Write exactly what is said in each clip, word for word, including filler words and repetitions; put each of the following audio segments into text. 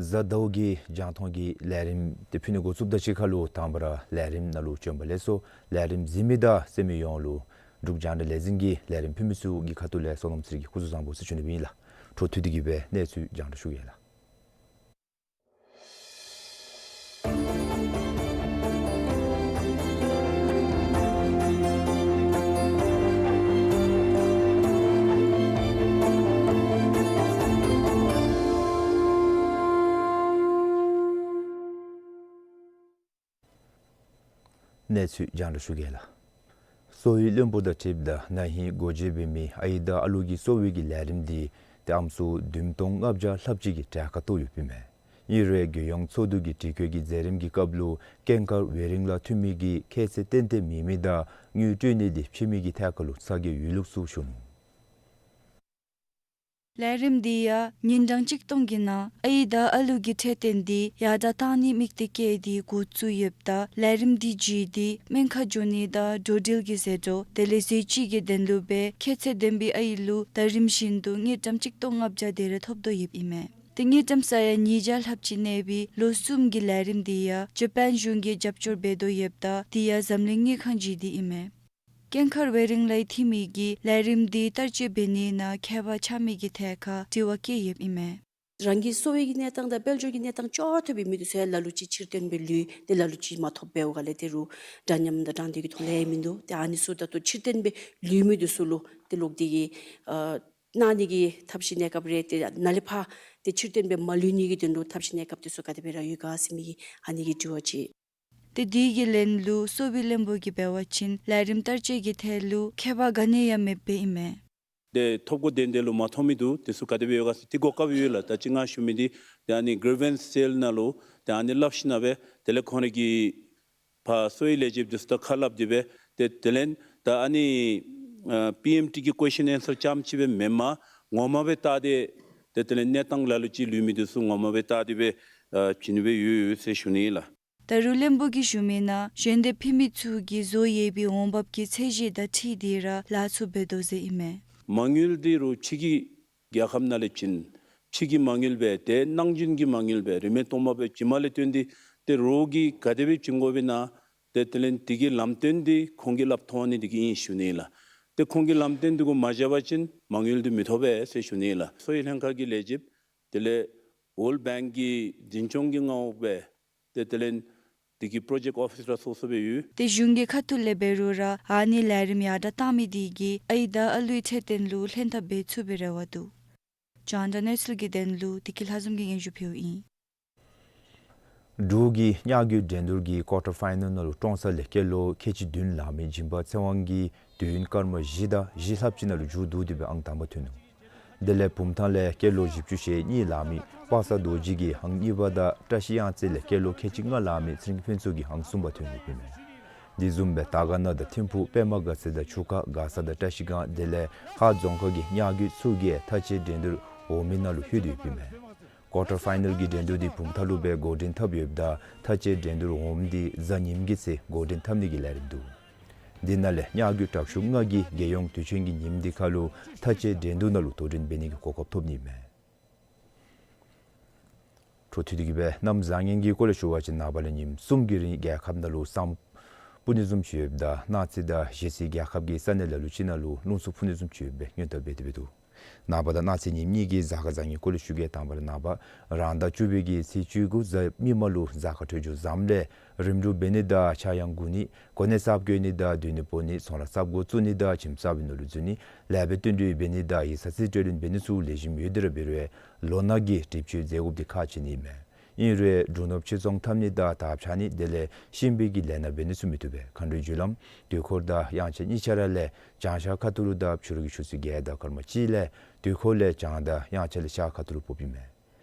གཟའ་ཟླཝ་གི་རྒྱང་མཐོང་གི་ལས་རིམ་དེ་ཕུལ་ནི་འགོ་བཙུགསཔ་དང་གཅིག་ཁར་ལུ་དང་པ་ར་ལས་རིམ་ནང་ལུ་བྱོན་པ་ལེགས་སོ། ལས་རིམ་གཟིགས་མི་དང་གསན་མི་ཡོངས་ལུ་འབྲུག་རྒྱང་བསྒྲགས་ལས་འཛིན་གྱི་ལས་རིམ་ཕུལ་མི་ཚུ་གི་ཁ་ཐུག་ལས་བསོད་ནམས་ཚེ་རིང་གིས་སྐུ་གཟུགས་བཟང་པོ་ཟེར་ཞུ་ནི་ཨིན་ལགས། འཕྲོ་མཐུད་དེ་གིས་སྦེ་གནས་ཚུལ་རྒྱང་བསྒྲགས་ཞུ་གེ་ལགས། གནས་ཚུལ་རྒྱང་བསྒྲགས་ཞུ་གེ་ལགས། གསོ་བའི་བློན་པོ་དང་འཁྲིལཝ་ད་ན་ཧིང་སྒོ་འབྱེད་འབད་མི་ཨའི་དང་ཨ་ལུ་གི་གསོ་བའི་གི་ལས་རིམ་འདི་ཏེ་ཨམ་སྲུ་བདུན་སྟོང་ལྔ་བརྒྱ་ལྷགཔ་ཅིག་གིས་གྲལ་ཁར་གཏོགས་ཡོདཔ་ཨིན་མས། ཨིན་རུང་རྒྱལ་ཡོངས་ཚོགས་འདུ་གི་སྒྲིག་བཀོད་ཀྱི་མཛད་རིམ་གྱི་སྐབས་ལུ་སྐྱེངས་མཁར་ཝེ་རིང་ལ་འཐུས་མི་གིས་ཁྱད་ཚད་ཏན་ཏན་མེད་མི་དང་དངུལ་སྤྲོད་ནི་འདི་ཕྱི་མི་གི་ཐད་ཁར་ལུ་ཚ་གྱང་ཡོད་ལུགས་ཚུ་ཞུ་ནུག། ལས་རིམ་འདི་ཡང་ཉིན་གྲངས་གཅིག་སྟོང་གི་ནང་ཨའི་དང་ཨ་ལུ་གི་འཕྲོད་བསྟེན་འདི་ཡར་དྲག་གཏང་ནི་དམིགས་གཏད་བསྐྱེད་དེ་འགོ་བཙུགས་ཡོདཔ་ད་ལས་རིམ་འདི་བརྒྱུད་དེ་སྨན་ཁང་འགྱོ་ནི་དང་འགྲོ་འགྲུལ་གྱི་ཟད་འགྲོ་དེ་ལས་ཟས་བཅུད་ཀྱི་དོན་ལུ་སྦེ་ཁྱད་ཚད་ལྡན་པའི་ཨའི་ལུ་ཟླ་རིམ་བཞིན་དུ་དངུལ་ཀྲམ་གཅིག་སྟོང་ལྔ་བརྒྱ་དེ་རེ་ཐོབ་དོ་ཡོདཔ་ཨིན་མས། ཏེ་དངུལ་ཀྲམ་ས་ཡ་ཉིས་བརྒྱ་ལྷགཔ་ཅིག་གནས་པའི་ལོ་གསུམ་གྱི་ལས་རིམ་འདི་ཡང་ཇ་པཱན་གཞུང་གིས་རྒྱབ་སྐྱོར་འབད་དོ་ཡོདཔ་ད་འདི་ཡང་འཛམ་གླིང་དངུལ་ཁང་བརྒྱུད་དེ་ཨིན་མས། སྐྱེངས་མཁར་ཝེ་རིང་ལའི་འཐུས་མི་གིས་ལས་རིམ་འདི་བསྟར་སྤྱོད་འབད་ནི་ནང་ཁྱད་པར་ཆགས་མི་གི་ཐད་ཁར་དྲི་བ་བཀོད་ཡོདཔ་ཨིན་མས། རང་གི་གསོ་བའི་གི་གནས་སྟངས་དང་དཔལ་འབྱོར་གྱི་གནས་སྟངས་ཅོག་འཐདཔ་འབད་མི་འདི་ཚུ་ཡང་ལ་ལུ་ཅིག་ཕྱིར་འཐོན་སྦེ་ལུས་ཏེ་ལ་ལུ་ཅིག་མ་ཐོབ་པར་འོང་ག་ལས་ཏེ་རུང་འདྲ་མཉམ་དང་དྲང་བདེན་གྱི་ཐོག་ལས་མིན་འདུག། ཏེ་ཨ་ནི་ཚུ་ད་ལྟོ་ཕྱིར་འཐོན་སྦེ་ལུས་མི་འདི་ཚུ་ལུ་ཏེ་ལོག་སྟེ་གི་ཨ་གནང་ནི་གི་ཐབས་ཤེས་གནས་སྐབས་རེ་ཏེ་ནཱ་ལས་ཕར་ཏེ་ཕྱིར་འཐོན་སྦེ་མ་ལུས་ནི་གི་དོན་ལུ་ཐབས་ཤེས་གནས་སྐབས་འདི་ཚུ་ག་དེ་སྦེ་ར་ཡོད་ག་ཟེར་མི་གི་ཨ་ནི་གི་དྲི་བ་ཅིག། ཏེ་འདི་གི་ལན་ལུ་གསོ་བའི་བློན་པོ་གིས་འབད་བ་ཅིན་ལས་རིམ་བསྟར་སྤྱོད་ཀྱི་ཐད་ལུ་ཁྱད་པར་ག་ནི་ཡང་མེདཔ་ཨིན་མས། ཏེ་ཐོབ་གོ་དོན་དེ་ལུ་མ་ཐོབ་མི་འདུག། དེ་ཚུ་ག་དེ་སྦེ་ཡོད་ག་ཟེར་ཏེ་གོ་སྐབས་ཡོད་ལགས། ད་ཅི་ང་ཞུ་མི་འདི་ཏེ་ཨ་ནི་གི་རི་ཝི་རེནསི་སེལ་ནང་ལུ་ཏེ་ཨ་ནི་སླབ་ཞིནམ་སྦེ་དེ་ལས་ཁོང་རའི་གི་ཕར་གསོ་བའི་ལས་བྱེདཔ་འདི་ཚུ་དང་ཁ་སླབ་སྟེ་སྦེ་ཏེ་དེ་ལས་ད་ཨ་ནི་ཨ་པི་ཨེམ་ཊི་གི་ཀོ་ཤཱན་ཨེན་སར་རྐྱངམ་ཅིག་སྦེ་མེན་པར་ངོ་མ་སྦེ་བལྟ་སྟེ་ཏེ་དེ་ལས་གནས་སྟངས་ལ་ལུ་ཅིག་ལུས་མི་འདི་ཚུ་ངོ་མ་སྦེ་བལྟ་སྟེ་སྦེ་ཨ་བྱིན་སྦེ་ཡོད་ཡོད་ཟེར་ཞུ་ནི་ལགས། ད་རུང་བློན་པོ་གིས་ཞུ་མི་ནང་གཞན་དང་ཕྱད་མི་ཚུ་གིས་བཟོ་ཡོད་པའི་འོང་འབབ་ཀྱི་ཚད་གཞི་དང་འཁྲིལ་ཏེ་ར་ལཱ་ཚུ་འབད་དོ་ཟེར་ཨིན་མས། མ་དངུལ་འདི་རུང་ཕྱི་གི་རྒྱལ་ཁབ་ནང་ལས་བྱིན། ཕྱི་གི་མ་དངུལ་སྦེ་ཏེ་ནང་བཞིན་གྱི་མ་དངུལ་སྦེ་རིན་མེད་སྟོང་པ་སྦེ་བྱིནམ་ལས་བརྟེན་ཏེ་ཏེ་རོགས་ཀྱིས་ག་དེ་སྦེ་བྱིན་དགོ་པས་ན་ཏེ་དེ་ལས་དེ་གི་ལམ་སྟོན་འདི་ཁོང་གིས་སླབ་ཐོབ་ནི་དེ་གིས་ཨིན་ཞུ་ནི་ལགས། ཏེ་ཁོང་གིས་ལམ་སྟོན་འདི་གུ་མ་བཞག་པ་ཅིན་མ་དངུལ་འདི་མི་ཐོབ་པས་ཟེར་ཞུ་ནི་ལགས། གསོ་བའི་ལྷན་ཁག་གི་ལས་བྱེདཔ་དེ་ལས་ཝཱརལཌ་བེངཀ་གི་འཛིན་སྐྱོང་གི་མངའ་འོག་སྦེ་ཏེ་དེ་ལས་དེ་གི་པྲོ་ཇེཀཊ་ཨོ་ཕི་སར་སོ་སོ་སྦེ་ཡོད། ཏེ་གཞུང་གི་ཁ་ཐུག་ལས་འབད་རུང་ར་ཨ་ནི་ལས་རིམ་ཡར་དྲག་གཏང་མི་དེ་གིས་ཨའི་དང་ཨ་ལུའི་འཕྲོད་བསྟེན་ལུ་ལྷན་ཐབས་འབད་ཚུགས་པའི་རེ་བ་འདུག། རྒྱང་བསྒྲགས་གནས་ཚུལ་གྱི་དོན་ལུ་བདེ་སྐྱིད་ལྷ་འཛོམས་ཀྱིས་སྙན་ཞུ་ཕུལཝ་ཨིན། འབྲུག་གི་ཉ་རྒོད་འགྲན་བསྡུར་གྱི་ཀོར་ཊར་ཕའི་ནཱལ་ནང་ལུ་ཀྲོང་གསར་ལས་སྐྱེས་ལོ་ཁལ་གཅིག་བདུན་ལང་མི་སྦྱིན་པ་ཚེ་དབང་གིས་དུས་ཡུན་སྐར་མ་བཞི་དང་བཞི་ལྷགཔ་ཅིག་ནང་ལུ་མཇུག་བསྡུ་སྟེ་སྦེ་ཨང་དང་པ་ཐོན་ནུག། དེ་ལས་བུམ་ཐང་ལས་སྐྱེས་ལོ་བཞི་བཅུ་ཞེ་གཉིས་ལང་མི་པ་སངས་རྡོ་རྗེ་གིས་ཨང་གཉིས་པ་དང་བཀྲ་ཤིས་གཡང་རྩེ་ལས་སྐྱེས་ལོ་ཁལ་གཅིག་ལྔ་ལང་མི་ཚེ་རིང་ཕུན་ཚོགས་ཀྱིས་ཨང་གསུམ་པ་ཐོན་ཡོདཔ་ཨིན་མས། དེ་བཟུམ་སྦེ་དར་དཀར་ན་དང་ཐིམ་ཕུག་པདྨ་དགའ་ཚལ་དང་ཆུ་ཁ་མགར་ས་དང་བཀྲ་ཤིས་སྒང་དེ་ལས་ཧཱ་རྫོང་ཁག་གི་མྱི་རྒྱུད་ཚུ་གིས་མཐའ་དཔྱད་འགྲན་བསྡུར་འོག་མའི་ནང་ལུ་ལྷོད་དེ་ཡོདཔ་ཨིན་མས། ཀོར་ཊར་ཕའི་ནལ་གྱི་འགྲན་བསྡུར་འདི་བུམ་ཐང་ལུ་སྦེ་འགོ་འདྲེན་འཐབ་ཡོདཔ་ད་མཐའ་དཔྱད་འགྲན་བསྡུར་འོག་མ་འདི་གཟའ་ཉིམ་གི་ཚེ་འགོ་འདྲེན་འཐབ་ནི་གི་ལས་རིམ་འདུག། དེ་ནང་ལས་མྱི་རྒྱུད་དྲག་ཤོས་ལྔ་གིས་རྒྱལ་ཡོངས་དུས་ཆེན་གྱི་ཉིནམ་འདི་ཁར་ལུ་མཐའ་དཔྱད་འགྲན་བསྡུར་ནང་ལུ་དོ་འགྲན་འབད་ནི་གི་གོ་སྐབས་ཐོབ་ནི་ཨིན་མས། འཕྲོ་མཐུད་དེ་གི་སྦེ་གནམ་བཟང་ངན་གྱི་སྐོར་ལས་ཞུ་བ་ཅིན་ནངས་པ་ལས་ཉིནམ་གསུམ་གྱི་རིང་རྒྱལ་ཁབ་ནང་ལུ་ས་སྤུ་ནི་བཟུམ་ཅིག་ཡོདཔ་ད་གནངས་ཚེ་དང་གཞེས་ཚེ་རྒྱལ་ཁབ་ཀྱི་ས་གནས་ལ་ལུ་ཅིག་ནང་ལུ་རླུང་འཚུབ་འཕུ་ནི་བཟུམ་ཅིག་ཡོདཔ་སྦེ་སྔོན་བརྡ་འབད་དེ་འབད་འདུག། ནངས་པ་དང་གནངས་ཚེ་ཉིནམ་གཉིས་ཀྱི་གཟའ་སྐར་བཟང་ངན་སྐོར་ལས་ཞུ་གེ། དང་པ་ར་ནངས་པ་རང་ཟླ་བཅུ་པའི་གི་ཚེས་བཅུ་དགུ་གཟའ་མིག་དམར་ལུ་གཟའ་སྐར་འཕྲོད་སྦྱོར་བཟངམ་ལས་རིམ་གྲོ་འབད་ནི་དང་ཕྱྭ་གཡང་བསྒོར་ནི་གོ་གནས་གསརཔ་བསྐོ་ནི་དང་སྡོད་གནས་སྤོ་ནི་ཚོང་ལཱ་གསརཔ་འགོ་བཙུགས་ནི་དང་ཁྱིམ་གསར་པའི་ནང་ལུ་འཛུལ་ནི་ལེགས་པའི་བསྟུན་གྲོས་འབད་ནི་དང་ཡིག་ཚང་རྩིས་སྤྲོད་ལེན་འབད་ནི་ཚུ་ལེགས་ཤོམ་ཡོད་དེ་ར་འབད་རུང་ལོ་ནག་གི་གྲིབ་བཅོས་མཛད་དགོཔ་འདི་ཁག་ཆེ་ནི་ཨིན་མས། ཨིན་རུང་འབྲུ་ནོར་ཕྱིར་ཚོང་འཐབ་ནི་དང་དར་འཕྱར་ནི་དེ་ལས་གཤིན་པོའི་གི་ལས་སྣ་འབད་ནི་ཚུ་མི་བཏུབ་པས། མཁའ་འགྲོའི་རྒྱུ་ལམ་དུས་འཁོར་དང་དབྱངས་འཆར་གཉིས་ཆ་ར་ལས་བྱང་ཤར་ཁ་ཐུག་ལུ་དང་ཕྱི་རུ་གི་ཆུ་ཚོད་བརྒྱད་དང་སྐར་མ་གཅིག་ལས་དུས་འཁོར་ལས་བྱང་དང་དབྱངས་འཆར་ལས་ཤར་ཁ་ཐུག་ལུ་ཕོགཔ་ཨིན་མས།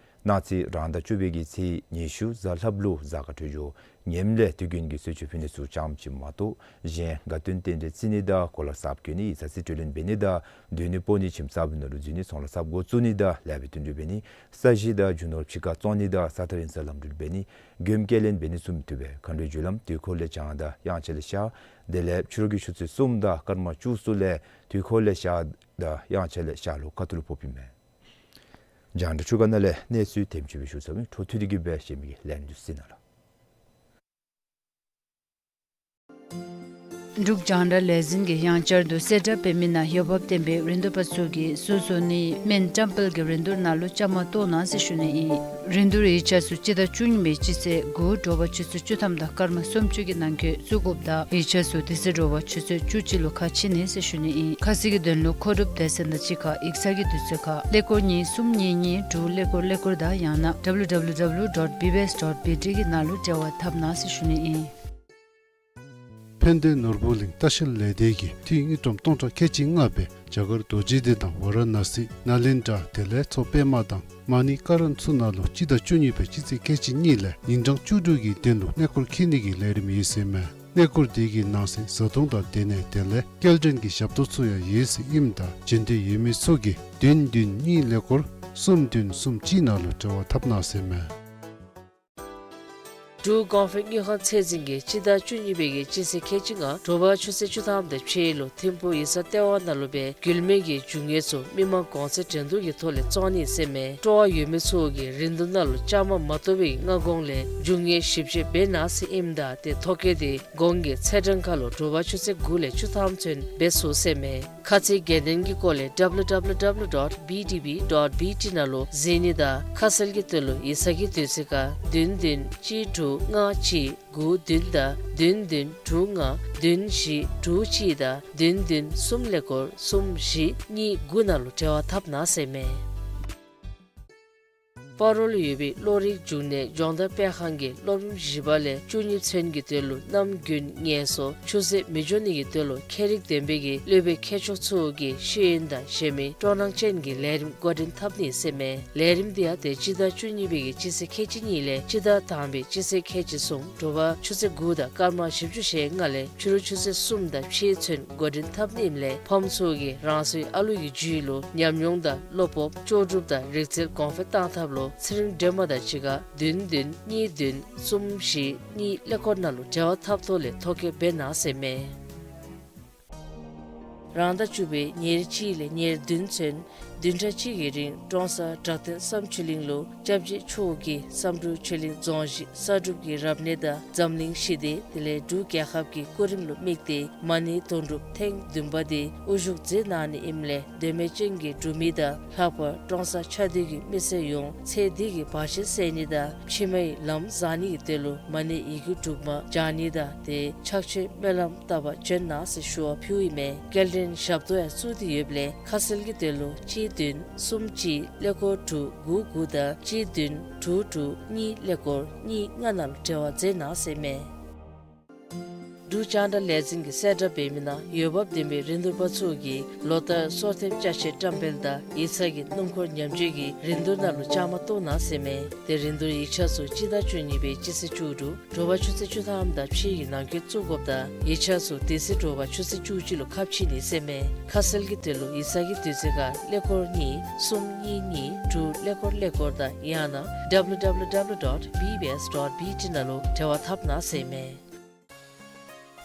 གནངས་ཚེ་རང་ཟླ་བཅུ་པའི་གི་ཚེས་ཉི་ཤུ་གཟའ་ལྷགཔ་ལུ་གཟའ་སྐར་འཕྲོད་སྦྱོར་ངནམ་ལས་དུས་རྒྱུན་གྱི་གསོལ་མཆོད་ཕུལ་ནི་ཚུ་ཙམ་ཅིག་མ་གཏོགས་གཞན་དགའ་སྟོན་རྟེན་འབྲེལ་བརྩི་ནི་དང་གོ་ལ་གསརཔ་བསྐོ་ནི་ཡིག་ཚང་རྩིས་སྤྲོད་ལེན་འབད་ནི་དང་སྡོད་གནས་སྤོ་ནི་ཁྱིམ་གསར་པའི་ནང་ལུ་འཛུལ་ནི་ཚོང་ལཱ་གསརཔ་འགོ་བཙུགས་ནི་དང་ལེགས་པའི་བསྟུན་གྲོས་འབད་ནི་ས་གཞི་དང་རྒྱུ་ནོར་ཕྱི་ཁར་བཙོང་ནི་དང་ས་ཐག་རིང་སར་ལམ་འགྲུལ་འབད་ནི་མགྱོནམ་སྐྱེལ་ལེན་འབད་ནི་ཚུ་མི་བཏུབ་པས། མཁའ་འགྲོའི་རྒྱུ་ལམ་དུས་འཁོར་ལས་བྱང་དང་དབྱངས་འཆར་ལས་ཤར་དེ་ལས་ཕྱི་རུ་གི་ཆུ་ཚོད་གསུམ་དང་སྐར་མ་བཅུ་གསུམ་ལས་དུས་འཁོར་ལས་ཤར་དང་དབྱངས་འཆར་ལས་ཤར་ལྷོ་ཁ་ཐུག་ལུ་ཕོགཔ་ཨིན་མས། རྒྱང་བསྒྲགས་ཁྱབ་ཁ་ནང་ལས་གནས་ཚུལ་དེམ་ཅིག་སྦེ་ཞུ་ཚརཝ་ཨིན། འཕྲོ་མཐུད་དེ་གི་སྦེ་གཞན་མི་གི་ལས་རིམ་འདི་ཚུ་གཟིགས་གནང་ལགས། འབྲུག་རྒྱང་བསྒྲགས་ལས་འཛིན་གྱིས་ཡང་བསྐྱར་དུ་གསལ་བསྒྲགས་འབད་མི་ནང་འོས་འབབ་ལྡན་པའི་རིན་བསྡུར་པ་ཚུ་གིས་སོ་སོ་ནི་སྨན་བཀྲམ་སྤེལ་གྱི་རིན་བསྡུར་ནང་ལུ་བཅའ་མར་གཏོགས་གནང་ཟེར་ཞུ་ནི་ཨིན། རིན་བསྡུར་ཡིག་ཆ་ཚུ་སྤྱི་ཟླ་བཅུ་གཉིས་པའི་སྤྱི་ཚེས་དགུ་དྲོ་པ་ཆུ་ཚོད་བཅུ་ཐམ་དང་སྐར་མ་སུམ་ཅུ་གི་ནང་འཁོད་བཙུགས་དགོཔ་དང་ཡིག་ཆ་ཚུ་དེ་ཚེ་དྲོ་པ་ཆུ་ཚོད་བཅུ་གཅིག་ལུ་ཁ་ཕྱེ་ནི་ཟེར་ཞུ་ནི་ཨིན། ཁ་གསལ་གྱི་དོན་ལུ་མཁོ་སྒྲུབ་སྡེ་ཚན་དང་གཅིག་ཁར་ཡིག་ཚང་གི་དུས་ཚོད་ཁར་ཀླད་ཀོར་གཉིས་གསུམ་གཉིས་གཉིས་དྲུག་ཀླད་ཀོར་ཀླད་ཀོར་དང་ཡང་ན་W W W dot B B S dot B T གི་ནང་ལུ་འབྲེལ་བ་འཐབ་གནང་ཟེར་ཞུ་ནི་ཨིན། ཕན་བདེ་ནོར་བུ་གླིང་ལྟ་བཤལ་ལས་སྡེ་གིས་འཐུས་དངུལ་ཀྲམ་སྟོང་ཕྲག་ཁལ་གཅིག་ལྔ་སྦེ་རྒྱ་གར་རྡོ་རྗེ་གདན་དང་ཝ་ར་ཎ་སི་ནཱ་ལེནྡྲ་དེ་ལས་མཚོ་པདྨ་དང་མ་ཎི་ཀ་རན་ཚུ་ནང་ལུ་སྤྱི་ཟླ་བཅུ་གཉིས་པའི་སྤྱི་ཚེས་ཁལ་གཅིག་གཉིས་ལས་ཉིན་གྲངས་བཅུ་དྲུག་གི་དོན་ལུ་གནས་སྐོར་འཁྱིད་ནི་གི་ལས་རིམ་ཡོད་ཟེར་མས། གནས་སྐོར་དེ་གི་ནང་གསེས་བཟའ་འཐུང་དང་སྡོད་གནས་དེ་ལས་སྐྱེལ་འདྲེན་གྱི་ཞབས་ཏོག་ཚུ་ཡང་ཡོད་ཟེར་ཨིནམ་ད་འབྱོན་འདོད་ཡོད་མི་ཚུ་གིས་བདུན་བདུན་གཉིས་ཀླད་ཀོར་གསུམ་བདུན་གསུམ་གཅིག་ནང་ལུ་འབྲེལ་བ་འཐབ་གནང་ཟེར་མས། འབྲུག་གོང་འཕེལ་དངུལ་ཁང་ཚད་འཛིན་གྱིས་སྤྱི་ཟླ་བཅུ་གཉིས་པའི་གི་སྤྱི་ཚེས་ཁལ་གཅིག་ལྔ་དྲོ་པ་ཆུ་ཚོད་བཅུ་ཐམ་དང་ཕྱེད་ལུ་ཐིམ་ཕུག་ཡིག་ཚང་ལྟེ་བ་ནང་ལུ་སྦེ་རྒྱུད་སྨད་ཀྱི་རྒྱུ་དངོས་ཚུ་མི་མང་གོང་ཚད་འགྲན་བསྡུར་གྱི་ཐོག་ལས་བཙོང་ནི་ཟེར་མས། སྤྲོ་བ་ཡོད་མི་ཚུ་གིས་རིན་བསྡུར་ནང་ལུ་བཅའ་མར་མ་གཏོགས་པའི་སྔ་གོང་ལས་རྒྱུ་དངོས་ཞིབ་དཔྱད་འབད་གནང་ཟེར་ཨིནམ་ད་ཏེ་ཐོ་བཀོད་དེ་གོང་གི་ཚེས་གྲངས་ཁར་ལུ་དྲོ་པ་ཆུ་ཚོད་དགུ་ལས་བཅུ་ཐམ་ཚུན་འབད་ཚུགས་ཟེར་མས། ཁ་ཚིག་རྒྱན་ལྡན་གྱི་སྐོར་ལས་W W W dot B D B dot B T ནང་ལུ་གཟིགས་ནི་དང་ཁ་གསལ་གྱི་དོན་ལུ་ཡིག་ཚང་གི་དུས་ཚོད་ཁར་བདུན་བདུན་གཅིག་དྲུག་ལྔ་གཅིག་དགུ་བདུན་དང་བདུན་བདུན་དྲུག་ལྔ་བདུན་བཞི་དྲུག་གཅིག་དང་བདུན་བདུན་གསུམ་ཀླད་ཀོར་གསུམ་བཞི་གཉིས་དགུ་ནང་ལུ་འབྲེལ་བ་འཐབ་གནང་ཟེར་མས། སྤ་རོ་ལུ་ཡོད་པའི་བློ་རིག་འབྱུང་གནས་སྦྱོང་བརྡར་སྤེལ་ཁང་གིས་སློབ་རིམ་བཞི་པ་ལས་བཅུ་གཉིས་ཚུན་གྱི་དོན་ལུ་གནམ་དགུན་ངལ་གསོ་ཆུ་ཚོད་མི་འགྱོ་ནི་གི་དོན་ལུ་ཁྱད་རིག་ལྡན་པའི་གི་སློབ་དཔོན་མཁས་མཆོག་ཚུ་གིས་ཤེས་ཡོན་དང་གཞན་མི་སྤྲོ་སྣང་ཅན་གྱི་ལས་རིམ་འགོ་འདྲེན་འཐབ་ནི་ཟེར་མས། ལས་རིམ་འདི་ཡང་ཏེ་སྤྱི་ཟླ་བཅུ་གཉིས་པའི་གི་སྤྱི་ཚེས་ཁལ་གཅིག་གཉིས་ལས་སྤྱི་ཟླ་དང་པའི་སྤྱི་ཚེས་ཁལ་གཅིག་གསུམ་དྲོ་པ་ཆུ་ཚོད་དགུ་དང་སྐར་མ་བཞི་བཅུ་ཞེ་ལྔ་ལས་ཕྱི་རུ་ཆུ་ཚོད་གསུམ་དང་ཕྱེད་ཚུན་འགོ་འདྲེན་འཐབ་ནི་ཨིནམ་ལས་ཕམ་ཚུ་གིས་རང་སོའི་ཨ་ལུ་གི་རྒྱུད་ལུ་ཉམས་མྱོང་དང་བློ་སྤོབས་ལྕོགས་གྲུབ་དང་རིག་རྩལ་གོང་འཕེལ་གཏང་ཐབས་ལུ་ཚེ་རིང་སྒྲོལ་མ་དང་གཅིག་ཁར་བདུན་བདུན་གཉིས་བདུན་གསུམ་བཞི་གཉིས་ཀླད་ཀོར་ནང་ལུ་འབྲེལ་བ་འཐབ་ཐོག་ལས་ཐོ་བཀོད་འབད་གནང་ཟེར་མས། རང་ཟླ་བཅུ་པའི་ཉེར་གཅིག་ལས་ཉེར་བདུན་ཚུན་བདུན་ཕྲག་གཅིག་གི་རིང་ཀྲོང་གསར་བྲག་སྟེང་བསམ་ཆོས་གླིང་ལུ་སྐྱབས་རྗེ་མཆོག་གིས་བསམ་འགྲུབ་ཆོས་གླིང་རྫོང་གཞི་གསར་སྒྲུབ་ཀྱི་རབ་གནས་དང་འཛམ་གླིང་ཞི་བདེ་དེ་ལས་འབྲུག་རྒྱལ་ཁབ་ཀྱི་སྐུ་རིམ་ལུ་དམིགས་ཏེ་མ་ཎི་དོན་གྲུབ་ཐེངས་བདུན་པ་དེ་དབུ་བཞུགས་མཛད་གནང་ནི་ཨིནམ་ལས་འདོད་མོས་ཅན་གྱི་འབྲུག་མི་དང་ལྷག་པར་ཀྲོང་གསར་ཆགས་འདུས་ཀྱི་མི་སེར་ཡོངས་ཚེ་འདི་གི་བར་ཆད་སེལ་ནི་དང་ཕྱི་མའི་ལམ་བཟང་ནི་གི་དོན་ལུ་མ་ཎི་ཡི་གུ་དྲུག་མ་བགྱང་ནི་དང་ཏེ་ཕྱག་མཆོད་སྨོན་ལམ་བཏབ་པར་བྱོན་གནང་ཟེར་ཞུ་བ་ཕུལཝ་ཨིན་མས། སྐྱེལ་འདྲེན་ཞབས་ཏོག་ཡང་བཙུགས་ཏེ་ཡོདཔ་ལས་ཁ་གསལ་གྱི་དོན་ལུ་གཅིག་བདུན་གསུམ་གཅིག་ཀླད་ཀོར་དྲུག་དགུ་དགུ་དང་གཅིག་བདུན་དྲུག་དྲུག་གཉིས་ཀླད་ཀོར་གཉིས་ལྔ་ནང་ལུ་འབྲེལ་བ་མཛད་གནང་ཟེར་མས། འབྲུག་རྒྱང་བསྒྲགས་ལས་འཛིན་གྱིས་གསལ་བསྒྲགས་འབད་མི་ནང་འོས་འབབ་ལྡན་པའི་རིན་བསྡུར་པ་ཚུ་གིས་ལོ་ལྟར་སོར་ཐེབས་ཅ་ཆས་བཀྲམ་སྤེལ་དང་ཡིག་ཚང་གི་སྣུམ་འཁོར་ཉམས་བཅོས་ཀྱི་རིན་བསྡུར་ནང་ལུ་བཅའ་མར་གཏོགས་གནང་ཟེར་མས། དེ་རིན་བསྡུར་ཡིག་ཆ་ཚུ་སྤྱི་ཟླ་བཅུ་གཉིས་པའི་སྤྱི་ཚེས་བཅུ་དྲུག་དྲོ་པ་ཆུ་ཚོད་བཅུ་ཐམ་དང་ཕྱེད་ཀྱི་ནང་འཁོད་བཙུགས་དགོཔ་དང་ཡིག་ཆ་ཚུ་དེ་ཚེ་དྲོ་པ་ཆུ་ཚོད་བཅུ་གཅིག་ལུ་ཁ་ཕྱེ་ནི་ཟེར་མས། ཁ་གསལ་གྱི་དོན་ལུ་ཡིག་ཚང་གི་དུས་ཚོད་ཁར་ཀླད་ཀོར་གཉིས་གསུམ་གཉིས་གཉིས་དྲུག་ཀླད་ཀོར་ཀླད་ཀོར་དང་ཡང་ན་W W W dot B B S dot B T ནང་ལུ་འབྲེལ་བ་འཐབ་གནང་ཟེར་མས།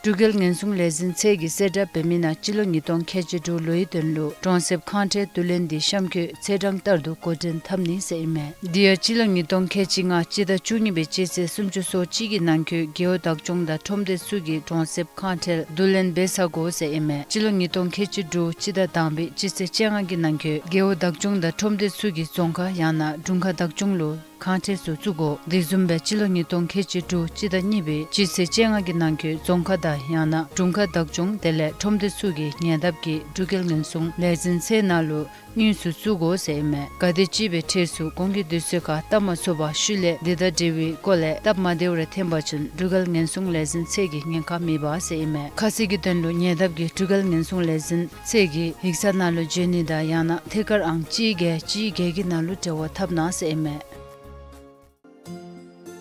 འབྲུག་རྒྱལ་ཉེན་སྲུང་ལས་འཛིན་ཚད་ཀྱིས་གསལ་བསྒྲགས་འབད་མི་ནང་སྤྱི་ལོ་ཉིས་སྟོང་ཁལ་གཅིག་དྲུག་ལོའི་དོན་ལུ་གྲོང་གསེབ་ཁང་ཁྲལ་བསྡུ་ལེན་འདི་གཤམ་འཁོད་ཚེས་གྲངས་ལྟར་དུ་འགོ་འདྲེན་འཐབ་ནི་ཟེར་ཨིན་མས། དེ་ཡང་སྤྱི་ལོ་ཉིས་སྟོང་ཁལ་གཅིག་ལྔ་སྤྱི་ཟླ་བཅུ་གཉིས་པའི་སྤྱི་ཚེས་སུམ་ཅུ་སོ་གཅིག་གི་ནང་འཁོད་རྒེད་འོག་བདག་སྐྱོང་དང་ཁྲོམ་སྡེ་ཚུ་གིས་གྲོང་གསེབ་ཁང་ཁྲལ་བསྡུ་ལེན་འབད་ཚར་དགོ་ཟེར་ཨིན་མས། སྤྱི་ལོ་ཉིས་སྟོང་ཁལ་གཅིག་དྲུག་སྤྱི་ཟླ་དང་པའི་སྤྱི་ཚེས་བཅོ་ལྔ་གི་ནང་འཁོད་རྒེད་འོག་བདག་སྐྱོང་དང་ཁྲོམ་སྡེ་ཚུ་གིས་རྫོང་ཁག་ཡང་ན་དྲུང་ཁག་བདག་སྐྱོང་ལུ་ཁང་ཁྲལ་ཚུ་བཙུགས་དགོ། དེ་བཟུམ་སྦེ་སྤྱི་ལོ་ཉིས་སྟོང་ཁལ་གཅིག་དྲུག་སྤྱི་ཟླ་གཉིས་པའི་སྤྱི་ཚེས་བཅོ་ལྔ་གི་ནང་འཁོད་རྫོང་ཁག་དང་ཡང་ན་དྲུང་ཁག་བདག་སྐྱོང་དེ་ལས་ཁྲོམ་སྡེ་ཚུ་གིས་ཉེ་འདབས་ཀྱི་འབྲུག་རྒྱལ་ཉེན་སྲུང་ལས་འཛིན་ཚད་ནང་ལུ་དངུལ་ཚུ་བཙུགས་དགོ་ཟེར་ཨིན་མས། ག་དེམ་ཅིག་སྦེ་ཁྲལ་ཚུ་གོང་གི་དུས་ཚོད་ཁར་བཏབ་མ་ཚུགས་པར་ཤུལ་ལས་དེ་དང་འབྲེལ་བའི་སྐོར་ལས་སྟབས་མ་བདེཝ་རེ་ཐོན་པ་ཅིན་འབྲུག་རྒྱལ་ཉེན་སྲུང་ལས་འཛིན་ཚད་ཀྱིས་ཉེན་ཁ་མེད་པ་ཟེར་ཨིན་མས། ཁ་གསལ་གྱི་དོན་ལུ་ཉེ་འདབས་ཀྱི་འབྲུག་རྒྱལ་ཉེན་སྲུང་ལས་འཛིན་ཚད་ཀྱི་ཡིག་ཚང་ནང་ལུ་འབྱོན་ནི་དང་ཡང་ན་ཐད་ཀར་ཨང་གཅིག་བརྒྱད་གཅིག་བརྒྱད་ཀྱི་ནང་ལུ་འབྲེལ་བ་འཐབ་གནང་ཟེར་ཨིན་མས།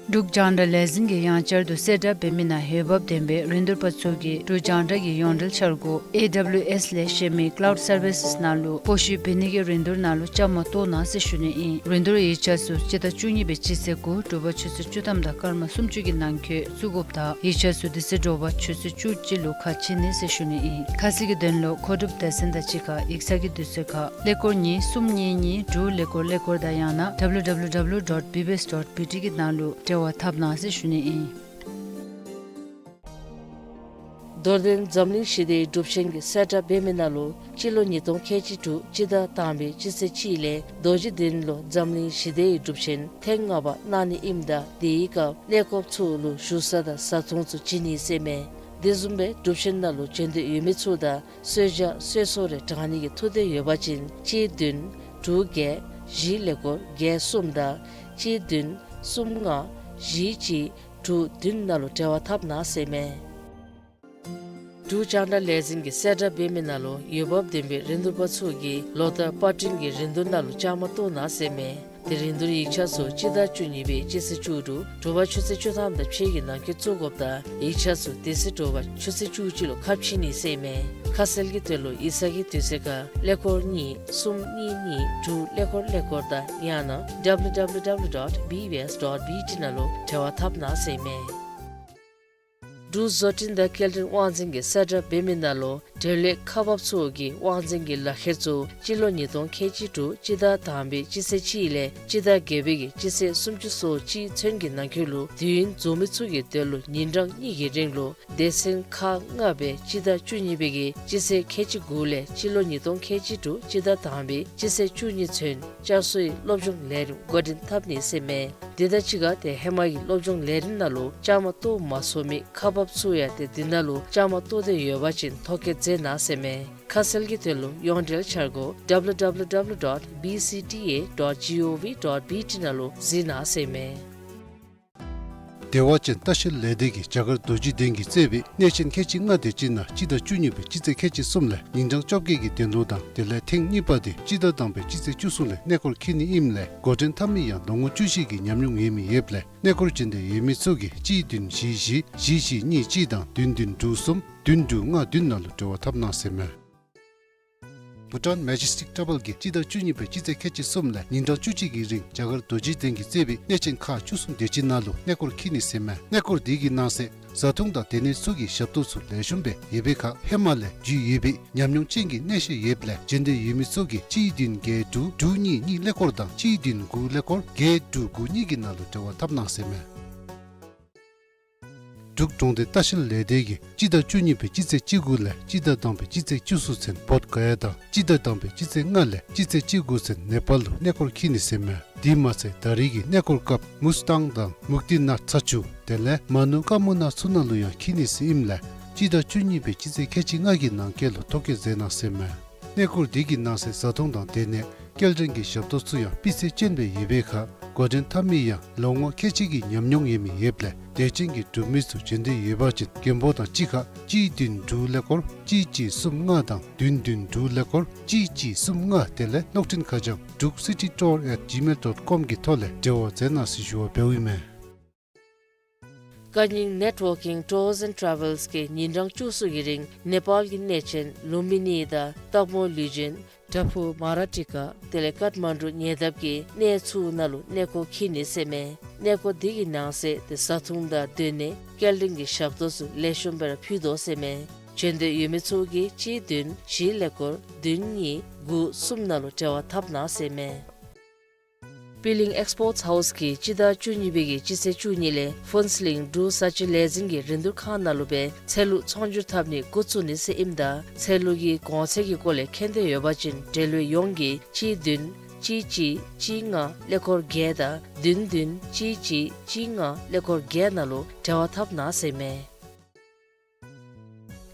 འབྲུག་རྒྱང་བསྒྲགས་ལས་འཛིན་གྱིས་ཡང་བསྐྱར་དུ་གསལ་བསྒྲགས་འབད་མི་ནང་འོས་འབབ་ལྡན་པའི་རིན་བསྡུར་པ་ཚུ་གིས་འབྲུག་རྒྱང་བསྒྲགས་ཀྱི་ཡོངས་འབྲེལ་འཆར་སྒོ་ཨེ་ཌབ་ལིའུ་ཨེསི་ལས་གཞན་མི་ཀླའུཌ་སར་བི་སེསི་ནང་ལུ་སྤོ་བཤུད་འབད་ནི་གི་རིན་བསྡུར་ནང་ལུ་བཅའ་མར་གཏོགས་གནང་ཟེར་ཞུ་ནི་ཨིན། རིན་བསྡུར་ཡིག་ཆ་ཚུ་སྤྱི་ཟླ་བཅུ་གཉིས་པའི་སྤྱི་ཚེས་དགུ་དྲོ་པ་ཆུ་ཚོད་བཅུ་ཐམ་དང་སྐར་མ་སུམ་ཅུ་གི་ནང་འཁོད་བཙུགས་དགོཔ་དང་ཡིག་ཆ་ཚུ་དེ་ཚེ་དྲོ་པ་ཆུ་ཚོད་བཅུ་གཅིག་ལུ་ཁ་ཕྱེ་ནི་ཟེར་ཞུ་ནི་ཨིན། ཁ་གསལ་གྱི་དོན་ལུ་མཁོ་སྒྲུབ་སྡེ་ཚན་དང་གཅིག་ཁར་ཡིག་ཚང་གི་དུས་ཚོད་ཁར་ཀླད་ཀོར་གཉིས་གསུམ་གཉིས་གཉིས་དྲུག་ཀླད་ཀོར་ཀླད་ཀོར་དང་ཡང་ན་W W W dot B B S dot B T གི་ནང་ལུ་འབྲེལ་བ་འཐབ་གནང་ཟེར་ཞུ་ནི་ཨིན། རྡོར་གདན་འཛམ་གླིང་ཞི་བདེའི་སྒྲུབ་ཆེན་གྱིས་གསལ་བསྒྲགས་འབད་མི་ནང་ལུ་སྤྱི་ལོ་ཉིས་སྟོང་ཁལ་གཅིག་དྲུག་སྤྱི་ཟླ་དང་པའི་སྤྱི་ཚེས་གཅིག་ལས་རྡོ་རྗེ་གདན་ལུ་འཛམ་གླིང་ཞི་བདེའི་སྒྲུབ་ཆེན་ཐེངས་ལྔ་པ་གནང་ནི་ཨིནམ་ད་དེའི་སྐབས་གནས་སྐབས་ཚུ་ལུ་བཞུགས་ས་དང་བཟའ་འཐུང་ཚུ་བྱིན་ནི་ཟེར་མས། དེ་བཟུམ་སྦེ་སྒྲུབ་ཆེན་ནང་ལུ་བྱོན་འདོད་ཡོད་མི་ཚུ་དང་གསོལ་ཇ་གསོལ་ཚོགས་རེ་དྲང་ནི་གི་ཐུགས་འདོད་ཡོད་པ་ཅིན་གཅིག་བདུན་དྲུག་བརྒྱད་བཞི་ཀླད་ཀོར་བརྒྱད་གསུམ་དང་གཅིག་བདུན་གསུམ་ལྔ་བཞི་གཅིག་དྲུག་བདུན་ནང་ལུ་འབྲེལ་བ་འཐབ་གནང་ཟེར་མས། འབྲུག་རྒྱང་བསྒྲགས་ལས་འཛིན་གྱིས་གསལ་བསྒྲགས་འབད་མི་ནང་ལུ་འོས་འབབ་ལྡན་པའི་རིན་བསྡུར་པ་ཚུ་གིས་ལོ་ལྟར་པར་སྐྲུན་གྱི་རིན་བསྡུར་ནང་ལུ་བཅའ་མར་གཏོགས་གནང་ཟེར་མས། དེ་རིན་བསྡུར་ཡིག་ཆ་ཚུ་སྤྱི་ཟླ་བཅུ་གཉིས་པའི་སྤྱི་ཚེས་བཅུ་དྲུག་དྲོ་པ་ཆུ་ཚོད་བཅུ་ཐམ་དང་ཕྱེད་ཀྱི་ནང་འཁོད་བཙུགས་དགོཔ་དང་ཡིག་ཆ་ཚུ་དེ་ཚེ་དྲོ་པ་ཆུ་ཚོད་བཅུ་གཅིག་ལུ་ཁ་ཕྱེ་ནི་ཟེར་མས། ཁ་གསལ་གྱི་དོན་ལུ་ཡིག་ཚང་གི་དུས་ཚོད་ཁར་ཀླད་ཀོར་གཉིས་གསུམ་གཉིས་གཉིས་དྲུག་ཀླད་ཀོར་ཀླད་ཀོར་དང་ཡང་ན་W W W dot B B S dot B T ནང་ལུ་འབྲེལ་བ་འཐབ་གནང་ཟེར་མས། འབྲུག་བཟོ་སྐྲུན་དང་སྐྱེལ་འདྲེན་དབང་འཛིན་གྱིས་གསལ་བསྒྲགས་འབད་མི་ནང་ལུ་འབྲེལ་ཡོད་ཁག་འབགཔ་ཚུ་གི་དབང་འཛིན་གྱི་ལག་ཁྱེར་ཚུ་སྤྱི་ལོ་ཉིས་སྟོང་ཁལ་གཅིག་དྲུག་སྤྱི་ཟླ་དང་པའི་སྤྱི་ཚེས་གཅིག་ལས་སྤྱི་ཟླ་བརྒྱད་པའི་གི་སྤྱི་ཚེས་སུམ་ཅུ་སོ་གཅིག་ཚུན་གྱི་ནང་འཁོད་ལུ་དུས་ཡུན་རྫོགས་མི་ཚུ་གི་དོན་ལུ་ཉིན་གྲངས་གཉིས་ཀྱི་རིང་ལུ་སྡེ་ཚན་ཁག་ལྔ་སྦེ་སྤྱི་ཟླ་བཅུ་གཉིས་པའི་གི་སྤྱི་ཚེས་ཁལ་གཅིག་དགུ་ལས་སྤྱི་ལོ་ཉིས་སྟོང་ཁལ་གཅིག་དྲུག་སྤྱི་ཟླ་དང་པའི་སྤྱི་ཚེས་བཅུ་གཉིས་ཚུན་བསྐྱར་གསོའི་སློབ་སྦྱོང་ལས་རིམ་འགོ་འདྲེན་འཐབ་ནི་ཟེར་མས། དེ་དང་གཅིག་ཁར་ཏེ་ཧེ་མ་གི་སློབ་སྦྱོང་ལས་རིམ་ནང་ལུ་བཅའ་མར་གཏོགས་མ་ཚུགས་མི་ཁག་འབགཔ་ཚུ་ཡང་ཏེ་དེ་ནང་ལུ་བཅའ་མར་གཏོགས་འདོད་ཡོད་པ་ཅིན་ཐོ་བཀོད་མཛད་གནང་ཟེར་མས། ཁ་གསལ་གྱི་དོན་ལུ་ཡོངས་འབྲེལ་འཆར་སྒོ་W W W dot B C T A dot G O V dot B T ནང་ལུ་གཟིགས་གནང་ཟེར་མས། བདེ་བ་ཅན་ལྟ་བཤལ་ལས་སྡེ་གིས་རྒྱ་གར་རྡོ་རྗེ་གདན་གྱིས་གཙོས་པའི་གནས་ཆེན་ཁལ་གཅིག་ལྔ་དེ་ཅིག་ནང་སྤྱི་ཟླ་བཅུ་གཉིས་པའི་སྤྱི་ཚེས་ཁལ་གཅིག་གསུམ་ལས་ཉིན་གྲངས་བཅོ་བརྒྱད་ཀྱི་གདན་ལོ་དང་དེ་ལས་ཐེངས་གཉིས་པ་དེ་སྤྱི་ཟླ་དང་པའི་སྤྱི་ཚེས་བཅུ་གསུམ་ལས་གནས་སྐོར་འཁྱིད་ནི་ཨིནམ་ལས་འགོ་འདྲེན་འཐབ་མི་ཡང་ལོ་ངོ་བཅུ་བཞི་གི་ཉམས་མྱོང་ཡོད་མི་ཡོདཔ་ལས་གནས་སྐོར་བྱོན་འདོད་ཡོད་མི་ཚུ་གིས་གཅིག་བདུན་བཞི་བཞི་བཞི་གཉིས་གཅིག་དང་བདུན་བདུན་དྲུག་གསུམ་བདུན་དྲུག་ལྔ་བདུན་ནང་ལུ་འབྲེལ་བ་འཐབ་གནང་ཟེར་མས། བྷུ་ཊཱན་མེ་ཇེས་ཊིག་ཊེམ་པལ་གྱིས་སྤྱི་ཟླ་བཅུ་གཉིས་པའི་སྤྱི་ཚེས་ཁལ་གཅིག་གསུམ་ལས་ཉིན་གྲངས་བཅུ་གཅིག་གི་རིང་རྒྱ་གར་རྡོ་རྗེ་གདན་གྱིས་གཙོས་པའི་གནས་ཆེན་ཁག་བཅུ་གསུམ་དེ་ཅིག་ནང་ལུ་གནས་སྐོར་འཁྱིད་ནི་ཟེར་མས། གནས་སྐོར་དེ་གི་ནང་གསེས་བཟའ་འཐུང་དང་སྡོད་གནས་ཚུ་གི་ཞབས་ཏོག་ཚུ་ལེགས་ཤོམ་སྦེ་ཡོད་པའི་ཁར་ཧེ་མ་ལས་རྒྱུས་ཡོད་པའི་ཉམས་མྱོང་ཅན་གྱི་གནས་བཤད་ཡོདཔ་ལས་བྱོན་འདོད་ཡོད་མི་ཚུ་གིས་གཅིག་བདུན་བརྒྱད་དྲུག་དྲུག་གཉིས་གཉིས་ཀླད་ཀོར་དང་གཅིག་བདུན་དགུ་ཀླད་ཀོར་བརྒྱད་དྲུག་དགུ་གཉིས་ཀྱི་ནང་ལུ་འབྲེལ་བ་འཐབ་གནང་ཟེར་མས། འབྲུག་གྲོང་སྡེ་ལྟ་བཤལ་ལས་སྡེ་གིས་སྤྱི་ཟླ་བཅུ་གཉིས་པའི་སྤྱི་ཚེས་བཅུ་དགུ་ལས་སྤྱི་ཟླ་དང་པའི་སྤྱི་ཚེས་བཅུ་གསུམ་ཚུན་བོདྷ་ག་ཡ་དང་སྤྱི་ཟླ་དང་པའི་སྤྱི་ཚེས་ལྔ་ལས་སྤྱི་ཚེས་བཅུ་དགུ་ཚུན་ནེ་པཱལ་ལུ་གནས་སྐོར་འཁྱིད་ནི་ཟེར་མས། དེ་མ་ཚད་ད་རེས་ཀྱི་གནས་སྐོར་སྐབས་མུས་ཏང་དང་མུག་ཏི་ནཱཐ་ཚ་ཆུ་དེ་ལས་མ་ནུ་ཀ་མུ་ན་ཚུ་ནང་ལུ་ཡང་འཁྱིད་ནི་ཟེར་ཨིནམ་ལས་སྤྱི་ཟླ་བཅུ་གཉིས་པའི་སྤྱི་ཚེས་ཁལ་གཅིག་ལྔ་གི་ནང་འཁོད་ལུ་ཐོ་བཀོད་མཛད་གནང་ཟེར་མས། གནས་སྐོར་དེ་གི་ནང་གསེས་བཟའ་འཐུང་དང་སྡོད་གནས་སྐྱེལ་འདྲེན་གྱི་ཞབས་ཏོག་ཚུ་ཡང་སྤུས་ཚད་ཅན་སྦེ་ཡོད་པའི་ཁར་འགོ་འདྲེན་འཐབ་མི་ཡང་ལོ་ངོ་ཁལ་གཅིག་གི་ཉམས་མྱོང་ཡོད་མི་ཡོདཔ་ལས་ དད་ཅན་གྱི་འབྲུག་མི་ཚུ་བྱོན་འདོད་ཡོད་པ་ཅིན་མགོན་པོ་དང་གཅིག་ཁར་གཅིག་བདུན་དྲུག་ཀླད་ཀོར་གཅིག་གཅིག་གསུམ་ལྔ་དང་བདུན་བདུན་དྲུག་ཀླད་ཀོར་གཅིག་གཅིག་གསུམ་ལྔ་དེ་ལས་གློག་འཕྲིན་ཁ་བྱང་druk city tour at gmail dot com གི་ཐོག་ལས་འབྲེལ་བ་མཛད་གནང་ཟེར་ཞུ་བ་འབདཝ་ཨིན་མས། ཀ་ཉིང་Networking Tours and Travels གིས་ཉིན་གྲངས་བཅུ་གསུམ་གྱི་རིང་ནེ་པཱལ་གྱི་གནས་ཆེན་ལུམ་བི་ནི་དང་སྟག་མོ་ལུས་སྦྱིན་བྲག་ཕུག་མ་ར་ཊི་ཀ་དེ་ལས་ཀཏ་མན་ཌུ་ཉེ་འདབས་ཀྱི་གནས་ཚུ་ནང་ལུ་གནས་སྐོར་འཁྱིད་ནི་ཟེར་མས། གནས་སྐོར་འདི་གི་ནང་གསེས་ཏེ་བཟའ་འཐུང་དང་སྡོད་གནས་སྐྱེལ་འདྲེན་གྱི་ཞབས་ཏོག་ཚུ་ལེགས་ཤོམ་སྦེ་ར་ཕུལ་དོ་ཟེར་མས། བྱོན་འདོད་ཡོད་མི་ཚུ་གིས་གཅིག་བདུན་བཞི་ཀླད་ཀོར་བདུན་གཉིས་དགུ་གསུམ་ནང་ལུ་འབྲེལ་བ་འཐབ་གནང་ཟེར་མས། པི་ལིང་ཨེགསི་པོརཊ་ཧའུསི་གིས་སྤྱི་ཟླ་བཅུ་གཉིས་པའི་གི་སྤྱི་ཚེས་བཅུ་གཉིས་ལས་ཕུན་ཚོགས་གླིང་འབྲུག་བཟའ་སྤྱོད་ལས་འཛིན་གྱི་རིན་བསྡུར་ཁང་ནང་ལུ་སྦེ་ཚལ་ལུ་ཚོང་སྒྱུར་འཐབ་ནི་འགོ་བཙུགས་ནི་ཟེར་ཨིནམ་ད་ཚལ་ལུ་གི་གོང་ཚད་ཀྱི་སྐོར་ལས་མཁྱེན་འདོད་ཡོད་པ་ཅིན་འབྲེལ་ཡོད་ཡོངས་ཀྱིས་གཅིག་བདུན་གཅིག་གཅིག་གཅིག་ལྔ་ཀླད་ཀོར་བརྒྱད་དང་བདུན་བདུན་གཅིག་གཅིག་གཅིག་ལྔ་ཀླད་ཀོར་བརྒྱད་ནང་ལུ་འབྲེལ་བ་འཐབ་གནང་ཟེར་མས།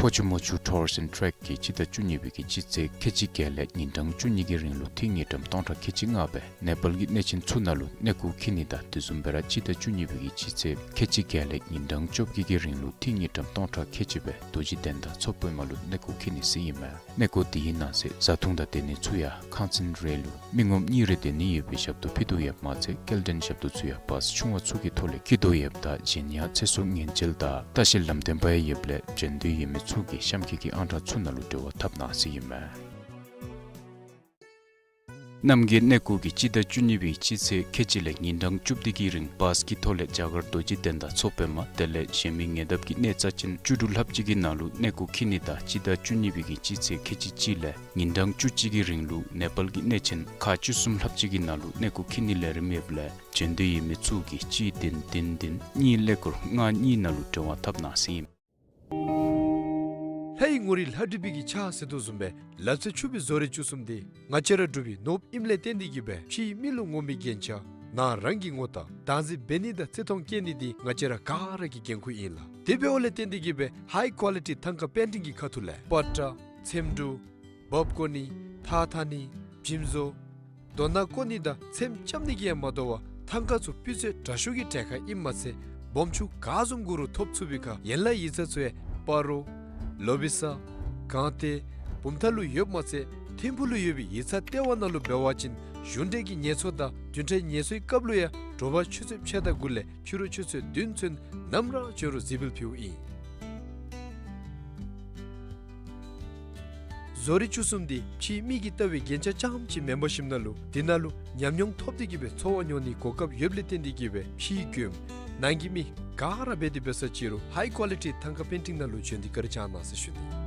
ཕོ་ཆུ་མོ་ཆུ་ཊུརསི་ཨེནཌ་ཊྲེག་གིས་སྤྱི་ཟླ་བཅུ་གཉིས་པའི་གི་སྤྱི་ཚེས་ཁལ་གཅིག་བརྒྱད་ལས་ཉིན་གྲངས་བཅུ་གཉིས་ཀྱི་རིང་ལུ་ཏི་རུ་དངུལ་ཀྲམ་སྟོང་ཕྲག་ཁལ་གཅིག་ལྔ་སྦེ་ནེ་པཱལ་གྱི་གནས་ཆེན་ཚུ་ནང་ལུ་གནས་སྐོར་འཁྱིད་ནི་དང་དེ་བཟུམ་སྦེ་ར་སྤྱི་ཟླ་བཅུ་གཉིས་པའི་གི་སྤྱི་ཚེས་ཁལ་གཅིག་བརྒྱད་ལས་ཉིན་གྲངས་བཅོ་བརྒྱད་ཀྱི་རིང་ལུ་ཏི་རུ་དངུལ་ཀྲམ་སྟོང་ཕྲག་ཁལ་གཅིག་སྦེ་རྡོ་རྗེ་གདན་དང་མཚོ་པདྨ་ལུ་གནས་སྐོར་འཁྱིད་ནི་ཟེར་ཨིན་མས། གནས་སྐོར་དེའི་ནང་གསེས་བཟའ་འཐུང་དང་སྡོད་གནས་ཚུ་ཡང་ཁང་ཚན་རེ་ལུ་མི་ངོམ་གཉིས་རེ་སྡོད་ནི་ཡོད་པའི་ཞབས་ཏོག་ཕུལ་དོ་ཡོདཔ་མ་ཚད་སྐྱེལ་འདྲེན་ཞབས་ཏོག་ཚུ་ཡང་བཱསི་ཆུང་བ་ཚུ་གི་ཐོག་ལས་འཁྱིད་དོ་ཡོདཔ་ད་གཞན་ཡང་ཚེ་སྲོག་ཉེན་བཅོལ་དང་ལྟ་བཤལ་ལམ་སྟོན་པ་ཡང་ཡོདཔ་ལས་བྱོན་འདོད་ཡོད་མི་ཚུ་གིས་གཤམ་འཁོད་ཀྱི་ཨང་གྲངས་ཚུ་ནང་ལུ་འབྲེལ་བ་འཐབ་གནང་ཟེར་ཨིན་མས། རྣམ་རྒྱལ་གནས་སྐོར་གྱིས་སྤྱི་ཟླ་བཅུ་གཉིས་པའི་སྤྱི་ཚེས་ཁལ་གཅིག་ལས་ཉིན་གྲངས་བཅུ་བདུན་གྱི་རིང་བཱསི་གི་ཐོག་ལས་རྒྱ་གར་རྡོ་རྗེ་གདན་དང་མཚོ་པདྨ་དེ་ལས་གཞན་མི་ཉེ་འདབས་ཀྱི་གནས་རྩ་ཅན་བཅུ་དྲུག་ལྷགཔ་ཅིག་གི་ནང་ལུ་གནས་སྐོར་འཁྱིད་ནི་དང་སྤྱི་ཟླ་བཅུ་གཉིས་པའི་གི་སྤྱི་ཚེས་ཁལ་གཅིག་གཅིག་ལས་ཉིན་གྲངས་བཅུ་གཅིག་གི་རིང་ལུ་ནེ་པཱལ་གྱི་གནས་ཆེན་ཁག་བཅུ་གསུམ་ལྷགཔ་ཅིག་གི་ནང་ལུ་གནས་སྐོར་འཁྱིད་ནི་ལས་རིམ་ཡོདཔ་ལས་བྱོན་འདོད་ཡོད་མི་ཚུ་གིས་གཅིག་བདུན་བདུན་བདུན་གཉིས་ཀླད་ཀོར་ལྔ་གཉིས་ནང་ལུ་འབྲེལ་བ་འཐབ་གནང་ཟེར་ཨིན། ལྷའི་ངོ་རིས་ལྷ་བྲིས་པའི་གི་ཕྱག་ཟེར་དོ་བཟུམ་སྦེ་ལ་རྩེ་ཆུ་སྦིས་བཟོ་རིག་བཅུ་གསུམ་འདི་ང་བཅས་ར་འབྲུག་པའི་ནོར་བུ་ཨིནམ་ལས་བརྟེན་ཏེ་གིས་སྦེ་ཕྱིའི་མི་ལུ་ངོམ་པའི་རྒྱན་ཆ་ནང་རང་གི་ངོ་རྟགས་བདག་འཛིན་འབད་ནི་དང་བརྩི་མཐོང་བསྐྱེད་ནི་འདི་ང་བཅས་ར་ག་ར་གི་འགན་ཁུར་ཨིན་ལགས། དེ་འབདཝ་ལས་བརྟེན་ཏེ་གིས་སྦེ་ཧའི་ཀོ་ལི་ཊི་ཐང་ཀ་པེན་ཊིང་གི་ཁ་ཐུག་ལས་པ་ཏྲ་ཚེམ་དྲུབ་འབག་བཀོ་ནི་ཐགས་འཐག་ནི་འཇིམ་བཟོ་རྡོ་ནག་བརྐོ་ནི་དང་ཚེམ་རྐྱབ་ནི་གིས་ཡང་མ་དོ་བར་ཐང་ཀ་ཚུ་སྤུས་ཚད་དྲག་ཤོས་ཀྱི་གྲལ་ཁར་ཨིནམ་མ་ཚད་སྦོམ་ཆུང་ག་བཟུམ་དགོ་རུང་ཐོབ་ཚུགས་པའི་ཁར་ཡན་ལག་ཡིག་ཚང་ཚུ་ཡང་སྤ་རོ་ལོ་བི་ས་སྒང་སྟེང་བུམ་ཐང་ལུ་ཡོདཔ་མ་ཚད་ཐིམ་ཕུག་ལུ་ཡོད་པའི་ཡིག་ཚང་ལྟེ་བ་ནང་ལུ་འབད་བ་ཅིན་གཞུང་འབྲེལ་གྱི་ངལ་འཚོ་དང་བདུན་ཕྲག་ངལ་འཚོའི་སྐབས་ལུ་ཡང་དྲོ་པ་ཆུ་ཚོད་ཕྱེད་དང་དགུ་ལས་ཕྱི་རུ་ཆུ་ཚོད་བདུན་ཚུན་ནམ་ར་བྱོན་རུང་གཟིགས་འབུལ་ཕུལཝ་ཨིན། བཟོ་རིག་བཅུ་གསུམ་འདི་ཕྱིའི་མི་གིས་ལྟ་བའི་རྒྱན་ཆ་རྐྱངམ་ཅིག་མེན་པར་ཞིནམ་ན་ལུ་འདི་ནང་ལུ་ཉམས་མྱོང་ཐོབ་སྟེ་གིས་སྦེ་འཚོ་བ་མྱོང་ནིའི་གོ་སྐབས་ཡོདཔ་ལས་བརྟེན་ཏེ་གིས་སྦེ་ཕྱིའི་མགྱོནམ་ནང་གི་མི་ག་ར་འབད་དེ་འབད་ས་ཅིག་རུང་ཧའི་ཀོ་ལི་ཊི་ཐང་ཀ་པེན་ཊིང་ནང་ལུ་བྱོན་ཏེ་བཀའ་དྲིན་བསྐྱང་གནང་ཟེར་ཞུ་ནི།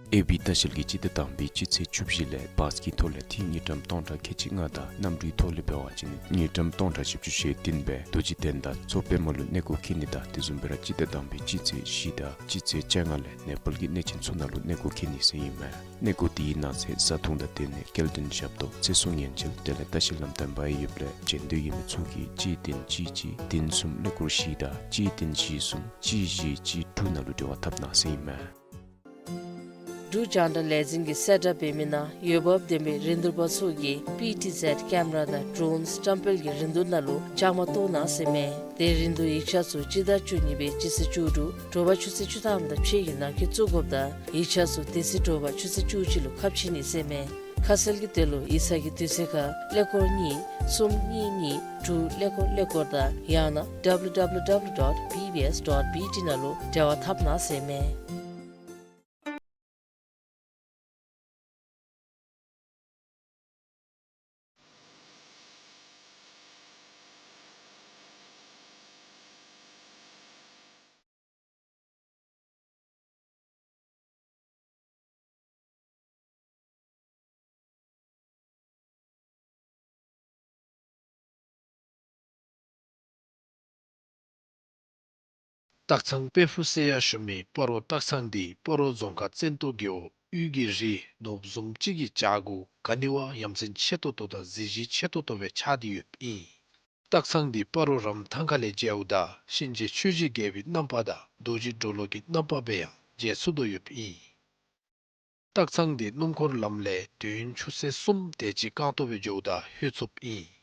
ཨེ་བི་ལྟ་བཤལ་གྱིས་སྤྱི་ཟླ་དང་པའི་སྤྱི་ཚེས་བཅུ་བཞི་ལས་བཱས་ཀྱི་ཐོག་ལས་ཏི་རུ་དངུལ་ཀྲམ་སྟོང་ཕྲག་ཁལ་གཅིག་ལྔ་དང་གནམ་གྲུའི་ཐོག་ལས་འབད་བ་ཅིན་དངུལ་ཀྲམ་སྟོང་ཕྲག་བཞི་བཅུ་ཞེ་བདུན་སྦེ་རྡོ་རྗེ་གདན་དང་མཚོ་པདྨ་ལུ་གནས་སྐོར་འཁྱིད་ནི་དང་དེ་བཟུམ་སྦེ་ར་སྤྱི་ཟླ་དང་པའི་སྤྱི་ཚེས་བཞི་དང་སྤྱི་ཚེས་བཅོ་ལྔ་ལས་ནེ་པཱལ་གྱི་གནས་ཆེན་ཚུ་ནང་ལུ་གནས་སྐོར་འཁྱིད་ནི་ཟེར་ཨིན་མས། གནས་སྐོར་དེའི་ནང་གསེས་བཟའ་འཐུང་དང་སྡོད་གནས་སྐྱེལ་འདྲེན་ཞབས་ཏོག་ཚེ་སྲོག་ཉེན་བཅོལ་དེ་ལས་ལྟ་བཤལ་ལམ་སྟོན་པ་ཡོདཔ་ལས་བྱོན་འདོད་ཡོད་མི་ཚུ་གིས་གཅིག་བདུན་གཅིག་གཅིག་བདུན་གསུམ་ཀླད་ཀོར་བཞི་དང་གཅིག་བདུན་བཞི་གསུམ་གཅིག་བཞི་གཅིག་དྲུག་ནང་ལུ་འབྲེལ་བ་འཐབ་གནང་ཟེར་ཨིན་མས། འབྲུག་རྒྱང་བསྒྲགས་ལས་འཛིན་གྱིས་གསལ་བསྒྲགས་འབད་མི་ནང་འོས་འབབ་ལྡན་པའི་རིན་བསྡུར་པ་ཚུ་གིས་པི་ཊི་ཟེཌ་ཀེམ་ར་དང་ཌྲོན་བཀྲམ་སྤེལ་གྱི་རིན་བསྡུར་ནང་ལུ་བཅའ་མར་གཏོགས་གནང་ཟེར་ཨིན་མས། དེ་རིན་བསྡུར་ཡིག་ཆ་ཚུ་སྤྱི་ཟླ་བཅུ་གཉིས་པའི་སྤྱི་ཚེས་བཅུ་དྲུག་དྲོ་པ་ཆུ་ཚོད་བཅུ་ཐམ་དང་ཕྱེད་ཀྱི་ནང་འཁོད་བཙུགས་དགོཔ་དང་ཡིག་ཆ་ཚུ་དེ་ཚེ་དྲོ་པ་ཆུ་ཚོད་བཅུ་གཅིག་ལུ་ཁ་ཕྱེ་ནི་ཟེར་ཨིན་མས། ཁ་གསལ་གྱི་དོན་ལུ་ཡིག་ཚང་གི་དུས་ཚོད་ཁར་ཀླད་ཀོར་གཉིས་གསུམ་གཉིས་གཉིས་དྲུག་ཀླད་ཀོར་ཀླད་ཀོར་དང་ཡང་ན་ཌབ་ལུ་ཌབ་ལུ་ཌབ་ལུ་ཌོཊ་བི་བི་ཨེསི་ཌོཊ་བི་ཊི་ནང་ལུ་འབྲེལ་བ་འཐབ་གནང་ཟེར་ཨིན་མས། སྟག་ཚང་དཔལ་ཕུག་ཟེར་ཡང་ཞུ་མི་སྤ་རོ་སྟག་ཚང་འདི་སྤ་རོ་རྫོང་ཁག་བཙན་ཏོ་རྒེད་འོག་དབུས་ཀྱི་རི་ནོར་བུ་བཟུམ་ཅིག་གི་བྱག་གུ་ག་ནི་བ་ཡ་མཚན་ཆེ་ཏོག་ཏོ་དང་གཟི་བརྗིད་ཆེ་ཏོག་ཏོ་སྦེ་ཆགས་ཏེ་ཡོདཔ་ཨིན། སྟག་ཚང་འདི་སྤ་རོ་རམ་ཐང་ཁ་ལས་མཇལཝ་ད་གཤིན་རྗེ་ཆོས་ཀྱི་རྒྱལ་པོའི་རྣམ་པ་དང་རྡོ་རྗེ་གྲོ་ལོད་ཀྱི་རྣམ་པ་སྦེ་ཡང་མཇལ་ཚུགས་དོ་ཡོདཔ་ཨིན། སྟག་ཚང་འདི་སྣུམ་འཁོར་ལམ་ལས་དུས་ཡུན་ཆུ་ཚོད་གསུམ་དེ་ཅིག་རྐང་སྟོང་སྦེ་འགྱོཝ་ད་ལྷོད་ཚུགསཔ་ཨིན།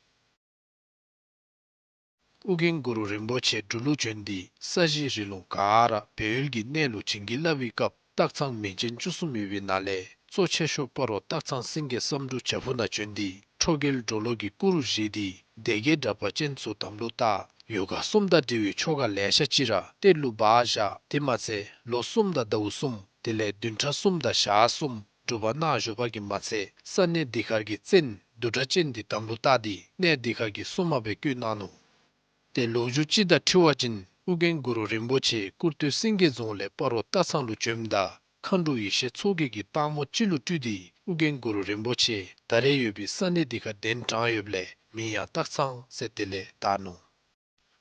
ཨོ་རྒྱན་གུ་རུ་རིན་པོ་ཆེ་འབྲུག་ལུ་བྱོན་ཏེ་ས་གཞི་རི་ལུང་ག་ར་སྦས་ཡུལ་གྱི་གནས་ལུ་བྱིན་གྱིས་བརླབས་པའི་སྐབས་སྟག་ཚང་མིང་ཅན་བཅུ་གསུམ་ཡོད་པའི་ནང་ལས་གཙོ་ཆེ་ཤོས་སྤ་རོ་སྟག་ཚང་སེང་གེ་བསམ་འགྲུབ་བྱག་ཕུག་ནང་བྱོན་ཏེ་ཁྲོ་རྒྱལ་གྲོ་ལོད་ཀྱི་སྐུ་རུ་བཞེངས་ཏེ་སྡེ་བརྒྱད་དྲེགས་པ་ཅན་ཚུ་དམ་ལུ་བཏགས། ཡོ་ག་གསུམ་དང་འབྲེལ་བའི་ཆོ་ག་ལེ་ཤ་ཅིག་ར་གཏེར་ལུ་སྦ་བཞག། དེ་མ་ཚད་ལོ་གསུམ་དང་ཟླཝ་གསུམ་དེ་ལས་བདུན་ཕྲག་གསུམ་དང་ཞག་གསུམ་སྒྲུབ་པ་གནང་བཞུགས་པ་གིས་མ་ཚད་ས་གནས་འདི་ཁར་གྱི་བཙན་བདུད་དྲེགས་ཅན་འདི་དམ་ལུ་བཏགས་ཏེ་གནས་འདི་ཁར་གྱི་སྲུང་མ་སྦེ་བསྐོས་གནང་ནུག། ཏེ་ལོ་རྒྱུས་ཅིག་དང་འཁྲིལ་བ་ཅིན་ཨོ་རྒྱན་གུ་རུ་རིན་པོ་ཆེ་ཀུར་སྟོད་སེང་གེ་རྫོང་ལས་སྤ་རོ་སྟག་ཚང་ལུ་བྱོནམ་ད་མཁའ་འགྲོ་ཡེ་ཤེས་མཚོ་རྒྱལ་གྱིས་སྟག་མོ་ཅིག་ལུ་སྤྲུལ་ཏེ་ཨོ་རྒྱན་གུ་རུ་རིན་པོ་ཆེ་ད་རེས་ཡོད་པའི་ས་གནས་འདི་ཁར་གདན་དྲངས་ཡོདཔ་ལས་མིང་ཡང་སྟག་ཚང་ཟེར་དེ་ལས་བཏགས་ནུག།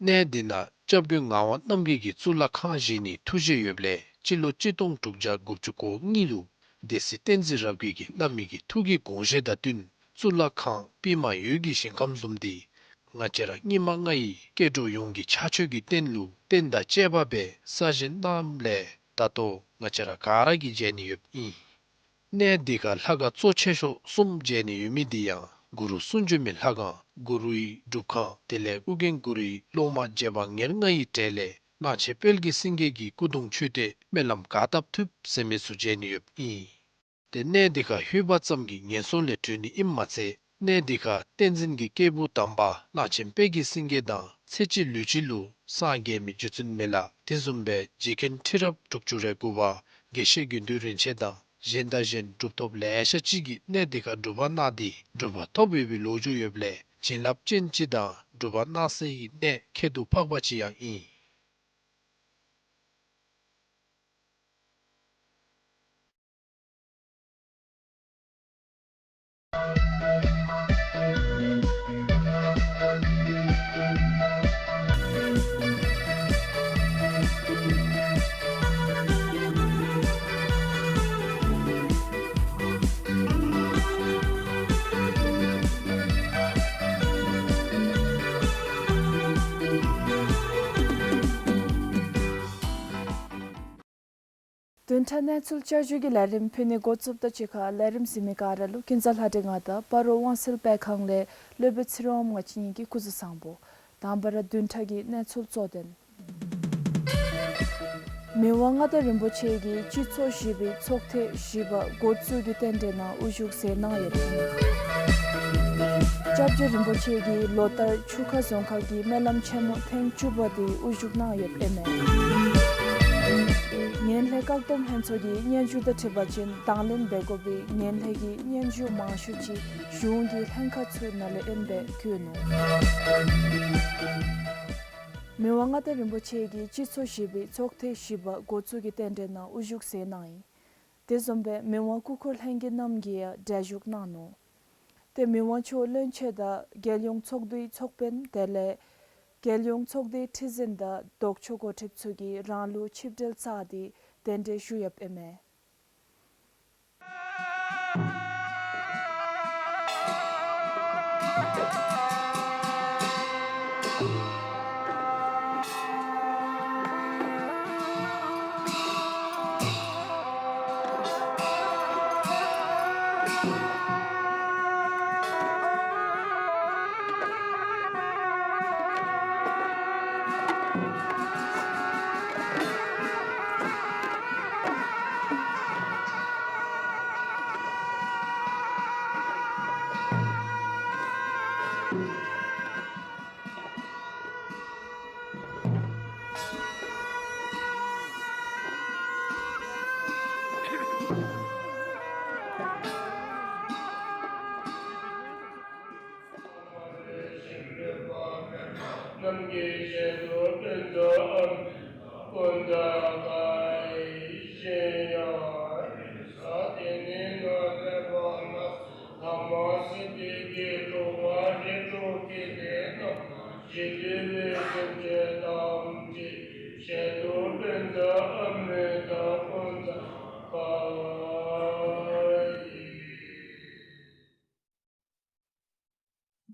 གནས་འདི་ནང་སྐྱབས་མགོན་ངག་དབང་རྣམ་རྒྱལ་གྱིས་གཙུག་ལག་ཁང་བཞེངས་ནིའི་ཐུགས་བཞེད་ཡོདཔ་ལས་སྤྱི་ལོ་གཅིག་སྟོང་དྲུག་བརྒྱ་དགུ་བཅུ་གོ་གཉིས་ལུ་སྡེ་སྲིད་བསྟན་འཛིན་རབ་རྒྱས་ཀྱིས་བླ་མའི་གི་ཐུགས་ཀྱི་དགོངས་བཞེད་དང་བསྟུན་གཙུག་ལག་ཁང་པདྨ་འོད་ཀྱི་ཞིང་ཁམས་བཟུམ་འདི་ང་བཅས་ར་སྙིགས་མ་ལྔ་ཡི་སྐྱེ་འགྲོ་ཡོངས་ཀྱི་ཕྱག་མཆོད་ཀྱི་རྟེན་ལུ་རྟེན་དང་བཅས་པ་སྦེ་གསར་བཞེངས་གནངམ་ལས་ད་ལྟོ་ང་བཅས་ར་ག་ར་གིས་མཇལ་ནི་ཡོདཔ་ཨིན། གནས་འདི་ཁར་ལྷ་ཁང་གཙོ་ཆེ་ཤོས་གསུམ་མཇལ་ནི་ཡོད་མི་འདི་ཡང་གུ་རུ་གསུང་བྱོན་མའི་ལྷ་ཁང་གུ་རུའི་སྒྲུབ་ཁང་དེ་ལས་ཨོ་རྒྱན་གུ་རུའི་སློབ་མ་རྗེ་འབངས་ཉེར་ལྔ་ཡི་གྲས་ལས་གླང་ཆེན་དཔལ་གྱི་སེང་གེ་གི་སྐུ་གདུང་མཆོད་རྟེན་སྨོན་ལམ་ག་བཏབ་ཐུབ་ཟེར་མི་ཚུ་མཇལ་ནི་ཡོདཔ་ཨིན། ཏེ་གནས་འདི་ཁར་ལྷོད་པ་ཙམ་གྱིས་ངན་སོང་ལས་གྲོལ་ནི་ཨིནམ་མ་ཚད་གནས་འདི་ཁར་བསྟན་འཛིན་གྱི་སྐྱེས་བུ་དམ་པ་གླང་ཆེན་དཔལ་གྱི་སེང་གེ་དང་ཚེ་གཅིག་ལུས་གཅིག་ལུ་སངས་རྒྱས་མི་རྗེ་བཙུན་མི་ལ་དེ་བཟུམ་སྦེ་རྗེ་མཁན་ཁྲི་རབས་དྲུག་ཅུ་རེ་དགུ་པ་དགེ་བཤེས་དགེ་འདུན་རིན་ཆེན་དང་གཞན་དང་གཞན་གྲུབ་ཐོབ་ལེ་ཤ་ཅིག་གིས་གནས་འདི་ཁར་སྒྲུབ་པ་གནང་སྟེ་གྲུབ་པ་ཐོབ་ཡོད་པའི་ལོ་རྒྱུས་ཡོདཔ་ལས་བྱིན་རླབས་ཅན་ཅིག་དང་སྒྲུབ་པ་གནང་སའི་གནས་ཁྱད་དུ་འཕགས་པ་ཅིག་ཡང་ཨིན། བདུན་ཕྲག་གནས་ཚུལ་བསྐྱར་ཞུ་གི་ལས་རིམ་ཕུལ་ནི་འགོ་བཙུགསཔ་དང་གཅིག་ཁར་ལས་རིམ་གཟིགས་མི་ག་ར་ལུ་ཀུན་བཟང་ལྷ་སྒྲོན་ང་དང་སྤ་རོ་དབང་སེལ་སྤེལ་ཁང་ལས་སློབ་དཔོན་ཚེ་རིང་དབངམོ་ང་བཅས་གཉིས་ཀྱིས་སྐུ་གཟུགས་བཟང་པོ། དང་པ་ར་བདུན་ཕྲག་གི་གནས་ཚུལ་གཙོ་དོན། མི་དབང་མངའ་བདག་རིན་པོ་ཆེ་གིས་སྤྱི་ཚོགས་བཞི་པའི་ཚོགས་ཐེངས་བཞི་པ་འགོ་བཙུགས་ཀྱི་རྟེན་འབྲེལ་ནང་དབུ་བཞུགས་མཛད་གནང་ཡོད། སྐྱབས་རྗེ་རིན་པོ་ཆེ་གིས་ལོ་ལྟར་ཆུ་ཁ་རྫོང་ཁག་གི་སྨོན་ལམ་ཆེན་མོ་ཐེངས་བཅུ་པ་དེ་དབུ་བཞུགས་གནང་ཡོདཔ་ཨིན་མས། ངན་ལྷད་བཀག་སྡོམ་ལྷན་ཚོགས་ཀྱི་སྙན་ཞུ་དང་འཁྲིལ་བ་ཅིན་དང་ལེན་འབད་དགོ་པའི་ངན་ལྷད་ཀྱི་སྙན་ཞུ་མང་ཤོས་ཅིག་གཞུང་གི་ལྷན་ཁག་ཚུ་ནང་ལས་ཨིནམ་སྦེ་བཀོད་ནུག། མི་དབང་མངའ་བདག་རིན་པོ་ཆེ་གིས་སྤྱི་ཚོགས་བཞི་པའི་ཚོགས་ཐེངས་བཞི་པ་འགོ་བཙུགས་ཀྱི་རྟེན་འབྲེལ་ནང་དབུ་བཞུགས་མཛད་གནང་ཡི། དེ་བཟུམ་སྦེ་མི་དབང་སྐུ་འཁོར་ལྷན་རྒྱས་རྣམས་ཀྱིས་ཡང་གྲལ་བཞུགས་གནང་ནུག། ཏེ་མི་དབང་མཆོག་བློན་ཆེན་དང་རྒྱལ་ཡོངས་ཚོགས་འདུའི་ཚོགས་དཔོན་དེ་ལས་རྒྱལ་ཡོངས་ཚོགས་སྡེའི་ཁྲི་འཛིན་དང་ལྡོག་ཕྱོགས་འགོ་ཁྲིདཔ་ཚུ་གིས་རང་ལུགས་ཆིབས་གྲལ་བཅས་ཏེ་གདན་འདྲེན་ཞུ་ཡོདཔ་ཨིན་མས།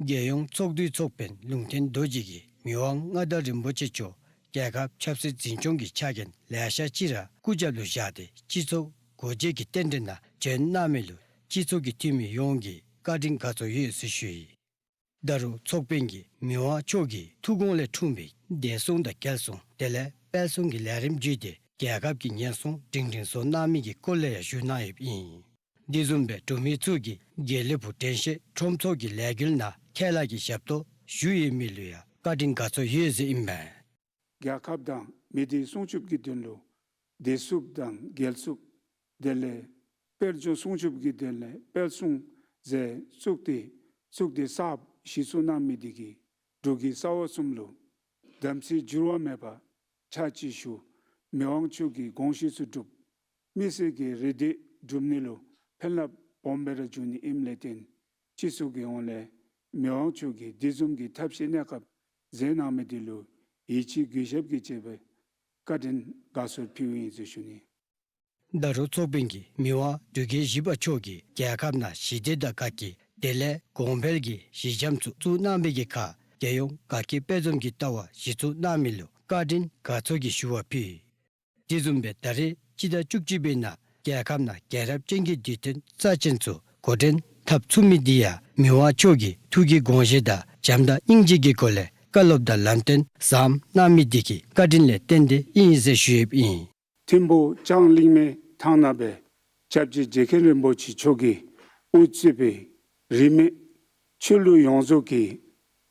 རྒྱལ་ཡོངས་ཚོགས་འདུའི་ཚོགས་དཔོན་ལུང་བསྟན་རྡོ་རྗེ་གིས་མི་དབང་མངའ་བདག་རིན་པོ་ཆེ་མཆོག་རྒྱལ་ཁབ་ཆབ་སྲིད་འཛིན་སྐྱོང་གི་ཕྱག་འགན་ལེ་ཤ་ཅིག་ར་སྐུ་རྒྱབ་ལུ་བཞག་སྟེ་སྤྱི་ཚོགས་སྒོ་འབྱེད་ཀྱི་རྟེན་འབྲེལ་ནང་བྱོན་གནང་མི་ལུ་སྤྱི་ཚོགས་ཀྱི་འཐུས་མི་ཡོངས་ཀྱིས་བཀའ་དྲིན་དགའ་ཚོར་ཡོད་ཟེར་ཞུ་ཡི། ད་རུང་ཚོགས་དཔོན་གྱིས་མི་དབང་མཆོག་གི་ཐུགས་དགོངས་ལས་འཁྲུངས་པའི་བདེ་སྲུང་དང་རྒྱལ་སྲུང་དེ་ལས་དཔལ་སྲུང་གི་ལས་རིམ་བརྒྱུད་དེ་རྒྱལ་ཁབ་ཀྱི་ཉེན་སྲུང་སྒྲིང་སྒྲིང་བཟོ་གནང་མི་གི་སྐོར་ལས་ཡང་ཞུ་གནང་ཡོདཔ་ཨིན། དེ་བཟུམ་སྦེ་འབྲུག་མི་ཚུ་གིས་དགེ་ལེགས་ཕུག་དྲན་ཤེས་ཁྲོམ་ཚོགས་ཀྱི་ལས་འགུལ་ནང་ཁས་བླངས་ཀྱི་ཞབས་ཏོག་ཞུ་ཡོད་མི་ལུ་ཡང་བཀའ་དྲིན་དགའ་ཚོར་ཡོད་ཟེར་ཨིན་མས། རྒྱལ་ཁབ་དང་མི་སྡེ་སྲུང་སྐྱོབ་ཀྱི་དོན་ལུ་བདེ་སྲུང་དང་རྒྱལ་སྲུང་དེ་ལས་དཔལ་འབྱོར་སྲུང་སྐྱོབ་ཀྱི་དོན་ལས་དཔལ་སྲུང་ཟེར་བཙུགས་ཏེ་བཙུགས་ཏེ་གསརཔ་གཞི་བཙུགས་གནང་མི་དེ་གིས་འབྲུག་གི་ས་འོག་གསུམ་ལུ་དམ་ཚིག་འགྱུར་བ་མེད་པར་ཕྱག་ཕྱིད་ཞུ་མི་དབང་མཆོག་གི་དགོངས་བཞེད་ཚུ་སྒྲུབ་མི་སེར་གྱི་རེ་འདོད་སྒྲུབ་ནི་ལུ་ཕན་རླབས་སྦོམ་སྦེ་ར་འབྱུང་ནི་ཨིནམ་ལས་བརྟེན་སྤྱི་ཚོགས་ཀྱི་ཧོངས་ལས་མི་དབང་མཆོག་གིས་དེ་བཟུམ་གྱི་ཐབས་ཤེས་གནས་སྐབས་མཛད་གནང་མི་དེ་ལུ་ཡིད་ཆེས་གུས་ཞབས་ཀྱིས་བཅས་པའི་བཀའ་དྲིན་དགའ་ཚོར་ཕུལཝ་ཨིན་ཟེར་ཞུ་ནི། ད་རུང་ཚོགས་དཔོན་གྱིས་མི་དབང་འབྲུག་རྒྱལ་བཞི་པ་མཆོག་གིས་རྒྱལ་ཁབ་ནང་ཞི་བདེ་དང་དགའ་སྐྱིད་དེ་ལས་གོང་འཕེལ་གྱི་གཞི་འགྱམ་ཚུ་བཙུགས་གནང་མི་གི་ཁར་རྒྱལ་ཡོངས་དགའ་སྐྱིད་དཔལ་འཛོམས་ཀྱི་ལྟ་བ་གཞི་བཙུགས་གནང་མི་ལུ་བཀའ་དྲིན་དགའ་ཚོར་གྱི་ཞུ་བ་ཕུལ། དེ་བཟུམ་སྦེ་ད་རེས་སྤྱི་ཟླ་བཅུ་གཅིག་པའི་ནང་རྒྱལ་ཁབ་ནང་རྒྱལ་རབས་ཅན་གྱི་དུས་སྟོན་རྩ་ཅན་ཚུ་འགོ་འདྲེན་འཐབ་ཚུགས་མི་དེ་ཡང་མི་དབང་མཆོག་གིས་ཐུགས་ཀྱི་དགོངས་བཞེད་དང་བྱམས་དང་སྙིང་རྗེ་གི་སྒོ་ལས་བཀའ་སློབ་དང་ལམ་སྟོན་བཟངམ་གནང་མི་དེ་གི་བཀའ་དྲིན་ལས་བརྟེན་ཏེ་ཨིན་ཟེར་ཞུ་ཡོདཔ་ཨིན། ཐིམ་ཕུག་ལྕང་གླིང་མའི་ཐང་ནང་སྦེ་སྐྱབས་རྗེ་རྗེ་མཁན་རིན་པོ་ཆེ་མཆོག་གིས་དབུ་གཙོས་པའི་རིས་མེད་ཆོས་ལུགས་ཡོངས་རྫོགས་ཀྱི་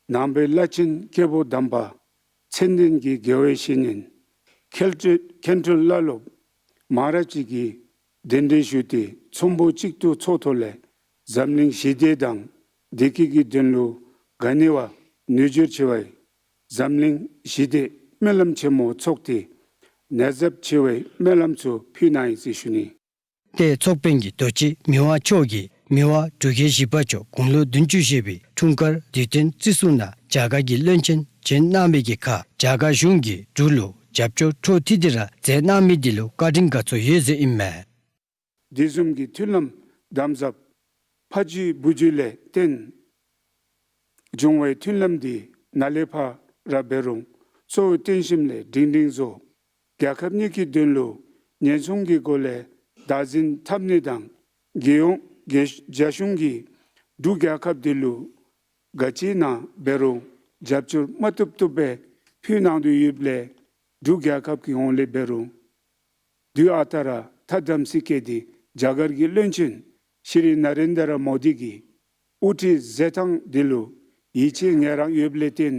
ནང་པའི་བླ་ཆེན་སྐྱེས་བུ་དམ་པ་མཚན་ལྡན་གྱི་དགེ་བའི་བཤེས་གཉེན་མཁན་སྤྲུལ་མཁན་སྤྲུལ་བླ་སློབ་མང་རབས་ཅིག་གིས་གདན་འདྲེན་ཞུས་ཏེ་ཚོམ་བུ་གཅིག་ཏུ་ཚོགས་ཐོག་ལས་འཛམ་གླིང་ཞི་བདེ་དང་བདེ་སྐྱིད་ཀྱི་དོན་ལུ་ག་ནི་བ་ནུས་སྦྱོར་ཆེ་བའི་འཛམ་གླིང་ཞི་བདེ་སྨོན་ལམ་ཆེན་མོ་ཚོགས་ཏེ་ནད་ཟབ་ཆེ་བའི་སྨོན་ལམ་ཚུ་ཕུལ་གནང་ཡི་ཟེར་ཞུ་ནི། ཏེ་ཚོགས་དཔོན་གྱིས་དུས་ཅི་མི་དབང་མཆོག་གིས་མི་དབང་འབྲུག་རྒྱལ་བཞི་པ་མཆོག་དགུང་ལོ་བདུན་ཅུ་བཞེས་པའི་འཁྲུངས་སྐར་དུས་སྟོན་བརྩི་སྲུང་ནང་རྒྱ་གར་གྱི་བློན་ཆེན་བྱོན་གནང་མི་གི་ཁར་རྒྱ་གར་གཞུང་གིས་འབྲུག་ལུ་རྒྱབ་སྐྱོར་འཕྲོ་མཐུད་དེ་ར་མཛད་གནང་མི་དེ་ལུ་བཀའ་དྲིན་དགའ་ཚོར་ཡོད་ཟེར་ཨིན་མས། དེ་བཟུམ་གྱི་མཐུན་ལམ་དམ་ཟབ་ཕ་རྒྱུད་བུ་རྒྱུད་ལས་བརྟེན་འབྱུང་བའི་མཐུན་ལམ་འདི་ནཱ་ལས་ཕར་ར་འབད་རུང་གཙོ་བོ་བསྟན་ཞིནམ་ལས་སྒྲིང་སྒྲིང་བཟོ། རྒྱལ་ཁབ་གཉིས་ཀྱི་དོན་ལུ་ཉེན་སྲུང་གི་སྒོ་ལས་བདག་འཛིན་འཐབ་ནི་དང་རྒྱལ་ཡོངས་རྒྱལ་རྒྱ་གཞུང་གིས་འབྲུག་རྒྱལ་ཁབ་འདི་ལུ་ག་ཅི་ནང་འབད་རུང་རྒྱབ་སྐྱོར་མ་བཏུབ་བཏུབ་སྦེ་ཕུལ་གནང་དོ་ཡོདཔ་ལས་འབྲུག་རྒྱལ་ཁབ་ཀྱི་ཧོངས་ལས་འབད་རུང་དུས་ཨ་རྟག་ར་ཐ་དམ་ཚིག་བསྐྱེད་དེ་རྒྱ་གར་གྱི་བློན་ཆེན་ཤྲཱི་ན་རེན་དྲ་མོ་དི་གི་དབུ་ཁྲིད་མཛད་ཐངས་འདི་ལུ་ཡིད་ཆེས་ངེས་རང་ཡོདཔ་ལས་བརྟེན་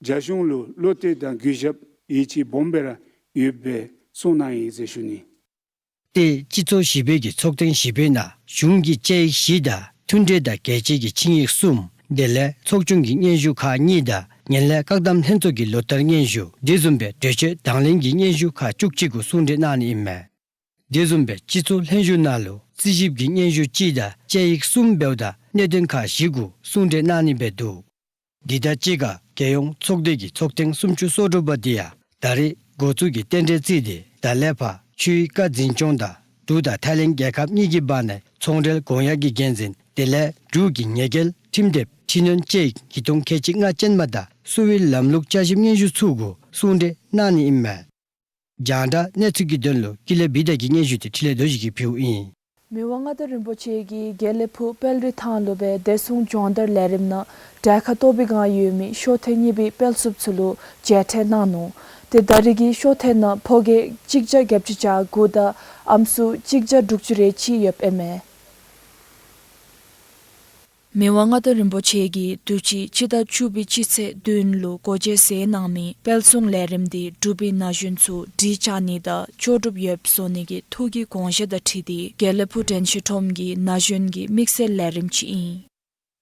རྒྱ་གཞུང་ལུ་བློ་གཏད་དང་གུས་ཞབས་ཡིད་ཆེས་སྦོམ་སྦེ་ར་ཡོདཔ་སྦེ་གསུངས་གནང་ཡི་ཟེར་ཞུ་ནི། ཏེ་སྤྱི་ཚོགས་བཞི་པའི་གི་ཚོགས་ཐེངས་བཞི་པའི་ནང་གཞུང་གི་བཅའ་ཡིག་བཞི་དང་མཐུན་འབྲེལ་དང་རྒྱལ་སྤྱི་གི་ཆིངས་ཡིག་གསུམ་དེ་ལས་ཚོགས་ཆུང་གི་སྙན་ཞུ་ཁག་གཉིས་དང་ངན་ལྷད་བཀག་སྡོམ་ལྷན་ཚོགས་ཀྱི་ལོ་བསྟར་སྙན་ཞུ་དེ་བཟུམ་སྦེ་གྲོས་ཆོད་དང་ལེན་གྱི་སྙན་ཞུ་ཁག་བཅུ་གཅིག་གུ་གསུང་གྲོས་གནང་ནི་ཨིན་མས། དེ་བཟུམ་སྦེ་སྤྱི་ཚོགས་ལྷན་བཞུགས་ནང་ལུ་རྩིས་ཞིབ་ཀྱི་སྙན་ཞུ་གཅིག་དང་བཅའ་ཡིག་གསུམ་འབདཝ་ད་གནད་དོན་ཁག་བཞི་གུ་གསུང་གྲོས་གནང་ནི་སྦེ་འདུག། དེ་དང་གཅིག་ཁར་རྒྱལ་ཡོངས་ཚོགས་སྡེ་གི་ཚོགས་ཐེངས་སུམ་ཅུ་སོ་དྲུག་པ་དེ་ཡང་ད་རེས་འགོ་བཙུགས་ཀྱི་རྟེན་འབྲེལ་བརྩིས་ཏེ་ད་ལས་ཕར་ཆུའི་བཀའ་འཛིན་སྐྱོང་དང་འབྲུག་དང་ཐའི་ལེནཌ་རྒྱལ་ཁབ་གཉིས་ཀྱི་བར་ནའི་ཚོང་འབྲེལ་དགོངས་ཡངས་ཀྱི་འགན་འཛིན་དེ་ལས་འབྲུག་གི་ཉེས་འགེལ་ཁྲིམས་དེབ་འཕྲི་སྣོན་དཔྱད་ཡིག་ཉིས་སྟོང་ཁལ་གཅིག་ལྔ་ཅན་མ་དང་བསུ་བའི་ལམ་ལུགས་བསྐྱར་ཞིབ་སྙན་ཞུ་ཚུ་གུ་གསུང་གྲོས་གནང་ནི་ཨིན་མས། རྒྱང་བསྒྲགས་གནས་ཚུལ་གྱི་དོན་ལུ་ཀུན་ལེགས་བི་དྷ་གི་སྙན་ཞུ་དེ་འཕྲིན་ལས་རྡོ་རྗེ་གིས་ཕུལཝ་ཨིན། མི་དབང་མངའ་བདག་རིན་པོ་ཆེ་གིས་དགེ་ལེགས་ཕུག་དཔལ་རི་ཐང་ལུ་སྦེ་བདེ་སྲུང་སྦྱོང་བརྡར་ལས་རིམ་ནང་གྲལ་ཁར་གཏོགས་པའི་བསྒང་ཡོད་མི་ཤོག་ཐེངས་གཉིས་པའི་དཔལ་འཚུབ་ཚུ་ལུ་མཇལ་འཕྲད་གནང་ནུག། ཏེ་ད་རེས་ཀྱི་ཤོག་ཐེངས་ནང་ཕོ་སྐྱེས་གཅིག་བརྒྱ་བརྒྱད་ཅུ་གྱ་དགུ་དང་ཨམ་སྲུ་གཅིག་བརྒྱ་དྲུག་ཅུ་རེ་གཅིག་ཡོདཔ་ཨིན་མས། མི་དབང་མངའ་བདག་རིན་པོ་ཆེ་གིས་དུས་ཅི་སྤྱི་ཟླ་བཅུ་པའི་སྤྱི་ཚེས་བདུན་ལུ་སྒོ་འབྱེད་མཛད་གནང་མི་དཔལ་སྲུང་ལས་རིམ་དེ་འབྲུག་པའི་ན་གཞོན་ཚུ་གྲི་བཅག་ནི་དང་ལྕོགས་གྲུབ་ཡོདཔ་བཟོ་ནི་གི་ཐུགས་ཀྱི་དགོངས་བཞེད་དང་འཁྲིལ་ཏེ་དགེ་ལེགས་ཕུག་དྲན་ཤེས་ཁྲོམ་གྱི་ན་གཞོན་གྱི་དམིགས་བསལ་ལས་རིམ་ཅིག་ཨིན།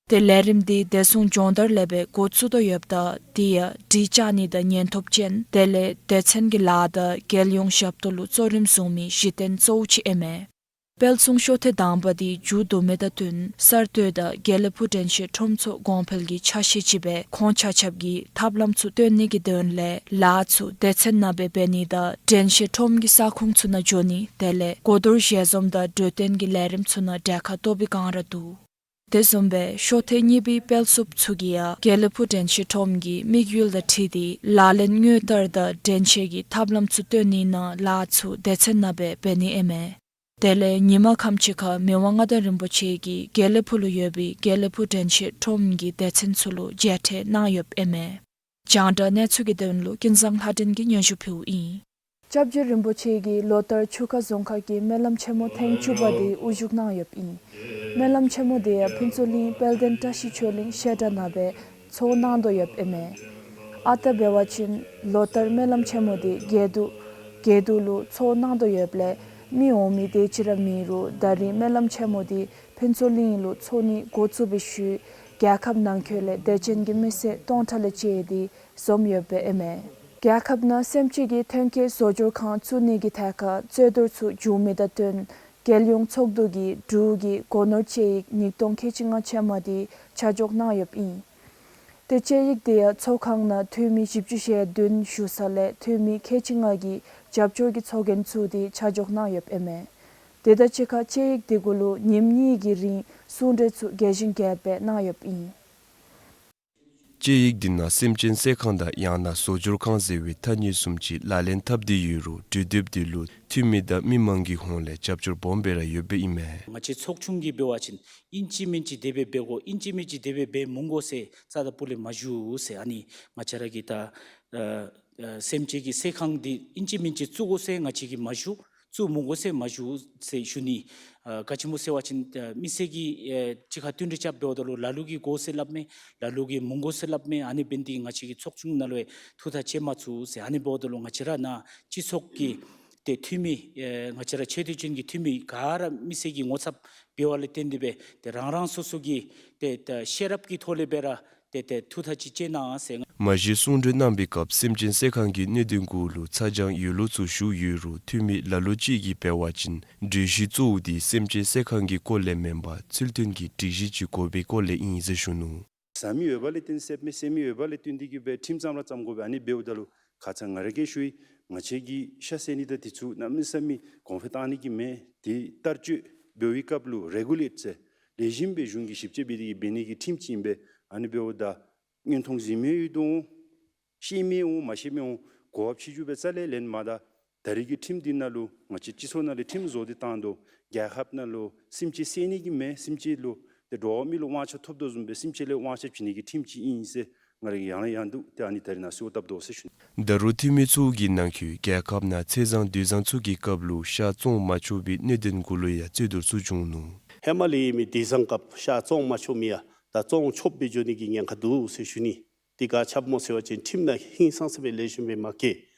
ཏེ་ལས་རིམ་དེ་བདེ་སྲུང་སྦྱོང་བརྡར་ལས་སྦེ་འགོ་བཙུགས་དོ་ཡོདཔ་ད་དེ་ཡང་གྲི་བཅག་ནི་དང་ཉེན་ཐོབ་ཅན་དེ་ལས་སྡེ་ཚན་གྱི་ལཱ་དང་རྒྱལ་ཡོངས་ཞབས་ཏོག་ལུ་གཙོ་རིམ་བཟུང་མི་གཞི་རྟེན་གཙོ་བོ་ཅིག་ཨིན་མས། དཔལ་སྲུང་ཤོག་ཐེངས་དང་པ་དེ་མཇུག་བསྡུ་མི་དང་བསྟུན་གསར་གཏོད་དང་དགེ་ལེགས་ཕུག་དྲན་ཤེས་ཁྲོམ་ཚོགས་གོང་འཕེལ་གྱི་ཆ་ཤས་ཅིག་སྦེ་ཁོང་ཆ་ཁྱབ་ཀྱིས་ཐབས་ལམ་ཚུ་སྟོན་ནི་གི་དོན་ལས་ལཱ་ཚུ་སྡེ་ཚན་ནང་སྦེ་འབད་ནི་དང་དྲན་ཤེས་ཁྲོམ་གྱི་ས་ཁོངས་ཚུ་ནང་འགྱོ་ནི་དེ་ལས་གོ་བསྡུར་ཞལ་འཛོམས་དང་གྲོས་བསྟུན་གྱི་ལས་རིམ་ཚུ་ནང་གྲལ་ཁར་གཏོགས་པའི་བསྒང་ར་འདུག། དེ་བཟུམ་སྦེ་ཤོག་ཐེངས་གཉིས་པའི་དཔལ་འཚུབ་ཚུ་གིས་ཡང་དགེ་ལེགས་ཕུག་དྲན་ཤེས་ཁྲོམ་གྱི་དམིགས་ཡུལ་དང་འཁྲིལ་ཏེ་ལག་ལེན་དངོས་བསྟར་དང་དྲན་ཤེས་ཀྱི་ཐབས་ལམ་ཚུ་སྟོན་ནི་ནང་ལཱ་ཚུ་སྡེ་ཚན་ནང་སྦེ་འབད་ནི་ཨིན་མས། དེ་ལས་ཉིན་མ་ཁམས་ཅིག་ཁར་མི་དབང་མངའ་བདག་རིན་པོ་ཆེ་གིས་དགེ་ལེགས་ཕུག་ལུ་ཡོད་པའི་དགེ་ལེགས་ཕུག་དྲན་ཤེས་ཁྲོམ་གྱི་སྡེ་ཚན་ཚུ་ལུ་མཇལ་འཕྲད་གནང་ཡོདཔ་ཨིན་མས། རྒྱང་བསྒྲགས་གནས་ཚུལ་གྱི་དོན་ལུ་ཀུན་བཟང་ལྷ་སྒྲོན་གྱིས་སྙན་ཞུ་ཕུལཝ་ཨིན། སྐྱབས་རྗེ་རིན་པོ་ཆེ་གིས་ལོ་ལྟར་ཆུ་ཁ་རྫོང་ཁག་གི་སྨོན་ལམ་ཆེན་མོ་ཐེངས་བཅུ་པ་དེ་དབུ་བཞུགས་གནང་ཡོདཔ་ཨིན། སྨོན་ལམ་ཆེན་མོ་དེ་ཡང་ཕུན་ཚོགས་གླིང་དཔལ་ལྡན་བཀྲ་ཤིས་ཆོས་གླིང་བཤད་གྲྭ་ནང་སྦེ་ཚོགས་གནང་དོ་ཡོདཔ་ཨིན་མས། ཨ་རྟག་འབད་བ་ཅིན་ལོ་ལྟར་སྨོན་ལམ་ཆེན་མོ་དེ་དགེ་འདུན་དགེ་འདུན་ལུ་ཚོགས་གནང་དོ་ཡོདཔ་ལས་མི་འོང་མི་དེ་ཅིག་ར་མེད་རུང་ད་རིས་སྨོན་ལམ་ཆེན་མོ་དེ་ཕུན་ཚོགས་གླིང་ལུ་ཚོགས་ནི་འགོ་བཙུགས་པའི་ཤུལ་རྒྱལ་ཁབ་ནང་འཁོད་ལས་དད་ཅན་གྱི་མི་སེར་སྟོང་ཕྲག་ལས་བཅད་དེ་འཛོམས་ཡོདཔ་ཨིན་མས། རྒྱལ་ཁབ་ནང་སེམས་ཅན་གྱི་ཐོན་སྐྱེད་བཟོ་སྦྱོར་ཁང་བཙུགས་ནི་གི་ཐད་ཁར་རྩོད་བསྡུར་ཚུ་མཇུག་མེད་དང་བསྟུན་རྒྱལ་ཡོངས་ཚོགས་འདུ་གིས་འབྲུག་གི་སྒོ་ནོར་དཔྱད་ཡིག་ཉིས་སྟོང་ཁལ་གཅིག་ལྔ་ཅན་མ་དེ་ཆ་འཇོག་གནང་ཡོདཔ་ཨིན། དེ་དཔྱད་ཡིག་དེ་ཡང་ཚོགས་ཁང་ནང་འཐུས་མི་བཞི་བཅུ་ཞེ་བདུན་བཞུགས་ས་ལས་འཐུས་མི་ཁལ་གཅིག་ལྔ་གིས་རྒྱབ་སྐྱོར་གྱི་ཚོགས་རྒྱན་བཙུགས་ཏེ་ཆ་འཇོག་གནང་ཡོདཔ་ཨིན་མས། དེ་དང་གཅིག་ཁར་དཔྱད་ཡིག་དེ་གུ་ལུ་ཉིནམ་གཉིས་ཀྱི་རིང་གསུང་གྲོས་ཚུ་རྒྱས་ཤིང་རྒྱསཔ་སྦེ་གནང་ཡོདཔ་ཨིན། དཔྱད་ཡིག་འདི་ནང་སེམས་ཅན་སྲེག་ཁང་དང་ཡང་ན་བཟོ་སྦྱོར་ཁང་ཟེར་བའི་ཐ་སྙད་བཟུམ་ཅིག་ལག་ལེན་འཐབ་སྟེ་ཡོད་རུང་གྲོས་འདེབས་འདི་ལུ་འཐུས་མི་དང་མི་མང་གི་ཧོངས་ལས་རྒྱབ་སྐྱོར་སྦོམ་སྦེ་ར་ཡོདཔ་ཨིན་མས། ང་བཅས་ཚོགས་ཆུང་གིས་འབད་བ་ཅིན་ཨིན་ཅི་མིན་ཅི་དེ་སྦེ་འབད་དགོ་ཨིན་ཅི་མིན་ཅི་དེ་སྦེ་འབད་མི་དགོ་ཟེར་རྩ་དང་སྤུ་ལས་མ་ཞུ་ཟེར། ཨ་ནི་ང་བཅས་ར་གིས་ད་ཨ་ཨ་སེམས་ཅན་གྱི་སྲེག་ཁང་འདི་ཨིན་ཅི་མིན་ཅི་བཙུགས་དགོ་ཟེར་ང་བཅས་ཀྱིས་མ་ཞུ། བཙུགས་མི་དགོ་ཟེར་མ་ཞུ་ཟེར་ཞུ་ནི། ཨ་ག་ཅི་སྨོ་ཟེར་བ་ཅིན་ཨ་མི་སེར་གྱིས་ཨ་གཅིག་ཁར་བསྟུན་གྲོས་རྐྱབ་འབདཝ་ད་ལུ་ལ་ལུ་གིས་དགོ་ཟེར་སླབ་མས། ལ་ལུ་གིས་མི་དགོ་ཟེར་སླབ་མས། ཨ་ནི་འབད་ནི་དེ་གིས་ང་བཅས་ཀྱིས་ཚོགས་ཆུང་ནང་ལུ་ཡང་ཐུགས་ཐག་བཅད་མ་ཚུགས་ཟེར། ཨ་ནི་འབདཝ་ད་ལུ་ང་བཅས་ར་ནཱ་སྤྱི་ཚོགས་ཀྱི་ཏེ་འཐུས་མི་ཨ་ང་བཅས་ར་ཆེ་བསྟོད་ཅན་གྱི་འཐུས་མི་ག་ར་མི་སེར་གྱི་ངོ་ཚབ་འབདཝ་ལས་བརྟེན་ཏེ་སྦེ་ཏེ་རང་རང་སོ་སོ་གི་ཏེ་ཏེ་ཤེས་རབ་ཀྱི་ཐོག་ལས་སྦེ་ར་ཏེ་ཏེ་ཐུགས་ཐག་ཅིག་བཅད་གནང་ཟེར། མ་གཞི་གསུང་གྲོས་གནང་བའི་སྐབས་སེམས་ཅན་སྲེག་ཁང་གི་གནད་དོན་གུ་ལུ་ཚ་གྱང་ཡོད་ལུགས་ཚུ་ཞུ་ཡོད་རུང་འཐུས་མི་ལ་ལུ་ཅིག་གིས་འབད་བ་ཅིན་གྲོས་གཞི་གཙོ་བོ་དེ་སེམས་ཅན་སྲེག་ཁང་གི་སྐོར་ལས་མེན་པར་ཚུལ་མཐུན་གྱི་སྒྲིག་གཞི་ཅིག་དགོ་པའི་སྐོར་ལས་ཨིན་ཟེར་ཞུ་ནུག། བཟའ་མི་ཡོདཔ་ལས་བརྟེན་སྲེགཔ་མས། སྲེག་མི་ཡོདཔ་ལས་བརྟེན་ཏེ་གིས་སྦེ་ཁྲིམས་ཙམ་ར་བརྩམ་དགོ་པས། ཨ་ནི་འབདཝ་ད་ལུ་ཁ་ཙ་ང་ར་གིས་ཞུ་ཡི། ང་བཅས་ཀྱིས་ཤ་བསད་ནི་དང་དེ་ཚུ་གནམ་མེད་ས་མེད་གོང་འཕེལ་བཏང་ནི་གི་མེན། དེ་བསྟར་སྤྱོད་འབད་བའི་སྐབས་ལུ་རེ་གུ་ལེཊ་ཟེར་ལེགས་ཤོམ་སྦེ་གཞུང་གིས་ཞིབ་དཔྱད་འབད་དེ་གིས་འབད་ནི་གི་ཁྲིམས་ཅིག་ཨིན་པས། ཨ་ནི་འབདཝ་ད་མངོན་མཐོང་གཟིགས་མི་ཡོད་དོ་འོང་། ཤེས་མི་འོང་། མ་ཤེས་མི་འོང་། གོ་བ་ཕྱི་འགྱུར་སྦེ་རྩ་ལས་ལེན་མ་ད། ད་རེས་ཀྱི་ཁྲིམས་འདི་ནང་ལུ་ང་བཅས་སྤྱི་ཚོགས་ནང་ལས་ཁྲིམས་བཟོ་སྟེ་བཏང་དོ། རྒྱལ་ཁབ་ནང་ལུ་སེམས་ཅན་བསད་ནི་གི་མེན། སེམས་ཅན་ལུ་ཏེ་འགྲོ་བ་མི་ལུ་དབང་ཆ་ཐོབ་དོ་བཟུམ་སྦེ་སེམས་ཅན་ལས་དབང་ཆ་བྱིན་ནི་གི་ཁྲིམས་ཅིག་ཨིན་ཟེར་ང་ར་གིས་ཡང་ཡང་འདུག། ཏེ་ཨ་ནི་ད་རེས་ནཱ་གསོལཝ་བཏབ་དོ་ཟེར་ཞུ་ནི། ད་རུང་འཐུས་མི་ཚུ་གི་ནང་འཁོད་རྒྱལ་ཁབ་ནང་ཚེས་བཟང་དུས་བཟང་ཚུ་གི་སྐབས་ལུ་ཤ་བཙོང་མ་ཆོག་པའི་གནད་དོན་གུ་ལུ་ཡང་རྩོད་བསྡུར་ཚུ་བྱུང་ནུག། ཧེ་མ་ལས་ཡོད་མི་དུས་བཟང་སྐབས་ཤ་བཙོང་མ་ཆོག་མི་ཡང་ད་བཙོང་ཆོགཔ་སྦེ་འགྱོ་ནི་གི་ཉེན་ཁ་འདུག་ཟེར་ཞུ་ནི། དེ་ག་ཅི་སྨོ་ཟེར་བ་ཅིན་ཁྲིམས་ནང་ཧིང་སངས་ས་སྦེ་ལེགས་ཤོམ་སྦེ་མ་བཀོད།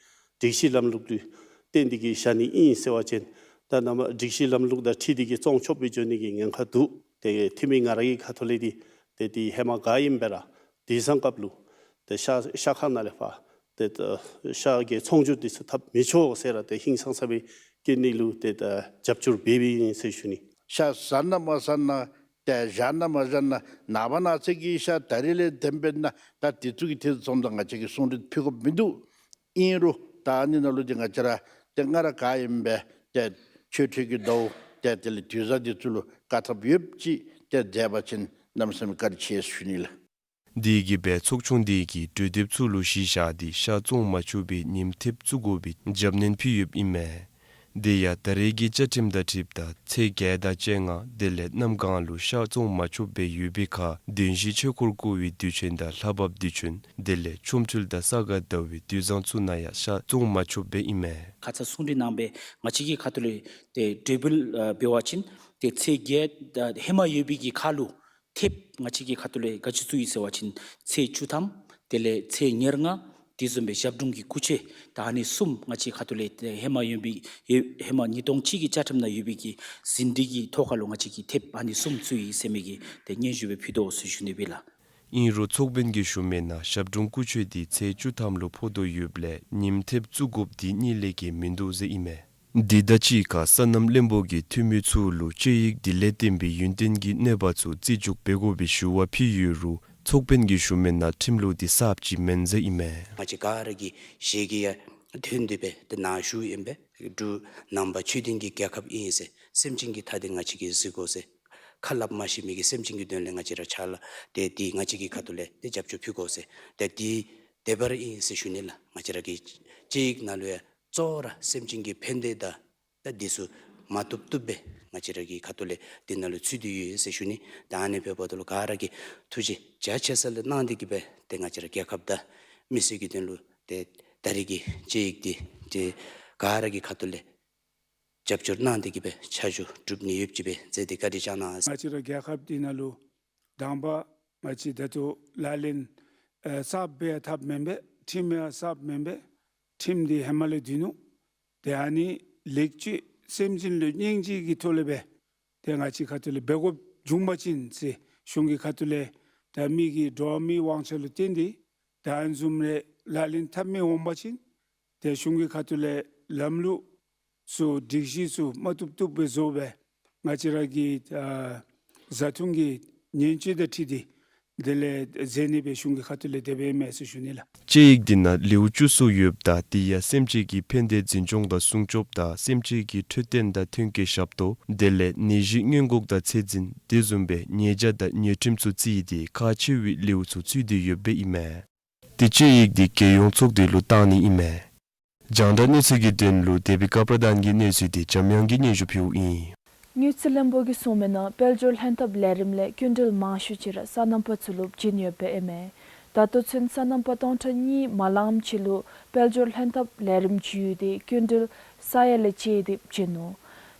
སྒྲིག་གཞི་ལམ་ལུགས་ལུ་བརྟེན་ཏེ་གིས་བཞག་ནི་ཨིན་ཟེར་བ་ཅིན་ད་ནཱ་མར་སྒྲིག་གཞི་ལམ་ལུགས་དང་འཁྲིལ་ཏེ་གིས་བཙོང་ཆོགཔ་སྦེ་འགྱོ་ནི་གི་ཉེན་ཁ་འདུག། ཏེ་འཐུས་མི་ང་ར་གི་ཁ་ཐུག་ལས་འདི་ཏེ་འདི་ཧེ་མ་ག་ཨིནམ་སྦེ་ར་དུས་བཟང་སྐབས་ལུ་ཏེ་ཤ་ཤ་ཁང་ནང་ལས་ཕར་ཏེ་ཤ་གི་ཚོང་སྒྱུར་འདི་ཚུ་འཐབ་མི་ཆོག་ཟེར་ར་ཏེ་ཧིང་སངས་ས་སྦེ་བཀོད་ནི་ལུ་ཏེ་ད་རྒྱབ་སྐྱོར་འབད་འབདཝ་ཨིན་ཟེར་ཞུ་ནི། ཤ་བཟའ་ན་མ་བཟའ་ན་ཏེ་བཞག་ན་མ་བཞག་ན་ནངས་པ་གནངས་ཚེ་གི་ཤ་ད་རིས་ལས་འདེམས་འབད་ན་ད་དེ་ཚུ་གི་ཐད་ཚུ་ཙམ་ད་ང་བཅས་ཀྱིས་གསུང་གྲོས་ཕུལ་དགོཔ་མིན་འདུག། ཨིན་རུང་ད་ཨ་ནི་ནང་ལུ་འདི་ང་བཅས་ར་ཏེ་སྔར་ག་ཨིནམ་སྦེ་ཏེ་ཆོས་ཁྲིད་ཀྱི་ཟླཝ་ཏེ་དེ་ལས་དུས་བཟང་འདི་ཚུ་ལུ་བཀག་ཐབས་ཡོདཔ་ཅིག་ཏེ་མཛད་པ་ཅིན་གནམ་མེད་ས་མེད་བཀའ་དྲིན་ཆེ་ཟེར་ཞུ་ནི་ལགས། དེ་གིས་སྦེ་ཚོགས་ཆུང་དེ་གིས་གྲོས་འདེབས་ཚུ་ལུ་གཞི་བཞག་སྟེ་ཤ་བཙོང་མ་ཆོག་པའི་ཉིནམ་ཐེབས་བཙུགས་དགོ་པའི་རྒྱབ་སྣོན་ཕུལ་ཡོདཔ་ཨིན་མས། དེ་ཡང་ད་རེས་ཀྱི་བཅའ་ཁྲིམས་དང་འཁྲིལཝ་ད་ཚེས་བརྒྱད་དང་བཅོ་ལྔ་དེ་ལས་གནམ་གང་ལུ་ཤ་བཙོང་མ་ཆོགཔ་སྦེ་ཡོད་པའི་ཁར་བདུན་ཞག་ཆོས་འཁོར་བསྐོར་བའི་དུས་ཆེན་དང་ལྷ་བབས་དུས་ཆེན་དེ་ལས་ཆོ་འཕྲུལ་དང་ས་ག་ཟླ་བའི་དུས་བཟང་ཚུ་ནང་ཡང་ཤ་བཙོང་མ་ཆོགཔ་སྦེ་ཨིན་མས། ཁ་ཙ་གསུང་གྲོས་གནང་སྦེ་ང་བཅས་ཀྱི་ཁ་ཐུག་ལས་ཏེ་གྲོས་འབུལ་ཨ་འབད་བ་ཅིན་ཏེ་ཚེས་བརྒྱད་ཨ་ཧེ་མ་ཡོད་པའི་གི་ཁར་ལུ་ཐེབས་ང་བཅས་ཀྱི་ཁ་ཐུག་ལས་ག་ཅི་བཙུགས་ཡི་ཟེར་བ་ཅིན་ཚེས་བཅུ་ཐམ་དེ་ལས་ཚེས་ཉེར་ལྔ་དེ་བཟུམ་སྦེ་ཞབས་དྲུང་གི་སྐུ་ཆོས་ད་ཨ་ནི་གསུམ་ང་བཅས་ཁ་ཐུག་ལས་ཏེ་ཧེ་མ་ཡོད་པའི་ཧེ་མ་ཉིས་སྟོང་གཅིག་གི་བཅའ་ཁྲིམས་ནང་ཡོད་པའི་གི་ཟིན་བྲིས་ཀྱི་ཐོག་ཁར་ལུ་ང་བཅས་ཀྱིས་ཐེབས་ཨ་ནི་གསུམ་བཙུགས་ཡི་ཟེར་མི་གི་ཏེ་སྙན་ཞུ་སྦེ་ཕུལ་དོ་ཟེར་ཞུ་ནི་སྦེ་ལགས། ཨིན་རུང་ཚོགས་དཔོན་གྱིས་ཞུ་མི་ནང་ཞབས་དྲུང་སྐུ་ཆོས་འདི་ཚེས་བཅུ་ཐམ་ལུ་ཕོག་དོ་ཡོདཔ་ལས་ཉིནམ་ཐེབས་བཙུགས་དགོཔ་འདི་གཉིས་ལས་བརྒལ་མིན་འདུག་ཟེར་ཨིན་མས། འདི་དང་གཅིག་ཁར་སོ་ནམ་བློན་པོ་གིས་འཐུས་མི་ཚུ་ལུ་དཔྱད་ཡིག་འདི་ལས་བརྟེན་པའི་ཡུན་བརྟན་གྱི་གནོད་པ་ཚུ་རྩིས་འཇོག་འབད་དགོ་པའི་ཞུ་བ་ཕུལ་ཡོད་རུང་ཚོགས་དཔོན་གྱིས་ཞུ་མི་ནང་ཁྲིམས་ལུགས་འདི་གསརཔ་ཅིག་མེན་ཟེར་ཨིན་མས། ང་བཅས་ག་ར་གི་ཞལ་གྱིས་ཡང་ཐོན་ཏེ་སྦེ་ཏེ་ནཱ་ཞུཝ་ཨིན་པས། འབྲུག་ནང་པ་ཆོས་ལྡན་གྱི་རྒྱལ་ཁབ་ཨིན་ཟེར། སེམས་ཅན་གྱི་མཐའ་འདི་ང་བཅས་ཀྱིས་གཟིགས་དགོ་ཟེར། ཁ་སླབ་མ་ཤེས་མི་གི་སེམས་ཅན་གྱི་དོན་ལས་ང་བཅས་ར་ཕྱག་ལཱ་ཏེ་འདི་ང་བཅས་ཀྱི་ཁ་ཐུག་ལས་ཏེ་རྒྱབ་སྐྱོར་ཕུལ་དགོ་ཟེར། ཏེ་འདི་དེ་སྦེ་ར་ཨིན་ཟེར་ཞུ་ནི་ལགས། ང་བཅས་ར་གི་དཔྱད་ཡིག་ནང་ལུ་ཡང་གཙོ་བོ་ར་སེམས་ཅན་གྱི་ཕན་བདེ་དང་ད་འདི་ཚུ་ མ་བཏུབ་བཏུབ་སྦེ་ང་བཅས་ར་གི་ཁ་ཐུག་ལས་འདི་ནང་ལུ་ཚུད་དེ་ཡོད་ཟེར་ཞུ་ནི། ད་ཨ་ནི་འབདཝ་ད་ལུ་ག་ར་གིས་ཐུགས་རྗེ་རྒྱ་ཆེ་ས་ལས་གནང་སྟེ་གི་སྦེ་ཏེ་ང་བཅས་ར་རྒྱལ་ཁབ་དང་མི་སེར་གྱི་དོན་ལུ་ཏེ་ད་རེས་ཀྱི་དཔྱད་ཡིག་འདི་ཏེ་ག་ར་གི་ཁ་ཐུག་ལས་རྒྱབ་སྐྱོར་གནང་སྟེ་གི་སྦེ་ཆ་འཇོག་གྲུབ་ནི་ཡོདཔ་ཅིག་སྦེ་མཛད་དེ་བཀའ་དྲིན་བསྐྱང་གནང་ཟེར། ང་བཅས་ར་རྒྱལ་ཁབ་འདི་ནང་ལུ་དང་པ་ང་བཅས་ད་ལྟོ་ལག་ལེན་ཨེ་གསརཔ་སྦེ་འཐབ་མེན་པས། ཁྲིམས་ཡང་གསརཔ་མེན་པས། ཁྲིམས་འདི་ཧེ་མ་ལས་འདུག་ནུག། ཏེ་ཨ་ནི་ལེགས་བཅོས་སེམས་ཅན་ལུ་སྙིང་རྗེ་གི་ཐོག་ལས་སྦེ་ཏེ་ང་བཅས་ཁ་ཐུག་ལས་འབད་དགོཔ་བྱུང་པ་ཅིན་ཟེར་གཞུང་གི་ཁ་ཐུག་ལས་ད་མི་གི་འགྲོ་བ་མིའི་དབང་ཆ་ལུ་བརྟེན་ཏེ་ད་ཨ་ནི་བཟུམ་རེ་ལག་ལེན་འཐབ་མི་འོང་པ་ཅིན་ཏེ་གཞུང་གི་ཁ་ཐུག་ལས་ལམ་ལུགས་ཚུ་སྒྲིག་གཞི་ཚུ་མ་བཏུབ་བཏུབ་སྦེ་བཟོ་སྦེ་ང་བཅས་ར་གི་ཨ་བཟའ་འཐུང་གི་ཉེན་བཅོལ་དང་འཁྲིལ་ཏེ་དེ་ལས་མཛད་ནི་སྦེ་གཞུང་གི་ཁ་ཐུག་ལས་དེ་སྦེ་ཨིན་མས་ཟེར་ཞུ་ནི་ལགས། དཔྱད་ཡིག་འདི་ནང་ལེའུ་བཅུ་གསུམ་ཡོདཔ་ད་དེ་ཡང་སེམས་ཅན་གྱི་ཕན་བདེ་འཛིན་སྐྱོང་དང་སྲུང་སྐྱོབ་དང་སེམས་ཅན་གྱི་འཕྲོད་བསྟེན་དང་ཐོན་སྐྱེད་ཞབས་ཏོག་དེ་ལས་ནད་གཞི་སྔོན་འགོག་དང་ཚད་འཛིན་དེ་བཟུམ་སྦེ་ཉེས་བྱ་དང་ཉེས་ཁྲིམས་ཚུ་བརྩིས་ཏེ་ཁག་ཆེ་བའི་ལེའུ་ཚུ་ཚུད་དེ་ཡོདཔ་སྦེ་ཨིན་མས། དེ་དཔྱད་ཡིག་འདི་རྒྱལ་ཡོངས་ཚོགས་སྡེ་ལུ་བཏང་ནི་ཨིན་མས། རྒྱང་བསྒྲགས་གནས་ཚུལ་གྱི་དོན་ལུ་དེ་བི་ཀ་པྲ་དཱན་གྱི་གནས་ཚུལ་འདི་འཇམ་དབྱངས་ཀྱིས་སྙན་ཞུ་ཕུལཝ་ཨིན། དངུལ་རྩིས་བློན་པོ་གིས་གསུངས་མི་ནང་དཔལ་འབྱོར་ལྷན་ཐབས་ལས་རིམ་ལས་སྐྱིན་འགྲུལ་མང་ཤོས་ཅིག་ར་སོ་ནམ་པ་ཚུ་ལུ་བྱིན་ཡོདཔ་ཨིན་མས། ད་ལྟོ་ཚུན་སོ་ནམ་པ་སྟོང་ཕྲག་གཉིས་མ་ལངམ་ཅིག་ལུ་དཔལ་འབྱོར་ལྷན་ཐབས་ལས་རིམ་བརྒྱུད་དེ་སྐྱིན་འགྲུལ་ས་ཡ་ལས་བཅད་དེ་བྱིན་ནུག།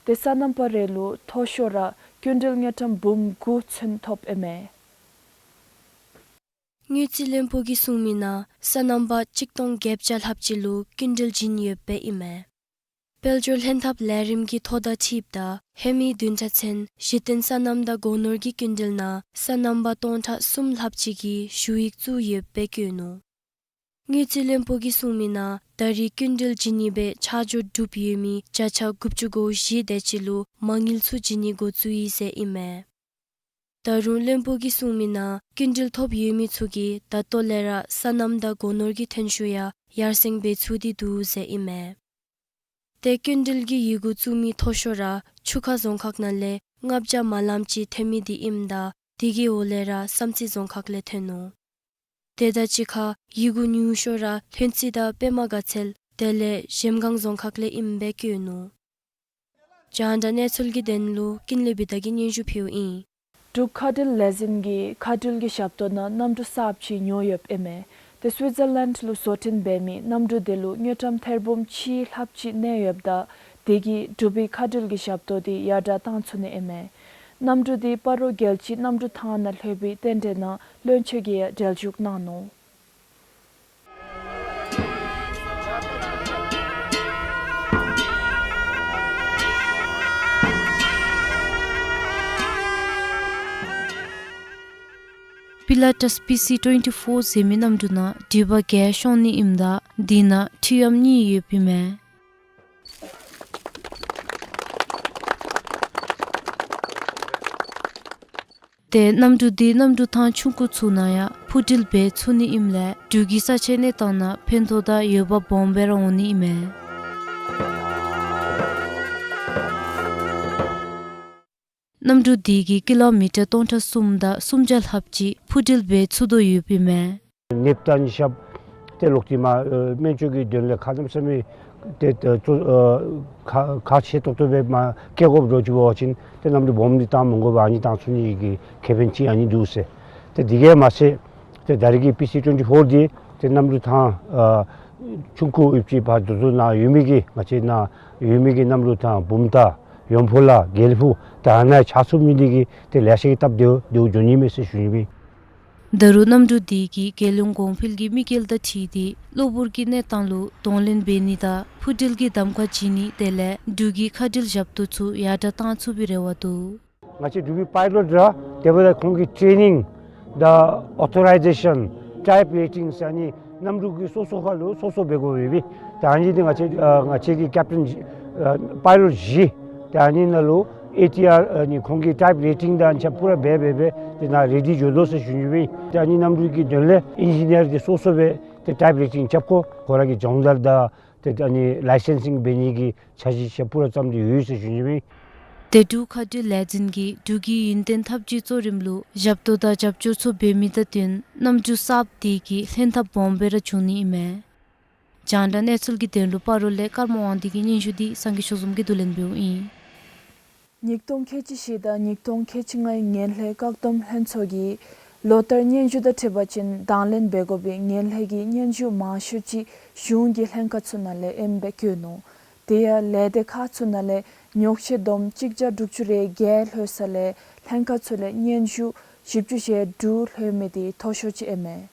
ཏེ་སོ་ནམ་པ་རེ་ལུ་མཐོ་ཤོས་ར་སྐྱིན་འགྲུལ་དངུལ་ཀྲམ་འབུམ་དགུ་ཚུན་ཐོབ་ཨིན་མས། དངུལ་རྩིས་བློན་པོ་གིས་གསུངས་མི་ནང་སོ་ནམ་པ་གཅིག་སྟོང་བརྒྱད་བརྒྱ་ལྷགཔ་ཅིག་ལུ་སྐྱིན་འགྲུལ་བྱིན་ཡོདཔ་ཨིན་མས། དཔལ་འབྱོར་ལྷན་ཐབས་ལས་རིམ་གྱི་ཐོ་དང་འཁྲིལཝ་ད་ཧེ་མའི་བདུན་ཕྲག་ཚུན་གཞི་རྟེན་སོ་ནམ་དང་སྒོ་ནོར་གྱི་སྐྱིན་འགྲུལ་ནང་སོ་ནམ་པ་སྟོང་ཕྲག་གསུམ་ལྷགཔ་ཅིག་གིས་ཞུ་ཡིག་བཙུགས་ཡོདཔ་སྦེ་བཀོད་ནུག། དངུལ་རྩིས་བློན་པོ་གིས་གསུངས་མི་ནང་ད་རེས་སྐྱིན་འགྲུལ་བྱིན་ནི་སྦེ་ཆ་འཇོག་གྲུབ་ཡོད་མི་བརྒྱ་ཆ་དགུ་བཅུ་གོ་བཞི་དེ་ཅིག་ལུ་མ་དངུལ་ཚུ་བྱིན་ནི་འགོ་བཙུགས་ཡི་ཟེར་ཨིན་མས། ད་རུང་བློན་པོ་གིས་གསུངས་མི་ནང་སྐྱིན་འགྲུལ་ཐོབ་ཡོད་མི་ཚུ་གིས་ད་ལྟོ་ལས་ར་སོ་ནམ་དང་སྒོ་ནོར་གྱི་ཐོན་ཤུགས་ཡང་ཡར་སེང་འབད་ཚུགས་ཏེ་འདུག་ཟེར་ཨིན་མས། ཏེ་སྐྱིན་འགྲུལ་གྱི་ཡི་གུ་བཙུགས་མི་མཐོ་ཤོས་ར་ཆུ་ཁ་རྫོང་ཁག་ནང་ལས་ལྔ་བརྒྱ་མ་ལངམ་ཅིག་ཐོན་མི་འདི་ཨིནམ་ད་དེ་གི་འོག་ལས་ར་བསམ་རྩེ་རྫོང་ཁག་ལས་ཐོན་ནུག། དེ་དང་གཅིག་ཁར་ཡི་གུ་ཉུང་ཤོས་ར་ལྷུན་རྩེ་དང་པདྨ་དགའ་ཚལ་དེ་ལས་གཞལམ་སྒང་རྫོང་ཁག་ལས་ཨིནམ་སྦེ་བཀོད་ནུག། རྒྱང་བསྒྲགས་གནས་ཚུལ་གྱི་དོན་ལུ་ཀུན་ལེགས་བི་དྷ་གིས་སྙན་ཞུ་ཕུལཝ་ཨིན། འབྲུག་མཁའ་འགྲུལ་ལས་འཛིན་གྱིས་མཁའ་འགྲུལ་གྱི་ཞབས་ཏོག་ནང་གནམ་གྲུ་གསརཔ་ཅིག་ཉོ་ཡོདཔ་ཨིན་མས། ཏེ་སུའི་ཛར་ལེནཌ་ལུ་བཟོ་སྐྲུན་འབད་མི་གནམ་གྲུ་དེ་ལུ་དངུལ་ཀྲམ་ཐེར་འབུམ་གཅིག་ལྷགཔ་ཅིག་གནས་ཡོདཔ་ད་དེ་གིས་འབྲུག་པའི་མཁའ་འགྲུལ་གྱི་ཞབས་ཏོག་དེ་ཡར་དྲག་བཏང་ཚུགས་ནི་ཨིན་མས། གནམ་གྲུ་དེ་སྤ་རོ་རྒྱལ་སྤྱིའི་གནམ་གྲུ་ཐང་ནང་ལྷོད་པའི་རྟེན་འབྲེལ་ནང་བློན་ཆེན་གྱིས་ཡང་གྲལ་འཇུག་གནང་ནུག། པི་ལ་ཊས་པི་སི་ཊུ་ཝེན་ཊི་ཕོར་ཟེར་མི་གནམ་གྲུ་ནང་འགྲུལ་པ་བརྒྱད་ཤོང་ནི་ཨིནམ་ད་དེ་ནང་ཁྲི་འམ་གཉིས་ཡོདཔ་ཨིན་མས། ཏེ་གནམ་གྲུ་འདི་གནམ་གྲུ་ཐང་ཆུང་ཀུ་ཚུ་ནང་ཡང་འཕུར་འགྲུལ་འབད་ཚུགས་ནི་ཨིནམ་ལས་འབྲུག་གི་ས་ཆའི་གནས་སྟངས་ནང་ཕན་ཐོགས་དང་འོས་འབབ་སྦོམ་སྦེ་ར་འོང་ནི་ཨིན་མས། གནམ་གྲུ་འདི་གིས་ཀི་ལོ་མི་ཊར་སྟོང་ཕྲག་གསུམ་དང་སུམ་བརྒྱ་ལྷགཔ་ཅིག་འཕུར་འགྲུལ་འབད་ཚུགས་དོ་ཡོདཔ་ཨིན་མས། ནདཔ་དང་ཉི་ཤབ་ཏེ་ལོག་སྟེ་མར་ཨེ་སྨན་བཅོས་ཀྱི་དོན་ལས་ཁ་གནམ་ས་མེད་ཏེ་ཏེ་ཚུ་ཨེ་ཁག་ཁག་ཆེ་ཏོག་ཏོ་སྦེ་མར་སྐྱེལ་དགོཔ་འདྲཝ་ཅིག་འབད་བ་ཅིན་ཏེ་གནམ་གྲུ་སྦོམ་འདི་བཏང་མི་དགོ་པར་ཨ་ནི་བཏང་ཚུགས་ནི་གི་ཁེ་ཕན་ཅིག་ཨ་ནི་འདུག་ཟེར། ཏེ་དེ་གིས་མ་ཚད་ཏེ་ད་རེས་ཀྱི་པི་སི་ཊུ་ཝེན་ཊི་ཕོར་འདི་ཏེ་གནམ་གྲུ་ཐང་ཨེ་ཆུང་ཀུ་ཡོདཔ་ཅིག་ཕར་འདི་ཚུ་ནང་ཡོད་མི་གི་ང་བཅས་ནང་ཡོད་མི་གི་གནམ་གྲུ་ཐང་བུམ་ཐང་ཡོམ་ཕོ་ལ་དགེ་ལེགས་ཕུག་ད་ཨ་ནཱ་ཆགས་ཚུགས་མི་འདི་གིས་ཏེ་ལེ་ཤ་གི་སྟབས་བདེཝ་བདེཝ་འགྱོ་ནི་མས་ཟེར་ཞུ་ནི་ཨིན། ད་རུང་གནམ་གྲུ་འདི་གིས་རྒྱལ་ཡོངས་གོང་འཕེལ་གྱི་དམིགས་ཡུལ་དང་འཁྲིལ་ཏེ་གློ་བུར་གྱི་གནས་སྟངས་ལུ་གདོང་ལེན་འབད་ནི་དང་འཕུར་འགྲུལ་གྱི་གདམ་ཁ་བྱིན་ནི་དེ་ལས་འབྲུག་གི་མཁའ་འགྲུལ་ཞབས་ཏོག་ཚུ་ཡར་དྲག་བཏང་ཚུགས་པའི་རེ་བ་འདུག། ང་བཅས་འབྲུག་པའི་པའི་ལོཊ་ར་དེ་འབདཝ་ད་ཁོང་གི་ཊེ་ནིང་དང་ཨོ་ཐོ་རའི་ཛེ་ཤཱན་ཊའིཔ་རེ་ཊིང་ཟེར་ཨ་ནི་གནམ་གྲུ་གི་སོ་སོ་ཁར་ལུ་སོ་སོ་འབད་དགོ་པས། ད་ཨ་ནི་འདི་ང་བཅས་ཨ་ང་བཅས་ཀྱི་ཀེབ་ཊེན་ཨ་པའི་ལོཊ་བཞི་ད་ཨ་ནི་ནང་ལུ་ཨེ་ཊི་ཨར་ཨ་ནི་ཁོང་གི་ཊའིཔ་རེ་ཊིང་དང་ཆ་པུ་ར་འབད་འབད་འབད་དེ་ནཱ་རེ་ཌི་འགྱོ་དོ་ཟེར་ཞུ་ནི་ཨིན། ད་ཨ་ནི་གནམ་གྲུ་གི་དོན་ལས་ཨིན་ཇི་ནི་ཡར་འདི་སོ་སོ་སྦེ་ཏེ་ཊའིཔ་རེ་ཊིང་རྐྱབ་དགོ། ཁོ་ར་གི་སྦྱོང་བརྡར་དང་ཏེ་ཨ་ནི་ལའི་སེན་སིང་འབད་ནི་གི་འཆར་གཞི་ཆ་པུ་ར་བརྩམས་ཏེ་ཡོད་ཟེར་ཞུ་ནི་ཨིན། ཏེ་འབྲུག་མཁའ་འགྲུལ་ལས་འཛིན་གྱིས་འབྲུག་གི་ཡུན་བརྟན་འཐབ་ཇུས་གཙོ་རིམ་ལུ་ཞབས་ཏོག་དང་རྒྱབ་སྐྱོར་ཚུ་འབད་མི་དང་བསྟུན་གནམ་གྲུ་གསརཔ་འདི་གིས་ལྷན་ཐབས་སྦོམ་སྦེ་ར་བྱུང་ནི་ཨིན་མས། རྒྱང་བསྒྲགས་གནས་ཚུལ་གྱི་དོན་ལུ་སྤ་རོ་ལས་ཀརྨ་དབང་འདུས་ཀྱི་སྙན་ཞུ་འདི་སངས་རྒྱས་ཆོས་འཛོམས་ཀྱིས་བསྡུ་ལེན་འབདཝ་ཨིན། ཉིས་སྟོང་ཁལ་གཅིག་བཞི་དང་ཉིས་སྟོང་ཁལ་གཅིག་ལྔའི་ངན་ལྷད་བཀག་སྡོམ་ལྷན་ཚོགས་ཀྱིས་ལོ་ལྟར་སྙན་ཞུ་དང་འཁྲིལ་བ་ཅིན་དང་ལེན་འབད་དགོ་པའི་ངན་ལྷད་ཀྱི་སྙན་ཞུ་མང་ཤོས་ཅིག་གཞུང་གི་ལྷན་ཁག་ཚུ་ནང་ལས་ཨིནམ་སྦེ་བཀོད་ནུག། དེ་ཡང་ལས་སྡེ་ཁག་ཚུ་ནང་ལས་ཉོགས་བཤད་བསྡོམས་གཅིག་བརྒྱ་དྲུག་ཅུ་རེ་བརྒྱད་ལྷོད་ས་ལས་ལྷན་ཁག་ཚུ་ལས་སྙན་ཞུ་བཞི་བཅུ་ཞེ་དྲུག་ལྷོད་མི་དེ་མཐོ་ཤོས་ཅིག་ཨིན་མས།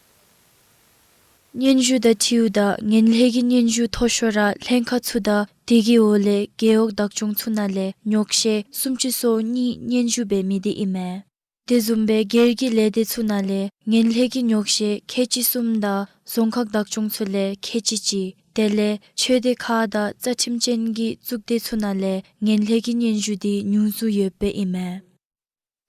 སྙན་ཞུ་དང་འཁྲིལཝ་ད་ངན་ལྷད་ཀྱི་སྙན་ཞུ་མཐོ་ཤོས་ར་ལྷན་ཁག་ཚུ་དང་དེ་གི་འོག་ལས་རྒེད་འོག་བདག་སྐྱོང་ཚུ་ནང་ལས་ཉོགས་བཤད་སུམ་ཅུ་སོ་གཉིས་སྙན་ཞུ་འབད་མི་དེ་ཨིན་མས། དེ་བཟུམ་སྦེ་སྒེར་གྱི་ལས་སྡེ་ཚུ་ནང་ལས་ངན་ལྷད་ཀྱི་ཉོགས་བཤད་ཁལ་གཅིག་གསུམ་དང་རྫོང་ཁག་བདག་སྐྱོང་ཚུ་ལས་ཁལ་གཅིག་གཅིག། དེ་ལས་ཆོས་སྡེ་ཁག་དང་རྩ་ཁྲིམས་ཅན་གྱི་གཙུག་སྡེ་ཚུ་ནང་ལས་ངན་ལྷད་ཀྱི་སྙན་ཞུ་དེ་ཉུང་སུ་ཡོདཔ་སྦེ་ཨིན་མས།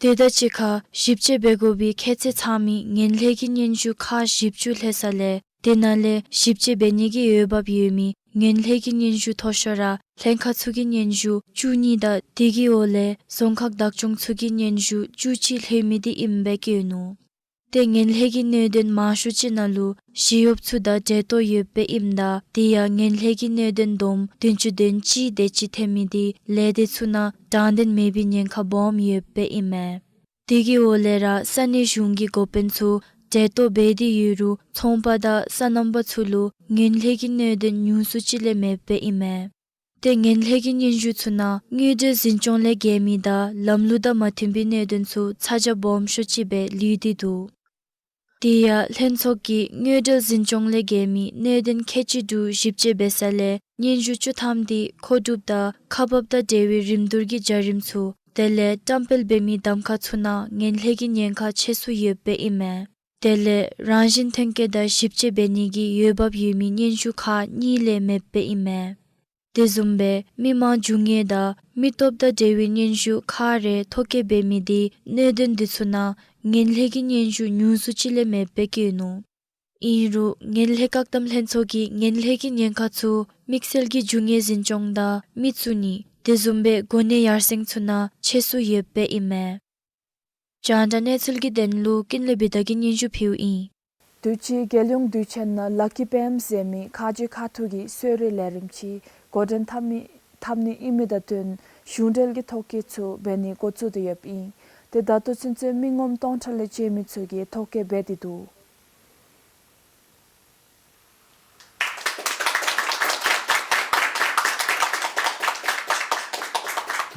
དེ་དང་གཅིག་ཁར་ཞིབ་དཔྱད་འབད་དགོ་པའི་ཁྱད་ཚད་ཚང་མི་ངན་ལྷད་ཀྱི་སྙན་ཞུ་ཁག་བཞི་བཅུ་ལྷོད་ས་ལས་དེ་ནང་ལས་ཞིབ་དཔྱད་འབད་ནི་གི་འོས་འབབ་ཡོད་མི་ངན་ལྷད་ཀྱི་སྙན་ཞུ་མཐོ་ཤོས་ར་ལྷན་ཁག་ཚུ་གི་སྙན་ཞུ་བཅུ་གཉིས་དང་དེ་གི་འོག་ལས་རྫོང་ཁག་བདག་སྐྱོང་ཚུ་གི་སྙན་ཞུ་བཅུ་གཅིག་ལྷོད་མི་དེ་ཨིནམ་སྦེ་བཀོད་ནུག། ཏེ་ངན་ལྷད་ཀྱི་གནད་དོན་མང་ཤོས་ཅིག་ནང་ལུ་ཞི་གཡོགཔ་ཚུ་དང་འབྲེལ་གཏོགས་ཡོདཔ་སྦེ་ཨིནམ་ད་དེ་ཡང་ངན་ལྷད་ཀྱི་གནད་དོན་བསྡོམས་བདུན་ཅུ་དོན་གཅིག་དེ་ཅིག་ཐོན་མི་དེ་ལས་སྡེ་ཚུ་ནང་དྲང་བདེན་མེད་པའི་ཉེན་ཁ་སྦོམ་ཡོདཔ་སྦེ་ཨིན་མས། དེ་གི་འོག་ལས་ར་ས་གནས་གཞུང་གི་འགོ་དཔོན་ཚུ་འབྲེལ་གཏོགས་འབད་དེ་ཡོད་རུང་ཚོང་པ་དང་སོ་ནམ་པ་ཚུ་ལུ་ངན་ལྷད་ཀྱི་གནད་དོན་ཉུང་སུ་ཅིག་ལས་མེདཔ་སྦེ་ཨིན་མས། ཏེ་ངན་ལྷད་ཀྱི་སྙན་ཞུ་ཚུ་ནང་དངུལ་འབྲེལ་འཛིན་སྐྱོང་ལས་འགལ་མི་དང་ལམ་ལུགས་དང་མ་མཐུན་པའི་གནད་དོན་ཚུ་ཚ་གྱང་སྦོམ་ཤོས་ཅིག་སྦེ་ལུས་ཏེ་འདུག། དེ་ཡང་ལྷན་ཚོགས་ཀྱིས་དངུལ་འབྲེལ་འཛིན་སྐྱོང་ལས་འགལ་མི་གནད་དོན་ཁལ་གཅིག་དྲུག་ཞིབ་དཔྱད་འབད་ས་ལས་སྙན་ཞུ་བཅུ་ཐམ་དེ་མཁོ་སྒྲུབ་དང་ཁ་འབབ་དང་འབྲེལ་བའི་རིམ་བསྡུར་གྱི་བྱ་རིམ་ཚུ་དེ་ལས་བཀྲམ་སྤེལ་འབད་མི་གདམ་ཁ་ཚུ་ནང་ངན་ལྷད་ཀྱི་ཉེན་ཁ་ཆེ་སུ་ཡོདཔ་སྦེ་ཨིན་མས། དེ་ལས་རང་བཞིན་ཐོན་སྐྱེད་དང་ཞིབ་དཔྱད་འབད་ནི་གི་འོས་འབབ་ཡོད་མི་སྙན་ཞུ་ཁག་གཉིས་ལས་མེདཔ་སྦེ་ཨིན་མས། དེ་བཟུམ་སྦེ་མི་མང་རྒྱུས་མངའ་དང་མི་སྟོབས་དང་འབྲེལ་བའི་སྙན་ཞུ་ཁག་རེ་ཐོ་བཀོད་འབད་མི་དེ་གནད་དོན་དེ་ཚུ་ནང་ངན་ལྷད་ཀྱི་སྙན་ཞུ་ཉུང་སུ་ཅིག་ལས་མེདཔ་སྦེ་བཀོད་ནུག། ཨིན་རུང་ངན་ལྷད་བཀག་སྡོམ་ལྷན་ཚོགས་ཀྱིས་ངན་ལྷད་ཀྱི་ཉེན་ཁ་ཚུ་དམིགས་བསལ་གྱི་རྒྱུས་མངའ་འཛིན་སྐྱོང་དང་མི་བཙུགས་ནི་དེ་བཟུམ་སྦེ་གོ་གནས་ཡར་སེང་ཚུ་ནང་ཆེ་སུ་ཡོདཔ་སྦེ་ཨིན་མས། རྒྱང་བསྒྲགས་གནས་ཚུལ་གྱི་དོན་ལུ་ཀུན་ལེགས་བི་ཏ་གིས་སྙན་ཞུ་ཕུལཝ་ཨིན། དུས་ཅི་རྒྱལ་ཡོངས་དུས་ཆེན་ནང་ལ་ཀི་པེམ་ཟེར་མི་ཁ་རྗེ་ཁ་ཐུག་གི་གསོལ་རས་ལས་རིམ་ཅིག་འགོ་འདྲེན་འཐབ་མི་འཐབ་ནི་ཨིན་མི་དང་བསྟུན་གཞུང་འབྲེལ་གྱི་ཐོ་བཀོད་ཚུ་འབད་ནི་འགོ་བཙུགས་ཏེ་ཡོདཔ་ཨིན། ཏེ་ད་ལྟོ་ཚུན་ཚོད་མི་ངོམ་སྟོང་ཕྲག་ལས་བཅད་མི་ཚུ་གིས་ཐོ་བཀོད་འབད་དེ་འདུག།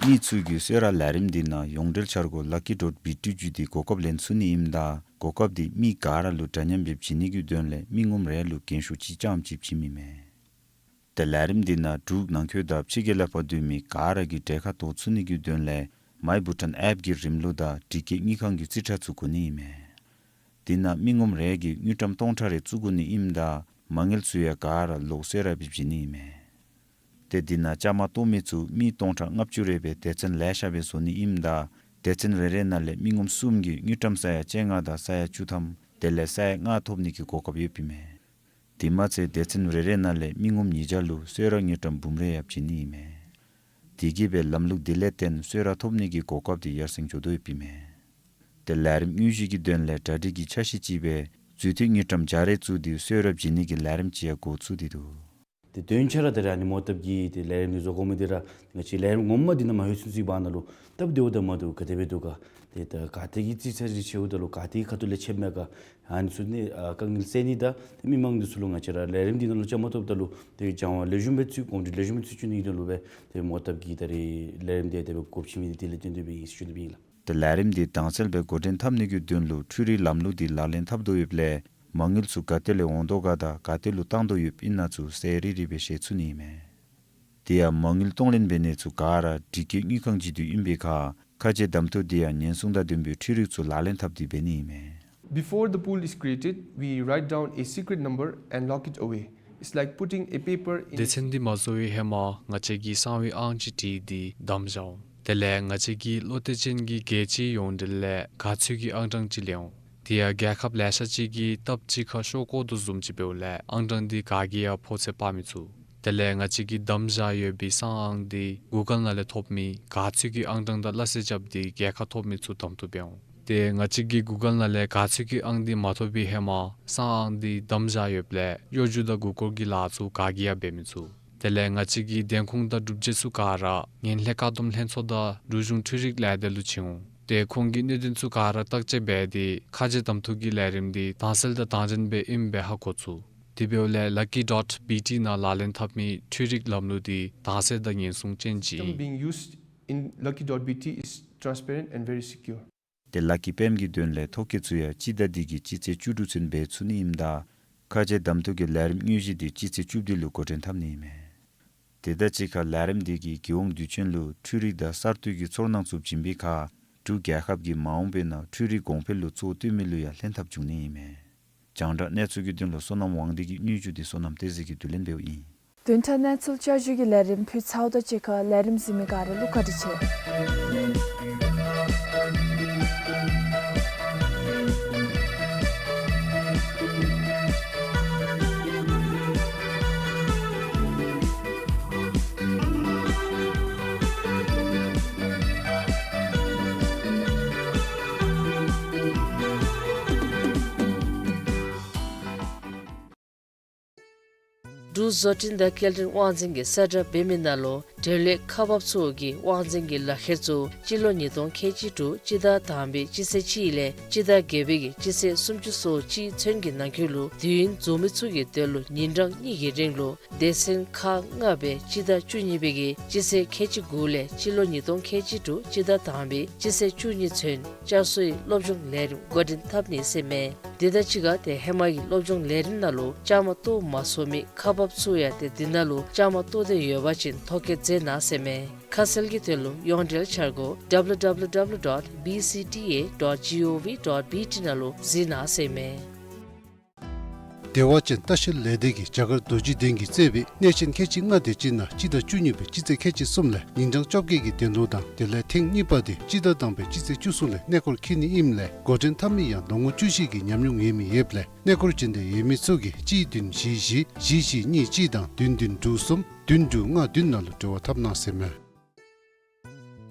མི་ཚུ་གིས་གསོལ་རས་ལས་རིམ་འདི་ནང་ཡོངས་འབྲེལ་འཆར་སྒོ་lucky dot B T བརྒྱུད་དེ་གོ་སྐབས་ལེན་ཚུགས་ནི་ཨིནམ་ད་གོ་སྐབས་འདི་མི་ག་ར་ལུ་འདྲ་མཉམ་སྦེ་བྱིན་ནི་གི་དོན་ལས་མི་ངོམ་རེ་ལུ་རྒན་ཤོས་གཅིག་རྐྱངམ་ཅིག་བྱིནམ་ཨིན་མས། ཏེ་ལས་རིམ་འདི་ནང་འབྲུག་ནང་འཁོད་དང་ཕྱི་རྒྱལ་ལས་ཕར་སྡོད་མི་ག་ར་གིས་གྲལ་ཁར་གཏོགས་ཚུགས་ནི་གི་དོན་ལས་My Bhutan app གི་རིམ་ལུགས་དང་འདི་གའི་དངུལ་ཁང་གི་རྩིས་ཁྲ་ཚུ་དགོ་ནི་ཨིན་མས། དེ་ནང་མི་ངོམ་རེ་གིས་དངུལ་ཀྲམ་སྟོང་ཕྲག་རེ་བཙུགས་དགོ་ནི་ཨིནམ་ད་མ་དངུལ་ཚུ་ཡང་ག་ར་ལོག་གསོལ་རས་སྦེ་བྱིན་ནི་ཨིན་མས། ཏེ་དེ་ནང་བཅའ་མར་གཏོགས་མི་ཚུ་མི་སྟོང་ཕྲག་ལྔ་བཅུ་རེ་སྦེ་སྡེ་ཚན་ལེ་ཤ་སྦེ་བཟོ་ནི་ཨིནམ་ད་སྡེ་ཚན་རེ་རེ་ནང་ལས་མི་ངོམ་གསུམ་གྱིས་དངུལ་ཀྲམ་ས་ཡ་བཅོ་ལྔ་དང་ས་ཡ་བཅུ་ཐམ་དེ་ལས་ས་ཡ་ལྔ་ཐོབ་ནི་གི་གོ་སྐབས་ཡོདཔ་ཨིན་མས། དེ་མ་ཚད་སྡེ་ཚན་རེ་རེ་ནང་ལས་མི་ངོམ་ཉིས་བརྒྱ་ལུ་གསོལ་རས་དངུལ་ཀྲམ་འབུམ་རེ་ཡང་བྱིན་ནི་ཨིན་མས། དེ་གིས་སྦེ་ལམ་ལུགས་འདི་ལས་བརྟེན་གསོལ་རས་ཐོབ་ནི་གི་གོ་སྐབས་འདི་ཡར་སེང་འགྱོ་དོ་ཡོདཔ་ཨིན་མས། ཏེ་ལས་རིམ་དངོས་གཞི་གི་དོན་ལས་གྲ་སྒྲིག་གི་འཆར་གཞི་ཅིག་སྦེ་རྫུས་མཐུད་དངུལ་ཀྲམ་བརྒྱ་རེ་བཙུགས་ཏེ་གསོལ་རས་བྱིན་ནི་གི་ལས་རིམ་ཅིག་ཡང་འགོ་བཙུགས་ཏེ་འདུག། ཏེ་དོན་ཆ་ར་ད་རེས་ཨ་ནི་མོ་བཏབ་ཀྱི་ཏེ་ལས་རིམ་འདི་བཟོ་དགོ་མི་འདི་ར་ང་བཅས་ལས་རིམ་ངོ་མ་འདི་ནང་མ་ལྷོད་ཚུན་ཚོད་བར་ན་ལུ་སྟབས་བདེཝ་དང་མ་བདེཝ་ག་དེ་སྦེ་འདུག་ག། ཏེ་ད་ག་ཏེ་གི་རྩིས་ཚད་ཅིག་ཆེཝ་ད་ལུ་ག་ཏེ་གི་ཁ་ཐུག་ལས་ཆད་མས་ག། ཨ་ནི་ཚུ་ནི་ཨ་དཀའ་ངལ་སེལ་ནི་དང་ཏེ་མི་མང་འདི་ཚུ་ལུ་ང་བཅས་ར་ལས་རིམ་འདི་ནང་ལུ་བཅའ་མར་གཏོགསཔ་ད་ལུ་ཏེ་སྦྱང་བ་ལེགས་ཤོམ་སྦེ་ཚུད་གོམས་འདྲིས་ལེགས་ཤོམ་སྦེ་ཚུད་བཅུག་ནི་གི་དོན་ལུ་སྦེ་ཏེ་མོ་བཏབ་ཀྱི་ད་རེས་ལས་རིམ་འདི་དེ་སྦེ་དགོཔ་ཆེ་མི་འདི་དེ་ལས་བརྟེན་ཏེ་སྦེ་ཨིན་ཟེར་ཞུ་ནི་སྦེ་ཨིན་ལགས། ཏེ་ལས་རིམ་འདི་དྭངས་གསལ་སྦེ་འགོ་འདྲེན་འཐབ་ནི་གི་དོན་ལུ་འཕྲུལ་རིག་ལམ་ལུགས་འདི་ལག་ལེན་འཐབ་དོ་ཡོདཔ་ལས་མ་དངུལ་ཚུ་ག་ཏེ་ལས་འོང་དོ་ག་དང་ག་ཏེ་ལུ་བཏང་དོ་ཡོདཔ་ཨིན་ན་ཚུ་གསལ་རི་རི་སྦེ་ཤེས་ཚུགས་ནི་ཨིན་མས། དེ་ཡང་མ་དངུལ་གཏོང་ལེན་འབད་ནི་ཚུ་ག་ར་འདི་གའི་དངུལ་ཁང་ཅིག་ཏུ་ཨིན་པའི་ཁར་ཁ་རྗེ་གདམ་འཐུ་དེ་ཡང་ཉེན་སྲུང་དང་ལྡན་པའི་འཕྲུལ་རིག་ཚུ་ལག་ལེན་འཐབ་སྟེ་འབད་ནི་ཨིན་མས། Before the pool is created, we write down a secret number and lock it away. It's like putting a paper in. སྡེ་ཚན་འདི་མ་བཟོ་བའི་ཧེ་མ་ང་བཅས་ཀྱིས་གསང་བའི་ཨང་ཅིག་བྲིས་ཏེ་བསྡམས་བཞག་འོང་། དེ་ལས་ང་བཅས་ཀྱིས་བློ་གཏད་ཅན་གྱི་རྒྱལ་སྤྱིའི་ཡོངས་འབྲེལ་ལས་ག་ཚོད་ཀྱི་ཨང་གྲངས་ཅིག་ལེན་འོང་། དེ་ཡང་རྒྱལ་ཁབ་ལེ་ཤ་ཅིག་གིས་སྟབས་གཅིག་ཁར་ཤོག་ཀོ་དོ་བཟུམ་ཅིག་འབདཝ་ལས་ཨང་གྲངས་འདི་ག་གིས་ཡང་ཕོ་ཚོད་དཔག་མི་ཚུགས། དེ་ལས་ང་བཅས་ཀྱིས་བསྡམས་བཞག་ཡོད་པའི་གསང་ཨང་འདི་གུ་གཱལ་ནང་ལས་ཐོབ་མི་ག་ཚོད་ཀྱི་ཨང་གྲངས་དང་སླ་བསྲེ་རྐྱབ་སྟེ་རྒྱལ་ཁ་ཐོབ་མི་ཚུ་གདམ་འཐུ་འབད་འོང་། ཏེ་ང་བཅས་ཀྱིས་གུ་གཱལ་ནང་ལས་ག་ཚོད་ཀྱི་ཨང་འདི་མ་ཐོབ་པའི་ཧེ་མ་གསང་ཨང་འདི་བསྡམས་བཞག་ཡོདཔ་ལས་གཡོ་སྒྱུ་དང་མགུ་སྐོར་གྱི་ལཱ་ཚུ་ག་གིས་ཡང་འབད་མི་ཚུགས། དེ་ལས་ང་བཅས་ཀྱི་བདེན་ཁུངས་དང་སྒྲུབ་བྱེད་ཚུ་ག་ར་ངན་ལྷད་བཀག་སྡོམ་ལྷན་ཚོགས་དང་འབྲུག་གཞུང་འཕྲུལ་རིག་ལས་སྡེ་ལུ་བྱིན་འོང་། ཏེ་ཁོང་གིས་གནད་དོན་ཚུ་ག་ར་བརྟག་དཔྱད་འབད་དེ་ཁ་འབྱེད་གདམ་འཐུ་གི་ལས་རིམ་འདི་དྭངས་གསལ་དང་དྭངས་བརྗེན་སྦེ་ཨིནམ་སྦེ་ཧ་གོ་ཚུགས། དེ་འབདཝ་ལས་Lucky dot B T ནང་ལག་ལེན་འཐབ་མི་འཕྲུལ་རིག་ལམ་ལུགས་འདི་དྭངས་གསལ་དང་ཉེན་སྲུང་ཅན་ཅིག་ཨིན། System being used in Lucky dot B T is transparent and very secure. ཏེ་ལ་ཀི་པེམ་གྱི་དོན་ལས་ཐོ་བཀོད་ཚུ་ཡང་སྤྱི་ཟླ་འདི་གི་སྤྱི་ཚེས་བཅུ་དྲུག་ཚུན་འབད་ཚུགས་ནི་ཨིནམ་ད་ཁ་འབྱེད་གདམ་འཐུ་གི་ལས་རིམ་དངོས་གཞི་འདི་སྤྱི་ཚེས་བཅུ་བདུན་ལུ་འགོ་འདྲེན་འཐབ་ནི་ཨིན་མས། དེ་དང་གཅིག་ཁར་ལས་རིམ་འདི་གིས་རྒྱལ་ཡོངས་དུས་ཆེན་ལུ་འཕྲུལ་རིག་དང་གསར་གཏོད་ཀྱི་ཚོར་སྣང་ཚུ་བྱིན་པའི་ཁར་འབྲུག་རྒྱལ་ཁབ་ཀྱི་མ་འོངས་པའི་ནང་འཕྲུལ་རིག་གོང་འཕེལ་ལུ་གཙོ་བོ་བཏོན་མི་ལུ་ཡང་ལྷན་ཐབས་འབྱུང་ནི་ཨིན་མས། རྒྱང་བསྒྲགས་གནས་ཚུལ་གྱི་དོན་ལུ་བསོད་ནམས་དབང་འདུས་ཀྱི་སྙན་ཞུ་འདི་བསོད་ནམས་བསྟན་འཛིན་གྱིས་བསྡུ་ལེན་འབདཝ་ཨིན། བདུན་ཕྲག་གནས་ཚུལ་བསྐྱར་ཞུ་གི་ལས་རིམ་ཕུལ་ཚརཝ་དང་གཅིག་ཁར་ལས་རིམ་གཟིགས་མི་ག་ར་ལུ་བཀའ་དྲིན་ཆེ། འབྲུག་བཟོ་སྐྲུན་དང་སྐྱེལ་འདྲེན་དབང་འཛིན་གྱིས་གསལ་བསྒྲགས་འབད་མི་ནང་ལུ་འབྲེལ་ཡོད་ཁག་འབགཔ་ཚུ་གིས་དབང་འཛིན་གྱི་ལག་ཁྱེར་ཚུ་སྤྱི་ལོ་ཉིས་སྟོང་ཁལ་གཅིག་དྲུག་སྤྱི་ཟླ་དང་པའི་སྤྱི་ཚེས་གཅིག་ལས་སྤྱི་ཟླ་བརྒྱད་པའི་གི་སྤྱི་ཚེས་སུམ་ཅུ་སོ་གཅིག་ཚུན་གྱི་ནང་འཁོད་ལུ་དུས་ཡུན་རྫོགས་མི་ཚུ་གི་དོན་ལུ་ཉིན་གྲངས་གཉིས་ཀྱི་རིང་ལུ་སྡེ་ཚན་ཁག་ལྔ་སྦེ་སྤྱི་ཟླ་བཅུ་གཉིས་པའི་གི་སྤྱི་ཚེས་ཁལ་གཅིག་དགུ་ལས་སྤྱི་ལོ་ཉིས་སྟོང་ཁལ་གཅིག་དྲུག་སྤྱི་ཟླ་དང་པའི་སྤྱི་ཚེས་བཅུ་གཉིས་ཚུན་བསྐྱར་གསོའི་སློབ་སྦྱོང་ལས་རིམ་འགོ་འདྲེན་འཐབ་ནི་ཟེར་མས། དེ་དང་གཅིག་ཁར་ཏེ་ཧེ་མ་གི་སློབ་སྦྱོང་ལས་རིམ་ནང་ལུ་བཅའ་མར་གཏོགས་མ་ཚུགས་མི་ཁག་འབགཔ་ཚུ་ཡང་ཏེ་འདི་ནང་ལུ་བཅའ་མར་གཏོགས་འདོད་ཡོད་པ་ཅིན་ཐོ་བཀོད་མཛད་གནང་ཟེར་མས། ཁ་གསལ་གྱི་དོན་ལུ་ཡོངས་འབྲེལ་འཆར་སྒོ་W W W dot B C T A dot G O V dot B T ནང་ལུ་གཟིགས་གནང་ཟེར་མས། བདེ་བ་ཅན་ལྟ་བཤལ་ལས་སྡེ་གིས་རྒྱ་གར་རྡོ་རྗེ་གདན་གྱིས་གཙོས་པའི་གནས་ཆེན་ཁལ་གཅིག་ལྔ་དེ་ཅིག་ནང་སྤྱི་ཟླ་བཅུ་གཉིས་པའི་སྤྱི་ཚེས་ཁལ་གཅིག་གསུམ་ལས་ཉིན་གྲངས་བཅོ་བརྒྱད་ཀྱི་འགྲན་བསྡུར་དང་དེ་ལས་ཐེངས་གཉིས་པ་དེ་སྤྱི་ཟླ་དང་པའི་སྤྱི་ཚེས་བཅུ་གསུམ་ལས་གནས་སྐོར་འཁྱིད་ནི་ཨིནམ་ལས་འགོ་འདྲེན་འཐབ་མི་ཡང་ལོ་ངོ་བཅུ་བཞི་གི་ཉམས་མྱོང་ཡོད་མི་ཡོདཔ་ལས་གནས་སྐོར་འབྱོན་འདོད་ཡོད་མི་ཚུ་གིས་གཅིག་བདུན་བཞི་བཞི་བཞི་བཞི་གཉིས་གཅིག་དང་བདུན་བདུན་དྲུག་གསུམ་བདུན་དྲུག་ལྔ་བདུན་ནང་ལུ་འབྲེལ་བ་འཐབ་གནང་ཟེར་མས།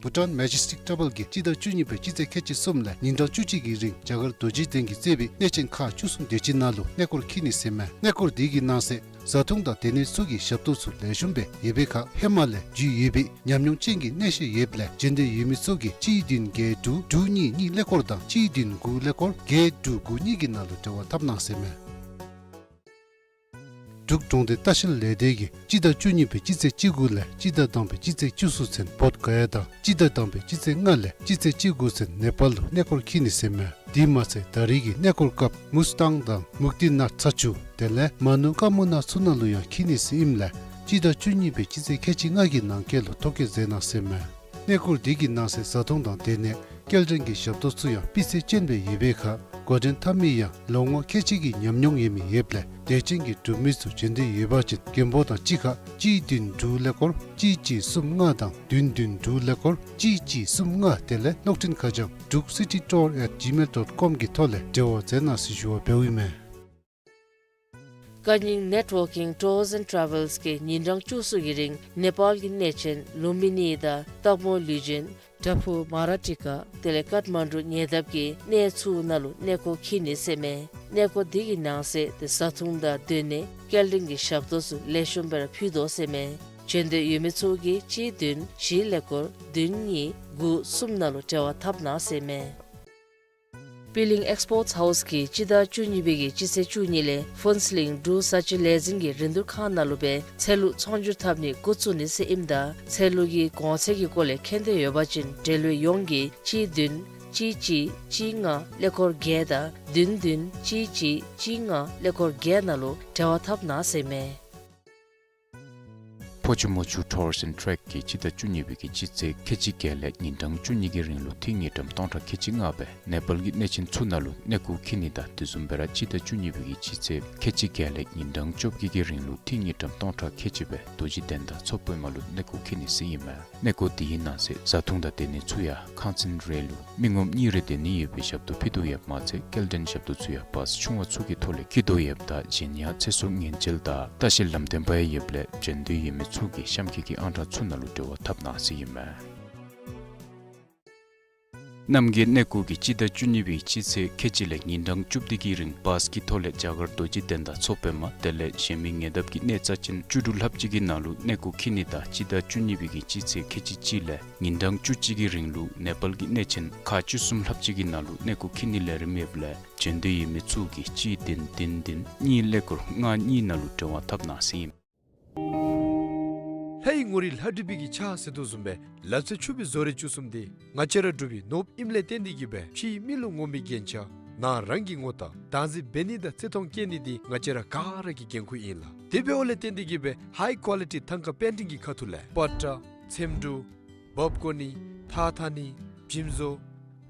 Bhutan Majestic Travel གྱིས་སྤྱི་ཟླ་བཅུ་གཉིས་པའི་སྤྱི་ཚེས་ཁལ་གཅིག་གསུམ་ལས་ཉིན་གྲངས་བཅུ་གཅིག་གི་རིང་རྒྱ་གར་རྡོ་རྗེ་གདན་གྱིས་གཙོས་པའི་གནས་ཆེན་ཁག་བཅུ་གསུམ་དེ་ཅིག་ནང་ལུ་གནས་སྐོར་འཁྱིད་ནི་ཟེར་མས། གནས་སྐོར་འདི་གི་ནང་གསེས་བཟའ་འཐུང་དང་སྡོད་གནས་ཚུ་གི་ཞབས་ཏོག་ཚུ་ལེགས་ཤོམ་སྦེ་ཡོད་པའི་ཁར་ཧེ་མ་ལས་རྒྱུས་ཡོད་པའི་ཉམས་མྱོང་ཅན་གྱི་གནས་བཤད་ཡོདཔ་ལས་འབྱོན་འདོད་ཡོད་མི་ཚུ་གིས་གཅིག་བདུན་བརྒྱད་དྲུག་དྲུག་གཉིས་གཉིས་ཀླད་ཀོར་དང་གཅིག་བདུན་དགུ་ཀླད་ཀོར་བརྒྱད་དྲུག་དགུ་གཉིས་ཀྱི་ནང་ལུ་འབྲེལ་བ་འཐབ་གནང་ཟེར་མས། འབྲུག་གྲོང་སྡེ་ལྟ་བཤལ་ལས་སྡེ་གིས་སྤྱི་ཟླ་བཅུ་གཉིས་པའི་སྤྱི་ཚེས་བཅུ་དགུ་ལས་སྤྱི་ཟླ་དང་པའི་སྤྱི་ཚེས་བཅུ་གསུམ་ཚུན་བོདྷ་ག་ཡ་དང་སྤྱི་ཟླ་དང་པའི་སྤྱི་ཚེས་ལྔ་ལས་སྤྱི་ཚེས་བཅུ་དགུ་ཚུན་ནེ་པཱལ་ལུ་གནས་སྐོར་འཁྱིད་ནི་ཟེར་མས། དེ་མ་ཚད་ད་རེས་ཀྱི་གནས་སྐོར་སྐབས་མུས་ཏང་དང་མུག་ཏི་ནཱཐ་ཚ་ཆུ་དེ་ལས་མ་ནུ་ཀ་མུ་ན་ཚུ་ནང་ལུ་ཡང་འཁྱིད་ནི་ཟེར་ཨིནམ་ལས་སྤྱི་ཟླ་བཅུ་གཉིས་པའི་སྤྱི་ཚེས་ཁལ་གཅིག་ལྔ་གི་ནང་འཁོད་ལུ་ཐོ་བཀོད་མཛད་གནང་ཟེར་མས། གནས་སྐོར་འདི་གི་ནང་གསེས་བཟའ་འཐུང་དང་སྡོད་གནས་སྐྱེལ་འདྲེན་གྱི་ཞབས་ཏོག་ཚུ་ཡང་སྤུས་ཚད་ཅན་སྦེ་ཡོད་པའི་ཁར་འགོ་འདྲེན་འཐབ་མི་ཡང་ལོ་ངོ་ཁལ་གཅིག་གི་ཉམས་མྱོང་ཡོད་མི་ཡོདཔ་ལས་དད་ཅན་གྱི་འབྲུག་མི་ཚུ་འབྱོན་འདོད་ཡོད་པ་ཅིན་མགོན་པོ་དང་གཅིག་ཁར་གཅིག་བདུན་དྲུག་ཀླད་ཀོར་གཅིག་གཅིག་གསུམ་ལྔ་དང་བདུན་བདུན་དྲུག་ཀླད་ཀོར་གཅིག་གཅིག་གསུམ་ལྔ་དེ་ལས་གློག་འཕྲིན་ཁ་བྱང་druk city tour at gmail dot com གི་ཐོག་ལས་འབྲེལ་བ་མཛད་གནང་ཟེར་ཞུ་བ་འབདཝ་ཨིན་མས། ཀ་ཉིང་Networking Tours and Travels གིས་ཉིན་གྲངས་བཅུ་གསུམ་གྱི་རིང་ནེ་པཱལ་གྱི་གནས་ཆེན་ལུམ་བི་ནི་དང་སྟག་མོ་ལུས་སྦྱིན་དྭགས་པོ་མ་ར་ཊི་ཀ་དེ་ལས་ཀཱཐ་མན་ཌུ་ཉེ་འདབས་ཀྱི་གནས་ཚུ་ནང་ལུ་གནས་སྐོར་འཁྱིད་ནི་ཟེར་མས། གནས་སྐོར་འདི་གི་ནང་གསེས་ཏེ་བཟའ་འཐུང་དང་སྡོད་གནས་སྐྱེལ་འདྲེན་གྱི་ཞབས་ཏོག་ཚུ་ལེགས་ཤོམ་སྦེ་ར་ཕུལ་དོ་ཟེར་མས། འབྱོན་འདོད་ཡོད་མི་ཚུ་གིས་གཅིག་བདུན་བཞི་ཀླད་ཀོར་བདུན་གཉིས་དགུ་གསུམ་ནང་ལུ་འབྲེལ་བ་འཐབ་གནང་ཟེར་མས། པི་ལིང་ཨེགསི་པོརཊ་ཧའུསི་གིས་སྤྱི་ཟླ་བཅུ་གཉིས་པའི་གི་སྤྱི་ཚེས་བཅུ་གཉིས་ལས་ཕུན་ཚོགས་གླིང་འབྲུག་བཟའ་སྤྱོད་ལས་འཛིན་གྱི་རིན་བསྡུར་ཁང་ནང་ལུ་སྦེ་ཚལ་ལུ་ཚོང་སྒྱུར་འཐབ་ནི་འགོ་བཙུགས་ནི་ཟེར་ཨིནམ་ད་ཚལ་ལུ་གི་གོང་ཚད་ཀྱི་སྐོར་ལས་མཁྱེན་འདོད་ཡོད་པ་ཅིན་འབྲེལ་ཡོད་ཡོངས་ཀྱིས་གཅིག་བདུན་གཅིག་གཅིག་གཅིག་ལྔ་ཀླད་ཀོར་བརྒྱད་དང་བདུན་བདུན་གཅིག་གཅིག་གཅིག་ལྔ་ཀླད་ཀོར་བརྒྱད་ནང་ལུ་འབྲེལ་བ་འཐབ་གནང་ཟེར་མས། ཕོ་ཆུ་མོ་ཆུ་Tours and Trek གིས་སྤྱི་ཟླ་བཅུ་གཉིས་པའི་གི་སྤྱི་ཚེས་ཁལ་གཅིག་བརྒྱད་ལས་ཉིན་གྲངས་བཅུ་གཉིས་ཀྱི་རིང་ལུ་ཐིག་ཉིས་ཀྲམ་སྟོང་ཕྲག་ཁལ་གཅིག་ལྔ་སྦེ་ནེ་པཱལ་གྱི་གནས་ཆེན་ཚུ་ནང་ལུ་གནས་སྐོར་འཁྱིད་ནི་དང་དེ་བཟུམ་སྦེ་ར་སྤྱི་ཟླ་བཅུ་གཉིས་པའི་གི་སྤྱི་ཚེས་ཁལ་གཅིག་བརྒྱད་ལས་ཉིན་གྲངས་བཅོ་བརྒྱད་ཀྱི་རིང་ལུ་ཐིག་ཉིས་ཀྲམ་སྟོང་ཕྲག་ཁལ་གཅིག་སྦེ་རྡོ་རྗེ་གདན་དང་མཚོ་པདྨ་ལུ་གནས་སྐོར་འཁྱིད་ནི་ཟེར་ཨིན་མས། གནས་སྐོར་འདི་གི་ནང་གསེས་བཟའ་འཐུང་དང་སྡོད་གནས་ཚུ་ཡང་ཁང་ཚན་རེ་ལུ་མི་ངོམ་གཉིས་རེ་སྡོད་ནི་ཡོད་པའི་ཞབས་ཏོག་ཕུལ་དོ་ཡོདཔ་མ་ཚད་སྐྱེལ་འདྲེན་ཞབས་ཏོག་ཚུ་ཡང་བཱས་ཆུང་བ་ཚུ་གི་ཐོག་ལས་འཁྱིད་དོ་ཡོདཔ་ད་གཞན་ཡང་ཚེ་སྲོག་ཉེན་བཅོལ་དང་ལྟ་བཤལ་ལམ་སྟོན་པ་ཡང་ཡོདཔ་ལས་འབྱོན་འདོད་ཡོད་མི་ཚུ་གིས་གཤམ་འཁོད་ཀྱི་ཨང་གྲངས་ཚུ་ནང་ལུ་འབྲེལ་བ་འཐབ་གནང་ཟེར་ཨིན་མས། རྣམ་རྒྱལ་གནས་སྐོར་གྱིས་སྤྱི་ཟླ་བཅུ་གཉིས་པའི་སྤྱི་ཚེས་ཁལ་གཅིག་ལས་ཉིན་གྲངས་བཅུ་བདུན་གྱི་རིང་བཱས་ཀྱི་ཐོག་ལས་རྒྱ་གར་རྡོ་རྗེ་གདན་དང་མཚོ་པདྨ་དེ་ལས་གཞན་མི་ཉེ་འདབས་ཀྱི་གནས་རྩ་ཅན་བཅུ་དྲུག་ལྷགཔ་ཅིག་གི་ནང་ལུ་གནས་སྐོར་འཁྱིད་ནི་དང་སྤྱི་ཟླ་བཅུ་གཉིས་པའི་གི་སྤྱི་ཚེས་ཁལ་གཅིག་གཅིག་ལས་ཉིན་གྲངས་བཅུ་གཅིག་གི་རིང་ལུ་ནེ་པཱལ་གྱི་གནས་ཆེན་ཁག་བཅུ་གསུམ་ལྷགཔ་ཅིག་གི་ནང་ལུ་གནས་སྐོར་འཁྱིད་ནིའི་ལས་རིམ་ཡོདཔ་ལས་བྱོན་འདོད་ཡོད་མི་ཚུ་གིས་གཅིག་བདུན་བདུན་བདུན་གཉིས་ཀླད་ཀོར་ལྔ་གཉིས་ནང་ལུ་འབྲེལ་བ་འཐབ་གནང་ཟེར་ཨིན། ལྷ་ཡི་ངོ་རིས་ལྷ་བྲིས་པའི་གི་ཕྱག་ཟེར་དོ་བཟུམ་སྦེ་ལག་རྩལ་ཕྱུག་པའི་བཟོ་རིག་བཅུ་གསུམ་འདི་ང་བཅས་ར་འབྲུག་པའི་ནོར་བུ་ཨིནམ་ལས་བརྟེན་ཏེ་གིས་སྦེ་ཕྱིའི་མི་ལུ་ངོམ་པའི་རྒྱན་ཆ་ནང་རང་གི་ངོ་རྟགས་བདག་འཛིན་འབད་ནི་དང་བརྩི་མཐོང་བསྐྱེད་ནི་འདི་ང་བཅས་ར་ག་ར་གི་འགན་ཁུར་ཨིན་ལགས། དེ་འབདཝ་ལས་བརྟེན་ཏེ་གིས་སྦེ་ཧའི་ཀོ་ལི་ཊི་ཐང་ཀ་པེན་ཊིང་གི་ཁ་ཐུག་ལས་པ་ཏྲ་ཚེམ་དྲུབ་འབག་བཀོ་ནི་ཐགས་འཐག་ནི་བྱིམ་བཟོ་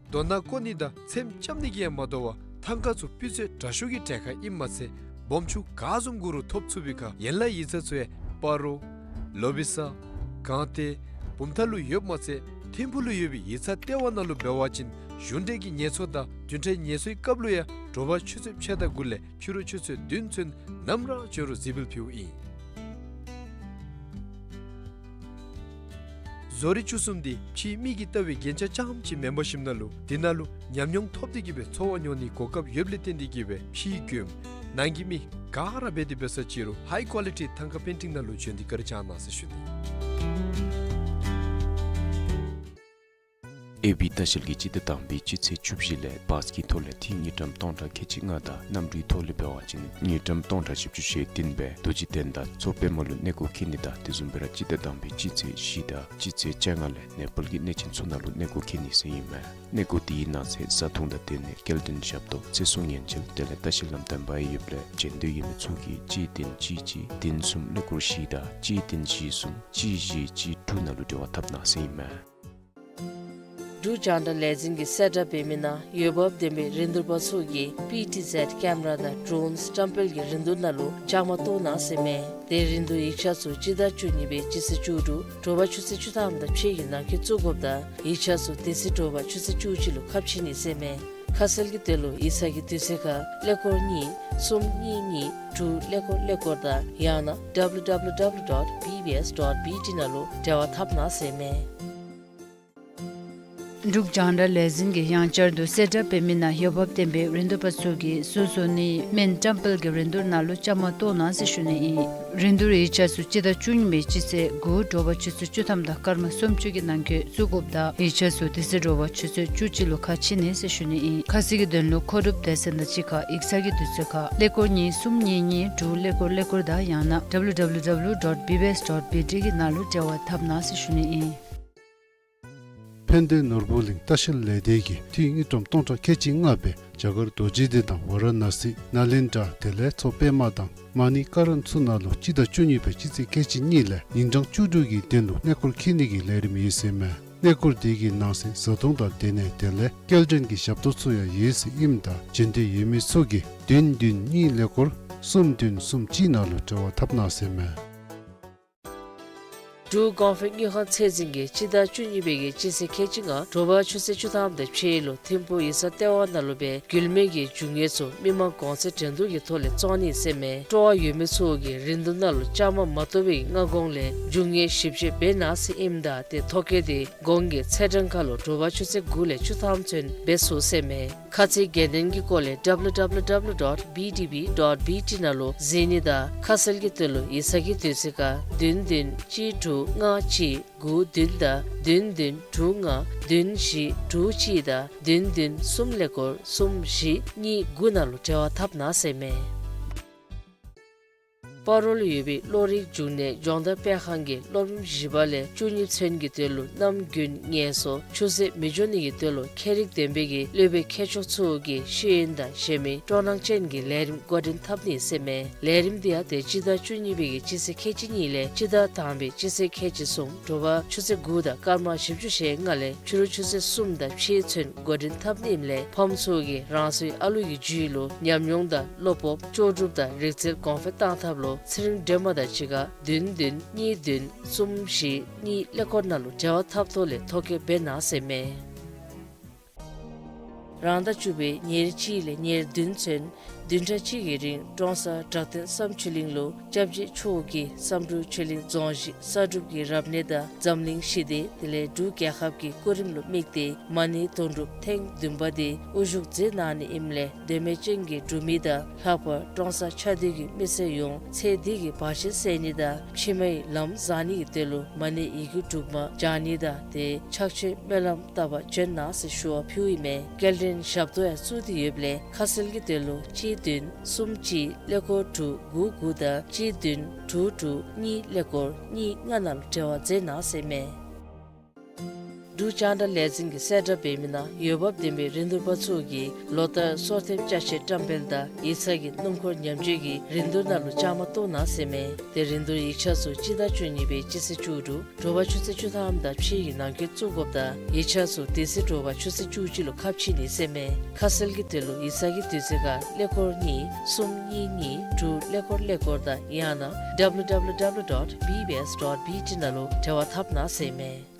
རྡོ་ནག་བཀོ་ནི་དང་ཚེམ་རྐྱབ་ནི་གིས་ཡང་མ་དོ་བར་ཐང་ཀ་ཚུ་སྤུས་ཚད་དྲག་ཤོས་ཀྱི་གྲལ་ཁར་ཨིནམ་མ་ཚད་སྦོམ་ཆུང་ག་བཟུམ་དགོ་རུང་ཐོབ་ཚུགས་པའི་ཁར་ཡན་ལག་ཡིག་ཚང་ཚུ་ཡང་སྤ་རོ་ལོ་བི་ས་དགོངས་གཏེར་བུམ་ཐང་ལུ་ཡོདཔ་མ་ཚད་ཐིམ་ཕུག་ལུ་ཡོད་པའི་ཡིག་ཚང་ལྟེ་བ་ནང་ལུ་འབད་བ་ཅིན་གཞུང་འབྲེལ་གྱི་ངལ་གསོ་དང་བདུན་ཕྲག་ངལ་གསོའི་སྐབས་ལུ་ཡང་དྲོ་པ་ཆུ་ཚོད་ཕྱེད་དང་དགུ་ལས་ཕྱི་རུ་ཆུ་ཚོད་བདུན་ཚུན་ནམ་ར་བྱོན་རུང་གཟིགས་འབུལ་ཕུལཝ་ཨིན། བཟོ་རིག་བཅུ་གསུམ་འདི་ཕྱིའི་མིག་གིས་བལྟ་བའི་རྒྱན་ཆ་རྐྱངམ་ཅིག་མེན་པར་ཞིནམ་ན་ལུ་དེ་ནང་ལུ་ཉམས་མྱོང་ཐོབ་སྟེ་གིས་སྦེ་འཚོ་བ་མྱོང་ནིའི་གོ་སྐབས་ཡོདཔ་ལས་བརྟེན་ཏེ་གིས་སྦེ་ཕྱིའི་མགྱོནམ་ནང་གི་མི་ག་ར་འབད་དེ་འབད་ས་ཅི་རུང་ཧའི་ཀོ་ལི་ཊི་ཐང་ཀ་པེན་ཊིང་ནང་ལུ་བྱོན་ཏེ་བཀའ་དྲིན་བསྐྱང་གནང་ཟེར་ཞུ་ནི། ཨེ་བི་ལྟ་བཤལ་གྱིས་སྤྱི་ཟླ་དང་པའི་སྤྱི་ཚེས་བཅུ་བཞི་ལས་བཱས་ཀྱི་ཐོག་ལས་ཏི་རུ་དངུལ་ཀྲམ་སྟོང་ཕྲག་ཁལ་གཅིག་ལྔ་དང་གནམ་གྲུའི་ཐོག་ལས་འབད་བ་ཅིན་དངུལ་ཀྲམ་སྟོང་ཕྲག་བཞི་བཅུ་ཞེ་བདུན་སྦེ་རྡོ་རྗེ་གདན་དང་མཚོ་པདྨ་ལུ་གནས་སྐོར་འཁྱིད་ནི་དང་དེ་བཟུམ་སྦེ་ར་སྤྱི་ཟླ་དང་པའི་སྤྱི་ཚེས་བཞི་དང་སྤྱི་ཚེས་བཅོ་ལྔ་ལས་ནེ་པཱལ་གྱི་གནས་ཆེན་ཚུ་ནང་ལུ་གནས་སྐོར་འཁྱིད་ནི་ཟེར་ཨིན་མས། གནས་སྐོར་དེའི་ནང་གསེས་བཟའ་འཐུང་དང་སྡོད་གནས་སྐྱེལ་འདྲེན་ཞབས་ཏོག་ཚེ་སྲོག་ཉེན་བཅོལ་དེ་ལས་ལྟ་བཤལ་ལམ་སྟོན་པ་ཡོདཔ་ལས་བྱོན་འདོད་ཡོད་མི་ཚུ་གིས་གཅིག་བདུན་གཅིག་གཅིག་བདུན་གསུམ་ཀླད་ཀོར་བཞི་དང་གཅིག་བདུན་བཞི་གསུམ་གཅིག་བཞི་གཅིག་དྲུག་ནང་ལུ་འབྲེལ་བ་འཐབ་གནང་ཟེར་ཨིན་མས། འབྲུག་རྒྱང་བསྒྲགས་ལས་འཛིན་གྱིས་གསལ་བསྒྲགས་འབད་མི་ནང་འོས་འབབ་ལྡན་པའི་རིན་བསྡུར་པ་ཚུ་གིས་པི་ཊི་ཟེཌ་ཀེམ་ར་དང་ཌྲོནསི་བཀྲམ་སྤེལ་གྱི་རིན་བསྡུར་ནང་ལུ་བཅའ་མར་གཏོགས་གནང་ཟེར་མས། དེ་རིན་བསྡུར་ཡིག་ཆ་ཚུ་སྤྱི་ཟླ་བཅུ་གཉིས་པའི་སྤྱི་ཚེས་བཅུ་དྲུག་དྲོ་པ་ཆུ་ཚོད་བཅུ་ཐམ་དང་ཕྱེད་ཀྱི་ནང་འཁོད་བཙུགས་དགོཔ་དང་ཡིག་ཆ་ཚུ་དེ་ཚེ་དྲོ་པ་ཆུ་ཚོད་བཅུ་གཅིག་ལུ་ཁ་ཕྱེ་ནི་ཟེར་མས། ཁ་གསལ་གྱི་དོན་ལུ་ཡིག་ཚང་གི་དུས་ཚོད་ཁར་ཀླད་ཀོར་གཉིས་གསུམ་གཉིས་གཉིས་དྲུག་ཀླད་ཀོར་ཀླད་ཀོར་དང་ཡང་ན་ཌབ་ལུ་ཌབ་ལུ་ཌབ་ལུ་ཌོཊ་བི་བི་ཨེསི་ཌོཊ་བི་ཊི་ནང་ལུ་འབྲེལ་བ་འཐབ་གནང་ཟེར་མས། འབྲུག་རྒྱང་བསྒྲགས་ལས་འཛིན་གྱིས་ཡང་བསྐྱར་དུ་གསལ་བསྒྲགས་འབད་མི་ནང་འོས་འབབ་ལྡན་པའི་རིན་བསྡུར་པ་ཚུ་གིས་བཟོ་བཟོ་ནིའི་སྨན་བཀྲམ་སྤེལ་གྱི་རིན་བསྡུར་ནང་ལུ་བཅའ་མར་གཏོགས་གནང་ཟེར་ཞུ་ནི་ཨིན། རིན་བསྡུར་ཡིག་ཆ་ཚུ་སྤྱི་ཟླ་བཅུ་གཉིས་པའི་སྤྱི་ཚེས་དགུ་དྲོ་པ་ཆུ་ཚོད་བཅུ་ཐམ་དང་སྐར་མ་སུམ་ཅུ་གི་ནང་འཁོད་བཙུགས་དགོཔ་དང་ཡིག་ཆ་ཚུ་དེ་ཚེ་དྲོ་པ་ཆུ་ཚོད་བཅུ་གཅིག་ལུ་ཁ་ཕྱེ་ནི་ཟེར་ཞུ་ནི་ཨིན། ཁ་གསལ་གྱི་དོན་ལུ་མཁོ་སྒྲུབ་སྡེ་ཚན་དང་གཅིག་ཁར་ཡིག་ཚང་གི་དུས་ཚོད་ཁར་ཀླད་ཀོར་གཉིས་གསུམ་གཉིས་གཉིས་དྲུག་ཀླད་ཀོར་ཀླད་ཀོར་དང་ཡང་ན་ཌབ་ལུ་ཌབ་ལུ་ཌབ་ལུ་ཌོཊ་བི་བི་ཨེསི་ཌོཊ་བི་ཊི་གི་ནང་ལུ་འབྲེལ་བ་འཐབ་གནང་ཟེར་ཞུ་ནི་ཨིན། ཕན་བདེ་ནོར་བུ་གླིང་ལྟ་བཤལ་ལས་སྡེ་གིས་ཏི་རུ་དངུལ་ཀྲམ་སྟོང་ཕྲག་ཁལ་གཅིག་ལྔ་སྦེ་རྒྱ་གར་རྡོ་རྗེ་གདན་དང་ཝ་ར་ཎ་སི་ནཱ་ལེནྡྲ་དེ་ལས་མཚོ་པདྨ་དང་མ་ཎི་ཀ་རན་ཚུ་ནང་ལུ་སྤྱི་ཟླ་བཅུ་གཉིས་པའི་སྤྱི་ཚེས་ཁལ་གཅིག་གཉིས་ལས་ཉིན་གྲངས་བཅུ་དྲུག་གི་དོན་ལུ་གནས་སྐོར་འཁྱིད་ནི་གི་ལས་རིམ་ཡོད་ཟེར་མས། གནས་སྐོར་དེ་གི་ནང་གསེས་བཟའ་འཐུང་དང་སྡོད་གནས་དེ་ལས་སྐྱེལ་འདྲེན་གྱི་ཞབས་ཏོག་ཚུ་ཡང་ཡོད་ཟེར་ཨིནམ་ད་བྱོན་འདོད་ཡོད་མི་ཚུ་གིས་བདུན་བདུན་གཉིས་ཀླད་ཀོར་གསུམ་བདུན་གསུམ་གཅིག་ནང་ལུ་འབྲེལ་བ་འཐབ་གནང་ཟེར་མས། འབྲུག་གོང་འཕེལ་དངུལ་ཁང་ཚད་འཛིན་གྱིས་སྤྱི་ཟླ་བཅུ་གཉིས་པའི་གི་སྤྱི་ཚེས་ཁལ་གཅིག་ལྔ་དྲོ་པ་ཆུ་ཚོད་བཅུ་ཐམ་དང་ཕྱེད་ལུ་ཐིམ་ཕུག་ཡིག་ཚང་ལྟེ་བ་ནང་ལུ་སྦེ་རྒྱུད་སྨད་ཀྱི་རྒྱུ་དངོས་ཚུ་མི་མང་གོང་ཚད་འགྲན་བསྡུར་གྱི་ཐོག་ལས་བཙོང་ནི་ཟེར་མས། སྤྲོ་བ་ཡོད་མི་ཚུ་གིས་རིན་བསྡུར་ནང་ལུ་བཅའ་མར་མ་གཏོགས་པའི་སྔ་གོང་ལས་རྒྱུ་དངོས་ཞིབ་དཔྱད་འབད་གནང་ཟེར་ཨིནམ་ད་དེ་ཐོ་བཀོད་དེ་གོང་གི་ཚེས་གྲངས་ཁར་ལུ་དྲོ་པ་ཆུ་ཚོད་དགུ་ལས་བཅུ་ཐམ་ཚུན་འབད་ཚུགས་ཟེར་མས། ཁ་ཚིག་གལ་གནད་ཀྱི་སྐོར་ལས་ཌབ་ལུ་ཌབ་ལུ་ཌབ་ལུ་ཌོཊ་བི་ཌི་བི་ཌོཊ་བི་ཊི་ནང་ལུ་གཟིགས་ནི་དང་ཁ་གསལ་གྱི་དོན་ལུ་ཡིག་ཚང་གི་དུས་ཚོད་ཁར་བདུན་བདུན་གཅིག་དྲུག་ལྔ་གཅིག་དགུ་བདུན་དང་བདུན་བདུན་དྲུག་ལྔ་བདུན་བཞི་དྲུག་གཅིག་དང་བདུན་བདུན་གསུམ་ཀླད་ཀོར་གསུམ་བཞི་གཉིས་དགུ་ནང་ལུ་འབྲེལ་བ་འཐབ་གནང་ཟེར་མས། སྤ་རོ་ལུ་ཡོད་པའི་བློ་རིག་འབྱུང་གནས་སྦྱོང་བརྡར་སྤེལ་ཁང་གིས་སློབ་རིམ་བཞི་པ་ལས་བཅུ་གཉིས་ཚུན་གྱི་དོན་ལུ་གནམ་དགུན་ངལ་གསོ་ཆུ་ཚོད་མི་འགྱོ་ནི་གི་དོན་ལུ་ཁྱད་རིག་ལྡན་པའི་གི་སློབ་དཔོན་མཁས་མཆོག་ཚུ་གིས་ཤེས་ཡོན་དང་གཞན་མི་སྤྲོ་སྣང་ཅན་གྱི་ལས་རིམ་འགོ་འདྲེན་འཐབ་ནི་ཟེར་མས། ལས་རིམ་དེ་ཡང་ཏེ་སྤྱི་ཟླ་བཅུ་གཉིས་པའི་གི་སྤྱི་ཚེས་ཁལ་གཅིག་གཉིས་ལས་སྤྱི་ཟླ་དང་པའི་སྤྱི་ཚེས་ཁལ་གཅིག་གསུམ་དྲོ་པ་ཆུ་ཚོད་དགུ་དང་སྐར་མ་བཞི་བཅུ་ཞེ་ལྔ་ལས་ཕྱི་རུ་ཆུ་ཚོད་གསུམ་དང་ཕྱེད་ཚུན་འགོ་འདྲེན་འཐབ་ནི་ཨིནམ་ལས་ཕམ་ཚུ་གིས་རང་སོའི་ཨ་ལུ་གི་རྒྱུད་ལུ་ཉམས་མྱོང་དང་བློ་སྤོབས་ལྕོགས་གྲུབ་དང་རིག་རྩལ་གོང་འཕེལ་གཏང་ཐབས་ལུ་ཚེ་རིང་སྒྲོལ་མ་དང་གཅིག་ཁར་བདུན་བདུན་གཉིས་བདུན་གསུམ་བཞི་གཉིས་ཀླད་ཀོར་ནང་ལུ་འབྲེལ་བ་འཐབ་ཐོག་ལས་ཐོ་བཀོད་འབད་གནང་ཟེར་མས། རང་ཟླ་བཅུ་པའི་ཉེར་གཅིག་ལས་ཉེར་བདུན་ཚུན་ བདུན་ཕྲག་གཅིག་གི་རིང་ཀྲོང་གསར་བྲག་སྟེང་བསམ་ཆོས་གླིང་ལུ་སྐྱབས་རྗེ་མཆོག་གིས་བསམ་གྲུབ་ཆོས་གླིང་རྫོང་གཞི་གསར་སྒྲུབ་ཀྱི་རབ་གནས་དང་འཛམ་གླིང་ཞི་བདེ་དེ་ལས་འབྲུག་རྒྱལ་ཁབ་ཀྱི་སྐུ་རིམ་ལུ་དམིགས་ཏེ་མ་ཎི་དོན་གྲུབ་ཐེངས་བདུན་པ་དེ་དབུ་བཞུགས་མཛད་གནང་ནི་ཨིནམ་ལས་འདོད་མོས་ཅན་གྱི་འབྲུག་མི་དང་ལྷག་པར་ཀྲོང་གསར་ཆགས་སྡོད་ཀྱི་མི་སེར་ཡོངས་ཚེ་འདི་གི་བར་ཆད་སེལ་ནི་དང་ཕྱི་མའི་ལམ་བཟང་ནི་གི་དོན་ལུ་མ་ཎི་ཡི་གུ་དྲུག་མ་བགྱང་ནི་དང་དེ་ཕྱག་མཆོད་སྨོན་ལམ་བཏབ་པར་བྱོན་གནང་ཟེར་ཞུ་བ་ཕུལཝ་ཨིན་མས། སྐྱེལ་འདྲེན་ཞབས་ཏོག་ཡང་བཙུགས་ཏེ་ཡོདཔ་ལས་ཁ་གསལ་གྱི་དོན་ལུ་གཅིག་བདུན་གསུམ་གཅིག་ཀླད་ཀོར་དྲུག་དགུ་དགུ་དང་གཅིག་བདུན་དྲུག་དྲུག་གཉིས་ཀླད་ཀོར་གཉིས་ལྔ་ནང་ལུ་འབྲེལ་བ་མཛད་གནང་ཟེར་ཨིན་མས། འབྲུག་རྒྱང་བསྒྲགས་ལས་འཛིན་གྱི་གསལ་བསྒྲགས་འབད་མི་ནང་འོས་འབབ་ལྡན་པའི་རིན་བསྡུར་པ་ཚུ་གིས་ལོ་ལྟར་སྲོག་ཐེབས་ཅ་ཆས་བཀྲམ་སྤེལ་དང་ཡིག་ཚང་གི་སྣུམ་འཁོར་ཉམས་བཅོས་ཀྱི་རིན་བསྡུར་ནང་ལུ་བཅའ་མར་གཏོགས་གནང་ཟེར་ཨིན་མས། དེ་རིན་བསྡུར་ཡིག་ཆ་ཚུ་སྤྱི་ཟླ་བཅུ་གཉིས་པའི་སྤྱི་ཚེས་བཅུ་དྲུག་དྲོ་པ་ཆུ་ཚོད་བཅུ་ཐམ་དང་ཕྱེད་ཀྱི་ནང་འཁོད་བཙུགས་དགོཔ་དང་ཡིག་ཆ་ཚུ་དེ་ཚེ་དྲོ་པ་ཆུ་ཚོད་བཅུ་གཅིག་ལུ་ཁ་ཕྱེ་ནི་ཟེར་ཨིན་མས། ཁ་གསལ་གྱི་དོན་ལུ་ཡིག་ཚང་གི་དུས་ཚོད་ཁར་ཀླད་ཀོར་གཉིས་གསུམ་གཉིས་གཉིས་དྲུག་ཀླད་ཀོར་ཀླད་ཀོར་དང་ཡང་ན་W W W dot B B S dot B T ནང་ལུ་འབྲེལ་བ་འཐབ་གནང་ཟེར་ཨིན་མས།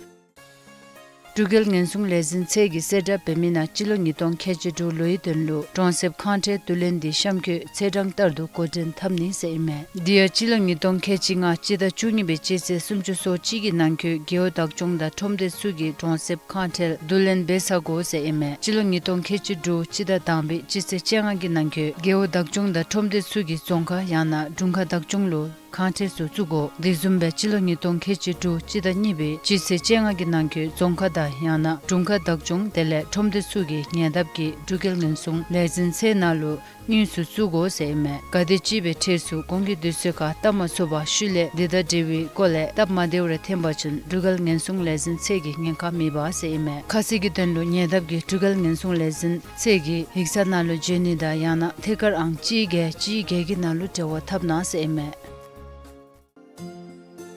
འབྲུག་རྒྱལ་ངན་སོང་ལས་འཛིན་ཚད་ཀྱི་གསལ་བསྒྲགས་འབད་མི་ནང་སྤྱི་ལོ་ཉིས་སྟོང་ཁལ་གཅིག་དྲུག་ལོའི་དོན་ལུ་གྲོང་གསེབ་ཁང་ཁྲལ་བསྡུ་ལེན་འདི་གཤམ་འཁོད་ཚེས་གྲངས་ལྟར་དུ་འགོ་འདྲེན་འཐབ་ནི་ཟེར་ཨིན་མས། དེ་ཡང་སྤྱི་ལོ་ཉིས་སྟོང་ཁལ་གཅིག་ལྔ་སྤྱི་ཟླ་བཅུ་གཉིས་པའི་སྤྱི་ཚེས་སུམ་ཅུ་སོ་གཅིག་གི་ནང་འཁོད་རྒེད་འོག་བདག་སྐྱོང་དང་ཁྲོམ་སྡེ་ཚུ་གིས་གྲོང་གསེབ་ཁང་ཁྲལ་བསྡུ་ལེན་འབད་ཚར་དགོ་ཟེར་ཨིན་མས། སྤྱི་ལོ་ཉིས་སྟོང་ཁལ་གཅིག་དྲུག་སྤྱི་ཟླ་དང་པའི་སྤྱི་ཚེས་བཅོ་ལྔ་གི་ནང་འཁོད་རྒེད་འོག་བདག་སྐྱོང་དང་ཁྲོམ་སྡེ་ཚུ་གིས་རྫོང་ཁག་ཡང་ན་དྲུང་ཁག་བདག་སྐྱོང་ལུ་ཁང་ཁྲལ་ཚུ་བཙུགས་དགོ། དེ་བཟུམ་སྦེ་སྤྱི་ལོ་ཉིས་སྟོང་ཁལ་གཅིག་དྲུག་སྤྱི་ཟླ་གཉིས་པའི་སྤྱི་ཚེས་བཅོ་ལྔ་གི་ནང་འཁོད་རྫོང་ཁག་དང་ཡང་ན་དྲུང་ཁག་བདག་སྐྱོང་དེ་ལས་ཁྲོམ་སྡེ་ཚུ་གིས་ཉེ་འདབས་ཀྱི་འབྲུག་རྒྱལ་ངན་སོང་ལས་འཛིན་ཚད་ནང་ལུ་དངུལ་ཚུ་བཙུགས་དགོ་ཟེར་ཨིན་མས། ག་དེ་ཅིག་སྦེ་འཕྲལ་ཚུ་གོང་གི་དུས་ཚོད་ཁར་བཏབ་མ་ཚུགས་པར་ཤུལ་ལས་འདི་དང་འབྲེལ་བའི་སྐོར་ལས་སྟབས་མ་བདེཝ་རེ་འཐོན་པ་ཅིན་འབྲུག་རྒྱལ་ངན་སོང་ལས་འཛིན་ཚད་ཀྱིས་ཉེན་ཁ་མེད་པ་ཟེར་ཨིན་མས། ཁ་གསལ་གྱི་དོན་ལུ་ཉེ་འདབས་ཀྱི་འབྲུག་རྒྱལ་ངན་སོང་ལས་འཛིན་ཚད་ཀྱི་ཡིག་ཚང་ནང་ལུ་བྱོན་ནི་དང་ཡང་ན་ཐད་ཀར་ཨང་གཅིག་བརྒྱད་གཅིག་བརྒྱད་ཀྱི་ནང་ལུ་འབྲེལ་བ་འཐབ་གནང་ཟེར་ཨིན་མས།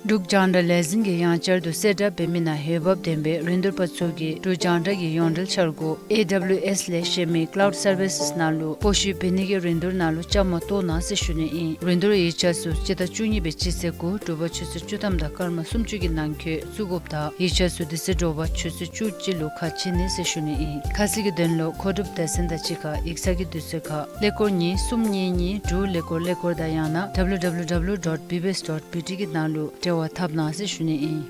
འབྲུག་རྒྱང་བསྒྲགས་ལས་འཛིན་གྱིས་ཡང་བསྐྱར་དུ་གསལ་བསྒྲགས་འབད་མི་ནང་འོས་འབབ་ལྡན་པའི་རིན་བསྡུར་པ་ཚུ་གིས་འབྲུག་རྒྱང་བསྒྲགས་ཀྱི་ཡོངས་འབྲེལ་འཆར་སྒོ་ཨེ་ཌབ་ལིའུ་ཨེསི་ལས་གཞན་མི་ཀླའུཌ་སར་བི་སེསི་ནང་ལུ་སྤོ་བཤུད་འབད་ནི་གི་རིན་བསྡུར་ནང་ལུ་བཅའ་མར་གཏོགས་གནང་ཟེར་ཞུ་ནི་ཨིན། རིན་བསྡུར་ཡིག་ཆ་ཚུ་སྤྱི་ཟླ་བཅུ་གཉིས་པའི་སྤྱི་ཚེས་དགུ་དྲོ་པ་ཆུ་ཚོད་བཅུ་ཐམ་དང་སྐར་མ་སུམ་ཅུ་གི་ནང་འཁོད་བཙུགས་དགོཔ་དང་ཡིག་ཆ་ཚུ་དེ་ཚེ་དྲོ་པ་ཆུ་ཚོད་བཅུ་གཅིག་ལུ་ཁ་ཕྱེ་ནི་ཟེར་ཞུ་ནི་ཨིན། ཁ་གསལ་གྱི་དོན་ལུ་མཁོ་སྒྲུབ་སྡེ་ཚན་དང་གཅིག་ཁར་ཡིག་ཚང་གི་དུས་ཚོད་ཁར་ཀླད་ཀོར་གཉིས་གསུམ་གཉིས་གཉིས་དྲུག་ཀླད་ཀོར་ཀླད་ཀོར་དང་ཡང་ན་W W W dot B B S dot B T གི་ནང་ལུ་འབྲེལ་བ་འཐབ་གནང་ཟེར་ཞུ་ནི་ཨིན།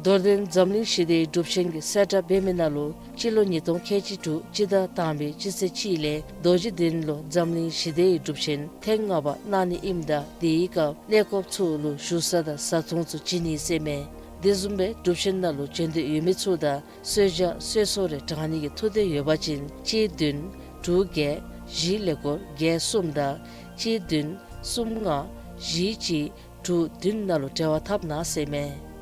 རྡོར་གདན་འཛམ་གླིང་ཞི་བདེའི་སྒྲུབ་ཆེན་གྱི་གསལ་བསྒྲགས་འབད་མི་ནང་ལུ་སྤྱི་ལོ་ཉིས་སྟོང་ཁལ་གཅིག་དྲུག་སྤྱི་ཟླ་དང་པའི་སྤྱི་ཚེས་གཅིག་ལས་རྡོ་རྗེ་གདན་ལུ་འཛམ་གླིང་ཞི་བདེའི་སྒྲུབ་ཆེན་ཐེངས་ལྔ་པ་གནང་ནི་ཨིནམ་ད་དེའི་སྐབས་གནས་སྐབས་ཚུ་ལུ་བཞུགས་ས་དང་བཟའ་འཐུང་ཚུ་བྱིན་ནི་ཟེར་ཨིན་མས། དེ་བཟུམ་སྦེ་སྒྲུབ་ཆེན་ནང་ལུ་བྱོན་འདོད་ཡོད་མི་ཚུ་དང་གསོལ་ཇ་གསོལ་ཚོགས་རེ་དྲང་ནི་གི་ཐུགས་འདོད་ཡོད་པ་ཅིན་གཅིག་བདུན་དྲུག་བརྒྱད་བཞི་ཀླད་ཀོར་བརྒྱད་གསུམ་དང་གཅིག་བདུན་གསུམ་ལྔ་བཞི་གཅིག་དྲུག་བདུན་ནང་ལུ་འབྲེལ་བ་འཐབ་གནང་ཟེར་ཨིན་མས།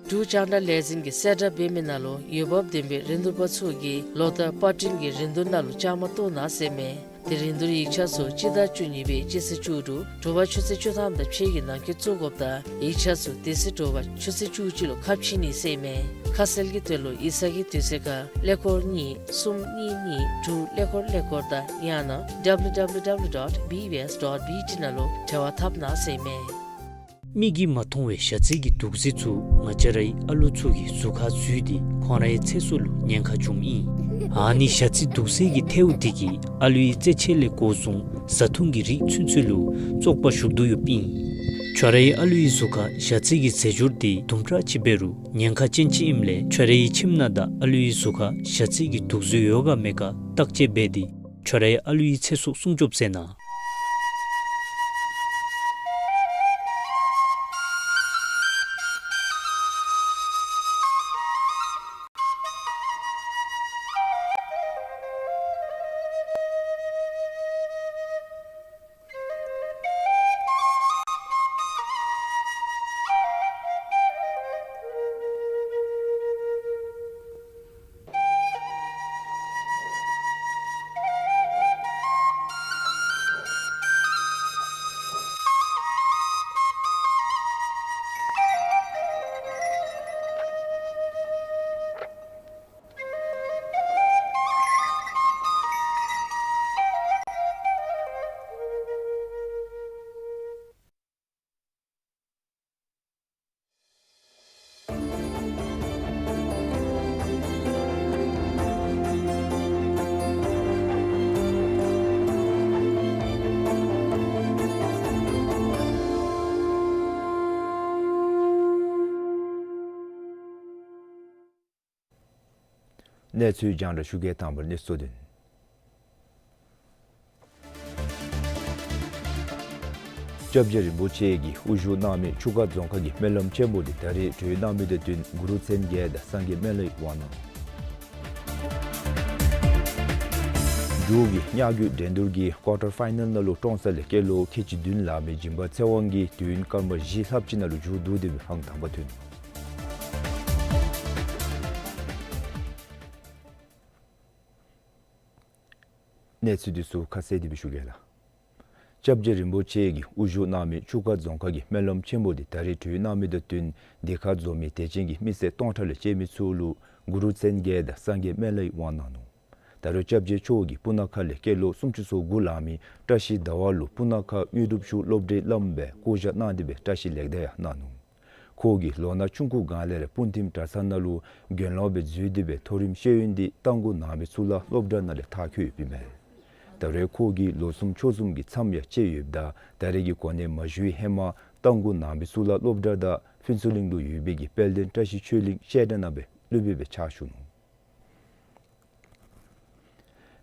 འབྲུག་རྒྱང་བསྒྲགས་ལས་འཛིན་གྱི་གསལ་བསྒྲགས་འབད་མི་ནང་ལུ་འོས་འབབ་ལྡན་པའི་རིན་བསྡུར་པ་ཚུ་གིས་ལོ་ལྟར་པར་སྐྲུན་གྱི་རིན་བསྡུར་ནང་ལུ་བཅའ་མར་གཏོགས་གནང་ཟེར་ཨིན་མས། དེ་རིན་བསྡུར་ཡིག་ཆ་ཚུ་སྤྱི་ཟླ་བཅུ་གཉིས་པའི་སྤྱི་ཚེས་བཅུ་དྲུག་དྲོ་པ་ཆུ་ཚོད་བཅུ་ཐམ་དང་ཕྱེད་ཀྱི་ནང་འཁོད་བཙུགས་དགོཔ་དང་ཡིག་ཆ་ཚུ་དེ་ཚེ་དྲོ་པ་ཆུ་ཚོད་བཅུ་གཅིག་ལུ་ཁ་ཕྱེ་ནི་ཟེར་ཨིན་མས། ཁ་གསལ་གྱི་དོན་ལུ་ཡིག་ཚང་གི་དུས་ཚོད་ཁར་ཀླད་ཀོར་གཉིས་གསུམ་གཉིས་གཉིས་དྲུག་ཀླད་ཀོར་ཀླད་ཀོར་དང་ཡང་ན་W W W dot B B S dot B T ནང་ལུ་འབྲེལ་བ་འཐབ་གནང་ཟེར་ཨིན་མས། མིག་གིས་མ་མཐོང་བའི་ཞ་རྩི་གི་དུག་རྫས་ཚུ་ང་བཅས་རའི་ཨ་ལུ་ཚུ་གི་གཟུགས་ཁར་འཛུལ་ཏེ་ཁོང་རའི་ཚེ་སྲོག་ལུ་ཉེན་ཁ་འབྱུངམ་ཨིན། ཨ་ནི་ཞ་རྩི་དུག་རྫས་ཀྱི་ཐལཝ་དེ་གིས་ཨ་ལུའི་རྩེད་ཆས་ལས་འགོ་བཟུང་བཟའ་འཐུང་གི་རིགས་ཚུན་ཚོད་ལུ་བཙོག་པ་ཞུགས་དོ་ཡོདཔ་ཨིན། ཁྱོད་རའི་ཨ་ལུའི་གཟུགས་ཁར་ཞ་རྩི་གི་རྫས་སྦྱོར་དེ་དུམ་གྲ་ཅིག་འབད་རུང་ཉེན་ཁ་ཅན་ཅིག་ཨིནམ་ལས་ཁྱོད་རའི་ཁྱིམ་ནང་དང་ཨ་ལུའི་གཟུགས་ཁར་ཞ་རྩི་གི་དུག་རྫས་ཡོད་ག་མེད་ག་བརྟག་དཔྱད་འབད་དེ་ཁྱོད་རའི་ཨ་ལུའི་ཚེ་སྲོག་སྲུང་སྐྱོབ་མཛད་གནང་། གནས་ཚུལ་རྒྱང་བསྒྲགས་ཞུ་གེ། དང་པ་ར་གནས་ཚུལ་དོན། སྐྱབས་རྗེ་རིན་པོ་ཆེ་གིས་དབུ་བཞུགས་གནང་མི་ཆུ་ཁ་རྫོང་ཁག་གི་སྨོན་ལམ་ཆེན་མོ་འདི་ད་རིས་གྲོལ་གནང་མི་དང་བསྟུན་གུ་རུ་མཚན་བརྒྱད་དང་སངས་རྒྱས་སྨན་བླའི་དབང་གནང་། འབྲུག་གི་མྱང་རྒྱུད་འགྲན་བསྡུར་གྱི་ཀོར་ཊར་ཕའི་ནལ་ནང་ལུ་ཀྲོང་གསར་ལས་སྐྱེས་ལོ་ཁལ་གཅིག་བདུན་ལང་མི་སྦྱིན་པ་ཚེ་དབང་གིས་དུས་ཡུན་སྐར་མ་བཞི་ལྷགཔ་ཅིག་ནང་ལུ་མཇུག་བསྡུ་སྟེ་སྦེ་ཧང་དང་པ་ཐོན། གནས་ཚུལ་འདི་ཚུ་ཁ་གསལ་ཏེ་སྦེ་ཞུ་གེ་ལགས། སྐྱབས་རྗེ་རིན་པོ་ཆེ་གིས་དབུ་བཞུགས་གནང་མི་ཆུ་ཁ་རྫོང་ཁག་གི་སྨོན་ལམ་ཆེན་མོ་འདི་ད་རིས་གྲོལ་གནང་མི་དང་བསྟུན་འདི་ཁར་འཛོམས་མི་དད་ཅན་གྱི་མི་སེར་སྟོང་ཕྲག་ལས་བཅད་མི་ཚུ་ལུ་གུ་རུ་མཚན་བརྒྱད་དང་སངས་རྒྱས་སྨན་བླའི་དབང་གནང་ནུག། ད་རུང་སྐྱབས་རྗེ་མཆོག་གིས་སྤུ་ན་ཁ་ལས་སྐྱེས་ལོ་སུམ་ཅུ་སོ་དགུ་ལང་མི་བཀྲ་ཤིས་ཟླ་བ་ལུ་སྤུ་ན་ཁ་དངོས་གྲུབ་ཤུགས་སློབ་གྲྭའི་བླམ་སྦེ་བསྐོ་བཞག་གནང་སྟེ་སྦེ་བཀྲ་ཤིས་ལེགས་དར་ཡང་གནང་ནུག། ཁོ་གིས་ལོ་ན་ཆུང་ཀུ་སྒང་ལས་ར་སྤུངས་ཐིམ་གྲྭ་ཚང་ནང་ལུ་དགེ་སློང་སྦེ་འཛུལ་ཏེ་སྦེ་མཐོ་རིམ་ཤེས་ཡོན་འདི་རྟ་མགོ་ནང་མི་ཚུ་ལ་སློབ་གྲྭ་ནང་ལས་མཐར་འཁྱོལ་ཡོདཔ་ཨིན་མས། ད་རེས་ཁོ་གིས་ལོ་གསུམ་ཕྱོགས་གསུམ་གྱི་མཚམས་ཡང་བཅད་ཡོདཔ་ད་ད་རེས་ཀྱི་གོ་གནས་མ་ཞུ་བའི་ཧེ་མ་རྟ་མགོ་ནང་མི་ཚུ་ལ་སློབ་གྲྭ་དང་ཕུན་ཚོགས་གླིང་དུ་ཡོད་པའི་གི་དཔལ་ལྡན་བཀྲ་ཤིས་ཆོས་གླིང་བཤད་གྲྭ་ནང་སྦེ་སློབ་དཔོན་སྦེ་ཕྱག་ཞུ་ནུག།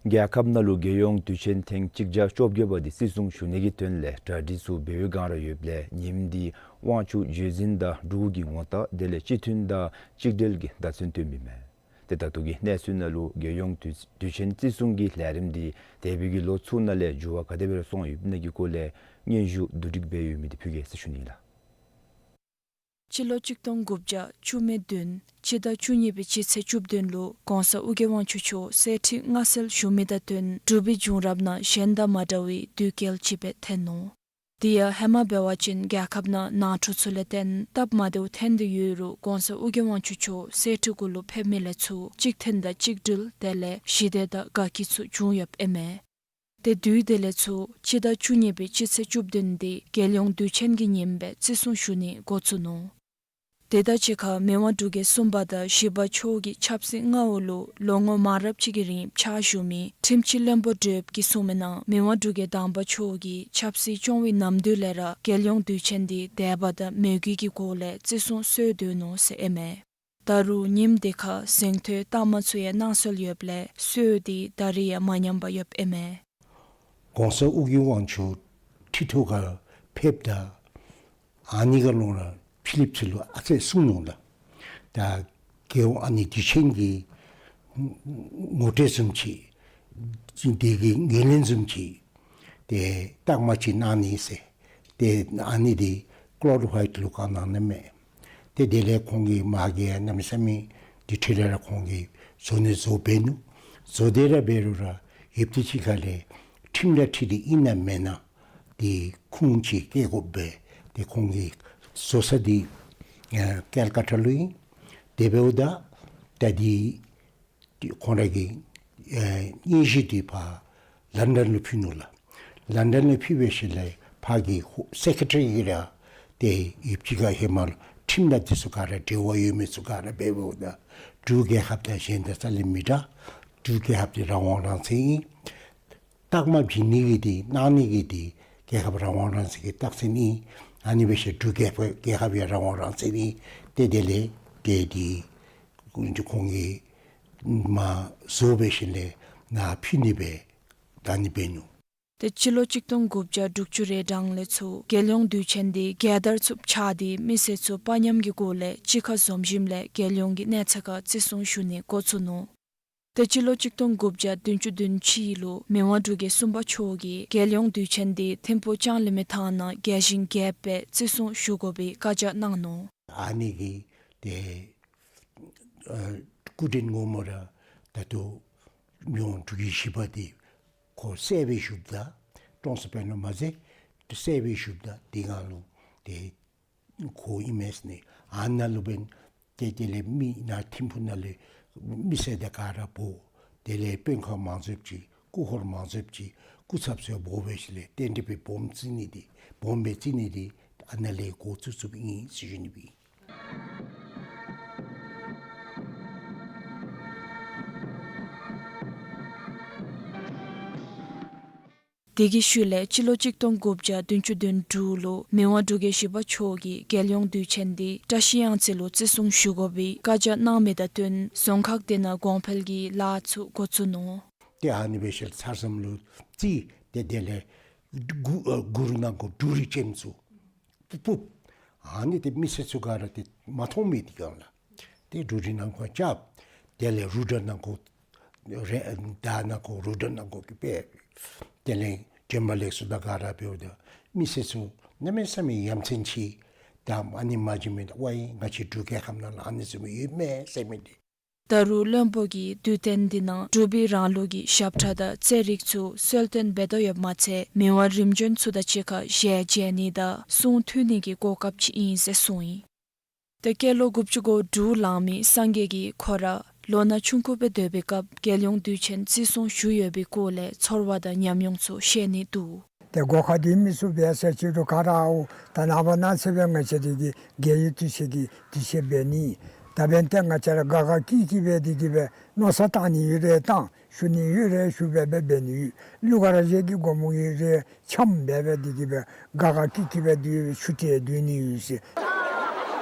རྒྱལ་ཁབ་ནང་ལུ་རྒྱལ་ཡོངས་དུས་ཆེན་ཐེངས་གཅིག་བརྒྱ་བཅོ་བརྒྱད་པ་འདི་བརྩི་སྲུང་ཞུ་ནི་གི་དོན་ལས་གྲ་སྒྲིག་ཚུ་འབད་བའི་སྒང་ར་ཡོདཔ་ལས་ཉིནམ་འདི་དབང་ཕྱུག་བརྗོད་འཛིན་དང་འབྲུག་གི་ངོ་རྟགས་དེ་ལས་སྤྱི་མཐུན་དང་གཅིག་སྒྲིལ་གྱི་བརྡ་མཚོན་སྟོནམ་ཨིན་མས། ཏེ་ད་ལྟོ་གི་གནས་ཚུལ་ནང་ལུ་རྒྱལ་ཡོངས་དུས་དུས་ཆེན་བརྩི་སྲུང་གི་ལས་རིམ་འདི་འདས་པའི་གི་ལོ་ཚུ་ནང་ལས་འགྱུར་བ་ག་དེ་སྦེ་ར་སོང་ཡོདཔ་ཨིན་ན་གི་སྐོར་ལས་སྙན་ཞུ་བསྡུ་སྒྲིག་འབད་ཡོད་མི་འདི་ཕུལ་གེ་ཟེར་ཞུ་ནི་ལགས། སྤྱི་ལོ་གཅིག་སྟོང་དགུ་བརྒྱ་བཅུ་མེད་བདུན་སྤྱི་ཟླ་བཅུ་གཉིས་པའི་སྤྱི་ཚེས་བཅུ་བདུན་ལུ་གོང་ས་ཨོ་རྒྱན་དབང་ཕྱུག་མཆོག་གསེར་ཁྲི་མངའ་གསོལ་ཞུ་མི་དང་བསྟུན་འབྲུག་པའི་བྱུང་རབས་ནང་གཞན་དང་མ་འདྲ་བའི་དུས་སྐལ་ཅིག་སྦེ་ཐོན་ནུག། དེ་ཡང་ཧེ་མ་འབད་བ་ཅིན་རྒྱལ་ཁབ་ནང་ནང་འཁྲུག་ཚུ་ལས་བརྟེན་སྟབས་མ་བདེཝ་ཐོན་ཏེ་ཡོད་རུང་གོང་ས་ཨོ་རྒྱན་དབང་ཕྱུག་མཆོག་གསེར་ཁྲི་གུ་ལུ་ཕེབས་མི་ལས་ཚུར་གཅིག་མཐུན་དང་གཅིག་སྒྲིལ་དེ་ལས་ཞི་བདེ་དང་དགའ་སྐྱིད་ཚུ་བྱུང་ཡོདཔ་ཨིན་མས། ཏེ་དུས་དེ་ལས་ཚུར་སྤྱི་ཟླ་བཅུ་གཉིས་པའི་སྤྱི་ཚེས་བཅུ་བདུན་འདི་རྒྱལ་ཡོངས་དུས་ཆེན་གྱི་ཉིནམ་སྦེ་བརྩི་སྲུང་ཞུ་ནི་འགོ་བཙུགས་ནུག། དེ་དང་གཅིག་ཁར་མི་དབང་འབྲུག་རྒྱལ་གསུམ་པ་དང་བཞི་པ་མཆོག་གི་ཆབ་སྲིད་མངའ་འོག་ལུ་ལོ་ངོ་མང་རབས་ཅིག་གི་རིང་ཕྱག་ཞུ་མི་ཁྲིམས་སྤྱི་བློན་པོ་ཌེབ་ཀྱིས་གསུངས་མི་ནང་མི་དབང་འབྲུག་རྒྱལ་དང་པ་མཆོག་གིས་ཆབ་སྲིད་སྐྱོང་བའི་ནམ་དུས་ལས་ར་རྒྱལ་ཡོངས་དུས་ཆེན་འདི་དད་པ་དང་མོས་གུས་ཀྱི་སྒོ་ལས་བརྩི་སྲུང་སྲོལ་སྡོད་ནུག་ཟེར་ཨིན་མས། ད་རུང་ཉིནམ་དེ་ཁར་གཟེངས་ཐོན་རྟགས་མ་ཚུ་ཡང་གནང་སྲོལ་ཡོདཔ་ལས་སྲོལ་འདི་ད་རེས་ཡང་མ་ཉམས་པར་ཡོདཔ་ཨིན་མས། གོང་ས་ཨོ་རྒྱན་དབང་ཕྱུག་ཁྲི་ཐོག་ཁར་ཕེབས་ད་ཨ་ནི་ཁར་ལུ་ར་ཕྱི་གླིངཔ་ཚུ་ལུ་ཨ་ཙི་གསུངས་ནུག་ལགས། ད་རྒྱལ་ཡོངས་ཨ་ནི་དུས་ཆེན་གྱི་ངོ་སྤྲོད་བཟུམ་ཅིག་དེ་གི་ངོས་ལེན་བཟུམ་ཅིག་ཏེ་རྟགས་མ་ཅིག་གནང་ནི་ཟེར། ཏེ་ཨ་ནི་འདི་ཀློཌ་ཝའིཊ་ལུ་བཀའ་གནང་ནི་མས། ཏེ་དེ་ལས་ཁོང་གིས་མ་གི་གནམ་མེད་ས་མེད་འདི་འཕྲལ་ལས་ར་ཁོང་གིས་བཟོ་ནི་བཟོ་འབད་ནུག། བཟོ་སྟེ་ར་འབད་རུང་ར་ཡུདཔ་ཐེངས་ཅིག་ཁ་ལས་ཁྲིམས་ལུ་འཁྲིལ་ཏེ་ཨིན་ན་མེན་ན་འདི་ཁུངས་ཅིག་བཀལ་དགོ་པས། ཏེ་ཁོང་གིས་བཟོ་ས་འདི་ཨ་ཀལ་ཀ་ཊ་ལུ་ཨིན། དེ་འབདཝ་ད་ད་འདི་ཏེ་ཁོང་ར་གིས་ཨེ་སྙན་ཞུ་འདི་ཕར་ལན་ཌན་ལུ་ཕུལ་ནུག་ལགས། ལན་ཌན་ལུ་ཕུལ་བའི་ཤུལ་ལས་ཕར་གྱི་ཧོ་སེ་ཀེ་ཊ་རི་གིས་ར་ཏེ་ཡུདཔ་ཅིག་ཁར་ཧེ་མ་ལུ་ཁྲིམས་དང་འདི་ཚུ་ག་ར་འབྲེལ་བ་ཡོད་མི་ཚུ་ག་ར་འབདཝ་ད་འབྲུག་རྒྱལ་ཁབ་དང་གཞན་དང་རྩ་ལས་མི་འདྲ། འབྲུག་རྒྱལ་ཁབ་འདི་རང་དབང་རང་བཙན་ཨིན། རྟགས་མ་བྱིན་ནི་གི་འདི་གནང་ནི་གི་འདི་རྒྱལ་ཁབ་རང་དབང་རང་བཙན་གྱི་རྟགས་མཚན་ཨིན། ཨ་ནི་འབད་ཞིནམ་འབྲུག་རྒྱལ་ཁབ་རྒྱལ་ཁབ་ཡང་རང་དབང་རང་བཙན་ཨིན། ཏེ་དེ་ལས་ཏེ་འདི་ཁོང་གིས་མ་བཟོ་འབད་ཞིནམ་ལས་ནཱ་ཕུལ་ནི་སྦེ་ད་ཨ་ནི་འབད་ནུག། ཏེ་སྤྱི་ལོ་གཅིག་སྟོང་དགུ་བརྒྱ་དྲུག་ཅུ་རེ་གྲངས་ལས་ཚུར་རྒྱལ་ཡོངས་དུས་ཆེན་འདི་རྒྱལ་དར་ཚུ་འཕྱར་ཏེ་མི་སེར་ཚུ་དཔའ་ཉམས་ཀྱི་སྒོ་ལས་གཅིག་ཁར་འཛོམས་ཞིནམ་ལས་རྒྱལ་ཡོངས་ཀྱི་གནས་ཚད་ཁར་བརྩི་སྲུང་ཞུ་ནི་འགོ་བཙུགས་ནུག། ཏེ་སྤྱི་ལོ་གཅིག་སྟོང་དགུ་བརྒྱ་བདུན་ཅུ་དོན་གཅིག་ལུ་མི་དབང་འབྲུག་རྒྱལ་གསུམ་པ་མཆོག་གིས་རྒྱལ་ཡོངས་དུས་ཆེན་འདི་ཐིམ་ཕུག་ལྕང་གླིང་མི་ཐང་ནང་རྒྱས་ཤིང་རྒྱསཔ་སྦེ་བརྩི་སྲུང་ཞུ་དགོ་པའི་བཀའ་རྒྱ་གནང་ནུག། ཨ་ནི་གི་ཏེ་ཨ་སྐུ་དྲིན་ངོ་མ་ར་ད་ལྟོ་མི་དབང་འབྲུག་རྒྱལ་བཞི་པ་འདི་ཁོ་གསལ་སྦེ་བཞུགསཔ་ད་ཀྲོང་གསར་དཔོན་ལུ་མ་ཟེར་གསལ་སྦེ་བཞུགསཔ་ད་འདི་ང་ལུ་ཏེ་ཁོ་ཨིན་མས་ཟེར་ནི། ཨ་ནཱ་ལུ་འབདན་ཏེ་དེ་ལས་མི་ནཱ་ཐིམ་ཕུག་ནང་ལས་མི་སེར་དང་ག་ར་འབོ། དེ་ལས་དཔོན་ཁག་མང་སུ་ཅིག་སྐུ་འཁོར་མང་སུ་ཅིག་སྐུ་ཚབ་ཚུ་འབོ་འབད་ཞིནམ་ལས་རྟེན་འབྲེལ་སྦེ་སྦོམ་རྩེ་ནི་འདི་སྦོམ་སྦེ་རྩེ་ནི་འདི་ཨ་ནཱ་ལས་འགོ་བཙུགས་བཙུགསཔ་ཨིན་ཟེར་ཞུ་ནི་སྦེ་ཨིན། དེ་གི་ཤུལ་ལས་སྤྱི་ལོ་གཅིག་སྟོང་དགུ་བརྒྱ་བདུན་ཅུ་དོན་དྲུག་ལུ་མི་དབང་འབྲུག་རྒྱལ་བཞི་པ་མཆོག་གིས་རྒྱལ་ཡོངས་དུས་ཆེན་འདི་བཀྲ་ཤིས་གཡང་རྩེ་ལུ་བརྩི་སྲུང་ཞུ་དགོ་པའི་བཀའ་རྒྱ་གནང་མི་དང་བསྟུན་རྫོང་ཁག་དེ་ནང་གོང་འཕེལ་གྱི་ལཱ་ཚུ་འགོ་བཙུགས་ནུག། ཏེ་ཨ་ནི་སྦེ་ཤུལ་ཚར་གསུམ་ལུ་རྩིས་ཏེ་དེ་ལས་གུ་ཨ་གུ་རུ་ནང་གོ་འབྲུ་རིགས་ཅན་ཚུ་ཕུབ་ཕུབ། ཨ་ནི་ཏེ་མི་སེར་ཚུ་ག་ར་ཏེ་མ་མཐོང་མི་དེ་གང་ལགས། ཏེ་འབྲུ་རིགས་ནང་གོ་རྐྱབ། དེ་ལས་རུ་དྲ་ནང་གོ་རེ་ད་ནང་གོ་རུ་དྲ་ནང་གོ་གི་སྦེ། དེ་ལས་དྲན་པ་ལེགས་སོ་ད་ག་ར་འབདཝ་ད་མི་སེར་ཚུ་གནམ་མེད་ས་མེད་ཡ་མཚན་ཆེ། ད་ཨ་ནི་མ་བྱིན་མི་ད་ཝའི་ང་བཅས་འབྲུག་རྒྱལ་ཁབ་ནང་ལུ་ཨ་ནི་བཟུམ་ཡོད་མས་ཟེར་མི་འདི། ད་རུང་བློན་པོ་གིས་དུས་སྟོན་འདི་ནང་འབྲུག་པའི་རང་ལུགས་ཀྱི་ཞབས་ཁྲ་དང་རྩེད་རིགས་ཚུ་གསོལ་སྟོན་འབད་དོ་ཡོདཔ་མ་ཚད་མི་དབང་རིམ་བྱོན་ཚུ་དང་གཅིག་ཁར་ཞལ་མཇལ་ནི་དང་གསུང་ཐོས་ནི་གི་གོ་སྐབས་ཅིག་ཨིན་ཟེར་གསུངས་ཡི། ཏེ་སྐྱེས་ལོ་དགུ་བཅུ་གོ་དྲུག་ལང་མི་སངས་རྒྱས་ཀྱིས་ཁོ་ར་ལོ་ན་ཆུང་ཀུ་སྦེ་སྡོད་པའི་སྐབས་རྒྱལ་ཡོངས་དུས་ཆེན་བརྩི་སྲུང་ཞུ་ཡོད་པའི་སྐོར་ལས་ཚོར་བ་དང་ཉམས་མྱོང་ཚུ་བཤད་ནི་འདུག། ཏེ་སྒོ་ཁར་སྡོད་མི་ཚུ་འབད་ཟེར་ཅི་རུང་ག་ར་ཨའུ་ད་ནངས་པ་གནངས་ཚེ་སྦེ་ང་བཅས་རའི་གི་རྒྱལ་ཡུལ་དུས་ཆེན་གྱི་དུས་ཆེན་འབད་ནི། ད་འབདན་ཏེ་ང་བཅས་ར་དགའ་དགའ་སྐྱིད་སྐྱིད་སྦེ་འདི་གིས་སྦེ་མནོ་བསམ་བཏང་ནི་ཡོད་རེ་བཏང་ཞུ་ནི་ཡོད་རེ་ཞུ་སྦེ་སྦེ་འབད་ནི་ཡོད། གླུ་གར་ར་བཞེས་ཀྱི་སྒོ་མོ་ཡོད་རེ་འཆམ་སྦེ་སྦེ་འདི་གིས་སྦེ་དགའ་དགའ་སྐྱིད་སྐྱིད་སྦེ་འདི་ཆུ་ཏེ་སྡོད་ནི་ཡོད་ཟེར།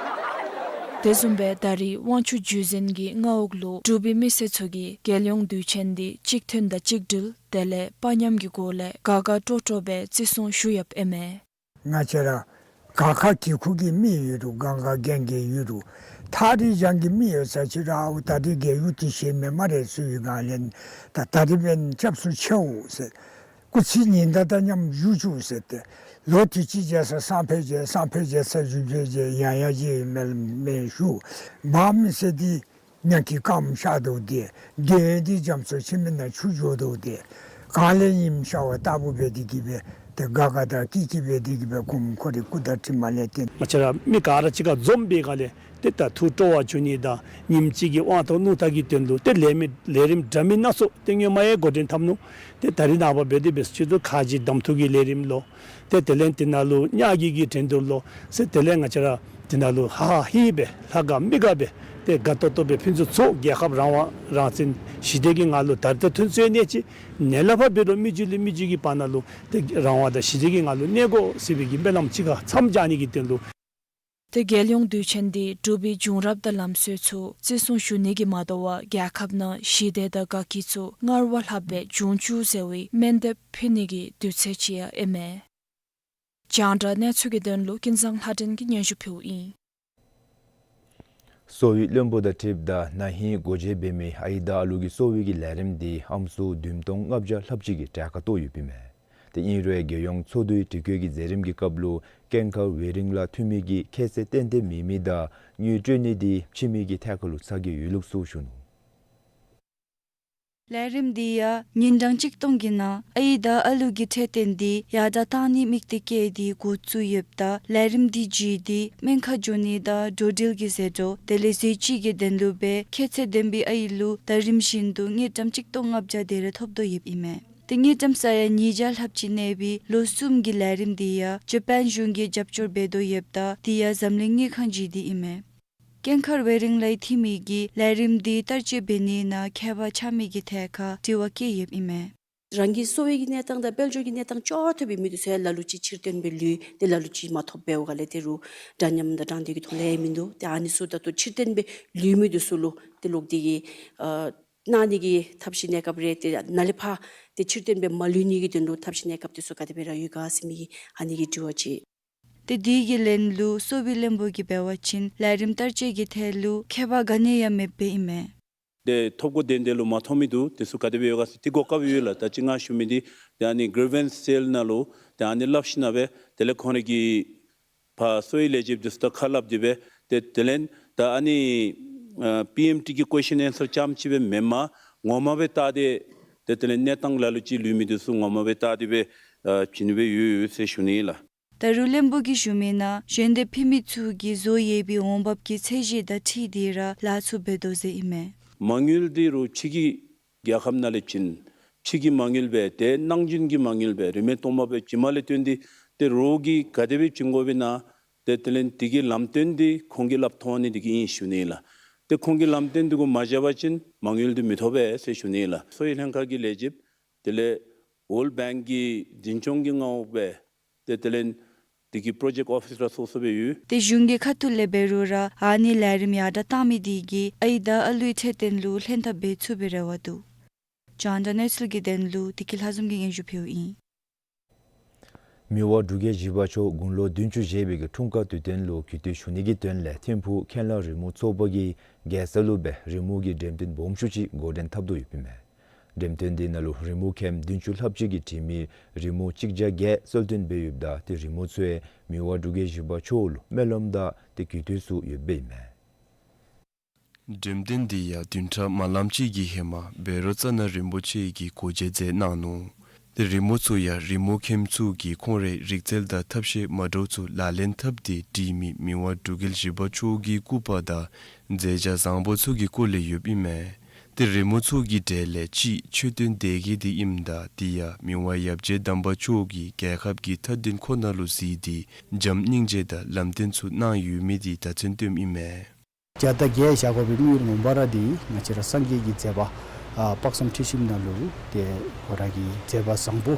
དེ་བཟུམ་སྦེ་ད་རིས་དབང་ཕྱུག་བརྒྱུད་འཛིན་གྱི་མངའ་འོག་ལུ་འབྲུག་པའི་མི་སེར་ཚུ་གིས་རྒྱལ་ཡོངས་དུས་ཆེན་འདི་གཅིག་མཐུན་དང་གཅིག་སྒྲིལ་དེ་ལས་དཔའ་ཉམས་ཀྱི་སྒོ་ལས་དགའ་དགའ་སྤྲོ་སྤྲོ་སྦེ་བརྩི་སྲུང་ཞུ་ཡོདཔ་ཨིན་མས། ང་བཅས་ར་ག་ཁ་གི་ཁུག་གི་མི་ཡོད་རུང་གང་ག་རྒན་རྒས་ཡོད་རུང་ཐག་རིང་རྒྱང་གི་མི་ཡོད་ས་ཅི་ར་ཨའུ་ད་འདི་རྒྱལ་ཡུལ་དུས་ཆེན་མེན་སྨ་རེ་ཟེར་བའི་སྒང་ལས་ད་ད་འདི་འབདན་སྐྱབས་སུ་མཆིའོ་ཟེར། སྐུ་ཚེ་ཉིན་ད་ད་མཉམ་བཞུགས་བཅུག་ཟེར་ཏེ། ལོ་དུས་ཅི་བརྒྱ་ས་སང་ཕོད་བརྒྱ་སང་ཕོད་བརྒྱ་ས་བཞུགས་ཕོད་བརྒྱ་ཡང་ཡང་བརྗེད་མེད་མེད་ཞུ། འབངས་མི་སེར་འདི་ཉ་གི་རྐངམ་ཤར་དོ་དེ། འདི་འདི་རྒྱ་མཚོ་ཆུ་མིག་ནང་ཆུ་འགྱོ་དོ་དེ། གང་ལས་ཉིམ་ཤར་བ་ལྟ་བུ་སྦེ་འདི་གིས་སྦེ་ཏེ་དགའ་དགའ་དང་སྐྱིད་སྐྱིད་སྦེ་འདི་གིས་སྦེ་གོངམ་ཁོ་རའི་སྐུ་དང་གྲིབ་མ་ལས་ཏེ། ང་བཅས་ར་མི་ག་ར་གཅིག་ཁར་འཛོམས་པའི་སྒང་ལས་ཏེ་ད་ཐུགས་སྤྲོ་བ་བྱུང་ནི་དང་ཉིནམ་གཅིག་གི་དབང་ཐང་རྣོ་ཐང་གི་དོན་ལུ་ཏེ་ལས་མི་ལས་རིམ་འདྲ་མིན་སྣ་ཚོགས་ཏེ་སྔོན་མ་ཡང་འགོ་འདྲེན་འཐབ་ནུག། ཏེ་ད་རིས་ནངས་པ་འབད་དེ་འབད་ས་ཅིག་ཏུ་ཁ་རྗེ་གདམ་འཐུ་གི་ལས་རིམ་ལོ། ཏེ་དེ་ལས་དེ་ནང་ལུ་ཉ་གི་གི་འགྲན་བསྡུར་ལོ། ཟེར་དེ་ལས་ང་བཅས་ར་དེ་ནང་ལུ་ཧ་ཧ་ཧི་སྦེ་ལྷ་དགའ་མི་དགའ་སྦེ་ཏེ་དགའ་ཏོག་ཏོ་སྦེ་ཕུན་སུམ་ཚོགས་རྒྱལ་ཁབ་རང་དབང་རང་བཙན་ཞི་བདེ་གི་ངང་ལུ་ད་རེས་ད་ཐོན་ཚུལ་ནི་ཅིག་ནད་ལ་ཕར་འབད་རུང་མི་རྒྱུད་ལས་མི་རྒྱུད་ཀྱི་བར་ན་ལུ་ཏེ་རང་དབང་དང་ཞི་བདེ་གི་ངང་ལུ་གནས་དགོ་ཟེར་བའི་གི་སྨོན་ལམ་གཅིག་ཁར་མཚམས་སྦྱར་ནི་གི་དོན་ལུ། ཏེ་རྒྱལ་ཡོངས་དུས་ཆེན་འདི་འབྲུག་པའི་བྱུང་རབས་དང་ལམ་སྲོལ་ཚུ་བརྩི་སྲུང་ཞུ་ནི་གི་མ་དོ་བར་རྒྱལ་ཁབ་ནང་ཞི་བདེ་དང་དགའ་སྐྱིད་ཚུ་སྔར་བ་ལྷག་སྦེ་འབྱུང་བཅུག་ཟེར་བའི་སྨོན་འདེབས་ཕུལ་ནི་གི་དུས་ཚོད་ཅིག་ཡང་ཨིན་མས། རྒྱང་བསྒྲགས་གནས་ཚུལ་གྱི་དོན་ལུ་ཀུན་བཟང་ལྷ་སྒྲོན་གྱིས་སྙན་ཞུ་ཕུལཝ་ཨིན། གསོ་བའི་བློན་པོ་དང་འཁྲིལཝ་ད་ན་ཧིང་སྒོ་འབྱེད་འབད་མི་ཨའི་དང་ཨ་ལུ་གི་གསོ་བའི་གི་ལས་རིམ་འདི་ཨམ་སྲུ་བདུན་སྟོང་ལྔ་བརྒྱ་ལྷགཔ་ཅིག་གིས་གྲལ་ཁར་གཏོགས་ཡོདཔ་ཨིན་མས། ཏེ་ཨིན་རུང་རྒྱལ་ཡོངས་ཚོགས་འདུའི་སྒྲིག་བཀོད་ཀྱི་མཛད་རིམ་གྱི་སྐབས་ལུ་སྐྱེངས་མཁར་ཝེ་རིང་ལ་འཐུས་མི་གིས་ཁྱད་ཚད་ཏན་ཏན་མེད་མི་དང་དངུལ་སྤྲོད་ནི་འདི་ཕྱི་མི་གི་ཐད་ཁར་ལུ་ཚ་གྱང་ཡོད་ལུགས་སོགས་ཞུ་ནུག། ལས་རིམ་འདི་ཡང་ཉིན་གྲངས་གཅིག་སྟོང་གི་ནང་ཨའི་དང་ཨ་ལུ་གི་འཕྲོད་བསྟེན་འདི་ཡར་དྲག་གཏང་ནི་དམིགས་གཏད་བསྐྱེད་དེ་འགོ་བཙུགས་ཡོདཔ་ད་ལས་རིམ་འདི་བརྒྱུད་དེ་སྨན་ཁང་འགྱོ་ནི་དང་འགྲོ་འགྲུལ་གྱི་ཟད་འགྲོ་དེ་ལས་ཟས་བཅུད་ཀྱི་དོན་ལུ་སྦེ་ཁྱད་ཚད་ལྡན་པའི་ཨའི་ལུ་ཟླ་རིམ་བཞིན་དུ་དངུལ་ཀྲམ་གཅིག་སྟོང་ལྔ་བརྒྱ་དེ་རེ་ཐོབ་དོ་ཡོདཔ་ཨིན་མས། ཏེ་དངུལ་ཀྲམ་ས་ཡ་ཉིས་བརྒྱ་ལྷགཔ་ཅིག་གནས་པའི་ལོ་གསུམ་གྱི་ལས་རིམ་འདི་ཡང་ཇ་པཱན་གཞུང་གིས་རྒྱབ་སྐྱོར་འབད་དོ་ཡོདཔ་ད་འདི་ཡང་འཛམ་གླིང་དངུལ་ཁང་བརྒྱུད་དེ་ཨིན་མས། སྐྱེངས་མཁར་ཝེ་རིང་ལའི་འཐུས་མི་གིས་ལས་རིམ་འདི་བསྟར་སྤྱོད་འབད་ནི་ནང་ཁྱད་པར་ཆགས་མི་གི་ཐད་ཁར་དྲི་བ་བཀོད་ཡོདཔ་ཨིན་མས། རང་གི་གསོ་བའི་གི་གནས་སྟངས་དང་དཔལ་འབྱོར་གྱི་གནས་སྟངས་ཅོག་འཐདཔ་འབད་མི་འདི་ཚུ་ཡང་ལ་ལུ་ཅིག་ཕྱིར་བཏོན་འབད་ལུས་ཏེ་ལ་ལུ་ཅིག་མ་ཐོབ་འབདཝ་ག་ལས་ཏེ་རུང་འདྲ་མཉམ་དང་དྲང་བདེན་གྱི་ཐོག་ལས་ཡང་མིན་འདུག། ཏེ་ཨ་ནི་ཚུ་ད་ལྟོ་ཕྱིར་བཏོན་འབད་ལུས་མི་འདི་ཚུ་ལུ་ཏེ་ལོག་སྟེ་གི་ཨ་གནང་ནི་གི་ཐབས་ཤེས་གནས་སྐབས་རེ་ཏེ་ནཱ་ལས་ཕར་ཏེ་ཕྱིར་བཏོན་འབད་མ་ལུས་ནི་གི་དོན་ལུ་ཐབས་ཤེས་གནས་སྐབས་འདི་ཚུ་ག་དེ་སྦེ་ར་ཡོད་ག་ཟེར་མི་གི་ཨ་ནི་གི་དྲི་བ་ཅིག། ཏེ་དེ་གི་ལན་ལུ་གསོ་བའི་བློན་པོ་གིས་འབད་བ་ཅིན་ལས་རིམ་བསྟར་སྤྱོད་ཀྱི་ཐད་ལུ་ཁྱད་པར་ག་ནི་ཡང་མེདཔ་ཨིན་མས། ཏེ་ཐོབ་གོ་དོན་དེ་ལུ་མ་ཐོབ་མི་འདུག། དེ་ཚུ་ག་དེ་སྦེ་ཡོད་ག་ཟེར་ཏེ་གོ་སྐབས་ཡོད་ལགས། ད་ཅི་ང་ཞུ་མི་འདི་ཏེ་ཨ་ནི་གི་རི་ཝི་རེནསི་སེལ་ནང་ལུ་ཏེ་ཨ་ནི་སླབ་ཞིནམ་སྦེ་དེ་ལས་ཁོང་རའི་གི་ཕར་གསོ་བའི་ལས་བྱེདཔ་འདི་ཚུ་དང་ཁ་སླབ་སྟེ་སྦེ་ཏེ་དེ་ལས་ད་ཨ་ནི་ཨ་པི་ཨེམ་ཊི་གི་ཀུའེ་ཤཱན་ཨེན་སར་རྐྱངམ་ཅིག་སྦེ་མེན་པར་ངོ་མ་སྦེ་བལྟ་སྟེ་ཏེ་དེ་ལས་གནས་སྟངས་ལ་ལུ་ཅིག་ལུས་མི་འདི་ཚུ་ངོ་མ་སྦེ་བལྟ་སྟེ་སྦེ་ཨ་བྱིན་སྦེ་ཡོད་ཡོད་ཟེར་ཞུ་ནི་ལགས། ད་རུང་བློན་པོ་གིས་ཞུ་མི་ནང་གཞན་དང་ཕྱད་མི་ཚུ་གིས་བཟོ་ཡོད་པའི་འོང་འབབ་ཀྱི་ཚད་གཞི་དང་འཁྲིལ་ཏེ་ར་ལཱ་ཚུ་འབད་དོ་ཟེར་ཨིན་མས། མ་དངུལ་འདི་རུང་ཕྱི་གི་རྒྱལ་ཁབ་ནང་ལས་བྱིན། ཕྱི་གི་མ་དངུལ་སྦེ་ཏེ་ནང་བྱིན་གྱི་མ་དངུལ་སྦེ་རིན་མེད་སྟོང་པ་སྦེ་བྱིནམ་ལས་བརྟེན་ཏེ་ཏེ་རོགས་ཀྱིས་ག་དེ་སྦེ་བྱིན་དགོཔ་ཨིན་ན་ཏེ་དེ་ལས་དེ་གི་ལམ་སྟོན་འདི་ཁོང་གིས་སླབ་ཐོབ་ནི་འདི་གིས་ཨིན་ཞུ་ནི་ལགས། ཏེ་ཁོང་གི་ལམ་སྟོན་འདི་གུ་མ་བཞག་པ་ཅིན་མ་དངུལ་འདི་མི་ཐོབ་པས་ཟེར་ཞུ་ནི་ལགས། གསོ་བའི་ལྷན་ཁག་གི་ལས་བྱེདཔ་དེ་ལས་ World Bank གི་འཛིན་སྐྱོང་གི་ངོ་སྦེ་ཏེ་དེ་ལས་དེ་གི་པྲོ་ཇེཀཊ་ཨོ་ཕིསར་སོ་སོ་སྦེ་ཡོད། ཏེ་གཞུང་གི་ཁ་ཐུག་ལས་འབད་རུང་ར་ཨ་ནི་ལས་རིམ་ཡར་དྲགས་གཏང་མི་དེ་གིས་ཨའི་དང་ཨ་ལུའི་འཕྲོད་བསྟེན་ལུ་ལྷན་ཐབས་འབད་ཚུགས་པའི་རེ་བ་འདུག། རྒྱང་བསྒྲགས་གནས་ཚུལ་གྱི་དོན་ལུ་བདེ་སྐྱིད་ལྷ་འཛོམས་ཀྱིས་སྙན་ཞུ་ཕུལཝ་ཨིན། མི་དབང་འབྲུག་རྒྱལ་བཞི་པ་མཆོག་དགུང་ལོ་བདུན་ཅུ་བཞེས་པའི་གི་འཁྲུངས་སྐར་དུས་སྟོན་ལུ་གུས་བཏུད་ཞུ་ནི་གི་དོན་ལས་ཐིམ་ཕུག་ཁས་བླངས་རི་མོ་ཚོགས་པ་གིས་རྒྱལ་ས་ལུ་སྦེ་རི་མོ་གི་འགྲེམས་སྟོན་སྦོམ་ཤོས་ཅིག་འགོ་འདྲེན་འཐབ་དོ་ཡོདཔ་ཨིན་མས། འགྲེམས་སྟོན་དེ་ནང་ལུ་རི་མོ་མཁནམ་བདུན་ཅུ་ལྷགཔ་ཅིག་གིས་བྲིས་མི་རི་མོ་གཅིག་བརྒྱ་བརྒྱད་གསོལ་སྟོན་འབད་ཡོདཔ་ད་ཏེ་རི་མོ་ཚུ་ཡང་མི་དབང་འབྲུག་རྒྱལ་བཞི་པ་མཆོག་ལུ་སྨོན་ལམ་དང་ཏེ་གུས་བཏུད་ཚུ་ཡོདཔ་ཨིན་མས། འགྲེམས་སྟོན་དེ་ཡང་བདུན་ཕྲག་མ་ལངམ་ཅིག་གི་ཧེ་མ་བཻ་རོ་ཙ་ན་རིན་པོ་ཆེ་གིས་སྒོ་འབྱེད་མཛད་གནང་ནུག། ཏེ་རི་མོ་ཚུ་ཡང་རི་མོ་མཁནམ་ཚུ་གིས་ཁོང་རའི་རིག་རྩལ་དང་ཐབས་ཤེས་མ་འདྲཝ་ཚུ་ལག་ལེན་འཐབ་སྟེ་བྲིས་མི་མི་དབང་འབྲུག་རྒྱལ་བཞི་པ་མཆོག་གི་སྐུ་པར་དང་མཛད་བྱ་བཟང་པོ་ཚུ་གི་སྐོར་ལས་ཡོདཔ་ཨིན་མས། ཏེ་རི་མོ་ཚུ་གི་གྲས་ལས་གཅིག་མཆོད་རྟེན་སྡེ་དགེ་དེ་ཨིནམ་ད་དེ་ཡང་མི་དབང་ཡབ་རྗེ་དམ་པ་མཆོག་གིས་རྒྱལ་ཁབ་ཀྱི་མཐའ་དོན་ཁོ་ན་ལུ་གཟིགས་ཏེ་བྱམས་སྙིང་རྗེ་དང་ལམ་སྟོན་ཚུ་གནང་ཡོད་མི་དེ་བརྡ་མཚོན་སྟོནམ་ཨིན་མས། བརྒྱ་དང་བརྒྱད་བཞག་དགོ་པའི་དམིགས་ཡུལ་ངོ་མ་ར་དེ་ང་བཅས་ར་སངས་རྒྱས་ཀྱི་མཛད་པ་ཨ་དཔག་བསམ་འཁྲི་ཤིང་ནང་ལུ་ཏེ་ཁོ་ར་གི་མཛད་པ་བཟང་པོ་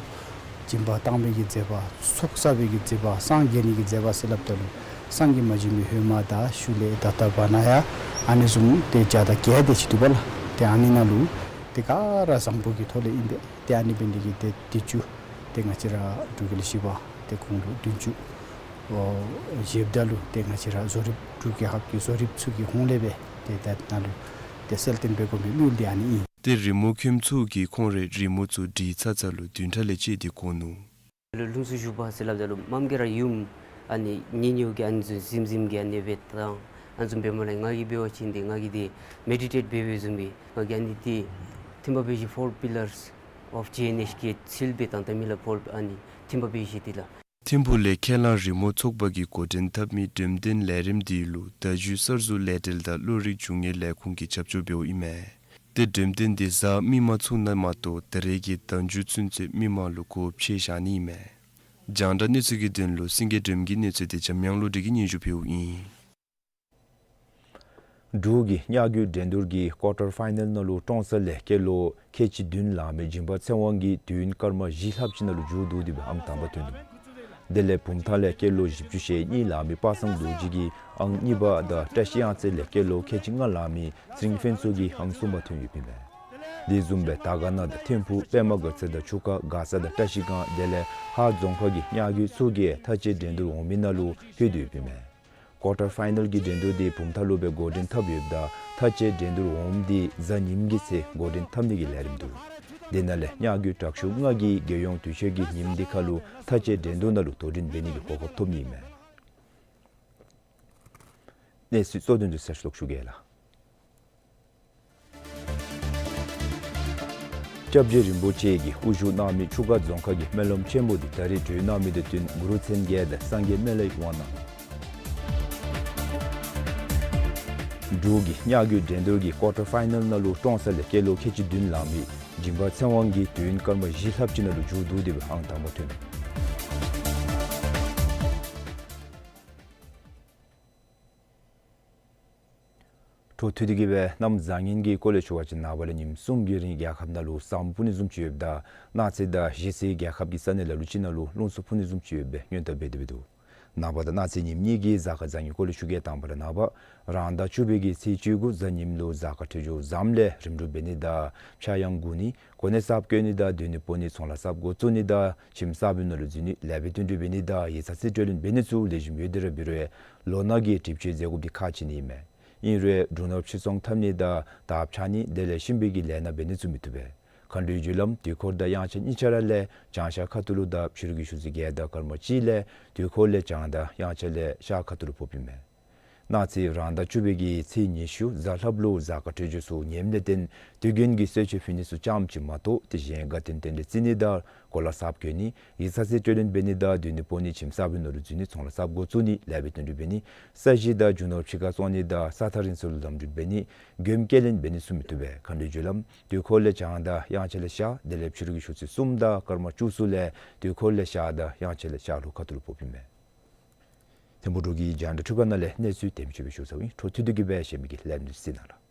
སྦྱིན་པ་བཏང་བའི་གི་མཛད་པ་ཚོགས་བསགས་པའི་གི་མཛད་པ་སངས་རྒྱས་ནི་གི་མཛད་པ་ཟེར་སླབ་ད་ལུ་སངས་རྒྱས་མ་བྱོན་པའི་ཧེ་མ་དང་ཤུལ་ལས་ད་ལྟོ་བར་ན་ཡང་ཨ་ནི་བཟུམ་ཏེ་བརྒྱ་དང་བརྒྱད་དེ་ཅིག་འདུག་པ་ལགས། ཏེ་ཨ་ནི་ནང་ལུ་ཏེ་ག་ར་བཟང་པོ་གི་ཐོག་ལས་ཨིན་པས། ཏེ་ཨ་ནི་འབད་ནི་གི་ཏེ་དུས་ཅི་ཏེ་ང་བཅས་ར་འབྲུག་རྒྱལ་བཞི་པ་ཏེ་དགུང་ལོ་བདུན་ཅུ་ཨོ་བཞེསཔ་ད་ལུ་ཏེ་ང་བཅས་ར་བཟོ་རིགཔ་འབྲུག་རྒྱལ་ཁབ་ཀྱི་བཟོ་རིགཔ་ཚུ་གི་ཧོངས་ལས་སྦེ་ཏེ་ད་ནང་ལུ་ཏེ་གསལ་སྟོན་འབད་དགོ་མི་དམིགས་ཡུལ་དེ་ཨ་ནི་ཨིན། ཏེ་རི་མོ་མཁནམ་ཚུ་གིས་ཁོང་རའི་རི་མོ་ཚུ་བྲིས་ཚར་ཚརཝ་ལུ་བདུན་ཕྲག་ལས་བཅད་དེ་འགོར་ནུག། ལུ་ལྷུམས་སུ་ཞུགས་པ་ཟེར་སླབ་ད་ལུ་དམངས་ཀྱི་ར་ཡུམ་ཨ་ནི་ཉེ་ཉེཝ་གི་ཨ་ནི་བཟུམ་གཟིམ་གཟིམ་གི་ཨ་ནི་སྦེ་དང་ཨ་ནི་བཟུམ་འབད་མ་ལས་ང་གིས་འབད་བ་ཅིན་ཏེ་ང་གིས་ཏེ་མེ་ཌི་ཊེཊ་འབད་བའི་བཟུམ་སྦེ་ང་གིས་ཨ་ནི་ཏེ་ཐིམ་ཕུག་པའི་གཞི་Four Pillars of J N H གི་ཚུལ་སྦེ་དང་ད་མི་ལ་ཕོར་ཨ་ནི་ཐིམ་ཕུག་པའི་གཞི་དེ་ལགས། ཐིམ་ཕུག་ལས་ཁས་བླངས་རི་མོ་ཚོགས་པ་གིས་འགོ་འདྲེན་འཐབ་མི་འགྲེམས་སྟོན་ལས་རིམ་དེ་ལུ་བརྡ་བརྒྱུད་གསར་བཟོ་ལས་འབྲེལ་དང་བློ་རིག་འབྱུང་བའི་ལས་ཁུངས་ཀྱིས་རྒྱབ་སྐྱོར་འབདཝ་ཨིན་མས། ཏེ་འགྲེམས་སྟོན་དེ་གཟའ་མིག་དམར་ཚུན་ནང་མ་གཏོགས་ད་རེས་ཀྱི་ཟླཝ་མཇུག་ཚུན་ཚོད་མི་མང་ལུ་སྒོ་ཕྱེ་བཞག་ནི་ཨིན་མས། རྒྱང་བསྒྲགས་གནས་ཚུལ་གྱི་དོན་ལུ་སེང་གེ་སྒྲོལམ་གྱི་གནས་ཚུལ་དེ་འཇམ་དབྱངས་བློ་གྲོས་ཀྱིས་སྙན་ཞུ་ཕུལཝ་ཨིན། འབྲུག་གི་མྱག་རྒྱུག་འགྲན་བསྡུར་གྱི་ཀོར་ཊར་ཕའི་ནལ་ནང་ལུ་ཀྲོང་གསར་ལས་སྐྱེས་ལོ་ཁལ་གཅིག་བདུན་ལང་མི་སྦྱིན་པ་ཚེ་དབང་གིས་དུས་ཡུན་སྐར་མ་བཞི་ལྷགཔ་ཅིག་ནང་ལུ་མཇུག་བསྡུ་སྟེ་སྦེ་ཨང་དང་པ་ཐོན་ནུག། དེ་ལས་བུམ་ཐང་ལས་སྐྱེས་ལོ་བཞི་བཅུ་ཞེ་གཉིས་ལང་མི་པ་སངས་རྡོ་རྗེ་གིས་ཨང་གཉིས་པ་དང་བཀྲ་ཤིས་གཡང་རྩེ་ལས་སྐྱེས་ལོ་ཁལ་གཅིག་ལྔ་ལང་མི་ཚེ་རིང་ཕུན་ཚོགས་ཀྱིས་ཨང་གསུམ་པ་ཐོན་ཡོདཔ་ཨིན་མས། དེ་བཟུམ་སྦེ་དར་དཀར་ན་དང་ཐིམ་ཕུག་པདྨ་དགའ་ཚལ་དང་ཆུ་ཁ་མགར་ས་དང་བཀྲ་ཤིས་སྒང་དེ་ལས་ཧཱ་རྫོང་ཁག་གི་མྱག་རྒྱུག་ཚུ་གིས་མཐའ་དཔྱད་འགྲན་བསྡུར་འོང་མི་ནང་ལུ་ལྷོད་དེ་ཡོདཔ་ཨིན་མས། ཀོར་ཊར་ཕའི་ནལ་གྱི་འགྲན་བསྡུར་དེ་བུམ་ཐང་ལུ་སྦེ་འགོ་འདྲེན་འཐབ་ཡོདཔ་ད་མཐའ་དཔྱད་འགྲན་བསྡུར་འོངམ་དེ་གཟའ་ཉིམ་གི་ཚེ་འགོ་འདྲེན་འཐབ་ནི་གི་ལས་རིམ་འདུག། དེ་ནང་ལས་མྱག་རྒྱུག་དྲག་ཤོས་ལྔ་གིས་རྒྱལ་ཡོངས་དུས་ཆེན་གྱི་ཉིནམ་དེ་ཁར་ལུ་མཐའ་དཔྱད་འགྲན་བསྡུར་ནང་ལུ་དོ་འགྲན་འབད་ནི་གི་གོ་སྐབས་ཐོབ་ནི་ཨིན་མས། གནས་ཚུལ་གཙོ་དོན་དུ་གསལ་ཞུ་ཞུ་གེ་ལགས། སྐྱབས་རྗེ་རིན་པོ་ཆེ་གིས་དབུ་བཞུགས་གནང་མི་ཆུ་ཁ་རྫོང་ཁག་གི་སྨོན་ལམ་ཆེན་མོ་དེ་ད་རིས་གྲོལ་གནང་མི་དང་བསྟུན་གུ་རུ་མཚན་བརྒྱད་དང་སངས་རྒྱས་སྨན་བླའི་དབང་གནང་། འབྲུག་གི་མྱག་རྒྱུག་འགྲན་བསྡུར་གྱི་ཀོར་ཊར་ཕའི་ནལ་ནང་ལུ་ཀྲོང་གསར་ལས་སྐྱེས་ལོ་ཁལ་གཅིག་བདུན་ལང་མི་སྦྱིན་པ་ཚེ་དབང་གིས་དུས་ཡུན་སྐར་མ་བཞི་ལྷགཔ་ཅིག་ནང་ལུ་མཇུག་བསྡུ་སྟེ་སྦེ་ཨང་དང་པ་ཐོན་ནུག། འཕྲོ་མཐུད་དེ་གིས་སྦེ་གནམ་བཟང་ངན་གྱི་སྐོར་ལས་ཞུ་བ་ཅིན་ནངས་པ་ལས་ཉིནམ་གསུམ་གྱི་རིང་རྒྱལ་ཁབ་ནང་ལུ་ཟམ་སྤུ་ནི་བཟུམ་ཅིག་ཡོདཔ་ད་གནངས་ཚེ་དང་གཞེས་ཚེ་རྒྱལ་ཁབ་ཀྱི་ས་གནས་ལ་ལུ་ཅིག་ནང་ལུ་རླུང་འཚུབ་འཕུ་ནི་བཟུམ་ཅིག་ཡོད་པའི་སྔོན་བརྡ་འབད་དེ་སྦེ་འདུག། ནངས་པ་དང་གནངས་ཚེ་ཉིནམ་གཉིས་ཀྱི་གཟའ་སྐར་བཟང་ངན་སྐོར་ལས་ཞུ་གེ། དང་པ་ར་ནངས་པ་རང་ཟླ་བཅུ་པའི་གི་ཚེས་བཅུ་དགུ་གཟའ་ཉིམ་ལུ་གཟའ་སྐར་འཕྲོད་སྦྱོར་ཟམ་ལས་རིམ་གྲོ་འབད་ནི་དང་ཕྱྭ་གཡང་འགུགས་ནི་གོ་གནས་གསརཔ་བསྐོ་ནི་དང་སྡོད་གནས་སྤོ་ནི་ཚོང་ལཱ་གསརཔ་འགོ་བཙུགས་ནི་དང་ཁྱིམ་གསརཔ་ནང་ལུ་འཛུལ་ནི་ལེགས་པའི་དོན་འགྲུབ་འབད་ནི་དང་ཡིག་ཚང་རྩིས་སྤྲོད་ལེན་འབད་ནི་ཚུ་ལེགས་ཤོམ་ཡོད་དེ་ར་འབད་རུང་ལོ་ནག་གི་གྲིབ་བཅོས་མཛད་དགོཔ་འདི་ཁག་ཆེ་ནི་ཨིན་མས། ཨིན་རུང་འབྲུ་ནོར་ཕྱིར་ཚོང་འཐབ་ནི་དང་དར་འཕྱར་ནི་དེ་ལས་གཤིན་པོའི་གི་ལས་སྣ་འབད་ནི་ཚུ་མི་བཏུབ་པས། མཁའ་འགྲོའི་རྒྱུ་ལམ་དུས་འཁོར་དང་དབྱངས་འཆར་གཉིས་ཆ་ར་ལས་བྱང་ཤར་ཁ་ཐུག་ལུ་དང་ཕྱི་རུ་གི་ཆུ་ཚོད་བརྒྱད་དང་སྐར་མ་གཅིག་ལས་དུས་འཁོར་ལས་བྱང་དང་དབྱངས་འཆར་ལས་ཤར་ཁ་ཐུག་ལུ་ཕོགཔ་ཨིན་མས། གནངས་ཚེ་རང་ཟླ་བཅུ་པའི་གི་ཚེས་ཉི་ཤུ་གཟའ་ལྷགཔ་ལུ་གཟའ་སྐར་འཕྲོད་སྦྱོར་ཚུ་ངནམ་ལས་བརྟེན་དུས་རྒྱུན་གྱི་གསོལ་མཆོད་ཕུལ་ནི་ཚུ་ཙམ་ཅིག་མ་གཏོགས་དེ་གཞན་དགའ་སྟོན་རྟེན་འབྲེལ་བརྩི་ནི་དང་གོ་ལ་གསརཔ་གྱོན་ནི་ཡིག་ཚང་རྩིས་སྤྲོད་ལེན་འབད་ནི་དང་སྡོད་གནས་སྤོ་ནི་ཁྱིམ་གསརཔ་ནང་ལུ་འཛུལ་ནི་ཚོང་ལཱ་གསརཔ་འགོ་བཙུགས་ནི་ལེགས་པའི་དོན་འགྲུབ་འབད་ནི་ས་གཞི་དང་རྒྱུ་ནོར་ཕྱི་ཁར་བཙོང་ནི་དང་ས་ཐག་རིང་སུ་ལུ་ལམ་འགྲུལ་འབད་ནི་མགྱོནམ་སྐྱེལ་ལེན་འབད་ནི་ཚུ་མི་བཏུབ་པས། མཁའ་འགྲོའི་རྒྱུ་ལམ་དུས་འཁོར་ལས་བྱང་དང་དབྱངས་འཆར་ལས་ཤར་དེ་ལས་ཕྱི་རུ་གི་ཆུ་ཚོད་གསུམ་དང་སྐར་མ་བཅུ་གསུམ་ལས་དུས་འཁོར་ལས་ཤར་དང་དབྱངས་འཆར་ལས་ཤར་ལྷོ་ཁ་ཐུག་ལུ་ཕོགཔ་ཨིན་མས། ཐིམ་ཕུག་འབྲུག་གི་རྒྱང་བསྒྲགས་འཕྲུལ་ཁང་ནང་ལས་གནས་ཚུལ་དེམ་ཅིག་སྦེ་ཞུ་ཚརཝ་ཨིན། འཕྲོ་མཐུད་དེ་གིས་སྦེ་གཞན་མི་གི་ལས་རིམ་གཟིགས་གནང་ལགས།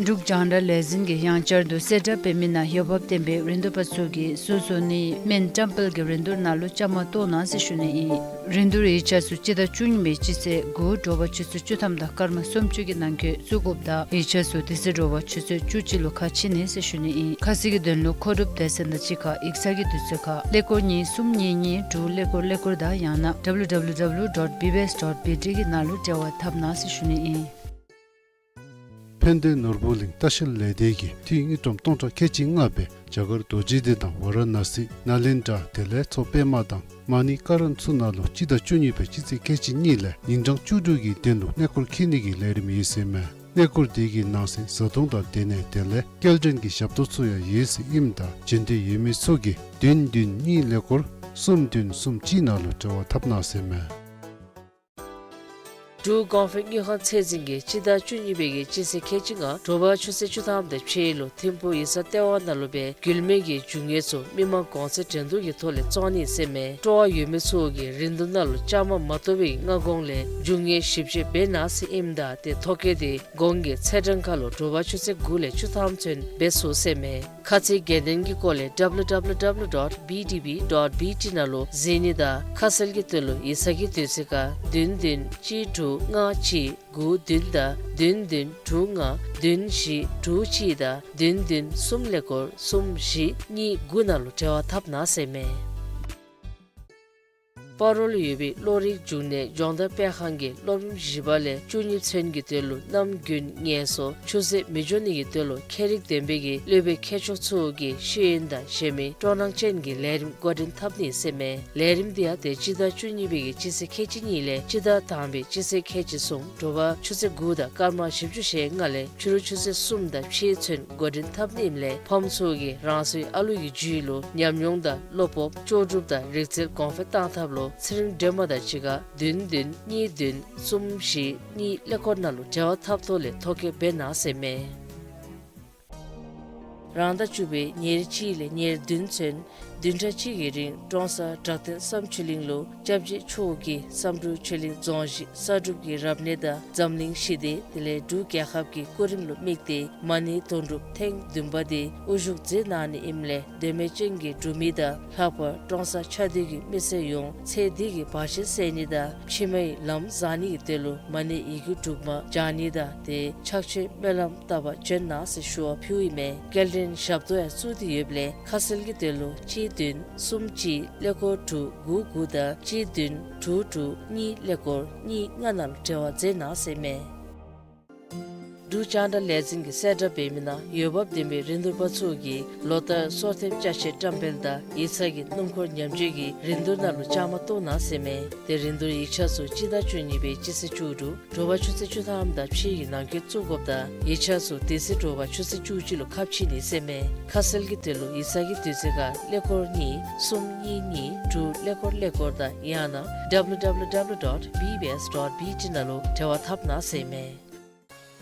འབྲུག་རྒྱང་བསྒྲགས་ལས་འཛིན་གྱིས་ཡང་བསྐྱར་དུ་གསལ་བསྒྲགས་འབད་མི་ནང་འོས་འབབ་ལྡན་པའི་རིན་བསྡུར་པ་ཚུ་གིས་གསོལ་གསོལ་ནི་སྨན་བཀྲམ་སྤེལ་གྱི་རིན་བསྡུར་ནང་ལུ་བཅའ་མར་གཏོགས་གནང་ཟེར་ཞུ་ནི་ཨིན། རིན་བསྡུར་ཡིག་ཆ་ཚུ་སྤྱི་ཟླ་བཅུ་གཉིས་པའི་སྤྱི་ཚེས་དགུ་དྲོ་པ་ཆུ་ཚོད་བཅུ་ཐམ་དང་སྐར་མ་སུམ་ཅུ་གི་ནང་འཁོད་བཙུགས་དགོཔ་དང་ཡིག་ཆ་ཚུ་དེ་ཚེ་དྲོ་པ་ཆུ་ཚོད་བཅུ་གཅིག་ལུ་ཁ་ཕྱེ་ནི་ཟེར་ཞུ་ནི་ཨིན། ཁ་གསལ་གྱི་དོན་ལུ་མཁོ་སྒྲུབ་སྡེ་ཚན་དང་གཅིག་ཁར་ཡིག་ཚང་གི་དུས་ཚོད་ཁར་ཀླད་ཀོར་གཉིས་གསུམ་གཉིས་གཉིས་དྲུག་ཀླད་ཀོར་ཀླད་ཀོར་དང་ཡང་ན་W W W dot B B S dot B T གི་ནང་ལུ་འབྲེལ་བ་འཐབ་གནང་ཟེར་ཞུ་ནི་ཨིན། ཕན་བདེ་ནོར་བུ་གླིང་ལྟ་བཤལ་ལས་སྡེ་གིས་འཐུས་དངུལ་ཀྲམ་སྟོང་ཕྲག་ཁལ་གཅིག་ལྔ་སྦེ་རྒྱ་གར་རྡོ་རྗེ་གདན་དང་ཝ་ར་ཎ་སི་ནཱ་ལེནྡྲ་དེ་ལས་མཚོ་པདྨ་དང་མ་ཎི་ཀ་ར་ན་ཚུ་ནང་ལུ་སྤྱི་ཟླ་བཅུ་གཉིས་པའི་སྤྱི་ཚེས་ཁལ་གཅིག་གཉིས་ལས་ཉིན་གྲངས་བཅུ་དྲུག་གི་དོན་ལུ་གནས་སྐོར་འཁྱིད་ནི་གི་ལས་རིམ་ཡོད་ཟེར་མས། གནས་སྐོར་དེ་གི་ནང་གསེས་བཟའ་འཐུང་དང་སྡོད་གནས་དེ་ལས་སྐྱེལ་འདྲེན་གྱི་ཞབས་ཏོག་ཚུ་ཡང་ཡོད་ཟེར་ཨིནམ་ད་བྱོན་འདོད་ཡོད་མི་ཚུ་གིས་བདུན་བདུན་གཉིས་ཀླད་ཀོར་གསུམ་བདུན་གསུམ་གཅིག་ནང་ལུ་འབྲེལ་བ་འཐབ་གནང་ཟེར་མས། འབྲུག་གོང་འཕེལ་དངུལ་ཁང་ཚད་འཛིན་གྱིས་སྤྱི་ཟླ་བཅུ་གཉིས་པའི་གི་སྤྱི་ཚེས་ཁལ་གཅིག་ལྔ་དྲོ་པ་ཆུ་ཚོད་བཅུ་ཐམ་དང་ཕྱེད་ལུ་ཐིམ་ཕུག་ཡིག་ཚང་ལྟེ་བ་ནང་ལུ་སྦེ་རྒྱུད་སྨད་ཀྱི་རྒྱུ་དངོས་ཚུ་མི་མང་གོང་ཚད་འགྲན་བསྡུར་གྱི་ཐོག་ལས་བཙོང་ནི་ཟེར་མས། སྤྲོ་བ་ཡོད་མི་ཚུ་གིས་རིན་བསྡུར་ནང་ལུ་བཅའ་མར་མ་གཏོགས་པའི་སྔ་གོང་ལས་རྒྱུ་དངོས་ཞིབ་དཔྱད་འབད་གནང་ཟེར་ཨིནམ་ད་ཏེ་ཐོ་བཀོད་དེ་གོང་གི་ཚེས་གྲངས་ཁར་ལུ་དྲོ་པ་ཆུ་ཚོད་དགུ་ལས་བཅུ་ཐམ་ཚུན་འབད་ཚུགས་ཟེར་མས། ཁ་ཚིག་རྒྱས་བསྡུས་ཀྱི་སྐོར་ལས W W W dot B D B dot B T ནང་ལུ་གཟིགས་ནི་དང་ཁ་གསལ་གྱི་དོན་ལུ་ཡིག་ཚང་གི་དུས་ཚོད་ཁར་བདུན་བདུན་གཅིག་དྲུག་ལྔ་གཅིག་དགུ་བདུན་དང་བདུན་བདུན་དྲུག་ལྔ་བདུན་བཞི་དྲུག་གཅིག་དང་བདུན་བདུན་གསུམ་ཀླད་ཀོར་གསུམ་བཞི་གཉིས་དགུ་ནང་ལུ་འབྲེལ་བ་འཐབ་གནང་ཟེར་མས། སྤ་རོ་ལུ་ཡོད་པའི་གློ་རིགས་འབྱུང་གནས་སྦྱོང་བརྡར་སྤེལ་ཁང་གིས་སློབ་རིམ་བཞི་པ་ལས་བཅུ་གཉིས་ཚུན་གྱི་དོན་ལུ་གནམ་དགུན་ངལ་གསོ་ཆུ་ཚོད་མི་འགྱོ་ནི་གི་དོན་ལུ་ཁྱད་རིག་ལྡན་པའི་གི་སློབ་དཔོན་མཁས་མཆོག་ཚུ་གི་ཤེས་ཡོན་དང་གཞན་མི་སྤྲོ་སྣང་ཅན་གྱི་ལས་རིམ་འགོ་འདྲེན་འཐབ་ནི་ཟེར་མས། ལས་རིམ་འདི་ཡང་ཏེ་སྤྱི་ཟླ་བཅུ་གཉིས་པའི་གི་སྤྱི་ཚེས་ཁལ་གཅིག་གཉིས་ལས་སྤྱི་ཟླ་དང་པའི་སྤྱི་ཚེས་ཁལ་གཅིག་གསུམ་དྲོ་པ་ཆུ་ཚོད་དགུ་དང་སྐར་མ་བཞི་བཅུ་ཞེ་ལྔ་ལས་ཕྱི་རུ་ཆུ་ཚོད་གསུམ་དང་ཕྱེད་ཚུན་འགོ་འདྲེན་འཐབ་ནི་ཨིནམ་ལས་ཕམ་ཚུ་གིས་རང་སོའི་ཨ་ལུ་གི་རྒྱུད་ལུ་ཉམས་མྱོང་དང་བློ་སྤོབས་ལྕོགས་གྲུབ་དང་རིག་རྩལ་གོང་འཕེལ་བཏང་ཐབས་ལུ་ཚེ་རིང་སྒྲོལ་མ་དང་གཅིག་ཁར་བདུན་བདུན་གཉིས་བདུན་གསུམ་བཞི་གཉིས་ཀླད་ཀོར་ནང་ལུ་འབྲེལ་བ་འཐབ་ཐོག་ལས་ཐོ་བཀོད་འབད་གནང་ཟེར་མས། རང་ཟླ་བཅུ་པའི་ཉེར་གཅིག་ལས་ཉེར་བདུན་ཚུན་བདུན་ཕྲག་གཅིག་གི་རིང་ཀྲོང་གསར་བྲག་སྟེང་བསམ་ཆོས་གླིང་ལུ་སྐྱབས་རྗེ་མཆོག་གིས་བསམ་གྲུབ་ཆོས་གླིང་རྫོང་གཞི་གསར་སྒྲུབ་ཀྱི་རབ་གནས་དང་འཛམ་གླིང་ཞི་བདེ་དེ་ལས་འབྲུག་རྒྱལ་ཁབ་ཀྱི་སྐུ་རིམ་ལུ་དམིགས་ཏེ་མ་ཎི་དོན་གྲུབ་ཐེངས་བདུན་པ་དེ་དབུ་བཞུགས་མཛད་གནང་ནི་ཨིནམ་ལས་འདོད་མོས་ཅན་གྱི་འབྲུག་མི་དང་ལྷག་པར་ཀྲོང་གསར་ཆ་བསྡུས་ཀྱི་མི་སེར་ཡོངས་ཚེ་འདི་གི་བར་ཆད་སེལ་ནི་དང་ཕྱི་མའི་ལམ་བཟང་ནི་གི་དོན་ལུ་མ་ཎི་ཡི་གུ་དྲུག་མ་བགྱང་ནི་དང་ཏེ་ཕྱག་མཆོད་སྨོན་ལམ་བཏབ་པར་བྱོན་གནང་ཟེར་ཞུ་བ་ཕུལཝ་ཨིན་མས། སྐྱེལ་འདྲེན་ཞབས་ཏོག་ཡང་བཙུགས་ཏེ་ཡོདཔ་ལས་ཁ་གསལ་གྱི་དོན་ལུ་གཅིག་བདུན་གསུམ་གཅིག་ཀླད་ཀོར་དྲུག་དགུ་དགུ་དང་གཅིག་བདུན་དྲུག་དྲུག་གཉིས་ཀླད་ཀོར་གཉིས་ལྔ་ནང་ལུ་འབྲེལ་བ་མཛད་གནང་ཟེར་མས། འབྲུག་རྒྱང་བསྒྲགས་ལས་འཛིན་གྱིས་གསལ་བསྒྲགས་འབད་མི་ནང་འོས་འབབ་ལྡན་པའི་རིན་བསྡུར་པ་ཚུ་གིས་ལོ་ལྟར་སོར་ཐེབས་ཅ་ཆས་བཀྲམ་སྤེལ་དང་ཡིག་ཚང་གི་སྣུམ་འཁོར་ཉམས་བཅོས་ཀྱི་རིན་བསྡུར་ནང་ལུ་བཅའ་མར་གཏོགས་གནང་ཟེར་མས། ཏེ་རིན་བསྡུར་ཡིག་ཆ་ཚུ་སྤྱི་ཟླ་བཅུ་གཉིས་པའི་སྤྱི་ཚེས་བཅུ་དྲུག་དྲོ་པ་ཆུ་ཚོད་བཅུ་ཐམ་དང་ཕྱེད་ཀྱི་ནང་འཁོད་བཙུགས་དགོཔ་དང་ཡིག་ཆ་ཚུ་དེ་ཚེ་དྲོ་པ་ཆུ་ཚོད་བཅུ་གཅིག་ལུ་ཁ་ཕྱེ་ནི་ཟེར་མས། ཁ་གསལ་གྱི་དོན་ལུ་ཡིག་ཚང་གི་དུས་ཚོད་ཁར་ཀླད་ཀོར་གཉིས་གསུམ་གཉིས་གཉིས་དྲུག་ཀླད་ཀོར་ཀླད་ཀོར་དང་ཡང་ན་W W W dot B B S dot B T ནང་ལུ་འབྲེལ་བ་འཐབ་གནང་ཟེར་མས།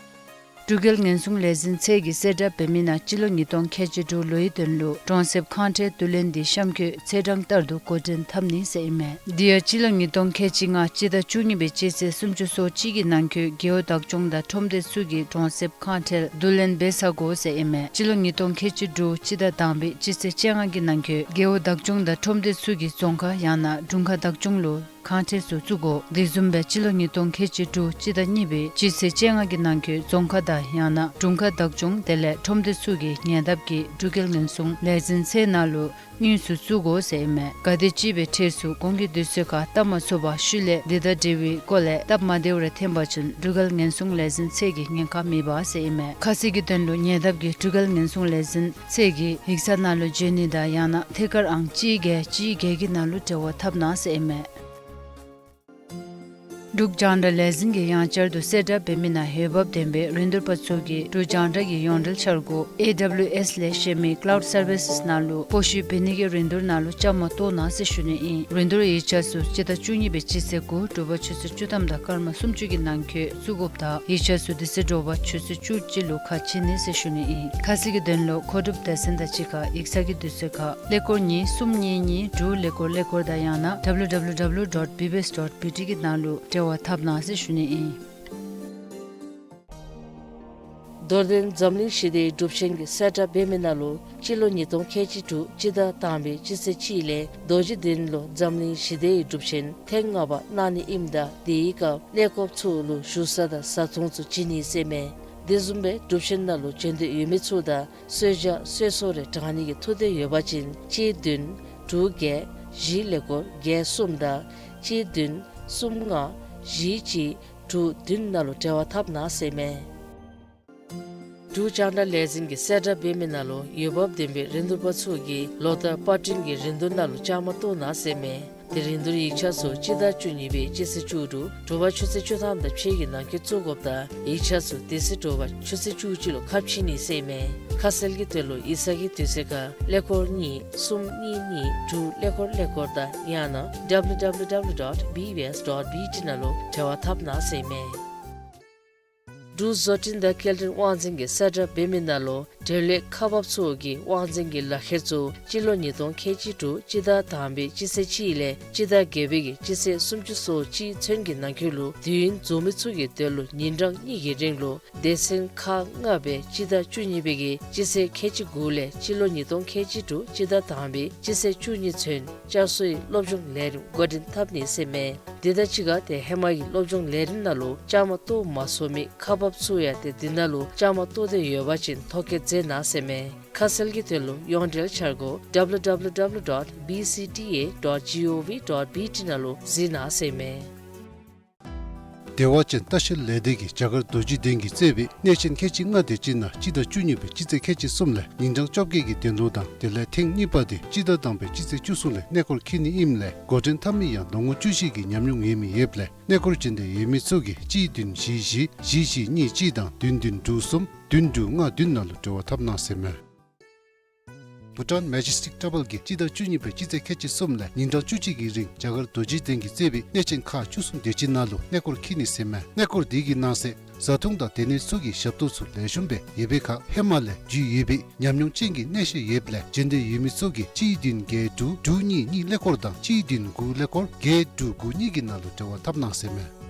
འབྲུག་རྒྱལ་ཉེན་སྲུང་ལས་འཛིན་ཚད་ཀྱིས་གསལ་བསྒྲགས་འབད་མི་ནང་སྤྱི་ལོ་ཉིས་སྟོང་ཁལ་གཅིག་དྲུག་ལོའི་དོན་ལུ་གྲོང་གསེབ་ཁང་ཁྲལ་བསྡུ་ལེན་འདི་གཤམ་འཁོད་ཚེས་གྲངས་ལྟར་དུ་འགོ་འདྲེན་འཐབ་ནི་ཟེར་ཨིན་མས། འདི་ཡང་སྤྱི་ལོ་ཉིས་སྟོང་ཁལ་གཅིག་ལྔ་སྤྱི་ཟླ་བཅུ་གཉིས་པའི་སྤྱི་ཚེས་སུམ་ཅུ་སོ་གཅིག་གི་ནང་འཁོད་རྒེད་འོག་བདག་སྐྱོང་དང་ཁྲོམ་སྡེ་ཚུ་གིས་གྲོང་གསེབ་ཁང་ཁྲལ་བསྡུ་ལེན་འབད་ཚར་དགོ་ཟེར་ཨིན་མས། སྤྱི་ལོ་ཉིས་སྟོང་ཁལ་གཅིག་དྲུག་སྤྱི་ཟླ་དང་པའི་སྤྱི་ཚེས་བཅོ་ལྔ་གི་ནང་འཁོད་རྒེད་འོག་བདག་སྐྱོང་དང་ཁྲོམ་སྡེ་ཚུ་གིས་རྫོང་ཁག་ཡང་ན་དྲུང་ཁག་བདག་སྐྱོང་ལུ་ཁང་ཁྲལ་ཚུ་བཙུགས་དགོ། དེ་བཟུམ་སྦེ་སྤྱི་ལོ་ཉིས་སྟོང་ཁལ་གཅིག་དྲུག་སྤྱི་ཟླ་གཉིས་པའི་སྤྱི་ཚེས་བཅོ་ལྔ་གི་ནང་འཁོད་རྫོང་ཁག་དང་ཡང་ན་དྲུང་ཁག་བདག་སྐྱོང་དེ་ལས་ཁྲོམ་སྡེ་ཚུ་གིས་ཉེ་འདབས་ཀྱི་འབྲུག་རྒྱལ་ཉེན་སྲུང་ལས་འཛིན་ཚད་ནང་ལུ་དངུལ་ཚུ་བཙུགས་དགོ་ཟེར་ཨིན་མས། ག་དེམ་ཅིག་སྦེ་ཁྲལ་ཚུ་གོང་གི་དུས་ཚོད་ཁར་བཏབ་མ་ཚུགས་པར་ཤུལ་ལས་འདི་དང་འབྲེལ་བའི་སྐོར་ལས་སྟབས་མ་བདེཝ་རེ་འཐོན་པ་ཅིན་འབྲུག་རྒྱལ་ཉེན་སྲུང་ལས་འཛིན་ཚད་ཀྱིས་ཉེན་ཁ་མེད་པ་ཟེར་ཨིན་མས། ཁ་གསལ་གྱི་དོན་ལུ་ཉེ་འདབས་ཀྱི་འབྲུག་རྒྱལ་ཉེན་སྲུང་ལས་འཛིན་ཚད་ཀྱི་ཡིག་ཚང་ནང་ལུ་བྱོན་ནི་དང་ཡང་ན་ཐད་ཀར་ཨང་གཅིག་བརྒྱད་གཅིག་བརྒྱད་ཀྱི་ནང་ལུ་འབྲེལ་བ་འཐབ་གནང་ཟེར་ཨིན་མས། འབྲུག་རྒྱང་བསྒྲགས་ལས་འཛིན་གྱིས་ཡང་བསྐྱར་དུ་གསལ་བསྒྲགས་འབད་མི་ནང་འོས་འབབ་ལྡན་པའི་རིན་བསྡུར་པ་ཚུ་གིས་འབྲུག་རྒྱང་བསྒྲགས་ཀྱི་ཡོངས་འབྲེལ་འཆར་སྒོ་ཨེ་ཌབ་ལིའུ་ཨེསི་ལས་གཞན་མི་ཀ་ལའུཌ་སར་བི་སེསི་ནང་ལུ་སྤོ་བཤུད་འབད་ནི་གི་རིན་བསྡུར་ནང་ལུ་བཅའ་མར་གཏོགས་གནང་ཟེར་ཞུ་ནི་ཨིན། རིན་བསྡུར་ཡིག་ཆ་ཚུ་སྤྱི་ཟླ་བཅུ་གཉིས་པའི་སྤྱི་ཚེས་དགུ་དྲོ་པ་ཆུ་ཚོད་བཅུ་ཐམ་དང་སྐར་མ་སུམ་ཅུ་གི་ནང་འཁོད་བཙུགས་དགོཔ་དང་ཡིག་ཆ་ཚུ་དེ་ཚེ་དྲོ་པ་ཆུ་ཚོད་བཅུ་གཅིག་ལུ་ཁ་ཕྱེ་ནི་ཟེར་ཞུ་ནི་ཨིན། ཁ་གསལ་གྱི་དོན་ལུ་མཁོ་སྒྲུབ་སྡེ་ཚན་དང་གཅིག་ཁར་ཡིག་ཚང་གི་དུས་ཚོད་ཁར་ཀླད་ཀོར་གཉིས་གསུམ་གཉིས་གཉིས་དྲུག་ཀླད་ཀོར་ཀླད་ཀོར་དང་ཡང་ན་W W W dot B B S dot B T གི་ནང་ལུ་འབྲེལ་བ་འཐབ་གནང་ཟེར་ཞུ་ནི་ཨིན། རྡོར་གདན་འཛམ་གླིང་ཞི་བདེའི་སྒྲུབ་ཆེན་གྱི་གསལ་བསྒྲགས་འབད་མི་ནང་ལུ་སྤྱི་ལོ་ཉིས་སྟོང་ཁལ་གཅིག་དྲུག་སྤྱི་ཟླ་དང་པའི་སྤྱི་ཚེས་གཅིག་ལས་རྡོ་རྗེ་གདན་ལུ་འཛམ་གླིང་ཞི་བདེའི་སྒྲུབ་ཆེན་ཐེངས་ལྔ་པ་གནང་ནི་ཨིནམ་ད་དེའི་སྐབས་གནས་སྐབས་ཚུ་ལུ་བཞུགས་ས་དང་བཟའ་འཐུང་ཚུ་བྱིན་ནི་ཟེར་མས། དེ་བཟུམ་སྦེ་སྒྲུབ་ཆེན་ནང་ལུ་བྱོན་འདོད་ཡོད་མི་ཚུ་དང་གསོལ་ཇ་གསོལ་ཚོགས་རེ་དྲང་ནི་གི་ཐུགས་འདོད་ཡོད་པ་ཅིན་གཅིག་བདུན་དྲུག་བརྒྱད་བཞི་ཀླད་ཀོར་བརྒྱད་གསུམ་དང་གཅིག་བདུན་གསུམ་ལྔ་བཞི་གཅིག་དྲུག་བདུན་ནང་ལུ་འབྲེལ་བ་འཐབ་གནང་ཟེར་མས། འབྲུག་རྒྱང་བསྒྲགས་ལས་འཛིན་གྱི་གསལ་བསྒྲགས་འབད་མི་ནང་ལུ་འོས་འབབ་ལྡན་པའི་རིན་བསྡུར་པ་ཚུ་གིས་ལོ་ལྟར་པར་སྐྲུན་གྱི་རིན་བསྡུར་ནང་ལུ་བཅའ་མར་གཏོགས་གནང་ཟེར་མས། དེ་རིན་བསྡུར་ཡིག་ཆ་ཚུ་སྤྱི་ཟླ་བཅུ་གཉིས་པའི་སྤྱི་ཚེས་བཅུ་དྲུག་དྲོ་པ་ཆུ་ཚོད་བཅུ་ཐམ་དང་ཕྱེད་ཀྱི་ནང་འཁོད་བཙུགས་དགོཔ་དང་ཡིག་ཆ་ཚུ་དེ་ཚེ་དྲོ་པ་ཆུ་ཚོད་བཅུ་གཅིག་ལུ་ཁ་ཕྱེ་ནི་ཟེར་མས། ཁ་གསལ་གྱི་དོན་ལུ་ཡིག་ཚང་གི་དུས་ཚོད་ཁར་ཀླད་ཀོར་གཉིས་གསུམ་གཉིས་གཉིས་དྲུག་ཀླད་ཀོར་ཀླད་ཀོར་དང་ཡང་ན་W W W dot B B S dot B T ནང་ལུ་འབྲེལ་བ་འཐབ་གནང་ཟེར་མས། འབྲུག་བཟོ་སྐྲུན་དང་སྐྱེལ་འདྲེན་དབང་འཛིན་གྱི་གསལ་བསྒྲགས་འབད་མི་ནང་ལུ་འབྲེལ་ཡོད་ཁག་འབགཔ་ཚུ་གིས་དབང་འཛིན་གྱི་ལག་ཁྱེར་ཚུ་སྤྱི་ལོ་ཉིས་སྟོང་ཁལ་གཅིག་དྲུག་སྤྱི་ཟླ་དང་པའི་སྤྱི་ཚེས་གཅིག་ལས་སྤྱི་ཟླ་བརྒྱད་པའི་གི་སྤྱི་ཚེས་སུམ་ཅུ་སོ་གཅིག་ཚུན་གྱི་ནང་འཁོད་ལུ་དུས་ཡུན་རྫོགས་མི་ཚུ་གི་དོན་ལུ་ཉིན་གྲངས་གཉིས་ཀྱི་རིང་ལུ་སྡེ་ཚན་ཁག་ལྔ་སྦེ་སྤྱི་ཟླ་བཅུ་གཉིས་པའི་གི་སྤྱི་ཚེས་ཁལ་གཅིག་དགུ་ལས་སྤྱི་ལོ་ཉིས་སྟོང་ཁལ་གཅིག་དྲུག་སྤྱི་ཟླ་དང་པའི་སྤྱི་ཚེས་བཅུ་གཉིས་ཚུན་བསྐྱར་གསོའི་སློབ་སྦྱོང་ལས་རིམ་འགོ་འདྲེན་འཐབ་ནི་ཟེར་མས། དེ་དང་གཅིག་ཁར་ཏེ་ཧེ་མ་གི་སློབ་སྦྱོང་ལས་རིམ་ནང་ལུ་བཅའ་མར་གཏོགས་མ་ཚུགས་མི་ཁག་འབགཔ་ཚུ་ཡང་ཏེ་དེ་ནང་ལུ་བཅའ་མར་གཏོགས་འདོད་ཡོད་པ་ཅིན་ཐོ་བཀོད་མཛད་གནང་ཟེར་མས། ཁ་གསལ་གྱི་དོན་ལུ་ཡོངས་འབྲེལ་འཆར་སྒོ་W W W dot B C T A dot G O V dot B T ནང་ལུ་གཟིགས་གནང་ཟེར་མས། བདེ་བ་ཅན་ལྟ་བཤལ་ལས་སྡེ་གིས་རྒྱ་གར་རྡོ་རྗེ་གདན་གྱིས་གཙོས་པའི་གནས་ཆེན་ཁལ་གཅིག་ལྔ་དེ་ཅིག་ནང་སྤྱི་ཟླ་བཅུ་གཉིས་པའི་སྤྱི་ཚེས་ཁལ་གཅིག་གསུམ་ལས་ཉིན་གྲངས་བཅོ་བརྒྱད་ཀྱི་གདན་ལོ་དང་དེ་ལས་ཐེངས་གཉིས་པ་དེ་སྤྱི་ཟླ་དང་པའི་སྤྱི་ཚེས་བཅུ་གསུམ་ལས་གནས་སྐོར་འཁྱིད་ནི་ཨིནམ་ལས་འགོ་འདྲེན་འཐབ་མི་ཡང་ལོ་ངོ་བཅུ་བཞི་གི་ཉམས་མྱོང་ཡོད་མི་ཡོདཔ་ལས་གནས་སྐོར་བྱོན་འདོད་ཡོད་མི་ཚུ་གིས་གཅིག་བདུན་བཞི་བཞི་བཞི་བཞི་གཉིས་གཅིག་དང་བདུན་བདུན་དྲུག་གསུམ་བདུན་དྲུག་ལྔ་བདུན་ནང་ལུ་འབྲེལ་བ་འཐབ་གནང་ཟེར་མས། བྷུ་ཊཱན་མེ་ཇེ་སི་ཊིག་ཊེམ་པལ་གྱིས་སྤྱི་ཟླ་བཅུ་གཉིས་པའི་སྤྱི་ཚེས་ཁལ་གཅིག་གསུམ་ལས་ཉིན་གྲངས་བཅུ་གཅིག་གི་རིང་རྒྱ་གར་རྡོ་རྗེ་གདན་གྱིས་གཙོས་པའི་གནས་ཆེན་ཁག་བཅུ་གསུམ་དེ་ཅིག་ནང་ལུ་གནས་སྐོར་འཁྱིད་ནི་ཟེར་མས། གནས་སྐོར་དེ་གི་ནང་གསེས་བཟའ་འཐུང་དང་སྡོད་གནས་ཚུ་གི་ཞབས་ཏོག་ཚུ་ལེགས་ཤོམ་སྦེ་ཡོད་པའི་ཁར་ཧེ་མ་ལས་རྒྱུས་ཡོད་པའི་ཉམས་མྱོང་ཅན་གྱི་གནས་བཤད་ཡོདཔ་ལས་བྱོན་འདོད་ཡོད་མི་ཚུ་གིས་གཅིག་བདུན་བརྒྱད་དྲུག་དྲུག་གཉིས་གཉིས་ཀླད་ཀོར་དང་གཅིག་བདུན་དགུ་ཀླད་ཀོར་བརྒྱད་དྲུག་དགུ་གཉིས་ཀྱི་ནང་ལུ་འབྲེལ་བ་འཐབ་གནང་ཟེར་མས།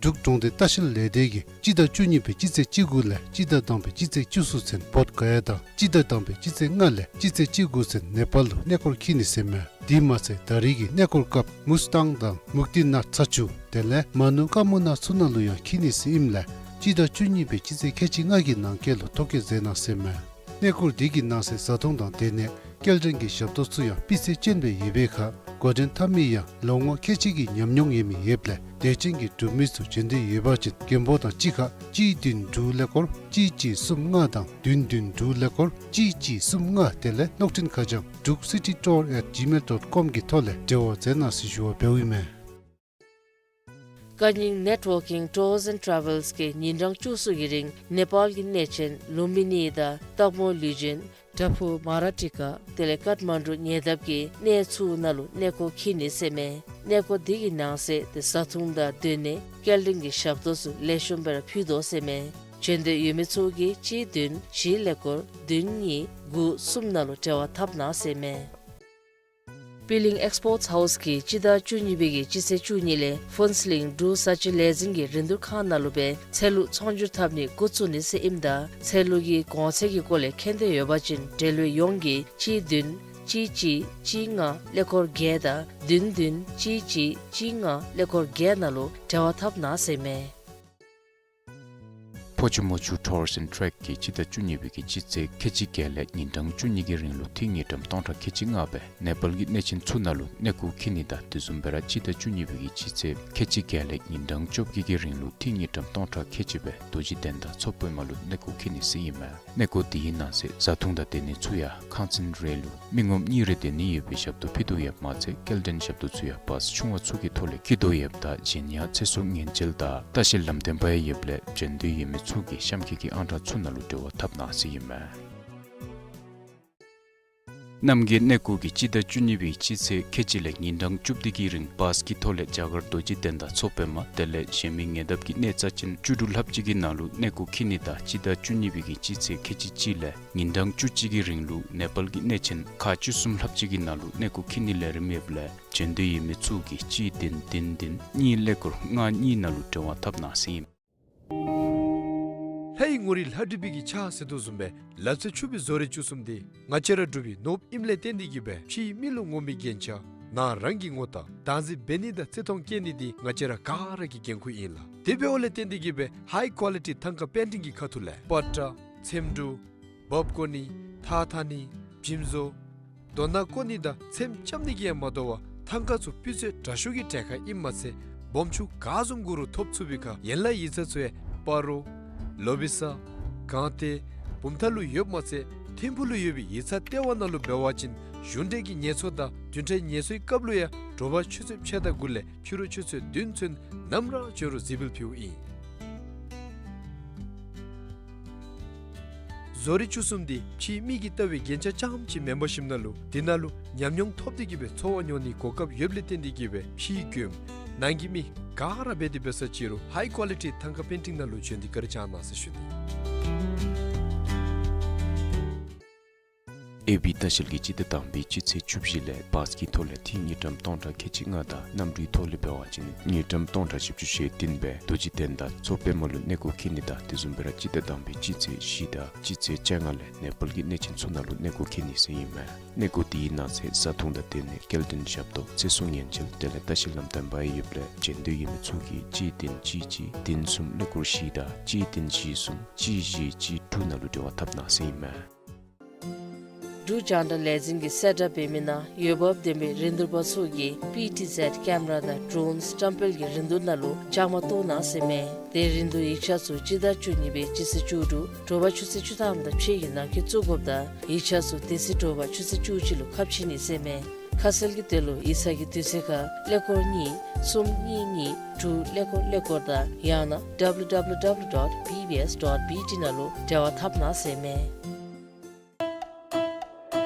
འབྲུག་གྲོང་སྡེ་ལྟ་བཤལ་ལས་སྡེ་གིས་སྤྱི་ཟླ་བཅུ་གཉིས་པའི་སྤྱི་ཚེས་བཅུ་དགུ་ལས་སྤྱི་ཟླ་དང་པའི་སྤྱི་ཚེས་བཅུ་གསུམ་ཚུན་བོདྷ་ག་ཡ་དང་སྤྱི་ཟླ་དང་པའི་སྤྱི་ཚེས་ལྔ་ལས་སྤྱི་ཚེས་བཅུ་དགུ་ཚུན་ནེ་པཱལ་ལུ་གནས་སྐོར་འཁྱིད་ནི་ཟེར་མས། དེ་མ་ཚད་ད་རེས་ཀྱི་གནས་སྐོར་སྐབས་མུས་ཏང་དང་མུཀ་ཏི་ནཱཐ་ཚ་ཆུ་དེ་ལས་མ་ནུ་ཀ་མུ་ན་ཚུ་ནང་ལུ་ཡང་འཁྱིད་ནི་ཟེར་ཨིནམ་ལས་སྤྱི་ཟླ་བཅུ་གཉིས་པའི་སྤྱི་ཚེས་ཁལ་གཅིག་ལྔ་གི་ནང་འཁོད་ལུ་ཐོ་བཀོད་མཛད་གནང་ཟེར་མས། གནས་སྐོར་དེ་གི་ནང་གསེས་བཟའ་འཐུང་དང་སྡོད་གནས་སྐྱེལ་འདྲེན་གྱི་ཞབས་ཏོག་ཚུ་ཡང་སྤུས་ཚད་ཅན་སྦེ་ཡོད་པའི་ཁར་འགོ་འདྲེན་འཐབ་མི་ཡང་ལོ་ངོ་ཁལ་གཅིག་གི་ཉམས་མྱོང་ཡོད་མི་ཡོདཔ་ལས་དད་ཅན་གྱི་འབྲུག་མི་ཚུ་བྱོན་འདོད་ཡོད་པ་ཅིན་མགོན་པོ་དང་གཅིག་ཁར་གཅིག་བདུན་དྲུག་ཀླད་ཀོར་གཅིག་གཅིག་གསུམ་ལྔ་དང་བདུན་བདུན་དྲུག་ཀླད་ཀོར་གཅིག་གཅིག་གསུམ་ལྔ་དེ་ལས་གློག་འཕྲིན་ཁ་བྱང་druk city tour at gmail dot com གི་ཐོག་ལས་འབྲེལ་བ་མཛད་གནང་ཟེར་ཞུ་བ་འབདཝ་ཨིན་མས། ཀ་ཉིང་ནེཊ་ཝར་ཀིང་ཊུརསི་ཨེནཌ་ཊ་རེ་ཝེལསི་གིས་ཉིན་གྲངས་བཅུ་གསུམ་གྱི་རིང་ནེ་པཱལ་གྱི་གནས་ཆེན་ལུམ་བི་ནི་དང་སྟག་མོ་ལུས་སྦྱིན་བྲག་ཕུག་མ་ར་ཊི་ཀ་དེ་ལས་ཀཏ་མན་ཌུ་ཉེ་འདབས་ཀྱི་གནས་ཚུ་ནང་ལུ་གནས་སྐོར་འཁྱིད་ནི་ཟེར་མས། གནས་སྐོར་དེ་གི་ནང་གསེས་ཏེ་བཟའ་འཐུང་དང་སྡོད་གནས་སྐྱེལ་འདྲེན་གྱི་ཞབས་ཏོག་ཚུ་ལེགས་ཤོམ་སྦེ་ར་ཕུལ་དོ་ཟེར་མས། བྱོན་འདོད་ཡོད་མི་ཚུ་གིས་གཅིག་བདུན་བཞི་ཀླད་ཀོར་བདུན་གཉིས་དགུ་གསུམ་ནང་ལུ་འབྲེལ་བ་འཐབ་གནང་ཟེར་མས། པི་ལིང་ཨེགསི་པོརཊསི་ཧའུསི་གིས་སྤྱི་ཟླ་བཅུ་གཉིས་པའི་གི་སྤྱི་ཚེས་བཅུ་གཉིས་ལས་ཕུན་ཚོགས་གླིང་འབྲུག་བཟའ་སྤྱོད་ལས་འཛིན་གྱི་རིན་བསྡུར་ཁང་ནང་ལུ་སྦེ་ཚལ་ལུ་ཚོང་སྒྱུར་འཐབ་ནི་འགོ་བཙུགས་ནི་ཟེར་ཨིནམ་ད་ཚལ་ལུ་གི་གོང་ཚད་ཀྱི་སྐོར་ལས་མཁྱེན་འདོད་ཡོད་པ་ཅིན་འབྲེལ་ཡོད་ཡོངས་ཀྱིས་གཅིག་བདུན་གཅིག་གཅིག་གཅིག་ལྔ་ཀླད་ཀོར་བརྒྱད་དང་བདུན་བདུན་གཅིག་གཅིག་གཅིག་ལྔ་ཀླད་ཀོར་བརྒྱད་ནང་ལུ་འབྲེལ་བ་འཐབ་གནང་ཟེར་མས། ཕོ་ཆུ་མོ་ཆུ་ཊུརསི་ཨེནཌ་ཊེ་རེག་གིས་སྤྱི་ཟླ་བཅུ་གཉིས་པའི་གི་སྤྱི་ཚེས་ཁལ་གཅིག་བརྒྱད་ལས་ཉིན་གྲངས་བཅུ་གཉིས་ཀྱི་རིང་ལུ་ཐིག་དངུལ་ཀྲམ་སྟོང་ཕྲག་ཁལ་གཅིག་ལྔ་སྦེ་ནེ་པཱལ་གྱི་གནས་ཆེན་ཚུ་ནང་ལུ་གནས་སྐོར་འཁྱིད་ནི་དང་དེ་བཟུམ་སྦེ་ར་སྤྱི་ཟླ་བཅུ་གཉིས་པའི་གི་སྤྱི་ཚེས་ཁལ་གཅིག་བརྒྱད་ལས་ཉིན་གྲངས་བཅོ་བརྒྱད་ཀྱི་རིང་ལུ་ཐིག་དངུལ་ཀྲམ་སྟོང་ཕྲག་ཁལ་གཅིག་སྦེ་རྡོ་རྗེ་གདན་དང་མཚོ་པདྨ་ལུ་གནས་སྐོར་འཁྱིད་ནི་ཟེར་ཨིན་མས། གནས་སྐོར་དེའི་ནང་གསེས་བཟའ་འཐུང་དང་སྡོད་གནས་ཚུ་ཡང་ཁང་ཚན་རེ་ལུ་མི་ངོམ་གཉིས་རེ་སྡོད་ནི་ཡོད་པའི་ཞབས་ཏོག་ཕུལ་དོ་ཡོདཔ་མ་ཚད་སྐྱེལ་འདྲེན་ཞབས་ཏོག་ཚུ་ཡང་བཱསི་ཆུང་བ་ཚུ་གི་ཐོག་ལས་འཁྱིད་དོ་ཡོདཔ་ད་གཞན་ཡང་ཚེ་སྲོག་ཉེན་བཅོལ་དང་ལྟ་བཤལ་ལམ་སྟོན་པ་ཡང་ཡོདཔ་ལས་བྱོན་འདོད་ཡོད་མི་ཚུ་གིས་གཤམ་འཁོད་ཀྱི་ཨང་གྲངས་ཚུ་ནང་ལུ་འབྲེལ་བ་འཐབ་གནང་ཟེར་ཨིན་མས། རྣམ་རྒྱལ་གནས་སྐོར་གྱིས་སྤྱི་ཟླ་བཅུ་གཉིས་པའི་སྤྱི་ཚེས་ཁལ་གཅིག་ལས་ཉིན་གྲངས་བཅུ་བདུན་གྱི་རིང་བཱསི་གི་ཐོག་ལས་རྒྱ་གར་རྡོ་རྗེ་གདན་དང་མཚོ་པདྨ་དེ་ལས་གཞན་མི་ཉེ་འདབས་ཀྱི་གནས་རྩ་ཅན་བཅུ་དྲུག་ལྷགཔ་ཅིག་གི་ནང་ལུ་གནས་སྐོར་འཁྱིད་ནི་དང་སྤྱི་ཟླ་བཅུ་གཉིས་པའི་གི་སྤྱི་ཚེས་ཁལ་གཅིག་གཅིག་ལས་ཉིན་གྲངས་བཅུ་གཅིག་གི་རིང་ལུ་ནེ་པཱལ་གྱི་གནས་ཆེན་ཁག་བཅུ་གསུམ་ལྷགཔ་ཅིག་གི་ནང་ལུ་གནས་སྐོར་འཁྱིད་ནི་ལས་རིམ་ཡོདཔ་ལས་བྱོན་འདོད་ཡོད་མི་ཚུ་གིས་གཅིག་བདུན་བདུན་བདུན་གཉིས་ཀླད་ཀོར་ལྔ་གཉིས་ནང་ལུ་འབྲེལ་བ་འཐབ་གནང་ཟེར་ཨིན། ངོ་རིས་ལྷ་བྲིས་པའི་གི་ཕྱག་ཟེར་དོ་བཟུམ་སྦེ་ལག་རྩལ་ཕྱུག་པའི་བཟོ་རིག་བཅུ་གསུམ་འདི་ང་བཅས་ར་འབྲུག་པའི་ནོར་བུ་ཨིནམ་ལས་བརྟེན་ཏེ་གིས་སྦེ་ཕྱིའི་མི་ལུ་ངོམ་པའི་རྒྱན་ཆ་ནང་རང་གི་ངོ་རྟགས་བདག་འཛིན་འབད་ནི་དང་བརྩི་མཐོང་བསྐྱེད་ནི་འདི་ང་བཅས་ར་ག་ར་གི་འགན་ཁུར་ཨིན་ལགས། དེ་འབདཝ་ལས་བརྟེན་ཏེ་གིས་སྦེ་ཧའི་ཀོ་ལི་ཊི་ཐང་ཀ་པེན་ཊིང་གི་ཁ་ཐུག་ལས་པ་ཏྲ་ཚེམ་དྲུབ་འབག་བརྐོ་ནི་ཐགས་འཐག་ནི་འཇིམ་བཟོ་རྡོ་ནག་བརྐོ་ནི་དང་ཚེམ་རྐྱབ་ནི་གིས་ཡང་མ་དོ་བར་ཐང་ཀ་ཚུ་སྤུས་ཚད་དྲག་ཤོས་ཀྱི་གྲལ་ཁར་ཨིནམ་མ་ཚད་སྦོམ་ཆུང་ག་བཟུམ་དགོ་རུང་ཐོབ་ཚུགས་པའི་ཁར་ཡན་ལག་ཡིག་ཚང་ཚུ་ཡང་སྤ་རོ་ལོ་བི་ས་སྒང་སྟེང་བུམ་ཐང་ལུ་ཡོདཔ་མ་ཚད་ཐིམ་ཕུག་ལུ་ཡོད་པའི་ཡིག་ཚང་ལྟེ་བ་ནང་ལུ་འབད་བ་ཅིན་གཞུང་འབྲེལ་གྱི་ངལ་འཚོ་དང་བདུན་ཕྲག་ངལ་འཚོའི་སྐབས་ལུ་ཡང་དྲོ་པ་ཆུ་ཚོད་ཕྱེད་དང་དགུ་ལས་ཕྱི་རུ་ཆུ་ཚོད་བདུན་ཚུན་ནམ་ར་འབྱོན་རུང་གཟིགས་འབུལ་ཕུལཝ་ཨིན། བཟོ་རིག་བཅུ་གསུམ་འདི་ཕྱིའི་མི་གིས་ལྟ་བའི་རྒྱན་ཆ་རྐྱངམ་ཅིག་མེན་པར་ཞིནམ་ལས་འདི་ནང་ལུ་ཉམས་མྱོང་ཐོབ་སྟེ་གིས་སྦེ་འཚོ་བ་འགྱོ་ནིའི་གོ་སྐབས་ཡོདཔ་ལས་བརྟེན་ཏེ་གིས་སྦེ་ཕྱིའི་མགྱོནམ་ནང་གི་མི་ག་ར་འབད་དེ་འབད་ས་ཅིག་རུང་ཧའི་ཀོ་ལི་ཊི་ཐང་ཀ་པེན་ཊིང་ནང་ལུ་བྱོན་ཏེ་བཀའ་དྲིན་བསྐྱང་གནང་ཟེར་ཞུ་ནི། ཨེ་བི་ལྟ་བཤལ་གྱིས་སྤྱི་ཟླ་དང་པའི་སྤྱི་ཚེས་བཅུ་བཞི་ལས་བཱས་ཀྱི་ཐོག་ལས་ཏི་དངུལ་ཀྲམ་སྟོང་ཕྲག་ཁལ་གཅིག་ལྔ་དང་གནམ་གྲུའི་ཐོག་ལས་འབད་བ་ཅིན་དངུལ་ཀྲམ་སྟོང་ཕྲག་བཞི་བཅུ་ཞེ་བདུན་སྦེ་རྡོ་རྗེ་གདན་དང་མཚོ་པདྨ་ལུ་གནས་སྐོར་འཁྱིད་ནི་དང་དེ་བཟུམ་སྦེ་ར་སྤྱི་ཟླ་དང་པའི་སྤྱི་ཚེས་བཞི་དང་སྤྱི་ཚེས་བཅོ་ལྔ་ལས་ནེ་པཱལ་གྱི་གནས་ཆེན་ཚུ་ནང་ལུ་གནས་སྐོར་འཁྱིད་ནི་ཟེར་ཨིན་མས། གནས་སྐོར་དེའི་ནང་གསེས་བཟའ་འཐུང་དང་སྡོད་གནས་སྐྱེལ་འདྲེན་ཞབས་ཏོག་ཚེ་སྲོག་ཉེན་བཅོལ་དེ་ལས་ལྟ་བཤལ་ལམ་སྟོན་པ་ཡོདཔ་ལས་བྱོན་འདོད་ཡོད་མི་ཚུ་གིས་གཅིག་བདུན་གཅིག་གཅིག་བདུན་གསུམ་ཀླད་ཀོར་བཞི་དང་གཅིག་བདུན་བཞི་གསུམ་གཅིག་བཞི་གཅིག་དྲུག་ནང་ལུ་འབྲེལ་བ་འཐབ་གནང་ཟེར་ཨིན་མས། འབྲུག་རྒྱང་བསྒྲགས་ལས་འཛིན་གྱིས་གསལ་བསྒྲགས་འབད་མི་ནང་འོས་འབབ་ལྡན་པའི་རིན་བསྡུར་པ་ཚུ་གིས་པི་ཊི་ཟེཌ་ཀེམ་ར་དང་ཌོ་རོན་བཀྲམ་སྤེལ་གྱི་རིན་བསྡུར་ནང་ལུ་བཅའ་མར་གཏོགས་གནང་ཟེར་མས། དེ་རིན་བསྡུར་ཡིག་ཆ་ཚུ་སྤྱི་ཟླ་བཅུ་གཉིས་པའི་སྤྱི་ཚེས་བཅུ་དྲུག་དྲོ་པ་ཆུ་ཚོད་བཅུ་ཐམ་དང་ཕྱེད་ཀྱི་ནང་འཁོད་བཙུགས་དགོཔ་དང་ཡིག་ཆ་ཚུ་དེ་ཚེ་དྲོ་པ་ཆུ་ཚོད་བཅུ་གཅིག་ལུ་ཁ་ཕྱེ་ནི་ཟེར་མས། ཁ་གསལ་གྱི་དོན་ལུ་ཡིག་ཚང་གི་དུས་ཚོད་ཁར་ཀླད་ཀོར་གཉིས་གསུམ་གཉིས་གཉིས་དྲུག་ཀླད་ཀོར་ཀླད་ཀོར་དང་ཡང་ན་ཌབ་ལུ་ཌབ་ལུ་ཌབ་ལུ་ཌོཊ་བི་བི་ཨེསི་ཌོཊ་བི་ཊི་ནང་ལུ་འབྲེལ་བ་འཐབ་གནང་ཟེར་མས།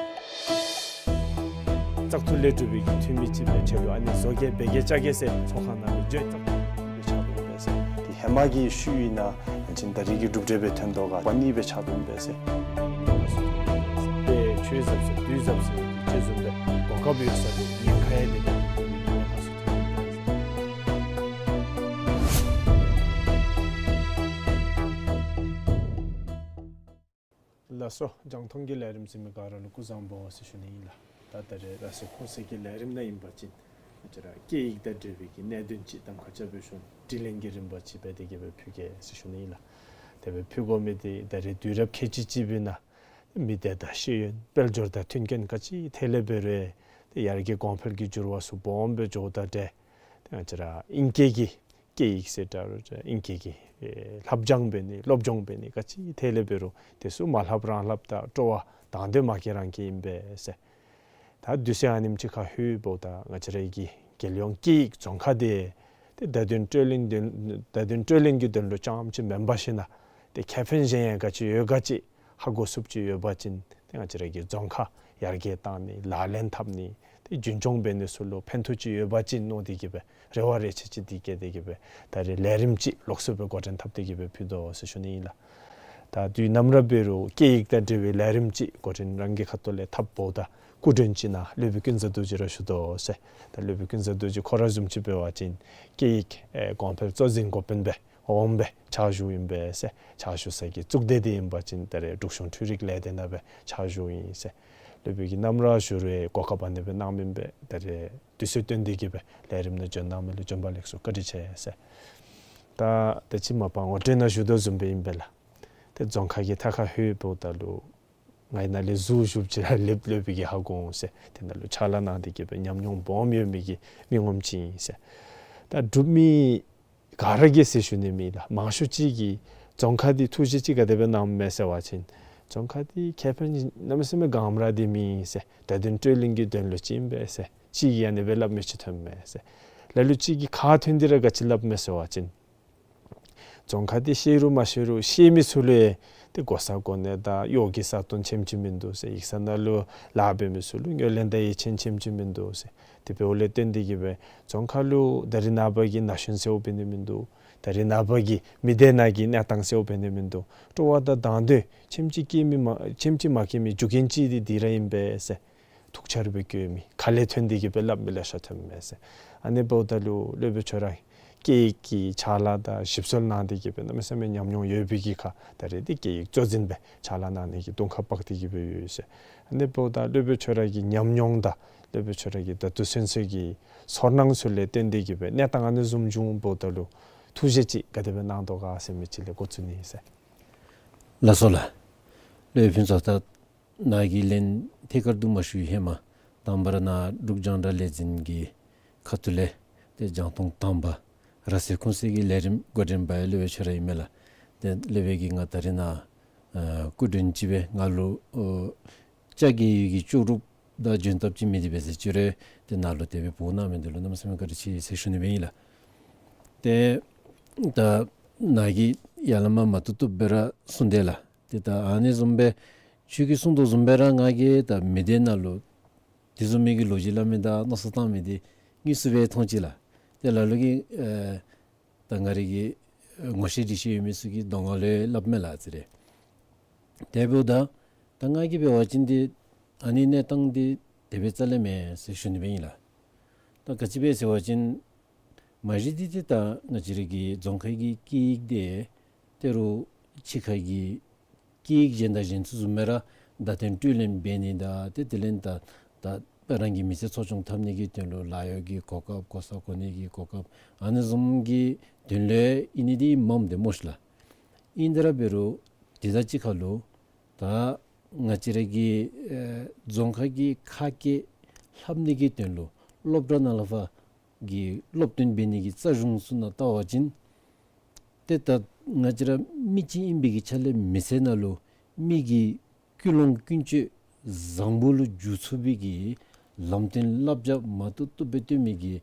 བཙག་འཐུ་ལས་གྲུབ་པའི་གི་འཐུས་མི་ཅིག་སྦེ་ཆེ་ལུ་ཨ་ནི་བཟོ་གེ་འབད་གེ་བཅའ་གེ་ཟེར་ཚོགས་ཁང་ནང་ལུ་བརྗོད་བཙག་འཐུ་སྦེ་ཕྱག་དོན་འབད་ཟེར། དེ་ཧེ་མ་གི་ཤུལ་ཨིན་ན་ཅིན་ད་རེས་ཀྱི་གྲུབ་འབྲས་སྦེ་ཐོན་དོ་ག་པ་ནི་སྦེ་ཕྱག་དོན་འབད་ཟེར། ཏེ་ཆོས་ཟབ་ཟེར་དུས་ཟབ་ཟེར་ཅིག་བཟུམ་སྦེ་གོ་སྐབས་ཡོད་ས་ལུ་ཉེན་ཁ་ཡང་མེད་པའི་གི་ཉེན་ཁ་ཚུ་ཐོན་ཡི་ཟེར། ལགས་སོ། རྒྱང་མཐོང་གི་ལས་རིམ་གཟིགས་མི་ག་ར་ལུ་སྐུ་གཟུགས་བཟང་པོ་ཟེར་ཞུ་ནི་ཨིན་ལགས། ད་ད་རེས་ར་སེ་ཁོང་ཟེར་གྱི་ལས་རིམ་ནང་ཨིན་པ་ཅིན་ང་བཅས་ར་སྐད་ཡིག་དང་འབྲེལ་བའི་གི་གནད་དོན་ཅིག་གདམ་ཁ་རྐྱབ་སྦེ་ཞུ་ནི། དྲི་ལན་གྱི་རིམ་པ་ཅིག་འབད་དེ་གི་སྦེ་ཕུལ་གེ་ཟེར་ཞུ་ནི་ཨིན་ལགས། དེ་སྦེ་ཕུལ་དགོ་མི་འདི་ད་རེས་དུས་རབས་ཁལ་གཅིག་གཅིག་པའི་ནང་མི་སྡེ་དང་ཤེས་ཡོན་དཔལ་འབྱོར་དང་མཐུན་རྐྱེན་ག་ཅི་ཐད་ལས་འབད་རུང་ཏེ་ཡར་རྒྱས་གོང་འཕེལ་གྱི་འགྱུར་བ་ཚུ་སྦོམ་སྦེ་འགྱོཝ་དང་འབྲེལ་ཏེ་ང་བཅས་ར་ཨིང་སྐད་ཀྱི་སྐད་ཡིག་ཟེར་ད་རུང་ཨིང་སྐད་ཀྱི་ཨེ་ལྷབ་སྦྱང་འབད་ནི་སློབ་སྦྱོང་འབད་ནི་ག་ཅི་ཐད་ལས་འབད་རུང་དེ་ཚུ་མ་ལྷབ་རང་ལྷབ་དང་སྤྲོ་བ་དང་དོད་མ་སྐྱེ་རང་སྐྱེ་ཨིན་པས་ཟེར། ད་དུས་ཚོད་ཨ་ནེམ་ཅིག་ཁར་ལྷོདཔ་ད་ང་བཅས་རའི་གི་རྒྱལ་ཡོངས་སྐད་ཡིག་རྫོང་ཁག་འདི་ཏེ་བརྡ་དོན་སྤྲོད་ལེན་དོན་བརྡ་དོན་སྤྲོད་ལེན་གྱི་དོན་ལུ་རྐྱངམ་ཅིག་མེན་པར་ཞིན་ན་ཏེ་ཁེ་ཕན་གཞན་ཡང་ག་ཅི་ཡོད་ག་ཅི་ཧ་གོ་ཚུགསཔ་ཅིག་ཡོད་པ་ཅིན་ཏེ་ང་བཅས་རའི་གི་རྫོང་ཁག་ཡར་རྒྱས་གཏང་ནི་ལག་ལེན་འཐབ་ནི་ཏེ་རྒྱུན་སྐྱོང་འབད་ནི་ཚུ་ལུ་ཕན་ཐོགས་ཅིག་ཡོད་པ་ཅིན་མནོ་སྟེ་གི་སྦེ་རེ་བ་རེ་ཆེ་ཅིག་འདི་བསྐྱེད་དེ་གི་སྦེ་ད་རེས་ལས་རིམ་ཅིག་ལོགས་སུ་སྦེ་འགོ་འདྲེན་འཐབ་སྟེ་གི་སྦེ་ཕུལ་དོ་ཟེར་ཞུ་ནི་ཨིན་ལགས། ད་དུས་ནམ་ར་འབད་རུང་སྐད་ཡིག་དང་འབྲེལ་བའི་ལས་རིམ་ཅིག་འགོ་འདྲེན་རང་གི་ཁ་ཐུག་ལས་འཐབཔ་ད་སྐུ་མགྲོན་ཅིག་ནཱ་སློབ་དཔོན་ཀུན་བཟང་རྡོ་རྗེ་ར་བཞུགས་དོ་ཟེར། ད་སློབ་དཔོན་ཀུན་བཟང་རྡོ་རྗེ་ཁོ་ར་བཟུམ་ཅིག་འབད་བ་ཅིན་སྐད་ཡིག་ཨེ་གོང་འཕེལ་གཙོ་འཛིན་འགོ་དཔོན་སྦེ་འོགམ་སྦེ་ཕྱག་ཞུཝ་ཨིན་པས་ཟེར། ཕྱག་ཞུ་ས་གི་གཙུག་སྡེ་འདི་ཨིན་པ་ཅིན་ད་རེས་འབྲུག་གཞུང་འཕྲུལ་རིག་ལས་སྡེ་ནང་སྦེ་ཕྱག་ཞུཝ་ཨིན་ཟེར། སློབ་དཔོན་གྱིས་ནམ་ར་བཞུགས་རུང་གོ་སྐབས་ཨ་ནི་སྦེ་གནང་མི་ཨིན་པས། ད་རེས་དུས་ཚོད་བཏོན་ཏེ་གི་སྦེ་ལས་རིམ་ནང་བྱོན་གནང་མི་ལུ་བྱོན་པ་ལེགས་སོ་བཀའ་དྲིན་ཆེ་ཟེར། ད་ད་ཅི་མ་པ་ངོ་སྤྲོད་ནང་ཞུ་དོ་བཟུམ་སྦེ་ཨིན་པས་ལགས། ཏེ་རྫོང་ཁག་གི་མཐའ་ཁར་ལྷོདཔ་ད་ལུ་ང་ནཱ་ལས་ཟུར་བཞུགསཔ་ཅིག་ར་ལེགས་ལེགས་སྦེ་གི་ཧ་གོ་འོང་ཟེར། དེ་ནང་ལུ་ཕྱག་ལཱ་གནང་སྟེ་གི་སྦེ་ཉམས་མྱོང་སྦོམ་ཡོད་མི་གི་མི་ངོམ་ཅིག་ཨིན་ཟེར། ད་འབྲུག་མི་ག་ར་གིས་ཟེར་ཞུ་ནི་མེད་ལགས། མང་ཤོས་ཅིག་གིས་རྫོང་ཁག་འདི་ཐུགས་བཞེད་ཅིག་ག་དེ་སྦེ་གནངམ་མས་ཟེར་བ་ཅིན་རྫོང་ཁག་འདི་ཁེ་ཕན་གནམ་མེད་ས་མེད་ག་ཨིནམ་ར་འདི་མེད་ཟེར། བརྡ་དོན་སྤྲོད་ལེན་གྱི་དོན་ལུ་ཅིག་ཨིན་པས་ཟེར། ཅིག་གིས་ཨ་ནི་སྦེ་སླབ་མི་ཅིག་ཐོནམ་མས་ཟེར། ལ་ལུ་ཅིག་གིས་ཁག་ཐོན་ཏེ་ར་ག་ཅི་སླབ་མས་ཟེར་བ་ཅིན་རྫོང་ཁག་འདི་ཤེས་རུང་མ་ཤེས་རུང་ཤེས་མི་ཚུ་ལུ་ཏེ་གོ་ས་གོ་གནས་དང་གཡོག་གི་ས་སྟོང་ཆེམ་ཅིག་མིན་འདུག་ཟེར། ཡིག་ཚང་ནང་ལུ་ལཱ་འབད་མི་ཚུ་ལུ་ངོས་ལེན་དང་ཡིད་ཆེས་ཆེམ་ཅིག་མིན་འདུག་ཟེར། དེ་འབདཝ་ལས་བརྟེན་ཏེ་གི་སྦེ་རྫོང་ཁག་ལུ་ད་རེས་ནངས་པ་གི་ན་གཞོན་ཟེརཝ་འབད་ནི་མིན་འདུག། ད་རེས་ནངས་པ་གི་མི་སྡེ་ནང་གི་གནས་སྟངས་ཟེརཝ་འབད་ནི་མིན་འདུག། སྤྲོ་བ་དང་དང་དོད་ཆེམ་ཅིག་སྐྱེ་མི་མ་ཆེམ་ཅིག་མ་སྐྱེ་མི་རྒྱུ་རྐྱེན་ཅིག་འདི་འདི་ར་ཨིན་པས་ཟེར། ཐུགས་འཆར་སྦེ་བཀོད་མི་ཁ་ལས་ཐོན་ཏེ་གི་སྦེ་སླབ་མི་ལེ་ཤ་ཐོནམ་མས་ཟེར། ཨ་ནི་འབདཝ་ད་ལུ་སློབ་དཔོན་ཁྱོད་ར་ སྐད་ཡིག་གི་ཕྱག་ལཱ་དང་ཞིབ་འཚོལ་གནང་སྟེ་གི་སྦེ་གནམ་མེད་ས་མེད་ཉམས་མྱོང་ཡོད་པའི་གི་ཁར་ད་རེས་འདི་སྐད་ཡིག་གཙོ་འཛིན་སྦེ་ཕྱག་ལཱ་གནང་ནི་གི་དུང་ཁ་འབག་སྟེ་གི་སྦེ་ཡོད་ཟེར། ཨ་ནི་འབདཝ་ད་སློབ་དཔོན་ཁྱོད་ར་གི་ཉམས་མྱོང་དང་སློབ་དཔོན་ཁྱོད་ར་གི་ད་ལྟོ་ཚུན་ཚོད་ཀྱི་ཚོར་སྣང་ཚུ་ལས་བརྟེན་ཏེ་གི་སྦེ་གནས་སྟངས་ཨ་ནི་བཟུམ་བྱུང་འབདཝ་ད་ལུ་ཐུགས་བཞེད་ཅིག་ག་དེ་སྦེ་གནང་དོ་ག་ཟེར་མི་ཅིག་ལས་འགོ་བཙུགས་ནི་ཨིན་ཟེར། ལགས་སོ་ལགས། སློབ་དཔོན་ཕུན་ཚོགས། ད་ནཱ་གིས་ལན་ཐད་ཀར་དུ་མ་ཞུ་བའི་ཧེ་མ་དང་པ་ར་ནཱ་འབྲུག་རྒྱང་བསྒྲགས་ལས་འཛིན་གྱི་ཁ་ཐུག་ལས་ཏེ་རྒྱང་མཐོང་དང་པ་ར་སེར་ཁུང་སེར་གྱི་ལས་རིམ་འགོ་འདྲེན་པ་ཡང་སློབ་དཔོན་ཁྱོད་ར་ཨིན་མས་ལགས། ཏེ་སློབ་དཔོན་གྱིས་ང་ད་རེས་ནཱ་ཨ་སྐུ་མགྲོན་ཅིག་སྦེ་ང་ལུ་ཨོ་བཅར་གེ་ཡོད་ཀྱི་ལྕོགས་གྲུབ་དང་འཇོན་ཐངས་ཅིག་མེད་དེ་འབད་ཟེར་ཅི་རུང་ཏེ་ནཱ་ལུ་དེ་སྦེ་འབོ་གནང་མི་འདི་ལུ་གནམ་མེད་ས་མེད་བཀའ་དྲིན་ཆེ་ཟེར་ཞུ་ནི་སྦེ་ཨིན་ལགས། ཏེ་ད་ནཱ་གིས་ཡར་ལས་མར་མ་ཏོག་ཏོ་སྦེ་ར་གསུངས་དེས་ལགས། ཏེ་ད་ཨ་ནི་བཟུམ་སྦེ་ཁྱོད་ཀྱིས་གསུངས་དོ་བཟུམ་སྦེ་ར་ང་གིས་ད་མི་སྡེ་ནང་ལུ་དེ་བཟུམ་མའི་གི་ལོ་རྒྱུས་སླབ་མི་དང་མནོ་བསམ་བཏང་མི་འདི་དངོས་སུ་སྦེ་མཐོང་ཅི་ལགས། ཏེ་ལ་ལུ་གིས་ཨེ་ད་ང་རའི་གི་ངོ་ཤེས་འདྲིས་ཤེས་ཡོད་མི་ཚུ་གི་གདོང་ཁ་ལུ་སླབ་མས་ལགས་ཟེར་རེ། དེ་འབདཝ་ད་ད་ང་གིས་འབད་བ་ཅིན་འདི་ཨ་ནི་གནས་སྟངས་འདི་དེ་སྦེ་རྩ་ལས་མེན་ཟེར་ཞུ་ནི་སྦེ་ཨིན་ལགས། ད་ག་ཅི་སྦེ་ཟེར་བ་ཅིན་མ་གཞི་འདི་ཏེ་ད་ང་བཅས་རའི་གི་རྫོང་ཁ་གི་སྐད་ཡིག་འདི་ཏེ་རུང་ཕྱི་ཁ་གི་སྐད་ཡིག་གཞན་དང་གཞན་ཚུ་བཟུམ་སྦེ་ར་བརྡ་དོན་སྤྲོད་ལེན་འབད་ནི་དང་ཏེ་དེ་ལས་ད་ད་རང་གི་མི་ཚེ་འཚོ་སྐྱོང་འཐབ་ནི་གི་དོན་ལུ་ལཱ་གཡོག་གི་གོ་སྐབས་གོ་ས་གོ་གནས་ཀྱི་གོ་སྐབས་ཨ་ནི་བཟུམ་གྱི་དོན་ལུ་ཨིན་ནི་འདི་མངམ་འདི་སྨོ་ཤ་ལགས། ཨིན་ཏེ་ར་འབད་རུང་དེ་དང་གཅིག་ཁར་ལུ་ད་ང་བཅས་ར་གི་ཨེ་རྫོང་ཁ་གི་ཁ་སྐད་ལྷབ་ནི་གི་དོན་ལུ་སློབ་གྲྭ་ནང་ལས་ཕར་གྱི་སློབ་སྟོན་འབད་ནི་གི་རྩ་གཞུང་ཚུ་ནང་བལྟ་བ་ཅིན་ཏེ་ད་ང་བཅས་ར་མི་གཅིག་ཨིན་པའི་གི་ཆ་ལས་མི་ཚེ་ནང་ལུ་མི་གི་ཀུན་སློང་ཀུན་སྤྱོད་བཟང་པོ་ལུ་འགྱུར་ཚུགས་པའི་གི་ལམ་སྟོན་བསླབ་བྱ་མ་བཏུབ་བཏུབ་སྦེ་སྟོན་མི་གི་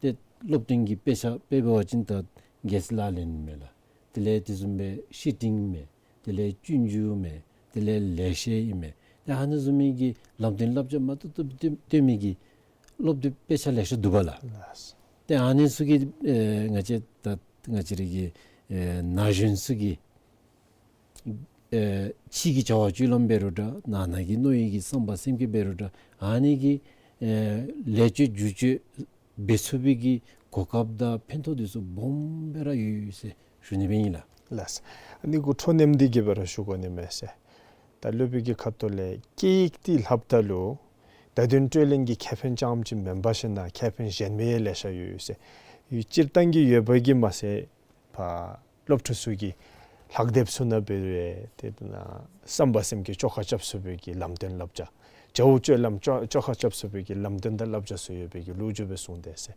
ཏེ་སློབ་སྟོན་གྱི་དཔེ་ཆ་དཔེ་འབད་བ་ཅིན་ད་རྒྱལ་སྲས་ལག་ལེན་མས་ལགས། དེ་ལས་དེ་བཟུམ་སྦེ་བཤེས་སྤྲིང་མས། དེ་ལས་སྤྱོད་འཇུག་མས། དེ་ལས་ལེགས་བཤད་ཨིན་མས། ཏེ་ཨ་ནི་བཟུམ་མའི་གི་ལམ་སྟོན་བསླབ་བྱ་མ་བཏུབ་བཏུབ་སྟོན་སྟོན་མི་གི་སློབ་དེབ་དཔེ་ཆ་ལེ་ཤ་འདུག་པ་ལགས། ལགས། ཏེ་ཨ་ནི་ཚུ་གིས་ཨེ་ང་བཅས་ད་ང་བཅས་ར་གི་ཨེ་ན་གཞོན་ཚུ་གིས་ཨེ་ཕྱི་གི་བྱ་བ་སྤྱོད་ལམ་འབད་རུང་འདྲ་ནང་ན་གི་མནོ་ཡི་གི་བསམ་པ་སེམས་བསྐྱེད་འབད་རུང་འདྲ་ཨ་ནི་གི་ཨེ་ལེགས་བཅོས་བསྒྱུར་བཅོས་འབད་ཚུགས་པའི་གི་གོ་སྐབས་དང་ཕན་ཐོགས་འདི་ཚུ་སྦོམ་སྦེ་ར་ཡོད་ཡོད་ཟེར་ཞུ་ནི་སྦེ་ཨིན་ལགས། ལགས། ཨ་ནི་གུ་འཕྲོ་མཉམ་འདི་གིས་སྦེ་ར་ཞུ་དགོ་ནི་མས་ཟེར། ད་སློབ་དཔོན་གྱི་ཁ་ཐུག་ལས་སྐད་ཡིག་འདི་ལྷབ་ད་ལུ་བརྡ་དོན་སྤྲོད་ལེན་གྱི་ཁེ་ཕན་རྐྱངམ་ཅིག་མེན་པར་ཞིན་ན་ཁེ་ཕན་གཞན་མི་ཡང་ལེ་ཤ་ཡོད་ཡོད་ཟེར། ཡོད་སྤྱིར་བཏང་གི་ཡོད་པ་གིས་མ་ཚད་ཕར་སློབ་ཕྲུག་ཚུ་གི་ལྷག་དེབ་ཚུ་ནང་འབད་རུང་ཏེ་ད་ནཱ་བསམ་པ་སེམས་བསྐྱེད་བཅོ་ཁ་རྐྱབ་ཚུགས་པའི་གི་ལམ་སྟོན་བསླབ་བྱ། བྱ་བ་སྤྱོད་ལམ་བཅོ་བཅོ་ཁ་རྐྱབ་ཚུགས་པའི་གི་ལམ་སྟོན་དང་བསླབ་བྱ་ཚུ་ཡོད་པའི་གི་ལོ་རྒྱུས་སྦེ་གསུངས་ཏེ་ཟེར།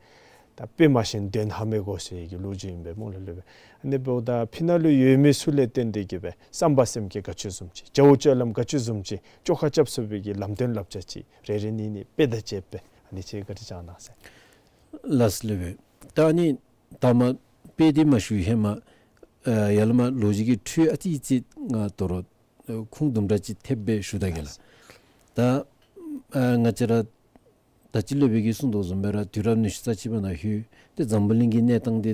ད་དཔེ་མ་ཤེས་དོན་ཧ་མི་གོ་ཟེར་གྱི་ལོ་རྒྱུས་ཨིན་པས་སྨོ་ལགས་སློབ་དཔོན། ཨ་ནི་འབདཝ་ད་ཕི་ནང་ལུ་ཡོད་མི་ཚུ་ལས་བརྟེན་ཏེ་གི་སྦེ་བསམ་པ་སེམས་བསྐྱེད་ག་ཅི་བཟུམ་ཅིག་བྱ་བ་སྤྱོད་ལམ་ག་ཅི་བཟུམ་ཅིག་བཅོ་ཁ་རྐྱབ་ཚུགས་པའི་གི་ལམ་སྟོན་བསླབ་བྱ་ཅིག་རེ་རེ་གཉིས་གཉིས་དཔེ་དང་བཅས་པའི་ཨ་ནི་ཅིག་བཀའ་དྲིན་བསྐྱང་གནང་ཟེར། ལགས་སོ་ལགས། ད་ཨ་ནི་ད་མ་དཔེ་འདི་མ་ཞུ་ཧེ་མ་ཨ་ཡར་ལས་མར་ལོ་རྒྱུས་ཀྱི་འཕྲོས་ཨ་ཙི་ཙི་ང་དོ་རུང་ཨ་ཁུངས་དུམ་གྲ་ཅིག་ཐེབས་སྦེ་ཞུ་ད་གེ་ལགས། ད་ཨ་ང་བཅས་ར་ད་ཅི་སློབ་དཔོན་གྱིས་གསུངས་དོ་བཟུམ་སྦེ་ར་དུས་རབས་ཉི་ཤུ་རྩ་གཅིག་པ་ནང་ལྷོད་དེ་འཛམ་བུ་གླིང་གི་གནས་སྟངས་འདི་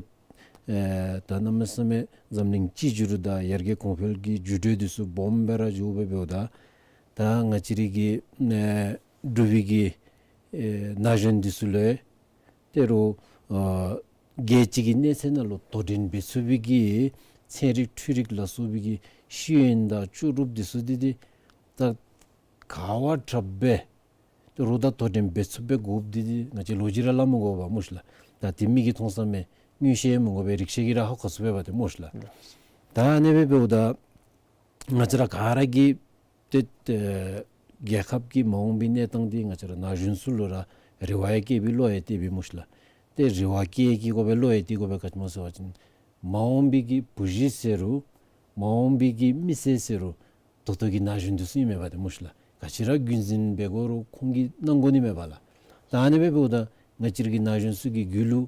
ཨེ་ད་གནམ་མེད་ས་མེད་འཛམ་གླིང་གཅིག་གྱུར་དང་ཡར་རྒྱས་གོང་འཕེལ་གྱི་འགྱུར་འགྲོས་འདི་ཚུ་སྦོམ་སྦེ་ར་འགྱོ་སྦེ་འབདཝ་ད་ད་ང་བཅས་རའི་གི་ཨེ་འབྲུག་པའི་གི་ཨེ་ན་གཞོན་འདི་ཚུ་ལུ་ཏེ་རུང་ཨ་རྒྱལ་སྤྱི་གི་གནས་ཚད་ནང་ལུ་དོ་འགྲན་འབད་ཚུགས་པའི་གི་ཚན་རིག་འཕྲུལ་རིག་ལ་སོགས་པའི་གི་ཤེས་ཡོན་དང་ལྕོགས་གྲུབ་འདི་ཚུ་འདི་འདི་ད་ག་བ་དྲག་སྦེ་ཏེ་རུང་ད་དོ་འགྲན་འབད་ཚུགས་པའི་དགོཔ་འདི་འདི་ང་བཅས་ལོ་རྒྱུས་ར་སླབ་མི་དགོ་པས་སྨོ་ཤ་ལགས། ད་འདི་མིག་གིས་མཐོང་ས་མས། མངོན་ཤེས་མི་དགོ་པས། རིག་ཤེས་ཀྱིས་ར་ཧ་གོ་ཚུགས་པས་པ་ཏེ་སྨོ་ཤ་ལགས། ད་ཨ་ནི་སྦེ་འབདཝ་ད་ང་བཅས་ར་ག་ར་གིས་ཏེ་ཨེ་རྒྱལ་ཁབ་ཀྱི་མ་འོངས་པའི་གནས་སྟངས་འདི་ང་བཅས་ར་ན་གཞོན་ཚུ་ལུ་ར་རེ་བ་ཡང་བསྐྱེད་པའི་བློ་ཡང་གཏད་པའི་སྨོ་ཤ་ལགས། ཏེ་རེ་བ་བསྐྱེད་བསྐྱེད་དགོ་པས་བློ་ཡང་གཏད་དགོ་པས། ག་ཅི་སྨོ་ཟེར་བ་ཅིན་མ་འོངས་པའི་གི་བུ་གཞི་ཟེར་རུང་མ་འོངས་པའི་གི་མི་ཚེ་ཟེར་རུང་ད་ལྟོ་གི་ན་གཞོན་འདི་ཚུ་ཨིན་མས་པ་ཏེ་སྨོ་ཤ་ལགས། ག་ཅི་ར་རྒྱུན་འཛིན་འབད་དགོ་རུང་ཁོང་གིས་གནང་དགོ་ནི་མས་པ་ལགས། ད་ཨ་ནི་སྦེ་འབདཝ་ད་ང་བཅས་ར་གི་ན་གཞོན་ཚུ་གི་རྒྱུད་ལུ་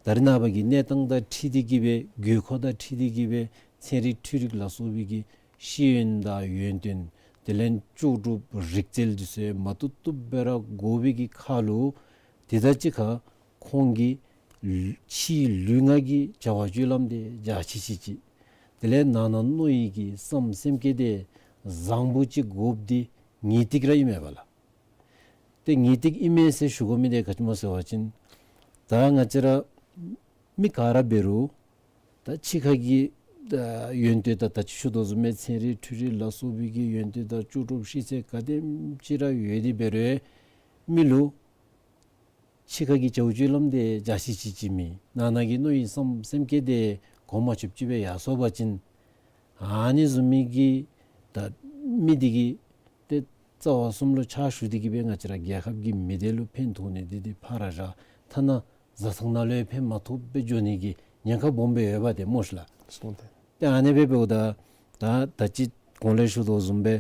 ད་རེས་ནངས་པ་གི་གནས་སྟངས་དང་འཁྲིལ་ཏེ་གི་སྦེ་དགོས་མཁོ་དང་འཁྲིལ་ཏེ་གི་སྦེ་ཚན་རིག་འཕྲུལ་རིག་ལ་སོགས་པའི་གི་ཤེས་ཡོན་དང་ཡོན་ཏན་དེ་ལས་ལྕོགས་གྲུབ་རིག་རྩལ་འདི་ཚུ་མ་བཏུབ་བཏུབ་སྦེ་ར་དགོ་པའི་གི་ཁར་ལུ་དེ་དང་གཅིག་ཁར་ཁོང་གི་ཕྱིའི་ལུས་ངག་གི་བྱ་བ་སྤྱོད་ལམ་འདི་འཇའ་ཆི་ཆི་ཅིག། དེ་ལས་ནང་ན་མནོ་ཡི་གི་བསམ་སེམས་བསྐྱེད་འདི་བཟང་པོ་ཅིག་དགོཔ་འདི་ངེས་ཏིག་ར་ཨིན་མས་པ་ལགས། ཏེ་ངེས་ཏིག་ཨིན་མས་ཟེར་ཞུ་དགོ་མི་འདི་ག་ཅི་སྨོ་ཟེར་བ་ཅིན་ད་ང་བཅས་ར་ མི་ག་ར་འབད་རུང་ད་ཕྱི་ཁ་གི་ད་ཡོན་ཏན་དང་ད་ཅི་ཞུ་དོ་བཟུམ་མའི་ཚན་རིག་འཕྲུལ་རིག་ལ་སོགས་པའི་གི་ཡོན་ཏན་དང་ལྕོགས་གྲུབ་ཤེས་ཚད་ག་དེམ་ཅིག་ར་ཡོད་དེ་འབད་རུང་མི་ལུ་ཕྱི་ཁ་གི་བྱ་སྤྱོད་ལམ་དེ་འཇའ་ཆི་ཆི་ཅིག་མེད། ནང་ན་གི་མནོ་ཡི་བསམ་སེམས་བསྐྱེད་དེ་གོ་མ་ཆོདཔ་ཅིག་སྦེ་ཡར་སོང་པ་ཅིན་ཨ་ནི་བཟུམ་མའི་གི་ད་མི་དེ་གིས་ཏེ་རྩ་བ་གསུམ་ལུ་ཕྱག་ཞུ་སྟེ་གི་སྦེ་ང་བཅས་ར་རྒྱལ་ཁབ་ཀྱི་མི་སྡེ་ལུ་ཕན་ཐོགས་ནི་དེ་དེ་ཕར་ར་བཞག། ཐ་ན་བཟའ་ཚང་ནང་ལུ་ཡང་ཕན་མ་ཐོགས་པར་འགྱོ་ནི་གི་ཉེན་ཁ་སྦོམ་སྦེ་ཡོདཔ་དེ་སྨོ་ཤ་ལགས། སོང་སྟེ། ཏེ་ཨ་ནི་སྦེ་འབདཝ་ད་ད་ད་ཅི་གོང་ལས་ཞུ་དོ་བཟུམ་སྦེ་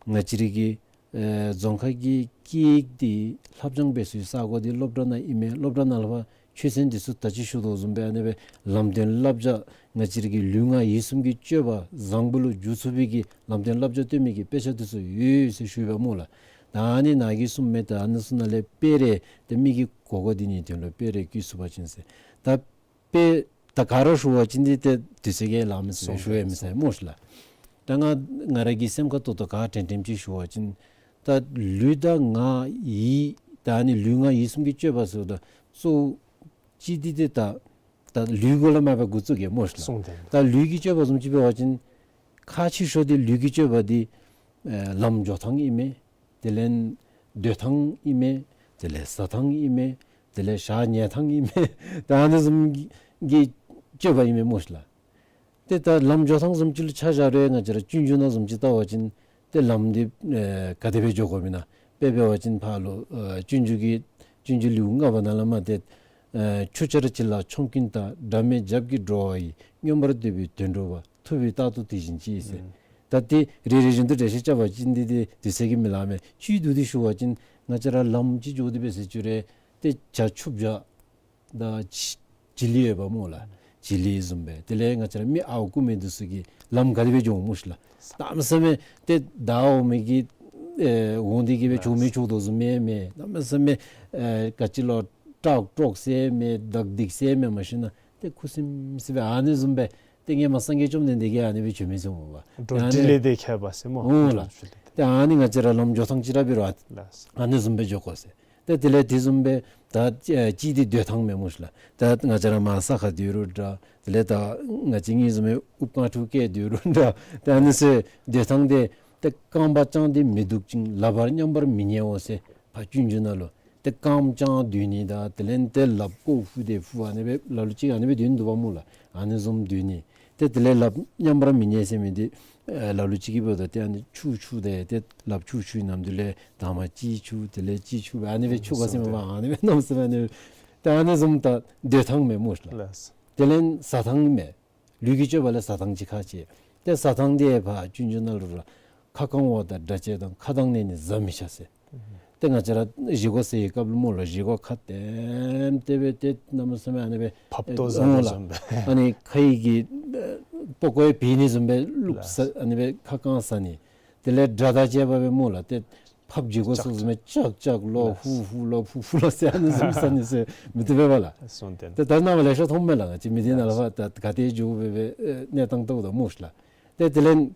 ང་བཅས་རའི་གི་ཨེ་རྫོང་ཁ་གི་སྐད་ཡིག་འདི་ལྷབ་སྦྱང་འབད་སའི་ས་སྒོ་འདི་སློབ་གྲྭ་ནང་ཨིན་མས། སློབ་གྲྭ་ནང་ལུ་ཕར་ཆོས་ཚན་འདི་ཚུ་ད་ཅི་ཞུ་དོ་བཟུམ་སྦེ་ཨ་ནི་སྦེ་ལམ་སྟོན་བསླབ་བྱ་ང་བཅས་རའི་གི་ལུས་ངག་ཡིད་གསུམ་གྱི་སྤྱོད་པ་བཟང་པོ་ལུ་འགྱུར་ཚུགས་པའི་གི་ལམ་སྟོན་བསླབ་བྱ་སྟོན་མི་གི་དཔེ་ཆ་འདི་ཚུ་ཡོད་ཟེར་ཞུ་ཡི་པ་སྨོ་ལགས། ད་ཨ་ནི་ནང་གི་གསུངམ་མས། ད་ཨ་ནི་ཚུ་ནང་ལས་དཔེ་རེ་ཏེ་མི་གི་གོ་སྐབས་འདི་ནི་དོན་ལུ་དཔེ་རེ་བཀོད་ཚུགས་པ་ཅིན་ཟེར། ད་དཔེ་ད་ག་ར་ཞུ་བ་ཅིན་འདི་ཏེ་དུས་ཚོད་ཀྱིས་ལང་མི་ཚུགས། སོང་ཞུ་ཡང་མི་ཚུགས་སྨོ་ཤ་ལགས། ད་ང་ང་ར་གི་སེམས་ཁར་ཏོག་ཏོ་ག་དྲན་དྲནམ་ཅིག་ཞུ་བ་ཅིན་ད་ལུས་དང་ངག་ཡིད་ད་ཨ་ནི་ལུས་ངག་ཡིད་གསུམ་གྱི་སྤྱོད་པ་ཟེརཝ་ད་གཙོ་བོ་ཅིག་འདི་ཏེ་ད་ད་ལུས་གུ་ལས་མར་འབད་འགོ་བཙུགས་གེ་སྨོ་ཤ་ལགས། སོང་སྟེ། ད་ལུས་ཀྱི་སྤྱོད་པ་བཟུམ་ཅིག་འབད་བ་ཅིན་ཁག་ཆེ་ཤོས་འདི་ལུས་ཀྱི་སྤྱོད་པ་འདི་ཨེ་ལམ་འགྱོ་ཐངས་ཨིན་མས། དེ་ལས་སྡོད་ཐངས་ཨིན་མས། དེ་ལས་བཟའ་ཐངས་ཨིན་མས། དེ་ལས་ཞག་ཉལ་ཐངས་ཨིན་མས། ད་ཨ་ནི་བཟུམ་གྱི་སྤྱོད་པ་ཨིན་མས་སྨོ་ཤ་ལགས། ཏེ་ད་ལམ་འགྱོ་ཐངས་བཟུམ་ཅིག་ལུ་ཆ་བཞག་རུང་ང་བཅས་ར་སྤྱོད་འཇུག་ནང་བཟུམ་ཅིག་བལྟ་བ་ཅིན་ཏེ་ལམ་འདི་ཨེ་ག་དེ་སྦེ་འགྱོ་དགོཔ་ཨིན་ན། དཔེ་འབད་བ་ཅིན་ཕར་ལུ་ཨེ་སྤྱོད་འཇུག་གི་སྤྱོད་འཇུག་ལེའུ་ལྔ་པ་ནང་ལས་མར་ཏེ་ཨེ་ཆུ་གཅར་ཅིག་ལ་མཆོང་ཀུན་ལྟར། སྒྲ་མེད་རྒྱབ་ཀྱིས་འགྲོ་བ་ཡི། མངོན་པར་འདོད་པའི་དོན་འགྲུབ་པ། ཐུབ་པས་རྟག་ཏུ་དེ་བཞིན་གྱིས་ཟེར། ད་ཏེ་རེ་རེ་བཞིན་དུ་འགྲེལ་བཤད་རྐྱབ་པ་ཅིན་འདི་ཏེ་དུས་ཚོད་ཀྱིས་མི་ལང་མས། བཅུད་བསྡུ་སྟེ་ཞུ་བ་ཅིན་ང་བཅས་ར་ལམ་ཅིག་འགྱོ་སྟེ་འབད་ཟེར་ཅི་རུང་ཏེ་བྱ་ཆུ་བྱ་དང་བྱི་བྱི་ལི་ཡོདཔ་སྨོ་ལགས། བྱི་ལི་བཟུམ་སྦེ་དེ་ལས་ང་བཅས་ར་མི་ཨརཝ་རྐུ་མི་འདི་ཚུ་གིས་ལམ་ག་དེ་སྦེ་འགྱོ་འོང་སྨོ་ཤ་ལགས། གནམ་མེད་ས་མེད་ཏེ་ད་འོང་མི་གི་ཨེ་འོང་སྟེ་གི་སྦེ་འགྱོ་མི་འགྱོ་དོ་བཟུམ་མས་མས། གནམ་མེད་ས་མེད་ཨེ་ག་ཅི་ལོ་ཊཱག་ཊོག་ཟེར་མས། དག་སྡིག་ཟེར་མས། མ་གཞི་ན་ཏེ་ཁུ་སིམ་སིམ་སྦེ་ཨ་ནི་བཟུམ་སྦེ་ཏེ་ཧེ་མ་སངས་རྒྱས་བཅོམ་ལྡན་འདས་ཀྱིས་ཨ་ནི་སྦེ་བྱོན་མི་ཟེར་སྨོ་པ། འགྲོ་འདི་ལས་ཏེ་ཁྱད་པར་ཟེར་སྨོ། འོང་ལགས། ཏེ་ཨ་ནི་ང་བཅས་ར་ལམ་འགྱོ་ཐངས་ཅིག་ར་འབད་རུང་ཨ་ནི་བཟུམ་སྦེ་འགྱོ་དགོ་ཟེར། ཏེ་དེ་ལས་དེ་བཟུམ་སྦེ་ད་ཨེ་གཅིག་འདི་སྡོད་ཐངས་མས་སྨོ་ཤ་ལགས། ད་ང་བཅས་ར་མར་ས་ཁར་སྡོད་རུང་འདྲ། དེ་ལས་ད་ང་བཅས་གཉིས་བཟུམ་སྦེ་དབུ་རྐང་ཕྲུག་བཀལ་སྡོད་རུང་འདྲ། ད་ཨ་ནི་ཚུ་སྡོད་ཐངས་འདི་ཏེ་རྐང་པ་བརྐྱངས་ཏེ་མི་འདུག་ཅིང་ལག་པར་མཉམ་པར་མི་ཉལ་འོང་ཟེར་ཕར་སྤྱོད་འཇུག་ནང་ལུ། ཏེ་རྐངམ་བརྐྱངས་སྡོད་ནི་དང་དེ་ལས་ཏེ་ལགཔ་ཀོ་ཕུ་ཏེ་ཕུ་ཨ་ནི་སྦེ་ལ་ལུ་ཅིག་ཨ་ནི་སྦེ་སྡོད་ནི་འདུག་པ་སྨོ་ལགས། ཨ་ནི་བཟུམ་སྡོད་ནི། ཏེ་དེ་ལས་ལགཔ་མཉམ་པར་མི་ཉལ་ཟེར་མི་འདི་ཨེ་ལ་ལུ་ཅིག་གིས་འབདཝ་ད་ཏེ་ཨ་ནི་འཁྱུ་འཁྱུ་སྟེ་ཏེ་ལགཔ་འཁྱུ་འཁྱུ་ནམ་དུས་ལས་དང་པ་གཅིག་འཁྱུ་དེ་ལས་གཅིག་འཁྱུ་སྦེ་ཨ་ནི་སྦེ་འཁྱུ་དགོ་ཟེར་མས་པ། ཨ་ནི་སྦེ་གནམ་མེད་ས་མེད་ཨ་ནི་སྦེ་ཏེ་ཨ་ནི་བཟུམ་ད་སྡོད་ཐངས་མས་སྨོ་ལགས། དེ་ལས་བཟའ་ཐངས་མས། ལུས་ཀྱི་སྤྱོད་པ་ལས་བཟའ་ཐངས་ཅིག་ཁག་ཆེ། ཏེ་བཟའ་ཐངས་འདི་ཕར་སྤྱོད་འཇུག་ནང་ལུ་ར་ཁ་བཀང་བ་དང་སྒྲ་བཅས་དང་། ཁ་གདངས་ནས་ནི་བཟའ་མི་བྱ་ཟེར། ཏེ་ང་བཅས་ར་བཞེས་སྒོ་ཟ་བའི་སྐབས་ལུ་སྨོ་ལགས། བཞེས་སྒོ་ཁ་ལྟེམ་ལྟེ་སྦེ་ཏེ་གནམ་མེད་ས་མེད་ཨ་ནི་སྦེ་ཕབ་ཏོ་ཟ་ཨོ་ལགས། བཟུམ་སྦེ། ཨ་ནི་ཁ་ཡི་གི་ཨེ་པགས་ཀོ་ཡང་བེ་ནི་བཟུམ་སྦེ་བླུག་ས་ལགས། ཨ་ནི་སྦེ་ཁ་བཀང་ཟ་ནི། དེ་ལས་སྒྲ་དང་བཅས་པ་སྦེ་སྨོ་ལགས། ཏེ་ཕབ་བཞེས་སྒོ་ཚུ་བཟུམ་སྦེ་ཅག་ཅག་ལོ། ཧུ་ཧུ་ལོ། ཕུ་ཕུ་ལོ་ཟེར་ཨ་ནི་བཟུམ་ཟ་ནི་ཟེར་མི་བཏུབ་པས་པ་ལགས། སོང་སྟེ། ཏེ་ད་ནངས་པ་ལེ་ཤ་མཐོངམ་མས་ལགས། ང་བཅས་མི་སྡེ་ནང་ལུ་ཕར་ད་ག་ཏེ་འགྱོ་སྦེ་སྦེ་ཨེ་གནས་སྟངས་བལྟཝ་ད་སྨོ་ཤ་ལགས། ཏེ་དེ་ལས་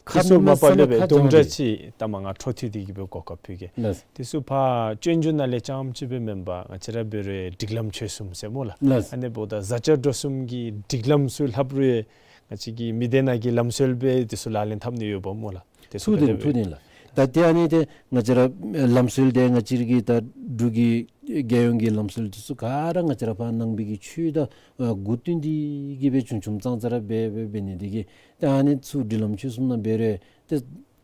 ཁ་དེ་ཚུ་མ་པ་ལས་སྦེ་དུམ་གྲ་ཅིག་ད་མ་ང་འཕྲོ་མཐུད་དེ་གི་སྦེ་གོ་སྐབས་ཕུལ་གེ། ལགས། དེ་ཚུ་ཕར་སྤྱོད་འཇུག་ནང་ལས་རྐྱངམ་ཅིག་སྦེ་མེན་པར་ང་བཅས་ར་འབད་རུང་སྒྲིག་ལམ་ཆོས་གསུམ་ཟེར་སྨོ་ལགས། ལགས། ཨ་ནི་འབདཝ་ད་བཟའ་བཅའ་འགྲོ་གསུམ་གྱི་སྒྲིག་ལམ་ཚུ་ལྷབ་རུང་ང་བཅས་ཀྱི་མི་སྡེ་ནང་གི་ལམ་སྲོལ་སྦེ་དེ་ཚུ་ལག་ལེན་འཐབ་ནི་ཡོདཔ་སྨོ་ལགས། དེ་ཚུ་ཐུགས་བདེན་ག་དེ་སྦེ། ཐུགས་བདེན་ལགས། ད་དེ་ཨ་ནི་ཏེ་ང་བཅས་ར་ལམ་སྲོལ་དེ་ང་བཅས་ར་གི་ད་འབྲུག་གི་རྒྱལ་ཡོངས་ཀྱི་ལམ་སྲོལ་དེ་ཚུ་ག་ར་ང་བཅས་ར་ཕར་ནང་པའི་གི་ཆོས་དང་ཨ་གོ་བསྟུན་ཏེ་གི་སྦེ་ཆུང་ཆུང་ཙང་ཙ་ར་སྦེ་སྦེ་འབད་ནི་དེ་གིས་ད་ཨ་ནི་ཚུ་སྒྲིག་ལམ་ཆོས་གསུམ་ནང་འབད་རུང་ཏེ་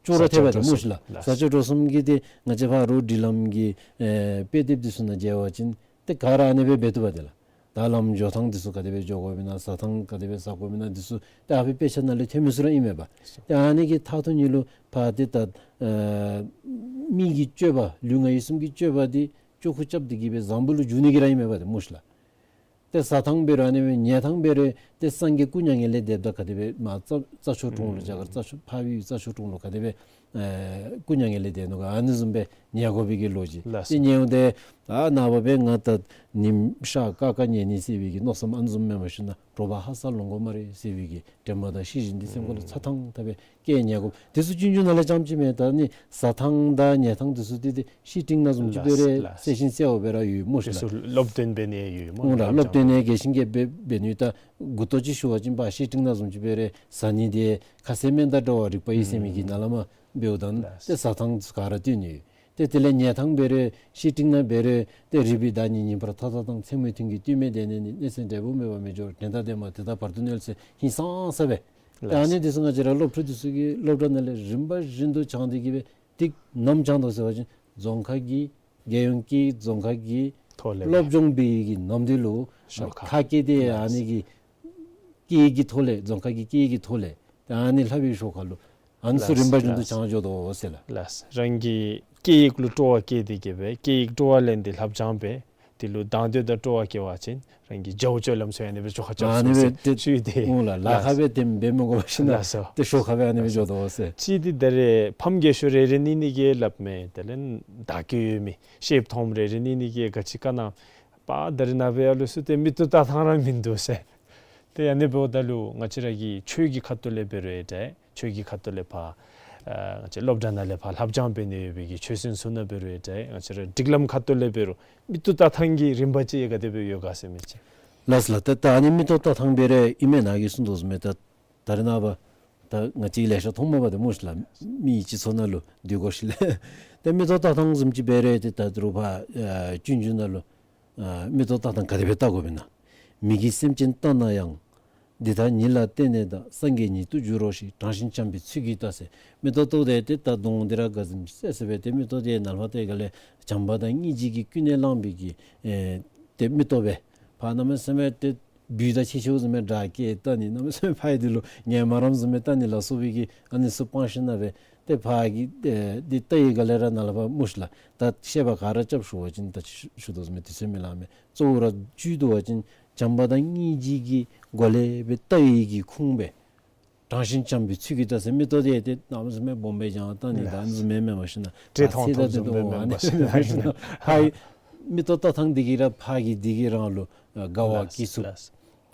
ཅོག་ར་འཐད་པས་ད་སྨོ་ཤ་ལགས། ལགས། བཟའ་བཅའ་འགྲོ་གསུམ་གྱི་ཏེ་ང་བཅས་ཕར་རོགས་སྒྲིག་ལམ་གྱི་ཨེ་དཔེ་དེབ་དེ་ཚུ་ནང་མཇལ་བ་ཅིན་ཏེ་ག་ར་ཨ་ནི་སྦེ་འབད་བཏུབ་པས་ཏེ་ལགས། ད་ལམ་འགྱོ་ཐངས་དེ་ཚུ་ག་དེ་སྦེ་འགྱོ་དགོཔ་ཨིན་ན། བཟའ་ཐངས་ག་དེ་སྦེ་བཟའ་དགོཔ་ཨིན་ན། དེ་ཚུ་ད་ཨ་ཕི་དཔེ་ཆ་ནང་ལས་ཐོན་མི་ཚུ་ར་ཨིན་མས་པ། ད་ཨ་ནི་གི་མཐའ་ཐུག་ནི་ལུ་ཕར་ཏེ་ད་ཨ་མི་གི་སྤྱོད་པ་ལུས་ངག་ཡིད་གསུམ་གྱི་སྤྱོད་པ་འདི་ཅོག་ཁུ་རྐྱབ་སྟེ་གི་སྦེ་བཟང་པོ་ལུ་འགྱུར་ནི་གི་ར་ཨིན་མས་པ་ཏེ་སྨོ་ཤ་ལགས། ཏེ་བཟའ་ཐངས་འབད་རུང་ཨ་ནི་སྦེ་ཉལ་ཐངས་འབད་རུང་ ཏེ་སངས་རྒྱས་སྐུ་མྱ་ངན་ལས་འདསཔ་ད་ག་དེ་སྦེ་མར་རྩྭ་རྩྭ་མཆོག་གྲོང་ལུ་རྒྱ་གར་རྩྭ་མཆོག་ཕག་པའི་རྩྭ་མཆོག་གྲོང་ལུ་ག་དེ་སྦེ་ཨེ་སྐུ་མྱ་ངན་ལས་འདས་ནུག་ག། ཨ་ནི་བཟུམ་སྦེ་ཉལ་དགོ་པའི་གི་ལོ་རྒྱུས། ལགས་སོ། ཏེ་ཉལཝ་ད་ཨ་ནཱ་བ་སྦེ་ང་ད་ཉིམ་ཤར་ཀ་ཀ་ཉལ་ནི་ཟེར་བའི་གི་མནོ་བསམ་ཨ་ནི་བཟུམ་མེན་པར་ཞུ་ན་དྲོ་པ་ཧ་སག་ལོང་དགོ་སྨ་རེ་ཟེར་བའི་གི་དྲན་པ་དང་ཤེས་བཞིན་འདི་སེམས་ཁ་ལུ་ཚ་ཐང་ཐབས་སྦེ་བསྐྱལ་ཉལ་དགོ། དེ་ཚུ་སྤྱོད་འཇུག་ནང་ལས་ཙམ་ཅིག་མེན། ད་ནི་ཟ་ཐངས་དང་ཉལ་ཐངས་དེ་ཚུ་ཏེ་ཏེ་བཤེས་སྤྲིང་ནང་བཟུམ་ཅིག་སྦེ་ར་ལགས་སོ། གསལ་ཞིང་གསལ་བ་སྦེ་ར་ཡོད་སྨོ་ཤིག་ལགས། དེ་ཚུ་སློབ་སྟོན་འབད་ནི་ཡོད་སྨོ། འོང་ལགས། སློབ་སྟོན་ནི་རྒྱས་ཤིང་རྒྱས་པ་འབད་ནི་ད་མགུ་ཏོ་ཅིག་ཞུ་བ་ཅིན་ཕར་བཤེས་སྤྲིང་ནང་བཟུམ་ཅིག་སྦེ་ར་ཟ་ནི་དེ་ཁ་ཟས་སྨན་དང་འདྲ་བ་རིག་པ་ཡེ་ཟེར་མི་གི་ནང་ལས་མར་འབདཝ་ད་ལགས་སོ། ཏེ་ཟ་ཐངས་ག་ར་སྟོན་ནི་ཡོད། ཏེ་དེ་ལས་ཉལ་ཐངས་འབད་རུང་བཤེས་སྤྲིང་ནང་འབད་རུང་ཏེ་རིག་པའི་བདག་ཉིད་ཉིན་པར་མཐའ་དག་དང་། མཚན་མོའི་དོན་གྱིས་ལྟོས་མེད་བདེ་གནས་ནི། གནས་སེམས་འབྲས་བུ་སྨོན་པ་མི་འགྱུར་བར། དོན་དམ་བདེན་པ་དེ་དག་བར་དུ་གནས་ཟེར་ཧིང་སངས་ས་སྦེ། ཏེ་ཨ་ནི་དེ་ཚུ་ང་བཅས་ར་སློབ་ཕྲུག་དེ་ཚུ་གིས་སློབ་གྲྭ་ནང་ལས་རིམ་པ་བཞིན་དུ་སྦྱངས་ཏེ་གི་སྦེ་ཏེ་ནམ་སྦྱངས་དོ་ཟེར་བ་ཅིན་རྫོང་ཁ་གི་རྒྱལ་ཡོངས་ཀྱི་རྫོང་ཁ་གི་ཐོག་ལས་སློབ་སྦྱོང་འབད་བའི་གི་ནམ་དུས་ལུ་ཤོག་ཁ་ཁ་སྐད་དེ་ཨ་ནི་གི་སྐད་ཡིག་གི་ཐོག་ལས་རྫོང་ཁ་གི་སྐད་ཡིག་གི་ཐོག་ལས་ཏེ་ཨ་ནི་ལྷབ་པའི་ཤོག་ཁ་ལུ་ཨ་ནི་ཚུ་ལགས་རིམ་པ་བཞིན་དུ་ལགས་སྦྱང་འགྱོ་དོ་ཟེར་ལགས། ལགས། རང་གི་སྐད་ཡིག་ལུ་སྤྲོ་བ་བསྐྱེད་དེ་གི་སྦེ་སྐད་ཡིག་སྤྲོ་བ་ལེན་ཏེ་ལྷབ་སྦྱང་འབད། དེ་ལུ་དང་འདོད་དང་སྤྲོ་བ་སྐྱེ་བ་ཅིན་རང་གི་རྒྱབ་སྐྱོར་ལམ་ཚུ་ཡང་ཨ་ནི་སྦེ་ཅོག་ཁ་རྐྱབ་ཨ་ནི་སྦེ་ཏེ་ཞུ་སྟེ། འོང་ལགས། ལཱ་ཁག་སྦེ་དེམ་འབད་མི་དགོ་པར་ཞིན་ན་ལགས་སོ། ཏེ་ཤོག་ཁ་སྦེ་ཨ་ནི་སྦེ་འགྱོ་དོ་ཟེར། གཅིག་འདི་ད་རེས་ཕམ་རྒས་ཤོས་རེ་རེ་གཉིས་གཉིས་ཀྱིས་སླབ་མས། དེ་ལས་བདག་གི་ཡོད་མི་ཤེསཔ་མཐོངམ་རེ་རེ་གཉིས་གཉིས་ཀྱིས་ག་ཅི་ག་ན་པ་ད་རེས་ནངས་པའི་ཨ་ལུ་ཚུ་ཏེ་མིག་ཏོ་བལྟ་ཐངས་ར་མིན་འདུག་ཟེར། ཏེ་ཨ་ནི་འབདཝ་ད་ལུ་ང་བཅས་ར་གི་ཆོས་ཀྱི་ཁ་ཐུག་ལས་འབད་རུང་ཡང་འདྲ། ཆོས་ཀྱི་ཁ་ཐུག་ལས་ཕར་ཨ་ང་བཅས་སློབ་གྲྭ་ནང་ལས་ཕར་ལྷབ་སྦྱང་འབད་ནི་ཡོད་པའི་གི་ཆོས་སྲིད་ཚུ་ནང་འབད་རུང་ཡང་འདྲ། ང་བཅས་ར་སྒྲིག་ལམ་ཁ་ཐུག་ལས་འབད་རུང་མིག་ཏོ་བལྟ་ཐངས་ཀྱི་རིམ་པ་ཅིག་ག་དེ་སྦེ་ཡོད་ག་ཟེར་མི་ཅིག། ལགས་ལགས། ད་ད་ཨ་ནི་མིག་ཏོ་བལྟ་ཐངས་འབད་རུང་ཨིན་མས། ནཱ་གིས་གསུངས་དོ་བཟུམ་སྦེ་ད་ད་རེས་ནངས་པ་ད་ང་བཅས་ལེ་ཤ་མཐོངམ་མས་པ་ཏེ་སྨོ་ཤིག་ལགས། མི་སྤྱི་ཚོགས་ནང་ལུ་སྡོད་དགོ་ཤིག་ལགས། ཏེ་མིག་ཏོ་བལྟ་ཐངས་བཟུམ་ཅིག་འབད་རུང་ཏེ་ད་རུང་ཕར་ཨ་སྤྱོད་འཇུག་ནང་ལུ་ཨ་མིག་ཏོ་བལྟ་ཐངས་ག་དེ་སྦེ་བལྟ་དགོཔ་ཨིན་ན། མིག་གིས་སེམས་ཅན་བལྟ་ན་ཡང་། འདི་ལྟར་ཉིད་ལ་བལྟས་ནས་བདག། སངས་རྒྱས་ཉིད་དུ་འགྱུར་རོ་ཞེས། དྲང་ཞིང་བྱམས་པའི་ཚུལ་གྱིས་བལྟ་ཟེར། མིག་ཏོ་བལྟཝ་ད་ཏེ་ད་གདོང་འདི་ར་དགའ་ཙམ་ཅིག་གསལ་ས་སྦེ་ཏེ་མིག་ཏོ་དེ་ནཱ་ལས་ཕར་ཏེ་ག་ལས་བྱམས་པ་དང་སྙིང་རྗེ་གིས་ཀུན་ནས་བསླངས་པའི་གི་ཨེ་ཏེ་མིག་ཏོ་སྦེ་ཕར་གནམ་མེད་ས་མེད་ཏེ་སྦུལ་དང་ཁྱི་ཤོརཝ་བཟུམ་སྦེ་དྲག་སྐད་བཏང་ནི་གནམ་མེད་ས་མེད་ཕར་ཡི་དེ་ལུ་ངན་སྨྲ་རམ་བཟུམ་སྦེ་བཏང་ནི་ལ་སོགས་པའི་གི་ཨ་ནི་ཚུ་སྤང་ཞིན་ན་སྦེ་ཏེ་ཕར་གི་ཨེ་འདི་བལྟ་བའི་སྒང་ལས་ར་ནཱ་ལས་ཕར་སྨོ་ཤིག་ལགས། ད་བཤད་པ་ག་ར་རྐྱབ་ཞུ་བ་ཅིན་ད་ཅི་ཞུ་དོ་བཟུམ་སྦེ་དུས་ཚོད་མི་ལང་མས། གཙོ་བོ་ར་བཅུད་བསྡུ་བ་ཅིན་བྱམས་པ་དང་སྙིང་རྗེ་གི་སྒོ་ལས་སྦེ་བལྟ་བའི་གི་ཁུངས་སྦེ་དྲང་ཞིང་བྱམས་པའི་ཚུལ་གྱིས་བལྟ་ཟེར། མིག་ཏོ་དེ་ཏེ་གནམ་མེད་ས་མེད་སྦོམ་སྦེ་བརྒྱངས་བཏང་ནི་དང་ཨ་ནི་བཟུམ་མེན་མས་པ་ཤིན་ན། བྲེ་ཐོང་ཐོང་བཟུམ་སྦེ་མེན་པ་ཤིན་ན། ཕར་མིག་ཏོ་བལྟ་ཐངས་འདི་གིས་ར་ཕར་གི་འདི་གིས་རང་ལུ་དགའ་བ་སྐྱེ་ཚུགས།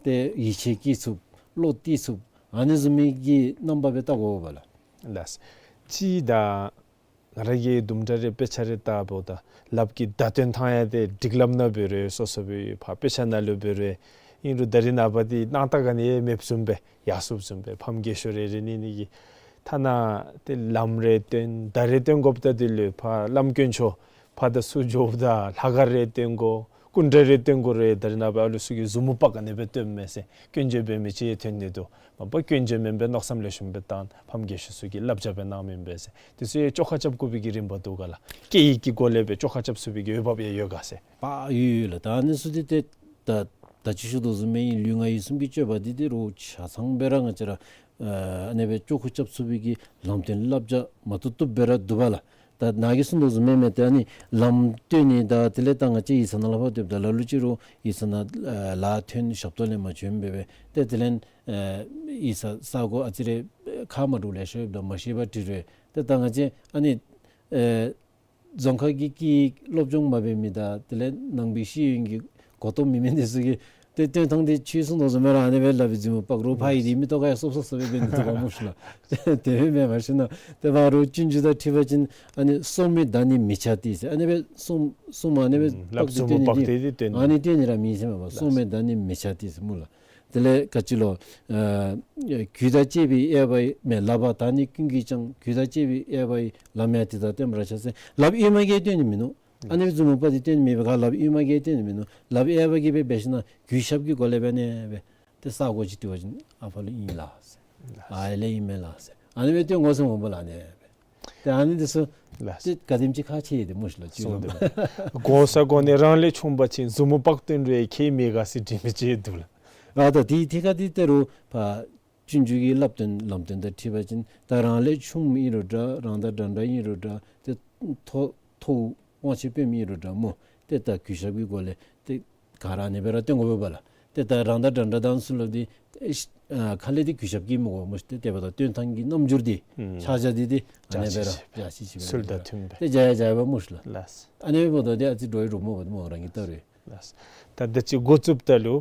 ཏེ་ཡིད་ཆེས་སྐྱེ་ཚུགས། བློ་གཏད་ཚུགས། ཨ་ནི་བཟུམ་མའི་གི་རྣམ་པ་སྦེ་བལྟ་དགོ་པས་ལགས། ལགས། གཅིག་ད་ང་ར་གིས་དུམ་གྲ་རེ་དཔེ་ཆ་རེ་བལྟཝ་ད་ལགཔ་གི་བརྡ་སྟོན་ཐངས་ཡང་ཏེ་སྒྲིག་ལམ་ནང་འབད་རུང་སོ་སོ་སྦེ་ཕར་དཔེ་ཆ་ནང་ལུ་འབད་རུང་ཨིན་རུང་ད་རེས་ནངས་པ་འདི་སྣང་དག་ག་ནི་ཡང་མེདཔ་བཟུམ་སྦེ་ཡར་སོངམ་བཟུམ་སྦེ་ཕམ་རྒས་ཤོས་རེ་རེ་གཉིས་གཉིས་ཀྱིས་ཐ་ན་ཏེ་ལམ་རེ་སྟོན་བརྡ་རེ་སྟོན་དགོཔ་ད་དེ་ལུ་ཕར་བླམ་དཀོན་མཆོག་ཕར་དང་ཚུར་འགྱོཝ་ད་ལྷ་ཁང་རེ་སྟོན་དགོ། སྐུ་འདྲ་རེ་སྟོན་དགོ་རུང་ད་རེས་ནངས་པ་ཨ་ལུ་ཚུ་གིས་མཛུབ་མོ་དཔག་ག་ནི་སྦེ་སྟོནམ་མས་ཟེར། སྐྱོན་བརྗོད་འབད་མི་ཅིག་ཐོན་ནི་འདུག། མ་པ་སྐྱོན་བརྗོད་མེན་པས། མནོ་བསམ་ལེགས་ཤོམ་སྦེ་བཏང་། ཕམ་རྒས་ཤོས་ཚུ་གིས་བསླབ་བྱ་སྦེ་གནངམ་ཨིན་པས་ཟེར། དེ་ཚུ་ཡང་བཅོ་ཁ་རྐྱབ་དགོ་པའི་གི་རིམ་པ་འདུག་ག་ལགས། སྐད་ཡིག་གི་སྒོ་ལས་སྦེ་བཅོ་ཁ་རྐྱབ་ཚུགས་པའི་གི་འོས་འབབ་ཡང་ཡོད་ག་ཟེར། པ་ཡོད་ཡོད་ལགས། ད་ཨ་ནི་ཚུ་འདི་ཏེ་ད་ད་ཅི་ཞུ་དོ་བཟུམ་སྦེ་ལུས་ངག་ཡིད་གསུམ་གྱི་སྤྱོད་པ་འདི་ཏེ་རོགས་ཆ་ཚང་སྦེ་ར་ང་བཅས་ར་ཨ་ཨ་ནི་སྦེ་བཅོ་ཁ་རྐྱབ་ཚུགས་པའི་གི་ལམ་སྟོན་བསླབ་བྱ་མ་བཏུབ་བཏུབ་སྦེ་ར་འདུག་པ་ལགས། ད་ནཱ་གིས་གསུངས་དོ་བཟུམ་མེན་མས། ཏེ་ཨ་ནི་ལམ་སྟོན་ནི་དང་དེ་ལས་ད་ང་བཅས་ཡིག་ཚང་ནང་ལས་ཕར་སྡོདཔ་ད་ལ་ལུ་ཅིག་རོགས་ཡིག་ཚང་ནང་ལཱ་ཐོན་ཞབས་ཏོག་ལེན་པར་བྱོན་སྦེ་སྦེ་ཏེ་དེ་ལས་ཨེ་ཡིག་ཚང་ས་གོ་ཨ་ཙི་རེ་ཁ་མ་འདྲཝ་ལེ་ཤ་ཡོདཔ་ད་མ་ཤེས་པར་དྲི་རུང་ཏེ་ད་ང་བཅས་ཨ་ནི་ཨེ་རྫོང་ཁ་གི་སྐད་ཡིག་སློབ་སྦྱོང་མ་འབད་མི་དང་དེ་ལས་ནང་པའི་ཤེས་ཡོན་གྱི་གོ་རྟོགས་མེད་མི་འདི་ཚུ་གིས་ཏེ་སྟོན་ཐངས་འདི་ཁྱོད་གསུངས་དོ་བཟུམ་སྦེ་ར་ཨ་ནི་སྦེ་ལགཔ་གི་མཛུབ་མོ་དཔག་རུང་ཕར་ཡི་དེ་མིག་ཏོ་ཁར་ཡང་སོབ་སོབ་སོབ་སྦེ་འབད་ནི་འདུག་པ་སྨོ་ཤིག་ལགས། དེ་སྦེ་མེན་པ་ཤིན་ན་ཏེ་ཕར་རོགས་སྤྱོད་འཇུག་དང་འཁྲིལ་བ་ཅིན་ཨ་ནི་སོར་མོས་བརྡ་ནི་མི་བྱ་སྟེ་ཟེར། ཨ་ནི་སྦེ་སོར་སོར་མོ་ཨ་ནི་སྦེ་ཨུམ་ལགཔ་གི་མཛུབ་མོ་དཔག་སྟེ་དེ་སྟོན་ནི་ཨ་ནི་སྟོན་ནི་ར་མེད་ཟེར་མས་པ། སོར་མོས་བརྡ་ནི་མི་བྱ་སྟེ་ཟེར་སྨོ་ལགས། དེ་ལས་ག་ཅི་ལོ། ཨ་གུས་དང་བཅས་པའི་དབྱེ་བ་མེད། ལག་པ་དག་ནི་ཀུན་གྱིས་ཀྱང་། གུས་དང་བཅས་པའི་དབྱེ་བ་ཡིས། ལམ་ཡང་དེ་དག་བསྟན་པར་བྱ་ཟེར། ལགཔ་གཡོན་མ་གིས་སྟོན་ནི་མིན་ནུག། ཨ་ནི་མཛུབ་མོ་དཔག་སྟེ་སྟོན་ནི་མེད་པའི་ཁར་ལགཔ་གཡོན་མ་གིས་སྟོན་ནི་མིན་ནུག། ལགཔ་གཡས་པ་གིས་སྦེ་འབད་ཞིན་ན་གུས་ཞབས་ཀྱི་སྒོ་ལས་འབད་ནི་སྦེ་ཏེ་ས་གོ་ཅིག་དྲི་བ་ཅིན་ཨ་ཕར་ལུ་ཨིན་ལགས་ཟེར། ཨ་ཡར་ལས་ཨིན་མས་ལགས་ཟེར། ཨ་ནི་སྦེ་སྟོན་དགོ་ཟེར་འོང་པ་ལགས། ཨ་ནི་སྦེ། ཏེ་ཨ་ནི་འདི་ཚུ་ལགས། ཏེ་ག་དེམ་ཅིག་ཁག་ཆེ་ཡི་ཏེ་སྨོ་ཤིག་ལགས། ཅིག་ལོ། གོ་ས་གོ་ནས་རང་ལས་ཆུང་བ་ཅིན་མཛུབ་མོ་དཔག་སྟོན་རུང་ཁྱད་མེད་ག་ཟེར་དྲི་མི་ཅིག་འདུག་ལགས། ཨ་ད་དེ་ཐད་ཁར་འདི་ཏེ་རོགས་ཕར་སྤྱོད་འཇུག་གི་བསླབ་སྟོན་ལམ་སྟོན་དང་འཁྲིལ་བ་ཅིན་ད་རང་ལས་ཆུངམ་ཨིན་རུང་འདྲ། རང་དང་འདྲན་འདྲ་ཨིན་རུང་འདྲ། ཏེ་མཐོ་མཐོ་དབང་ཆེ་དཔོནམ་ཨིན་རུང་འདྲ་སྨོ། ཏེ་ད་གུས་ཞབས་ཀྱི་སྒོ་ལས་ཏེ་ག་ར་ཨ་ནི་སྦེ་ར་སྟོན་དགོ་པས་ལགས། ཏེ་ད་རང་དང་འདྲ་འདྲ་དང་ཚུ་ལུ་འདི་ཨེ་ཨ་ཁ་ལས་འདི་གུས་ཞབས་ཀྱིས་མི་དགོ་སྨོ་ཤིག། ཏེ་དེ་འབདཝ་ད་སྟོན་ཐངས་ཀྱི་རྣམ་འགྱུར་འདི་ཨུམ་ཕྱག་རྒྱ་འདི་འདི་ཨ་ནེ་སྦེ་ར་འཇའ་ཆི་ཆི་སྦེ་ཚུལ་དང་མཐུན་སྦེ་ཏེ་འཇའ་ཡང་འཇའ་བ་སྨོ་ཤིག་ལགས། ལགས། ཨ་ནེ་འབདཝ་ད་འདི་ཨ་ཙི་འགྲོ་ཡི་རུང་མོ་འབདཝ་སྨོ་རང་གིས་བལྟ་རུང་། ལགས། ད་འདི་ཅིག་འགོ་བཙུགསཔ་ད་ལུ་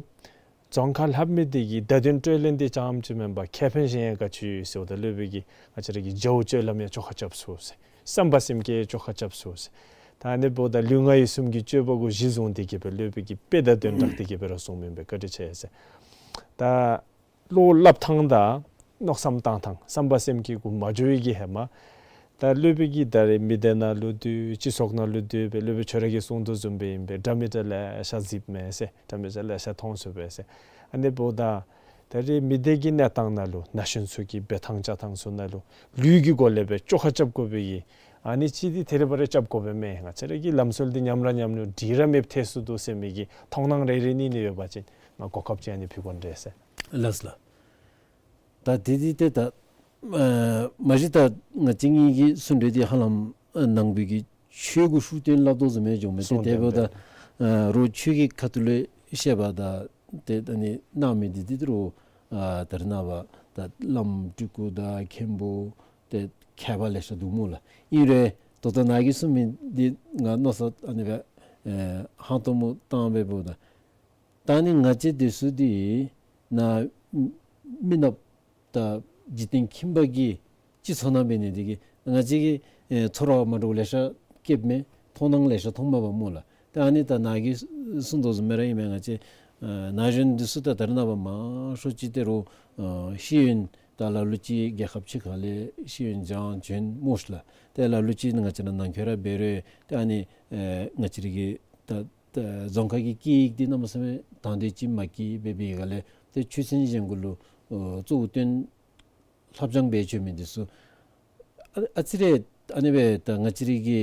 རྫོང་ཁ་ལྷབ་མི་འདི་གིས་བརྡ་དོན་སྤྲོད་ལེན་འདི་ཙམ་ཅིག་མེན་པར་ཁེ་ཕན་གཞན་ཡང་ག་ཅི་ཡོད་ཟེརཝ་ད་སློབ་དཔོན་གྱིས་ང་བཅས་ར་གི་བྱ་བའི་སྤྱོད་ལམ་ཡང་བཅོ་ཁ་རྐྱབ་ཚུགས་ཟེར། བསམ་པ་སེམས་བསྐྱེད་བཅོ་ཁ་རྐྱབ་ཚུགས་ཟེར། ད་ཨ་ནི་འབདཝ་ད་ལུས་ངག་ཡིད་གསུམ་གྱི་སྤྱོད་པ་གུ་གཞི་བཟུང་སྟེ་གི་སྦེ་སློབ་དཔོན་གྱིས་དཔེ་དང་དོན་དག་སྟེ་གི་སྦེ་ར་གསུངས་མི་སྦེ་བཀའ་དྲིན་ཆེ་ཟེར། ད་བློ་སླབ་ཐངས་དང་མནོ་བསམ་བཏང་ཐངས་བསམ་པ་སེམས་བསྐྱེད་གུ་མ་འགྱོ་བའི་གི་ཧེ་མ་ད་སློབ་དཔོན་གྱིས་ད་རེས་མི་སྡེ་ནང་ལུ་སྡོད་སྤྱི་ཚོགས་ནང་ལུ་སྡོད་སྦེ་སློབ་དཔོན་ཁྱོད་ར་གིས་གསུངས་དོ་བཟུམ་སྦེ་ཨིན་པས། འདྲ་མི་འདྲ་ལེ་ཤ་གཟིགསཔ་མས་ཟེར། འདྲ་མི་འདྲ་ལེ་ཤ་མཐོང་ཚུགས་པས་ཟེར། ཨ་ནི་འབདཝ་ད་ད་རེས་མི་སྡེ་གི་གནས་སྟངས་ནང་ལུ་ན་གཞོན་ཚུ་གི་འབད་ཐངས་བཅའ་ཐངས་ཚུ་ནང་ལུ་ལུས་ཀྱི་སྒོ་ལས་སྦེ་བཅོ་ཁ་རྐྱབ་དགོ་པའི་གི་ཨ་ནི་ཅིག་འདི་ཐད་རི་བ་རི་རྐྱབ་དགོ་པས་མས། ང་བཅས་ར་གི་ལམ་སྲོལ་འདི་ཉམས་ར་ཉམས་ནུག། འགྲིག་ར་མེདཔ་ཐལ་སོ་ནུག་ཟེར་མི་གི་མཐོང་སྣང་རེ་རེ་གཉིས་གཉིས་ཡོད་པ་ཅིན་ང་གོ་སྐབས་ཅིག་ཨ་ནི་ཕུལ་དགོ་ནི་རེད་ཟེར། ལགས་ལགས། ད་དེ་འདི་ཏེ་ད་ཨ་མ་གཞི་ད་ང་བཅས་གཉིས་ཀྱི་གསུང་གྲོས་འདི་ཧ་ལམ་ཨ་ནང་པའི་གི་ཆོས་གུ་ཤུགས་བཏོན་སླབ་དོ་བཟུམ་སྦེ་བྱུང་མི་ཏེ། གསུངས་དེ་འབདཝ་ད་ཨ་རོགས་ཆོས་ཀྱི་ཁ་ཐུག་ལས་བཤད་པ་དང་ཏེ་ད་ཨ་ནི་གནང་མི་འདི་འདི་རོགས་ཨ་ད་རེས་ནངས་པ་ད་བླམ་སྤྲུལ་སྐུ་དང་མཁན་པོ་ཏེ་མཁས་པ་ལེ་ཤ་འདུག་སྨོ་ལགས། ཨིན་རུང་ད་ལྟོ་ནཱ་གིས་གསུངས་མི་འདི་ང་མནོ་བསམ་ཨ་ནི་སྦེ་ཨེ་ཧང་སྟོང་མོ་བཏང་སྦེ་འབདཝ་ད་ད་ཨ་ནི་ང་བཅས་འདི་ཚུ་འདི་ནཱ་མི་ནགཔ་དང་འཇིག་རྟེན་ཁྱིམ་པ་གི་སྤྱི་ཚོགས་ནང་འབད་ནི་འདི་གིས་ང་བཅས་ཀྱིས་ཨེ་ཚོར་བ་མ་འདྲཝ་ལེ་ཤ་སྐྱེཝ་མས། མཐོང་སྣང་ལེ་ཤ་མཐོངམ་མས་པ་སྨོ་ལགས། ད་ཨ་ནི་ད་ནཱ་གིས་གསུངས་དོ་བཟུམ་སྦེ་ར་ཨིན་མས། ང་བཅས་ཨ་ན་གཞོན་འདི་ཚུ་ད་ད་རེས་ནངས་པ་མང་ཤོས་ཅིག་ཏེ་རོགས་ཨ་ཤེས་ཡོན་ད་ལ་ལུ་ཅིག་རྒྱལ་ཁབ་ཕྱི་ཁ་ལས་ཤེས་ཡོན་སྦྱང་བྱོན་སྨོ་ཤིག་ལགས། ཏེ་ལ་ལུ་ཅིག་ང་བཅས་ར་ནང་འཁོད་ར་འབད་རུང་ཏེ་ཨ་ནི་ཨེ་ང་བཅས་ར་གི་ད་ད་རྫོང་ཁ་གི་སྐད་ཡིག་འདི་གནམ་མེད་ས་མེད་དང་འདོད་ཅིག་མ་སྐྱེ་སྦེ་འབད་བའི་སྒང་ལས་ཏེ་ཆོས་ཚན་གཞན་གུ་ལུ་ཨོ་གཙོ་བོ་བཏོན་ལྷབ་སྦྱང་འབད་བྱོན་མི་འདི་ཚུ་ཨ་ཨ་ཙི་རེ་ཨ་ནི་སྦེ་ད་ང་བཅས་ར་གི་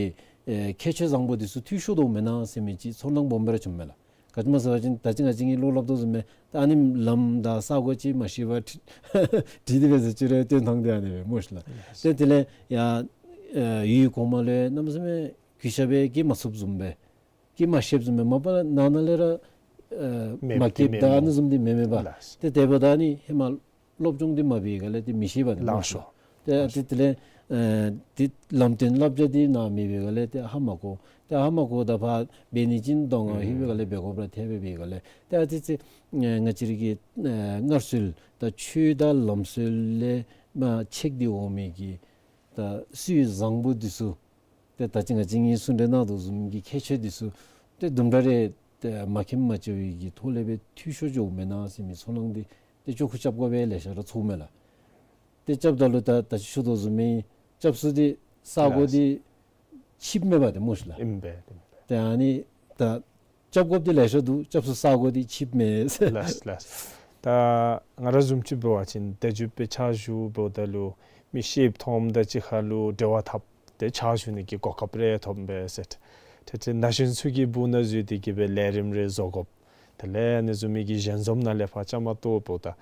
ཨེ་ཁྱད་ཆོས་བཟང་པོ་འདི་ཚུ་འཐུས་ཤོར་དོ་མེན་ན་ཟེར་མི་ཅིག་ཚོར་སྣང་སྦོམ་སྦེ་ར་བྱུངམ་མས་ལགས། ག་ཅི་སྨོ་ཟེར་བ་ཅིན་ད་ཅི་ང་བཅས་ཀྱིས་བློ་སླབ་དོ་བཟུམ་སྦེ་ད་ཨ་ནི་ལམ་དང་ས་གོ་ཅིག་མ་ཤེས་པར་འཁྲིད་འཁྲིད་དེ་སྦེ་ཟེར་ཅི་རེ་སྟོན་ཐངས་འདི་ཨ་ནི་སྦེ་སྨོ་ཤིག་ལགས། ཏེ་དེ་ལས་ཡང་ཨེ་ཡུལ་གོང་མ་ལུ་གནམ་མེད་ས་མེད་གུས་ཞབས་སྦེ་བསྐྱེད་མ་ཚུགསཔ་བཟུམ་སྦེ་བསྐྱེད་མ་ཤེསཔ་བཟུམ་སྦེ་མ་པ་ནང་ན་ལས་ར་ཨེ་མེདཔ་མ་འདི་བསྐྱེད་མེད་ད་ཨ་ནི་བཟུམ་འདི་མེད་མེད་པ། ལགས། ཏེ་དེ་འབདཝ་ད་ཨ་ནི་ཧེ་མ་སློབ་སྦྱོང་འདི་མ་འབད་བའི་སྒང་ལས་ཏེ་མི་ཤེས་པ་འདི་ལང་ཤོར། ཏེ་ཏེ་དེ་ལས་ཨེ་ཏེ་ལམ་སྟོན་བསླབ་བྱ་འདི་ནཱ་མེད་པའི་སྒང་ལས་ཏེ་ཧ་མ་གོ། ཏེ་ཧ་མ་གོཝ་ད་ཕར་འབད་ནི་ཅིག་གདོང་ཁར་ལྷོད་པའི་སྒང་ལས་འབད་དགོཔ་ར་ཐལ་སྦེ་འབད་བའི་སྒང་ལས་ཏེ་ཨ་ཙི་ཅིག་ཨེ་ང་བཅས་ར་གི་ཨེ་སྔར་སྲོལ་དང་ཆོས་དང་ལམ་སྲོལ་ལས་མར་ཆད་དེ་འོང་མི་གི་ད་སྲོལ་བཟང་པོ་འདི་ཚུ་ཏེ་ད་ཅི་ང་བཅས་གཉིས་གསུང་གྲོས་གནང་དོ་བཟུམ་གྱི་ཁྱད་ཆོས་འདི་ཚུ་ཏེ་དུམ་གྲ་རེ་ཏེ་མ་མཁྱེན་མ་ཆེ་བའི་གི་ཐོག་ལས་སྦེ་འཐུས་ཤོར་འགྱོཝ་མེན་ན་ཟེར་མི་ཚོར་སྣང་འདི་ཏེ་ཅོག་ཁུ་རྐྱབ་དགོ་པའི་ལེ་ཤ་ར་ཚོརཝ་མས་ལགས། ཏེ་རྐྱབ་ད་ལུ་ད་ད་ཅི་ཞུ་དོ་བཟུམ་སྦེ་རྐྱབ་ས་འདི་ས་གོ་ལགས། འདི་ཆིབས་མེད་པ་ཏེ་སྨོ་ཤིག་ལགས། ཨིན་པས། ཏེ་ཨ་ནི་ད་རྐྱབ་དགོཔ་འདི་ལེ་ཤ་འདུག། རྐྱབ་ས་ས་གོ་འདི་ཆིབས་མེད། ལགས་ལགས། ད་ང་ར་བཟུམ་ཅིག་འབད་བ་ཅིན་དེ་བརྒྱུད་པའི་ཕྱག་ཞུ་འབདཝ་ད་ལུ་མི་ཤེསཔ་མཐོངམ་དང་གཅིག་ཁར་ལུ་འབྲེལ་བ་འཐབ་སྟེ་ཕྱག་ཞུ་ནི་གི་གོ་སྐབས་རེ་ཐོབ་པས་ཟེར། ཏེ་ཏེ་ན་གཞོན་ཚུ་གི་སྦུག་ན་འཛུལ་ཏེ་གི་སྦེ་ལས་རིམ་རེ་བཟོ་དགོཔ། དེ་ལས་ཨ་ནི་བཟུམ་མའི་གི་ཞལ་འཛོམས་ནང་ལས་ཕར་བཅའ་མར་གཏོགས་འབདཝ་ད་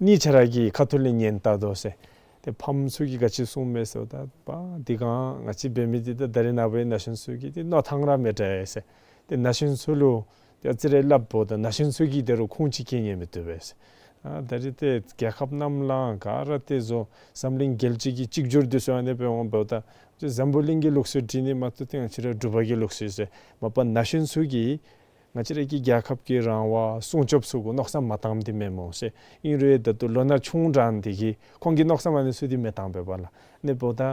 གཉིས་ཆ་ར་གི་ཁ་ཐུག་ལས་ཉན་ལྟ་དོ་ཟེར། ཏེ་ཕམ་ཚུ་གིས་ག་ཅི་གསུངས་མས་ཟེརཝ་ད་པ་འདི་གང་ང་བཅས་འབད་མི་འདི་ད་ད་རེས་ནངས་པའི་ན་གཞོན་ཚུ་གི་ཏེ་མནོ་ཐངས་ར་མེད་དྲགས་ཟེར། ཏེ་ན་གཞོན་ཚུ་ལུ་ཏེ་ཨ་ཙི་རེ་སླབ་འབདཝ་ད་ན་གཞོན་ཚུ་གིས་ད་རུང་ཁུངས་ཅིག་བཀལ་ནི་མི་བཏུབ་པས་ཟེར། ཨ་ད་རེས་ཏེ་རྒྱལ་ཁབ་གནམ་ལངས་ག་ར་ཏེ་བཟོ་འཛམ་གླིང་རྒྱལ་སྤྱི་གི་གཅིག་གྱུར་འདི་ཚུ་ཨ་ནི་སྦེ་འོང་འབདཝ་ད་ཏེ་འཛམ་བུ་གླིང་གི་ལུགས་སྲོལ་སྒྲིག་ནི་མ་གཏོགས་ཏེ་ང་བཅས་ར་འབྲུག་པ་གི་ལུགས་སྲོལ་ཟེར་མ་པ་ན་གཞོན་ཚུ་གིས་ང་བཅས་ར་གི་རྒྱལ་ཁབ་ཀྱི་རང་དབང་སྲུང་སྐྱོབ་ཚུ་གུ་མནོ་བསམ་མ་བཏངམ་འདི་མེན་སྨོ་ཟེར། ཨིན་རུང་ད་ལྟོ་ལོ་ན་ཆུང་དྲགས་འདི་གིས་ཁོང་གིས་མནོ་བསམ་ཨ་ནི་ཚུ་འདི་མི་བཏང་པས་པ་ལགས། ཨ་ནི་འབདཝ་ད་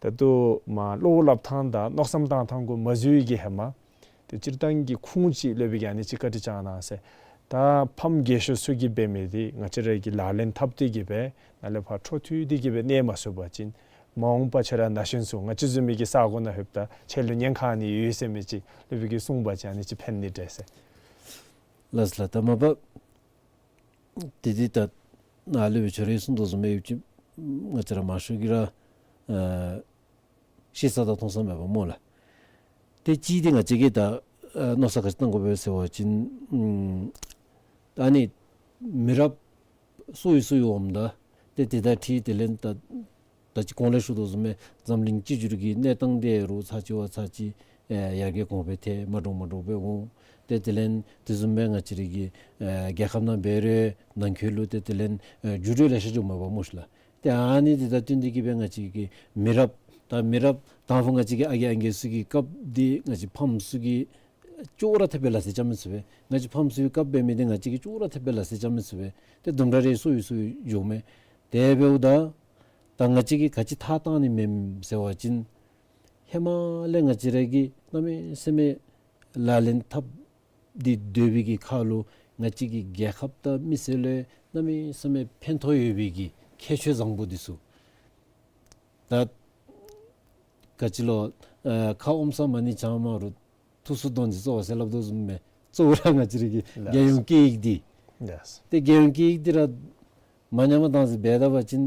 ད་ལྟོ་མར་བློ་སླབ་ཐངས་དང་མནོ་བསམ་བཏང་ཐངས་གུ་མ་འཛུལ་བའི་གི་ཧེ་མ་ཏེ་སྤྱིར་བཏང་གི་ཁུངས་ཅིག་སློབ་དཔོན་གྱིས་ཨ་ནི་ཅིག་བཀའ་དྲིན་བསྐྱང་གནང་ཟེར། ད་ཕམ་རྒས་ཤོས་ཚུ་གིས་འབད་མི་འདི་ང་བཅས་ར་གིས་ལག་ལེན་འཐབ་སྟེ་གི་སྦེ་ནཱ་ལས་ཕར་འཕྲོ་མཐུད་དེ་གི་སྦེ་གནས་མ་ཚུགས་པ་ཅིན་མ་འོངས་པ་ཁྱོད་ར་ན་གཞོན་ཚུ་ང་བཅས་བཟུམ་མའི་གི་ས་གོ་ནང་ལྷོདཔ་ད་ཁྱོད་ལུ་ཉེན་ཁ་ཨ་ནི་ཡོད་ཟེར་མི་ཅིག་སློབ་དཔོན་གྱིས་གསུངས་པ་ཅིན་ཨ་ནི་ཅིག་ཕན་ནི་འདྲས་ཟེར། ལགས་ལགས། ད་མ་པ་ཏེ་འདི་ད་ནཱ་སློབ་དཔོན་ཁྱོད་ར་གིས་གསུངས་དོ་བཟུམ་སྦེ་ཡོད་ཅི། ང་བཅས་ར་མང་ཤོས་ཀྱིས་ར་ཨ་ཤེས་ས་དང་མཐོང་ས་མེད་པ་སྨོ་ལགས། ཏེ་གཅིག་འདི་ང་བཅས་ཀྱིས་ད་ཨ་མནོ་བསམ་ག་ཅི་བཏང་དགོ་པས་ཟེར་བ་ཅིན་ཨམ་ད་ཨ་ནི་མི་རབས་སོ་ཡི་སོ་ཡི་འོངམ་ད་ཏེ་དེ་དང་འཁྲིལ་དེ་ལས་ད་ད་ཅི་གོང་ལས་ཞུ་དོ་བཟུམ་སྦེ་འཛམ་གླིང་གཅིག་གྱུར་གྱི་གནས་སྟངས་འདི་རུང་ཚར་གཅིག་བ་ཚར་གཅིག་ཨེ་ཡར་རྒྱས་གོང་འཕེལ་ཐལ། མ་འདྲཝ་མ་འདྲཝ་སྦེ་འོང་། ཏེ་དེ་ལས་དེ་བཟུམ་སྦེ་ང་བཅས་རའི་གི་ཨེ་རྒྱལ་ཁབ་ནང་འབད་རུང་ནང་འཁོད་ལུ་ཏེ་དེ་ལས་ཨེ་འགྱུར་བ་ལེ་ཤ་འགྱོཝ་མས་པ་སྨོ་ཤ་ལགས། ཏེ་ཨ་ནི་འདི་དང་བསྟུན་ཏེ་གི་སྦེ་ང་བཅས་ཀྱི་མི་རབས་དང་མི་རབས་དང་ཕུ་ང་བཅས་ཀྱི་ཨ་རྒས་ཨང་རྒས་ཚུ་གི་སྐབས་འདི་ང་བཅས་ཕམ་ཚུ་གིས་ཅོག་ར་འཐདཔ་སྦེ་ལག་རྩལ་རྐྱབ་མི་ཚུགས་པས། ང་བཅས་ཕམ་ཚུ་གི་སྐབས་འབད་མི་འདི་ང་བཅས་ཀྱིས་ཅོག་ར་འཐདཔ་སྦེ་ལག་རྩལ་རྐྱབ་མི་ཚུགས་པས། ཏེ་དུམ་གྲ་རེ་སོ་ཡི་སོ་ཡི་འགྱོཝ་མས། དེ་འབདཝ་ད་ད་ང་བཅས་ཀྱིས་ག་ཅི་ཐག་བཏང་ནི་མས་ཟེར་བ་ཅིན་ཧེ་མ་ལས་ང་བཅས་ར་གིས་གནམ་མེད་ས་མེད་ལག་ལེན་འཐབ་སྟེ་སྡོད་པའི་གི་ཁར་ལུ་ང་བཅས་ཀྱི་རྒྱལ་ཁབ་དང་མི་སེར་ལུ་གནམ་མེད་ས་མེད་ཕན་ཐོགས་ཡོད་པའི་གི་ཁྱད་ཆོས་བཟང་པོ་འདི་ཚུ་ད་ག་ཅི་ལོ་ཨ་ཁ་ཨོམ་ས་མ་ཎི་བགྱང་མ་རུང་ཐུགས་སུ་དོན་ཅིག་གཙོ་བོ་ཟེར་སླབ་དོ་བཟུམ་སྦེ་གཙོ་བོ་ར་ང་བཅས་རའི་གི་ལགས། རྒྱལ་ཡོངས་སྐད་ཡིག་འདི། ལགས། ཏེ་རྒྱལ་ཡོངས་སྐད་ཡིག་འདི་ར་མ་ཉམས་པར་བཏང་ཟེར་འབད་ད་པ་ཅིན་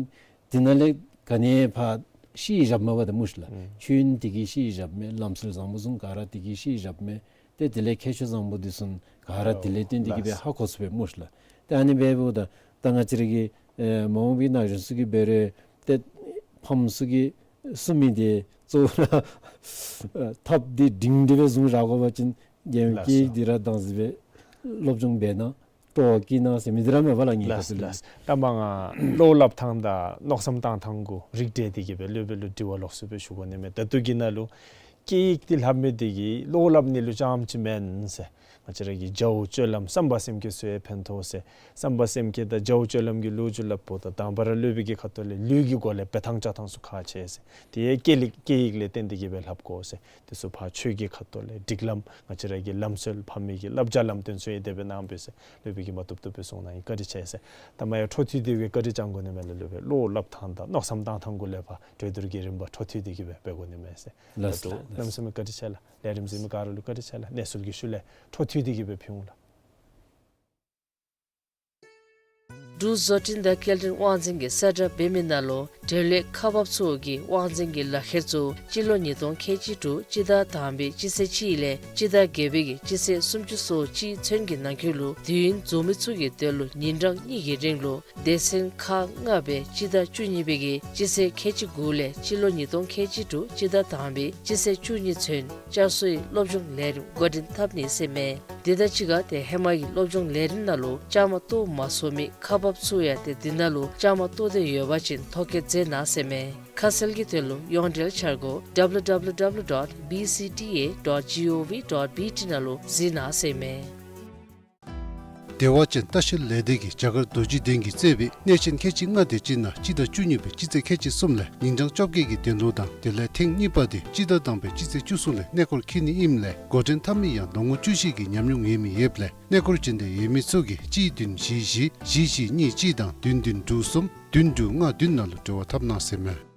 འདི་ནང་ལས་ག་ནི་ཕར་ཤེས་བཞགཔ་མས་པ་ཏེ་སྨོ་ཤ་ལགས། ཨུམ། ཆོས་ཡོན་འདི་གིས་ཤེས་བཞགཔ་མས། ལམ་སྲོལ་བཟང་པོ་བཟུམ་ག་ར་འདི་གིས་ཤེས་བཞགཔ་མས། ཏེ་དེ་ལས་ཁྱད་ཆོས་བཟང་པོ་འདི་ཚུ་ག་ར་དེ་ལས་བརྟེན་ཏེ་གི་སྦེ་ཧ་གོ་ཚུགས་པས་སྨོ་ཤ་ལགས། ཏེ་ཨ་ནི་འབདཝ་ད་ད་ང་བཅས་ར་གི་ཨེ་མ་འོངས་པའི་ན་གཞོན་ཚུ་གིས་འབད་རུང་ཏེ་ཕམ་ཚུ་གིས་གསུང་མི་འདི་གཙོ་བོ་ར་ཐགཔ་འདི་སྒྲིང་སྒྲི་སྦེ་བཟུང་བཞག་དགོ་པ་ཅིན་རྒྱལ་ཡོངས་སྐད་ཡིག་འདི་ར་བདག་འཛིན་སྦེ་སློབ་སྦྱོང་འབད་ན་སྤྲོ་བ་སྐྱེ་ན་ཟེར་མི་འདི་ར་མས་པ་ལགས། ངེའི་ཁ་ཐུག་ལས། ལགས་ལགས། ད་མ་ང་བློ་སླབ་ཐངས་དང་མནོ་བསམ་བཏང་ཐངས་གུ་རིགས་བསྒྲེས་ཏེ་གི་སྦེ་སློབ་དཔོན་ལུ་དྲི་བ་ལོགས་སུ་སྦེ་ཞུ་དགོ་ནི་མས། ད་ལྟོ་གི་ནང་ལུ་སྐད་ཡིག་འདི་ལྷབ་མི་འདི་གིས་བློ་སླབ་ནི་ལུ་རྐྱངམ་ཅིག་མེན་ཟེར། ང་བཅས་ར་གི་བྱ་བ་སྤྱོད་ལམ་བསམ་པ་སེམས་བསྐྱེད་ཚུ་ཡང་ཕན་ཐོགས་ཟེར། བསམ་པ་སེམས་བསྐྱེད་དང་བྱ་བ་སྤྱོད་ལམ་གྱི་ལོ་རྒྱུས་སླབ་པ་ད་དང་པ་ར་སློབ་དཔོན་གྱི་ཁ་ཐུག་ལས་ལུས་ཀྱི་སྒོ་ལས་འབད་ཐངས་བཅའ་ཐངས་ཚུ་ཁག་ཆེ་ཟེར། དེ་ཡང་སྐད་ཡིག་སྐད་ཡིག་ལས་བརྟེན་ཏེ་གི་སྦེ་ལྷབ་དགོ་ཟེར། དེ་ཚུ་ཕར་ཆོས་ཀྱི་ཁ་ཐུག་ལས་སྒྲིག་ལམ་ང་བཅས་ར་གི་ལམ་སྲོལ་ཕ་མའི་གི་བསླབ་བྱ་ལམ་སྟོན་ཚུ་ཡང་དེ་སྦེ་གནང་དགོ་ཟེར། སློབ་དཔོན་གྱིས་མ་བཏུབ་བཏུབ་སྦེ་གསུངས་གནང་ཡི། བཀའ་དྲིན་ཆེ་ཟེར། ད་མ་ཡང་འཕྲོ་མཐུད་དེ་སྦེ་བཀའ་དྲིན་བསྐྱང་དགོ་ནི་མས་ལགས། སློབ་དཔོན་བློ་སླབ་ཐངས་དང་མནོ་བསམ་བཏང་ཐངས་གུ་ལས་ཕར་གྲོས་བསྡུར་གྱི་རིམ་པ་འཕྲོ་མཐུད་དེ་གི་སྦེ་འབད་དགོ་ནི་མས་ཟེར། ལགས་ལགས། ད་ལྟོ་གནམ་མེད་ས་མེད་བཀའ་དྲིན་ཆེ་ལགས། ལས་རིམ་གཟིགས་མི་ག་ར་ལུ་བཀའ་དྲིན་ཆེ་ལགས། གནས་ཚུལ་གྱི་ཤུལ་ལས་འཕྲོ་མཐུད་དེ་གི་སྦེ་ཕུལ་འོང་ལགས། འབྲུག་བཟོ་སྐྲུན་དང་སྐྱེལ་འདྲེན་དབང་འཛིན་གྱིས་གསལ་བསྒྲགས་འབད་མི་ནང་ལུ་འབྲེལ་ཡོད་ཁག་འབགཔ་ཚུ་གིས་དབང་འཛིན་གྱི་ལག་ཁྱེར་ཚུ་སྤྱི་ལོ་ཉིས་སྟོང་ཁལ་གཅིག་དྲུག་སྤྱི་ཟླ་དང་པའི་སྤྱི་ཚེས་གཅིག་ལས་སྤྱི་ཟླ་བརྒྱད་པའི་གི་སྤྱི་ཚེས་སུམ་ཅུ་སོ་གཅིག་ཚུན་གྱི་ནང་འཁོད་ལུ་དུས་ཡུན་རྫོགས་མི་ཚུ་གི་དོན་ལུ་ཉིན་གྲངས་གཉིས་ཀྱི་རིང་ལུ་སྡེ་ཚན་ཁག་ལྔ་སྦེ་སྤྱི་ཟླ་བཅུ་གཉིས་པའི་གི་སྤྱི་ཚེས་ཁལ་གཅིག་དགུ་ལས་སྤྱི་ལོ་ཉིས་སྟོང་ཁལ་གཅིག་དྲུག་སྤྱི་ཟླ་དང་པའི་སྤྱི་ཚེས་བཅུ་གཉིས་ཚུན་བསྐྱར་གསོའི་སློབ་སྦྱོང་ལས་རིམ་འགོ་འདྲེན་འཐབ་ནི་ཟེར་མས། དེ་དང་གཅིག་ཁར་ཏེ་ཧེ་མ་གི་སློབ་སྦྱོང་ལས་རིམ་ནང་ལུ་བཅའ་མར་གཏོགས་མ་ཚུགས་མི་ཁག་འབགཔ་ཚུ་ཡང་ཏེ་འདི་ནང་ལུ་བཅའ་མར་གཏོགས་འདོད་ཡོད་པ་ཅིན་ཐོ་བཀོད་མཛད་གནང་ཟེར་མས། ཁ་གསལ་གྱི་དོན་ལུ་ཡོངས་འབྲེལ་འཆར་སྒོ་W W W dot B C T A dot G O V dot B T ནང་ལུ་གཟིགས་གནང་ཟེར་མས། བདེ་བ་ཅན་ལྟ་བཤལ་ལས་སྡེ་གིས་རྒྱ་གར་རྡོ་རྗེ་གདན་གྱིས་གཙོས་པའི་གནས་ཆེན་ཁལ་གཅིག་ལྔ་དེ་ཅིག་ནང་སྤྱི་ཟླ་བཅུ་གཉིས་པའི་སྤྱི་ཚེས་ཁལ་གཅིག་གསུམ་ལས་ཉིན་གྲངས་བཅོ་བརྒྱད་ཀྱི་འདོན་ལུགས་དང་དེ་ལས་ཐེངས་གཉིས་པ་དེ་སྤྱི་ཟླ་དང་པའི་སྤྱི་ཚེས་བཅུ་གསུམ་ལས་གནས་སྐོར་འཁྱིད་ནི་ཨིནམ་ལས་འགོ་འདྲེན་འཐབ་མི་ཡང་ལོ་ངོ་བཅུ་བཞི་གི་ཉམས་མྱོང་ཡོད་མི་ཡོདཔ་ལས་གནས་སྐོར་འབྱོན་འདོད་ཡོད་མི་ཚུ་གིས་གཅིག་བདུན་བཞི་བཞི་བཞི་བཞི་གཉིས་གཅིག་དང་བདུན་བདུན་དྲུག་གསུམ་བདུན་དྲུག་ལྔ་བདུན་ནང་ལུ་འབྲེལ་བ་འཐབ་གནང་ཟེར་མས།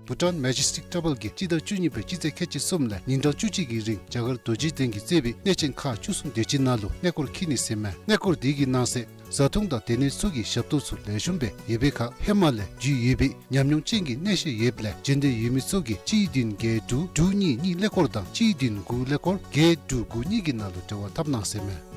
བྷུ་ཊཱན་མེ་ཇེ་སི་ཊིག་ཊེམ་པལ་གྱིས་སྤྱི་ཟླ་བཅུ་གཉིས་པའི་སྤྱི་ཚེས་ཁལ་གཅིག་གསུམ་ལས་ཉིན་གྲངས་བཅུ་གཅིག་གི་རིང་རྒྱ་གར་རྡོ་རྗེ་གདན་གྱིས་གཙོས་པའི་གནས་ཆེན་ཁག་བཅུ་གསུམ་དེ་ཅིག་ནང་ལུ་གནས་སྐོར་འཁྱིད་ནི་ཟེར་མས། གནས་སྐོར་དེ་གི་ནང་གསེས་བཟའ་འཐུང་དང་སྡོད་གནས་ཚུ་གི་ཞབས་ཏོག་ཚུ་ལེགས་ཤོམ་སྦེ་ཡོད་པའི་ཁར་ཧེ་མ་ལས་རྒྱུས་ཡོད་པའི་ཉམས་མྱོང་ཅན་གྱི་གནས་བཤད་ཡོདཔ་ལས་འབྱོན་འདོད་ཡོད་མི་ཚུ་གིས་གཅིག་བདུན་བརྒྱད་དྲུག་དྲུག་གཉིས་གཉིས་ཀླད་ཀོར་དང་གཅིག་བདུན་དགུ་ཀླད་ཀོར་བརྒྱད་དྲུག་དགུ་གཉིས་ཀྱི་ནང་ལུ་འབྲེལ་བ་འཐབ་གནང་ཟེར་མས།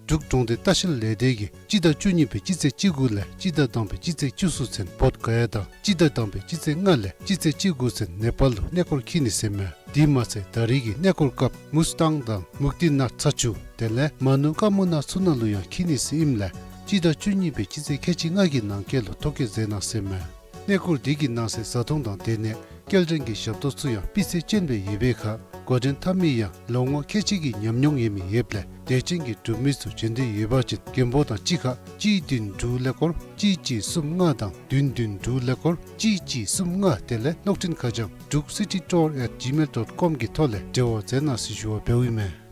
འབྲུག་གྲོང་སྡེ་ལྟ་བཤལ་ལས་སྡེ་གིས་སྤྱི་ཟླ་བཅུ་གཉིས་པའི་སྤྱི་ཚེས་བཅུ་དགུ་ལས་སྤྱི་ཟླ་དང་པའི་སྤྱི་ཚེས་བཅུ་གསུམ་ཚུན་བོདྷ་ག་ཡ་དང་སྤྱི་ཟླ་དང་པའི་སྤྱི་ཚེས་ལྔ་ལས་སྤྱི་ཚེས་བཅུ་དགུ་ཚུན་ནེ་པཱལ་ལུ་གནས་སྐོར་འཁྱིད་ནི་ཟེར་མས། དེ་མ་ཚད་ད་རེས་ཀྱི་གནས་སྐོར་སྐབས་མུས་ཏང་དང་མུག་ཏི་ནཱཐ་ཚ་ཆུ་དེ་ལས་མ་ནུ་ཀ་མུ་ན་ཚུ་ནང་ལུ་ཡང་འཁྱིད་ནི་ཟེར་ཨིནམ་ལས་སྤྱི་ཟླ་བཅུ་གཉིས་པའི་སྤྱི་ཚེས་ཁལ་གཅིག་ལྔ་གི་ནང་འཁོད་ལུ་ཐོ་བཀོད་མཛད་གནང་ཟེར་མས། གནས་སྐོར་དེ་གི་ནང་གསེས་བཟའ་འཐུང་དང་སྡོད་གནས་སྐྱེལ་འདྲེན་གྱི་ཞབས་ཏོག་ཚུ་ཡང་སྤུས་ཚད་ཅན་སྦེ་ཡོད་པའི་ཁར་འགོ་འདྲེན་འཐབ་མི་ཡང་ལོ་ངོ་ཁལ་གཅིག་གི་ཉམས་མྱོང་ཡོད་མི་ཡོདཔ་ལས་དད་ཅན་གྱི་འབྲུག་མི་ཚུ་འབྱོན་འདོད་ཡོད་པ་ཅིན་མགོན་པོ་དང་གཅིག་ཁར་གཅིག་བདུན་དྲུག་ཀླད་ཀོར་གཅིག་གཅིག་གསུམ་ལྔ་དང་བདུན་བདུན་དྲུག་ཀླད་ཀོར་གཅིག་གཅིག་གསུམ་ལྔ་དེ་ལས་གློག་འཕྲིན་ཁ་བྱང་druk city tour at gmail dot com གི་ཐོག་ལས་འབྲེལ་བ་མཛད་གནང་ཟེར་ཞུ་བ་འབདཝ་ཨིན་མས།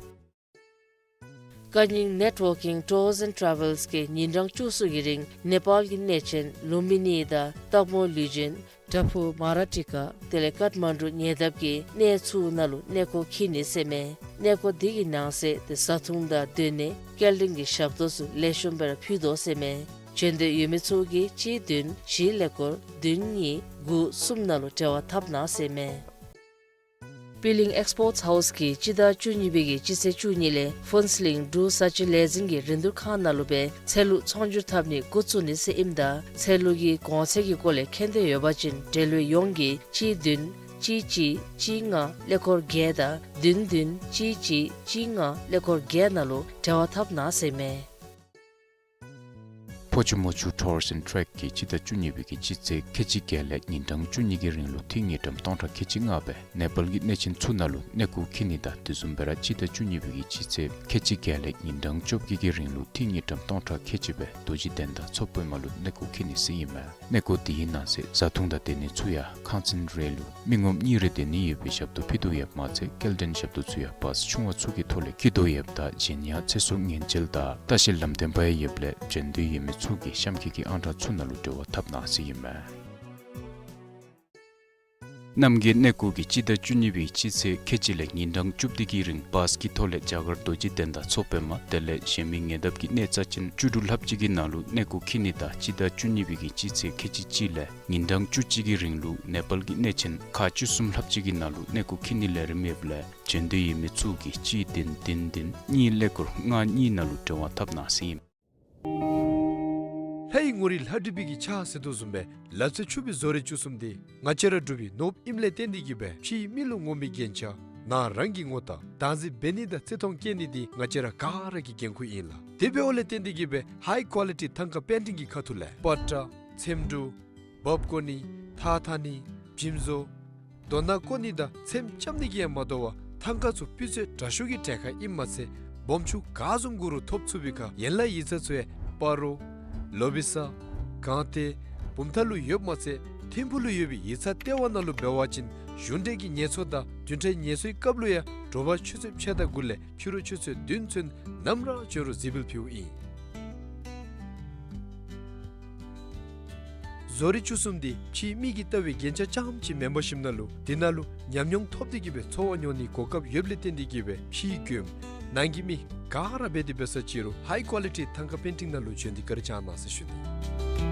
ཀ་ཉིང་ནེཊ་ཝར་ཀིང་ཊུར་ཨེནཌ་ཊ་ཝེལསི་གིས་ཉིན་གྲངས་བཅུ་གསུམ་གྱི་རིང་ནེ་པཱལ་གྱི་གནས་ཆེན་ལུམ་བི་ནི་དང་སྟག་མོ་ལུས་སྦྱིན་བྲག་ཕུག་མ་ར་ཊི་ཀ་དེ་ལས་ཀཱཐ་མན་ཌུ་ཉེ་འདབས་ཀྱི་གནས་ཚུ་ནང་ལུ་གནས་སྐོར་འཁྱིད་ནི་ཟེར་མས། གནས་སྐོར་དེ་གི་ནང་གསེས་ཏེ་བཟའ་འཐུང་དང་སྡོད་གནས་སྐྱེལ་འདྲེན་གྱི་ཞབས་ཏོག་ཚུ་ལེགས་ཤོམ་སྦེ་ར་ཕུལ་དོ་ཟེར་མས། འབྱོན་འདོད་ཡོད་མི་ཚུ་གིས་གཅིག་བདུན་བཞི་ཀླད་ཀོར་བདུན་གཉིས་དགུ་གསུམ་ནང་ལུ་འབྲེལ་བ་འཐབ་གནང་ཟེར་མས། པི་ལིང་ཨེགསི་པོརཊསི་ཧའུསི་གིས་སྤྱི་ཟླ་བཅུ་གཉིས་པའི་གི་སྤྱི་ཚེས་བཅུ་གཉིས་ལས་ཕུན་ཚོགས་གླིང་འབྲུག་བཟའ་སྤྱོད་ལས་འཛིན་གྱི་རིན་བསྡུར་ཁང་ནང་ལུ་སྦེ་ཚལ་ལུ་ཚོང་སྒྱུར་འཐབ་ནི་འགོ་བཙུགས་ནི་ཟེར་ཨིནམ་ད་ཚལ་ལུ་གི་གོང་ཚད་ཀྱི་སྐོར་ལས་མཁྱེན་འདོད་ཡོད་པ་ཅིན་འབྲེལ་ཡོད་ཡོངས་ཀྱིས་གཅིག་བདུན་ གཅིག་གཅིག་གཅིག་ལྔ་ཀླད་ཀོར་བརྒྱད་དང་བདུན་བདུན་གཅིག་གཅིག་གཅིག་ལྔ་ཀླད་ཀོར་བརྒྱད་ནང་ལུ་འབྲེལ་བ་འཐབ་གནང་ཟེར་མས། ཕོ་ཆུ་མོ་ཆུ་ཊུརསི་ཨེནཌ་ཊེཀ་གིས་སྤྱི་ཟླ་བཅུ་གཉིས་པའི་གི་སྤྱི་ཚེས་ཁལ་གཅིག་བརྒྱད་ལས་ཉིན་གྲངས་བཅུ་གཉིས་ཀྱི་རིང་ལུ་ཏི་རུ་དངུལ་ཀྲམ་སྟོང་ཕྲག་ཁལ་གཅིག་ལྔ་སྦེ་ནེ་པཱལ་གྱི་གནས་ཆེན་ཚུ་ནང་ལུ་གནས་སྐོར་འཁྱིད་ནི་དང་དེ་བཟུམ་སྦེ་ར་སྤྱི་ཟླ་བཅུ་གཉིས་པའི་གི་སྤྱི་ཚེས་ཁལ་གཅིག་བརྒྱད་ལས་ཉིན་གྲངས་བཅོ་བརྒྱད་ཀྱི་རིང་ལུ་ཏི་རུ་དངུལ་ཀྲམ་སྟོང་ཕྲག་ཁལ་གཅིག་སྦེ་རྡོ་རྗེ་གདན་དང་མཚོ་པདྨ་ལུ་གནས་སྐོར་འཁྱིད་ནི་ཟེར་ཨིན་མས། གནས་སྐོར་དེའི་ནང་གསེས་བཟའ་འཐུང་དང་སྡོད་ནི་ཚུ་ཡང་ཁང་ཚན་རེ་ལུ་མི་ངོམ་གཉིས་རེ་སྡོད་ནི་ཡོད་པའི་ཞབས་ཏོག་ཕུལ་དོ་ཡོདཔ་མ་ཚད་སྐྱེལ་འདྲེན་ཞབས་ཏོག་ཚུ་ཡང་བཱས་ཆུང་བ་ཚུ་གི་ཐོག་ལས་འཁྱིད་དོ་ཡོདཔ་ད་གཞན་ཡང་ཚེ་སྲོག་ཉེན་བཅོལ་དང་ལྟ་བཤལ་ལམ་སྟོན་པ་ཡང་ཡོདཔ་ལས་བྱོན་འདོད་ཡོད་མི་ཚུ་གིས་གཤམ་འཁོད་ཀྱི་ཨང་གྲངས་ཚུ་ནང་ལུ་འབྲེལ་བ་འཐབ་གནང་ཟེར་ཨིན་མས། རྣམ་རྒྱལ་གནས་སྐོར་གྱིས་སྤྱི་ཟླ་བཅུ་གཉིས་པའི་སྤྱི་ཚེས་ཁལ་གཅིག་ལས་ཉིན་གྲངས་བཅུ་བདུན་གྱི་རིང་བཱས་ཀྱི་ཐོག་ལས་རྒྱ་གར་རྡོ་རྗེ་གདན་དང་མཚོ་པདྨ་དེ་ལས་གཞན་མི་ཉེ་འདབས་ཀྱི་གནས་རྩ་ཆེན་བཅུ་དྲུག་ལྷགཔ་ཅིག་གི་ནང་ལུ་གནས་སྐོར་འཁྱིད་ནི་དང་སྤྱི་ཟླ་བཅུ་གཉིས་པའི་གི་སྤྱི་ཚེས་ཁལ་གཅིག་གཅིག་ལས་ཉིན་གྲངས་བཅུ་གཅིག་གི་རིང་ལུ་ནེ་པཱལ་གྱི་གནས་ཆེན་ཁག་བཅུ་གསུམ་ལྷགཔ་ཅིག་གི་ནང་ལུ་གནས་སྐོར་འཁྱིད་ནི་ལས་རིམ་ཡོདཔ་ལས་བྱོན་འདོད་ཡོད་མི་ཚུ་གིས་གཅིག་བདུན་བདུན་བདུན་གཉིས་ཀླད་ཀོར་ལྔ་གཉིས་ནང་ལུ་འབྲེལ་བ་འཐབ་གནང་ཟེར་ཨིན། ལྷའི་ངོ་རིས་ལྷ་བྲིས་པའི་གི་ཕྱག་ཟེར་དོ་བཟུམ་སྦེ་ལག་རྩལ་ཕྱུག་པའི་བཟོ་རིག་བཅུ་གསུམ་འདི་ང་བཅས་ར་འབྲུག་པའི་ནོར་བུ་ཨིནམ་ལས་བརྟེན་ཏེ་གིས་སྦེ་ཕྱིའི་མི་ལུ་ངོམ་པའི་རྒྱན་ཆ་ནང་རང་གི་ངོ་རྟགས་བདག་འཛིན་འབད་ནི་དང་བརྩི་མཐོང་བསྐྱེད་ནི་འདི་ང་བཅས་ར་ག་ར་གི་འགན་ཁུར་ཨིན་ལགས། དེ་འབདཝ་ལས་བརྟེན་ཏེ་གིས་སྦེ་ཧའི་ཀོ་ལི་ཊི་ཐང་ཀ་པེན་ཊིང་གི་ཁ་ཐུག་ལས་པ་ཏྲ་ཚེམ་དྲུབ་འབག་བརྐོ་ནི་ཐགས་འཐག་ནི་འཇིམ་བཟོ་རྡོ་ནང་བརྐོ་ནི་དང་ཚེམ་རྐྱབ་ནི་གིས་ཡང་མ་དོ་བར་ཐང་ཀ་ཚུ་སྤུས་ཚད་དྲག་ཤོས་ཀྱི་གྲལ་ཁར་ཨིནམ་མ་ཚད་སྦོམ་ཆུང་ག་བཟུམ་དགོ་རུང་ཐོབ་ཚུགས་པའི་ཁར་ཡན་ལག་ཡིག་ཚང་ཚུ་ཡང་སྤ་རོ་ལོ་བི་ས་སྒང་སྟེང་བུམ་ཐང་ལུ་ཡོདཔ་མ་ཚད་ཐིམ་ཕུག་ལུ་ཡོད་པའི་ཡིག་ཚང་ལྟེ་བ་ནང་ལུ་འབད་བ་ཅིན་གཞུང་འབྲེལ་གྱི་ངལ་གསོ་དང་བདུན་ཕྲག་ངལ་གསོའི་སྐབས་ལུ་ཡང་དྲོ་པ་ཆུ་ཚོད་ཕྱེད་དང་དགུ་ལས་ཕྱི་རུ་ཆུ་ཚོད་བདུན་ཚུན་ནམ་ར་བྱོན་རུང་གཟིགས་འབུལ་ཕུལཝ་ཨིན། བཟོ་རིག་བཅུ་གསུམ་འདི་ཕྱིའི་མི་གིས་བལྟ་བའི་རྒྱན་ཆ་རྐྱངམ་ཅིག་མེན་པར་ཞིནམ་ན་ལུ་འདི་ནང་ལུ་ཉམས་མྱོང་ཐོབ་སྟེ་གིས་སྦེ་འཚོ་བ་མྱོང་ནིའི་གོ་སྐབས་ཡོདཔ་ལས་བརྟེན་ཏེ་གིས་སྦེ་ཕྱིའི་མགྱོནམ་ནང་གི་མི་ག་ར་འབད་དེ་འབད་ས་ཅིག་རུང་ཧའི་ཀོ་ལི་ཊི་ཐང་ཀ་པེན་ཊིང་ནང་ལུ་བྱོན་ཏེ་བཀའ་དྲིན་བསྐྱང་གནང་ཟེར་ཞུ་ནི།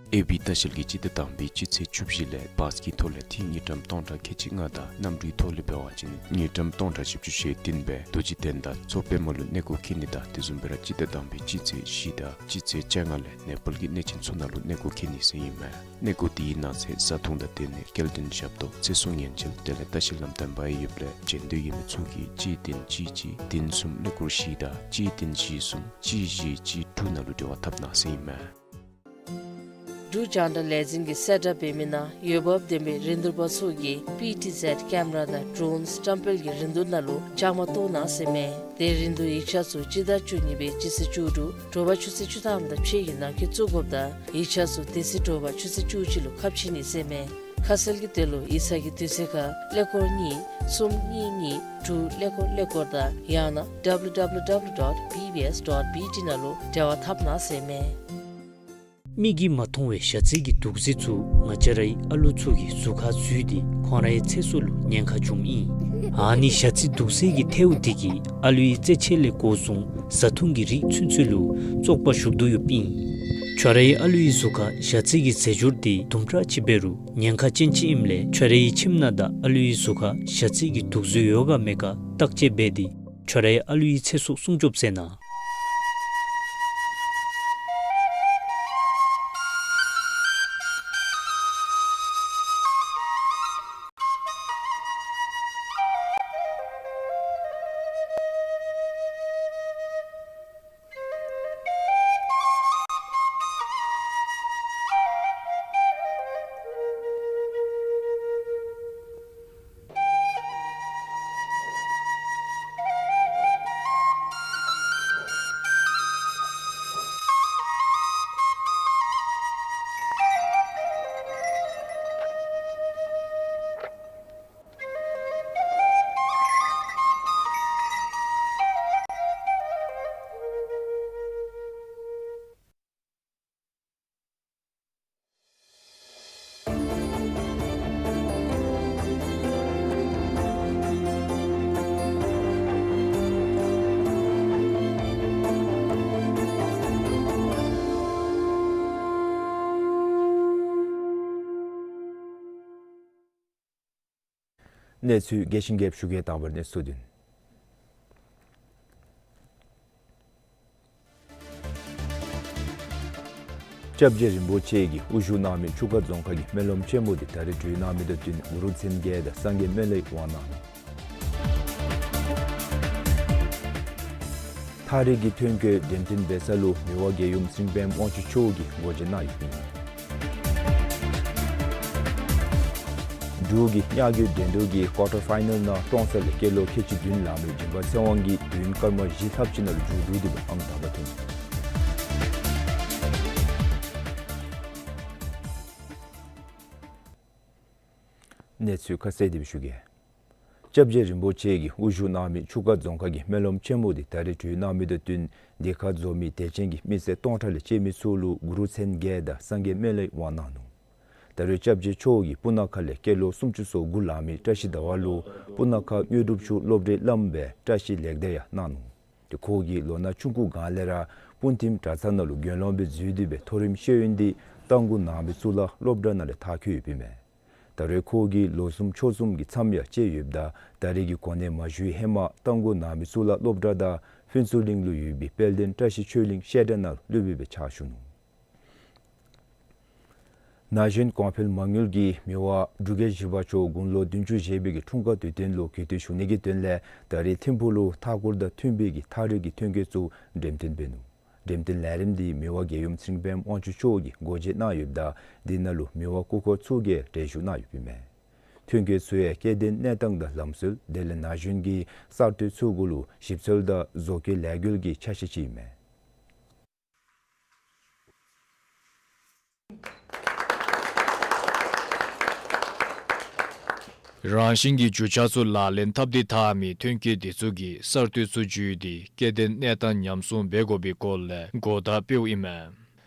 ཨེ་བི་ལྟ་བཤལ་གྱིས་སྤྱི་ཟླ་དང་པའི་སྤྱི་ཚེས་བཅུ་བཞི་ལས་བཱས་ཀྱི་ཐོག་ལས་ཏི་རུ་དངུལ་ཀྲམ་སྟོང་ཕྲག་ཁལ་གཅིག་ལྔ་དང་གནམ་གྲུའི་ཐོག་ལས་འབད་བ་ཅིན་དངུལ་ཀྲམ་སྟོང་ཕྲག་བཞི་བཅུ་ཞེ་བདུན་སྦེ་རྡོ་རྗེ་གདན་དང་མཚོ་པདྨ་ལུ་གནས་སྐོར་འཁྱིད་ནི་དང་དེ་བཟུམ་སྦེ་ར་སྤྱི་ཟླ་དང་པའི་སྤྱི་ཚེས་བཞི་དང་སྤྱི་ཚེས་བཅོ་ལྔ་ལས་ནེ་པཱལ་གྱི་གནས་ཆེན་ཚུ་ནང་ལུ་གནས་སྐོར་འཁྱིད་ནི་ཟེར་ཨིན་མས། གནས་སྐོར་དེའི་ནང་གསེས་བཟའ་འཐུང་དང་སྡོད་གནས་སྐྱེལ་འདྲེན་ཞབས་ཏོག་ཚེ་སྲོག་ཉེན་བཅོལ་དེ་ལས་ལྟ་བཤལ་ལམ་སྟོན་པ་ཡང་ཡོདཔ་ལས་བྱོན་འདོད་ཡོད་མི་ཚུ་གིས་གཅིག་བདུན་གཅིག་གཅིག་བདུན་གསུམ་ཀླད་ཀོར་བཞི་དང་གཅིག་བདུན་བཞི་གསུམ་གཅིག་བཞི་གཅིག་དྲུག་ནང་ལུ་འབྲེལ་བ་འཐབ་གནང་ཟེར་ཨིན་མས། འབྲུག་རྒྱང་བསྒྲགས་ལས་འཛིན་གྱིས་གསལ་བསྒྲགས་འབད་མི་ནང་འོས་འབབ་ལྡན་པའི་རིན་བསྡུར་པ་ཚུ་གིས་པི་ཊི་ཟེཌ་ཀེམ་ར་དང་ཌོརོནསི་བཀྲམ་སྤེལ་གྱི་རིན་བསྡུར་ནང་ལུ་བཅའ་མར་གཏོགས་གནང་ཟེར་མས། དེ་རིན་བསྡུར་ཡིག་ཆ་ཚུ་སྤྱི་ཟླ་བཅུ་གཉིས་པའི་སྤྱི་ཚེས་བཅུ་དྲུག་དྲོ་པ་ཆུ་ཚོད་བཅུ་ཐམ་དང་ཕྱེད་ཀྱི་ནང་འཁོད་བཙུགས་དགོཔ་དང་ཡིག་ཆ་ཚུ་དེ་ཚེ་དྲོ་པ་ཆུ་ཚོད་བཅུ་གཅིག་ལུ་ཁ་ཕྱེ་ནི་ཟེར་མས། ཁ་གསལ་གྱི་དོན་ལུ་ཡིག་ཚང་གི་དུས་ཚོད་ཁར་ཀླད་ཀོར་གཉིས་གསུམ་གཉིས་གཉིས་དྲུག་ཀླད་ཀོར་ཀླད་ཀོར་དང་ཡང་ན་ཌབ་ལུ་ཌབ་ལུ་ཌབ་ལུ་ཌོཊ་བི་བི་ཨེསི་ཌོཊ་བི་ཊི་ནང་ལུ་འབྲེལ་བ་འཐབ་གནང་ཟེར་མས། མིག་གིས་མ་མཐོང་བའི་ཞ་རྩི་གི་དུག་རྫས་ཚུ་ང་བཅས་རའི་ཨ་ལུ་ཚུ་གི་གཟུགས་ཁར་འཛུལ་ཏེ་ཁོང་རའི་ཚེ་སྲོག་ལུ་ཉེན་ཁ་འབྱུངམ་ཨིན། ཨ་ནི་ཞ་རྩི་དུག་རྫས་ཀྱི་ཐལཝ་དེ་གིས་ཨ་ལུའི་རྩེད་ཆས་ལས་འགོ་བཟུང་བཟའ་འཐུང་གི་རིགས་ཚུན་ཚོད་ལུ་བཙོག་པ་ཞུགས་དོ་ཡོདཔ་ཨིན། ཁྱོད་རའི་ཨ་ལུའི་གཟུགས་ཁར་ཞ་རྩི་གི་རྫས་སྦྱོར་དེ་དུམ་གྲ་ཅིག་འབད་རུང་ཉེན་ཁ་ཅན་ཅིག་ཨིནམ་ལས་ཁྱོད་རའི་ཁྱིམ་ནང་དང་ཨ་ལུའི་གཟུགས་ཁར་ཞ་རྩི་གི་དུག་རྫས་ཡོད་ག་མེད་ག་བརྟག་དཔྱད་འབད་དེ་ཁྱོད་རའི་ཨ་ལུའི་ཚེ་སྲོག་སྲུང་སྐྱོབ་མཛད་གནང་། གནས་ཚུལ་རྒྱས་ཤིང་རྒྱསཔ་ཞུ་གེ། དང་པ་ར་གནས་ཚུལ་བསྡུ་ནི། སྐྱབས་རྗེ་རིན་པོ་ཆེ་གིས་དབུ་བཞུགས་གནང་མི་ཆུ་ཁ་རྫོང་ཁག་གི་སྨོན་ལམ་ཆེན་མོ་འདི་ད་རིས་གྲོལ་གནང་མི་དང་བསྟུན་གུ་རུ་མཚན་བརྒྱད་དང་སངས་རྒྱས་སྨན་བླའི་དབང་གནང་ནུག། ཐག་རིང་གི་ཐོན་སྐྱེད་འགྲེམས་སྟོན་འབད་ས་ལུ་མི་དབང་རྒྱལ་ཡུམ་ཚེ་རིང་པདྨ་དབང་ཕྱུག་མཆོག་གིས་སྒོ་འབྱེད་གནང་ཡོདཔ་ཨིན། འབྲུག་གི་མྱི་རྒྱུད་འགྲན་བསྡུར་གྱི་ཀོར་ཊར་ཕའི་ནལ་ནང་ཀྲོང་གསར་ལས་སྐྱེས་ལོ་ཁལ་གཅིག་བདུན་ལང་མི་སྦྱིན་པ་ཚེ་དབང་གིས་བདུན་སྐར་མ་བཞི་ལྷགཔ་ཅིག་ནང་ལུ་མཇུག་བསྡུ་སྟེ་སྦེ་ཨང་དང་པ་ཐོན། གནས་ཚུལ་ཁ་གསལ་དེ་སྦེ་ཞུ་གེ། སྐྱབས་རྗེ་རིན་པོ་ཆེ་གིས་དབུ་བཞུགས་གནང་མི་ཆུ་ཁ་རྫོང་ཁག་གི་སྨོན་ལམ་ཆེན་མོ་འདི་ད་རིས་གྲོལ་གནང་མི་དང་བསྟུན་འདི་ཁར་འཛོམས་མི་དད་ཅན་གྱི་མི་སེར་སྟོང་ཕྲག་ལས་བཅད་མི་ཚུ་ལུ་གུ་རུ་མཚན་བརྒྱད་དང་སངས་རྒྱས་སྨན་བླའི་དབང་གནང་ནུག། ད་རེས་སྐྱབས་རྗེ་མཆོག་གིས་སྤུ་ན་ཁ་ལས་སྐྱེས་ལོ་སུམ་ཅུ་སོ་དགུ་ལང་མི་བཀྲ་ཤིས་ཟླ་བ་ལུ་སྤུ་ན་ཁ་དངོས་གྲུབ་ཆུ་སློབ་གྲྭའི་བླམ་སྦེ་བཀྲ་ཤིས་ལེགས་དར་ཡང་གནང་ནུག། ཏེ་ཁོ་གིས་ལོ་ན་ཆུང་ཀུ་སྒང་ལས་ར་སྤུངས་ཐིམ་གྲྭ་ཚང་ནང་ལུ་དགེ་སློང་སྦེ་འཛུལ་ཏེ་སྦེ་མཐོ་རིམ་ཤེས་ཡོན་འདི་རྟ་མགོ་ནང་པའི་གཙུག་ལག་སློབ་གྲྭ་ནང་ལས་མཐར་འཁྱོལ་ཡོདཔ་ཨིན་མས། ད་རེས་ཁོ་གིས་ལོ་གསུམ་ཕྱོགས་གསུམ་གྱི་མཚམས་ཡང་བཅད་ཡོདཔ་ད་ད་རེས་ཀྱི་གོ་གནས་མ་ཞུ་བའི་ཧེ་མ་རྟ་མགོ་ནང་པའི་གཙུག་ལག་སློབ་གྲྭ་དང་ཕུན་ཚོགས་གླིང་ལུ་ཡོད་པའི་དཔལ་ལྡན་བཀྲ་ཤིས་ཆོས་གླིང་བཤད་གྲྭ་ནང་སློབ་དཔོན་སྦེ་ཕྱག་ཞུ་ནུག། ན་གཞོན་གོང་འཕེལ་མ་དངུལ་གྱིས་མི་དབང་འབྲུག་རྒྱལ་བཞི་པ་མཆོག་དགུང་ལོ་བདུན་ཅུ་བཞེས་པའི་གི་འཁྲུངས་སྐར་དུས་སྟོན་ལུ་གུས་བཏུད་ཞུ་ནི་གི་དོན་ལས་ད་རེས་ཐིམ་ཕུག་ལུ་མཐའ་འཁོར་དང་མཐུན་པའི་གི་ཐག་རིང་གི་ཐོན་སྐྱེད་ཚུ་འགྲེམས་སྟོན་འབད་ནུག། འགྲེམས་སྟོན་ལས་རིམ་འདི་མི་དབང་རྒྱལ་ཡུམ་ཚེ་རིང་པདྨ་དབང་ཕྱུག་མཆོག་གིས་སྒོ་འབྱེད་གནང་ཡོདཔ་ད་འདི་ནང་ལུ་མི་དབང་སྐུ་འཁོར་ཚུ་གིས་གྲལ་བཞུགས་གནང་ཡོདཔ་ཨིན་མས། ཐོན་སྐྱེད་ཚུ་ཡང་སྐྱེ་ལྡན་གནས་སྟངས་དང་ལམ་སྲོལ་དེ་ལས་ན་གཞོན་གྱི་གསར་གཏོད་ཚུ་གུ་ལུ་ཞིབ་འཚོལ་དང་བཟོ་བཀོད་ལས་འགུལ་གྱི་ཆ་ཤས་ཅིག་ཨིན་མས། རང་བཞིན་གྱི་རྒྱུ་ཆ་ཚུ་ལག་ལེན་འཐབ་སྟེ་འཐག་མི་ཐོན་སྐྱེད་འདི་ཚུ་གིས་གསར་གཏོད་ཚུ་བརྒྱུད་དེ་སྐྱེ་ལྡན་གནས་སྟངས་ཉམས་སྲུང་འབད་དགོ་པའི་སྐོར་ལས་གོ་བརྡ་སྤེལཝ་ཨིན་མས།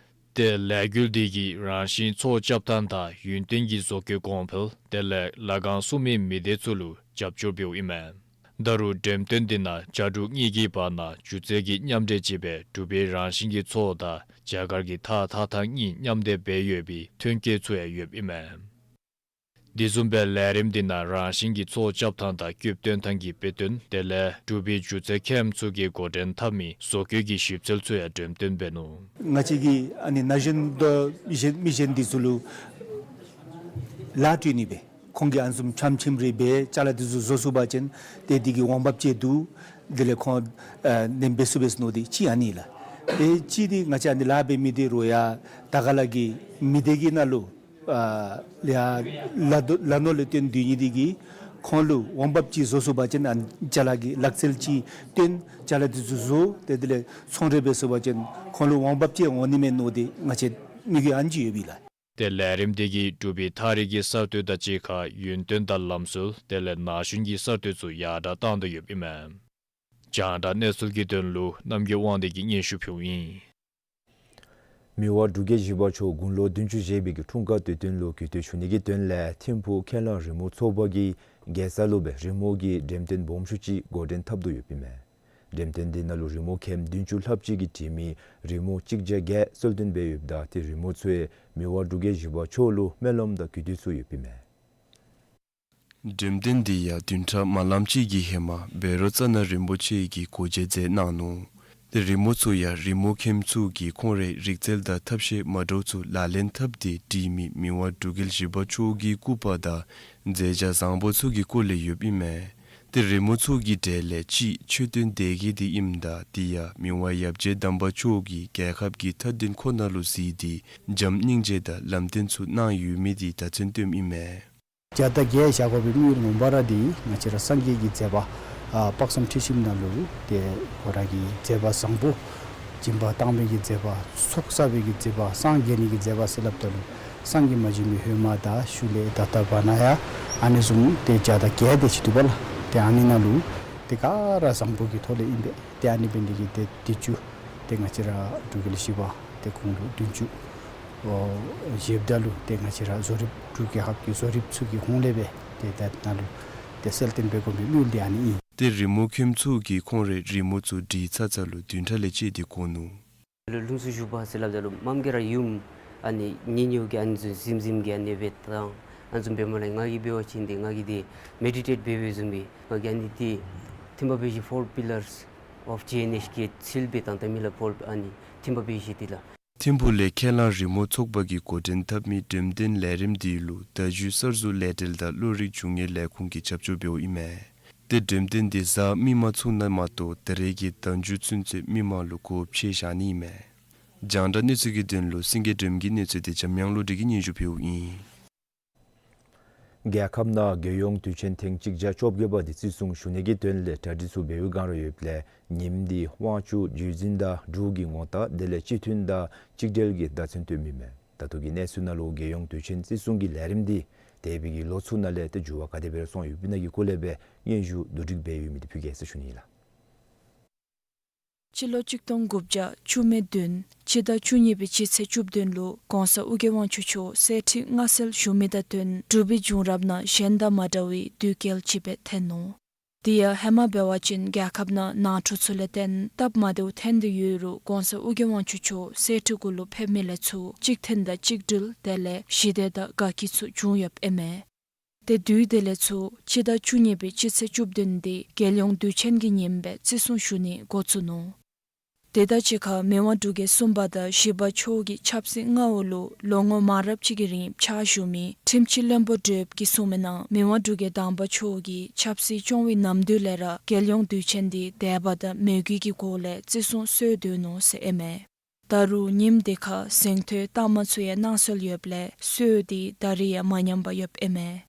ཏེ་ལས་འགུལ་འདི་གིས་རང་བཞིན་ཚོགས་བཅའ་ཐངས་དང་ཡུན་བརྟན་གྱི་བཟོ་བཀོད་གོང་འཕེལ་དེ་ལས་ལཱ་ཁང་བཙུགས་མི་མི་སྡེ་ཚུ་ལུ་རྒྱབ་སྐྱོར་འབདཝ་ཨིན་མས། ད་རུང་འགྲེམས་སྟོན་འདི་ནང་བྱ་འབྲུག་གཉིས་ཀྱི་བར་ན་སྒྱུ་རྩལ་གྱི་མཉམ་འདྲེས་ཅིག་སྦེ་འབྲུག་པའི་རང་བཞིན་གྱི་ཚོགས་དང་རྒྱ་གར་གྱི་ཐགས་འཐག་ཐངས་གཉིས་མཉམ་སྡེབ་འབད་ཡོད་པའི་ཐོན་སྐྱེད་ཚུ་ཡང་ཡོདཔ་ཨིན་མས། འདི་བཟུམ་སྦེ་ལས་རིམ་འདི་ནང་རང་བཞིན་གྱི་ཚོགས་བཅའ་ཐངས་དང་སྐྱོབ་སྟོན་ཐངས་ཀྱི་དཔེ་སྟོན་དེ་ལས་འབྲུག་པའི་སྒྱུ་རྩལ་མཁནམ་ཚུ་གིས་འགོ་འདྲེན་འཐབ་མི་བཟོ་བཀོད་ཀྱི་ཞིབ་འཚོལ་ཚུ་ཡང་འགྲེམས་སྟོན་འབད་ནུག། ང་བཅས་ཀྱི་ཨ་ནི་ན་གཞོན་དང་མི་གཞན་མི་གཞན་འདི་ཚུ་ལུ་ལཱ་སྤྲོད་ནི་སྦེ་ཁོང་གིས་ཨ་ནི་བཟུམ་ཁྱམ་ཁྱིམ་རེ་སྦེ་ཅ་ལ་འདི་ཚུ་བཟོ་ཚུགས་པ་ཅིན་ཏེ་འདི་གི་འོང་འབབ་ཅིག་འདུག། དེ་ལས་ཁོང་ཨ་ནེམ་འབད་ཚུགས་པས་མནོ་སྟེ་གཅིག་ཨ་ནི་ལགས། ཏེ་གཅིག་འདི་ང་བཅས་ཨ་ནི་ལཱ་འབད་མི་འདི་རུང་ཡང་ད་ག་ར་གི་མི་སྡེ་གི་ནང་ལུ་ཨ་ལཱ་ལཱ་ནོར་ལས་བརྟེན་སྡོད་ནི་འདི་གིས་ཁོང་ལུ་འོང་འབབ་ཅིག་བཟོ་ཚུགས་པ་ཅིན་ཨ་ཅ་ལ་གི་ལག་རྩལ་ཅིག་སྟོན་ཅ་ལ་འདི་ཚུ་བཟོ་སྟེ་དེ་ལས་ཚོང་འབྲེལ་འབད་ཚུགས་པ་ཅིན་ཁོང་ལུ་འོང་འབབ་ཅིག་འོང་ནི་མས་མནོ་སྟེ་ང་བཅས་མི་གི་ཨན་ཅིག་ཡོད་པས་ལགས། ཏེ་ལས་རིམ་འདི་གིས་འབྲུག་པའི་ཐག་རིང་གི་གསར་གཏོད་དང་གཅིག་ཁར་ཡུན་བརྟན་དང་ལམ་སྲོལ་དེ་ལས་ན་གཞོན་གྱི་གསར་གཏོད་ཚུ་ཡར་དྲགས་བཏང་དོ་ཡོདཔ་ཨིན་མས། རྒྱང་བསྒྲགས་གནས་ཚུལ་གྱི་དོན་ལུ་རྣམ་རྒྱལ་དབང་འདུས་ཀྱིས་སྙན་ཞུ་ཕུལཝ་ཨིན། མི་དབང་འབྲུག་རྒྱལ་བཞི་པ་མཆོག་དགུང་ལོ་བདུན་ཅུ་བཞེས་པའི་གི་འཁྲུངས་སྐར་དུས་སྟོན་ལུ་གུས་བཏུད་ཞུ་ནི་གི་དོན་ལས་ཐིམ་ཕུག་ཁས་བླངས་རི་མོ་ཚོགས་པ་གིས་རྒྱལ་ས་ལུ་སྦེ་རི་མོ་གི་འགྲེམས་སྟོན་སྦོམ་ཤོས་ཅིག་འགོ་འདྲེན་འཐབ་དོ་ཡོདཔ་ཨིན་མས། འགྲེམས་སྟོན་འདི་ནང་ལུ་རི་མོ་མཁནམ་བདུན་ཅུ་ལྷགཔ་ཅིག་གིས་བྲིས་མི་རི་མོ་གཅིག་བརྒྱ་བརྒྱད་གསོལ་སྟོན་འབད་ཡོདཔ་ད་ཏེ་རི་མོ་ཚུ་ཡང་མི་དབང་འབྲུག་རྒྱལ་བཞི་པ་མཆོག་ལུ་སྨོན་ལམ་དང་གུས་བཏུད་ཚུ་ཡོདཔ་ཨིན་མས། འགྲེམས་སྟོན་འདི་ཡང་བདུན་ཕྲག་མ་ལངམ་ཅིག་གི་ཧེ་མ་བཻ་རོ་ཙ་ན་རིན་པོ་ཆེ་གིས་སྒོ་འབྱེད་མཛད་གནང་ནུག། ཏེ་རི་མོ་ཚུ་ཡང་རི་མོ་མཁནམ་ཚུ་གིས་ཁོང་རའི་རིག་རྩལ་དང་ཐབས་ཤེས་མ་འདྲཝ་ཚུ་ལག་ལེན་འཐབ་སྟེ་བྲིས་མི་མི་དབང་འབྲུག་རྒྱལ་བཞི་པ་མཆོག་གི་སྐུ་པར་དང་མཛད་བྱ་བཟང་པོ་ཚུ་གི་སྐོར་ལས་ཡོདཔ་ཨིན་མས། ཏེ་རི་མོ་ཚུ་གི་གྲས་ལས་གཅིག་མཆོད་རྟེན་སྡེ་དགེ་འདི་ཨིནམ་ད་འདི་ཡང་མི་དབང་ཡབ་རྗེ་དམ་པ་མཆོག་གིས་རྒྱལ་ཁབ་ཀྱི་མཐའ་དོན་ཁོ་ན་ལུ་གཟིགས་ཏེ་བྱམས་སྙིང་རྗེ་དང་ལམ་སྟོན་ཚུ་གནང་ཡོད་མི་འདི་བརྡ་མཚོན་སྟོནམ་ཨིན་མས། བརྒྱ་དང་བརྒྱད་བཞག་དགོ་པའི་དམིགས་ཡུལ་ངོ་མ་ར་འདི་ང་བཅས་ར་སངས་རྒྱས་ཀྱི་མཛད་པ་ཨ་དཔག་བསམ་འཁྲི་ཤིང་ནང་ལུ་ཏེ་ཁོ་ར་གི་མཛད་པ་བཟང་པོ་སྦྱིན་པ་བཏང་བའི་གི་མཛད་པ་ཚོགས་བསགས་པའི་གི་མཛད་པ་སངས་རྒྱས་ནི་གི་མཛད་པ་ཟེར་སླབ་ད་ལུ་སངས་རྒྱས་མ་བྱོན་པའི་ཧེ་མ་དང་ཤུལ་ལས་ད་ལྟ་བར་ན་ཡང་ཨ་ནི་བཟུམ་ཏེ་བརྒྱ་དང་བརྒྱད་དེ་ཅིག་འདུག་པ་ལགས། ཏེ་ཨ་ནི་ནང་ལུ་ཏེ་ག་ར་བཟང་པོ་གི་ཐོག་ལས་ཨིན་པས། ཏེ་ཨ་ནི་འབད་ནི་འདི་གིས་ཏེ་བདུན་ཅུ་ཏེ་ང་བཅས་ར་འབྲུག་རྒྱལ་བཞི་པ་ཏེ་དགུང་ལོ་བདུན་ཅུ་ཨོ་བཞེསཔ་ད་ལུ་ཏེ་ང་བཅས་ར་བཟོ་རིགཔ་འབྲུག་རྒྱལ་ཁབ་ཀྱི་བཟོ་རིགཔ་ཚུ་གི་ཧོངས་ལས་སྦེ་ཏེ་ད་ནཱ་ལུ་ཏེ་གསལ་སྟོན་འབད་དགོ་པའི་དམིགས་ཡུལ་འདི་ཨ་ནི་ཨིན། ཏེ་རི་མོ་མཁནམ་ཚུ་གིས་ཁོང་རའི་རི་མོ་ཚུ་བྲིས་ཚར་ཚར་ལུ་བདུན་ཕྲག་ལས་བཅད་དེ་འགོར་ནུག། ལུ་ལྷུམས་སུ་ཞུགས་པ་ཟེར་སླབ་ད་ལུ་མམ་གི་ར་ཡུམ་ཨ་ནི་ཉེ་ཉེཝ་གི་ཨ་ནི་བཟུམ་གཟིམ་གཟིམ་གི་ཨ་ནི་སྦེ་དང་ཨ་ནི་བཟུམ་འབད་མ་ལས་ང་གིས་འབད་བ་ཅིན་འདི་ང་གིས་འདི་མེ་ཌི་ཊེཊ་འབད་བའི་བཟུམ་སྦེ་ང་གིས་ཨ་ནི་འདི་ཐིམ་ཕུག་པའི་གཞི་four pillars of J N H K ཚིལ་སྦེ་དང་ད་མི་ལ་ཕོར་ཨ་ནི་ཐིམ་ཕུག་པའི་གཞི་འདི་ལགས། ཐིམ་ཕུག་ལས་ཁས་བླངས་རི་མོ་ཚོགས་པ་གིས་འགོ་འདྲེན་འཐབ་མི་འགྲེམས་སྟོན་ལས་རིམ་འདི་ལུ་བརྡ་བརྒྱུད་གསར་བཟོ་ལས་འབྲེལ་དང་བློ་རིག་འབྱུང་གནས་ལས་ཁུངས་ཀྱིས་རྒྱབ་སྐྱོར་འབདཝ་ཨིན་མས། ཏེ་འགྲེམས་སྟོན་འདི་གཟའ་མིག་དམར་ཚུན་ནང་མ་གཏོགས་ད་རེས་ཀྱི་ཟླ་མཇུག་ཚུན་ཚོད་མི་མང་ལུ་སྒོ་ཕྱེ་བཞག་ནི་ཨིན་མས། རྒྱང་བསྒྲགས་གནས་ཚུལ་གྱི་དོན་ལུ་སེང་གེ་སྒྲོལམ་གྱི་གནས་ཚུལ་དེ་འཇམ་དབྱངས་བློ་གྲོས་ཀྱིས་སྙན་ཞུ་ཕུལཝ་ཨིན། རྒྱལ་ཁབ་ནང་རྒྱལ་ཡོངས་དུས་ཆེན་ཐེངས་གཅིག་བརྒྱ་བཅོ་བརྒྱད་པ་དེ་བརྩི་སྲུང་ཞུ་ནི་གི་དོན་ལས་གྲ་སྒྲིག་ཚུ་འབད་བའི་བསྒང་ར་ཡོདཔ་ལས་ཉིནམ་འདི་དབང་ཕྱུག་བརྒྱུད་འཛིན་དང་འབྲུག་གི་ངོ་རྟགས་དེ་ལས་སྤྱི་མཐུན་དང་གཅིག་སྒྲིལ་གྱི་བརྡ་མཚོན་སྟོནམ་ཨིན་མས། ད་ལྟོ་གི་གནས་ཚུལ་ནང་ལུ་རྒྱལ་ཡོངས་དུས་ཆེན་བརྩི་སྲུང་གི་ལས་རིམ་འདི་འདས་པའི་གི་ལོ་ཚུ་ནང་ལས་ཏེ་འགྱུར་བ་ག་དེ་སྦེ་ར་སོང་ཡོདཔ་ཨིན་ན་གི་སྐོར་ལས་སྦེ་སྙན་ཞུ་བསྡུ་སྒྲིག་འབད་ཡོད་མི་འདི་ཕུལ་གེ་ཟེར་ཞུ་ནི་ལགས། སྤྱི་ལོ་གཅིག་སྟོང་དགུ་བརྒྱ་བཅུ་མེད་བདུན་སྤྱི་ཟླ་བཅུ་གཉིས་པའི་སྤྱི་ཚེས་བཅུ་བདུན་ལུ་གོང་ས་ཨོ་རྒྱན་དབང་ཕྱུག་མཆོག་གསེར་ཁྲི་མངའ་གསོལ་ཞུ་མི་དང་བསྟུན་འབྲུག་པའི་བྱུང་རབས་ནང་གཞན་དང་མ་འདྲ་བའི་དུས་སྐལ་ཅིག་སྦེ་ཐོན་ནུག། དེ་ཡང་ཧེ་མ་འབད་བ་ཅིན་རྒྱལ་ཁབ་ནང་ནང་འཁྲུག་ཚུ་ལས་བརྟེན་སྟབས་མ་བདེཝ་ཐོན་ཏེ་ཡོད་རུང་གོང་ས་ཨོ་རྒྱན་དབང་ཕྱུག་མཆོག་གསེར་ཁྲི་གུ་ལུ་ཕེབས་མི་ལས་ཚུར་གཅིག་མཐུན་དང་གཅིག་སྒྲིལ་དེ་ལས་ཞི་བདེ་དང་དགའ་སྐྱིད་ཚུ་བྱུང་ཡོདཔ་ཨིན་མས། ཏེ་དུས་དེ་ལས་ཚུར་སྤྱི་ཟླ་བཅུ་གཉིས་པའི་སྤྱི་ཚེས་བཅུ་བདུན་འདི་རྒྱལ་ཡོངས་དུས་ཆེན་གྱི་ཉིནམ་སྦེ་བརྩི་སྲུང་ཞུ་ནི་འགོ་བཙུགས་ནུག། དེ་དང་གཅིག་ཁར་མི་དབང་འབྲུག་རྒྱལ་གསུམ་པ་དང་བཞི་པ་མཆོག་གི་ཆབ་སྲིད་མངའ་འོག་ལུ་ལོ་ངོ་མང་རབས་ཅིག་གི་རིང་ཕྱག་ཞུ་མི་ཁྲིམས་སྤྱི་བློན་པོ་ཌོབ་ཀྱིས་གསུངས་མི་ནང་མི་དབང་འབྲུག་རྒྱལ་དང་པ་མཆོག་གིས་ཆབ་སྲིད་སྐྱོང་བའི་ནམ་དུས་ལས་ར་རྒྱལ་ཡོངས་དུས་ཆེན་འདི་དད་པ་དང་མོས་གུས་ཀྱི་སྒོ་ལས་བརྩི་སྲུང་སྲོལ་སྡོད་ནུག་ཟེར་ཨིན་མས། ད་རུང་ཉིནམ་དེ་ཁར་གཟེངས་བསྟོད་རྟགས་མ་ཚུ་ཡང་གནང་སྲོལ་ཡོདཔ་ལས་སྲོལ་འདི་ད་རེས་ཡང་མ་ཉམས་པར་ཡོདཔ་ཨིན་མས།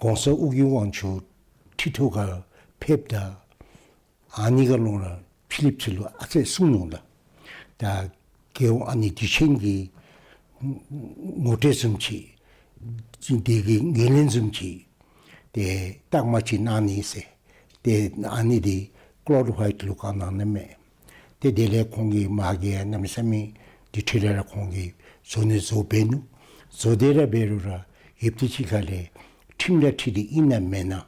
གོང་ས་ཨོ་རྒྱན་དབང་ཕྱུག་ཁྲི་ཐོག་ཁར་ཕེབས་ད་ཨ་ནི་གི་ལོ་ལུ་ཕྱི་གླིངཔ་ཚུ་ལུ་ཨ་ཙི་གསུངས་ནུག་ལགས། ད་རྒྱལ་དབང་ཨ་ནི་དུས་ཆེན་གྱི་ངོ་སྤྲོད་བཟུམ་ཅིག་དེ་གི་ངོས་ལེན་བཟུམ་ཅིག་ཏེ་རྟགས་མ་ཅིག་གནང་ནི་ཟེར། ཏེ་ཨ་ནི་འདི་ཀློཌ་ཝའིཊ་ལུ་བཀའ་གནང་ནི་མས། ཏེ་དེ་ལས་ཁོང་གིས་མ་གི་གནམ་མེད་ས་མེད་དེ་འཕྲོ་ལས་ར་ཁོང་གིས་བཟོ་ནི་བཟོ་འབད་ནུག། བཟོ་སྟེ་ར་འབད་རུང་ར་ཡུདཔ་ཐེངས་ཅིག་ཁ་ལས་ཁྲིམས་ལུ་འཁྲིལ་ཏེ་ཨིན་ན་མེན་ན་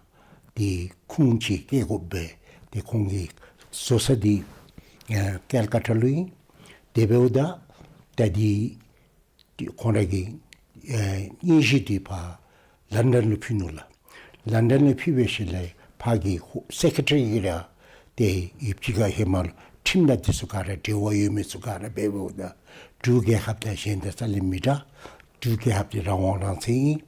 དེ་ཁུངས་ཅིག་བཀལ་དགོ་པས། ཏེ་ཁོང་གིས་བཟོ་ས་འདི་ཨ་ཀལ་ཀ་ཊ་ལུ་ཨིན། དེ་འབདཝ་ད་ད་འདི་ཏེ་ཁོང་ར་གི་ཨེ་སྙན་ཞུ་འདི་ཕར་ལན་ཌན་ལུ་ཕུལ་ནུག་ལགས། ལན་ཌན་ལུ་ཕུལ་བའི་ཤུལ་ལས་ཕར་གྱི་ཧོ་སེ་ཀེ་ཊ་རི་གིས་ར་ཏེ་ཡུདཔ་ཅིག་ཁར་ཧེ་མ་ཁྲིམས་དང་འདི་ཚུ་ག་ར་འབྲེལ་བ་ཡོད་མི་ཚུ་ག་ར་འབདཝ་ད་འབྲུག་རྒྱལ་ཁབ་དང་གཞན་དང་རྩ་ལས་མི་འདྲ། འབྲུག་རྒྱལ་ཁབ་འདི་རང་དབང་རང་བཙན་ཨིན།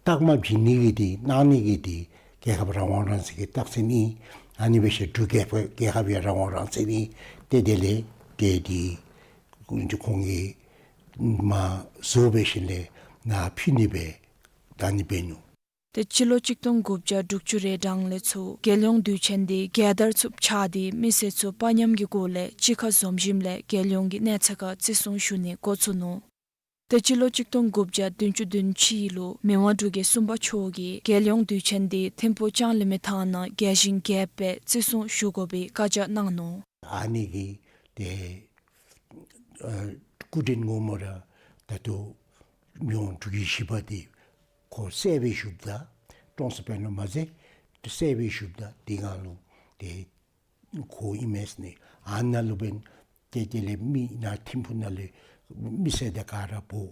རྟགས་མ་བྱིན་ནི་གི་འདི་གནང་ནི་གི་འདི་རྒྱལ་ཁབ་རང་དབང་རང་བཙན་གྱི་རྟགས་མཚན་ཨིན། ཨ་ནི་འབད་ཤུལ་འབྲུག་རྒྱལ་ཁབ་རྒྱལ་ཁབ་ཡང་རང་དབང་རང་བཙན་ཨིན། ཏེ་དེ་ལས་ཏེ་འདི་ཁོང་གིས་མ་བཟོ་བའི་ཤུལ་ལས་ནཱ་ཕུལ་ནི་སྦེ་གནང་ནི་འབད་ནུག། ཏེ་སྤྱི་ལོ་གཅིག་སྟོང་དགུ་བརྒྱ་དྲུག་ཅུ་རེ་གྲངས་ལས་ཚུར་རྒྱལ་ཡོངས་དུས་ཆེན་འདི་རྒྱལ་དར་ཚུ་འཕྱར་ཏེ་མི་སེར་ཚུ་དཔའ་ཉམས་ཀྱི་སྒོ་ལས་གཅིག་ཁར་འཛོམས་ཞིནམ་ལས་རྒྱལ་ཡོངས་ཀྱི་གནས་ཚད་ཁར་བརྩི་སྲུང་ཞུ་ནི་འགོ་བཙུགས་ནུག། ཏེ་སྤྱི་ལོ་གཅིག་སྟོང་དགུ་བརྒྱ་བདུན་ཅུ་དོན་གཅིག་ལུ་མི་དབང་འབྲུག་རྒྱལ་གསུམ་པ་མཆོག་གིས་རྒྱལ་ཡོངས་དུས་ཆེན་འདི་ཐིམ་ཕུག་ལྕང་གླིང་མི་ཐང་ནང་རྒྱས་ཤིང་རྒྱསཔ་སྦེ་བརྩི་སྲུང་ཞུ་དགོ་པའི་བཀའ་རྒྱ་གནང་ནུག། ཨ་ནི་གི་ཏེ་ཨ་སྐུ་དྲིན་ངོ་མ་ར་ད་ལྟོ་མི་དབང་འབྲུག་རྒྱལ་བཞི་པ་འདི་ཁོ་གསལ་བའི་བཞུགསཔ་ད་ཀྲོང་གསར་དཔོན་ལུ་མ་ཟད་གསལ་བའི་བཞུགསཔ་ད་འདི་གང་ལུ་ཏེ་ཁོ་ཨིན་མས་ཟེར་ནི། ཨ་ནཱ་ལུ་འབདན་ཏེ་དེ་ལས་མི་ནཱ་ཐིམ་ཕུག་ནང་ལས་མི་སེར་དང་ག་ར་འབོ།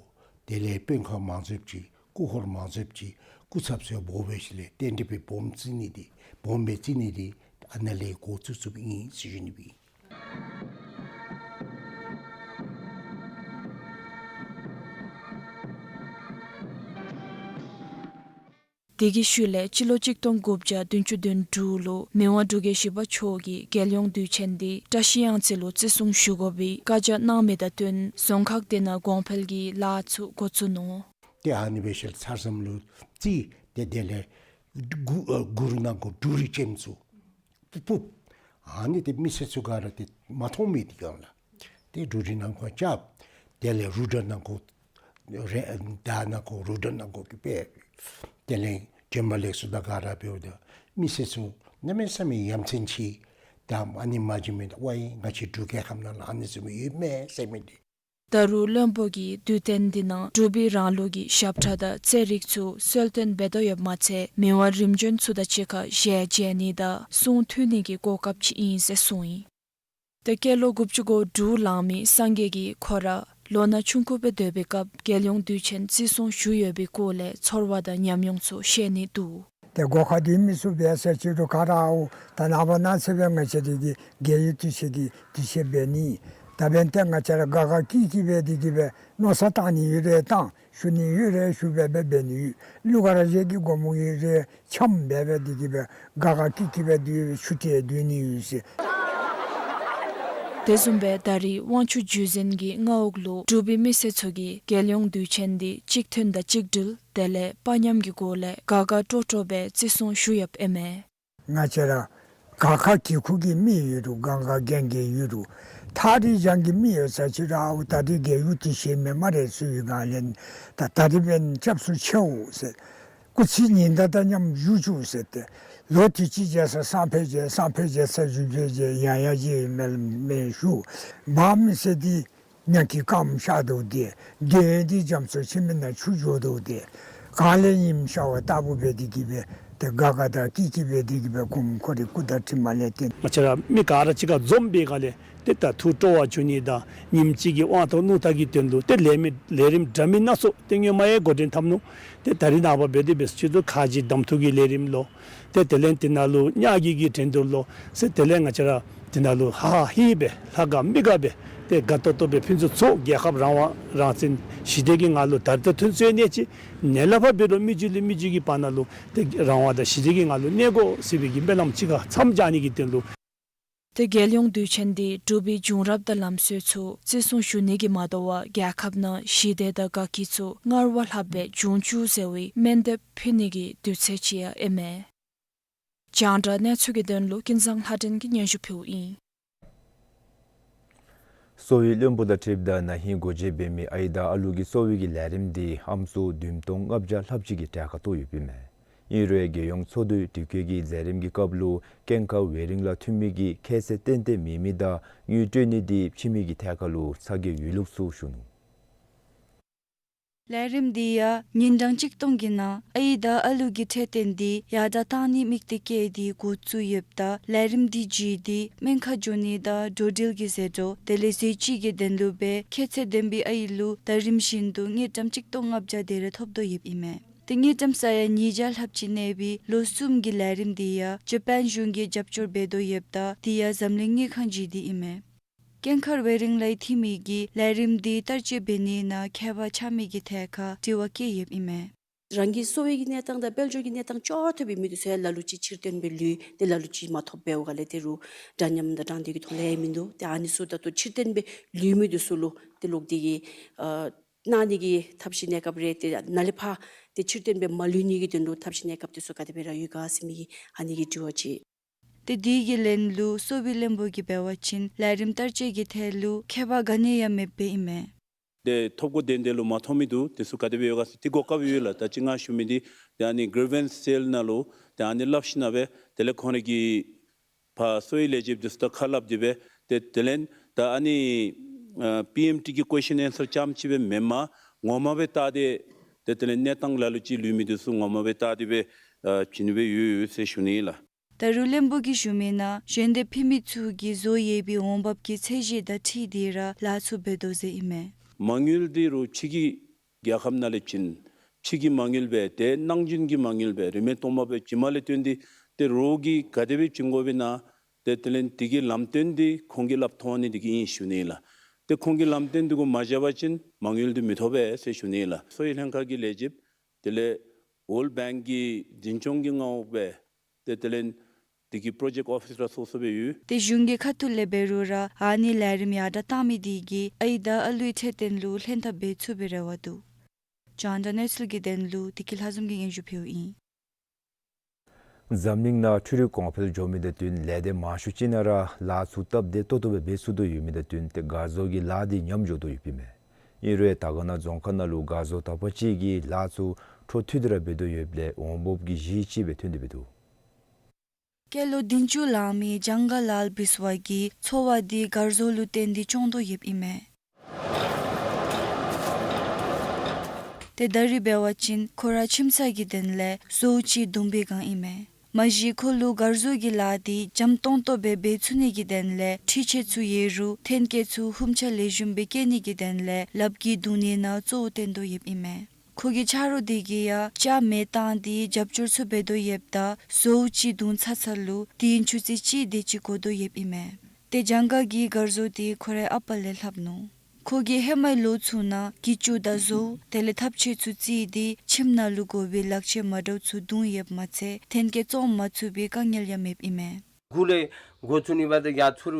དེ་ལས་དཔོན་ཁག་མང་སུ་ཅིག་སྐུ་འཁོར་མང་སུ་ཅིག་སྐུ་ཚབ་ཚུ་འབོ་བའི་ཤུལ་ལས་རྟེན་འབྲེལ་སྦོམ་བརྩི་ནི་འདི་སྦོམ་སྦེ་བརྩི་ནི་འདི་ཨ་ནཱ་ལས་འགོ་བཙུགས་བཙུགསཔ་ཨིན་ཟེར་ཞུ་ནི་སྦེ་ཨིན། དེ་གི་ཤུལ་ལས་སྤྱི་ལོ་གཅིག་སྟོང་དགུ་བརྒྱ་བདུན་ཅུ་དོན་དྲུག་ལུ་མི་དབང་འབྲུག་རྒྱལ་བཞི་པ་མཆོག་གིས་རྒྱལ་ཡོངས་དུས་ཆེན་འདི་བཀྲ་ཤིས་གཡང་རྩེ་ལུ་བརྩི་སྲུང་ཞུ་དགོ་པའི་བཀའ་རྒྱ་གནང་མི་དང་བསྟུན་རྫོང་ཁག་དེ་ནང་གོང་འཕེལ་གྱི་ལཱ་ཚུ་འགོ་བཙུགས་ནུག། ཏེ་ཨ་ནི་འབད་ཤུལ་ཚར་ཙམ་ལུ་རྩིས་ཏེ་དེ་ལས་གུ་ཨ་གུ་རུ་ནང་གོ་འབྲུག་རིགས་ཅན་ཚུ་ཕུབ་ཕུབ། ཨ་ནི་ཏེ་མི་སེར་ཚུ་ག་ར་ཏེ་མ་མཐོང་མི་འདི་གང་ལགས། ཏེ་འབྲུག་རིགས་ནང་གོ་རྐྱབ། དེ་ལས་རུ་དྲ་ནང་གོ་རེ་ད་ནང་གོ་རུ་དྲ་ནང་གོ་གི་སྦེ། དེ་ལས་དྲན་པ་ལེགས་སོ་དང་ག་ར་འབདཝ་ད་མི་སེར་ཚུ་གནམ་མེད་ས་མེད་ཡ་མཚན་ཆེ། ད་ཨ་ནི་མ་བྱིན་མི་ད་ཝའི་ང་བཅས་འབྲུག་རྒྱལ་ཁབ་ནང་ལུ་ཨ་ནི་བཟུམ་ཡོད་མས་ཟེར་མི་འདི། ད་རུང་བློན་པོ་གིས་དུས་སྟོན་འདི་ནང་འབྲུག་པའི་རང་ལུགས་ཀྱི་ཞབས་ཁྲ་དང་རྩེད་རིགས་ཚུ་གསོལ་སྟོན་འབད་དོ་ཡོདཔ་མ་ཚད་མི་དབང་རིམ་བྱོན་ཚུ་དང་གཅིག་ཁར་ཞལ་མཇལ་ནི་དང་གསུང་ཐོས་ནི་གི་གོ་སྐབས་ཅིག་ཨིན་ཟེར་གསུངས་ཡི། ཏེ་སྐྱེས་ལོ་དགུ་བཅུ་གོ་དྲུག་ལང་མི་སངས་རྒྱས་ཀྱིས་ཁོ་ར་ལོ་ན་ཆུང་ཀུ་སྦེ་སྡོད་པའི་སྐབས་རྒྱལ་ཡོངས་དུས་ཆེན་བརྩི་སྲུང་ཞུ་ཡོད་པའི་སྐོར་ལས་ཚོར་བ་དང་ཉམས་མྱོང་ཚུ་བཤད་ནི་འདུག། ཏེ་སྒོ་ཁར་འདི་མི་ཚུ་འབད་ས་ཅིག་རུང་ག་ར་འོ་ད་ནངས་པ་གནངས་ཚེ་སྦེ་ང་བཅས་འདི་གི་རྒྱལ་ཡོངས་དུས་ཆེན་གྱི་དུས་ཆེན་འབད་ནི། ད་འབདན་ཏེ་ང་བཅས་ར་དགའ་དགའ་སྐྱིད་སྐྱིད་སྦེ་འདི་གིས་སྦེ་མནོ་བསམ་བཏང་ནི་ཡོད་རེ་བཏང་། ཞུ་ནི་ཡོད་རེ་ཞུ་སྦེ་སྦེ་འབད་ནི་ཡོད། གླུ་གར་ར་གཞན་གྱི་སྒོ་མོ་གི་རེ་འཆམ་སྦེ་སྦེ་འདི་གིས་སྦེ་དགའ་དགའ་སྐྱིད་སྐྱིད་སྦེ་འདི་ཆུ་ཏེ་སྡོད་ནི་ཡོད་ཟེར། དེ་བཟུམ་སྦེ་ད་རིས་དབང་ཕྱུག་བརྒྱུད་འཛིན་གྱི་མངའ་འོག་ལུ་འབྲུག་པའི་མི་སེར་ཚུ་གིས་རྒྱལ་ཡོངས་དུས་ཆེན་འདི་གཅིག་མཐུན་དང་གཅིག་སྒྲིལ་དེ་ལས་དཔའ་ཉམས་ཀྱི་སྒོ་ལས་དགའ་དགའ་སྤྲོ་སྤྲོ་སྦེ་བརྩི་སྲུང་ཞུ་ཡོདཔ་ཨིན་མས། ང་བཅས་ར་ག་ཁ་གི་ཁུག་གི་མི་ཡོད་རུང་གང་ག་རྒན་རྒས་ཡོད་རུང་ཐག་རིང་རྒྱང་གི་མི་ཡོད་ས་ཅིག་ར་ཨའུ་ད་རིས་རྒས་ཡོལ་དུས་ཆེན་མེན་སྨ་རེ་ཟེར་བའི་སྒང་ལས་ད་ད་རིས་འབདན་སྐྱབས་སུ་མཆིའོ་ཟེར། སྐུ་ཚེ་ཉི་ཟླ་དང་མཉམ་བཞུགས་བཅུག་ཟེར་ཏེ། ལོ་དུས་ཅི་བྱས་ས་སང་ཕོད་བྱས་སང་ཕོད་བྱས་ས་བཞུགས་བྱས་བྱས་ཡང་ཡང་བྱས་མེད་མེད་ཞུ། འབངས་མི་སེར་འདི་ཉམས་ཀྱིས་སྐམ་ཤར་དོ་དེ། འདོད་ཡོན་འདི་རྒྱ་མཚོ་ཆུ་མིག་ནང་ཆུ་འགྱོ་དོ་དེ། གངས་ལས་ཉིམ་ཤར་བ་ལྟ་བུ་སྦེ་འདི་གིས་སྦེ་ཏེ་དགའ་དགའ་དང་སྐྱིད་སྐྱིད་སྦེ་འདི་གིས་སྦེ་གོངམ་ཁོ་རའི་སྐུ་དང་གྲིབ་མ་ལས་བརྟེན། ང་བཅས་ར་མི་ག་ར་གཅིག་ཁར་འཛོམས་པའི་སྒང་ལས་ཏེ་ད་ཐུགས་སྤྲོ་བ་བྱུང་ནི་དང་ཉིནམ་གཅིག་གི་དབང་ཐོབ་ནུག། ད་གི་དོན་ལུ་ཏེ་ལས་མི་ལས་རིམ་འདྲ་མིན་སྣ་ཚོགས་ཏེ་སྔོན་མ་ཡང་འགོ་འདྲེན་འཐབ་ནུག། ཏེ་ད་རིས་ནངས་པ་འབད་དེ་འབད་ས་ཅིག་ཏུ་ཁ་རྗེ་གདམ་འཐུ་གི་ལས་རིམ་ལོ། ཏེ་དེ་ལས་དེ་ནང་ལུ་ཉ་རྒོད་ཀྱི་འགྲན་བསྡུར་ལོ་ཟེར། དེ་ལས་ང་བཅས་ར་དེ་ནང་ལུ་ཧ་ཧ་ཧི་ཧི་སྦེ་ལྷ་དགའ་མི་དགའ་སྦེ་ཏེ་དགའ་ཏོག་ཏོ་སྦེ་ཕུན་སུམ་ཚོགས་རྒྱལ་ཁབ་རང་དབང་རང་བཙན་ཞི་བདེ་གི་ངང་ལུ་ད་རིས་ད་ཐོན་སོང་ནི་ཅིག་ནད་ལ་ཕར་འབད་རུང་མི་རྒྱུད་ལས་མི་རྒྱུད་ཀྱི་བར་ན་ལུ་ཏེ་རང་དབང་དང་ཞི་བདེ་གི་ངང་ལུ་གནས་དགོ་ཟེར་བའི་གི་སྨོན་ལམ་གཅིག་ཁར་མཚམས་སྦྱར་ནི་གི་དོན་ལུ། ཏེ་རྒྱལ་ཡོངས་དུས་ཆེན་འདི་འབྲུག་པའི་བྱུང་རབས་དང་ལམ་སྲོལ་ཚུ་བརྩི་སྲུང་ཞུ་ནི་གིས་མ་དོ་བར་རྒྱལ་ཁབ་ནང་ཞི་བདེ་དང་དགའ་སྐྱིད་ཚུ་སྔར་བ་ལྷགཔ་སྦེ་འབྱུང་བཅུག་ཟེར་བའི་སྨོན་འདེབས་ཕུལ་ནི་གི་དུས་ཚོད་ཅིག་ཡང་ཨིན་མས། རྒྱང་བསྒྲགས་གནས་ཚུལ་གྱི་དོན་ལུ་ཀུན་བཟང་ལྷ་སྒྲོན་གྱིས་སྙན་ཞུ་ཕུལཝ་ཨིན། གསོ་བའི་བློན་པོ་དང་འཁྲིལཝ་ད་ན་ཧིང་སྒོ་འབྱེད་འབད་མི་ཨའི་དང་ཨ་ལུ་གི་གསོ་བའི་གི་ལས་རིམ་འདི་ཨམ་སྲུ་བདུན་སྟོང་ལྔ་བརྒྱ་ལྷགཔ་ཅིག་གི་གྲལ་ཁར་གཏོགས་ཡོདཔ་ཨིན་མས། ཨིན་རུང་རྒྱལ་ཡོངས་འཚོ་སྡོད་སྒྲིག་བཀོད་ཀྱི་ལས་རིམ་གྱི་སྐབས་ལུ་སྐྱེངས་ཁ་ཝེ་རིང་ལ་ཐོན་མི་གི་ཁྱད་ཚད་ཏན་ཏན་མེད་མི་དང་དངུལ་སྤྲོད་ནི་འདི་ཕྱི་མི་གི་ཐད་ཁར་ལུ་ཚ་གྱང་ཡོད་ལུགས་སུ་ཞུ་ནུག། ལས་རིམ་འདི་ཡང་ཉིན་གྲངས་གཅིག་སྟོང་གི་ནང་ཨའི་དང་ཨ་ལུ་གི་འཕྲོད་བསྟེན་འདི་ཡར་དྲག་གཏང་ནི་དམིགས་གཏད་བསྐྱེད་དེ་འགོ་བཙུགས་ཡོདཔ་ད་ལས་རིམ་འདི་བརྒྱུད་དེ་སྨན་ཁང་འགྱོ་ནི་དང་འགྲོ་འགྲུལ་གྱི་ཟད་འགྲོ་དེ་ལས་ཟས་བཅུད་ཀྱི་དོན་ལུ་སྦེ་ཁྱད་ཚད་ལྡན་པའི་ཨའི་ལུ་ཟླ་རིམ་བཞིན་དུ་དངུལ་ཀྲམ་གཅིག་སྟོང་ལྔ་བརྒྱ་དེ་རེ་ཐོབ་དོ་ཡོདཔ་ཨིན་མས། ཏེ་དངུལ་ཀྲམ་ས་ཡ་ཉིས་བརྒྱ་ལྷགཔ་ཅིག་གནས་པའི་ལོ་གསུམ་གྱི་ལས་རིམ་འདི་ཡང་ཇ་པཱན་གཞུང་གིས་རྒྱབ་སྐྱོར་འབད་དོ་ཡོདཔ་ད་འདི་ཡང་འཛམ་གླིང་དངུལ་ཁང་བརྒྱུད་དེ་ཨིན་མས། སྐྱེངས་ཁ་ཝེ་རིང་ལ་ཐོན་མི་གིས་ལས་རིམ་འདི་བསྟར་སྤྱོད་འབད་ནི་ནང་ཁྱད་པར་ཆགས་མི་གི་ཐད་ཁར་དྲི་བ་བཀོད་ཡོདཔ་ཨིན་མས། རང་གི་གསོ་བའི་གི་གནས་སྟངས་དང་དཔལ་འབྱོར་གྱི་གནས་སྟངས་ཅོག་འཐདཔ་ཨིན་མི་འདི་ཚུ་ཡང་ལ་ལུ་ཅིག་ཕྱིར་བཏོན་སྦེ་ལུས་ཏེ་ལ་ལུ་ཅིག་མ་ཐོབ་པའི་འོག་ལས་ཏེ་རུང་འདྲ་མཉམ་དང་དྲང་བདེན་གྱི་ཐོག་ལས་ཡང་མིན་འདུག། ཏེ་ཨ་ནི་ཚུ་ད་ལྟོ་ཕྱིར་བཏོན་སྦེ་ལུས་མི་འདི་ཚུ་ལུ་ཏེ་ལོག་སྟེ་གི་ཨ་གནང་ནི་གི་ཐབས་ཤེས་གནས་སྐབས་རེ་ཏེ་ནཱ་ལས་ཕར་ཏེ་ཕྱིར་བཏོན་སྦེ་མ་ལུས་ནི་གི་དོན་ལུ་ཐབས་ཤེས་གནས་སྐབས་འདི་ཚུ་ག་དེ་སྦེ་ར་ཡོད་ག་ཟེར་མི་གི་ཨ་ནི་གི་དྲི་བ་ཅིག། ཏེ་དེ་གི་ལན་ལུ་གསོ་བའི་བློན་པོ་གིས་འབད་བ་ཅིན་ལས་རིམ་བསྟར་སྤྱོད་ཀྱི་ཐད་ལུ་ཁྱད་པར་ག་ནི་ཡང་མེདཔ་ཨིན་མས། ཏེ་ཐོབ་གོ་དོན་དེ་ལུ་མ་ཐོབ་མི་འདུག། དེ་ཚུ་ག་དེ་སྦེ་ཡོད་ག་ཟེར་ཏེ་གོ་སྐབས་ཡོད་ལགས། ད་ཅི་ང་ཞུ་མི་འདི་ཏེ་ཨ་ནི་གྲིབ་བེནསི་སེལ་ནང་ལུ་ཏེ་ཨ་ནི་སླབ་ཞིནམ་སྦེ་དེ་ལས་ཁོང་རའི་གི་ཕར་གསོ་བའི་ལས་བྱེདཔ་འདི་ཚུ་དང་ཁ་སླབ་སྟེ་སྦེ་ཏེ་དེ་ལས་ད་ཨ་ནི་ཨ་པི་ཨེམ་ཊི་གི་ཀོ་ཤཱན་ཨེན་སར་རྐྱངམ་ཅིག་སྦེ་མེན་པར་ངོ་མ་སྦེ་བལྟ་སྟེ་ཏེ་དེ་ལས་གནས་སྟངས་ལ་ལུ་ཅིག་ལུས་མི་འདི་ཚུ་ངོ་མ་སྦེ་བལྟ་སྟེ་སྦེ་ཨ་བྱིན་སྦེ་ཡོད་ཡོད་ཟེར་ཞུ་ནི་ལགས། ད་རུང་བློན་པོ་གིས་ཞུ་མི་ནང་གཞན་དང་ཕྱད་མི་ཚུ་གིས་བཟོ་ཡོད་པའི་འོང་འབབ་ཀྱི་ཚད་གཞི་དང་འཁྲིལ་ཏེ་ར་ལཱ་ཚུ་འབད་དོ་ཟེར་ཨིན་མས། མ་དངུལ་འདི་རོགས་ཕྱི་གི་རྒྱལ་ཁབ་ནང་ལས་བྱིན། ཕྱི་གི་མ་དངུལ་སྦེ་ཏེ་ནང་བཞིན་གྱི་མ་དངུལ་སྦེ་རིན་མེད་སྟོང་པ་སྦེ་བྱིནམ་ལས་བརྟེན་ཏེ་ཏེ་རོགས་ཀྱིས་ག་དེ་སྦེ་བྱིན་དགོ་པས་ན་ཏེ་དེ་ལས་དེ་གི་ལམ་སྟོན་འདི་ཁོང་གིས་སླབ་ཐོབ་ནི་འདི་གིས་ཨིན་ཞུ་ནི་ལགས། ཏེ་ཁོང་གིས་ལམ་སྟོན་འདི་གུ་མ་བཞག་པ་ཅིན་མ་དངུལ་འདི་མི་ཐོབ་པས་ཟེར་ཞུ་ནི་ལགས། གསོ་བའི་ལྷན་ཁག་གི་ལས་བྱེདཔ་དེ་ལས་ཝཱརལཌ་བེངཀ་གི་འཛིན་སྐྱོང་གི་མངའ་འོག་སྦེ་ཏེ་དེ་ལས་དེ་གི་པྲོ་ཇེཀཊ་ཨོ་ཕིསར་སོ་སོ་སྦེ་ཡོད། ཏེ་གཞུང་གི་ཁ་ཐུག་ལས་འབད་རུང་ར་ཨ་ནི་ལས་རིམ་ཡར་དྲག་གཏང་མི་དེ་གིས་ཨའི་དང་ཨ་ལུའི་འཕྲོད་བསྟེན་ལུ་ལྷན་ཐབས་འབད་ཚུགས་པའི་རེ་བ་འདུག། རྒྱང་བསྒྲགས་གནས་ཚུལ་གྱི་དོན་ལུ་བདེ་སྐྱིད་ལྷ་འཛོམས་ཀྱིས་སྙན་ཞུ་ཕུལཝ་ཨིན། འཛམ་གླིང་ནང་འཕྲུལ་རིག་གོང་འཕེལ་འགྱོ་མི་དང་བསྟུན་ལས་སྡེ་མང་ཤོས་ཅིག་ནང་ར་ལཱ་ཚུ་སྟབས་བདེ་ཏོག་ཏོ་སྦེ་འབད་ཚུགས་དོ་ཡོད་མི་དང་བསྟུན་ཏེ་སྒར་བཟོ་གི་ལཱ་འདི་ཉམས་འགྱོ་དོ་ཡོདཔ་ཨིན་མས། ཨིན་རུང་དར་དཀར་ན་རྫོང་ཁག་ནང་ལུ་སྒར་བཟོ་དག་པ་ཅིག་གིས་ལཱ་ཚུ་འཕྲོ་མཐུད་དེ་ར་འབད་དོ་ཡོདཔ་ལས་འོང་འབབ་ཀྱི་གཞི་ཅིག་སྦེ་ཐོན་ཏེ་འབད་དོ། སྐྱེས་ལོ་བདུན་ཅུ་ལང་མི་ཇང་ག་ལཱལ་བིས་ཝ་གིས་འཚོ་བ་འདི་སྒར་བཟོ་ལུ་བརྟེན་ཏེ་སྐྱོང་དོ་ཡོདཔ་ཨིན་མས། ཏེ་ད་རིས་འབད་བ་ཅིན་ཁོ་ར་ཁྱིམ་ཚང་གི་དོན་ལས་བཟོ་བཅོས་བརྡུང་བའི་སྒང་ཨིན་མས། མ་གཞི་ཁོ་ལུ་སྒར་བཟོ་གི་ལཱ་འདི་འཇམ་ཏོང་ཏོ་སྦེ་འབད་ཚུགས་ནི་གི་དོན་ལས་འཕྲུལ་ཆས་ཚུ་ཡོད་རུང་ཐོན་སྐྱེད་ཚུ་ཧུམ་ཆ་ལེགས་ཤོམ་སྦེ་བསྐྱེད་ནི་གི་དོན་ལས་ལགཔ་གིས་བརྡུང་ནི་ནང་གཙོ་བོ་བཏོན་དོ་ཡོདཔ་ཨིན་མས། ཁོ་གི་ཆ་རོགས་དེ་གིས་ཡང་ལྕགས་མེ་བཏང་སྟེ་རྒྱབ་སྐྱོར་ཚུ་འབད་དོ་ཡོདཔ་ད་བཟོ་བཅོས་བརྡུང་ཚར་ཚར་ལུ་དེའི་ཆུ་ཚོད་གཅིག་དེ་ཅིག་འགོར་དོ་ཡོདཔ་ཨིན་མས། ཏེ་ལྗང་ག་གི་མགར་བཟོ་འདི་ཁོ་རའི་ཨ་པ་ལས་ལྷབ་ནུག། ཁོ་གིས་ཧེ་མའི་ལོ་ཚུ་ནང་གྱི་ཅུ་དང་བཟོ་དེ་ལས་ཐབ་ཆས་ཚུ་རྩིས་ཏེ་ཁྱིམ་ནང་ལུ་དགོ་པའི་ལག་ཆས་མ་འདྲཝ་ཚུ་བརྡུང་ཡོདཔ་མ་ཚད་ཐོན་སྐྱེད་བཙོང་མ་ཚུགས་པའི་དཀའ་ངལ་ཡང་མེདཔ་ཨིན་མས། གུ་ལས་འགོ་བཙུགས་ནི་འབད་དེ་ཡར་ཚུར་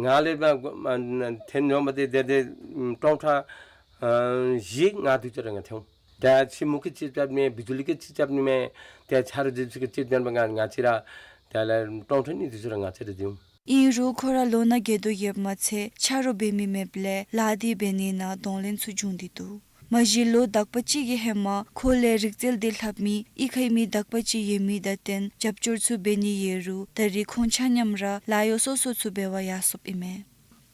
ང་ལས་འབད་ཐོན་ནི་འབད་དེ་དེ་དེ་ཀྲོང་ཁྲ་ཨ་བཞི་ལྔ་དེ་ཅིག་ར་ང་ཐོན། ད་ཁྱིམ་གྱི་ཅིག་རྐྱབ་ནི་མེད། བི་ཇུ་ལི་གི་ཅིག་རྐྱབ་ནི་མེད། ད་ཆ་རོགས་འདི་ཚུ་གི་ཅིག་རྐྱབ་ནི་མེད། ང་ང་བཅས་ར་ད་ལས་ཀྲོང་ཁྲ་གཉིས་དེ་ཚུ་ར་ང་བཅས་ར་འདི་འོང་། ཨིན་རུང་ཁོ་ར་ལོ་ན་རྒས་དོ་ཡོདཔ་མ་ཚད་ཆ་རོགས་འབད་མི་མེདཔ་ལས་ལཱ་འདི་འབད་ནི་ནང་གདོང་ལེན་ཚུ་འབྱུང་སྟེ་འདུག། མ་གཞི་ལོ་དག་པ་ཅིག་གི་ཧེ་མ་ཁོ་ལས་རིག་རྩལ་འདི་ལྷབ་མི་གཡུས་ཁའི་མི་དག་པ་ཅིག་ཡོད་མི་དང་བསྟུན་རྒྱབ་སྐྱོར་ཚུ་འབད་ནི་ཡོད་རུང་ད་རིས་ཁོང་ཆ་མཉམ་ར་ལཱ་གཡོག་སོ་སོ་ཚུ་འབད་བར་ཡར་སོཔ་ཨིན་མས།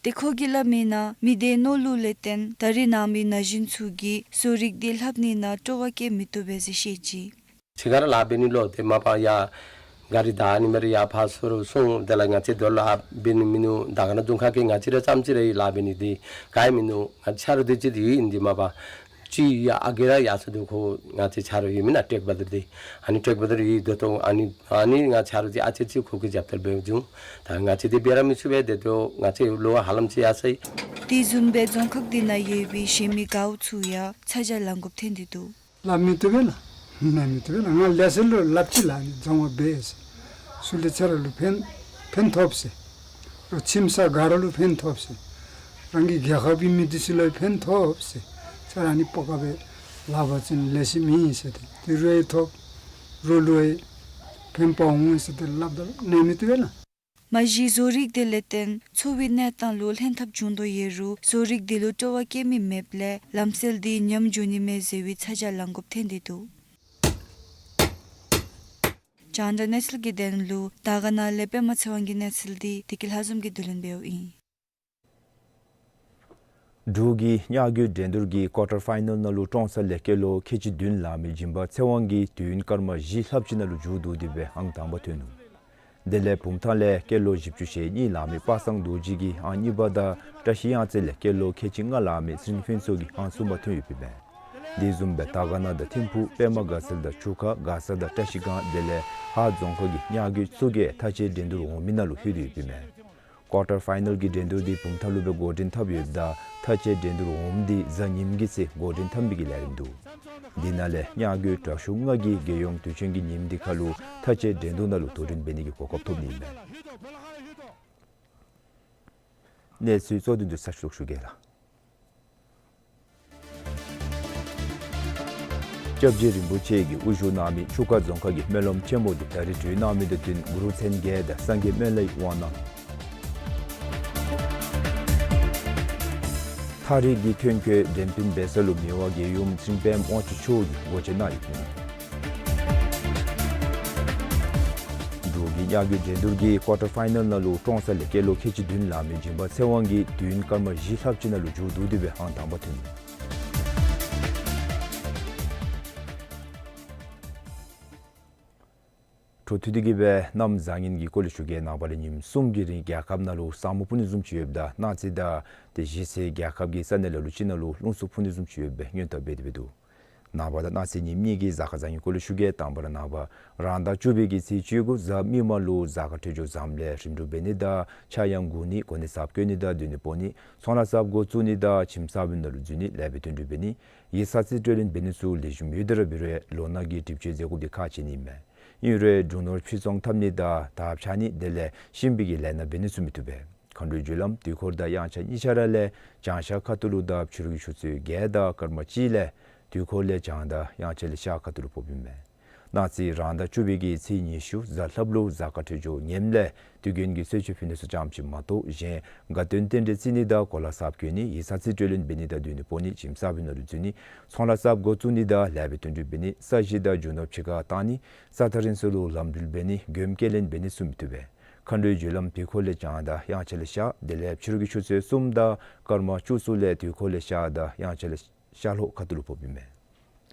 ཏེ་ཁོ་གིས་སླབ་མིའི་ནང་མི་སྡེའི་མནོ་ལུགས་ལས་བརྟེན་ད་རིས་ནང་མི་ན་གཞོན་ཚུ་གིས་བཟོ་རིག་འདི་ལྷབ་ནི་ནང་སྤྲོ་བ་བསྐྱེད་མི་བཏུབ་པས་ཟེར་བཤད་ཅི། ཕྱི་ཁར་ལཱ་འབད་ནི་ལུ་ཏེ་མ་པ་ཡར་གཱ་རི་བདའ་ནི་མེད་རུང་ཡར་ཕར་ཚུར་སོང་། དེ་ལས་ང་བཅས་དོ་ལཱ་འབད་ནི་མིན་ནུག། དར་དཀར་ན་རྫོང་ཁག་གི་ང་བཅས་ར་ཙམ་ཅིག་ར་ལཱ་འབད་ནི་འདི་ག་ཡང་མིན་ནུག། ང་ཆ་རོགས་འདི་ཅིག་འདི་ཨིན་འདི་མ་པ་ཅིག་ཡར་ཨ་རྒས་ར་ཡར་སོང་འདུག། ཁོ་ང་བཅས་ཆ་རོགས་ཡོད་མི་ནང་ཊེཀ་བ་དར་འདི་ཨ་ནི་ཊེཀ་བ་དར་ཡོད་དོ་ཏོ། ཨ་ནི་ཨ་ནི་ང་ཆ་རོགས་འདི་ཨ་ཙི་ཅིག་ཁོ་གིས་རྒྱབ་སྐྱོར་འབད་འོང་། ད་ང་བཅས་འདི་འབད་ར་མི་ཚུགས་པས། དེ་ལུ་ང་བཅས་ལུ་ཧ་ལམ་ཅིག་ཡར་སོ་ཡི། དེ་བཟུམ་སྦེ་རྫོང་ཁག་འདི་ནང་ཡོད་པའི་གཞན་མི་གའུ་ཚུ་ཡང་ཚ་གྱང་ལང་དགོཔ་ཐོན་ཏེ་འདུག། ལཱ་མི་བཏུབ་པས་ལགས། ལཱ་མི་བཏུབ་པས་ལགས། ང་ལས་ཟེར་ལོ་ལགཔ་ཅིག་ལགས་ནི་རྫོང་བ་འབད་ཟེར། ཚུར་ལས་ཚར་ལུ་ཕན་ཕན་ཐོགས་ཟེར། རོགས་ཁྱིམ་ས་ག་ར་ལུ་ཕན་ཐོགས་ཟེར། རང་གི་རྒྱལ་ཁབ་ཀྱི་མི་འདི་ཚུ་ལུ་ཕན་ཐོགས་ཟེར། ཚར་ཨ་ནི་སྤོ་ཁ་སྦེ་ལཱ་འབད་བ་ཅིན་ལེགས་ཤོམ་ཨིན་ཟེར་ཏེ། དེ་རོགས་ཡང་ཐོབ། རོགས་ལུ་ཡང་ཕན་པ་འོང་ཟེར་ཏེ་སླབ་ད་ལཱ་མི་བཏུབ་པས་ལགས། མ་གཞི་བཟོ་རིག་འདི་ལས་བརྟེན་འཚོ་བའི་གནས་སྟངས་ལུ་ལྷན་ཐབས་བྱུང་དོ་ཡོད་རུང་བཟོ་རིག་འདི་ལུ་སྤྲོ་བ་བསྐྱེད་མི་མེདཔ་ལས་ལམ་སྲོལ་འདི་ཉམས་འགྱོ་ནི་མས་ཟེར་བའི་ཚ་གྱང་ལང་དགོཔ་ཐོན་ཏེ་འདུག། རྒྱང་བསྒྲགས་གནས་ཚུལ་གྱི་དོན་ལུ་དར་དཀར་ན་ལས་པདྨ་ཚེ་དབང་གི་གནས་ཚུལ་འདི་བདེ་སྐྱིད་ལྷ་འཛོམས་ཀྱིས་བསྡུ་ལེན་འབདཝ་ཨིན། འབྲུག་གི་ཉ་རྒོད་འགྲན་བསྡུར་གྱི་ཀོར་ཊར་ཕའི་ནཱལ་ནང་ལུ་ཀྲོང་གསར་ལས་སྐྱེས་ལོ་ཁལ་གཅིག་བདུན་ལང་མི་སྦྱིན་པ་ཚེ་དབང་གིས་དུས་ཡུན་སྐར་མ་བཞི་ལྷགཔ་ཅིག་ནང་ལུ་མཇུག་བསྡུ་སྟེ་སྦེ་ཨང་དང་པ་ཐོན་ནུག། དེ་ལས་བུམ་ཐང་ལས་སྐྱེས་ལོ་བཞི་བཅུ་ཞེ་གཉིས་ལང་མི་པ་སངས་རྡོ་རྗེ་གིས་ཨང་གཉིས་པ་དང་བཀྲ་ཤིས་གཡང་རྩེ་ལས་སྐྱེས་ལོ་ཁལ་གཅིག་ལྔ་ལང་མི་ཚེ་རིང་ཕུན་ཚོགས་ཀྱིས་ཨང་གསུམ་པ་ཐོན་ཡོདཔ་ཨིན་མས། དེ་བཟུམ་སྦེ་དར་དཀར་ན་དང་ཐིམ་ཕུག་པདྨ་དགའ་ཚལ་དང་ཆུ་ཁ་དགའ་ས་དང་བཀྲ་ཤིས་སྒང་དེ་ལས་ཧཱ་རྫོང་ཁག་གི་ཉ་རྒོད་ཚུ་གིས་མཐའ་དཔྱད་འགྲན་བསྡུར་འོང་མི་ནང་ལུ་ལྷོད་དེ་ཡོདཔ་ཨིན་མས། ཀོར་ཊར་ཕའི་ནཱལ་གྱི་འགྲན་བསྡུར་འདི་བུམ་ཐང་ལུ་སྦེ་འགོ་འདྲེན་འཐབ་ཡོདཔ་ད་མཐའ་དཔྱད་འགྲན་བསྡུར་འོང་མི་འདི་གཟའ་ཉིམ་གི་ཚེ་འགོ་འདྲེན་འཐབ་ནི་གི་ལས་རིམ་འདུག། དེ་ནང་ལས་ཉ་རྒོད་དྲག་ཤོས་ལྔ་གིས་རྒྱལ་ཡོངས་དུས་ཆེན་གྱི་ཉིནམ་འདི་ཁར་ལུ་མཐའ་དཔྱད་འགྲན་བསྡུར་ནང་ལུ་དོ་འགྲན་འབད་ནི་གི་གོ་སྐབས་ཐོབ་ནི་ཨིན་མས། གནས་ཚུལ་གཙོ་དོན་འདི་ཚུ་ཞུ་ཞུ་གེ་ལགས། སྐྱབས་རྗེ་རིན་པོ་ཆེ་གིས་དབུ་བཞུགས་གནང་མི་ཆུ་ཁ་རྫོང་ཁག་གི་སྨོན་ལམ་ཆེན་མོ་འདི་ད་རིས་གྲོལ་གནང་མི་དང་བསྟུན་གུ་རུ་མཚན་བརྒྱད་དང་སངས་རྒྱས་སྨན་བླའི་དབང་གནང་། ཐག་རིང་གི་ཐོན་སྐྱེད་འགྲེམས་སྤེལ་འབད་ས་ལུ་མི་དབང་རྒྱལ་ཡུམ་ཚེ་རིང་དཔལམོ་དབང་ཕྱུག་མཆོག་གིས་སྒོ་འབྱེད་གནང་ཡོདཔ་ཨིན། འབྲུག་གི་ཉ་རྒོད་འགྲན་བསྡུར་གྱི་ཀོར་ཊར་ཕའི་ནཱལ་ནང་ལུ་ཀྲོང་གསར་ལས་སྐྱེས་ལོ་ཁལ་གཅིག་བདུན་ལང་མི་སྦྱིན་པ་ཚེ་དབང་གིས་དུས་ཡུན་སྐར་མ་བཞི་ལྷགཔ་ཅིག་ནང་ལུ་མཇུག་བསྡུ་སྟེ་སྦེ་ཨང་དང་པ་ཐོན་ནུག། འཕྲོ་མཐུད་དེ་གིས་སྦེ་གནམ་བཟང་ངན་གྱི་སྐོར་ལས་ཞུ་གེ། ནངས་པ་ལས་ཉིནམ་གསུམ་གྱི་རིང་རྒྱལ་ཁབ་ནང་ལུ་ས་སྨུག་སྤུབ་ནི་བཟུམ་ཅིག་ཡོདཔ་ད་གནངས་ཚེ་དང་དེ་གཞེས་ཚེ་རྒྱལ་ཁབ་ཀྱི་ས་གནས་ལ་ལུ་ཅིག་ནང་ལུ་རླུང་འཚུབ་འཕུ་ནི་བཟུམ་ཅིག་ཡོད་པའི་སྔོན་བརྡ་འབད་དེ་སྦེ་འདུག། ནངས་པ་དང་གནངས་ཚེ་ཉིནམ་གཉིས་ཀྱི་གཟའ་སྐར་བཟང་ངན་སྐོར་ལས་ཞུ་གེ། དང་པ་ར་ནངས་པ་རང་ཟླ་བཅུ་པའི་གི་ཚེས་བཅུ་དགུ་གཟའ་མིག་དམར་ལུ་གཟའ་སྐར་འཕྲོད་སྦྱོར་བཟངམ་ལས་རིམ་གྲོ་འབད་ནི་དང་ཕྱྭ་གཡང་འགུགས་ནི་གོ་གནས་གསརཔ་བསྐོ་ནི་དང་སྡོད་གནས་སྤོ་ནི་ཚོང་ལཱ་གསརཔ་འགོ་བཙུགས་ནི་དང་ཁྱིམ་གསར་པའི་ནང་ལུ་འཛུལ་ནི་ལེགས་པའི་དོན་འགྲུབ་འབད་ནི་ཡིག་ཚང་རྩིས་སྤྲོད་ལེན་འབད་ནི་ཚུ་ལེགས་ཤོམ་ཡོད་དེ་ར་འབད་རུང་ལོ་ནག་གི་སྒྲིབ་བཅོས་མཛད་དགོཔ་འདི་ཁག་ཆེ་ནི་མས། ཨིན་རུང་རྒྱུ་ནོར་ཕྱིར་ཚོང་འཐབ་ནི་དང་དར་འཕྱར་ནི་དེ་ལས་གཤིན་པོའི་གི་ལས་སྣ་འབད་ནི་ཚུ་མི་བཏུབ་པས། མཁའ་འགྲོའི་རྒྱུ་ལམ་དུས་འཁོར་དང་དབྱངས་འཆར་གཉིས་ཆ་ར་ལས་བྱང་ཤར་ཁ་ཐུག་ལུ་དང་ཕྱི་རུ་གི་ཆུ་ཚོད་བརྒྱད་དང་སྐར་མ་གཅིག་ལས་དུས་འཁོར་ལས་བྱང་དང་དབྱངས་འཆར་ལས་ཤར་ཁ་ཐུག་ལུ་ཕོགཔ་ཨིན་མས། གནངས་ཚེ་རང་ཟླ་བཅུ་པའི་གི་ཚེས་ཉི་ཤུ་གཟའ་ལྷགཔ་ལུ་གཟའ་སྐར་འཕྲོད་སྦྱོར་ངནམ་ལས་དུས་རྒྱུན་གྱི་གསོལ་མཆོད་ཕུལ་ནི་ཚུ་ཙམ་ཅིག་མ་གཏོགས་གཞན་དགའ་སྟོན་རྟེན་འབྲེལ་བརྩི་ནི་དང་གོ་ལ་གསརཔ་གྱོན་ནི་ཡིག་ཚང་རྩིས་སྤྲོད་ལེན་འབད་ནི་དང་སྡོད་གནས་སྤོ་ནི་ཁྱིམ་གསར་པའི་ནང་ལུ་འཛུལ་ནི་ཚོང་ལཱ་གསརཔ་འགོ་བཙུགས་ནི་དང་ལེགས་པའི་དོན་འགྲུབ་འབད་ནི་ས་གཞི་དང་རྒྱུ་ནོར་ཕྱི་ཁར་བཏང་ནི་ས་ཐག་རིང་སུ་ལུ་ལམ་འགྲུལ་འབད་ནི་མགྱོནམ་སྐྱེལ་ལེན་འབད་ནི་ཚུ་མི་བཏུབ་པས། མཁའ་འགྲོའི་རྒྱུ་ལམ་དུས་འཁོར་ལས་བྱང་དང་དབྱངས་འཆར་ལས་ཤར་དེ་ལས་ཕྱི་རུ་གི་ཆུ་ཚོད་གསུམ་དང་སྐར་མ་བཅུ་གསུམ་ལས་དུས་འཁོར་ལས་ཤར་དང་དབྱངས་འཆར་ལས་ཤར་ལྷོ་ཁ་ཐུག་ལུ་ཕོགཔ་ཨིན་མས།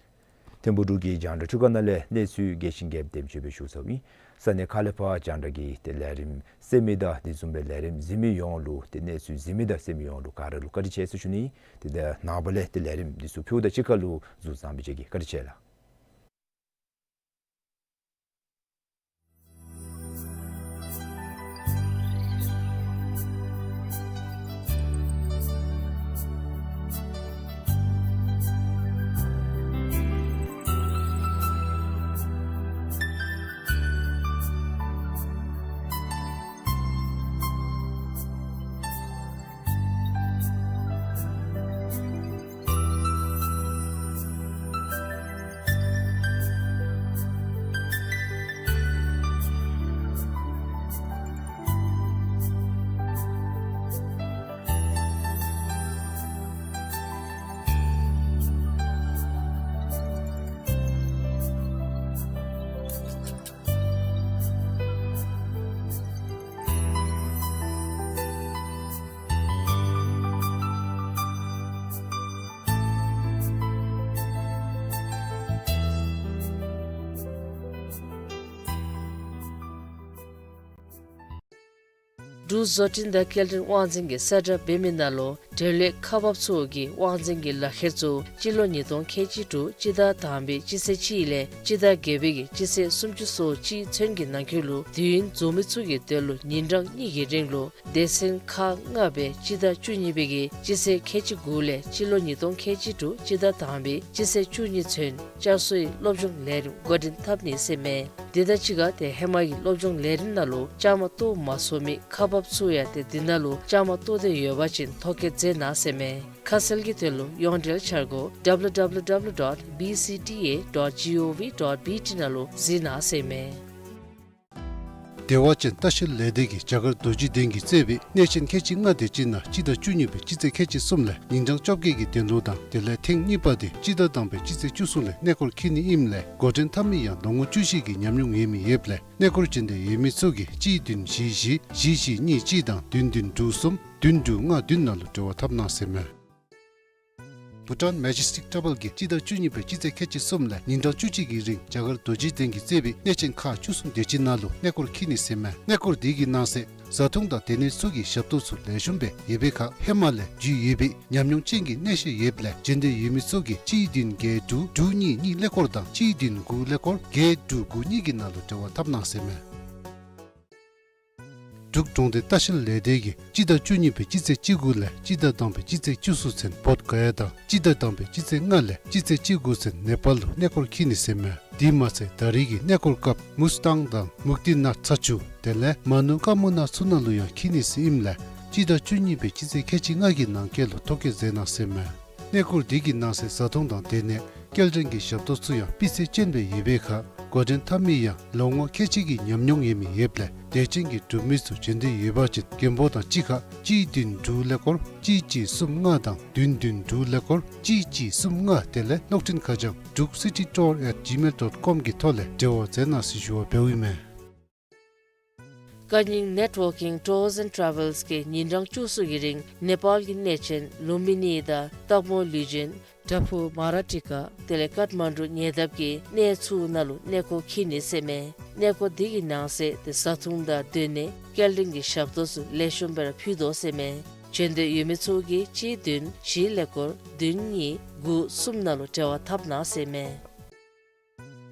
ཐིམ་ཕུག་འབྲུག་གི་རྒྱང་བསྒྲགས་ཐོག་ཁ་ནང་ལས་གནས་ཚུལ་རྒྱས་ཤིང་རྒྱསཔ་དེམ་ཅིག་སྦེ་ཞུ་ཚརཝ་ཨིན། ས་གནས་ཁག་ལས་ཕར་རྒྱང་བསྒྲགས་ཀྱི་ཏེ་ལས་རིམ་གསན་མི་དང་དེ་བཟུམ་སྦེ་ལས་རིམ་གཟིགས་མི་ཡོངས་ལུ་ཏེ་གནས་ཚུལ་གཟིགས་མི་དང་གསན་མི་ཡོངས་ལུ་ག་ར་ལུ་བཀའ་དྲིན་ཆེ་ཟེར་ཞུ་ནི། ཏེ་ད་ནངས་པ་ལས་ཏེ་ལས་རིམ་འདི་ཚུ་ཕུལཝ་ད་གཅིག་ཁར་ལུ་གཟིགས་གནང་བའི་གི་བཀའ་དྲིན་ཆེ་ལགས། འབྲུག་བཟོ་སྐྲུན་དང་སྐྱེལ་འདྲེན་དབང་འཛིན་གྱིས་གསལ་བསྒྲགས་འབད་མི་ནང་ལུ་འབྲེལ་ཡོད་ཁག་འབགཔ་ཚུ་གིས་དབང་འཛིན་གྱི་ལག་ཁྱེར་ཚུ་སྤྱི་ལོ་ཉིས་སྟོང་ཁལ་གཅིག་དྲུག་སྤྱི་ཟླ་དང་པའི་སྤྱི་ཚེས་གཅིག་ལས་སྤྱི་ཟླ་བརྒྱད་པའི་གི་སྤྱི་ཚེས་སུམ་ཅུ་སོ་གཅིག་ཚུན་གྱི་ནང་འཁོད་ལུ་དུས་ཡུན་རྫོགས་མི་ཚུ་གི་དོན་ལུ་ཉིན་གྲངས་གཉིས་ཀྱི་རིང་ལུ་སྡེ་ཚན་ཁག་ལྔ་སྦེ་སྤྱི་ཟླ་བཅུ་གཉིས་པའི་གི་སྤྱི་ཚེས་ཁལ་གཅིག་དགུ་ལས་སྤྱི་ལོ་ཉིས་སྟོང་ཁལ་གཅིག་དྲུག་སྤྱི་ཟླ་དང་པའི་སྤྱི་ཚེས་བཅུ་གཉིས་ཚུན་བསྐྱར་གསོའི་སློབ་སྦྱོང་ལས་རིམ་འགོ་འདྲེན་འཐབ་ནི་ཟེར་མས། དེ་དང་གཅིག་ཁར་ཏེ་ཧེ་མ་གི་སློབ་སྦྱོང་ལས་རིམ་ནང་ལུ་བཅའ་མར་གཏོགས་མ་ཚུགས་མི་ཁག་འབགཔ་ཚུ་ཡང་ཏེ་འདི་ནང་ལུ་བཅའ་མར་གཏོགས་འདོད་ཡོད་པ་ཅིན་ཐོ་བཀོད་མཛད་གནང་ཟེར་མས། ཁ་གསལ་གྱི་དོན་ལུ་ཡོངས་འབྲེལ་འཆར་སྒོ་W W W dot B C T A dot G O V dot B T ནང་ལུ་གཟིགས་གནང་ཟེར་མས། བདེ་བ་ཅན་ལྟ་བཤལ་ལས་སྡེ་གིས་རྒྱ་གར་རྡོ་རྗེ་གདན་གྱིས་གཙོས་པའི་གནས་ཆེན་ཁལ་གཅིག་ལྔ་དེ་ཅིག་ནང་སྤྱི་ཟླ་བཅུ་གཉིས་པའི་སྤྱི་ཚེས་ཁལ་གཅིག་གསུམ་ལས་ཉིན་གྲངས་བཅོ་བརྒྱད་ཀྱི་དོན་ལུ་དང་དེ་ལས་ཐེངས་གཉིས་པ་དེ་སྤྱི་ཟླ་དང་པའི་སྤྱི་ཚེས་བཅུ་གསུམ་ལས་གནས་སྐོར་འཁྱིད་ནི་ཨིནམ་ལས་འགོ་འདྲེན་འཐབ་མི་ཡང་ལོ་ངོ་བཅུ་བཞི་གི་ཉམས་མྱོང་ཡོད་མི་ཡོདཔ་ལས་གནས་སྐོར་འབྱོན་འདོད་ཡོད་མི་ཚུ་གིས་གཅིག་བདུན་བཞི་བཞི་བཞི་བཞི་གཉིས་གཅིག་དང་བདུན་བདུན་དྲུག་གསུམ་བདུན་དྲུག་ལྔ་བདུན་ནང་ལུ་འབྲེལ་བ་འཐབ་གནང་ཟེར་མས། Bhutan Majestic Travel གིས་སྤྱི་ཟླ་བཅུ་གཉིས་པའི་སྤྱི་ཚེས་ཁལ་གཅིག་གསུམ་ལས་ཉིན་གྲངས་བཅུ་གཅིག་གི་རིང་རྒྱ་གར་རྡོ་རྗེ་གདན་གྱིས་གཙོས་པའི་གནས་ཆེན་ཁག་བཅུ་གསུམ་དེ་ཅིག་ནང་ལུ་གནས་སྐོར་འཁྱིད་ནི་ཟེར་མས། གནས་སྐོར་དེ་གི་ནང་གསེས་བཟའ་འཐུང་དང་སྡོད་གནས་ཚུ་གི་ཞབས་ཏོག་ཚུ་ལེགས་ཤོམ་སྦེ་ཡོད་པའི་ཁར་ཧེ་མ་ལས་རྒྱུས་ཡོད་པའི་ཉམས་མྱོང་ཅན་གྱི་གནས་བཤད་ཡོདཔ་ལས་འབྱོན་འདོད་ཡོད་མི་ཚུ་གིས་གཅིག་བདུན་བརྒྱད་དྲུག་དྲུག་གཉིས་གཉིས་ཀླད་ཀོར་དང་གཅིག་བདུན་དགུ་ཀླད་ཀོར་བརྒྱད་དྲུག་དགུ་གཉིས་ཀྱི་ནང་ལུ་འབྲེལ་བ་འཐབ་གནང་ཟེར་མས། འབྲུག་གྲོང་སྡེ་ལྟ་བཤལ་ལས་སྡེ་གིས་སྤྱི་ཟླ་བཅུ་གཉིས་པའི་སྤྱི་ཚེས་བཅུ་དགུ་ལས་སྤྱི་ཟླ་དང་པའི་སྤྱི་ཚེས་བཅུ་གསུམ་ཚུན་བོདྷ་ག་ཡ་དང་སྤྱི་ཟླ་དང་པའི་སྤྱི་ཚེས་ལྔ་ལས་སྤྱི་ཚེས་བཅུ་དགུ་ཚུན་ནེ་པཱལ་ལུ་གནས་སྐོར་འཁྱིད་ནི་ཟེར་མས། དེ་མ་ཚད་ད་རེས་ཀྱི་གནས་སྐོར་སྐབས་མུས་ཏང་དང་མུཀ་ཏི་ནཱཐ་ཚ་ཆུ་དེ་ལས་མ་ནུ་ཀ་མུ་ན་ཚུ་ནང་ལུ་ཡང་འཁྱིད་ནི་ཟེར་ཨིནམ་ལས་སྤྱི་ཟླ་བཅུ་གཉིས་པའི་སྤྱི་ཚེས་ཁལ་གཅིག་ལྔ་གི་ནང་འཁོད་ལུ་ཐོ་བཀོད་མཛད་གནང་ཟེར་མས། གནས་སྐོར་དེ་གི་ནང་གསེས་བཟའ་འཐུང་དང་སྡོད་གནས་སྐྱེལ་འདྲེན་གྱི་ཞབས་ཏོག་ཚུ་ཡང་སྤུས་ཚད་ཅན་སྦེ་ཡོད་པའི་ཁར་འགོ་འདྲེན་འཐབ་མི་ཡང་ལོ་ངོ་ཁལ་གཅིག་གི་ཉམས་མྱོང་ཡོད་མི་ཡོདཔ་ལས་དད་ཅན་གྱི་འབྲུག་མི་ཚུ་འབྱོན་འདོད་ཡོད་པ་ཅིན་མགོན་པོ་དང་གཅིག་ཁར་གཅིག་བདུན་དྲུག་ཀླད་ཀོར་གཅིག་གཅིག་གསུམ་ལྔ་དང་བདུན་བདུན་དྲུག་ཀླད་ཀོར་གཅིག་གཅིག་གསུམ་ལྔ་དེ་ལས་གློག་འཕྲིན་ཁ་བྱང་druk city tour at gmail dot com གི་ཐོག་ལས་འབྲེལ་བ་མཛད་གནང་ཟེར་ཞུ་བ་འབདཝ་ཨིན་མས། ཀ་ཉིང་Networking Tours and Travels གིས་ཉིན་གྲངས་བཅུ་གསུམ་གྱི་རིང་ནེ་པཱལ་གྱི་གནས་ཆེན་ལུམ་བི་ནི་དང་སྟག་མོ་ལུས་སྦྱིན་བྲག་ཕུག་མ་ར་ཊི་ཀ་དེ་ལས་ཀཏ་མན་ཌུ་ཉེ་འདབས་ཀྱི་གནས་ཚུ་ནང་ལུ་གནས་སྐོར་འཁྱིད་ནི་ཟེར་མས། གནས་སྐོར་དེ་གི་ནང་གསེས་ཏེ་བཟའ་འཐུང་དང་སྡོད་གནས་སྐྱེལ་འདྲེན་གྱི་ཞབས་ཏོག་ཚུ་ལེགས་ཤོམ་སྦེ་ར་ཕུལ་དོ་ཟེར་མས། འབྱོན་འདོད་ཡོད་མི་ཚུ་གིས་གཅིག་བདུན་བཞི་ཀླད་ཀོར་བདུན་གཉིས་དགུ་གསུམ་ནང་ལུ་འབྲེལ་བ་འཐབ་གནང་ཟེར་མས།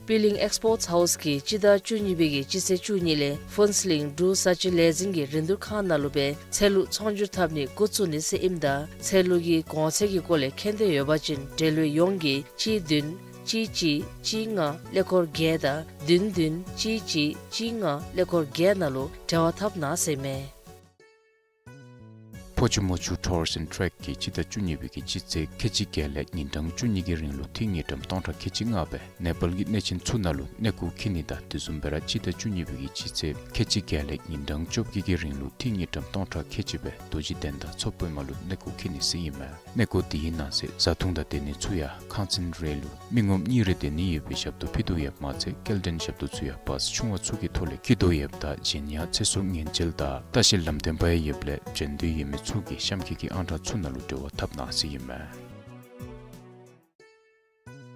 པི་ལིང་ཨེགསི་པོརཊ་ཧའུསི་གིས་སྤྱི་ཟླ་བཅུ་གཉིས་པའི་གི་སྤྱི་ཚེས་བཅུ་གཉིས་ལས་ཕུན་ཚོགས་གླིང་འབྲུག་བཟའ་སྤྱོད་ལས་འཛིན་གྱི་རིན་བསྡུར་ཁང་ནང་ལུ་སྦེ་ཚལ་ལུ་ཚོང་སྒྱུར་འཐབ་ནི་འགོ་བཙུགས་ནི་ཟེར་ཨིནམ་ད་ཚལ་ལུ་གི་གོང་ཚད་ཀྱི་སྐོར་ལས་མཁྱེན་འདོད་ཡོད་པ་ཅིན་འབྲེལ་ཡོད་ཡོངས་ཀྱིས་གཅིག་བདུན་གཅིག་གཅིག་གཅིག་ལྔ་ཀླད་ཀོར་བརྒྱད་དང་བདུན་བདུན་གཅིག་གཅིག་གཅིག་ལྔ་ཀླད་ཀོར་བརྒྱད་ནང་ལུ་འབྲེལ་བ་འཐབ་གནང་ཟེར་མས། ཕོ་ཆུ་མོ་ཆུ་Tours and Trek གིས་སྤྱི་ཟླ་བཅུ་གཉིས་པའི་གི་སྤྱི་ཚེས་ཁལ་གཅིག་བརྒྱད་ལས་ཉིན་གྲངས་བཅུ་གཉིས་ཀྱི་རིང་ལུ་འཐུས་དངུལ་ཀྲམ་སྟོང་ཕྲག་ཁལ་གཅིག་ལྔ་སྦེ་ནེ་པཱལ་གྱི་གནས་ཆེན་ཚུ་ནང་ལུ་གནས་སྐོར་འཁྱིད་ནི་དང་དེ་བཟུམ་སྦེ་ར་སྤྱི་ཟླ་བཅུ་གཉིས་པའི་གི་སྤྱི་ཚེས་ཁལ་གཅིག་བརྒྱད་ལས་ཉིན་གྲངས་བཅོ་བརྒྱད་ཀྱི་རིང་ལུ་འཐུས་དངུལ་ཀྲམ་སྟོང་ཕྲག་ཁལ་གཅིག་སྦེ་རྡོ་རྗེ་གདན་དང་མཚོ་པདྨ་ལུ་གནས་སྐོར་འཁྱིད་ནི་ཟེར་ཨིན་མས། གནས་སྐོར་དེའི་ནང་གསེས་བཟའ་འཐུང་དང་སྡོད་གནས་ཚུ་ཡང་ཁང་ཚན་རེ་ལུ་མི་ངོམ་གཉིས་རེ་སྡོད་ནི་ཡོད་པའི་ཞབས་ཏོག་ཕུལ་དོ་ཡོདཔ་མ་ཚད་སྐྱེལ་འདྲེན་ཞབས་ཏོག་ཚུ་ཡང་བཱསི་ཆུང་བ་ཚུ་གི་ཐོག་ལས་འཁྱིད་དོ་ཡོདཔ་ད་གཞན་ཡང་ཚེ་སྲོག་ཉེན་བཅོལ་དང་ལྟ་བཤལ་ལམ་སྟོན་པ་ཡང་ཡོདཔ་ལས་འབྱོན་འདོད་ཡོད་མི་ཚུ་གིས་གཤམ་འཁོད་ཀྱི་ཨང་གྲངས་ཚུ་ནང་ལུ་འབྲེལ་བ་འཐབ་གནང་ཟེར་ཨིན་མས།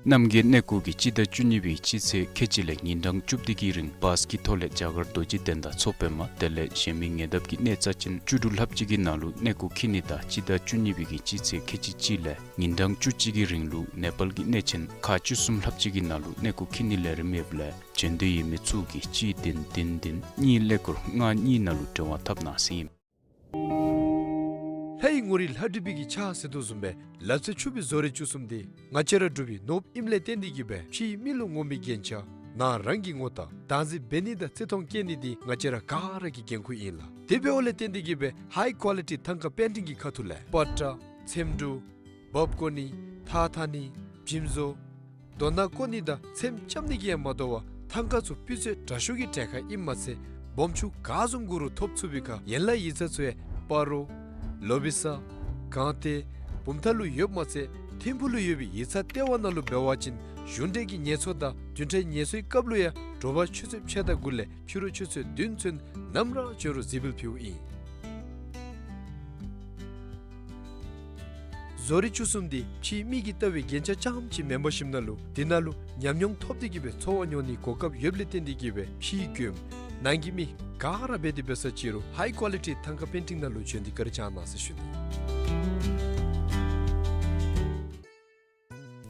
རྣམ་རྒྱལ་གནས་སྐོར་གྱིས་སྤྱི་ཟླ་བཅུ་གཉིས་པའི་སྤྱི་ཚེས་ཁལ་གཅིག་ལས་ཉིན་གྲངས་བཅུ་བདུན་གྱི་རིང་བཱསི་གི་ཐོག་ལས་རྒྱ་གར་རྡོ་རྗེ་གདན་དང་མཚོ་པདྨ་དེ་ལས་གཞན་མི་ཉེ་འདབས་ཀྱི་གནས་རྩ་ཆེན་བཅུ་དྲུག་ལྷགཔ་ཅིག་གི་ནང་ལུ་གནས་སྐོར་འཁྱིད་ནི་དང་སྤྱི་ཟླ་བཅུ་གཉིས་པའི་གི་སྤྱི་ཚེས་ཁལ་གཅིག་གཅིག་ལས་ཉིན་གྲངས་བཅུ་གཅིག་གི་རིང་ལུ་ནེ་པཱལ་གྱི་གནས་ཆེན་ཁག་བཅུ་གསུམ་ལྷགཔ་ཅིག་གི་ནང་ལུ་གནས་སྐོར་འཁྱིད་ནི་ལས་རིམ་ཡོདཔ་ལས་འབྱོན་འདོད་ཡོད་མི་ཚུ་གིས་གཅིག་བདུན་བདུན་བདུན་གཉིས་ཀླད་ཀོར་ལྔ་གཉིས་ནང་ལུ་འབྲེལ་བ་འཐབ་གནང་ཟེར་ཨིན། ལྷ་ཡི་ངོ་རིས་ལྷ་བྲིས་པའི་གི་ཕྱག་ཟེར་དོ་བཟུམ་སྦེ་ལག་རྩལ་ཕྱུག་པའི་བཟོ་རིག་བཅུ་གསུམ་འདི་ང་བཅས་ར་འབྲུག་པའི་ནོར་བུ་ཨིནམ་ལས་བརྟེན་ཏེ་གིས་སྦེ་ཕྱིའི་མི་ལུ་ངོམ་པའི་རྒྱན་ཆ་ནང་རང་གི་ངོ་རྟགས་བདག་འཛིན་འབད་ནི་དང་བརྩི་མཐོང་བསྐྱེད་ནི་འདི་ང་བཅས་ར་ག་ར་གི་འགན་ཁུར་ཨིན་ལགས། དེ་འབདཝ་ལས་བརྟེན་ཏེ་གིས་སྦེ་ཧའི་ཀོ་ལི་ཊི་ཐང་ཀ་པེན་ཊིང་གི་ཁ་ཐུག་ལས་པ་ཏྲ་ཚེམ་དྲུབ་འབག་བཀོ་ནི་ཐགས་འཐག་ནི་འཇིམ་བཟོ་རྡོ་ནག་བརྐོ་ནི་དང་ཚེམ་རྐྱབ་ནི་གིས་ཡང་མ་དོ་བར་ཐང་ཀ་ཚུ་སྤུས་ཚད་དྲག་ཤོས་ཀྱི་གྲལ་ཁར་ཨིནམ་མ་ཚད་སྦོམ་ཆུང་ག་བཟུམ་དགོ་རུང་ཐོབ་ཚུགས་པའི་ཁར་ཡན་ལག་ཡིག་ཚང་ཚུ་ཡང་སྤ་རོ་ལོ་བི་ས་སྒང་སྟེང་བུམ་ཐང་ལུ་ཡོདཔ་མ་ཚད་ཐིམ་ཕུག་ལུ་ཡོད་པའི་ཡིག་ཚང་ལྟེ་བ་ནང་ལུ་འབད་བ་ཅིན་གཞུང་འབྲེལ་གྱི་ངལ་གསོ་དང་བདུན་ཕྲག་ངལ་གསོའི་སྐབས་ལུ་ཡང་དྲོ་པ་ཆུ་ཚོད་ཕྱེད་དང་དགུ་ལས་ཕྱི་རུ་ཆུ་ཚོད་བདུན་ཚུན་ནམ་ར་བྱོན་རུང་གཟིགས་འབུལ་ཕུལཝ་ཨིན། བཟོ་རིག་བཅུ་གསུམ་འདི་ཕྱིའི་མི་གིས་བལྟ་བའི་རྒྱན་ཆ་རྐྱངམ་ཅིག་མེན་པར་ཞིནམ་ལས་འདི་ནང་ལུ་ཉམས་མྱོང་ཐོབ་སྟེ་གིས་སྦེ་འཚོ་བ་མྱོང་ནིའི་གོ་སྐབས་ཡོདཔ་ལས་བརྟེན་ཏེ་གིས་སྦེ་ཕྱིའི་མགྱོནམ་ནང་གི་མི་ ག་ར་འབད་དེ་འབད་ས་ཅི་རུང་ཧའི་ཀོ་ལི་ཊི་ཐང་ཀ་པེན་ཊིང་ནང་ལུ་བྱོན་ཏེ་བཀའ་དྲིན་བསྐྱང་གནང་ཟེར་ཞུ་ནི།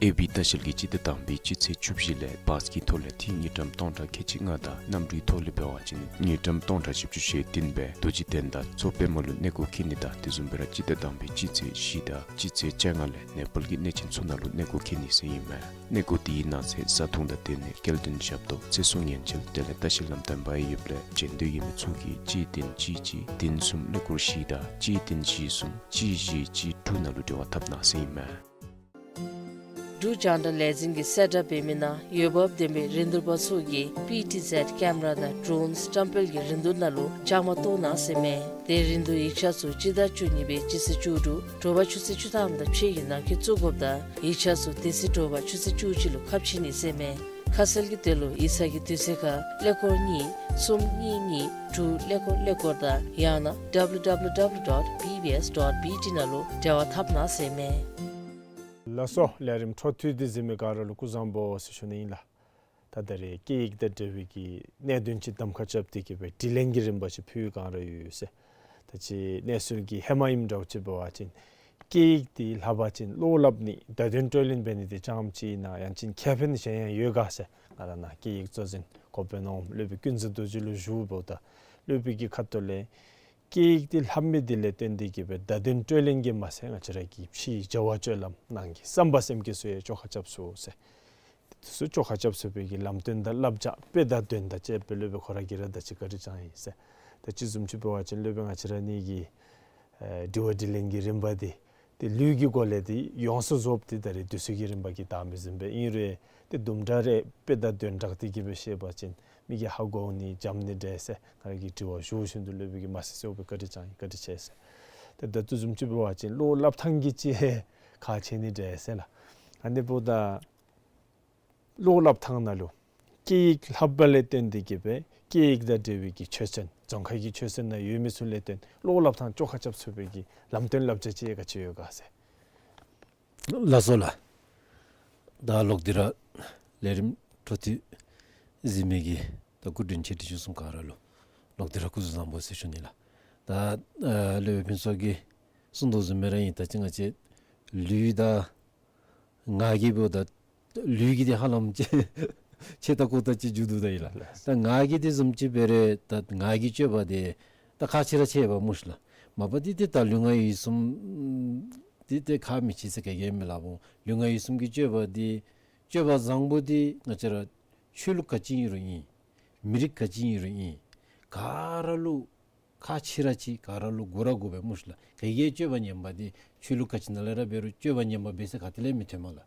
ཨེ་བི་ལྟ་བཤལ་གྱི་སྤྱི་ཟླ་དང་པའི་སྤྱི་ཚེས་བཅུ་བཞི་ལས་བཱས་ཀྱི་ཐོག་ལས་ཏི་རུ་དངུལ་ཀྲམ་སྟོང་ཕྲག་ཁལ་གཅིག་ལྔ་དང་གནམ་གྲུའི་ཐོག་ལས་འབད་བ་ཅིན་དངུལ་ཀྲམ་སྟོང་ཕྲག་བཞི་བཅུ་ཞེ་བདུན་སྦེ་རྡོ་རྗེ་གདན་དང་མཚོ་པདྨ་ལུ་གནས་སྐོར་འཁྱིད་ནི་དང་དེ་བཟུམ་སྦེ་ར་སྤྱི་ཟླ་དང་པའི་སྤྱི་ཚེས་བཞི་དང་སྤྱི་ཚེས་བཅོ་ལྔ་ལས་ནེ་པཱལ་གྱི་གནས་ཆེན་ཚུ་ནང་ལུ་གནས་སྐོར་འཁྱིད་ནི་ཟེར་ཨིན་མས། གནས་སྐོར་དེའི་ནང་གསེས་བཟའ་འཐུང་དང་སྡོད་གནས་སྐྱེལ་འདྲེན་ཞབས་ཏོག་ཚེ་སྲོག་ཉེན་བཅོལ་དེ་ལས་ལྟ་བཤལ་ལམ་སྟོན་པ་ཡོདཔ་ལས་བྱོན་འདོད་ཡོད་མི་ཚུ་གིས་གཅིག་བདུན་གཅིག་གཅིག་བདུན་གསུམ་ཀླད་ཀོར་བཞི་དང་གཅིག་བདུན་བཞི་གསུམ་གཅིག་བཞི་གཅིག་དྲུག་ནང་ལུ་འབྲེལ་བ་འཐབ་གནང་ཟེར་ཨིན་མས། འབྲུག་རྒྱང་བསྒྲགས་ལས་འཛིན་གྱིས་གསལ་བསྒྲགས་འབད་མི་ནང་འོས་འབབ་ལྡན་པའི་རིན་བསྡུར་པ་ཚུ་གིས་པི་ཊི་ཟེཌ་ཀེམ་ར་དང་ཌྲོན་བཀྲམ་སྤེལ་གྱི་རིན་བསྡུར་ནང་ལུ་བཅའ་མར་གཏོགས་གནང་ཟེར་མས། དེ་རིན་བསྡུར་ཡིག་ཆ་ཚུ་སྤྱི་ཟླ་བཅུ་གཉིས་པའི་སྤྱི་ཚེས་བཅུ་དྲུག་དྲོ་པ་ཆུ་ཚོད་བཅུ་ཐམ་དང་ཕྱེད་ཀྱི་ནང་འཁོད་བཙུགས་དགོཔ་དང་ཡིག་ཆ་ཚུ་དེ་ཚེ་དྲོ་པ་ཆུ་ཚོད་བཅུ་གཅིག་ལུ་ཁ་ཕྱེ་ནི་ཟེར་མས། ཁ་གསལ་གྱི་དོན་ལུ་ཡིག་ཚང་གི་དུས་ཚོད་ཁར་ཀླད་ཀོར་གཉིས་གསུམ་གཉིས་གཉིས་དྲུག་ཀླད་ཀོར་ཀླད་ཀོར་དང་ཡང་ན་ཌབ་ལུ་ཌབ་ལུ་ཌབ་ལུ་ཌོཊ་བི་བི་ཨེསི་ཌོཊ་བི་ཊི་ནང་ལུ་འབྲེལ་བ་འཐབ་གནང་ཟེར་མས། ལགས་སོ། ལས་རིམ་འཕྲོ་མཐུད་དེ་གཟིགས་མི་ག་ར་ལུ་སྐུ་གཟུགས་བཟང་པོ་ཟེར་ཞུ་ནི་ཨིན་ལགས། ད་ད་རེས་སྐད་ཡིག་དང་འབྲེལ་བའི་གི་གནད་དོན་ཅིག་གདམ་ཁ་རྐྱབ་སྟེ་གི་སྦེ་དྲི་ལན་གྱི་རིམ་པ་ཅིག་ཕུལ་བའི་བསྒང་ར་ཡོད་ཟེར། ད་ཅི་གནས་ཚུལ་གྱི་ཧེ་མ་ཨིནམ་འདྲཝ་ཅིག་འབད་བ་ཅིན་སྐད་ཡིག་འདི་ལྷབ་པ་ཅིན་བློ་སླབ་ནི་བརྡ་དོན་སྤྲོད་ལེན་འབད་ནི་འདི་རྐྱངམ་ཅིག་ཨིན་ན་ཡང་ཅིན་ཁེ་ཕན་གཞན་ཡང་ཡོད་ག་ཟེར། ང་ར་ནཱ་སྐད་ཡིག་གཙོ་འཛིན་འགོ་དཔོན་ནོར་བུ་ཀུན་བཟང་རྡོ་རྗེ་ལུ་ཞུཝ་ད་ལུ་སློབ་དཔོན་གྱི་ཁ་ཐུག་ལས་སྐད་ཡིག་འདི་ལྷབ་མི་འདི་ལས་བརྟེན་ཏེ་གི་སྦེ་བརྡ་དོན་སྤྲོད་ལེན་གྱི་མ་ཚད་ང་བཅས་ར་གི་ཕྱིའི་བྱ་བ་སྤྱོད་ལམ་ནང་གི་བསམ་པ་སེམས་བསྐྱེད་ཚུ་ཡང་བཅོ་ཁ་རྐྱབ་ཚུགས་ཟེར། དེ་ཚུ་བཅོ་ཁ་རྐྱབ་ཚུགས་པའི་གི་ལམ་སྟོན་དང་བསླབ་བྱ་དཔེ་དང་དོན་དང་བཅས་པའི་སློབ་དཔོན་ཁོ་ར་གིས་ར་ད་ཅི་བཀའ་དྲིན་བསྐྱངས་ཡི་ཟེར། ད་ཅི་བཟུམ་ཅིག་འབད་བ་ཅིན་སློབ་དཔོན་ང་བཅས་ར་གཉིས་ཀྱི་ཨེ་དྲི་བ་དྲིས་ལན་གྱི་རིམ་པ་འདི་ཏེ་ལུས་ཀྱི་སྒོ་ལས་འདི་ཡོངས་སུ་རྫོགསཔ་འདི་ད་རེས་དུས་ཚོད་ཀྱི་རིམ་པ་གིས་འདང་མི་ཟིན་པས། ཨིན་རུང་ཏེ་དུམ་གྲ་རེ་དཔེ་དང་དོན་སྦྲགས་ཏེ་གི་སྦེ་བཤད་པ་ཅིན་མི་གིས་ཧ་གོ་ནི་འཇམ་ནི་འདྲས་ཟེར་ང་ར་གིས་དྲི་བ་ཞུ་བཞིན་དུ་སློབ་དཔོན་གྱིས་མ་གསལ་གསལཝ་སྦེ་བཀའ་དྲིན་བསྐྱངས་ཡི། བཀའ་དྲིན་ཆེ་ཟེར། ཏེ་ད་དུས་བཟུམ་ཅིག་འབད་བ་ཅིན་བློ་སླབ་ཐངས་ཀྱི་ཅིག་ཁག་ཆེ་ནི་འདྲས་ཟེར་ལགས། ཨ་ནི་འབདཝ་ད་བློ་སླབ་ཐངས་ནང་ལུ་སྐད་ཡིག་ལྷབ་པ་ལས་བརྟེན་ཏེ་གི་སྦེ་སྐད་ཡིག་དང་འབྲེལ་བའི་གི་ཆོས་ཚན་རྫོང་ཁ་གི་ཆོས་ཚན་ནང་ཡོད་མི་ཚུ་ལས་བརྟེན་བློ་སླབ་ཐངས་བཅོ་ཁ་རྐྱབ་ཚུགས་པའི་གི་ལམ་སྟོན་བསླབ་བྱ་ཅིག་ག་ཅི་ཡོད་ག་ཟེར། ལགས་སོ་ལགས། ད་ལོག་སྟེ་ར་ལས་རིམ་འཕྲོ་མཐུད་གཟིགས་མི་གི་ད་སྐུ་མགྲོན་ཆེ་འབྲིང་ཆུང་གསུམ་ག་ར་ལུ་ལོག་སྟེ་ར་སྐུ་གཟུགས་བཟང་པོ་ཟེར་ཞུ་ནི་ལགས། ད་ཨ་སློབ་དཔོན་ཕུན་ཚོགས་ཀྱིས་གསུངས་དོ་བཟུམ་སྦེ་ར་ཨིན། ད་ཅི་ང་བཅས་ལུས་དང་ངག་གི་འབདཝ་ད་ལུས་ཀྱི་འདི་ཧ་ལམ་ཅིག་ཆེ་ད་ཀོ་ད་ཅིག་མཇུག་བསྡུ་ད་ཡི་ལགས། ད་ངག་གི་འདི་བཟུམ་ཅིག་འབད་རུང་ད་ངག་གི་སྤྱོད་པ་འདི་ད་ཁག་ཆེ་ར་ཆེ་བ་སྨོ་ཤིག་ལགས། མ་པ་འདི་ཏེ་ད་ལུས་ངག་ཡིད་གསུམ་འདི་ཏེ་ཁག་མི་ཆེ་ཟེར་ག་གིས་མི་སླབ་འོང་། ལུས་ངག་ཡིད་གསུམ་གྱི་སྤྱོད་པ་འདི་སྤྱོད་པ་བཟང་པོ་འདི་ང་བཅས་ར་ཆོས་ལུགས་ག་ཅི་ཨིན་རུང་ཨིན། མི་རིགས་ག་ཅི་ཨིན་རུང་ཨིན། ག་ར་ལུ་ཁག་ཆེ་ར་ཆེ། ག་ར་ལུ་དགོ་ར་དགོ་པས་སྨོ་ཤིག་ལགས། ག་གིས་སྤྱོད་པ་ངན་པ་འདི་ཆོས་ལུགས་ག་ཅི་ནང་ལས་ར་འབད་རུང་སྤྱོད་པ་ངན་པ་འབད་ས་ག་ཏེ་ལས་མི་ཐོནམ་ལགས།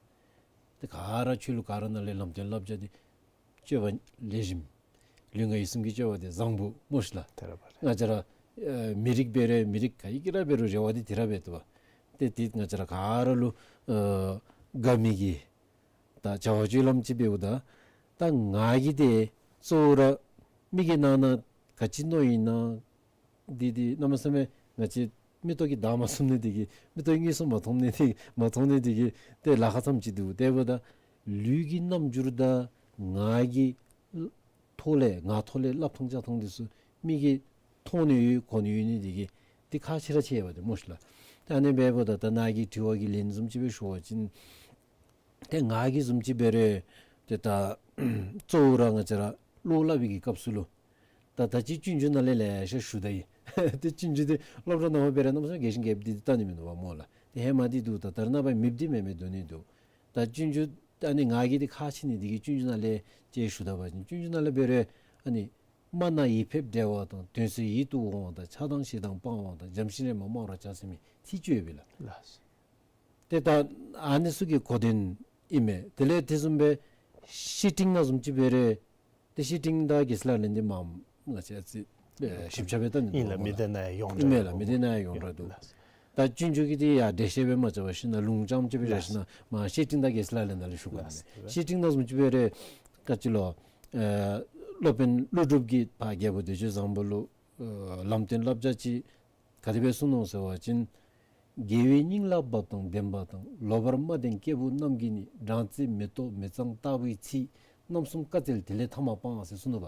ཏེ་ག་ར་ཆོས་ལུགས་ག་ར་ནང་ལས་ལམ་སྟོན་བསླབ་བྱ་འདི་སྤྱོད་པ་ལེགས་ཤོམ། ལུས་ངག་ཡིད་གསུམ་གྱི་སྤྱོད་པ་འདི་བཟང་པོ་སྨོ་ཤིག་ལགས། ཏེ་ར་བ་རེད། ང་བཅས་ར་ཨེ་མི་རིགས་འབད་རུང་མི་རིགས་ག་གི་ར་འབད་རུང་རེ་བ་འདི་དེ་ར་འབད་དོ་བ། ཏེ་འདི་ང་བཅས་ར་ག་ར་ལུ་ཨེ་དགའ་མི་གི་ད་བྱ་བ་སྤྱོད་ལམ་ཅིག་འབདཝ་ད་ད་ངག་གི་འདི་གཙོ་བོ་ར་མི་གི་ནང་ན་ག་ཅི་མནོ་ཡི་ན་འདི་འདི་གནམ་མེད་ས་མེད་ང་བཅས་མིག་ཏོ་གིས་བདའ་མ་ཚུགས་ནི་འདི་གིས་མིག་ཏོ་གིས་དངོས་སུ་མ་མཐོང་ནི་འདི་མ་མཐོང་ནི་འདི་གིས་ཏེ་ལཱ་ཁག་ཙམ་ཅིག་འདུག། དེ་འབདཝ་ད་ལུས་ཀྱི་རྣམ་འགྱུར་དང་ངག་གི་ཐོག་ལས་ངག་ཐོག་ལས་སླབ་ཐངས་བྱ་ཐངས་འདི་ཚུ་མི་གིས་མཐོང་ནི་ཡོད་གོ་ནི་ཡོད་ནི་འདི་གིས་འདི་ཁག་ཆེ་ར་ཆེ་བ་འདི་སྨོ་ཤིག་ལགས། ད་ཨ་ནི་འབདཝ་ད་ད་ནཱ་གི་དྲི་བ་གི་ལན་བཟུམ་ཅིག་སྦེ་ཞུ་བ་ཅིན་ཏེ་ངག་གི་བཟུམ་ཅིག་འབད་རུང་ཏེ་ད་གཙོ་བོ་ར་ང་བཅས་ར་བློ་སླབ་པའི་གི་སྐབས་སུ་ལུ་ད་ད་ཅི་སྤྱོད་འཇུག་ནང་ལས་ལེ་ཤ་ཞུ་ད་ཡི། ཏེ་སྤྱོད་འཇུག་འདི་སློབ་གྲྭ་ནང་འབད་རུང་གནམ་མེད་ས་མེད་རྒྱས་ཤིང་རྒྱསཔ་འདི་ལྟ་ནི་མིན་འདུག་པ་སྨོ་ལགས། ཏེ་ཧེ་མ་འདི་འདུག། ད་ད་རེས་ནངས་པ་མེདཔ་འདི་མེད་མེད་འགྱོ་ནི་འདུག། ད་སྤྱོད་འཇུག་ཨ་ནི་ངག་གི་འདི་ཁག་ཆེ་ནི་འདི་གིས་སྤྱོད་འཇུག་ནང་ལས་ཅིག་ཞུ་ད་པ་ཅིན་སྤྱོད་འཇུག་ནང་ལས་འབད་རུང་ཨ་ནི་སྨྲ་ན་ཡིད་ཕེབས་འགྲེལ་བ་དང་། དོན་གསལ་ཡིད་དུ་འོང་བ་དང་། ཆགས་སྡང་ཞེ་སྡང་སྤང་བ་དང་། བྱམས་ཤིང་རེམ་མ་སྨྲ་བར་བྱ་ཟེར་མི་ཐིག་བཅུ་ཡོད་པས་ལགས། ལགས། ཏེ་ད་ཨ་ནི་ཚུ་གི་གོ་དོན་ཨིན་མས། དེ་ལས་དེ་བཟུམ་སྦེ་བཤེས་སྤྲིང་ནང་བཟུམ་ཅིག་འབད་རུང་ཏེ་བཤེས་སྤྲིང་དང་རྒྱལ་སྲས་ལག་ལེན་འདི་མ་ང་བཅས་ཨ་ཙི་ཞིབ་ཆ་སྦེ་ལྟ་ནི་ཨིན་ལགས། མི་སྡེ་ནང་ཡང་ཡོངས་གྲགས་ཨིན་མས་ལགས། མི་སྡེ་ནང་ཡང་ཡོངས་གྲགས་འདུག། ད་སྤྱོད་འཇུག་གི་འདི་ཡང་འགྲེལ་བཤད་སྦེ་མ་རྐྱབ་པར་ཞིན་ན་ལུང་རྐྱངམ་ཅིག་སྦེ་ར་ཞིན་ན་མ་བཤེས་སྤྲིང་དང་རྒྱལ་སྲས་ལག་ལེན་ནང་ལས་ཞུ་དགོ་ནི་མས། བཤེས་སྤྲིང་ནང་བཟུམ་ཅིག་འབད་རུང་ག་ཅི་ལོ་ཨེ་སློབ་དཔོན་ཀླུ་སྒྲུབ་ཀྱིས་ཕར་རྒྱལ་པོ་བདེ་སྤྱོད་བཟང་པོ་ལུ་ཨེ་ལམ་སྟོན་བསླབ་བྱ་ཅིག་ག་དེ་སྦེ་གསུངས་ནུག་ཟེར་བ་ཅིན། དགེ་བའི་སྙིང་ལ་འབབ་དང་ལྡན་པ་དང་། ལོག་པར་སྨྲ་ལྡན་སྐྱེས་བུ་རྣམས་ཀྱིས་ནི། སྦྲང་རྩི་མེ་ཏོག་མེ་བཙང་ལྟ་བུའི་ཚིག། རྣམ་གསུམ་བཀའ་སྩལ་དེ་ལས་ཐ་མ་སྤང་ཟེར་གསུངས་ནུག་པ།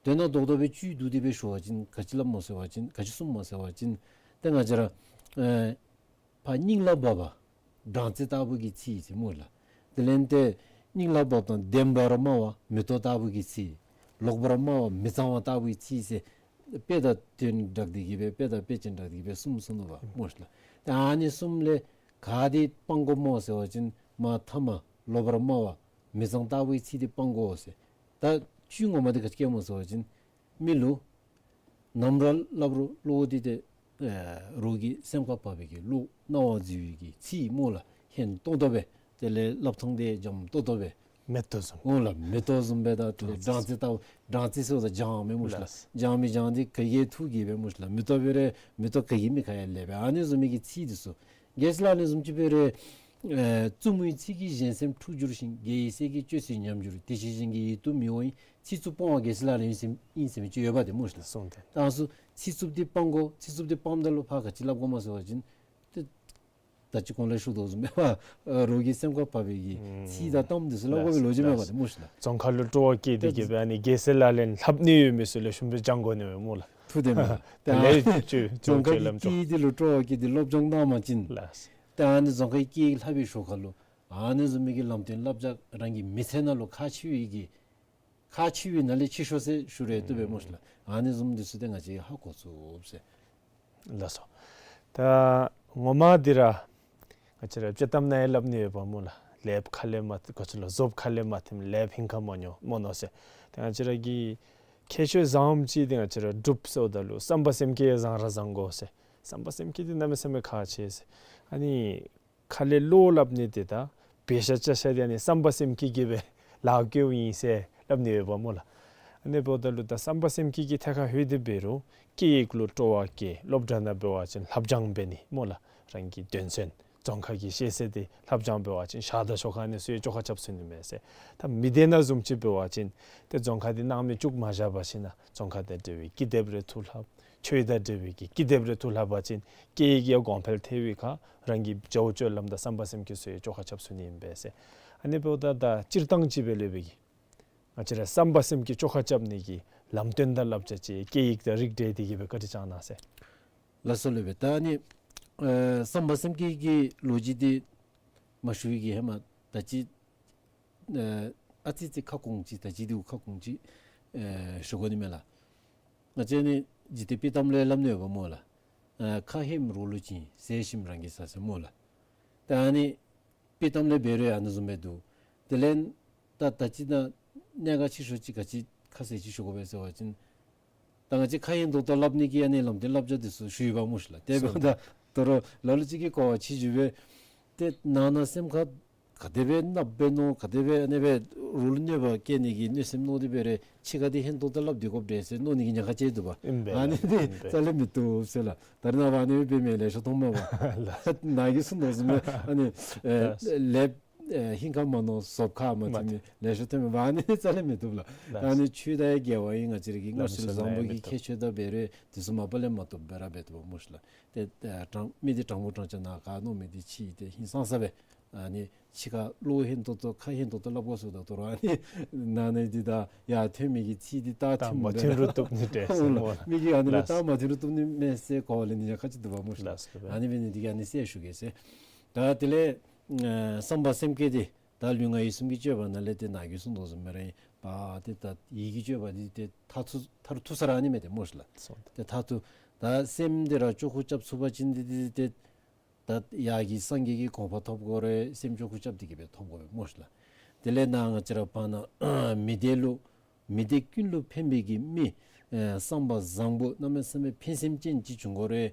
དོན་དག་རྡོག་རྡོག་སྦེ་བཅུད་བསྡུ་སྟེ་སྦེ་ཞུ་བ་ཅིན་ག་ཅི་སླབ་སྨོ་ཟེར་བ་ཅིན་ག་ཅི་གསུངམ་སྨོ་ཟེར་བ་ཅིན་ཏེ་ང་བཅས་ར་ཨེ་ཕར་སྙིང་ལ་འབབ་པ་སྦྲང་རྩི་ལྟ་བུ་གི་ཚིག་ཟེར་སྨོ་ལགས། དེ་ལས་ཏེ་སྙིང་ལ་འབབ་དང་ལྡན་པར་སྨྲ་བ་མེ་ཏོག་ལྟ་བུ་གི་ཚིག། ལོག་པར་སྨྲ་བ་མི་གཙང་བ་ལྟ་བུའི་ཚིག་ཟེར་དཔེ་དང་དོན་སྦྲགས་ཏེ་གི་སྦེ་དཔེ་དང་དཔེ་ཅན་སྦྲགས་ཏེ་གི་སྦེ་གསུམ་གསུངས་ནུག་པ་སྨོ་ལགས། ཏེ་ཨ་ནི་གསུམ་ལས་ག་དེ་སྤང་དགོཔ་སྨོ་ཟེར་བ་ཅིན་མ་མཐའ་མ་ལོག་པར་སྨྲ་བ་མི་གཙང་ལྟ་བུའི་ཚིག་དེ་སྤང་དགོ་ཟེར། ད་བཅུད་ངོ་མ་དེ་ག་ཅི་སྐྱེལཝ་སྨོ་ཟེར་བ་ཅིན་མི་ལུ་ནམ་ར་སླབ་རུང་བློ་འདི་ཏེ་ཨེ་རོགས་ཀྱི་སེམས་ཁར་བབས་པའི་གི་བློ་རྣ་བར་འཛུལ་བའི་གི་ཚིག་སྨོ་ལགས། ཧན་ཏོང་ཏོ་སྦེ་དེ་ལས་སླབ་ཐངས་དེ་འཇམ་ཏོང་ཏོ་སྦེ། མེ་ཏོག་བཟུམ། འོང་ལགས། མེ་ཏོག་བཟུམ་སྦེ་ད་དེ་ལས་སྦྲང་རྩི་ལྟ་བུ། སྦྲང་རྩི་ཟེརཝ་ད་ལྗང་མེ་སྨོ་ལགས། ལགས། ལྗང་མེ་ལྗང་འདི་ག་གིས་འཐུ་གེ་སྦེ་སྨོ་ལགས། མེ་ཏོག་སྦེ་ར་མེ་ཏོག་ག་གིས་མི་ཁ་ཡར་ལེན་པས། ཨ་ནི་བཟུམ་མའི་གི་ཚིག་འདི་ཚུ། གལ་སྲིད་ལགས་ཨ་ནི་བཟུམ་ཅིག་འབད་རུང་ཨེ་རྩུབ་མོའི་ཚིག་གིས་གཞན་སེམས་འཁྲུགས་འགྱུར་ཞིང་། དགེ་བའི་བཤེས་ཀྱིས་གཅོད་ཚིག་ཉམས་འགྱུར། དེ་ཕྱིར་གཞན་གྱི་ཡིད་དུ་མི་འོང་བའི། ཚིག་རྩུབ་སྤོང་བ་གལ་སྲིད་ལགས་ཨ་ནི་བཟུམ་ཨིན་ཟེར་མི་ཅིག་ཡོདཔ་དེ་སྨོ་ལགས། གསུངས་ཏེ། ད་ཚུ་ཚིག་རྩུབ་འདི་སྤང་དགོ། ཚིག་རྩུབ་འདི་སྤངམ་ད་ལུ་ཕར་ག་ཅི་སླབ་དགོཔ་སྨོ་ཟེར་བ་ཅིན་ཏེ་ད་ཅི་གོང་ལས་ཞུ་དོ་བཟུམ་སྦེ་རོགས་ཀྱི་སེམས་ཁར་བབས་པའི་གི་ཚིག་དང་གཏམ་འདི་ཚུ་སླབ་དགོ་པའི་ལོ་རྒྱུས་མེད་པ་དེ་སྨོ་ལགས། རྫོང་ཁ་ལུ་སྤྲོ་བ་སྐྱེས་ཏེ་གི་སྦེ་ཨ་ནི་རྒྱལ་སྲས་ལག་ལེན་ལྷབ་ནི་ཡོད་མི་ཚུ་ལེགས་ཤོམ་སྦེ་སྦྱང་དགོ་ནི་མས་སྨོ་ལགས། ཐུགས་བདེན་མས་ལགས། ཏེ་ལེགས་ཤོམ་ཅིག་རྫོང་ཁའི་ལམ་ཅོག་སྐྱེས་འདི་ལུ་སྤྲོ་བ་སྐྱེས་ཏེ་སློབ་སྦྱོང་གནང་པ་ཅིན། ལགས། ཏེ་ཨ་ནི་རྫོང་ཁའི་སྐད་ཡིག་ལྷབ་པའི་ཞོར་ཁ་ལུ་ཨ་ནི་བཟུམ་མའི་གི་ལམ་སྟོན་བསླབ་བྱ་རང་གི་མི་ཚེ་ནང་ལུ་ཁག་ཆེ་བའི་གི་ཁག་ཆེ་བའི་ནང་ལས་ཆེ་ཤོས་ཟེར་ཞུ་རུང་བཏུབ་པས་སྨོ་ལགས། ཨ་ནི་བཟུམ་འདི་ཚུ་ཏེ་ང་བཅས་ཧ་གོ་ཚུགས་ཟེར། ལགས་སོ། ད་ངོ་མ་འདི་ར་ང་བཅས་ར་དཔྱེ་གཏམ་ནང་ཡང་སླབ་ནི་ཡོདཔ་སྨོ་ལགས། ལེབ་ཁ་ལས་མ་ག་ཅི་ལོ་ཟོབ་ཁ་ལས་མ་ཐིམ་ལེབ་ཧིང་ཁར་མ་ཉོ་མ་ཉོ་ཟེར། ཏེ་ང་བཅས་ར་གི་ཁྱད་ཆོས་བཟང་པོ་ཅིག་འདི་ང་བཅས་ར་འབྲུགཔ་ཟེརཝ་ད་ལུ་བསམ་པ་སེམས་བསྐྱེད་བཟང་ར་བཟང་དགོ་ཟེར། བསམ་པ་སེམས་བསྐྱེད་འདི་གནམ་མེད་ས་མེད་ཁག་ཆེ་ཟེར། ཨ་ནི་ཁ་ལས་བློ་སླབ་ནི་འདི་ད་འབད་བཞག་བྱ་བཞག་འདི་ཨ་ནི་བསམ་པ་སེམས་བསྐྱེད་ཀྱིས་སྦེ་ལཱ་བཀོལཝ་ཨིན་ཟེར་སླབ་ནི་ཡོདཔ་སྨོ་ལགས། ཨ་ནི་འབདཝ་ད་ལུ་ད་བསམ་པ་སེམས་བསྐྱེད་ཀྱི་ཐད་ཁར་ལྷོད་དེ་འབད་རུང་སྐད་ཡིག་ལུ་སྤྲོ་བ་བསྐྱེད། སློབ་གྲྭ་ནང་འབད་བ་ཅིན་ལྷབ་སྦྱང་འབད་ནི་སྨོ་ལགས། རང་གི་དོན་ཚན་རྫོང་ཁ་གི་ཤེས་ཚད་འདི་ལྷབ་སྦྱང་འབད་བ་ཅིན་ཞག་དང་ཞོགས་ཁ་ཨ་ནི་ཚུ་ཡང་བཅོ་ཁ་རྐྱབ་ཚུགས་ནི་མས་ཟེར། ད་མི་སྡེ་ནང་བཟུམ་ཅིག་འབད་བ་ཅིན་ཏེ་རྫོང་ཁ་འདི་སྣང་མེད་བཅུག་མ་བཞག་པར་ཞིནམ་ལས་རྫོང་ཁ་དང་འབྲེལ་བའི་ཀི་དེབ་རེ་འཐུ་ལྷབ། ཆོས་དང་འབྲེལ་བའི་གི་ཀི་དེབ་རེ་འཐུ་ལྷབ་པ་ཅིན་སྐད་ཡིག་ཡང་གོང་འཕེལ་ཐལ་བའི་ཁར་རང་གི་བྱ་བ་སྤྱོད་ལམ་དང་བསམ་པ་སེམས་བསྐྱེད་ཚུ་ཡང་བཅོ་ཁ་རྐྱབ་ཚུགས་ནི་ཨིན་པས་ཟེར། ཨ་ནི་འབདཝ་ད་ད་སྤྱིར་བཏང་ཅིག་སྦེ་ལུས་པའི་གི་ང་བཅས་ར་བསམ་པ་སེམས་བསྐྱེད་བཅོ་ཁ་རྐྱབ་ནི་གི་ལམ་སྟོན་དང་བསླབ་བྱ་ཅིག་སྐད་ཡིག་དང་རིགས་འགྲེ་དེ་གི་སྦེ་བཀའ་དྲིན་བསྐྱང་གནང་ཟེར། ལགས་སོ་ལགས་པས། ད་ཨ་ནི་ཨེ་བསམ་པ་སེམས་བསྐྱེད་ཀྱི་ལོ་རྒྱུས་འདི་མ་ཞུ་བའི་གི་ཧེ་མ་ད་ཅི་ཨ་ཨ་ཙི་ཙི་ཁ་སྐོང་ཅིག་ད་ཅི་འདི་ཁ་སྐོང་ཅིག་ཨེ་ཞུ་དགོ་ནི་མས་ལགས། ང་བཅས་ནི་འཇིག་རྟེན་དཔྱེ་གཏམ་ལས་སླབ་ནི་ཡོདཔ་སྨོ་ལགས། ཨེ་ཁ་ཧེམ་རོགས་ལུ་བྱིན། ཟས་ཞིམ་རང་གིས་ཟ་ཟེར་སྨོ་ལགས། ད་ཨ་ནི་དཔྱེ་གཏམ་ལས་འབད་རུང་ཨ་ནི་བཟུམ་སྦེ་འདུག། དེ་ལས་ད་ད་ཅི་ད་གནད་འགག་ཆེ་ཤོས་ཅིག་ག་ཅི་ཁ་གསལ་ཅིག་ཞུ་དགོ་པས་ཟེར་བ་ཅིན་ད་ང་བཅས་ཁ་ཧེང་ཏོང་ཏོ་སླབ་ནི་གི་ཨ་ནི་ལམ་སྟོན་བསླབ་བྱ་འདི་ཚུ་ཞུ་ཡི་པ་སྨོ་ལགས། དེ་འབདཝ་ད་ད་རུང་ལ་ལུ་ཅིག་གིས་གོ་བ་ཆི་ཞུ་སྦེ་ཏེ་ནང་ན་སེམས་ཁར་ག་དེ་སྦེ་གནགཔ་སྦེ་མནོ་ག་དེ་སྦེ་ཨ་ནི་སྦེ་རོགས་ལུ་གནོད་པ་བཀལ་ནི་གི་གནོད་སེམས་མནོ་སྟེ་འབད་རུང་ཕྱི་ཁར་འདི་ཧེང་ཏོང་ཏོ་སླབ་སྡོད་དགོཔ་འདྲས་ཟེར་མནོ་ནི་གི་ཉེན་ཁ་ཅིག་འདུག་པ། ཨིན་པས། ཨ་ནི་འདི་ཨིན་པས། རྩ་ལས་མི་བཏུབ་ཟེར་ལགས། ད་རེས་ནངས་པ་ཨ་ནི་སྦེ་འབད་མི་ལེ་ཤ་མཐོངམ་མས་པ། ལགས། ནཱ་གིས་གསུངས་དོ་བཟུམ་སྦེ་ཨ་ནི་ཨེ་ལགས། ལེབ་ཨེ་ཧིང་ཁར་མ་མནོ་ཟོབ་ཁར་མ་མ་ཐིམ་ནི་ལེ་ཤ་ཐོནམ་མས་པ། ཨ་ནི་རྩ་ལས་མི་བཏུབ་ལགས། ལགས། ཨ་ནི་ཆོས་དང་ཡང་འགལ་བ་ཨིན། ང་བཅས་ར་གི་ལགས་སོ། སྔར་སྲོལ་བཟང་པོ་གི་ཁྱད་ཆོས་དང་འབད་རུང་དེ་ཚུ་མ་པ་ལས་མ་བཏུབ་སྦེ་ར་འབད་བཏུབ་པ་སྨོ་ལགས། ཏེ་ཨེ་དྲང་མི་འདི་དྲང་པོ་དྲང་ཆ་ནཱ་ག་མནོ་མི་འདི་ཕྱི་ཏེ་ཧིང་སངས་ས་སྦེ་ཨ་ནི་ཕྱི་ཁར་བློ་ཧེང་ཏོང་ཏོ་ཁ་ཧེང་ཏོང་ཏོ་སླབ་དགོ་ཟེརཝ་ད་ད་རུང་ཨ་ནི་ནང་ན་འདི་ད་ཡར་ཐོན་མི་གི་ཚིག་འདི་རྟགས་རྟགས་ཐོན་མ་མི་ཐོན་རུང་བཏུབ་ནི་འདྲས་ཟེར་སྨོ་ལགས། མི་གིས་ཨ་ནི་ལགས། རྟགས་མ་ཐོན་རུང་བཏུབ་ནི་མས་ཟེར་གོ་བ་ལེན་ནི་ཡང་ཁ་ཅིག་འདུག་པ་སྨོ་ལགས། ལགས་སོ། ཨ་ནི་འབད་ནི་འདི་གིས་ཨ་ནི་ཟེར་ཞུ་གེ་ཟེར། ད་དེ་ལས་ཨེ་བསམ་པ་སེམས་བསྐྱེད་འདི་ད་ལུས་ངག་ཡིད་གསུམ་གྱི་སྤྱོད་པ་ནང་ལས་ཏེ་ནཱ་གིས་གསུངས་དོ་བཟུམ་སྦེ་ར་ཨིན་པ། ཏེ་ད་ཡིད་ཀྱི་སྤྱོད་པ་འདི་ཏེ་མཐར་ཐུག་མཐར་ཐུག་ས་ར་ཨ་ནི་མས་ཏེ་སྨོ་ལགས། སོ། ཏེ་མཐར་ཐུག་ད་སེམས་འདི་ར་བཅོས་ཁུངས་རྐྱབ་ཚུགས་པ་ཅིན་འདི་ཏེ་ཏེ་ད་ཡར་གྱི་སངས་རྒྱས་ཀྱི་གོ་འཕང་ཐོབ་དགོ་རུང་སེམས་བཅོས་ཁུངས་རྐྱབ་སྟེ་གི་སྦེ་ཐོབ་དགོ་པས་སྨོ་ལགས། དེ་ལས་ནཱ་ང་བཅས་ར་བར་ན་མི་སྡེ་ལུ་མི་སྡེ་ཀུན་ལུ་ཕན་པའི་གི་མི་ཨེ་བསམ་པ་བཟང་པོ་གནམ་མེད་ས་མེད་ཕན་སེམས་ཅན་ཅིག་བྱུང་དགོ་རུང་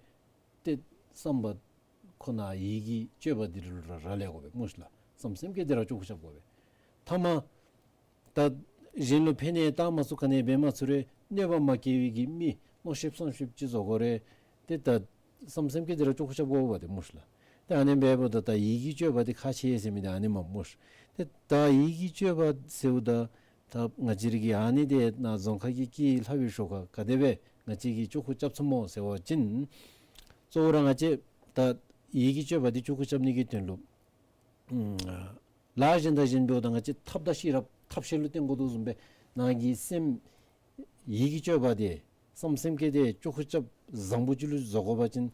ཏེ་བསམ་པ་ཁོ་ན་ཡིད་ཀྱི་སྤྱོད་པ་འདི་ལུ་ར་རག་ལས་དགོ་པས་སྨོ་ལགས། བསམ་སེམས་བསྐྱེད་འདི་ར་བཅོས་ཁུངས་རྐྱབ་དགོ་པས། ཐ་མ་ད་གཞན་ལུ་ཕན་ནི་བཏང་མ་ཚུགས་ག་ནི་འབད་མ་ཚུགས་རུང་གནོད་པ་མ་བསྐྱལ་བའི་གི་མི་མནོ་ཤེསཔ་བསམ་ཤེསཔ་ཅིག་བཟོ་དགོ་རུང་ཏེ་ད་བསམ་སེམས་བསྐྱེད་འདི་ར་བཅོས་ཁུངས་རྐྱབ་དགོ་པས་ཏེ་སྨོ་ལགས། ཏེ་ཨ་ནི་འབདཝ་ད་ད་ཡིད་ཀྱི་སྤྱོད་པ་འདི་ཁག་ཆེ་ཟེར་མི་འདི་ཨ་ནི་མས་སྨོ། ཏེ་ད་ཡིད་ཀྱི་སྤྱོད་པ་ཟེརཝ་ད་ད་ང་བཅས་ར་གིས་ཨ་ནི་འདི་ནཱ་རྫོང་ཁ་གི་སྐད་ཡིག་ལྷབ་པའི་ཞོར་ཁར་ག་དེ་སྦེ་ང་བཅས་ཀྱིས་བཅོས་ཁུངས་རྐྱབ་ཚུགས་སྨོ་ཟེར་བ་ཅིན་གཙོ་བོ་ར་ང་བཅས་ད་ཡིད་ཀྱི་སྤྱོད་པ་འདི་བཅོས་ཁུངས་རྐྱབ་ནི་གི་དོན་ལུ་ཨམ་ལཱ་གཞན་དང་གཞན་འབདཝ་ད་ང་བཅས་ཐབས་དང་ཤེས་རབ་ཐབས་ཤེས་ལུ་བརྟེན་དགོ་དོ་བཟུམ་སྦེ་ནཱ་གི་སེམས་ ཡིད་ཀྱི་སྤྱོད་པ་དེ་བསམ་སེམས་བསྐྱེད་དེ་ལྕོགས་ཁ་རྐྱབ་བཟང་པོ་ཅིག་ལུ་བཟོ་དགོ་པ་ཅིན་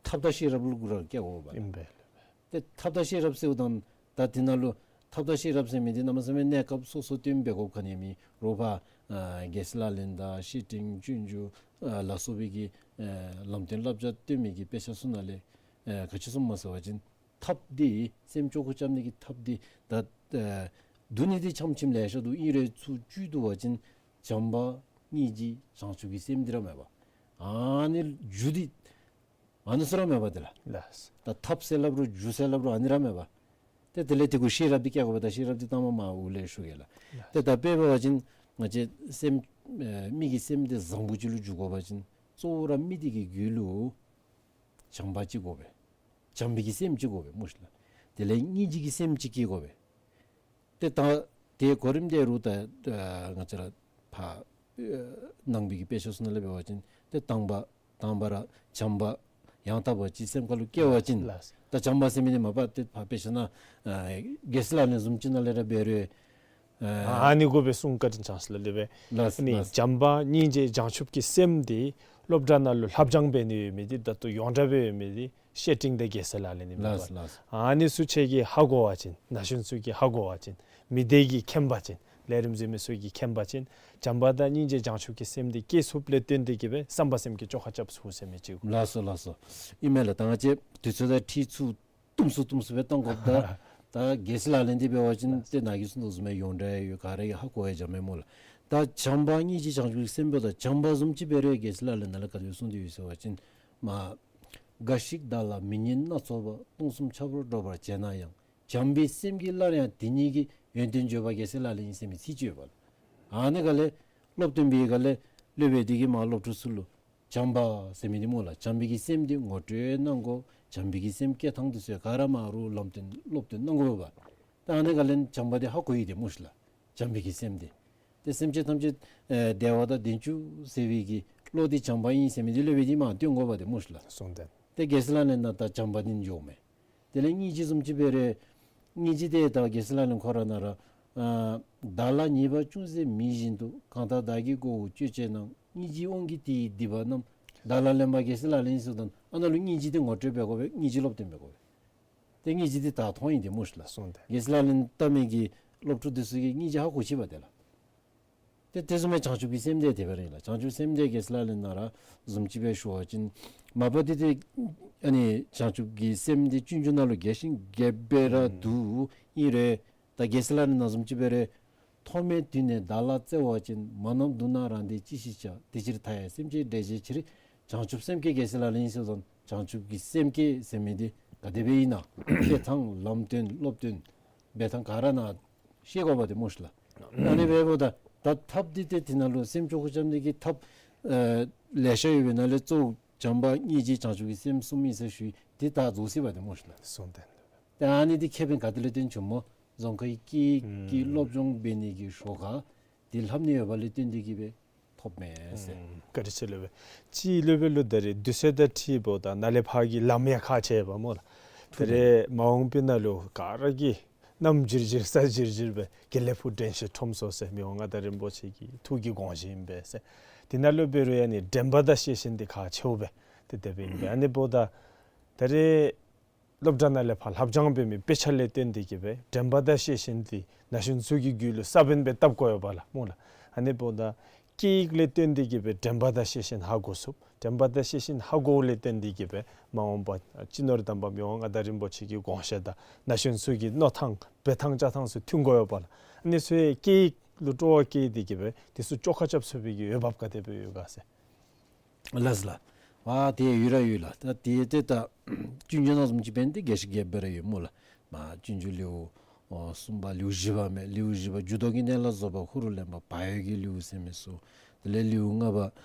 ཐབས་དང་ཤེས་རབ་ལུ་གུ་ར་བསྐྱེད་དགོ་པས། ཨིན་པས། ཏེ་ཐབས་དང་ཤེས་རབ་ཟེརཝ་ད་ད་དེ་ནང་ལུ་ཐབས་དང་ཤེས་རབ་ཟེར་མི་འདི་གནམ་མེད་ས་མེད་གནས་སྐབས་སོ་སོ་སྟོན་འབད་དགོཔ་ག་ནི་མེད། རོགས་ཕར་ཨ་རྒྱལ་སྲས་ལག་ལེན་དང་བཤེས་སྤྲིང་སྤྱོད་འཇུག་ཨ་ལ་སོགས་པའི་གི་ཨ་ལམ་སྟོན་བསླབ་བྱ་སྟོན་མི་གི་དཔེ་ཆ་ཚུ་ནང་ལས་ཨ་ག་ཅི་གསུངམ་སྨོ་ཟེར་བ་ཅིན་ཐབས་འདི་སེམས་ལྕོགས་ཁ་རྐྱབ་ནི་གི་ཐབས་འདི་ད་ཨ་བསྡུ་ནི་འདི་ཆམ་ཆིམ་ལེ་ཤ་འདུག། ཨིན་རུང་ཚུར་བཅུད་བསྡུ་བ་ཅིན་བྱམས་པ་སྙིང་རྗེ་བྱང་ཆུབ་ཀྱི་སེམས་འདི་ར་མེན་པ། ཨ་ནི་རྒྱུ་འདི་ཨ་ནི་ཚུ་ར་མེན་པ་དེ་ལགས། ལགས། ད་ཐབས་ཟེར་སླབ་རུང་རྒྱུ་ཟེར་སླབ་རུང་ཨ་ནི་ར་མེན་པ། ཏེ་དེ་ལས་དེ་གུ་ཤེས་རབ་འདི་བསྐྱེད་དགོ་པས། ད་ཤེས་རབ་འདི་ལྟ་མ་མ་འོག་ལས་ཞུ་གེ་ལགས། ལགས། ཏེ་ད་དཔེ་འབད་བ་ཅིན་ང་བཅས་སེམས་ཨེ་མི་གི་སེམས་འདི་བཟང་པོ་ཅིག་ལུ་འགྱུར་དགོ་པ་ཅིན་གཙོ་བོ་ར་མི་དེ་གི་རྒྱུད་ལུ་བྱམས་པ་ཅིག་དགོ་པས། བྱམས་པའི་གི་སེམས་ཅིག་དགོ་པས་སྨོ་ཤིག་ལགས། དེ་ལས་སྙིང་རྗེ་གི་སེམས་ཅིག་སྐྱེ་དགོ་པས། ཏེ་ད་དེ་གོ་རིམ་དེ་རུ་ད་ཨ་ང་བཅས་ར་ཕར་ཨ་ནང་པའི་གི་དཔེ་ཆ་ཚུ་ནང་ལས་འབད་བ་ཅིན་ཏེ་དང་པ་དང་པ་ར་བྱམས་པ་ཡང་དག་པ་ཅིག་སེམས་ཁ་ལུ་སྐྱེ་བ་ཅིན། ལགས། ད་བྱམས་པ་ཟེར་མི་འདི་མ་པ་ཏེ་ཕར་དཔེ་ཆ་ནང་ཨ་རྒྱལ་སྲས་ལག་ལེན་བཟུམ་ཅིག་ནང་ལས་ར་འབད་རུང་ཨ་ཨ་ནི་གུ་སྦེ་གསུང་བཀའ་དྲིན་བསྐྱངས་ཟེར་སླབ་ཨིན་པས། ལགས་ཨ་ནི་ལགས། བྱམས་པ་སྙིང་རྗེ་བྱང་ཆུབ་ཀྱི་སེམས་འདི་སློབ་གྲྭ་ནང་ལུ་ལྷབ་སྦྱང་འབད་ནི་ཡོད་མི་འདི་ད་ལྟོ་ཡོངས་གྲགས་སྦེ་ཡོད་མི་འདི་བཤེས་སྤྲིང་དང་རྒྱལ་སྲས་ལག་ལེན་ཨིན་པས། ལགས་ལགས། ཨ་ནི་ཚུ་ཁྱེད་ཀྱིས་ཧ་གོ་བ་ཅིན་ན་གཞོན་ཚུ་གིས་ཧ་གོ་བ་ཅིན་མི་སྡེ་གིས་མཁྱེན་པ་ཅིན་ལས་རིམ་གཟིགས་མི་ཚུ་གིས་མཁྱེན་པ་ཅིན་བྱམས་པ་དང་སྙིང་རྗེ་བྱང་ཆུབ་ཀྱི་སེམས་འདི་སྐྱེ་ཚུགསཔ་ལས་བརྟེན་ཏེ་གིས་སྦེ་བསམ་པ་སེམས་བསྐྱེད་ལྕོགས་ཁ་རྐྱབ་ཚུགས་ཟེར་མི་ཅིག། ལགས་སོ་ལགས་སོ། ཨིན་མས་ལགས། ད་ང་བཅས་དུས་ཚོད་དང་འཁྲིལ་ཚུར་ཏུམ་སུ་ཏུམ་སུ་སྦེ་གཏང་དགོཔ་ད་ད་རྒྱལ་སྲས་ལག་ལེན་འདི་འབད་བ་ཅིན་ཏེ་ནཱ་གིས་གསུངས་དོ་བཟུམ་སྦེ་ཡོངས་གྲགས་ཡོད། ག་ར་གིས་ཧ་གོ་ཡང་འཇམ་མས་སྨོ་ལགས། ད་བྱམས་པ་སྙིང་རྗེ་བྱང་ཆུབ་ཀྱི་སེམས་འབདཝ་ད་བྱམས་པ་བཟུམ་ཅིག་འབད་རུང་རྒྱལ་སྲས་ལག་ལེན་ནང་ལས་ག་དེ་སྦེ་གསུངས་ཏེ་ཡོད་ཟེར་བ་ཅིན་མ་འགའ་ཞིག་བདག་ལ་མི་སྙན་སྣ་ཚོགས་པ། སྟོང་གསུམ་ཆབ་རོམ་སྒྲོགས་པར་བྱེད་ན་ཡང་། བྱམས་པའི་སེམས་ཀྱིས་སླར་ཡང་དེ་ཉིད་ཀྱི། ཡོན་ཏན་བརྗོད་པ་རྒྱལ་སྲས་ལག་ལེན་ཡིན་ཟེར་མི་ཚིག་ཅིག་ཡོདཔ་ལགས། ཨ་ནི་ག་ལས་སློབ་སྟོན་པའི་ག་ལས་སློབ་དཔོན་འདི་གིས་མ་སློབ་ཕྲུག་ཚུ་ལུ་བྱམས་པ་ཟེར་མི་འདི་སྨོ་ལགས། བྱམས་པའི་གི་སེམས་འདི་ངོ་སྤྲོད་གནང་དགོ། བྱམས་པའི་གི་སེམས་བསྐྱེད་ཐངས་འདི་ཚུ་ག་ར་མ་རུང་ལམ་སྟོན་སློབ་སྟོན་གནང་དགོ་པས། ད་ཨ་ནི་ག་ལས་བྱམས་པ་འདི་ཧ་གོ་ཡི་ཏེ་སྨོ་ཤིག་ལགས། བྱམས་པའི་གི་སེམས་འདི་ཏེ་སེམས་ཅན་ཐམས་ཅད་ཨེ་བདེ་བ་དང་ལྡན་བཅུག་ཟེར་བའི་གི་བློ་འདི་བྱམས་པ་ཨིན་ཟེར་མི་འདི་སློབ་དཔོན་འདི་མ་སྟོན་དགོ་པས་ཏེ་སྨོ་ཤིག་ལགས། གསུངས་ཏེ། ཏེ་རྒྱལ་སྲས་ལག་ལེན་ནང་ད་བྱམས་པ་འདི་འགྱོཝ་མས། དེ་ལས་སྙིང་རྗེ་བཟུམ་ཅིག་འབད་རུང་སྙིང་རྗེ་འདི་ད་རྒྱལ་སྲས་ལག་ལེན་ཁོ་ར་ནང་ར་ཨ་བདག་ལ་ཉེས་པ་ཅུང་ཟད་མེད་བཞིན་དུ། གང་དག་བདག་གི་མགོ་བོ་གཅོད་བྱེད་ན། སྙིང་རྗེའི་དབང་གིས་དེ་ཡི་སྡིག་པ་རྣམས། བདག་ལ་ལེན་པ་རྒྱལ་སྲས་ལག་ལེན་ཡིན་ཟེརཝ་ད་ཨ་ནཱ་ལུ་སྙིང་རྗེ་འདི་ངོ་སྤྲོད་འབད་དགོ་པས། སྙིང་རྗེ་སློབ་སྟོན་འབད་དགོ་པས། ཏེ་སྙིང་རྗེ་འདི་ད་མཐོང་ཡི་ཏེ་སྨོ་ཤིག་ལགས། གསུངས་ཏེ། རྒྱལ་སྲས་ལག་ལེན་བལྟ་མི་གི་སློབ་ཕྲུག་འདི་ཚུ་གིས་སྙིང་རྗེ་ཧ་གོ་ཅི་པ་ཏེ་ལགས། ཏེ་དེ་བཟུམ་སྦེ་བྱང་ཆུབ་ཀྱི་སེམས་འདི་དེ་སྦེ་ར་ཨིན་ལགས། བྱང་ཆུབ་སེམས་འདི་རྒྱལ་སྲས་ལག་ལེན་ནང་ར་བཟུམ་ཅིག་སྦེ་ཞུ་བ་ཅིན་མ་པ་འདི་ཏེ་ཨ་ནི་བྱང་ཆུབ་ཀྱི་སེམས་འདི་སྤྱོད་འཇུག་ནང་ལུ་རྒྱས་ཤིང་རྒྱས་པ་ར་འདུག། ཨིན་རུང་ད་རྒྱལ་སྲས་ལག་ལེན་ནང་བཟུམ་ཅིག་འབད་རུང་ཐོག་མེད་དུས་ནས་བདག་ལ་བརྩེ་བ་ཅན། མ་རྣམས་བསྡུ་ན་རང་བདེ་ཅི་ཞིག་བྱ། དེ་ཕྱིར་མཐའ་ཡས་སེམས་ཅན་བསྒྲལ་བྱའི་ཕྱིར། བྱང་ཆུབ་སེམས་བསྐྱེད་རྒྱལ་སྲས་ལག་ལེན་ཡིན་ཟེརཝ་ད་བྱང་ཆུབ་ཀྱི་སེམས་བསྐྱེད་ཟེར་མི་འདི་ག་དེ་སྦེ་ཨིན་ན་བསྐྱེད་ཐངས་ལམ་སྟོན་སློབ་སྟོན་འབད་ཐངས་ག་ར་ནཱ་ཤེས་དགོ་པ་ཏེ་སྨོ་ཤིག་ལགས། ཨ་ནི་འབདཝ་ད་ད་ཐབས་འདི་ཏེ་དེ་ནང་ལུ་སེམས་ལྕོགས་ཁ་རྐྱབ་ནི་གི་ཐབས་ཨེ་ལེ་ཤ་ཡོད་པའི་ནང་ལས་གཙོ་བོ་བྱམས་པ་སྙིང་རྗེ་བྱང་ཆུབ་ཀྱི་སེམས་གསུམ་ཨིན་ཟེར་ཞུ་ཡི། འདི་ད་རྫོགས་སོ་པ་ཏེ་སྨོ་ཤིག་ལགས། གསུངས་ཏེ། ཏེ་ཨ་ནི་འདི་ཁེ་ཕན་ག་ཏེ་ལས་བཏོན་བྱུངམ་སྨོ། རྫོང་ཁའི་སྐད་ཡིག་གི་ཨུམ་སློབ་སྦྱོང་འབད་ནི་གི་ཤོག་ཁ་འདི་ལྷབ་ནི་ཡོདཔ་ལས་བརྟེན་ཏེ་གིས་སྦེ་ཐོབ་མས་ཟེར། ཨུམ་བཀའ་དྲིན་ཆེ་སློབ་དཔོན། ཅིག་སློབ་དཔོན་ལུ་ད་རེས་དུས་ཚོད་དང་འཁྲིལཝ་ད་ནཱ་ལས་ཕར་གྱི་ལམ་ཡང་ཁག་ཆེ་བས་སྨོ་ལགས། ད་རེས་མ་འོངས་པའི་ནང་ལུ་ག་ར་གིས་གནམ་འགྱིར་འགྱིར་ས་འགྱིར་འགྱིར་སྦེ་དགེ་ལེགས་ཕུག་དྲན་ཤེས་ཁྲོམ་ཚོགས་ཟེར་མི་དབང་མངའ་བདག་རིན་པོ་ཆེ་གི་ཐུགས་ཀྱི་དགོངས་བཞེད་ཨིན་པས་ཟེར། དེ་ནང་ལུ་འབད་རུང་ཡང་ནི་དྲན་པ་དང་ཤེས་བཞིན་འདི་ཁག་ཆེཝ་སྦེ་ཏེ་དེ་སྦེ་ཨིན་པས། ཨ་ནི་འབདཝ་ད་ད་རེས་སློབ་གྲྭ་ནང་ལས་ཕར་ལྷབ་སྦྱང་འབད་མི་དཔེ་ཆ་ལས་བརྟེན་ཏེ་གིས་སྦེ་དྲན་པ་དང་ཤེས་བཞིན་འདི་ན་གཞོན་ཚུ་གི་རྒྱུད་ལུ་ས་བོན་སྦེ་བཏབ་དགོ་ཡོདཔ་ལགས་སྨོ་ལགས། ཨ་ནི་འབདཝ་ད་སྐད་ཡིག་ལས་བརྟེན་ཏེ་གིས་སྦེ་དྲན་པ་དང་ཤེས་བཞིན་ཧ་གོ་ཚུགས། དྲན་པ་དང་ཤེས་བཞིན་ཧ་གོཝ་ལས་བརྟེན་ཏེ་གིས་སྦེ་མ་འོངས་པ་སྤྱི་ནོར་དམ་པ་མི་དབང་མངའ་བདག་རིན་པོ་ཆེ་གི་དགོངས་བཞེད་དང་ན་གཞོན་ཚུ་གི་མནོ་ཐངས་འབད་ཐངས་བཅའ་ཐངས་ཚུ་མཐུན་དགོ་ཡོདཔ་ལགས། ཨ་ནི་ཚུ་སྐད་ཡིག་ལུ་སྤྲོ་བ་བསྐྱེད་དེ་གིས་སྦེ་དེ་ཚུ་ལྕོགས་ཁ་རྐྱབ་ཚུགས་པའི་གི་འོས་འབབ་ག་དེ་སྦེ་ཡོད་ག་ཟེར། ལགས་ལགས། ཨ་དེ་ཡོད་ར་ཡོད་ལགས། ད་དེ་ཏེ་ད་སྤྱོད་འཇུག་ནང་བཟུམ་ཅིག་འབད་ནི་འདི་རྒྱས་ཤིང་རྒྱས་པ་ར་ཡོད་སྨོ་ལགས། མ་སྤྱོད་འཇུག་ལེའུ་ཨོ་གསུམ་པ་ལེའུ་བཞི་པ་མས། ལེའུ་བཞི་པ་འཇུག་ལྡོག་གི་གནས་ལ་རྫོགས་པ་ཧུ་རུ་ལེན་པ་བག་ཡོད་ཀྱི་ལེའུ་ཟེར་མི་ཚུ། དེ་ལས་ལེའུ་ལྔ་པ་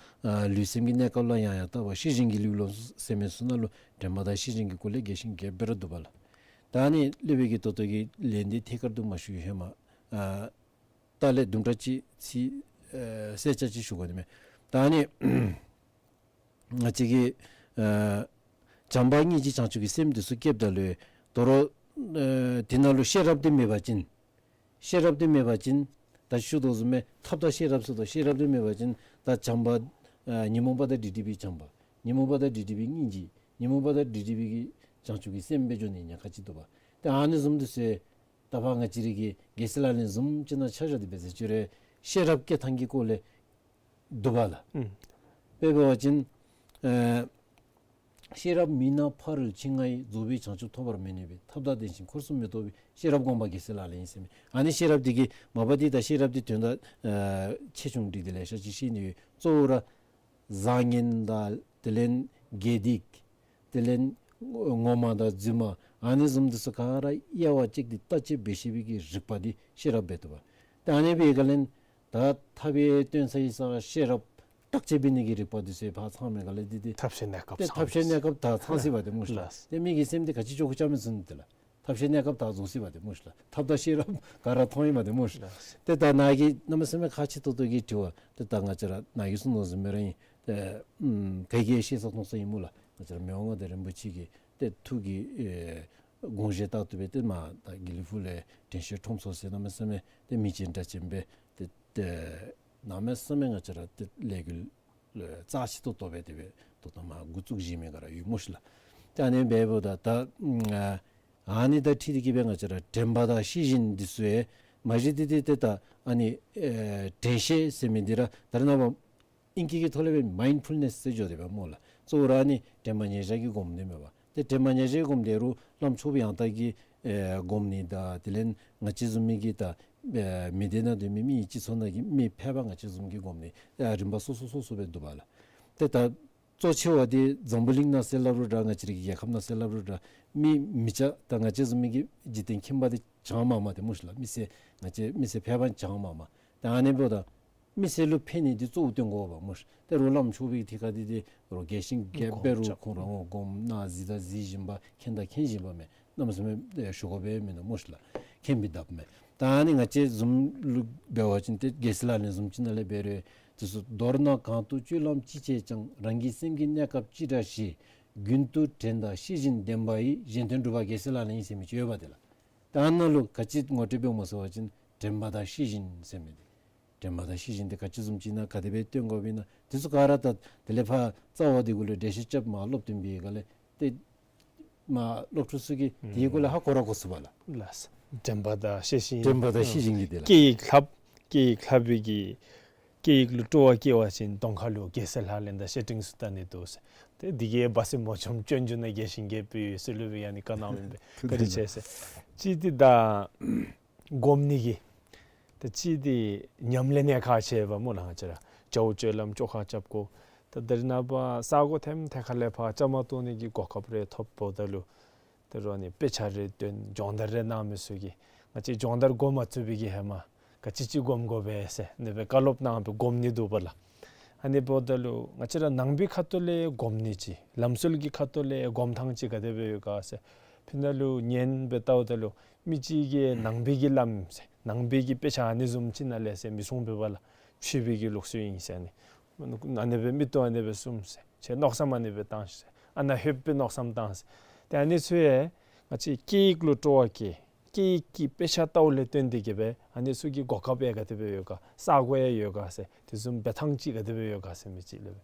ཨ་ལུས་སེམས་ཀྱི་གནས་སྐབས་ལ་ཡང་ཡང་བརྟག་པ་ཤེས་བཞིན་གྱི་ལེའུ་ལོ་ཟེར་མི་ཚུ་ནང་ལུ་དྲན་པ་དང་ཤེས་བཞིན་གྱི་སྐོར་ལས་རྒྱས་ཤིང་རྒྱས་པ་ར་འདུག་པ་ལགས། ད་ཨ་ནི་སློབ་དཔོན་གྱིས་ད་ལྟོ་གི་ལན་འདི་ཐད་ཀར་དུ་མ་ཞུ་བའི་ཧེ་མ་ཨ་ད་ལས་དུམ་གྲ་ཅིག་ཚིག་ཨེ་གསལ་ཆ་ཅིག་ཞུ་དགོ་ནི་མས། ད་ཨ་ནི་ང་བཅས་ཀྱིས་ཨེ་བྱམས་པ་སྙིང་རྗེ་བྱང་ཆུབ་ཀྱི་སེམས་འདི་ཚུ་བསྐྱེདཔ་ད་ལུ་དོ་རུང་ཨེ་དེ་ནང་ལུ་ཤེས་རབ་འདི་མེད་པ་ཅིན་ཤེས་རབ་འདི་མེད་པ་ཅིན་ད་ ད་ཞུ་དོ་བཟུམ་སྦེ་ཐབས་དང་ཤེས་རབ་ཟེར་དོ། ཤེས་རབ་འདི་མེད་པ་ཅིན་ད་བྱམས་པ་ཨ་ཉོན་མོངས་པ་དང་འདྲིས་འདྲིས་པའི་བྱམས་པ། ཉོན་མོངས་པ་དང་འདྲིས་འདྲིས་པའི་སྙིང་རྗེ། ཉོན་མོངས་པ་དང་འདྲིས་འདྲིས་པའི་གི་བྱང་ཆུབ་ཀྱི་སེམས་སྦེ་འགྱོ་ནི་ཉེན་ཁ་ཅིག་འདུག་པ། ཏེ་ཨ་ནི་བཟུམ་འདི་ཚུ་ད་ཕར་ང་བཅས་རའི་གི་རྒྱལ་སྲས་ལག་ལེན་བཟུམ་ཅིག་ནང་ཆ་བཞག་སྟེ་འབད་ཟེར་ཅི་རུང་ཤེས་རབ་སྐྱེ་ཐངས་ཀྱི་སྐོར་ལས་འདུག་པ་ལགས། ཨུམ། དཔེ་འབད་བ་ཅིན་ཨེ་ཤེས་རབ་མེད་ན་ཕ་རོལ་ཕྱིན་ལྔ་ཡི། རྫོགས་པའི་བྱང་ཆུབ་ཐོབ་པར་མི་ནུས་པས། ཐབས་དང་ལྡན་ཞིང་འཁོར་གསུམ་མི་རྟོག་པའི། ཤེས་རབ་བསྒོམ་པ་རྒྱལ་སྲས་ལག་ལེན་ཡིན་ཟེར་མི། ཨ་ནི་ཤེས་རབ་འདི་གིས་མ་པ་འདི་ད་ཤེས་རབ་འདི་དོན་དག་ཨེ་ཆེ་ཆུང་འདི་དེ་ལས་ཤ་ཅིག་ཤེས་ནི་ཡོད། གཙོ་བོ་ར་བཟང་ངན་དང་དེ་ལས་དགེ་སྡིག། དེ་ལས་ངོ་མ་དང་རྫུན་མ། ཨ་ནི་བཟུམ་འདི་ཚུ་ག་ར་དབྱེ་བ་ཕྱེ་སྟེ་བརྟག་དཔྱད་འབད་ཤེས་པའི་གི་རིག་པ་འདི་ཤེས་རབ་འབད་དོ་པ། ད་ཨ་ནི་འབད་ག་ལས་ད་ཐབས་ཡང་སྟོན་ས་ཡི་ས་ཤེས་རབ་བརྟག་དཔྱད་འབད་ནི་གི་རིག་པ་འདི་ཚུ་ཕར་ཚང་མི་ག་ལས་འདི་འདི་ཐབས་ཤེས་གནས་སྐབས་ཏེ་ཚང་ཐབས་ཤེས་གནས་སྐབས་ད་ཚང་སྲིད་པ་ཏེ་སྨོ་ཤ་ལགས། ལགས། ཏེ་མི་གི་སེམས་འདི་ག་ཅི་ཅོག་ཅོག་མི་ཚུན་ཏེ་ལགས། ཐབས་ཤེས་གནས་སྐབས་ད་རྫོགས་སྲིད་པ་ཏེ་སྨོ་ཤ་ལགས། ཐབས་དང་ཤེས་རབ་ག་ར་མཐོང་ཡི་པ་ཏེ་སྨོ་ཤ་ལགས། ལགས། ཏེ་ད་ནཱ་གི་གནམ་མེད་ས་མེད་ཁག་ཆེ་ཏོག་ཏོ་གི་དྲི་བ་ཏེ་ད་ང་བཅས་ར་ནཱ་གི་གསུང་དོ་བཟུམ་སྦེ་ར་ཨིན། ཏེ་ཨམ་ག་གིས་ཤེས་ས་མཐོང་ས་ཨིན་སྨོ་ལགས། ང་བཅས་ར་མི་དབང་མངའ་བདག་རིན་པོ་ཆེ་གི་ཏེ་ཐུགས་ཀྱི་ཨེ་དགོངས་བཞེད་ལྟར་དུ་སྦེ་ཏེ་མ་ད་དགེ་ལེགས་ཕུག་ལས་དྲན་ཤེས་ཁྲོམ་ཚོགས་ཟེར་གནམ་མེད་ས་མེད་ཏེ་མི་ཆེན་དྲག་ཆེན་སྦེ་ཏེ་ཏེ་གནམ་མེད་ས་མེད་ང་བཅས་ར་ཏེ་ལས་འགུལ་ལུ་རྩ་ཆེ་ཏོག་ཏོ་སྦེ་དེ་སྦེ་ད་ལྟོ་མར་འགོ་བཙུགས་བཞིན་མི་ག་ར་ཡོད་སྨོ་ཤ་ལགས། ཏེ་ཨ་ནི་འབདཝ་ད་ད་ཨ་ནི་དང་འཁྲིལ་ཏེ་གི་སྦེ་ང་བཅས་ར་དྲན་པ་དང་ཤེས་བཞིན་འདི་ཚུ་ཡང་མ་གཞི་འདི་འདི་ཏེ་ད་ཨ་ནི་ཨེ་དྲན་ཤེས་ཟེར་མི་འདི་ར་ད་རེས་ནངས་པ་ཨིང་སྐད་ཀྱི་ཐོག་ལས་སྦེ་མའིནཌ་ཕུལ་ནེསི་ཟེར་འགྱོ་དེ་སྦེ་སྨོ་ལགས། གཙོ་བོ་ར་ཨ་ནི་དྲན་པ་ཉེར་བཞག་གི་སྒོམ་ནི་མས་པ། ཏེ་དྲན་པ་ཉེར་བཞག་གི་སྒོམ་དེ་རུང་བླམ་ཆོས་པ་ཡང་དག་གི་ཨེ་སྒོམ་ནི་དང་དེ་ལས་ང་བཅས་བཟུམ་མའི་གི་ད་ཨེ་མི་སྡེ་ནང་སྡོད་མི་མི་སྤྱི་ཚོགས་ནང་གི་མི་ཕལ་པ་ང་བཅས་བཟུམ་གྱི་སྒོམ་ནི་ཨེ་རིམ་པ་སོ་སོ་སོ་སོ་སྦེ་འདུག་པ་ལགས། ཏེ་ད་གཙོ་ཆེ་བ་འདི་འཛམ་བུ་གླིང་ནང་ཟེར་སླབ་རུང་འདྲ་ང་བཅས་རའི་གི་རྒྱལ་ཁབ་ནང་ཟེར་སླབ་རུང་འདྲ་མི་མི་སྐྱ་ད་ང་བཅས་བཟུམ་མའི་གི་འཇིག་རྟེན་ཁྱིམ་པ་འདི་བྱང་མ་མ་ཏེ་སྨོ་ཤ་ལགས། མི་སེར་ང་བཅས་མི་སེར་ཕལ་པ་བྱང་མ་མ། ད་ཨ་ནི་འབདཝ་ད་མི་སེར་ལུ་ཕན་ནི་འདི་གཙོ་བོ་སྟོན་དགོ་པ་སྨོ་ཤ། ཏེ་རོགས་བླམ་ཆོས་པའི་ཐད་ཁར་འདི་འདི་རོགས་རྒྱས་ཤིང་རྒྱསཔ་འབད་རུང་ཁོང་ར་འོང་སྒོམ་ནང་གཟིགས་དང་གཟིགས་བཞིན་པ་མཁྱེན་དང་མཁྱེན་བཞིན་པ་མས། གནམ་མེད་ས་མེད་ཞུ་དགོཔ་མིན་ནུག་སྨོ་ཤ་ལགས། མཁྱེན་པའི་ལྡབ་མས། ད་ཨ་ནི་ང་བཅས་བཟུམ་ལུ་འབད་བ་ཅིན་ཏེ་རྒྱལ་སྲས་ལག་ལེན་བཟུམ་ཅིག་ནང་ལས་འབད་རུང་དེ་ཚུ་མདོར་ན་གང་དུ་སྤྱོད་ལམ་ཅི་བྱས་ཀྱང་། རང་གི་སེམས་ཀྱི་གནས་སྐབས་ཅི་འདྲ་ཞེས། རྒྱུན་དུ་དྲན་དང་ཤེས་བཞིན་ལྡན་པ་ཡིས། གཞན་དོན་སྒྲུབ་པ་རྒྱལ་སྲས་ལག་ལེན་ཡིན་ཟེར་མི་ཅིག་ཡོད་པ་ཏེ་ལགས། ད་ཨ་ནཱ་ལུ་ག་ཅི་ངོ་སྤྲོད་འབདཝ་སྨོ་ཟེར་བ་ཅིན་དྲན་པ་དང་ཤེས་བཞིན་ཟེར་མི་འདི་དྲན་པ་དང་ཤེས་བཞིན་འདི་ག་ཅི་བཟུམ་ཅིག་ཨིན་ན་ག་དེ་སྦེ་སྟོན་དགོཔ་ཨིན་ན་དེ་ཚུ་ག་ར་ད་དེ་ལས་ཕར་རྩ་བ་འདི་གུ་ལུ་འགྲེལ་བཤད་རྐྱབ་མར་སློབ་སྟོན་པའི་སྒང་ལས་ཏེ་མར་སློབ་ཕྲུག་ཚུ་གིས་དེའི་སྐོར་ལས་ཧ་གོ་ར་གོ་ཚུགས་པ་ལགས། ལགས། དྲན་པ་དང་ཤེས་བཞིན། དྲན་པ་དང་ཤེས་བཞིན་གྱི་དེ་ལགས། སྐད་ཡིག་ལྷབ། སྐད་ཡིག་ལྷབ་པའི་གི་སྐད་ཡིག་ལུ་སྤྲོ་བ་སྐྱེ་བ་ཅིན་གདོང་ཁ་ལུ་རྒྱལ་སྲས་ལག་ལེན་དང་བཤེས་སྤྲིང་ཚུ་ལྟ་ནི་འདུག་ཟེར། ཏེ་འདི་གིས་སྦ་སྲིན་མོ་ཆུང་སྤྱོད་འཇུག་ན་རྒྱས་ཤིང་རྒྱསཔ་སྦེ་ཡོད་ཟེར་སླབ་པའི་ཨ་ནི་བཀའ་གནང་མི་སྦེ་བཀའ་དྲིན་ཆེ་ཟེར། གཅིག་འདི་ད་སྒོམ་ནི་གི་ད་གཅིག་འདི་ཉམས་ལེན་ཡང་ཁག་ཆེ་བས་སྨོ་ལགས། ང་བཅས་ར་བྱ་བ་སྤྱོད་ལམ་བཅོ་ཁ་རྐྱབ་དགོ། ད་ད་རེས་ནངས་པ་ས་གོ་ཐེམ་ཐད་ཁ་ལས་ཕར་བཅའ་མར་གཏོགས་ནི་གི་གོ་སྐབས་རེ་ཐོབ་འབདཝ་ད་ལུ་ད་རུང་ཨ་ནི་དཔེ་ཆ་རེ་སྟོན་སྦྱོང་བརྡར་རེ་གནང་མི་ཚུ་གིས་ང་བཅས་སྦྱོང་བརྡར་འགོ་མ་བཙུགས་པའི་གི་ཧེ་མ་ག་ཅི་ཅིག་སྒོམ་དགོ་པས་ཟེར་ཨ་ནི་སྦེ་བཀའ་སློབ་གནང་སྦེ་སྒོམ་ནི་འདུག་པ་ལགས། ཨ་ནི་འབདཝ་ད་ལུ་ང་བཅས་ར་ནང་པའི་ཁ་ཐུག་ལས་སྒོམ་ནི་ཅིག་ལམ་སྲོལ་གྱི་ཁ་ཐུག་ལས་སྒོམ་ཐངས་ཅིག་ག་དེ་སྦེ་ཡོད་ག་ཟེར་ཕི་ནང་ལུ་ཉན་སྦེ་བལྟཝ་ད་ལུ་མི་ཅིག་གིས་ནང་པའི་གི་ལམ་ཟེར་ནང་པའི་གི་དཔེ་ཆ་ཨ་ནི་བཟུམ་ཅིག་ནང་ལས་ཟེར་མི་གསུང་པས་པ་ལགས། ཕྱི་པའི་གི་ལུགས་སྲོལ་ཨིན་ཟེར་ཨ་ནི་ཨ་ནི་སྦེ་མིག་ཏོ་ཨ་ནི་སྦེ་བཙུམ་ཟེར་ཁྱེད་མནོ་བསམ་ཨ་ནི་སྦེ་བཏང་ཟེར་ཨ་ནཱ་ལྷོདཔ་སྦེ་མནོ་བསམ་བཏང་ཟེར། ཏེ་ཨ་ནི་ཚུ་ཡང་ང་བཅས་སྐད་ཡིག་ལུ་སྤྲོ་བ་སྐྱེ་སྐད་ཡིག་གི་དཔེ་ཆ་ལྟཝ་ལས་བརྟེན་ཏེ་གི་སྦེ་ཨ་ནི་ཚུ་གི་གོ་སྐབས་ཡང་ག་དེ་སྦེ་ཡོད་ག་ས་གོ་ཡང་ཡོད་ག་ཟེར་དེ་བཟུམ་འབད་ཐངས་ཅིག་ག་དེ་སྦེ་ཡོད་ག་ཟེར་མི་ཅིག་ལས་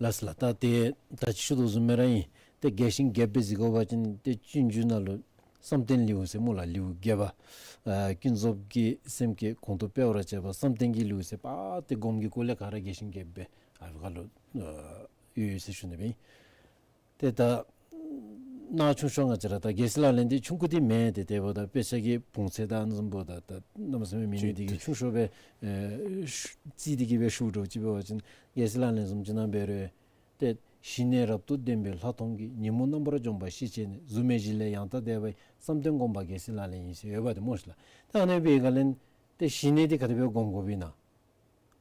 ལགས་སོ་ལགས། ད་ཏེ་ད་ཅི་ཞུ་དོ་བཟུམ་སྦེ་ར་ཨིན། ཏེ་རྒྱས་ཤིང་རྒྱསཔ་སྦེ་གཟིགས་དགོ་པ་ཅིན་ཏེ་སྤྱོད་འཇུག་ནང་ལུ་བསམ་གཏན་ལེའུ་ཟེར་སྨོ་ལགས། ལེའུ་བརྒྱད་པ། ཨ་ཀུན་རྫོབ་ཀྱི་སེམས་བསྐྱེད་གོང་དུ་སྤེལ་བར་བྱེད་པ་བསམ་གཏན་གྱི་ལེའུ་ཟེར་པ་ཏེ་སྒོམ་གྱི་སྐོར་ལས་ག་ར་རྒྱས་ཤིང་རྒྱསཔ་སྦེ་ཨ་ཕི་ཁ་ལུ་ཨ་ཡོད་ཡོད་ཟེར་ཞུ་ནི་སྦེ་ཨིན། ཏེ་ད་ནཱ་ཆུང་ཤོས་ང་བཅས་ར་ད་རྒྱལ་སྲས་ལག་ལེན་འདི་ཆུང་ཀུ་འདི་མེན། ཏེ་དེ་འབདཝ་ད་དཔེ་ཆ་གི་བུང་ཚད་དང་ཨ་ནི་བཟུམ་འབདཝ་ད་ད་གནམ་མེད་ས་མེད་མེད་ནི་འདི་གིས་ཆུང་ཤོས་སྦེ་ཨེ་ཤུ་རྩིས་འདི་གིས་སྦེ་ཞུ་དོ་ཅིག་འབད་བ་ཅིན་རྒྱལ་སྲས་ལག་ལེན་བཟུམ་ཅིག་ནང་འབད་རུང་ཏེ་ཞི་གནས་རབ་ཏུ་ལྡན་པའི་ལྷག་མཐོང་གིས། ཉོན་མོངས་རྣམ་པར་འཇོམས་པ་ཤེས་བྱས་ནས། གཟུགས་མེད་གཞི་ལས་ཡང་དག་འདས་པ་ཡི། བསམ་གཏན་བསྒོམ་པ་རྒྱལ་སྲས་ལག་ལེན་ཡིན་ཟེར་ཡོད་པ་ཏེ་སྨོ་ཤ་ལགས། ད་ཨ་ནི་འབད་ག་ལས་ཏེ་ཞི་གནས་འདི་ག་དེ་སྦེ་བསྒོམ་དགོཔ་ཨིན་ན།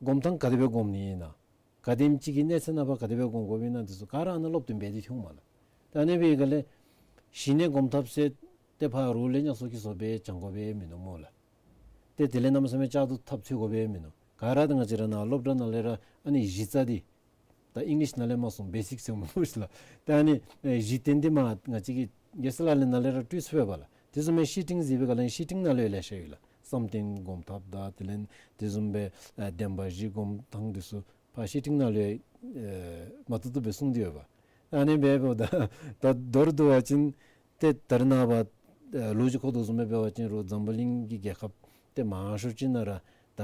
སྒོམ་ཐངས་ག་དེ་སྦེ་བསྒོམ་ནི་ཨིན་ན། ག་དེམ་ཅིག་གི་གནས་ཚད་ནང་ཕར་ག་དེ་སྦེ་བསྒོམ་དགོཔ་ཨིན་ན་འདི་ཚུ་ག་ར་ཨ་ནཱ་སློབ་སྟོན་འབད་དེ་ཐོནམ་མས་ལགས། ད་ཨ་ནི་འབད་ག་ལས་ཞི་གནས་སྒོམ་ཐབས་ཟེར་ཏེ་ཕར་རོགས་ལས་ཉ་སོ་ཁི་སོ་སྦེ་སྦྱང་དགོཔ་མིན་ནུག་སྨོ་ལགས། ཏེ་དེ་ལས་གནམ་མེད་ས་མེད་བཅའ་དོ་ཐབས་འཚོལ་དགོཔ་མིན་ནུག། ག་ར་ད་ང་བཅས་ར་ནཱ་སློབ་གྲྭ་ནང་ལས་ར་ཨ་ནི་གཞི་རྩ་འདི་ད་ཨིང་ལིཤ་ནང་ལས་མར་སོང་བེ་སིཀ་ཟེར་སྨོ་ཤ་ལགས། ད་ཨ་ནི་ཨེ་གཞི་རྟེན་འདི་མར་ང་བཅས་ཀྱིས་རྒྱལ་སྲས་ལག་ལེན་ནང་ལས་ར་སྤྲོད་ཚུགས་པས་པ་ལགས། དེ་བཟུམ་མའི་བཤེས་སྤྲིང་གཟིགས་པའི་སྒང་ལས་བཤེས་སྤྲིང་ནང་ལས་ལེ་ཤ་ཡོད་ལགས། བསམ་གཏན་སྒོམ་ཐབས་དང་དེ་ལས་དེ་བཟུམ་སྦེ་ཨ་བདེན་པ་བཞི་སྒོམ་ཐངས་དེ་ཚུ་ཕར་བཤེས་སྤྲིངས་ནང་ལུ་ཡང་ཨེ་མ་ཏོག་ཏོ་སྦེ་གསུངས་ཏེ་ཡོད་པ། ཨ་ནི་འབདཝ་ད་ད་མདོར་བསྡུ་བ་ཅིན་ཏེ་ད་རེས་ནངས་པ་ཨེ་ལོ་རྒྱུས་འཁོད་དོ་བཟུམ་སྦེ་འབད་བ་ཅིན་རོགས་འཛམ་བུ་གླིང་གི་རྒྱལ་ཁབ་ཏེ་མང་ཤོས་ཅིག་ནང་ར་ད་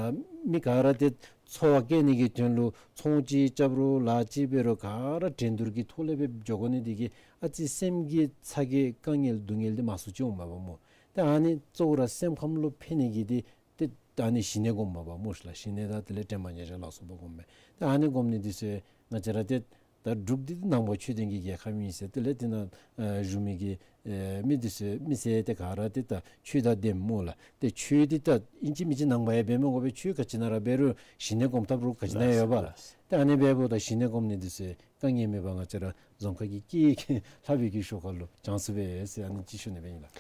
མི་ག་ར་ཏེ་འཚོ་བ་སྐྱེལ་ནི་གི་དོན་ལུ་ཚོང་ཅིག་རྐྱབ་རུང་ལཱ་ཅིག་འབད་རུང་ག་ར་འགྲན་བསྡུར་གྱི་ཐོག་ལས་སྦེ་འགྱོ་དགོ་ནི་དེ་གིས་ཨ་ཙི་སེམས་ཀྱི་ཚ་གྱང་དཀའ་ངལ་སྡུག་བསྔལ་འདི་མང་སུ་ཅིག་འོངམ་མས་པ་སྨོ། ཏེ་ཨ་ནི་གཙོ་བོ་ར་སེམས་ཁམས་ལུ་ཕན་ནི་གི་འདི་ཏེ་ཨ་ནི་ཞི་གནས་སྒོམ་མས་པ་སྨོ་ཤིག་ལགས། ཞི་གནས་དང་དེ་ལས་དྲན་པ་ཉེར་བཞག་ལ་སོགས་པ་སྒོམ་མས། ཏེ་ཨ་ནི་སྒོམ་ནི་འདི་ཚུ་ང་བཅས་ར་ཏེ་ད་འབྲུག་འདི་ནང་པ་ཆོས་ལྡན་གྱི་རྒྱལ་ཁབ་ཨིན་ཟེར་དེ་ལས་དེ་ནང་ཨ་བཞུགས་མི་གི་ཨེ་མི་འདི་ཚུ་མི་སེར་ཏེ་ག་ར་ཏེ་ད་ཆོས་དང་ལྡནམ་སྨོ་ལགས། ཏེ་ཆོས་འདི་ད་ཨིན་ཅི་མིན་ཅི་ནང་པ་ཡང་འབད་མི་དགོ་པས། ཆོས་ག་ཅི་ནང་ར་འབད་རུང་ཞི་གནས་སྒོམ་ཐབས་རོགས་ག་ཅི་ནང་ཡང་ཡོད་པ་ལགས། ཏེ་ཨ་ནི་འབདཝ་ད་ཞི་གནས་སྒོམ་ནི་འདི་ཚུ་དཀའ་ངལ་མེད་པར་ང་བཅས་ར་རྫོང་ཁ་གི་སྐད་ཡིག་ལྷབ་པའི་གི་ཤུལ་ཁ་ལུ་བྱང་ཚུགས་པས་ཟེར་ཨ་ནི་ཅིག་ཞུ་ནི་སྦེ་ཨིན་ལགས།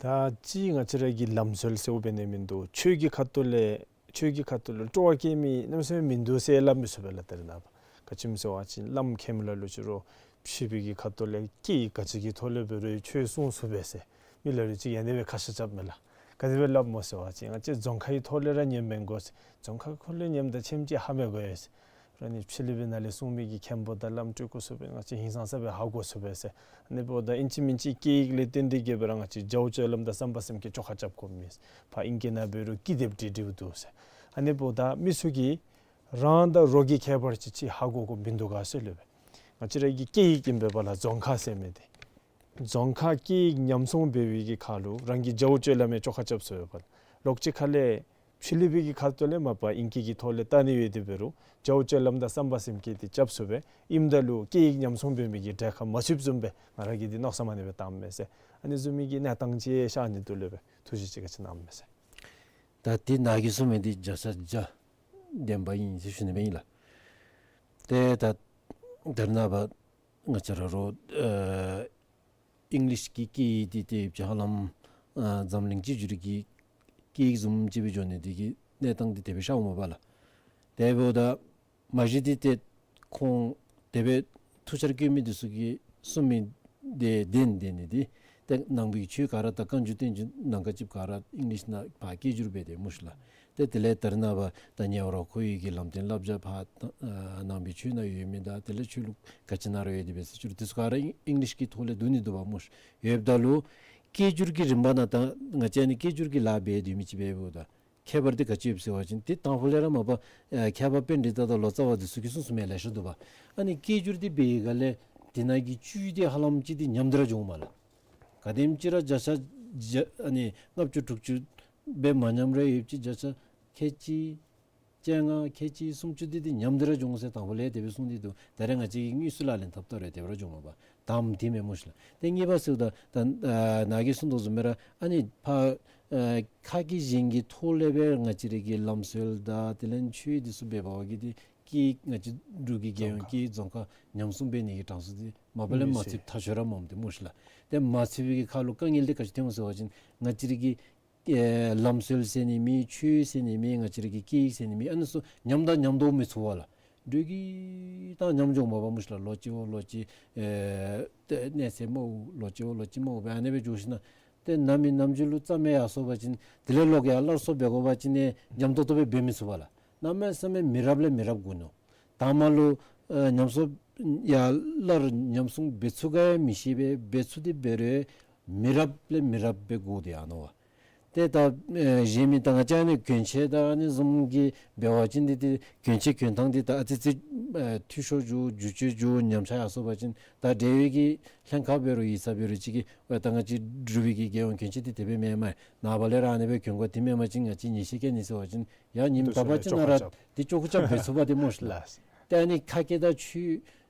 ད་ཅི་ང་བཅས་ར་གི་ལམ་སྲོལ་ཟེརཝ་འབད་ནི་མིན་འདུག། ཆོས་ཀྱི་ཁ་ཐུག་ལས་ཆོས་ཀྱི་ཁ་ཐུག་ལུ་སྤྲོ་བ་བསྐྱེད་མི་གནམ་མེད་ས་མེད་མིན་འདུག་ཟེར་སླབ་མི་ཚུགས་པས་ལགས། ད་རེས་ནངས་པ་ག་ཅི་སྨོ་ཟེར་བ་ཅིན་བླམ་མཁན་མི་ལ་ལུ་ཅིག་རོགས་ཕྱི་པའི་གི་ཁ་ཐུག་ལས་སྐད་ཡིག་ག་ཅི་གི་ཐོག་ལས་འབད་རུང་ཆོས་གསུང་ཚུགས་པས་ཟེར་མི་ལ་ལུ་ཅིག་ཡང་དེ་སྦེ་ཁ་བཤད་རྐྱབ་མས་ལགས། ག་དེ་སྦེ་སླབ་སྨོ་ཟེར་བ་ཅིན་ང་བཅས་རྫོང་ཁའི་ཐོག་ལས་ར་ཉན་མི་དགོ་ཟེར། རྫོང་ཁ་ཁ་ལས་ཉནམ་ད་ཆེམ་ཅིག་ཧ་མི་གོ་ཡ་ཟེར། ར་ནི་ཕྱི་གླིང་པའི་ནང་ལས་གསུང་མི་གི་མཁན་པོ་དང་བླམ་སྤྲུལ་སྐུ་ཚུ་སྦེ་ང་བཅས་ཧིང་སངས་ས་སྦེ་ཧ་གོ་ཚུགས་པས་ཟེར། ཨ་ནི་འབདཝ་ད་ཨིན་ཅི་མིན་ཅི་སྐད་ཡིག་ལས་བརྟེན་ཏེ་གིས་སྦེ་ར་ང་བཅས་བྱ་བ་སྤྱོད་ལམ་དང་བསམ་པ་སེམས་བསྐྱེད་བཅོ་ཁ་རྐྱབ་དགོ་མི་ཟེར། ཕར་ཨིང་སྐད་ནང་འབད་རུང་ཀི་དེབ་བྲི་བྲིཝ་འདུག་ཟེར། ཨ་ནི་འབདཝ་ད་མི་ཚུ་གིས་རང་དང་རོགས་ཀྱི་ཁྱད་པར་ཅིག་ཅིག་ཧ་གོ་དགོཔ་མིན་འདུག་ག་ཟེར་སླབ་པས། ང་བཅས་ར་གི་སྐད་ཡིག་ཨིན་པས་པ་ལགས། རྫོང་ཁ་ཟེར་མི་འདི་རྫོང་ཁ་སྐད་ཡིག་ཉམས་སྲུང་འབད་བའི་གི་ཁར་ལུ་རང་གི་བྱ་བ་སྤྱོད་ལམ་ཡང་བཅོ་ཁ་རྐྱབ་ཚུགས་པས་པ་ལགས། ལོགས་ཅིག་ཁ་ལས་ཕྱི་གླིང་པའི་གི་ཁ་ཐུག་ལས་མ་པ་ཨིང་སྐད་ཀྱི་ཐོག་ལས་བལྟ་ནི་ཡོད་དེ་འབད་རུང་བྱ་བ་སྤྱོད་ལམ་དང་བསམ་པ་སེམས་བསྐྱེད་འདི་རྐྱབ་ཚུགས་པས། ཨིནམ་ད་ལུ་སྐད་ཡིག་ཉམས་སྲུང་འབད་མི་གི་གྲལ་ཁར་མ་ཚུདཔ་བཟུམ་སྦེ་ང་ར་གིས་འདི་མནོ་བསམ་ཨ་ནི་སྦེ་བཏངམ་མས་ཟེར། ཨ་ནི་བཟུམ་མའི་གི་གནས་སྟངས་ཅིག་ཤར་ནི་འདུག་ལོ་སྦེ་ཐུགས་བཞེད་ཅིག་ག་ཅི་གནངམ་མས་ཟེར། ད་དེ་ནཱ་གིས་གསུངས་མི་འདི་བརྒྱ་ཆ་བརྒྱ་བདེན་པ་ཨིན་ཟེར་ཞུ་ནི་སྦེ་ཨིན་ལགས། ཏེ་ད་ད་རེས་ནངས་པ་ང་བཅས་ར་རོགས་ཨ་ཨིང་ལིཤ་གི་སྐད་ཡིག་འདི་ཏེ་ཧ་ལམ་ཨ་འཛམ་གླིང་གཅིག་གྱུར་གྱི་སྐད་ཡིག་བཟུམ་ཅིག་སྦེ་འགྱོ་ནི་འདི་གིས་གནས་སྟངས་འདི་དེ་སྦེ་ཤརཝ་མས་པ་ལགས། དེ་འབདཝ་ད་མ་གཞི་འདི་ཏེ་ཁོང་དེ་སྦེ་ཐུགས་འཆར་བཀོད་མི་འདི་ཚུ་གིས་གསུངས་མི་འདི་བདེན་བདེན་ནི་འདི་ཏེ་ནང་པའི་ཆོས་ག་ར་ད་བཀའ་འགྱུར་བསྟན་འགྱུར་ནང་ཁ་ཅིག་ག་ར་ཨིང་ལིཤ་ནང་ཕར་སྐད་བསྒྱུར་འབད་དེ་སྨོ་ཤིག་ལགས། ཏེ་དེ་ལས་ད་རེས་ནངས་པ་ད་ཉེ་བར་ཁོ་ཡི་གི་ལམ་སྟོན་བསླབ་བྱ་ཕར་ཨ་ནང་པའི་ཆོས་ནང་ཡོད་མི་དང་དེ་ལས་ཆོས་ལུགས་ག་ཅི་ནང་ར་ཡོད་དེ་འབད་ཟེར་ཅིག་རུང་དེ་ཚུ་ག་ར་ཨིང་ཨིང་ལིཤ་གི་ཐོག་ལས་བསྡུ་ནི་འདུག་པ་སྨོ་ཤིག། ཡོདཔ་ད་ལུ་སྐད་བསྒྱུར་གྱི་རིམ་པ་ནང་ད་ང་བཅས་ནི་སྐད་བསྒྱུར་གྱི་ལཱ་འབད་སྡོད་མི་ཅིག་འབདཝ་ད་ཁྱད་པར་འདི་ག་ཅི་ཡོད་ཟེར་བ་ཅིན་ཏེ་དང་ཕུ་ལས་ར་མ་པ་ཨ་མཁས་པ་པཎྜི་ཏ་དང་ལོ་ཙཱ་བ་འདི་ཚུ་གིས་གསུང་གསུང་མི་ལེ་ཤ་འདུག་པ། ཨ་ནི་སྐད་བསྒྱུར་འདི་འབད་བའི་སྒང་ལས་དེ་ནང་གི་བཅུད་འདི་ཧ་ལམ་ཅིག་འདི་ཉམས་ཏེ་ར་འགྱོཝ་མས་ལགས། ག་དེམ་ཅིག་ར་བརྒྱ་ཆ་བརྒྱ་ཨ་ནི་ལྔ་བཅུ་དྲུག་ཅུ་སྦེ་མ་ཉམས་ར་ཡོད་ཅི། བརྒྱ་ཆ་ཁལ་གཅིག་བཅོ་ལྔ་ཁལ་གཅིག་སུམ་ཅུ་འདི་འདི་ཉམས་ཏེ་ར་འགྱོ་འོང་ཟེར་དང་ཕུ་ལས་དེ་སྦེ་གསུངས་ཏེ་འདུག། ད་རེས་ང་བཅས་ཀྱིས་དངོས་སུ་ལག་ལེན་འཐབ་ད་རུང་དེ་སྦེ་ར་འགྱོཝ་མས་པ། དང་དེ་མེན་སྨོ་ཤིག་ལགས། ཏེ་གཉིས་པ་ཟེརཝ་ད་ད་ཨ་ནཱ་གིས་གསུངས་དོ་བཟུམ་སྦེ་ར་ཨ་ནི་ཕར་ཨ་ཁ་སྐད་གཞན་གྱི་ཐོག་ལས་སྦེ་ང་བཅས་ར་གི་ལམ་སྲོལ་དང་དེ་ལས་ཆོས་འདི་ཚུ་འབད་བ་གིས་འདི་སྐད་ང་བཅས་འབྲུག་གི་རྒྱལ་ཡོངས་རྫོང་ཁ་སྐད་ཡིག་རྫོང་ཁ་ཉམས་སྲུང་འབད་ནི་གི་གྲངས་སུ་འདི་མ་པ་ལས་མ་ཚུད་ཐག་ཆོད་ར་མས་འདི་སྨོ་ཤིག་ལགས། ཏེ་མ་ཚུད་པའི་གི་ཁར་ལུ་དཀའ་ངལ་འདི་ག་ཅི་ཐོནམ་སྨོ་ཟེར་བ་ཅིན་ང་བཅས་ར་གི་ཨེ་ལམ་སྲོལ་ཟེར་ནི་མེད། ཆོས་ཟེར་ནི་མེད། ང་བཅས་ར་གི་སྐད་ཡིག་ཟེར་ནི་མེད། ཨ་ནི་ཚུ་ཉམས་དང་ཉམས་དོ་མི་ཚུགས་པས་ལགས། འགྱོ་གི་དང་ཉམས་འགྱོཝ་མས་པ་སྨོ་ཤིག་ལགས། ལོ་གཅིག་བ་ལོ་གཅིག་ཨེ་གནས་ཚད་མ་འོང་། ལོ་གཅིག་བ་ལོ་གཅིག་མ་འོང་སྦེ་ཨ་ནི་སྦེ་འགྱོ་ཞིནམ་ཏེ་ནམ་མེད་ནམ་རྒྱུན་ལུ་རྩ་མེད་ཡར་སོང་པ་ཅིན་དེ་ལས་ལོག་ཡར་སླར་གསོ་འབད་དགོ་པ་ཅིན་ཨེ་ཉམས་ཏོག་ཏོ་སྦེ་འབད་མི་ཚུགས་པས་ལགས། གནམ་མེད་ས་མེད་མི་རབས་ལས་མི་རབས་འགྱོ་ནུག། དང་པ་ལུ་ཨེ་ཉམས་གསོ་ཡར་སླར་ཉམས་སྲུང་འབད་ཚུགས་ག་ཡང་མི་ཤེས་པས། འབད་ཚུགས་ཏེ་འབད་རུང་མི་རབས་ལས་མི་རབས་སྦེ་འགྱོ་སྟེ་ཨ་ནི་བ། ཏེ་ད་ཨེ་གཞན་མི་ད་ང་བཅས་ནི་གྱོན་ཆས་དང་ཨ་ནི་བཟུམ་གྱི་འབད་བ་ཅིན་འདི་ཏེ་གྱོན་ཆས་གྱོན་ཐངས་འདི་ད་ཨ་ཙི་ཙི་ཨེ་འཐུས་ཤོར་འགྱོ་འགྱུར་བཅོས་འགྱོ་ཉམས་ཆག་ཡར་སོང་པ་ཅིན་ད་འབྲེལ་ཡོད་ཀྱི་ལྷན་ཁག་འབད་རུང་ཡིག་ཚང་འབད་རུང་ཅིག་གིས་ཨེ་ད་ང་བཅས་འབྲུག་པའི་གི་རྒྱལ་ཡོངས་གྱོན་ཆས་འདི་དེ་སྦེ་མེན་མས། ནངས་པ་ལས་ར་ཨ་ནི་སྦེ་གྱོན་དགོ། དེ་མེན་པ་ཅིན་ང་བཅས་ཉེས་ཆད་བཀལ་ནི་ཟེར་བ་ཅིན་ཡང་ཉིནམ་དག་པ་ཅིག་ནང་ར་འདི་བཅོ་ཁ་རྐྱབ་འབད་ཚུགས་པ་འདི་སྨོ་ཤིག་ལགས། ཏེ་ཨ་ནི་ཁ་སྐད་དང་ཆོས་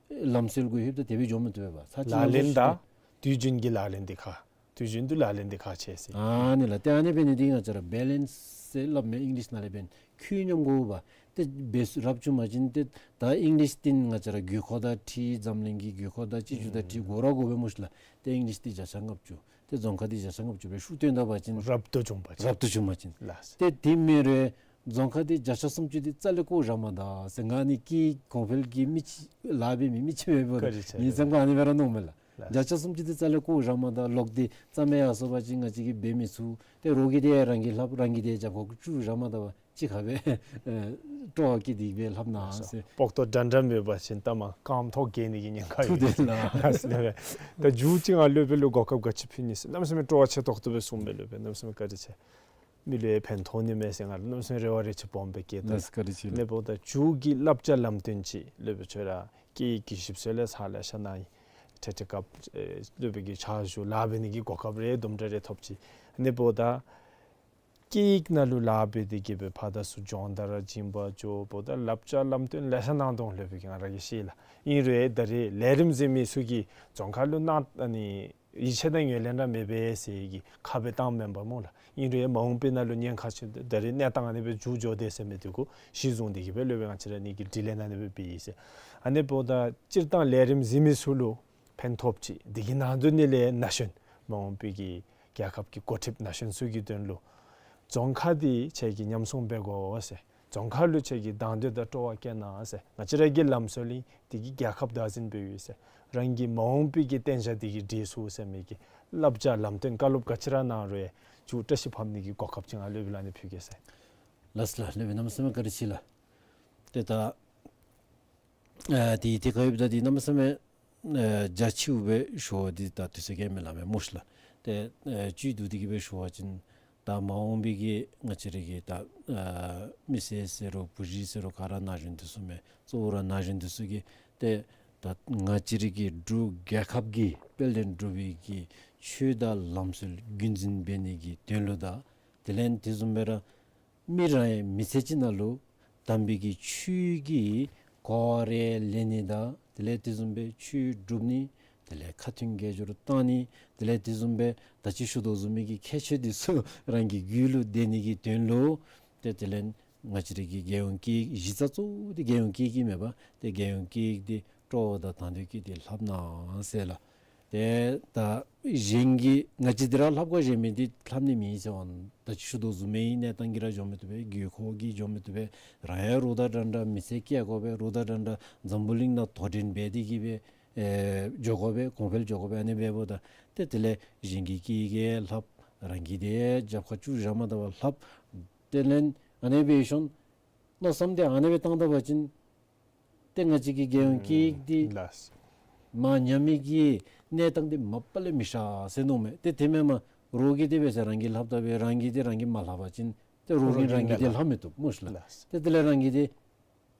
ལམ་སྲོལ་གུ་ལྷོདཔ་ད་དེ་སྦེ་འགྱོ་མི་བཏུབ་པས་པ། ཚར་གཅིག་ལག་ལེན་དང་དུས་རྒྱུན་གྱི་ལག་ལེན་འདི་ཁར་དུས་རྒྱུན་དུ་ལག་ལེན་འདི་ཁག་ཆེ་ཟེར། ཨ་ནི་ལགས། ཏེ་ཨ་ནི་འབད་ནི་འདི་ང་བཅས་ར་བེ་ལེནསི་ཟེར་སླབ་མས། ཨིང་ལིཤ་ནང་ལས་འབདན་ཁྱོན་སྙོམས་དགོ་པ། ཏེ་འབད་རབས་བྱུང་པ་ཅིན་ཏེ་ད་ཨིང་ལིཤ་འདི་ང་བཅས་ར་དགོས་མཁོ་དང་འཁྲིལ་འཛམ་གླིང་གི་དགོས་མཁོ་དང་སྤྱི་སྤྱོད་དང་འཁྲིལ་དགོ་ར་དགོ་པས་སྨོ་ཤིག་ལགས། ཏེ་ཨིང་ལིཤ་འདི་བརྒྱ་ཆ་ལྔ་བཅུ་ཏེ་རྫོང་ཁ་འདི་བརྒྱ་ཆ་ལྔ་བཅུ་སྦེ་ཤུགས་བཏོན་ད་པ་ཅིན་རབ་ཏུ་བྱུང་པ་ཅིན་རབ་ཏུ་བྱུང་པ་ཅིན་ལགས། ཏེ་དེ་མེན་རུང་རྫོང་ཁ་འདི་བརྒྱ་ཆ་སུམ་ཅུ་འདི་རྩ་ལས་བཀོ་བཞག་མ་ད་ཟེར། ང་ནི་སྐད་གོང་འཕེལ་གྱི་མི་ཅིག་ལཱ་འབད་མི་མི་ཅིག་མེན་པས། བཀའ་དྲིན་ཆེ། ངེའི་སེམས་ཁར་ཨ་ནི་སྦེ་ར་མནོཝ་མས་ལགས། བརྒྱ་ཆ་སུམ་ཅུ་དེ་རྩ་ལས་བཀོ་བཞག་མ་ད་ལོག་སྟེ་རྩ་མེད་ཡར་སོང་པ་ཅིན་ང་བཅས་ཀྱིས་འབད་མི་ཚུགས། ཏེ་རོགས་ཀྱིས་དེ་རང་གིས་ལྷབ་རང་གིས་དེ་རྒྱབ་ཁར་བཅུག་བཞག་མ་ད་པ་ཅིག་ཁར་སྦེ་ཨེ་སྤྲོ་བ་སྐྱེས་ཏེ་གིས་སྦེ་ལྷབ་གནང་ཟེར། སྤོག་ཏོ་འདྲ་འདྲ་མེད་པ་ཅིན་ལྟ་མ་རྐངམ་ཐོག་འགྱེལ་ནི་གི་ཉེན་ཁ་ཐུག་ཡོད། དེ་ལགས། ལགས་སོ་ལགས། ད་མཇུག་ཅིག་ང་སློབ་དཔོན་ལུ་གོ་སྐབས་ག་ཅི་ཕུལ་ནི་ཟེར་གནམ་མེད་ས་མེད་སྤྲོ་བ་ཆེ་ཏོག་ཏོ་སྦེ་གསུངས་པས། སློབ་དཔོན་གནམ་མེད་ས་མེད་བཀའ་དྲིན་ཆེ། མི་ལུ་ཡང་ཕན་ཐོགས་ནི་མས་ཟེར་ང་ལུ་གནམ་མེད་ས་མེད་རེ་བ་རེ་ཆེ་སྦོམ་སྦེ་བསྐྱེད་ད། ལགས་སོ་བཀའ་དྲིན་ཆེ་ལགས། ཨ་ནི་འབདཝ་ད་མཇུག་གི་བསླབ་བྱ་ལམ་སྟོན་ཅིག་སློབ་དཔོན་ཁྱོད་ར་སྐད་ཡིག་གི་ཞིབ་འཚོལ་ལས་ཚར་ལེ་ཤ་གནང་ཡི། ཏེ་དེ་སྐབས་ཨེ་སློབ་དཔོན་གྱིས་ཕྱག་ཞུ་ལཱ་འབད་ནི་གི་གོ་སྐབས་རེ་དུམ་གྲ་རེ་ཐོབ་ཅི། ཨ་ནི་འབདཝ་ད་སྐད་ཡིག་ནང་ལུ་ལཱ་འབད་དེ་གིས་སྦེ་ཕར་དང་ཚུར་སྦྱོང་བརྡར་ར་བྱིན་པ་འགྱོ་འབདཝ་ད་བསླབ་བྱ་ལམ་སྟོན་ལེ་ཤ་གནང་དོ་སློབ་དཔོན་གྱིས་ང་ར་གིས་ཤེས་ལགས། ཨིན་རུང་ད་རེས་ལས་རིམ་གཟིགས་མི་ཚུ་གིས་རྫོང་ཁ་ལུ་གནང་ཨ་ནི་ཡིད་ཆེས་དང་ངོས་ལེན་ར་མེད་པས་ཟེར་གྱི་ཁ་སྦེ་བཏངམ་མེན་པ་སྨོ་ལགས། ཨིན་རུང་མ་འོངས་པའི་ནང་ལུ་ཉེན་ཁ་ཆེ་ད་རེས་གནས་སྟངས་ཨ་ནི་སྦེ་མཇུག་འགྱོ་དེས་ཟེར་མི་འདི་གུ་གཞི་བཟུང་སྟེ་གིས་སྦེ་སློབ་དཔོན་ང་བཅས་ར་གཉིས་ཀྱིས་དྲི་ལན་ཨ་ནི་སྦེ་འབད་ཡི་ཟེར། ཨ་ནི་འབདཝ་ད་སྤྱིར་བཏང་ལས་རིམ་གཟིགས་མི་ཚུ་ལུ་ཕན་ཐོགས་ཅི། དེ་གི་ནང་དོན་ནི་ལས་ན་གཞོན་མ་འོངས་པའི་གི་རྒྱལ་ཁབ་ཀྱི་འགོ་ཁྲིདཔ་ན་གཞོན་ཚུ་གི་དོན་ལུ་རྫོང་ཁ་འདི་ཁྱེད་ཀྱིས་ཉམས་སྲུང་འབད་དགོ་ཟེར། རྫོང་ཁ་ལུ་ཁྱེད་ཀྱིས་དང་འདོད་དང་སྤྲོ་བ་བསྐྱེད་གནང་ཟེར། ང་བཅས་ར་གི་ལམ་སྲོལ་ཨིན། དེ་གིས་རྒྱལ་ཁབ་བདག་འཛིན་འབད་ཡོད་ཟེར། རང་གི་མ་འོངས་པའི་གི་བརྟན་བཞག་དེ་གིས་སྒྲིག་ཚུགས་ཟེར་མི་གི་བསླབ་བྱ་ལམ་སྟོན་བཀའ་སློབ་ག་ཅི་ར་གནང་རུང་ཡང་མཇུག་བཀྲ་ཤིས་ཕབ་ནི་གི་གོ་སྐབས་ཅིག་ང་སློབ་དཔོན་ལུ་ཨ་ནི་ཕུལ་གེ་ཟེར། ལགས་སོ་ལགས། སློབ་དཔོན་གནམ་མེད་ས་མེད་བཀའ་དྲིན་ཆེ་ལགས། ཏེ་ད་ཨ་དེ་ཏེ་ག་ཡོདཔ་ད་དེ་གནམ་མེད་ས་མེད་ཨ་རྒྱ་ཆེཝ་སྦེ་ཞུ་བ་འདི་ད་དུས་ཚོད་ག་ཡང་མི་ལང་མས་སྨོ་ཤི་ལགས། ཏེ་ཨ་བཅུད་བསྡུ་སྟེ་གིས་སྦེ་ཞུ་བ་ཅིན་ད་མ་འོངས་པའི་གི་ང་བཅས་ར་གི་ད་ཨ་མི་སེར་ཟེར་རུང་བུ་གཞི་ཟེར་རུང་ག་ར་ན་གཞོན་འདི་ཚུ་མས། གཙོ་བོ་ར་ན་གཞོན་འདི་ཚུ་གིས་ཏེ་ད་ང་བཅས་ར་གི་འབྲུག་རྒྱལ་ཁབ་ཀྱི་དཔལ་ལྡན་འབྲུག་པའི་གི་ཆོས་དང་ལམ་སྲོལ་རྒྱུན་འཛིན་འབད་ནི་གི་དོན་ལུ་དང་དེ་ལས་དེ་བཟུམ་སྦེ་ར་མི་རང་ཡང་མི་ཚེ་གཅིག་ནང་ལུ་དམ་པའི་གི་ཆོས་ཀྱི་གོ་བ་རེ་ལེན་ནི་དང་དེ་ལས་དེ་བཟུམ་སྦེ་ཆོས་སྒྲུབ་ནི་དེ་ལས་ཁ་མཐུན་དགེ་སྦྱོར་བཏང་ནི་དེ་ལས་དེ་བཟུམ་སྦེ་ད་ཅི་ཞུ་དོ་བཟུམ་མའི་གི་ཁྱད་ཆོས་འདི་ཚུ་རང་གི་རྒྱུད་ལུ་ལྡན་ནི་གི་དོན་ལུ་ཏེ་དེ་ལས་ང་བཅས་ར་གི་རྒྱལ་ཡོངས་སྐད་ཡིག་གཞི་རྩ་གཙོ་བོ་འདི་རྒྱལ་ཡོངས་སྐད་ཡིག་མས་པ། ཏེ་རྒྱལ་ཡོངས་སྐད་ཡིག་འདི་སྤྲོ་བ་དང་དང་འདོད་ཀྱིས་འདི་ལྷབ་གནང་ཟེར་ལགས། ཏེ་ད་གཞན་གྱིས་ང་བཅས་འདི་ར་ལྷབ་དགོ་ཟེར་མི་འདི་ལྷབ་ནི་མེད་ཟེར་བ་ད་ཅི་ཞུ་དོ་བཟུམ་མའི་གནས་སྟངས་ཀྱིས་ར་འགྱོ་མི་བཏུབ་པས། དགོས་མཁོ་གིས་འགྱོ་མི་བཏུབ་པས། རང་ཡང་རོགས་དང་འདྲ་འདྲ་མི་ཚེ་སྐྱེལ་དགོ་པས། རོགས་དང་འདྲ་འདྲ་འཛམ་བུ་གླིང་ནང་དོ་འགྲན་འབད་དེ་གིས་སྦེ་ཨེ་འགྱོ་དགོ་པས། གོང་འཕེལ་འགྱོ་དགོ་པས། ཨ་ནི་འབདཝ་ད་ཏེ་དེ་ལས་གཞན་གྱི་སྐད་ཡིག་ལྷབ་རང་གི་འདི་རྒྱབ་ཁར་བཅུག་བཞག་མ་ད་པར་ལྷབ། དེ་ལས་ཨ་ནི་སྦེ་ཤོང་མནོ་བསམ་འདི་ཨ་ནི་སྦེ་བཏང་ད་པ་ཅིན་ཏེ་ང་བཅས་ཀྱི་རྒྱལ་ཡོངས་སྐད་ཡིག་འདི་ལགས། མར་ཉམས་མི་གི་གནས་སྟངས་འདི་མ་པ་ལས་མི་ཤར་ཟེར་མནོཝ་མས། ཏེ་དེ་མེན་མས། རོགས་ཀྱིས་དེ་སྦེ་ཟེར་རང་གིས་ལྷབ་ད་པས། རང་གིས་འདི་རང་གིས་མ་ལྷབ་པ་ཅིན་ཏེ་རོགས་ཀྱིས་རང་གི་འདི་ལྷབ་མི་བཏུབ་སྨོ་ཤི་ལགས། ལགས། ཏེ་དེ་ལས་རང་གི་འདི་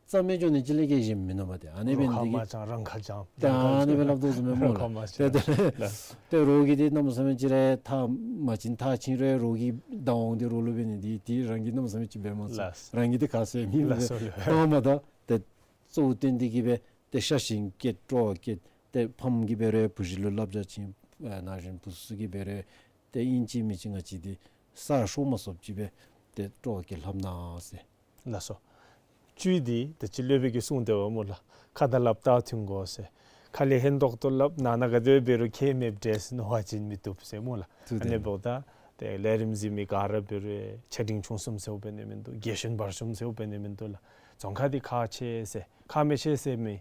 རྩ་མེད་འགྱོ་ནི་ཅིག་ལས་བརྒལ་གཞན་མིན་ནུག་པ། ཏེ་ཨ་ནི་སྦེ་རོགས་ཁ་འདི་མ་གིས་བྱང་རང་ཁ་བྱང་ད་ཨ་ནི་སྦེ་ལྷབ་དོ་བཟུམ་མས་སྨོ་ལགས། རོགས་ཁ་མ་ཏེ་བྱང་དེ་ལས་ལགས། ཏེ་རོགས་ཀྱིས་འདི་གནམ་མེད་ས་མེད་ཅིག་ར་མཐར་མ་ཕྱིན། མཐར་ཕྱིན་རུང་རོགས་ཀྱི་བདག་དབང་འདི་རོགས་ལུ་འབད་ནི་འདི་ཏེ་རང་གིས་གནམ་མེད་ས་མེད་ཅིག་འབད་མ་ཚུགས། ལགས། རང་གི་འདི་ཁ་གསལ་མི་ལགས་སོ་ལགས། ཐོག་མ་ད་ཏེ་གཙོ་བོ་བཏོན་ཏེ་གིས་སྦེ་ཏེ་ཤ་ཞེན་བསྐྱེད་སྤྲོ་བ་བསྐྱེད། ཏེ་ཕམ་གིས་འབད་རུང་བུ་གཞི་ལུ་བསླབ་བྱ་བྱིན། ཨ་ན་གཞོན་བུ་ཚུ་གིས་འབད་རུང་ཏེ་ཨིན་ཅི་མིན་ཅི་ང་བཅས་འདི་ས་ཤོར་མ་སོངམ་ཅིག་སྦེ་ཏེ་སྤྲོ་བ་བསྐྱེད་ལྷབ་གནང་ཟེར། ལགས་སོ། བཅུད་འདི་ད་ཅི་སློབ་དཔོན་གྱིས་གསུངས་ཏེ་འབདཝ་སྨོ་ལགས། ཁ་དང་ལགཔ་བལྟ་མཐུན་དགོ་ཟེར། ཁ་ལས་ཧན་ཏོག་ཏོ་སླབ། ནང་ན་ག་དེ་འབད་རུང་ཁྱད་མེདཔ་འདྲས་མནོ་བ་ཅིན་མི་བཏུབ་ཟེར་སྨོ་ལགས། ཐུགས་ཨ་ནི་བདེན། འབདཝ་ད་ཏེ་ལས་རིམ་གཟིགས་མི་ག་ར་འབད་རུང་ཆེ་འབྲིང་ཆུང་གསུམ་ཟེརཝ་འབད་ནི་མིན་འདུག། རྒས་གཞོན་བར་གསུམ་ཟེརཝ་འབད་ནི་མིན་འདུག་ལགས། རྫོང་ཁ་འདི་ཁག་ཆེ་ཟེར་ཁག་མི་ཆེ་ཟེར་མི་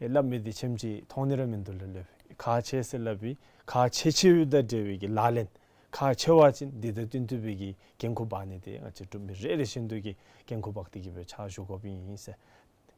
ཨེ་སླབ་མི་འདི་ཆེམ་ཅིག་མཐོང་ནི་ར་མིན་འདུག་ལགས། སློབ་དཔོན་ཁག་ཆེ་ཟེར་སླབ་པའི་ཁག་ཆེ་ཆེཝ་དང་འབྲེལ་བའི་གི་ལག་ལེན་ཁག་ཆེ་བ་ཅིན་འདི་དང་བསྟུན་ཐུབ་པའི་གི་འགན་ཁུར་འབག་ནི་འདི་ང་བཅས་འབྲུག་མི་རེ་རེ་བཞིན་དུ་གིས་འགན་ཁུར་འབག་སྟེ་གིས་སྦེ་ཕྱག་ཞུ་དགོཔ་ཨིན་ཟེར།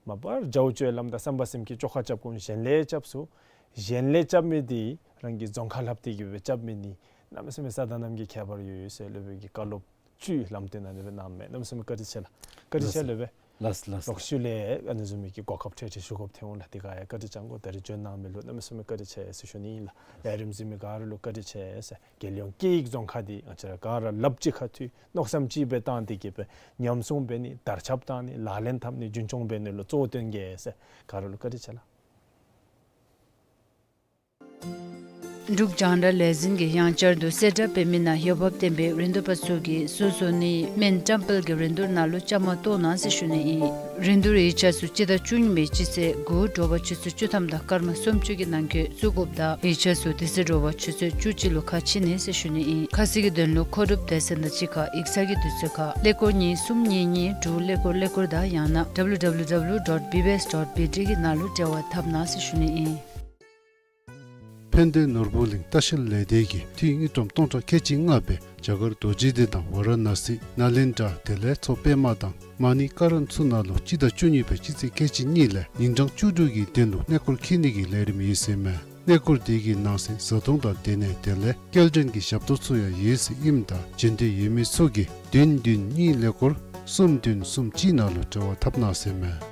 མ་པ་ར་རྒྱའུ་སྤྱོད་ལམ་དང་བསམ་པ་སེམས་བསྐྱེད་བཅོ་ཁ་རྐྱབ་དགོ། གཞན་ལས་རྐྱབ་ཚུགས། གཞན་ལས་རྐྱབ་མི་འདི་རང་གི་རྫོང་ཁ་ལྷབ་སྟེ་གིས་སྦེ་རྐྱབ་མི་ནི་གནམ་མེད་ས་མེད་ས་དང་གནམ་གྱི་ཁྱད་པར་ཡོད་ཡོད་ཟེར་སློབ་དཔོན་གྱིས་བཀའ་སློབ་བཅུད་ལམ་སྟོན་ཨ་ནི་སྦེ་གནངམ་མས། གནམ་མེད་ས་མེད་བཀའ་དྲིན་ཆེ་ལགས། བཀའ་དྲིན་ཆེ་ལགས། སློབ་དཔོན། ལགས་ལགས། ལོག་ཤུལ་ལས་ཨ་ནི་བཟུམ་མའི་གི་གོ་སྐབས་ཁྲིད་ཁྲིད་ཞུ་དགོཔ་ཐོན་འོང་ལགས། དེ་ག་ཡང་བཀའ་དྲིན་བསྐྱང་དགོ། ད་རིས་བྱོན་གནང་མི་ལུ་གནམ་མེད་ས་མེད་བཀའ་དྲིན་ཆེ་ཟེར་ཞུ་ནི་ཨིན་ལགས། ལས་རིམ་གཟིགས་མི་ག་ར་ལུ་བཀའ་དྲིན་ཆེ་ཟེར། རྒྱལ་ཡོངས་སྐད་ཡིག་རྫོང་ཁ་འདི་ང་བཅས་ར་ག་ར་ལགཔ་གཅིག་ཁར་མཐུད་མནོ་བསམ་གཅིག་སྦེ་བཏང་སྟེ་གིས་སྦེ་ཉམས་སྲུང་འབད་ནི་དར་ཁྱབ་བཏང་ནི་ལག་ལེན་འཐབ་ནི་རྒྱུན་འཁྱོངས་འབད་ནི་ལུ་གཙོ་བོ་བཏོན་གེ་ཟེར། ག་ར་ལུ་བཀའ་དྲིན་ཆེ་ལགས། འབྲུག་རྒྱང་བསྒྲགས་ལས་འཛིན་གྱིས་ཡང་བསྐྱར་དུ་གསལ་བསྒྲགས་འབད་མི་ནང་འོས་འབབ་ལྡན་པའི་རིན་བསྡུར་པ་ཚུ་གིས་སོ་སོ་ནི་སྨན་བཀྲམ་སྤེལ་གྱི་རིན་བསྡུར་ནང་ལུ་བཅའ་མར་གཏོགས་གནང་ཟེར་ཞུ་ནི་ཨིན། རིན་བསྡུར་ཡིག་ཆ་ཚུ་སྤྱི་ཟླ་བཅུ་གཉིས་པའི་སྤྱི་ཚེས་དགུ་དྲོ་པ་ཆུ་ཚོད་བཅུ་ཐམ་དང་སྐར་མ་སུམ་ཅུ་གི་ནང་འཁོད་བཙུགས་དགོཔ་དང་ཡིག་ཆ་ཚུ་དེ་ཚེ་དྲོ་པ་ཆུ་ཚོད་བཅུ་གཅིག་ལུ་ཁ་ཕྱེ་ནི་ཟེར་ཞུ་ནི་ཨིན། ཁ་གསལ་གྱི་དོན་ལུ་མཁོ་སྒྲུབ་སྡེ་ཚན་དང་གཅིག་ཁར་ཡིག་ཚང་གི་དུས་ཚོད་ཁར་ཀླད་ཀོར་གཉིས་གསུམ་གཉིས་གཉིས་དྲུག་ཀླད་ཀོར་ཀླད་ཀོར་དང་ཡང་ན་www dot bbs dot bt གི་ནང་ལུ་འབྲེལ་བ་འཐབ་གནང་ཟེར་ཞུ་ནི་ཨིན། དཔལ་ལྡན་ནོར་བུ་གླིང་ལྟ་བཤལ་ལས་སྡེ་གིས་ཏི་རུ་དངུལ་ཀྲམ་སྟོང་ཕྲག་ཁལ་གཅིག་ལྔ་སྦེ་རྒྱ་གར་རྡོ་རྗེ་གདན་དང་ཝ་ར་ཎ་སི་ནཱ་ལེནྡྲ་དེ་ལས་མཚོ་པདྨ་དང་མ་ཎི་ཀ་ར་ན་ཚུ་ནང་ལུ་སྤྱི་ཟླ་བཅུ་གཉིས་པའི་སྤྱི་ཚེས་ཁལ་གཅིག་གཉིས་ལས་ཉིན་གྲངས་བཅུ་དྲུག་གི་དོན་ལུ་གནས་སྐོར་འཁྱིད་ནི་གི་ལས་རིམ་ཡོད་ཟེར་མས། གནས་སྐོར་དེ་གི་ནང་གསེས་བཟའ་འཐུང་དང་སྡོད་གནས་དེ་ལས་སྐྱེལ་འདྲེན་གྱི་ཞབས་ཏོག་ཚུ་ཡང་ཡོད་ཟེར་ཨིནམ་ད་འབྱོན་འདོད་ཡོད་མི་ཚུ་གིས་བདུན་བདུན་གཉིས་ཀླད་ཀོར་གསུམ་བདུན་གསུམ་གཅིག་ནང་ལུ་འབྲེལ་བ་འཐབ་གནང་ཟེར་མས།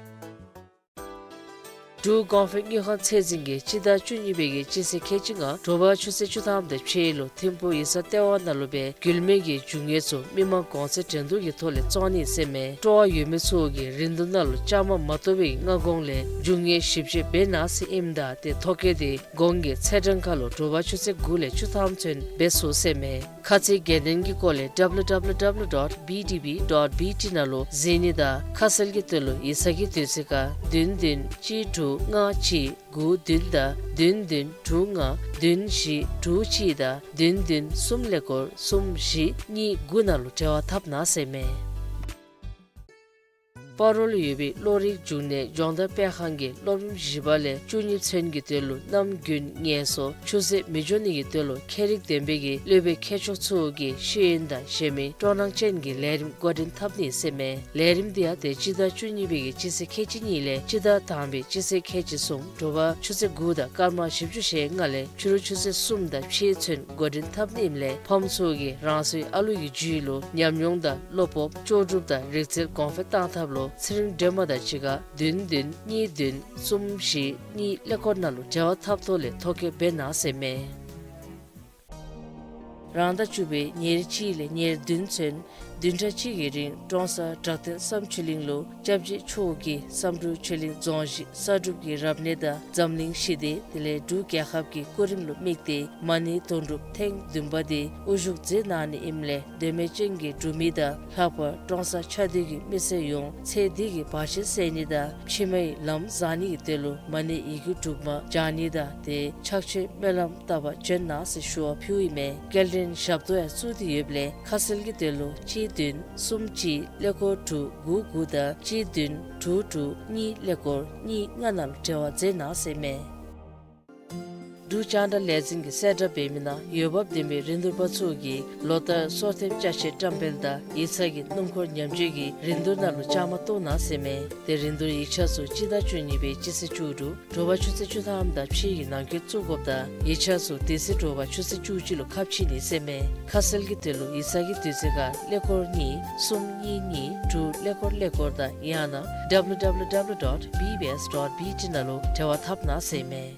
འབྲུག་གོང་འཕེལ་དངུལ་ཁང་ཚད་འཛིན་གྱིས་སྤྱི་ཟླ་བཅུ་གཉིས་པའི་གི་སྤྱི་ཚེས་ཁལ་གཅིག་ལྔ་དྲོ་པ་ཆུ་ཚོད་བཅུ་ཐམ་དང་ཕྱེད་ལུ་ཐིམ་ཕུག་ཡིག་ཚང་ལྟེ་བ་ནང་ལུ་སྦེ་རྒྱུད་སྨད་ཀྱི་རྒྱུ་དངོས་ཚུ་མི་མང་གོང་ཚད་འགྲན་བསྡུར་གྱི་ཐོག་ལས་བཙོང་ནི་ཟེར་མས། སྤྲོ་བ་ཡོད་མི་ཚུ་གིས་རིན་བསྡུར་ནང་ལུ་བཅའ་མར་མ་གཏོགས་པའི་སྔ་གོང་ལས་རྒྱུ་དངོས་ཞིབ་དཔྱད་འབད་གནང་ཟེར་ཨིནམ་ད་ཏེ་ཐོ་བཀོད་དེ་གོང་གི་ཚེས་གྲངས་ཁར་ལུ་དྲོ་པ་ཆུ་ཚོད་དགུ་ལས་བཅུ་ཐམ་ཚུན་འབད་ཚུགས་ཟེར་མས། ཁ་ཚིག་འགལ་ལྡན་གྱི་སྐོར་ལས་ཌབ་ལུ་ཌབ་ལུ་ཌབ་ལུ་ཌོཊ་བི་ཌི་བི་ཌོཊ་བི་ཊི་ནང་ལུ་གཟིགས་ནི་དང་ཁ་གསལ་གྱི་དོན་ལུ་ཡིག་ཚང་གི་དུས་ཚོད་ཁར་བདུན་བདུན་གཅིག་དྲུག་ལྔ་གཅིག་དགུ་བདུན་དང་བདུན་བདུན་དྲུག་ལྔ་བདུན་བཞི་དྲུག་གཅིག་དང་བདུན་བདུན་གསུམ་ཀླད་ཀོར་གསུམ་བཞི་གཉིས་དགུ་ནང་ལུ་འབྲེལ་བ་འཐབ་གནང་ཟེར་མས། སྤ་རོ་ལུ་ཡོད་པའི་བློ་རིག་འབྱུང་གནས་སྦྱོང་བརྡར་སྤེལ་ཁང་གིས་སློབ་རིམ་བཞི་པ་ལས་བཅུ་གཉིས་ཚུན་གྱི་དོན་ལུ་གནམ་དགུན་ངལ་གསོ་ཆུ་ཚོད་མི་འགྱོ་ནི་གི་དོན་ལུ་ཁྱད་རིག་ལྡན་པའི་གི་སློབ་དཔོན་མཁས་མཆོག་ཚུ་གིས་ཤེས་ཡོན་དང་གཞན་མི་སྤྲོ་སྣང་ཅན་གྱི་ལས་རིམ་འགོ་འདྲེན་འཐབ་ནི་ཟེར་མས། ལས་རིམ་འདི་ཡང་ཏེ་སྤྱི་ཟླ་བཅུ་གཉིས་པའི་གི་སྤྱི་ཚེས་ཁལ་གཅིག་གཉིས་ལས་སྤྱི་ཟླ་དང་པའི་སྤྱི་ཚེས་ཁལ་གཅིག་གསུམ་དྲོ་པ་ཆུ་ཚོད་དགུ་དང་སྐར་མ་བཞི་བཅུ་ཞེ་ལྔ་ལས་ཕྱི་རུ་ཆུ་ཚོད་གསུམ་དང་ཕྱེད་ཚུན་འགོ་འདྲེན་འཐབ་ནི་ཨིནམ་ལས་ཕམ་ཚུ་གིས་རང་སོའི་ཨ་ལུ་གི་རྒྱུད་ལུ་ཉམས་མྱོང་དང་བློ་སྤོབས་ལྕོགས་གྲུབ་དང་རིག་རྩལ་གོང་འཕེལ་གཏང་ཐབས་ལུ་ཚེ་རིང་སྒྲོལ་མ་དང་གཅིག་ཁར་བདུན་བདུན་གཉིས་བདུན་གསུམ་བཞི་གཉིས་ཀླད་ཀོར་ནང་ལུ་འབྲེལ་བ་འཐབ་ཐོག་ལས་ཐོ་བཀོད་འབད་གནང་ཟེར་མས། རང་ཟླ་བཅུ་པའི་ཉེར་གཅིག་ལས་ཉེར་བདུན་ཚུན་བདུན་ཕྲག་གཅིག་གི་རིང་ཀྲོང་གསར་བྲག་སྟེང་བསམ་ཆོས་གླིང་ལུ་སྐྱབས་རྗེ་མཆོག་གིས་བསམ་གྲུབ་ཆོས་གླིང་རྫོང་གཞི་གསར་སྒྲུབ་ཀྱི་རབ་གནས་དང་འཛམ་གླིང་ཞི་བདེ་དེ་ལས་འབྲུག་རྒྱལ་ཁབ་ཀྱི་སྐུ་རིམ་ལུ་དམིགས་ཏེ་མ་ཎི་དོན་གྲུབ་ཐེངས་བདུན་པ་དེ་དབུ་བཞུགས་མཛད་གནང་ནི་ཨིནམ་ལས་དོན་མེད་ཅན་གྱི་འབྲུག་མི་དང་ལྷག་པར་ཀྲོང་གསར་ཆགས་སྡོད་ཀྱི་མི་སེར་ཡོངས་ཚེ་འདི་གི་བར་ཆད་སེལ་ནི་དང་ཕྱི་མའི་ལམ་བཟང་ནི་གི་དོན་ལུ་མ་ཎི་ཡི་གུ་དྲུག་མ་བགྱང་ནི་དང་ཏེ་ཕྱག་མཆོད་སྨོན་ལམ་བཏབ་པར་བྱོན་གནང་ཟེར་ཞུ་བ་ཕུལཝ་ཨིན་མས། སྐྱེལ་འདྲེན་ཞབས་ཏོག་ཡང་བཙུགས་ཏེ་ཡོདཔ་ལས་ཁ་གསལ་གྱི་དོན་ལུ་གཅིག་བདུན་གསུམ་གཅིག་ཀླད་ཀོར་དྲུག་དགུ་དགུ་དང་གཅིག་བདུན་དྲུག་དྲུག་གཉིས་ཀླད་ཀོར་གཉིས་ལྔ་ནང་ལུ་འབྲེལ་བ་མཛད་གནང་ཟེར་མས། འབྲུག་རྒྱང་བསྒྲགས་ལས་འཛིན་གྱིས་གསལ་བསྒྲགས་འབད་མི་ནང་འོས་འབབ་ལྡན་པའི་རིན་བསྡུར་པ་ཚུ་གིས་ལོ་ལྟར་སོར་ཐེབས་ཅ་ཆས་བཀྲམ་སྤེལ་དང་ཡིག་ཚང་གི་སྣུམ་འཁོར་ཉམས་བཅོས་ཀྱི་རིན་བསྡུར་ནང་ལུ་བཅའ་མར་གཏོགས་གནང་ཟེར་མས། ཏེ་རིན་བསྡུར་ཡིག་ཆ་ཚུ་སྤྱི་ཟླ་བཅུ་གཉིས་པའི་སྤྱི་ཚེས་བཅུ་དྲུག་དྲོ་པ་ཆུ་ཚོད་བཅུ་ཐམ་དང་ཕྱེད་ཀྱི་ནང་འཁོད་བཙུགས་དགོཔ་དང་ཡིག་ཆ་ཚུ་དེ་ཚེ་དྲོ་པ་ཆུ་ཚོད་བཅུ་གཅིག་ལུ་ཁ་ཕྱེ་ནི་ཟེར་མས། ཁ་གསལ་གྱི་དོན་ལུ་ཡིག་ཚང་གི་དུས་ཚོད་ཁར་ཀླད་ཀོར་གཉིས་གསུམ་གཉིས་གཉིས་དྲུག་ཀླད་ཀོར་ཀླད་ཀོར་དང་ཡང་ན་ཌབ་ལུ་ཌབ་ལུ་ཌབ་ལུ་ཌོཊ་བི་བི་ཨེསི་ཌོཊ་བི་ཊི་ནང་ལུ་འབྲེལ་བ་འཐབ་གནང་ཟེར་མས།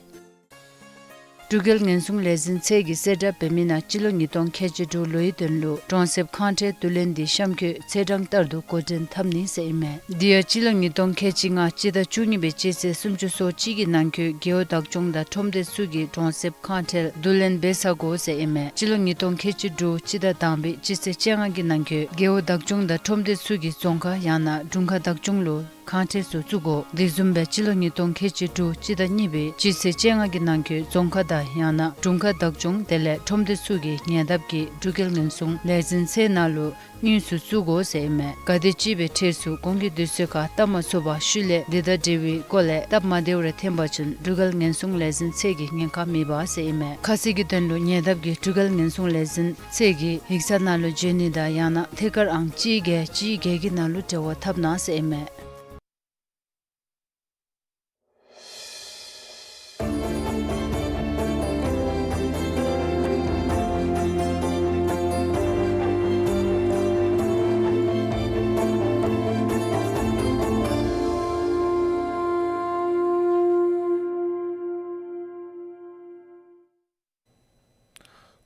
འབྲུག་རྒྱལ་ངན་སོང་ལས་འཛིན་ཚད་ཀྱིས་གསལ་བསྒྲགས་འབད་མི་ནང་སྤྱི་ལོ་ཉིས་སྟོང་ཁལ་གཅིག་དྲུག་ལོའི་དོན་ལུ་གྲོང་གསེབ་ཁང་ཁྲལ་བསྡུ་ལེན་འདི་གཤམ་འཁོད་ཚེས་གྲངས་ལྟར་དུ་འགོ་འདྲེན་འཐབ་ནི་ཟེར་ཨིན་མས། དེ་ཡང་སྤྱི་ལོ་ཉིས་སྟོང་ཁལ་གཅིག་ལྔ་སྤྱི་ཟླ་བཅུ་གཉིས་པའི་སྤྱི་ཚེས་སུམ་ཅུ་སོ་གཅིག་གི་ནང་འཁོད་རྒེད་འོག་བདག་སྐྱོང་དང་ཁྲོམ་སྡེ་ཚུ་གིས་གྲོང་གསེབ་ཁང་ཁྲལ་བསྡུ་ལེན་འབད་ཚར་དགོ་ཟེར་ཨིན་མས། སྤྱི་ལོ་ཉིས་སྟོང་ཁལ་གཅིག་དྲུག་སྤྱི་ཟླ་དང་པའི་སྤྱི་ཚེས་བཅོ་ལྔ་གི་ནང་འཁོད་རྒེད་འོག་བདག་སྐྱོང་དང་ཁྲོམ་སྡེ་ཚུ་གིས་རྫོང་ཁག་ཡང་ན་དྲུང་ཁག་བདག་སྐྱོང་ལུ་ཁང་ཁྲལ་ཚུ་བཙུགས་དགོ། དེ་བཟུམ་སྦེ་སྤྱི་ལོ་ཉིས་སྟོང་ཁལ་གཅིག་དྲུག་སྤྱི་ཟླ་གཉིས་པའི་སྤྱི་ཚེས་བཅོ་ལྔ་གི་ནང་འཁོད་རྫོང་ཁག་དང་ཡང་ན་དྲུང་ཁག་བདག་སྐྱོང་དེ་ལས་ཁྲོམ་སྡེ་ཚུ་གིས་ཉེ་འདབས་ཀྱི་འབྲུག་རྒྱལ་ངན་སོང་ལས་འཛིན་ཚད་ནང་ལུ་དངུལ་ཚུ་བཙུགས་དགོ་ཟེར་ཨིན་མས། ག་དེ་ཅིག་སྦེ་ཁྲལ་ཚུ་གོང་གི་དུས་ཚོད་ཁར་བཏབ་མ་ཚུགས་པར་ཤུལ་ལས་འདི་དང་འབྲེལ་བའི་སྐོར་ལས་སྟབས་མ་བདེཝ་རེ་ཐོན་པ་ཅིན་འབྲུག་རྒྱལ་ངན་སོང་ལས་འཛིན་ཚད་ཀྱིས་ཉེན་ཁ་མེད་པ་ཟེར་ཨིན་མས། ཁ་གསལ་གྱི་དོན་ལུ་ཉེ་འདབས་ཀྱི་འབྲུག་རྒྱལ་ངན་སོང་ལས་འཛིན་ཚད་ཀྱི་ཡིག་ཚང་ནང་ལུ་བྱོན་ནི་དང་ཡང་ན་ཐད་ཀར་ཨང་གཅིག་བརྒྱད་གཅིག་བརྒྱད་ཀྱི་ནང་ལུ་འབྲེལ་བ་འཐབ་གནང་ཟེར་ཨིན་མས།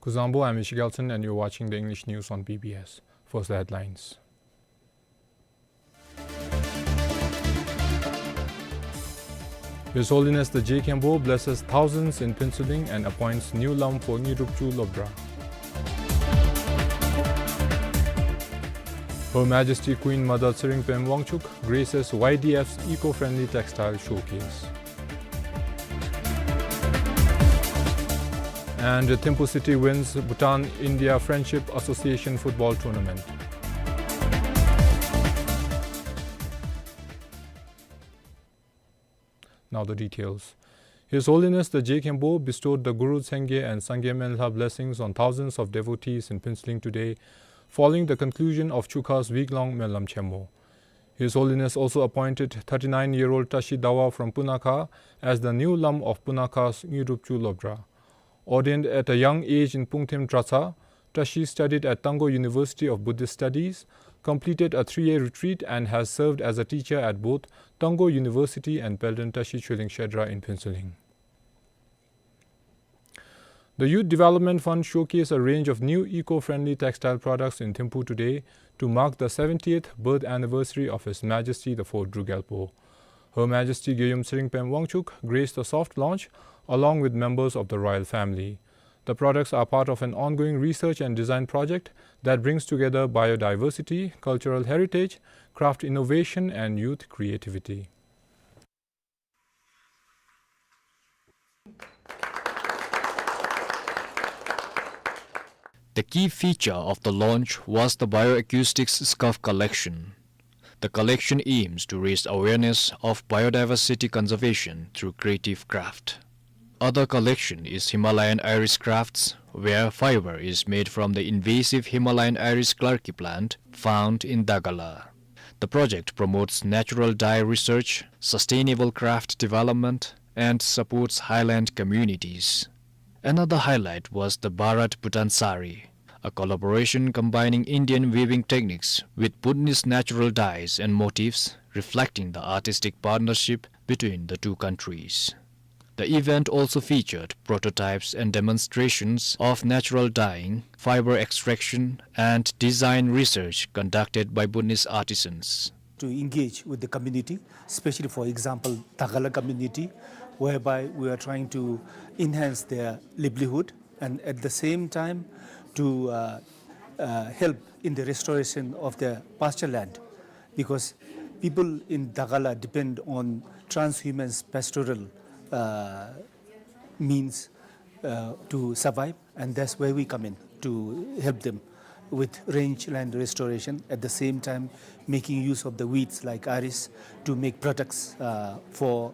Kuzuzangpo, I'm Ishi Gelson and you're watching the English news on B B S. First, the headlines. His Holiness the Je Khenpo blesses thousands in Phuentsholing and appoints Nyulam for Nyirup Chu Lobdra. Her Majesty Queen Mother Tshering Pema Wangchuck graces Y D F's eco-friendly textile showcase. And Thimphu City wins Bhutan India Friendship Association football tournament. Now the details. His Holiness the Je Khenpo bestowed the Gurlug Tsengye and Sangye Menlha blessings on thousands of devotees in Phuentsholing today, following the conclusion of Chukha's week-long Menlam Chenmo. His Holiness also appointed thirty-nine-year-old Tashi Dawa from Punakha as the new Lam of Punakha's Ngyidrupchu Lobdra. Ordained at a young age in Pungthem Dratshang, Tashi studied at Tanggo University of Buddhist Studies, completed a three-year retreat, and has served as a teacher at both Tanggo University and Pelden Tashi Choeling Shedra in Phuentsholing. The Youth Development Fund showcased a range of new eco-friendly textile products in Thimphu today to mark the seventieth birth anniversary of His Majesty the Fourth Druk Gyalpo. Her Majesty Gyeyum Tshering Pem Wangchuck graced the soft launch along with members of the royal family. The products are part of an ongoing research and design project that brings together biodiversity, cultural heritage, craft innovation, and youth creativity. The key feature of the launch was the bioacoustics scarf collection. The collection aims to raise awareness of biodiversity conservation through creative craft. Other collection is Himalayan iris crafts, where fiber is made from the invasive Himalayan iris clarke plant found in Dagala. The project promotes natural dye research, sustainable craft development, and supports highland communities. Another highlight was the Bharat Bhutan Sari, a collaboration combining Indian weaving techniques with Bhutanese natural dyes and motifs, reflecting the artistic partnership between the two countries. The event also featured prototypes and demonstrations of natural dyeing, fiber extraction, and design research conducted by Bhutanese artisans. To engage with the community, especially, for example, Dagala community, whereby we are trying to enhance their livelihood and at the same time to, uh, uh, help in the restoration of their pasture land, because people in Dagala depend on transhumance pastoral, uh, means, uh, to survive, and that's where we come in to help them with rangeland restoration, at the same time making use of the weeds like iris to make products, uh, for,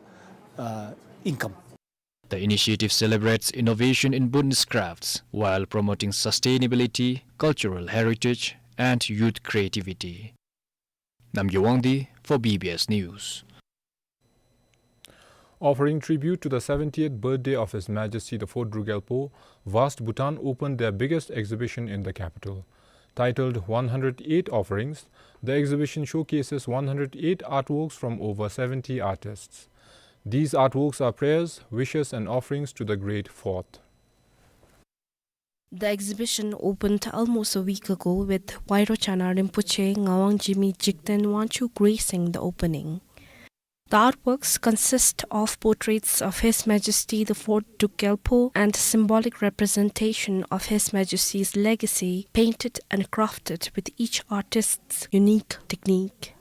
uh, income. The initiative celebrates innovation in Bhutanese crafts while promoting sustainability, cultural heritage, and youth creativity. Namgay Wangdi for B B S News. Offering tribute to the seventieth birthday of His Majesty the Fourth Druk Gyalpo, Vast Bhutan opened their biggest exhibition in the capital. Titled one hundred eight Offerings, the exhibition showcases one hundred eight artworks from over seventy artists. These artworks are prayers, wishes, and offerings to the Great Fourth. The exhibition opened almost a week ago with Wayro Chana Rinpoche Ngawang Jigme Jigten Wangchuck gracing the opening. The artworks consist of portraits of His Majesty the Fourth Druk Gyalpo and symbolic representation of His Majesty's legacy, painted and crafted with each artist's unique technique.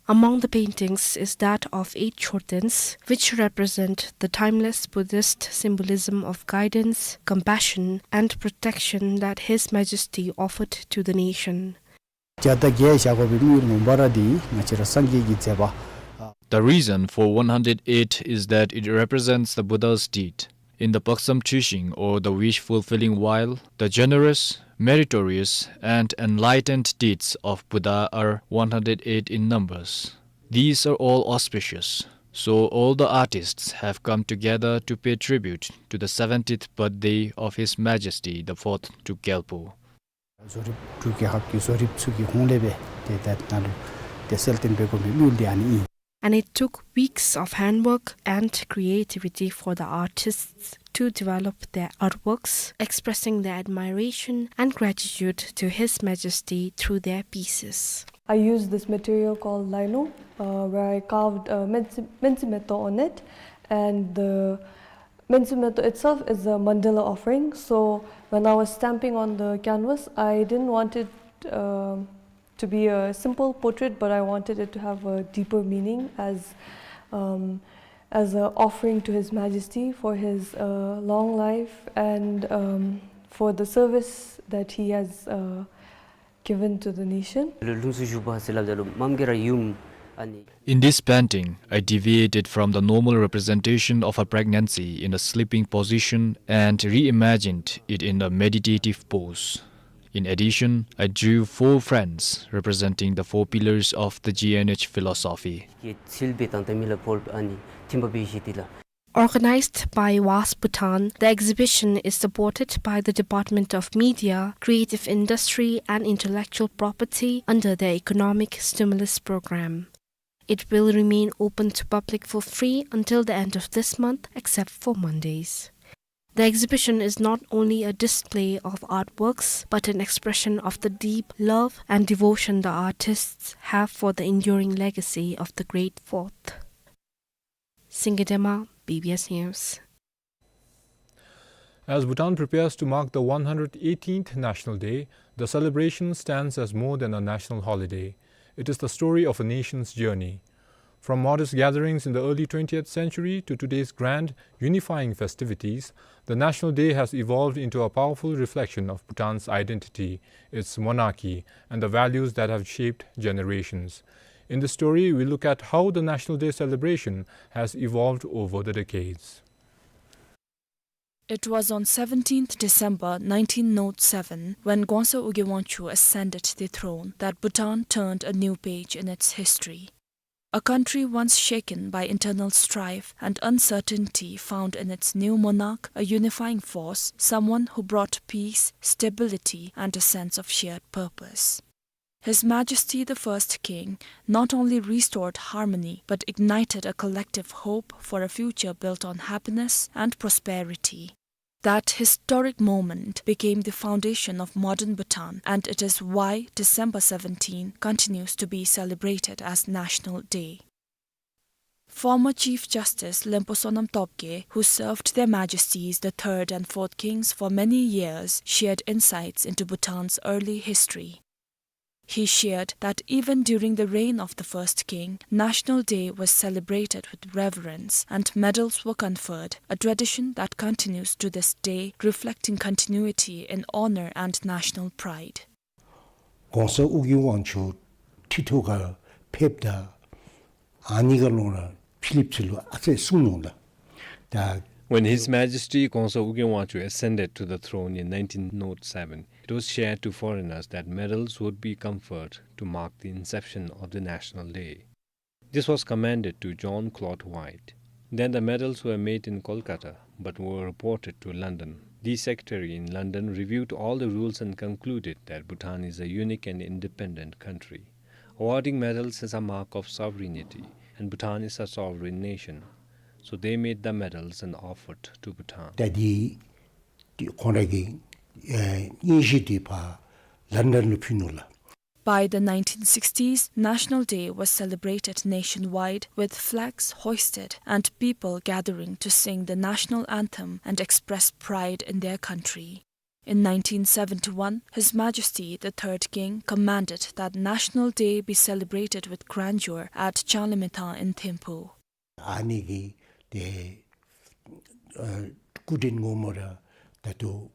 Among the paintings is that of eight Chortens, which represent the timeless Buddhist symbolism of guidance, compassion, and protection that His Majesty offered to the nation. བརྒྱ་དང་བརྒྱད་བཞག་དགོ་པའི་དམིགས་ཡུལ་ངོ་མ་ར་འདི་ང་བཅས་ར་སངས་རྒྱས་ཀྱི་མཛད་པ། The reason for one hundred eight is that it represents the Buddha's deed. In the Paksam Choeshin, or the wish fulfilling vow, the generous, meritorious, and enlightened deeds of Buddha are one hundred eight in numbers. These are all auspicious, so all the artists have come together to pay tribute to the seventieth birthday of His Majesty the Fourth Druk Gyalpo. བཟོ་རིག་འབྲུག་རྒྱལ་ཁབ་ཀྱི་བཟོ་རིག་ཚུ་གི་ཧོང་ལས་སྦེ་ཏེ་ད་ནཱ་ལུ་ཏེ་གསལ་སྟོན་འབད་དགོ་པའི་དམིགས་ཡུལ་འདི་ཨ་ནི་ཨིན། And it took weeks of handwork and creativity for the artists to develop their artworks, expressing their admiration and gratitude to His Majesty through their pieces. I used this material called lino, uh, where I carved a mensi-, mensimeto on it, and the mensimeto itself is a mandala offering. So when I was stamping on the canvas, I didn't want it, uh, to be a simple portrait, but I wanted it to have a deeper meaning as, um, as an offering to His Majesty for his, uh, long life and, um, for the service that he has, uh, given to the nation. ལུ་ལྷུམས་སུ་བཞུགས་པ་ཟེར་སླབ་ད་ལུ་རྨ་རྒྱལ་ར་ཡུམ་ In this painting, I deviated from the normal representation of a pregnancy in a sleeping position and reimagined it in a meditative pose. In addition, I drew four friends representing the four pillars of the G N H philosophy. Organized by WASP Bhutan, the exhibition is supported by the Department of Media, Creative Industry and Intellectual Property under their Economic Stimulus Program. It will remain open to public for free until the end of this month, except for Mondays. The exhibition is not only a display of artworks, but an expression of the deep love and devotion the artists have for the enduring legacy of the Great Fourth. Singye Dema, B B S News. As Bhutan prepares to mark the one hundred eighteenth National Day, the celebration stands as more than a national holiday. It is the story of a nation's journey. From modest gatherings in the early twentieth century to today's grand, unifying festivities, the National Day has evolved into a powerful reflection of Bhutan's identity, its monarchy, and the values that have shaped generations. In this story, we look at how the National Day celebration has evolved over the decades. It was on seventeenth December nineteen oh seven, when Gongsa Ugye Wangchuck ascended the throne, that Bhutan turned a new page in its history. A country once shaken by internal strife and uncertainty found in its new monarch a unifying force, someone who brought peace, stability, and a sense of shared purpose. His Majesty the First King not only restored harmony, but ignited a collective hope for a future built on happiness and prosperity. That historic moment became the foundation of modern Bhutan, and it is why December seventeen continues to be celebrated as National Day. Former Chief Justice Lenpo Sonam Topgay, who served Their Majesties the Third and Fourth Kings for many years, shared insights into Bhutan's early history. He shared that even during the reign of the first king, National Day was celebrated with reverence and medals were conferred, a tradition that continues to this day, reflecting continuity in honor and national pride. གོང་ས་ཨོ་རྒྱན་དབང་ཕྱུག་ཁྲི་ཐོག་ཁར་ཕེབས་ད་ཨ་ནི་གི་ལོ་ལ་ཕྱི་གླིངཔ་ཚུ་ལུ་ཨ་ཙི་གསུངས་ནུག་ལགས། ད། When His Majesty Gongsa Ugyen Wangchuck ascended to the throne in nineteen oh seven, it was shared to foreigners that medals would be conferred to mark the inception of the National Day. This was commended to John Clot White. Then the medals were made in Kolkata, but were reported to London. The secretary in London reviewed all the rules and concluded that Bhutan is a unique and independent country. Awarding medals is a mark of sovereignty, and Bhutan is a sovereign nation. So they made the medals and offered to Bhutan. ད་འདི་ཁོང་ར་གི་ཨེ་སྙན་ཞུ་འདི་ཕར་ལཱན་ཌཱན་ལུ་ཕུལ་ནུག་ལགས། By the nineteen sixties, National Day was celebrated nationwide, with flags hoisted and people gathering to sing the national anthem and express pride in their country. In nineteen seventy-one, His Majesty the Third King commanded that National Day be celebrated with grandeur at Changlimethang in Thimphu. ཨ་ནི་གི་ཏེ་ཨ་སྐུ་དྲིན་ངོ་མ་ར་ད་ལྟོ་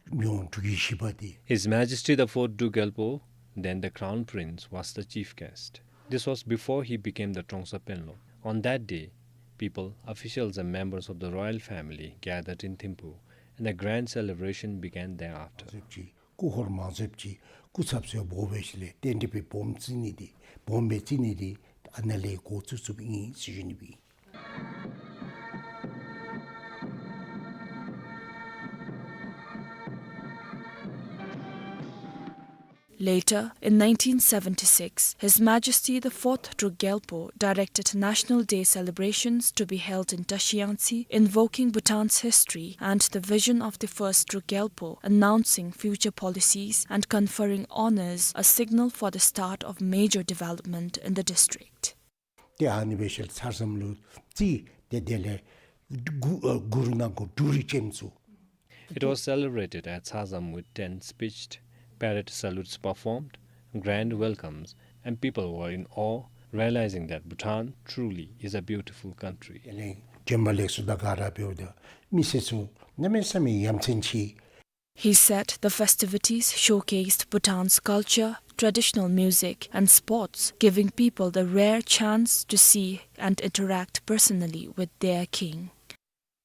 མི་དབང་འབྲུག་རྒྱལ་བཞི་པ་འདི། His Majesty the Fourth Druk Gyalpo, then the Crown Prince, was the chief guest. This was before he became the Trongsa Penlop. On that day, people, officials and members of the royal family gathered in Thimphu, and a grand celebration began thereafter. སྐུ་འཁོར་མང་ཚབ་ཅིག་སྐུ་ཚབ་ཚུ་འབོ་སྦེ་ཞིནམ་ལས་རྟེན་འབྲེལ་སྦོམ་བརྩི་ནི་འདི་སྦོམ་སྦེ་བརྩི་ནི་འདི་ཨ་ནཱ་ལས་འགོ་བཙུགས་བཙུགསཔ་ཨིན་ཟེར་ཞུ་ནི་སྦེ་ཨིན། Later, in nineteen seventy-six, His Majesty the Fourth Druk Gyalpo directed National Day celebrations to be held in Tashiyangtse, invoking Bhutan's history and the vision of the first Druk Gyalpo, announcing future policies and conferring honors, a signal for the start of major development in the district. ཏེ་ཨ་ནི་སྦེ་ཞིནམ་ལས་ཚར་ཙམ་ལུ་རྩིས་ཏེ་དེ་ལས་གུ་ཨ་གུ་རུ་ནང་གོ་འབྲུ་རིགས་ཅན་ཚུ། It was celebrated at Tshazam with tents pitched, parade salutes performed, grand welcomes, and people were in awe, realizing that Bhutan truly is a beautiful country. དེ་ལས་བྱོན་པ་ལེགས་སོ་དང་ག་ར་འབདཝ་ད་མི་སེར་ཚུ་གནམ་མེད་ས་མེད་ཡ་མཚན་ཆེ། He said the festivities showcased Bhutan's culture, traditional music, and sports, giving people the rare chance to see and interact personally with their king.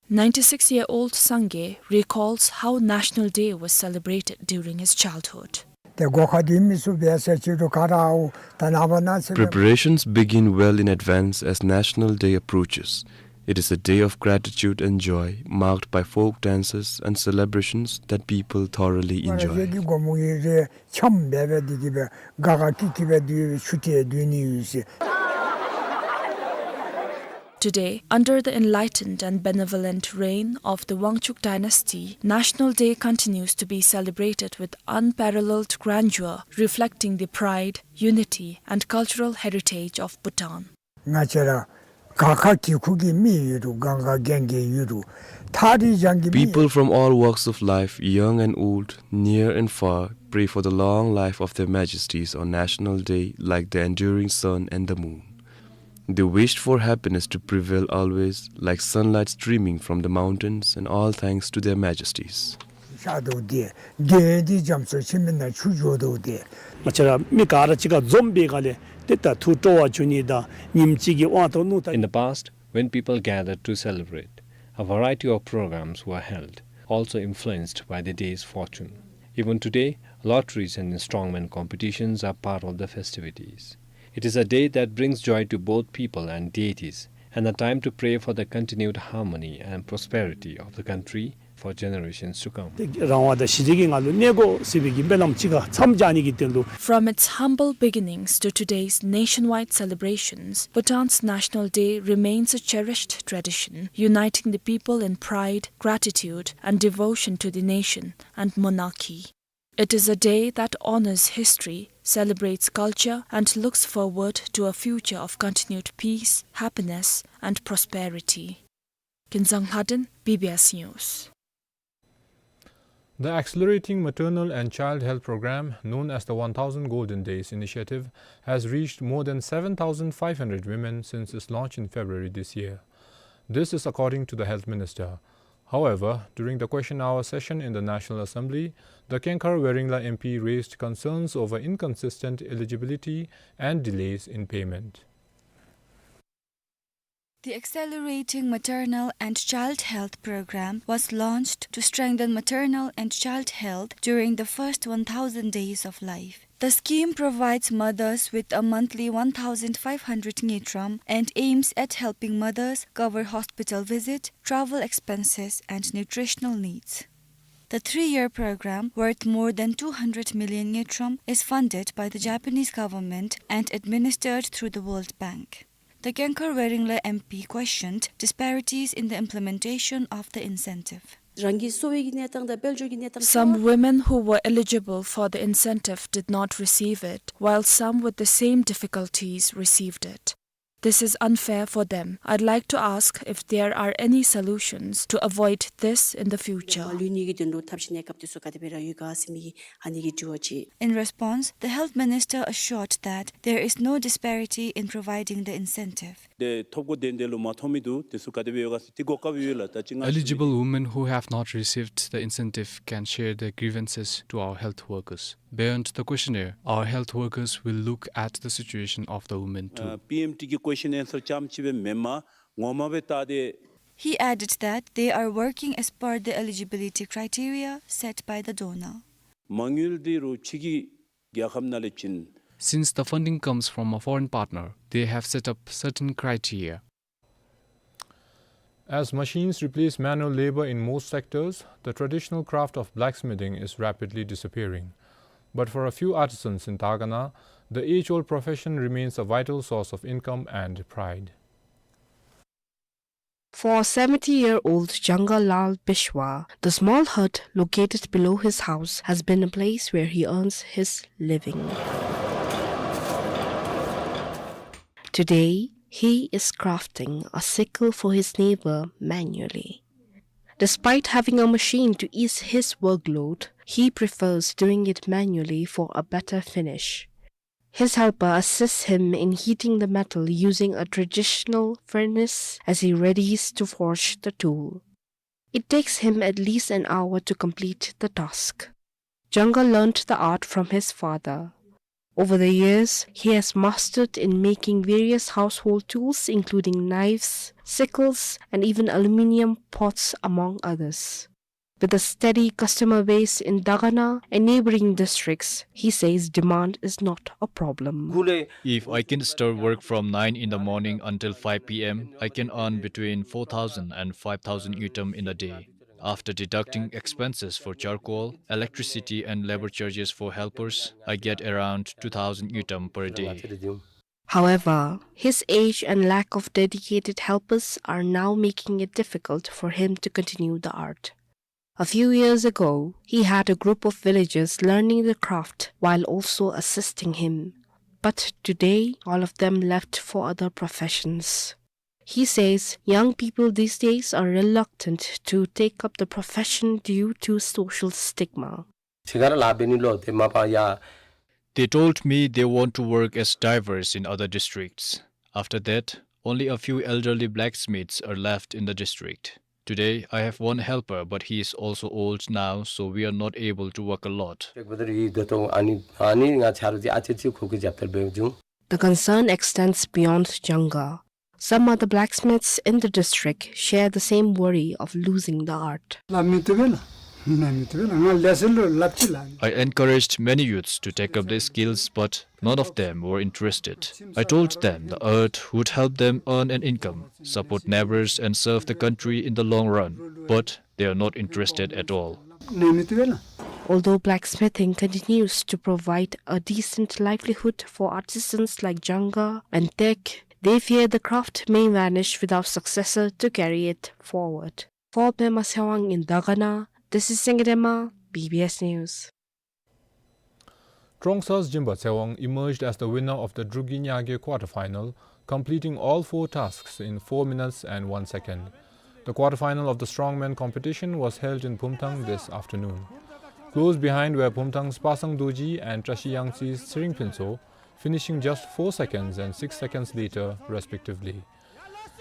Ninety-six-year-old Sangay recalls how National Day was celebrated during his childhood. ཏེ་སྒོ་ཁ་འདི་མི་སུ་བས་ཟེར་ཅི་རུང་ག་ར་ཨའུ་ད་ནངས་པ་ན་ཟེར། Preparations begin well in advance as National Day approaches. It is a day of gratitude and joy, marked by folk dances and celebrations that people thoroughly enjoy. ཟེར་གི་སྒོ་མོ་གི་རེ་འཆམ་འབད་འབད་འདི་གིས་འབད་ག་ག་ཀི་ཀི་འབད་འདི་ཆུ་ཏེ་འདི་ནི་ཡོད་ཟེར། Today, under the enlightened and benevolent reign of the Wangchuck dynasty, National Day continues to be celebrated with unparalleled grandeur, reflecting the pride, unity, and cultural heritage of Bhutan. ང་བཅས་ར་ག་ཁ་གི་ཁུག་གི་མི་ཡོད་རུང་གང་ག་རྒན་རྒས་ཡོད་རུང་ཐག་རིང་རྒྱང་གི་མི། People from all walks of life, young and old, near and far, pray for the long life of their majesties on National Day like the enduring sun and the moon. They wished for happiness to prevail always, like sunlight streaming from the mountains, and all thanks to their majesties. ཤར་དོ་དེ་དེ་དེ་རྒྱ་མཚོ་ཆེན་མོའི་ནང་ཆུ་འགྱོ་དོ་དེ། ང་བཅས་ར་མི་ག་ར་གཅིག་ཁར་འཛོམས་པའི་སྒང་ལས་ཏེ་ད་ཐུགས་སྤྲོ་བ་བྱུང་ནི་དང་ཉིནམ་གཅིག་གི་དབང་ཐོབ་ནུག་ད། In the past, when people gathered to celebrate, a variety of programs were held, also influenced by the day's fortune. Even today, lotteries and instrument competitions are part of the festivities. It is a day that brings joy to both people and deities, and a time to pray for the continued harmony and prosperity of the country for generations to come. རང་དབང་དང་ཞི་བདེ་གི་ངང་ལུ་གནས་དགོ་ཟེར་བའི་གི་སྨོན་ལམ་གཅིག་ཁར་མཚམས་སྦྱར་ནི་གི་དོན་ལུ། From its humble beginnings to today's nationwide celebrations, Bhutan's National Day remains a cherished tradition, uniting the people in pride, gratitude, and devotion to the nation and monarchy. It is a day that honors history, celebrates culture, and looks forward to a future of continued peace, happiness, and prosperity. Kinzang Lhaden, B B S News. The Accelerating Maternal and Child Health Program, known as the one thousand Golden Days Initiative, has reached more than seven thousand five hundred women since its launch in February this year. This is according to the Health Minister. However, during the question hour session in the National Assembly, the Kengkhar Weringla M P raised concerns over inconsistent eligibility and delays in payment. The Accelerating Maternal and Child Health Program was launched to strengthen maternal and child health during the first one thousand days of life. The scheme provides mothers with a monthly one thousand five hundred ngultrum and aims at helping mothers cover hospital visit, travel expenses, and nutritional needs. The three-year program, worth more than two hundred million ngultrum, is funded by the Japanese government and administered through the World Bank. The Kengkhar Weringla M P questioned disparities in the implementation of the incentive. རང་གི་གསོ་བའི་གི་གནས་སྟངས་དང་དཔལ་འབྱོར་གྱི་གནས་སྟངས། Some women who were eligible for the incentive did not receive it, while some with the same difficulties received it. This is unfair for them. I'd like to ask if there are any solutions to avoid this in the future. ལུས་ནི་གི་དོན་ལུ་ཐབས་ཤེས་གནས་སྐབས་དེ་ཚུ་ག་དེ་སྦེ་ར་ཡོད་ག་ཟེར་མི་གི་ཨ་ནི་གི་དྲི་བ་ཅིག། In response, the Health Minister assured that there is no disparity in providing the incentive. ཏེ་ཐོབ་གོ་དོན་དེ་ལུ་མ་ཐོབ་མི་འདུག། དེ་ཚུ་ག་དེ་སྦེ་ཡོད་ག་ཟེར་དེ་གོ་སྐབས་ཡོད་ལགས། ད་ཅི་ང་Eligible women who have not received the incentive can share their grievances to our health workers. Beyond the questionnaire, our health workers will look at the situation of the women too. ཨ་པི་ཨེམ་ཊི་གི་ཀོ་ཤཱན་ཨེན་སར་རྐྱངམ་ཅིག་སྦེ་མེན་པར་ངོ་མ་སྦེ་བལྟ་སྟེ། He added that they are working as per the eligibility criteria set by the donor. མ་དངུལ་འདི་རུང་ཕྱི་གི་རྒྱལ་ཁབ་ནང་ལས་བྱིན། Since the funding comes from a foreign partner, they have set up certain criteria. As machines replace manual labor in most sectors, the traditional craft of blacksmithing is rapidly disappearing. But for a few artisans in Dagana, the age-old profession remains a vital source of income and pride. For seventy-year-old Janga Lal Bishwa, the small hut located below his house has been a place where he earns his living. Today, he is crafting a sickle for his neighbor manually. Despite having a machine to ease his workload, he prefers doing it manually for a better finish. His helper assists him in heating the metal using a traditional furnace as he readies to forge the tool. It takes him at least an hour to complete the task. Janga learnt the art from his father. Over the years, he has mastered in making various household tools, including knives, sickles, and even aluminium pots, among others. With a steady customer base in Dagana and neighboring districts, he says demand is not a problem. If I can start work from nine in the morning until five p m, I can earn between four thousand and five thousand ngultrum in a day. After deducting expenses for charcoal, electricity, and labor charges for helpers, I get around two thousand ngultrum per day. However, his age and lack of dedicated helpers are now making it difficult for him to continue the art. A few years ago, he had a group of villagers learning the craft while also assisting him. But today, all of them left for other professions. He says young people these days are reluctant to take up the profession due to social stigma. ཁྱེད་ཀར་ལཱ་འབད་ནི་ལོ་དེ་མ་པ་ཡ། They told me they want to work as divers in other districts. After that, only a few elderly blacksmiths are left in the district. Today, I have one helper, but he is also old now, so we are not able to work a lot. ཨ་ནི་ཨ་ནི་ང་ཆ་རོགས་ཀྱི་ཨ་ཙི་ཙི་ཁོ་གི་རྒྱབ་ཐལ་འབད་བྱུང་། The concern extends beyond Jangga. Some other blacksmiths in the district share the same worry of losing the art. ལཱ་མི་བཏུབ་པས་ལགས། ལཱ་མི་བཏུབ་པས་ལགས། ང་ལས་ཟེར་ལོ་ལབ་ཅི་ལགས། I encouraged many youths to take up these skills, but none of them were interested. I told them the art would help them earn an income, support neighbors, and serve the country in the long run, but they are not interested at all. ལཱ་མི་བཏུབ་པས་ལགས། Although blacksmithing continues to provide a decent livelihood for artisans like Jangga and Tek, they fear the craft may vanish without successor to carry it forward. For Pema Tshewang in Dagana, this is Sengedema, B B S News. Trongsa's Jimba Tshewang emerged as the winner of the Drukgyal Nyage quarter-final, completing all four tasks in four minutes and one second. The quarter-final of the strongman competition was held in Phumthang this afternoon. Close behind were Phumthang's Pasang Dorji and Trashi Yangtse's Tshering Phuntsho, finishing just four seconds and six seconds later, respectively.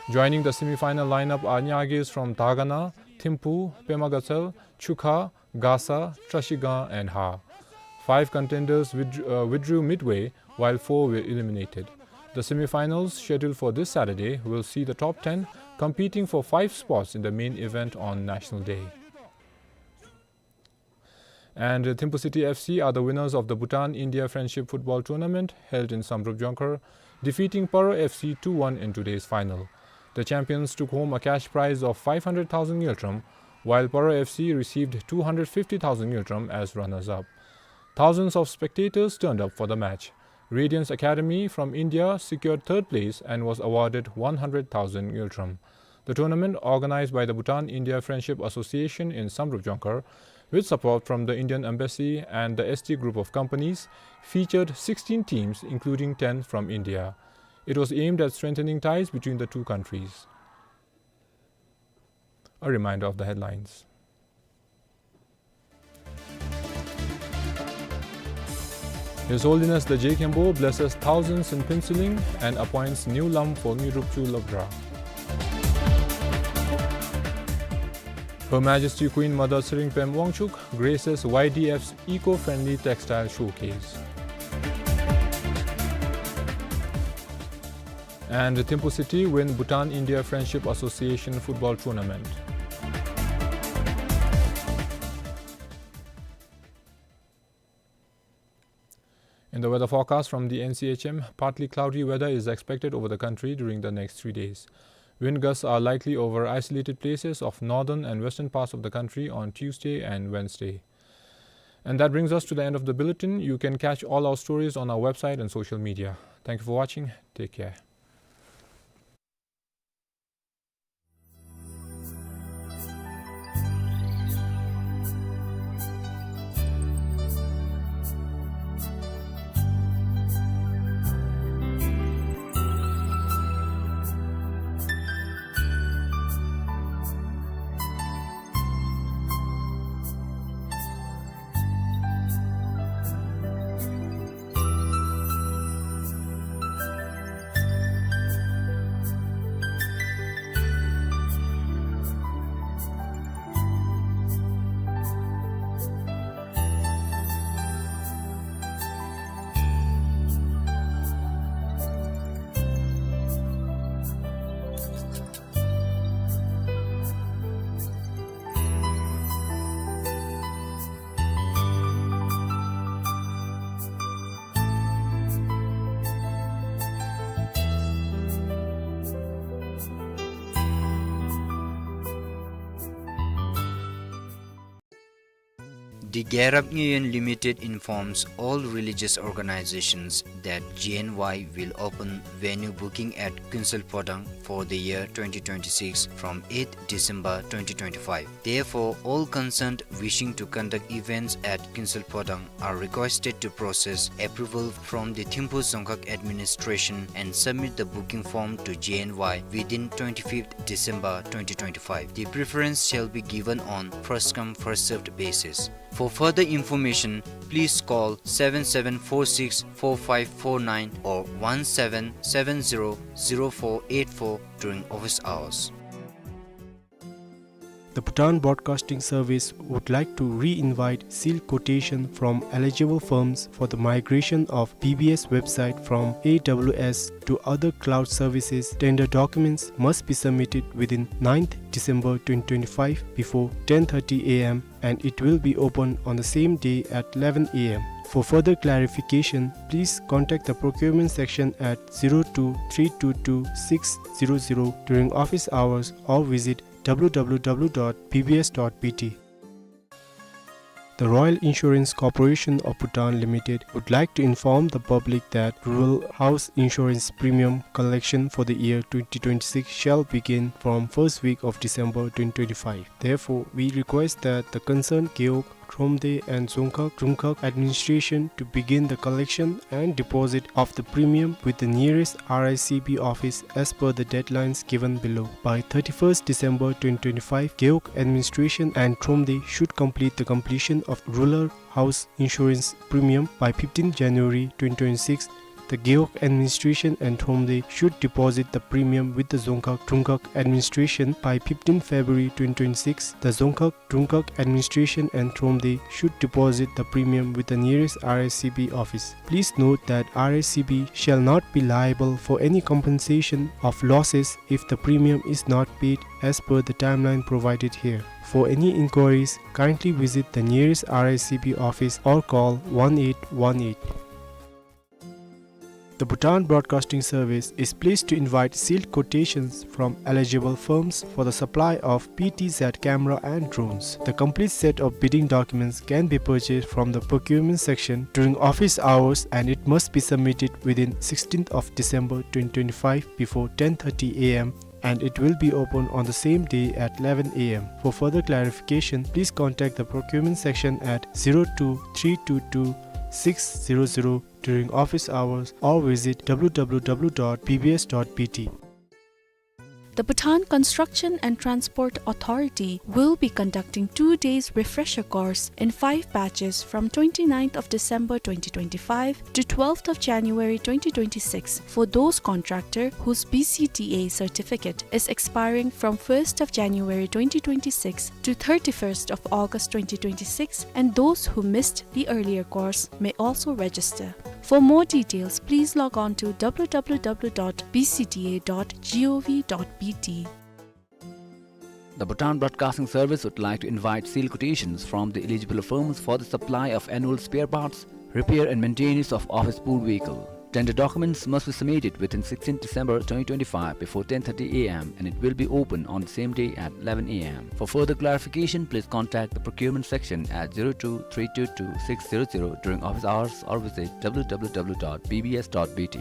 Joining the semi-final lineup are Nyages from Dagana, Thimphu, Pema Gatshel, Chukha, Gasa, Trashigang, and Ha. Five contenders withdrew, uh, withdrew midway, while four were eliminated. The semi-finals, scheduled for this Saturday, will see the top ten competing for five spots in the main event on National Day. And, uh, Thimphu City F C are the winners of the Bhutan-India Friendship Football Tournament held in Samdrup Jongkhar, defeating Paro F C two one in today's final. The champions took home a cash prize of five hundred thousand ngultrum, while Paro F C received two hundred fifty thousand ngultrum as runners-up. Thousands of spectators turned up for the match. Radiance Academy from India secured third place and was awarded one hundred thousand ngultrum. The tournament, organized by the Bhutan-India Friendship Association in Samdrup Jongkhar, with support from the Indian Embassy and the S T Group of Companies, featured sixteen teams, including ten from India. It was aimed at strengthening ties between the two countries. A reminder of the headlines. His Holiness the Je Khenpo blesses thousands in Phuentsholing and appoints new lam for Ngirupchu Lobdra. Her Majesty Queen Mother Tshering Pem Wangchuck graces Y D F's eco-friendly textile showcase. And Thimphu City win Bhutan-India Friendship Association football tournament. In the weather forecast from the N C H M, partly cloudy weather is expected over the country during the next three days. Wind gusts are likely over isolated places of northern and western parts of the country on Tuesday and Wednesday. And that brings us to the end of the bulletin. You can catch all our stories on our website and social media. Thank you for watching. Take care. The Gyarap Ngyuyen Limited informs all religious organizations that G N Y will open venue booking at Kuensel Phodang for the year twenty twenty-six from eighth December twenty twenty-five. Therefore, all concerned wishing to conduct events at Kuensel Phodang are requested to process approval from the Thimphu Dzongkhag Administration and submit the booking form to G N Y within twenty-fifth December twenty twenty-five. The preference shall be given on first come, first served basis. For further information, please call seven seven four six four five four nine or one seven seven zero zero four eight four during office hours. The Bhutan Broadcasting Service would like to re-invite sealed quotation from eligible firms for the migration of B B S website from A W S to other cloud services. Tender documents must be submitted within ninth December twenty twenty-five before ten thirty A M, and it will be open on the same day at eleven A M. For further clarification, please contact the procurement section at zero two three two two six zero zero during office hours or visit W W W dot B B S dot B T. The Royal Insurance Corporation of Bhutan Limited would like to inform the public that rural house insurance premium collection for the year twenty twenty-six shall begin from first week of December twenty twenty-five. Therefore, we request that the concerned Gewog, Thromde and Dzongkhag, Drumkhag administration to begin the collection and deposit of the premium with the nearest R I C B office as per the deadlines given below. By thirty-first December twenty twenty-five, Gewog administration and Thromde should complete the completion of rural house insurance premium. By fifteenth January twenty twenty-six, the Gewog administration and Thromde should deposit the premium with the Dzongkhag, Drumkhag administration. By fifteenth February twenty twenty-six, the Dzongkhag, Drumkhag administration and Thromde should deposit the premium with the nearest R I C B office. Please note that R I C B shall not be liable for any compensation of losses if the premium is not paid as per the timeline provided here. For any inquiries, kindly visit the nearest R I C B office or call one eight one eight. The Bhutan Broadcasting Service is pleased to invite sealed quotations from eligible firms for the supply of P T Z camera and drones. The complete set of bidding documents can be purchased from the procurement section during office hours, and it must be submitted within sixteenth of December twenty twenty-five before ten thirty A M, and it will be open on the same day at eleven A M. For further clarification, please contact the procurement section at zero two three two two six zero zero during office hours or visit W W W dot B B S dot B T. The Bhutan Construction and Transport Authority will be conducting two days refresher course in five batches from twenty-ninth of December twenty twenty-five to twelfth of January twenty twenty-six for those contractor whose B C T A certificate is expiring from first of January twenty twenty-six to thirty-first of August twenty twenty-six, and those who missed the earlier course may also register. For more details, please log on to W W W dot B C T A dot gov dot B T. The Bhutan Broadcasting Service would like to invite sealed quotations from the eligible firms for the supply of annual spare parts, repair and maintenance of office pool vehicle. Tender documents must be submitted within sixteenth December twenty twenty-five before ten thirty A M, and it will be open on the same day at eleven A M. For further clarification, please contact the procurement section at zero two three two two six zero zero during office hours or visit W W W dot B B S dot B T.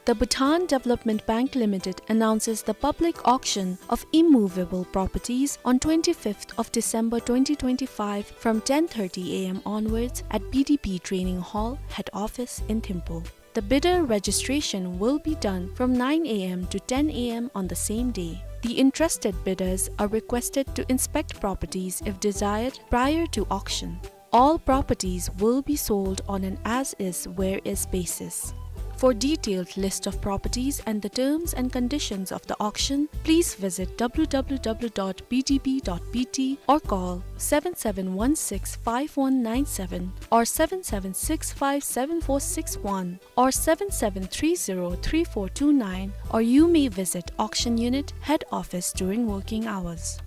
The Bhutan Development Bank Limited announces the public auction of immovable properties on twenty-fifth of December twenty twenty-five from ten thirty A M onwards at B D B Training Hall, Head Office in Thimphu. The bidder registration will be done from nine A M to ten A M on the same day. The interested bidders are requested to inspect properties if desired prior to auction. All properties will be sold on an as-is, where-is basis. For detailed list of properties and the terms and conditions of the auction, please visit W W W dot B D B dot B T or call seven seven one six five one nine seven or seven seven six five seven four six one or seven seven three zero three four two nine, or you may visit auction unit, head office during working hours.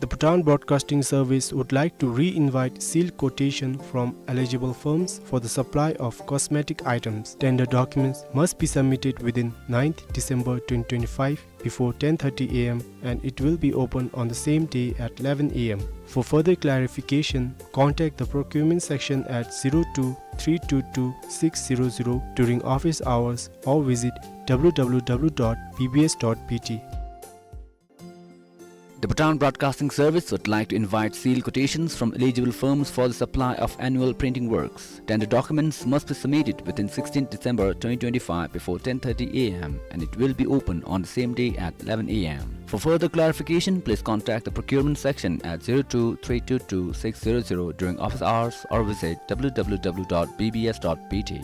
The Bhutan Broadcasting Service would like to re-invite sealed quotation from eligible firms for the supply of cosmetic items. Tender documents must be submitted within ninth December twenty twenty-five before ten thirty A M, and it will be open on the same day at eleven A M. For further clarification, contact the procurement section at zero two three two two six zero zero during office hours or visit W W W dot B B S dot B T. The Bhutan Broadcasting Service would like to invite sealed quotations from eligible firms for the supply of annual printing works. Tender documents must be submitted within sixteenth December twenty twenty-five before ten thirty A M, and it will be open on the same day at eleven A M. For further clarification, please contact the procurement section at zero two three two two six zero zero during office hours or visit W W W dot B B S dot B T.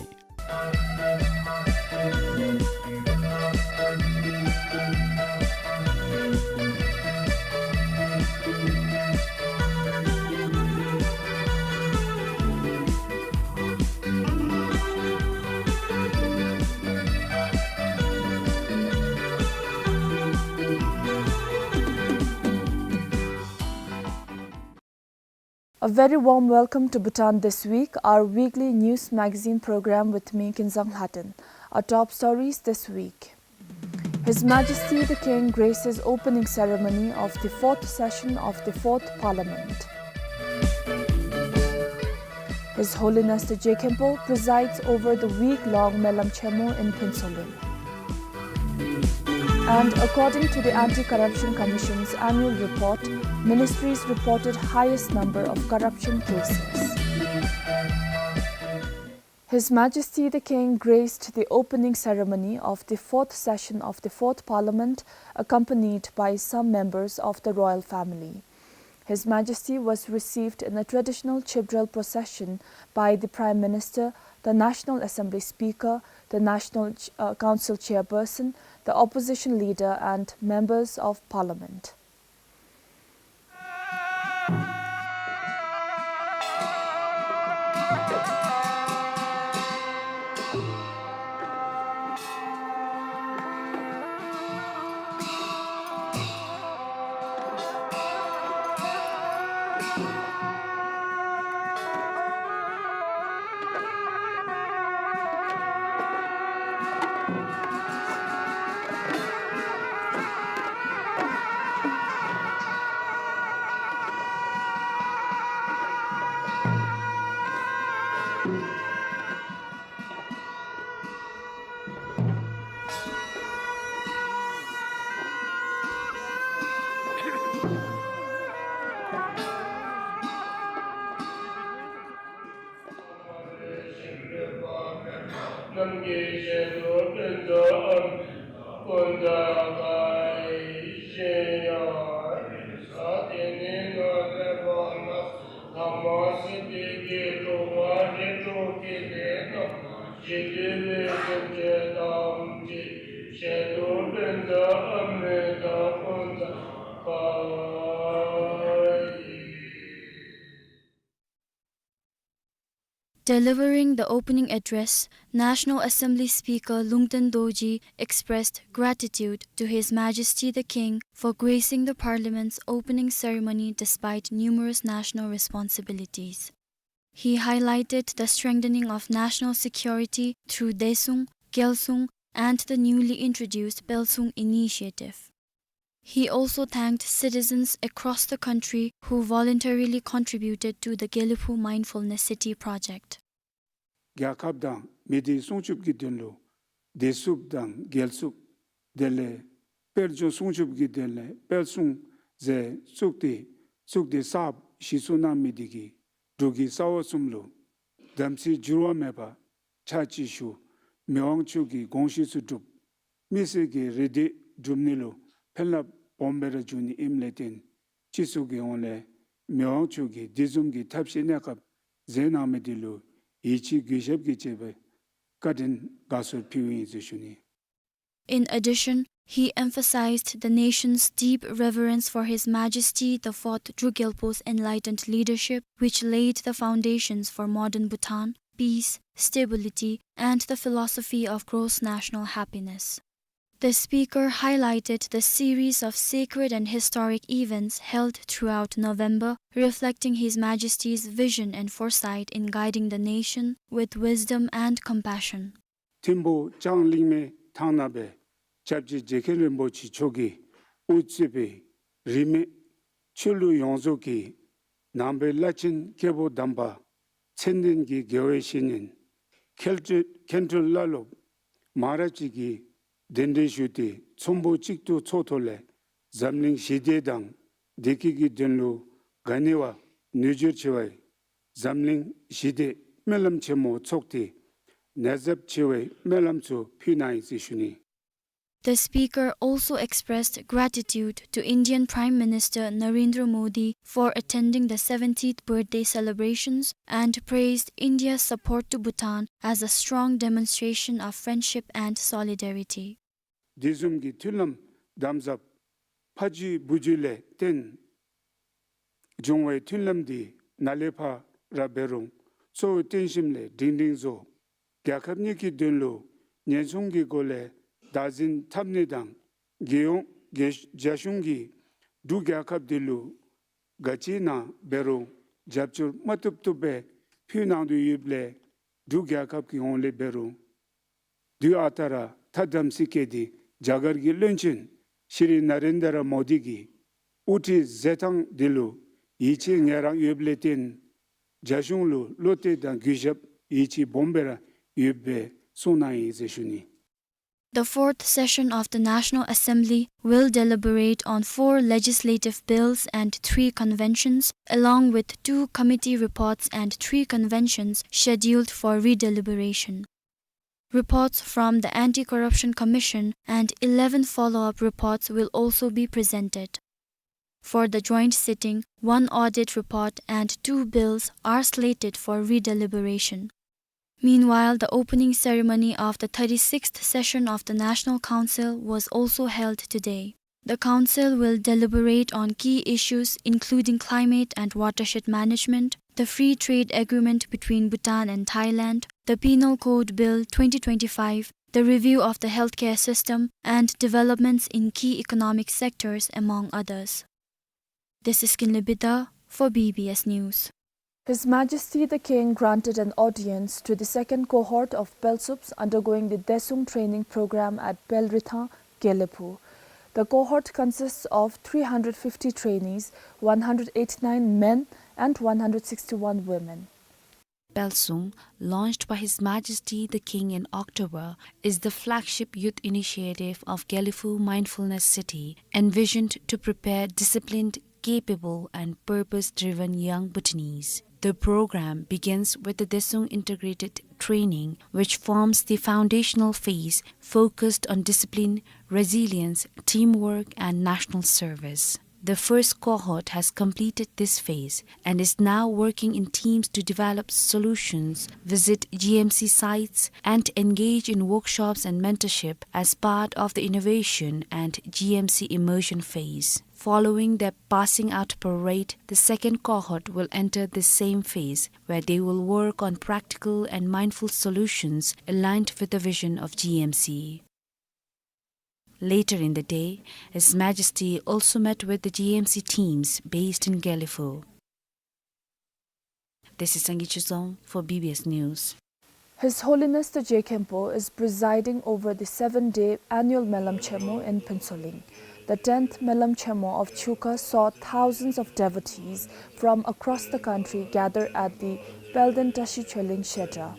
A very warm welcome to Bhutan This Week, our weekly news magazine program with me, Kinzang Lhaten. Our top stories this week. His Majesty the King graces opening ceremony of the fourth session of the fourth Parliament. His Holiness the Je Khenpo presides over the week-long Melam Chemo in Phuentsholen. And according to the Anti-Corruption Commission's annual report, ministries reported highest number of corruption cases. His Majesty the King graced the opening ceremony of the fourth session of the fourth Parliament, accompanied by some members of the royal family. His Majesty was received in a traditional Chibdrel procession by the Prime Minister, the National Assembly Speaker, the National Ch-, uh, Council Chairperson, the Opposition Leader, and Members of Parliament. Delivering the opening address, National Assembly Speaker Lungten Dorji expressed gratitude to His Majesty the King for gracing the Parliament's opening ceremony despite numerous national responsibilities. He highlighted the strengthening of national security through Daesung, Gyalsung, and the newly introduced Pelsung initiative. He also thanked citizens across the country who voluntarily contributed to the Gelephu Mindfulness City project. རྒྱལ་ཁབ་དང་མི་སྡེ་སྲུང་སྐྱོབ་ཀྱི་དོན་ལུ་བདེ་སྲུངཔ་དང་རྒྱལ་སྲུངཔ་དེ་ལས་དཔལ་འབྱོར་སྲུང་སྐྱོབ་ཀྱི་དོན་ལས་དཔལ་སྲུང་ཟེར་བཙུགས་ཏེ་བཙུགས་ཏེ་གསརཔ་གཞི་བཙུགས་གནང་མི་དེ་གིས་འབྲུག་གི་ས་འོག་གསུམ་ལུ་དམ་ཚིག་འགྱུར་བ་མེད་པར་ཕྱག་ཕྱིད་ཞུ། མི་དབང་མཆོག་གི་དགོངས་གཞི་ཚུ་སྒྲུབ། མི་སེར་གྱི་རེ་འདོད་སྒྲུབ་ནི་ལུ་ཕན་རླབས་སྦོམ་སྦེ་ར་འབྱུང་ནི་ཨིནམ་ལས་བརྟེན་སྤྱི་ཚོགས་ཀྱི་ཧོངས་ལས་མི་དབང་མཆོག་གིས་དེ་བཟུམ་གྱི་ཐབས་ཤེས་གནས་སྐབས་མཛད་གནང་མི་དེ་ལུ་ཡིད་ཆེས་གུས་ཞབས་ཀྱིས་བཅས་པའི་བཀའ་དྲིན་དགའ་ཚོར་ཕུལཝ་ཨིན་ཟེར་ཞུ་ནི། In addition, he emphasized the nation's deep reverence for His Majesty the Fourth Druk Gyalpo's enlightened leadership, which laid the foundations for modern Bhutan, peace, stability, and the philosophy of gross national happiness. The speaker highlighted the series of sacred and historic events held throughout November, reflecting His Majesty's vision and foresight in guiding the nation with wisdom and compassion. ཐིམ་ཕུག་ལྕང་གླིང་མའི་ཐང་ནང་སྦེ་སྐྱབས་རྗེ་རྗེ་མཁན་རིན་པོ་ཆེ་མཆོག་གིས་དབུ་གཙོས་པའི་རིས་མེད་ཆོས་ལུགས་ཡོངས་རྫོགས་ཀྱི་ནང་པའི་བླ་ཆེན་སྐྱེས་བུ་དམ་པ་མཚན་ལྡན་གྱི་དགེ་བའི་བཤེས་གཉེན་མཁན་སྤྲུལ་མཁན་སྤྲུལ་བླ་སློབ་མང་རབས་ཅིག་གིས་གདན་འདྲེན་ཞུས་ཏེ་ཚོམ་བུ་གཅིག་ཏུ་ཚོགས་ཐོག་ལས་འཛམ་གླིང་ཞི་བདེ་དང་བདེ་སྐྱིད་ཀྱི་དོན་ལུ་ག་ནི་བ་ནུས་སྦྱོར་ཆེ་བའི་འཛམ་གླིང་ཞི་བདེ་སྨོན་ལམ་ཆེན་མོ་ཚོགས་ཏེ་ནུས་ཚབས་ཆེ་བའི་སྨོན་ལམ་ཚུ་ཕུལ་གནང་ཡི་ཟེར་ཞུ་ནི། The speaker also expressed gratitude to Indian Prime Minister Narendra Modi for attending the seventieth birthday celebrations and praised India's support to Bhutan as a strong demonstration of friendship and solidarity. དེ་བཟུམ་གྱི་མཐུན་ལམ་དམ་ཟབ་ཕ་རྒྱུད་བུ་རྒྱུད་ལས་བརྟེན་འབྱུང་བའི་མཐུན་ལམ་འདི་ནཱ་ལས་ཕར་འབད་རུང་གཙོ་བོ་བསྟེན་ཞིནམ་ལས་སྒྲིང་སྒྲིང་བཟོ། རྒྱལ་ཁབ་གཉིས་ཀྱི་དོན་ལུ་ཉེན་སྲུང་གི་སྒོ་ལས་བདག་འཛིན་འཐབ་ནི་དང་རྒྱལ་ཡོངས་རྒྱལ་རྒྱ་གཞུང་གིས་འབྲུག་རྒྱལ་ཁབ་འདི་ལུ་ག་ཅི་ནང་འབད་རུང་རྒྱབ་སྐྱོར་མ་བཏུབ་བཏུབ་སྦེ་ཕུལ་གནང་དོ་ཡོདཔ་ལས་འབྲུག་རྒྱལ་ཁབ་ཀྱི་ཧོངས་ལས་འབད་རུང་དུས་ཨ་རྟག་ར་ཐ་དམ་སྲི་བཀལ་ཏེ་རྒྱ་གར་གྱི་བློན་ཆེན་ཤྲི་ན་རེན་དྲ་མོ་དི་གི་དབུ་ཁྲིད་མཛད་ཐངས་འདི་ལུ་ཡིད་ཆེས་ངེས་རང་ཡོདཔ་ལས་བརྟེན་རྒྱ་གཞུང་ལུ་བློ་གཏད་དང་གུས་ཞབས་ཡིད་ཆེས་སྦོམ་སྦེ་ར་ཡོདཔ་སྦེ་གསུངས་གནང་ཡི་ཟེར་ཞུ་ནི། The fourth session of the National Assembly will deliberate on four legislative bills and three conventions, along with two committee reports and three conventions scheduled for redeliberation. Reports from the Anti-Corruption Commission and eleven follow-up reports will also be presented. For the joint sitting, one audit report and two bills are slated for redeliberation. Meanwhile, the opening ceremony of the thirty-sixth session of the National Council was also held today. The council will deliberate on key issues including climate and watershed management, the free trade agreement between Bhutan and Thailand, the Penal Code Bill twenty twenty-five, the review of the healthcare system, and developments in key economic sectors, among others. This is Kinley Bida for B B S News. His Majesty the King granted an audience to the second cohort of Pelsups undergoing the Desung training program at Pelrithang, Gelephu. The cohort consists of three hundred fifty trainees, one hundred eighty-nine men and one hundred sixty-one women. Pelsung, launched by His Majesty the King in October, is the flagship youth initiative of Gelephu Mindfulness City, envisioned to prepare disciplined, capable, and purpose-driven young Bhutanese. The program begins with the Desung Integrated Training, which forms the foundational phase focused on discipline, resilience, teamwork, and national service. The first cohort has completed this phase and is now working in teams to develop solutions, visit G M C sites, and engage in workshops and mentorship as part of the innovation and G M C immersion phase. Following their passing out parade, the second cohort will enter the same phase, where they will work on practical and mindful solutions aligned with the vision of G M C. Later in the day, His Majesty also met with the G M C teams based in Gelephu. This is Sangay Chizong for B B S News. His Holiness the Je Khenpo is presiding over the seven-day annual Melam Chenmo in Phuentsholing. The tenth Melam Chenmo of Chukha saw thousands of devotees from across the country gather at the Pelden Tashi Choling Kshetra.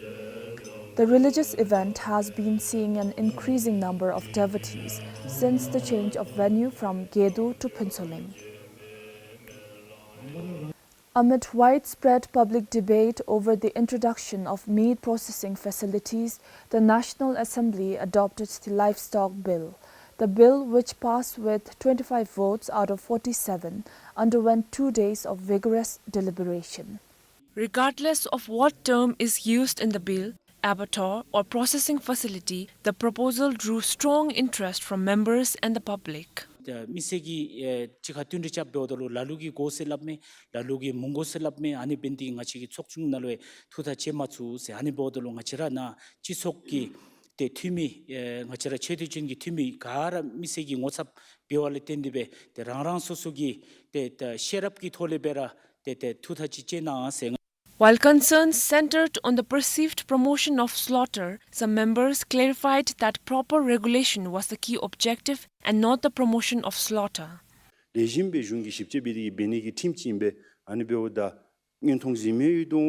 The religious event has been seeing an increasing number of devotees since the change of venue from Gedo to Phuentsholing. Amid widespread public debate over the introduction of meat processing facilities, the National Assembly adopted the Livestock Bill. The bill, which passed with twenty-five votes out of forty-seven, underwent two days of vigorous deliberation. Regardless of what term is used in the bill, abattoir or processing facility, the proposal drew strong interest from members and the public. ད་མི་སེར་གྱིས་ཨེ་གཅིག་ཁར་བསྟུན་གྲོས་རྐྱབ་འབདཝ་ད་ལུ་ལ་ལུ་གིས་དགོ་ཟེར་སླབ་མས། ལ་ལུ་གིས་མི་དགོ་ཟེར་སླབ་མས། ཨ་ནི་འབད་ནི་དེ་གིས་ང་བཅས་ཀྱི་ཚོགས་ཆུང་ནང་ལུ་ཡང་ཐུགས་ཐག་བཅད་མ་ཚུགས་ཟེར། ཨ་ནི་འབདཝ་ད་ལུ་ང་བཅས་ར་ནཱ་སྤྱི་ཚོགས་ཀྱི་ ཏེ་འཐུས་མི་ཨེ་ང་བཅས་ར་ཆེ་བསྟོད་ཅན་གྱི་འཐུས་མི་ག་ར་མི་སེར་གྱི་ངོ་ཚབ་འབད་བ་ལས་བརྟེན་ཏེ་སྦེ་ཏེ་རང་རང་སོ་སོ་གི་ཏེ་ཏེ་ཤེས་རབ་ཀྱི་ཐོག་ལས་སྦེ་ར་ཏེ་ཏེ་ཐུགས་ཐག་ཅིག་བཅད་གནང་ཟེར། While concerns centered on the perceived promotion of slaughter, some members clarified that proper regulation was the key objective and not the promotion of slaughter. ལེགས་ཤོམ་སྦེ་གཞུང་གིས་ཞིབ་དཔྱད་འབད་དེ་གིས་འབད་ནི་གི་ཁྲིམས་ཅིག་ཨིན་པས། ཨ་ནི་འབདཝ་ད་མངོན་མཐོང་གཟིགས་མི་ཡོད་དོ་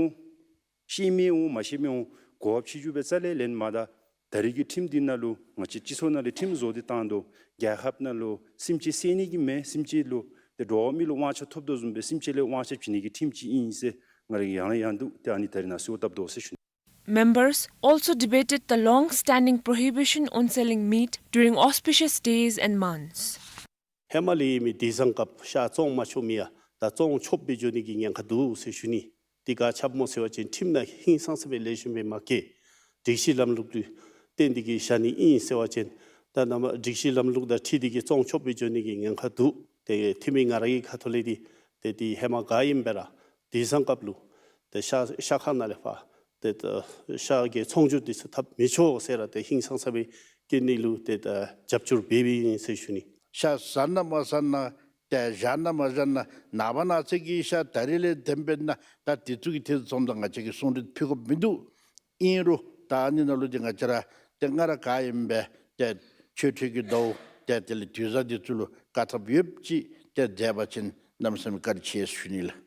ཤེས་མི་འོང་མ་ཤེས་མི་འོང་གོ་བ་ཕྱི་འགྱུར་སྦེ་རྩ་ལས་ལེན་མ་ད། ད་རེས་ཀྱི་ཁྲིམས་འདི་ནང་ལུ་ང་བཅས་སྤྱི་ཚོགས་ནང་ལས་ཁྲིམས་བཟོ་སྟེ་བཏང་དོ། རྒྱལ་ཁབ་ནང་ལུ་སེམས་ཅན་བསད་ནི་གི་མེན། སེམས་ཅན་ལུ་ཏེ་འགྲོ་བ་མི་ལུ་དབང་ཆ་ཐོབ་དོ་བཟུམ་སྦེ་སེམས་ཅན་ལུ་དབང་ཆ་བྱིན་ནི་གི་ཁྲིམས་ཅིག་ཨིན་ཟེར་ང་ར་གིས་ཡང་ཡང་འདུག། ཏེ་ཨ་ནི་ད་རེས་ནཱ་གསོལཝ་བཏབ་དོ་ཟེར་ཞུ་ནི། Members also debated the long-standing prohibition on selling meat during auspicious days and months. ཧེ་མ་ལས་ཡོད་མི་དུས་བཟང་སྐབས་ཤ་བཙོང་མ་ཆོག་མི་ཡང་ད་བཙོང་ཆོགཔ་སྦེ་འགྱོ་ནི་གི་ཉེན་ཁ་འདུག་ཟེར་ཞུ་ནི། དེ་ག་ཅི་སྨོ་ཟེར་བ་ཅིན་ཁྲིམས་ནང་ཧིང་སངས་ས་སྦེ་ལེགས་ཤོམ་སྦེ་མ་བཀོད། སྒྲིག་གཞི་ལམ་ལུགས་ལུ་བརྟེན་ཏེ་གིས་བཞག་ནི་ཨིན་ཟེར་བ་ཅིན་ད་ནཱ་མར་སྒྲིག་གཞི་ལམ་ལུགས་དང་འཁྲིལ་ཏེ་གིས་བཙོང་ཆོགཔ་སྦེ་འགྱོ་ནི་གི་ཉེན་ཁ་འདུག། ཏེ་འཐུས་མི་ང་ར་གི་ཁ་ཐུག་ལས་འདི་ཏེ་འདི་ཧེ་མ་ག་ཨིནམ་སྦེ་ར་དུས་བཟང་སྐབས་ལུ་ཏེ་ཤ་ཤ་ཁང་ནང་ལས་ཕར་ཏེ་ཤ་གི་ཚོང་སྒྱུར་འདི་ཚུ་འཐབ་མི་ཆོག་ཟེར་ར་ཏེ་ཧིང་སངས་ས་སྦེ་བཀོད་ནི་ལུ་ཏེ་རྒྱབ་སྐྱོར་འབད་འབདཝ་ཨིན་ཟེར་ཞུ་ནི། ཤ་ཟ་ན་མ་ཟ་ན་ཏེ་བཞག་ན་མ་བཞག་ན་ནངས་པ་གནངས་ཚེ་གི་ཤ་ད་རེས་ལས་འདེམས་འབད་ན་ད་དེ་ཚུ་གི་ཐད་ཚུ་ཙམ་ད་ང་བཅས་ཀྱིས་གསུང་གྲོས་ཕུལ་དགོཔ་མིན་འདུག། ཨིན་རུང་ད་ཨ་ནི་ནང་ལུ་འདི་ང་བཅས་ར་ཏེ་སྔར་ག་ཨིནམ་སྦེ་ཏེ་ཆོས་འཕྲོད་ཀྱི་ཟླཝ་ཏེ་དེ་ལས་དུས་བཟང་འདི་ཚུ་ལུ་བཀག་ཐབས་ཡོདཔ་ཅིག་ཏེ་མཛད་པ་ཅིན་གནམ་མེད་ས་མེད་བཀའ་དྲིན་ཆེ་ཞུ་ནི་ལགས།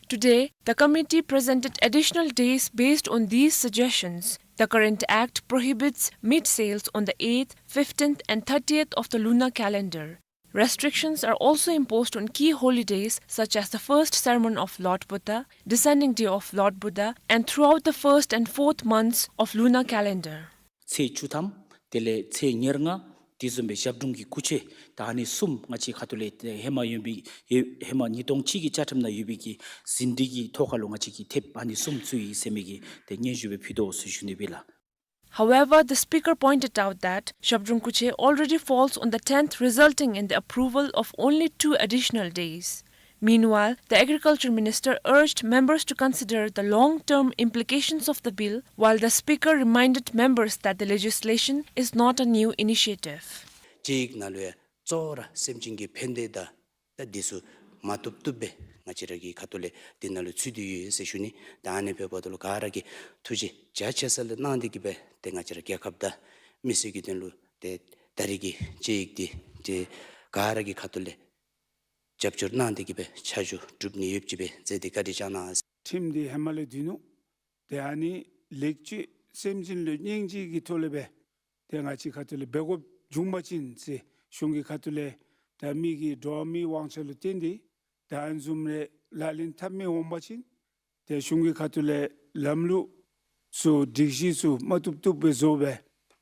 Today, the committee presented additional days based on these suggestions. The current act prohibits meat sales on the eighth, fifteenth and thirtieth of the lunar calendar. Restrictions are also imposed on key holy days such as the first sermon of Lord Buddha, descending day of Lord Buddha, and throughout the first and fourth months of lunar calendar. ཚེས་བཅུ་ཐམ་དེ་ལས་ཚེས་ཉེར་ལྔ་དེ་བཟུམ་སྦེ་ཞབས་དྲུང་གི་སྐུ་ཚེས་ད་ཨ་ནི་གསུམ་ང་བཅས་ཁ་ཐུག་ལས་ཧེ་མ་ཡོད་པའི་ཧེ་ཧེ་མ་ཉིས་སྟོང་གཅིག་གི་བཅའ་ཁྲིམས་ནང་ཡོད་པའི་གི་ཟིན་བྲིས་ཀྱི་ཐོག་ཁ་ལུ་ང་བཅས་ཀྱིས་ཐེབས་ཨ་ནི་གསུམ་བཙུགས་ཡི་ཟེར་མི་གི་ཏེ་སྙན་ཞུ་སྦེ་ཕུལ་དོ་ཟེར་ཞུ་ནི་ཨིན་ལགས། However, the speaker pointed out that Zhabdrung Kuche already falls on the tenth, resulting in the approval of only two additional days. Meanwhile, the agriculture minister urged members to consider the long-term implications of the bill, while the speaker reminded members that the legislation is not a new initiative. དཔྱད་ཡིག་ནང་ལུ་ཡང་གཙོ་བོ་ར་སེམས་ཅན་གྱི་ཕན་བདེ་དང་ད་འདི་ཚུ་མ་བཏུབ་བཏུབ་སྦེ་ང་བཅས་ར་གི་ཁ་ཐུག་ལས་འདི་ནང་ལུ་ཚུད་དེ་ཡོད་ཟེར་ཞུ་ནི། ད་ཨ་ནི་འབདཝ་ད་ལུ་ག་ར་གིས་ཐུགས་རྗེ་རྒྱ་ཆེ་ས་ལས་གནང་སྟེ་གིས་སྦེ་ཏེ་ང་བཅས་ར་རྒྱལ་ཁབ་དང་མི་སེར་གྱི་དོན་ལུ་ཏེ་ད་རེས་ཀྱི་དཔྱད་ཡིག་འདི་ཏེ་ག་ར་གི་ཁ་ཐུག་ལས་རྒྱབ་སྐྱོར་གནང་སྟེ་གིས་སྦེ་ཆ་འཇོག་གྲུབ་ནི་ཡོདཔ་ཅིག་སྦེ་མཛད་དེ་བཀའ་དྲིན་བསྐྱང་གནང་ཟེར། ཁྲིམས་འདི་ཧེ་མ་ལས་འདི་ནུག། ཏེ་ཨ་ནི་ལེགས་བཅོས་སེམས་ཅན་ལུ་སྙིང་རྗེ་གི་ཐོག་ལས་སྦེ་ཏེ་ང་བཅས་ཁ་ཐུག་ལས་འབད་དགོཔ་བྱུང་པ་ཅིན་ཟེར་གཞུང་གི་ཁ་ཐུག་ལས་ད་མི་གི་འགྲོ་བ་མིའི་དབང་ཆ་ལུ་བརྟེན་ཏེ་ད་ཨ་ནི་བཟུམ་རེ་ལག་ལེན་འཐབ་མི་འོང་པ་ཅིན་ཏེ་གཞུང་གི་ཁ་ཐུག་ལས་ལམ་ལུགས་ཚུ་སྒྲིག་གཞི་ཚུ་མ་བཏུབ་བཏུབ་སྦེ་བཟོ་སྦེ་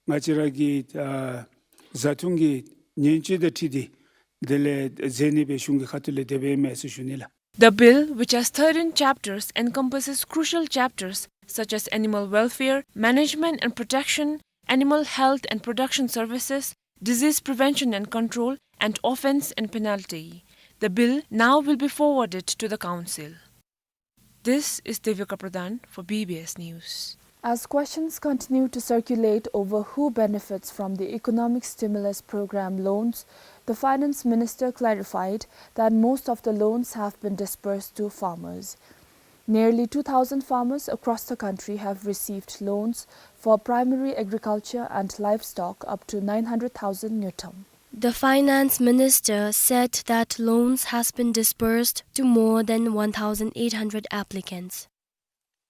ང་བཅས་ར་གི་ཨ་བཟའ་འཐུང་གི་ཉེན་བཅོལ་དང་འཁྲིལ་ཏེ་དེ་ལས་མཛད་ནི་སྦེ་གཞུང་གི་ཁ་ཐུག་ལས་དེ་སྦེ་ཨིན་མས་ཟེར་ཞུ་ནི་ལགས། The bill, which has thirteen chapters, encompasses crucial chapters such as animal welfare, management and protection, animal health and production services, disease prevention and control, and offense and penalty. The bill now will be forwarded to the council. This is Devika Pradhan for B B S News. As questions continue to circulate over who benefits from the economic stimulus program loans, the finance minister clarified that most of the loans have been disbursed to farmers. Nearly two thousand farmers across the country have received loans for primary agriculture and livestock up to nine hundred thousand ngultrum. The finance minister said that loans has been disbursed to more than one thousand eight hundred applicants.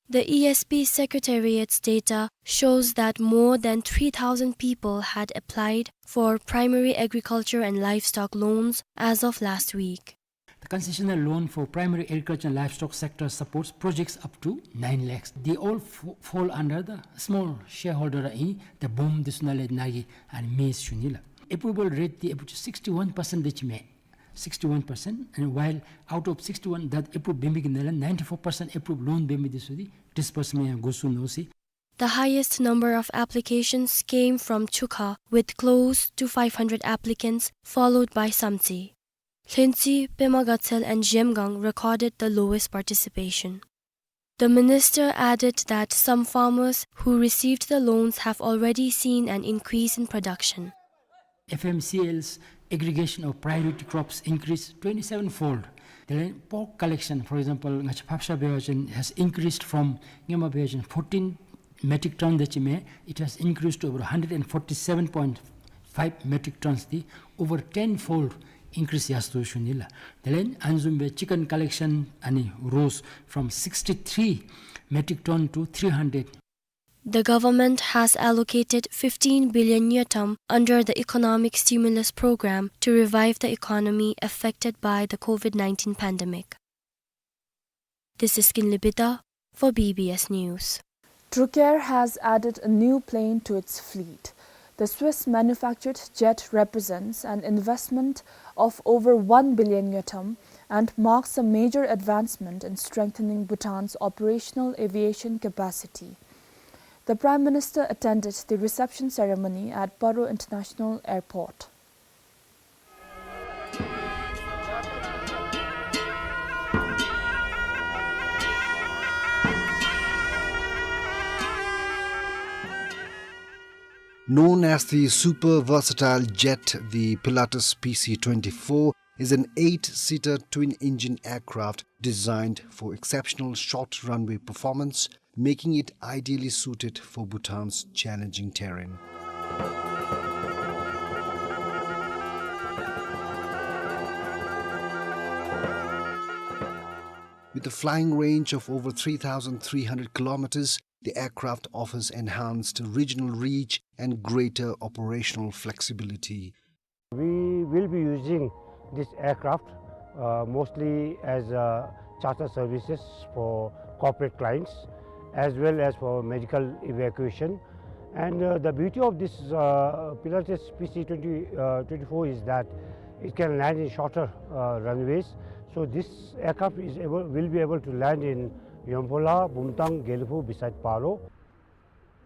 The E S P Secretariat's data shows that more than three thousand people had applied for primary agriculture and livestock loans as of last week. The concessional loan for primary agriculture and livestock sector supports projects up to nine lakhs. They all fo- fall under the small shareholder in the BOOM འདི་ཚུ་ནང་ལས་ནཱ་གིས་ཨ་ནི་མེད་ཟེར་ཞུ་ནི་ལགས། Approval rate འདི་ཨེ་བུ་ཅིག་sixty-one percent དེ་ཅིག་མས། Sixty-one percent, and while out of sixty-one that approve འབད་མི་གི་ནང་ལས་ninety-four percent approve loan འབད་མི་འདི་ཚུ་འདི་disbursement ཡང་འགོ་བཙུགས་ནུག་ཟེར། The highest number of applications came from Chukha, with close to five hundred applicants, followed by Samtse. Lhentsy, Pema Gatshel and Zhemgang recorded the lowest participation. The minister added that some farmers who received the loans have already seen an increase in production. F M C L's aggregation of priority crops increased twenty-seven fold. དེ་ལས་pork collection, for example, ང་བཅས་ཕགཔ་ཤ་འབད་བ་ཅིན་has increased from སྔོན་མ་འབད་བ་ཅིན་fourteen metric ton དེ་ཅིག་མས། It has increased to over hundred and forty-seven point five metric tons དེ་over ten fold increase ཡར་སོ་ཞུ་ནི་ལགས། དེ་ལས་ཨ་ནི་བཟུམ་སྦེ་chicken collection ཨ་ནི་rose from sixty-three metric ton to three hundred. The government has allocated fifteen billion ngultrum under the economic stimulus program to revive the economy affected by the COVID nineteen pandemic. This is Kinley Bida for B B S News. Drukair has added a new plane to its fleet. The Swiss-manufactured jet represents an investment of over one billion ngultrum and marks a major advancement in strengthening Bhutan's operational aviation capacity. The Prime Minister attended the reception ceremony at Paro International Airport. Known as the super versatile jet, the Pilatus P C twenty-four is an eight-seater twin-engine aircraft designed for exceptional short runway performance, making it ideally suited for Bhutan's challenging terrain. With a flying range of over three thousand three hundred kilometers, the aircraft offers enhanced regional reach and greater operational flexibility. We will be using this aircraft, uh, mostly as, uh, charter services for corporate clients, as well as for medical evacuation. And, uh, the beauty of this, uh, Pilatus P C twenty, uh, twenty-four is that it can land in shorter, uh, runways. So this aircraft is able, will be able to land in Yonphola, Bumthang, Gelephu, beside Paro.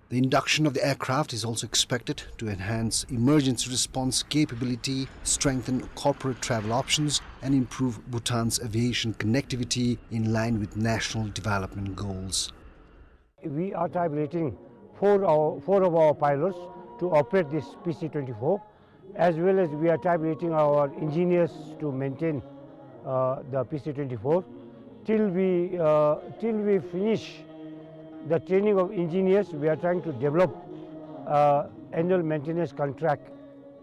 The induction of the aircraft is also expected to enhance emergency response capability, strengthen corporate travel options, and improve Bhutan's aviation connectivity in line with national development goals. We are tabulating four, our, four of our pilots to operate this P C twenty-four. As well as we are tabulating our engineers to maintain, uh, the P C twenty-four. Till we, uh, till we finish the training of engineers, we are trying to develop, uh, annual maintenance contract,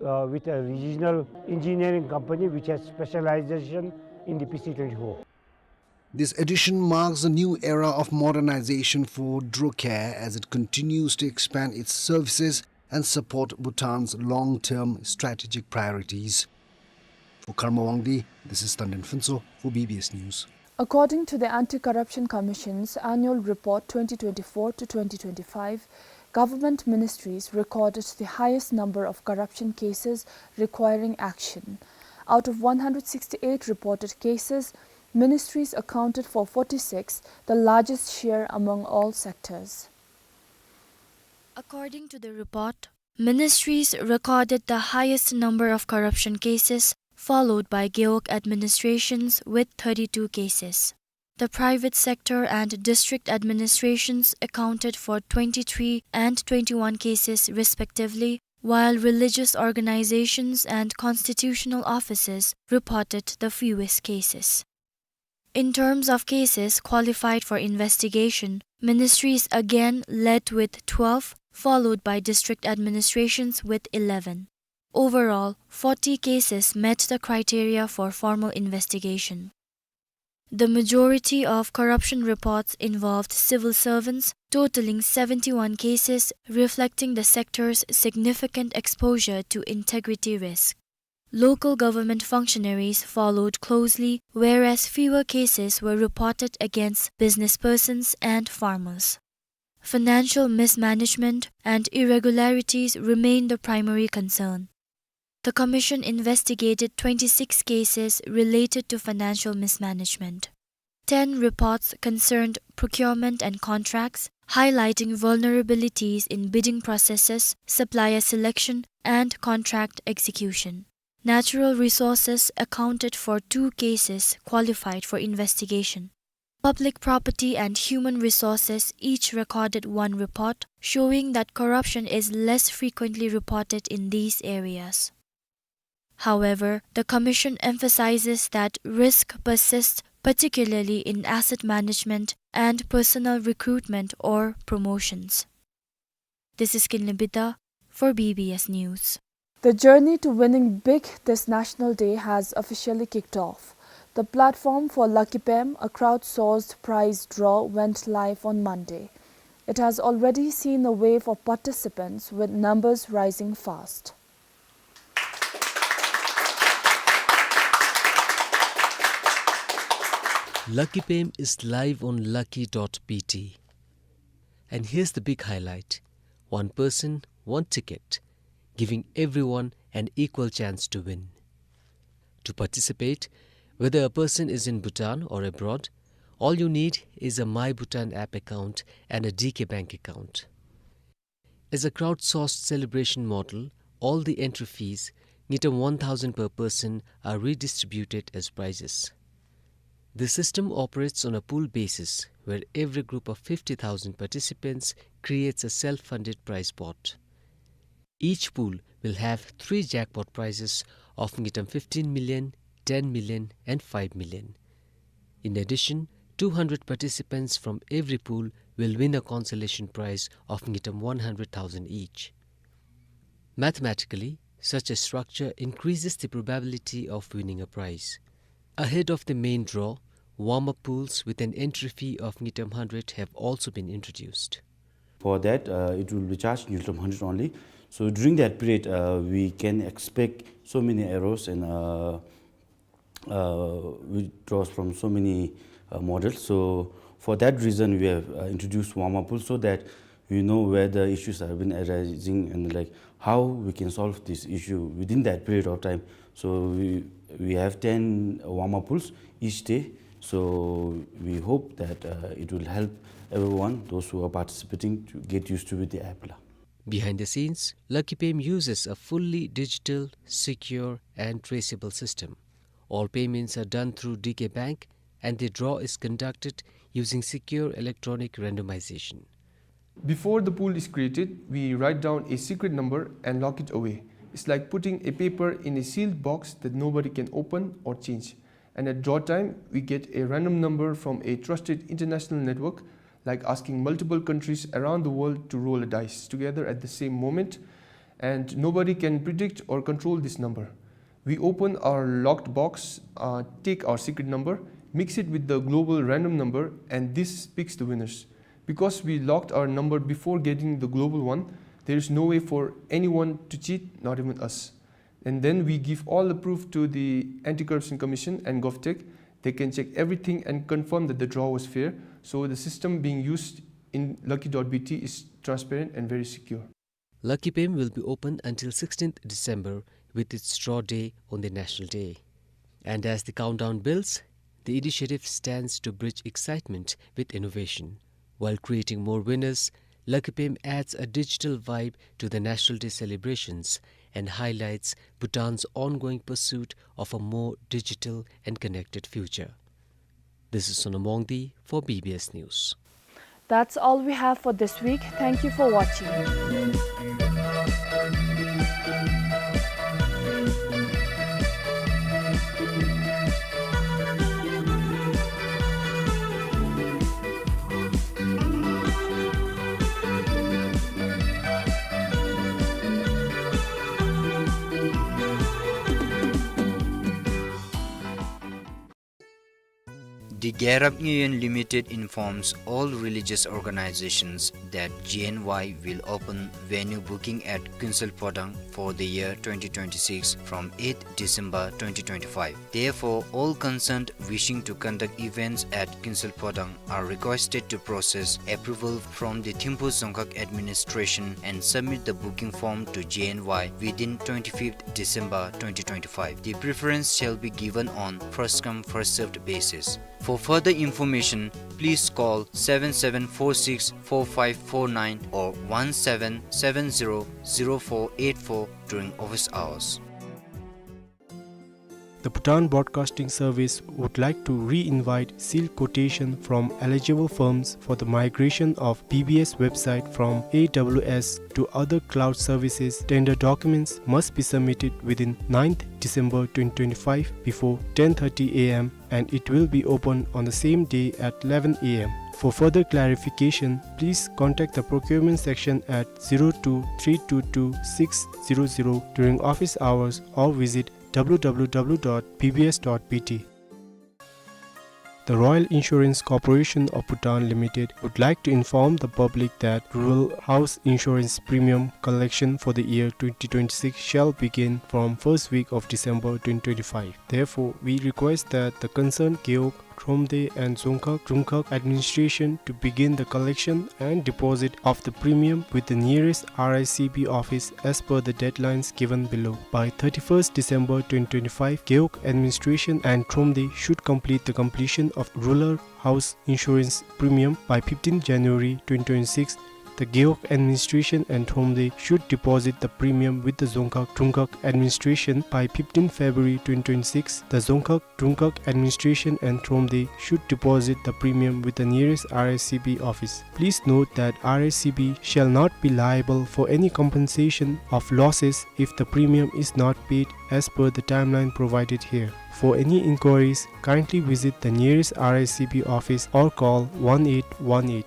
uh, with a regional engineering company which has specialization in the P C twenty-four. This addition marks a new era of modernization for Drukair as it continues to expand its services and support Bhutan's long-term strategic priorities. For Karma Wangdi, this is Tandin Phuntsho for B B S News. According to the Anti-Corruption Commission's Annual Report twenty twenty-four to twenty twenty-five, government ministries recorded the highest number of corruption cases requiring action. Out of one hundred sixty-eight reported cases, ministries accounted for forty-six, the largest share among all sectors. According to the report, ministries recorded the highest number of corruption cases, followed by Gewog administrations with thirty-two cases. The private sector and district administrations accounted for twenty-three and twenty-one cases respectively, while religious organizations and constitutional offices reported the fewest cases. In terms of cases qualified for investigation, ministries again led with twelve, followed by district administrations with eleven. Overall, forty cases met the criteria for formal investigation. The majority of corruption reports involved civil servants, totaling seventy-one cases, reflecting the sector's significant exposure to integrity risk. Local government functionaries followed closely, whereas fewer cases were reported against businesspersons and farmers. Financial mismanagement and irregularities remain the primary concern. The commission investigated twenty-six cases related to financial mismanagement. Ten reports concerned procurement and contracts, highlighting vulnerabilities in bidding processes, supplier selection, and contract execution. Natural resources accounted for two cases qualified for investigation. Public Property and Human Resources each recorded one report, showing that corruption is less frequently reported in these areas. However, the Commission emphasizes that risk persists, particularly in asset management and personnel recruitment or promotions. This is Kinley Bida for B B S News. The journey to winning big this National Day has officially kicked off. The platform for Lucky Pem, a crowdsourced prize draw, went live on Monday. It has already seen a wave of participants, with numbers rising fast. Lucky Pem is live on lucky dot B T. And here's the big highlight. One person, one ticket, giving everyone an equal chance to win. To participate, whether a person is in Bhutan or abroad, all you need is a My Bhutan app account and a D K Bank account. As a crowdsourced celebration model, all the entry fees, ngultrum one thousand per person, are redistributed as prizes. The system operates on a pool basis, where every group of fifty thousand participants creates a self-funded prize pot. Each pool will have three jackpot prizes of ngultrum fifteen million, ten million, and five million. In addition, two hundred participants from every pool will win a consolation prize of ngultrum one hundred thousand each. Mathematically, such a structure increases the probability of winning a prize. Ahead of the main draw, warm-up pools with an entry fee of ngultrum hundred have also been introduced. For that, uh, it will be charged ngultrum hundred only. So during that period, uh, we can expect so many errors and, uh, uh, withdrawals from so many, uh, models. So for that reason, we have, uh, introduced warm-up pool so that we know where the issues have been arising and, like, how we can solve this issue within that period of time. So we, we have ten warm-up pools each day. So we hope that, uh, it will help everyone, those who are participating, to get used to with the app la. Behind the scenes, Lucky Pem uses a fully digital, secure, and traceable system. All payments are done through D K Bank, and the draw is conducted using secure electronic randomization. Before the pool is created, we write down a secret number and lock it away. It's like putting a paper in a sealed box that nobody can open or change. And at draw time, we get a random number from a trusted international network, like asking multiple countries around the world to roll a dice together at the same moment, and nobody can predict or control this number. We open our locked box, uh, take our secret number, mix it with the global random number, and this picks the winners. Because we locked our number before getting the global one, there is no way for anyone to cheat, not even us. And then we give all the proof to the Anti-Corruption Commission and GovTech. They can check everything and confirm that the draw was fair. So the system being used in Lucky dot B T is transparent and very secure. Lucky Pem will be open until sixteenth December, with its draw day on the National Day. And as the countdown builds, the initiative stands to bridge excitement with innovation. While creating more winners, Lucky Pem adds a digital vibe to the National Day celebrations and highlights Bhutan's ongoing pursuit of a more digital and connected future. This is Sonam Wangdi for B B S News. That's all we have for this week. Thank you for watching. The Gyarap Nguyen Limited informs all religious organizations that G N Y will open venue booking at Kuensel Phodang for the year twenty twenty-six from eighth December twenty twenty-five. Therefore, all concerned wishing to conduct events at Kuensel Phodang are requested to process approval from the Thimphu Dzongkhag Administration and submit the booking form to G N Y within twenty-fifth December twenty twenty-five. The preference shall be given on first come, first served basis. For further information, please call seven seven four six four five four nine or one seven seven zero zero four eight four during office hours. The Bhutan Broadcasting Service would like to re-invite sealed quotation from eligible firms for the migration of B B S website from A W S to other cloud services. Tender documents must be submitted within ninth December twenty twenty-five before ten thirty A M, and it will be open on the same day at eleven A M. For further clarification, please contact the procurement section at zero two three two two six zero zero during office hours or visit W W W dot B B S dot B T. The Royal Insurance Corporation of Bhutan Limited would like to inform the public that rural house insurance premium collection for the year twenty twenty-six shall begin from first week of December twenty twenty-five. Therefore, we request that the concerned Gewog, Thromde and Dzongkhag Drungkhag administration to begin the collection and deposit of the premium with the nearest R I C B office as per the deadlines given below. By thirty-first December twenty twenty-five, Gewog administration and Thromde should complete the completion of rural house insurance premium. By fifteenth January twenty twenty-six, the Gewog administration and Thromde should deposit the premium with the Dzongkhag Drungkhag administration. By fifteenth February twenty twenty-six, the Dzongkhag Drungkhag administration and Thromde should deposit the premium with the nearest R I C B office. Please note that R I C B shall not be liable for any compensation of losses if the premium is not paid as per the timeline provided here. For any inquiries, kindly visit the nearest R I C B office or call one eight one eight.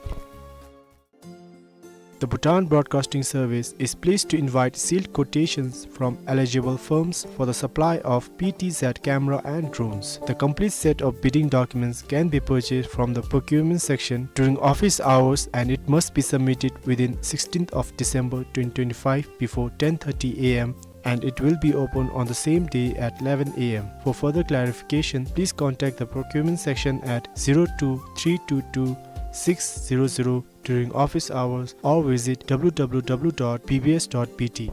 The Bhutan Broadcasting Service is pleased to invite sealed quotations from eligible firms for the supply of P T Z camera and drones. The complete set of bidding documents can be purchased from the procurement section during office hours, and it must be submitted within sixteenth of December twenty twenty-five before ten thirty A M, and it will be open on the same day at eleven A M. For further clarification, please contact the procurement section at zero two three two two six zero zero during office hours or visit W W W dot B B S dot B T.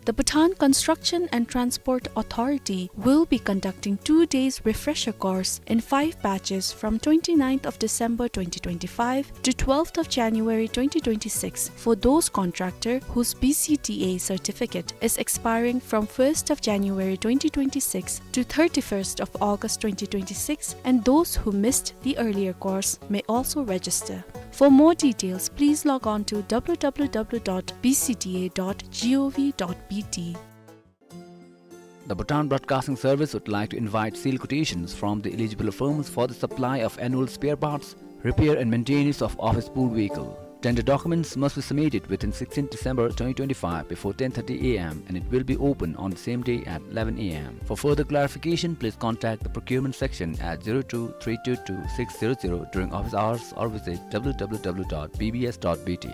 The Bhutan Construction and Transport Authority will be conducting two days refresher course in five batches from twenty-ninth of December twenty twenty-five to twelfth of January twenty twenty-six for those contractor whose B C T A certificate is expiring from first of January twenty twenty-six to thirty-first of August twenty twenty-six, and those who missed the earlier course may also register. For more details, please log on to W W W dot B C T A dot gov dot B T. The Bhutan Broadcasting Service would like to invite sealed quotations from the eligible firms for the supply of annual spare parts, repair and maintenance of office pool vehicle. Tender documents must be submitted within sixteenth December twenty twenty-five before ten thirty A M, and it will be open on the same day at eleven A M. For further clarification, please contact the procurement section at zero two three two two six zero zero during office hours or visit W W W dot B B S dot B T.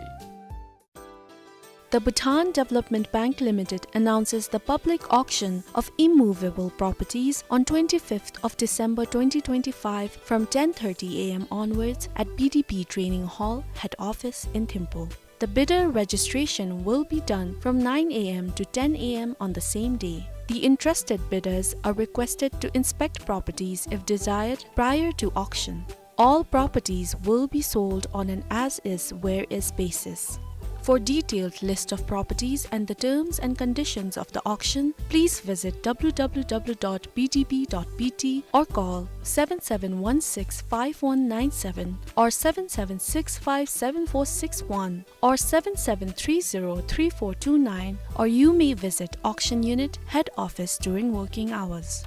The Bhutan Development Bank Limited announces the public auction of immovable properties on twenty-fifth of December twenty twenty-five from ten thirty A M onwards at B D B Training Hall, head office in Thimphu. The bidder registration will be done from nine A M to ten A M on the same day. The interested bidders are requested to inspect properties if desired prior to auction. All properties will be sold on an as-is, where-is basis. For detailed list of properties and the terms and conditions of the auction, please visit W W W dot B D B dot B T or call seven seven one six five one nine seven or seven seven six five seven four six one or seven seven three zero three four two nine, or you may visit auction unit head office during working hours.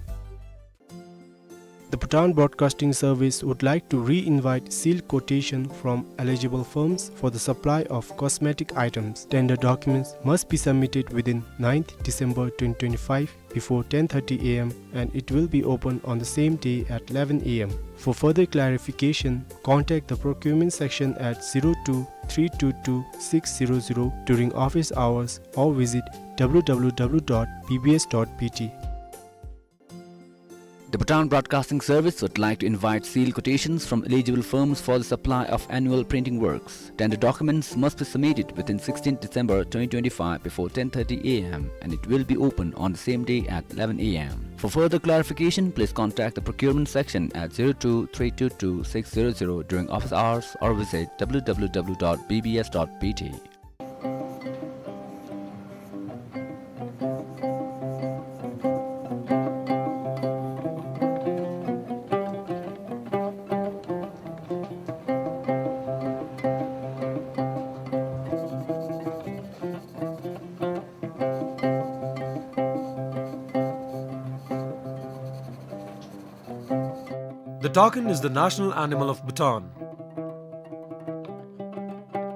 The Bhutan Broadcasting Service would like to re-invite sealed quotation from eligible firms for the supply of cosmetic items. Tender documents must be submitted within ninth December twenty twenty-five before ten thirty A M, and it will be open on the same day at eleven A M. For further clarification, contact the procurement section at zero two three two two six zero zero during office hours or visit W W W dot B B S dot B T. The Bhutan Broadcasting Service would like to invite sealed quotations from eligible firms for the supply of annual printing works. Tender documents must be submitted within sixteenth December twenty twenty-five before ten thirty A M, and it will be open on the same day at eleven A M. For further clarification, please contact the procurement section at zero two three two two six zero zero during office hours or visit W W W dot B B S dot B T. The takin is the national animal of Bhutan.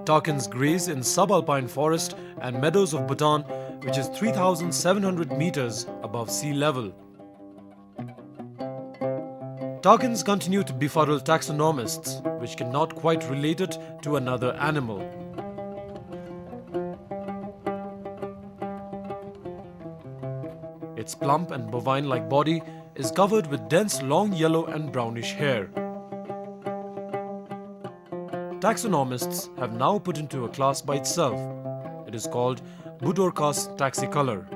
Takins graze in subalpine forest and meadows of Bhutan, which is three thousand seven hundred meters above sea level. Takins continue to befuddle taxonomists, which cannot quite relate it to another animal. Its plump and bovine-like body is covered with dense long yellow and brownish hair. Taxonomists have now put into a class by itself. It is called Budorcas taxicolor.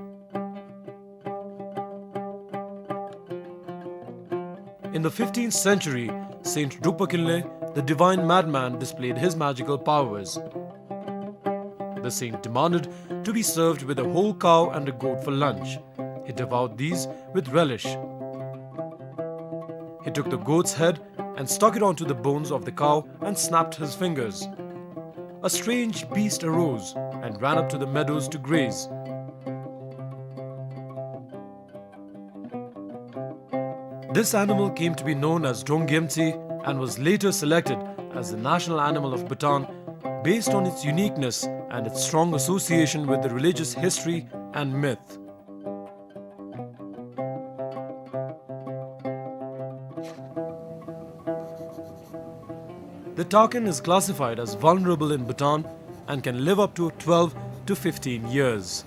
In the fifteenth century, Saint Drukpa Kinley, the divine madman, displayed his magical powers. The saint demanded to be served with a whole cow and a goat for lunch. He devoured these with relish. He took the goat's head and stuck it onto the bones of the cow and snapped his fingers. A strange beast arose and ran up to the meadows to graze. This animal came to be known as Drongyemtsi and was later selected as the national animal of Bhutan based on its uniqueness and its strong association with the religious history and myth. The takin is classified as vulnerable in Bhutan and can live up to twelve to fifteen years.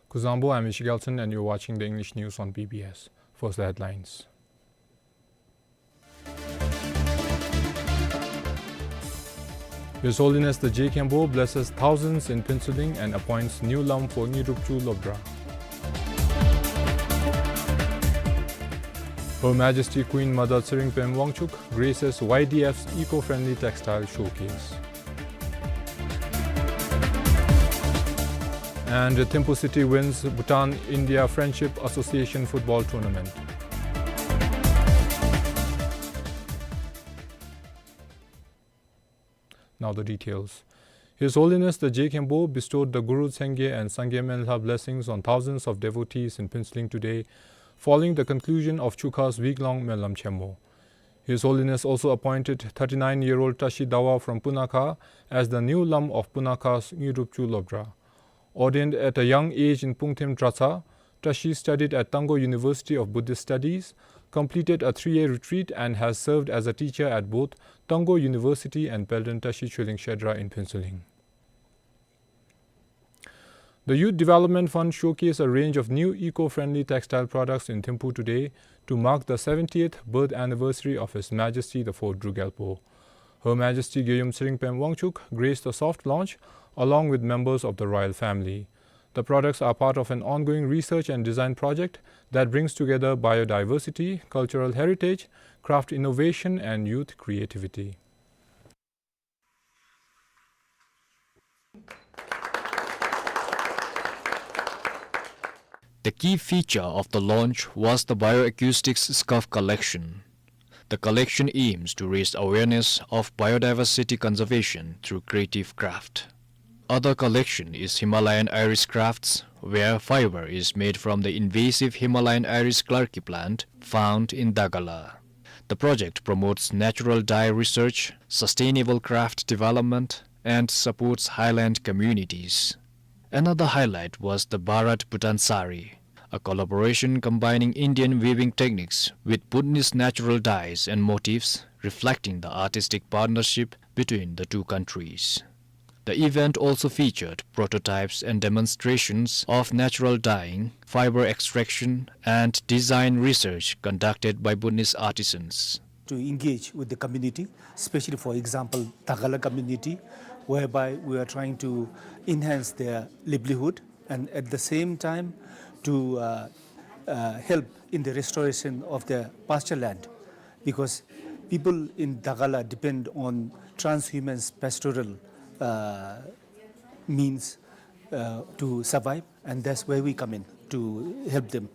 Kuzuzangpo, I'm Ishi Gelson and you're watching the English news on B B S. First, the headlines. His Holiness the Je Khenpo blesses thousands in Phuentsholing and appoints new lam for Nyirup Chu Lobdra. Her Majesty Queen Mother Tshering Pema Wangchuck graces Y D F's eco-friendly textile showcase. And Thimphu City wins Bhutan India Friendship Association Football Tournament. Now the details. His Holiness the Je Khenpo bestowed the Gurlug Tsengye and Sangye Menla blessings on thousands of devotees in Phuentsholing today, following the conclusion of Chukha's week-long Menlam Chenmo. His Holiness also appointed thirty-nine-year-old Tashi Dawa from Punakha as the new Lam of Punakha's Ngidrup Chu Lobdra. Ordained at a young age in Pungthem Dratshang, Tashi studied at Tangkhul University of Buddhist Studies, completed a three-year retreat, and has served as a teacher at both Tangkhul University and Palden Tashi Choeling Shedra in Phuentsholing. The Youth Development Fund showcased a range of new eco-friendly textile products in Thimphu today to mark the seventieth birth anniversary of His Majesty the Fourth Druk Gyalpo. Her Majesty Gyeyum Tshering Pem Wangchuck graced the soft launch along with members of the royal family. The products are part of an ongoing research and design project that brings together biodiversity, cultural heritage, craft innovation, and youth creativity. The key feature of the launch was the bioacoustics scarf collection. The collection aims to raise awareness of biodiversity conservation through creative craft. Other collection is Himalayan iris crafts, where fiber is made from the invasive Himalayan iris clarke plant found in Dagala. The project promotes natural dye research, sustainable craft development, and supports highland communities. Another highlight was the Bharat Bhutan Sari, a collaboration combining Indian weaving techniques with Bhutanese natural dyes and motifs, reflecting the artistic partnership between the two countries. The event also featured prototypes and demonstrations of natural dyeing, fiber extraction, and design research conducted by Bhutanese artisans. To engage with the community, especially, for example, Dagala community, whereby we are trying to enhance their livelihood and at the same time to, uh, uh, help in the restoration of their pasture land, because people in Dagala depend on transhumance pastoral, uh, means, uh, to survive, and that's where we come in to help them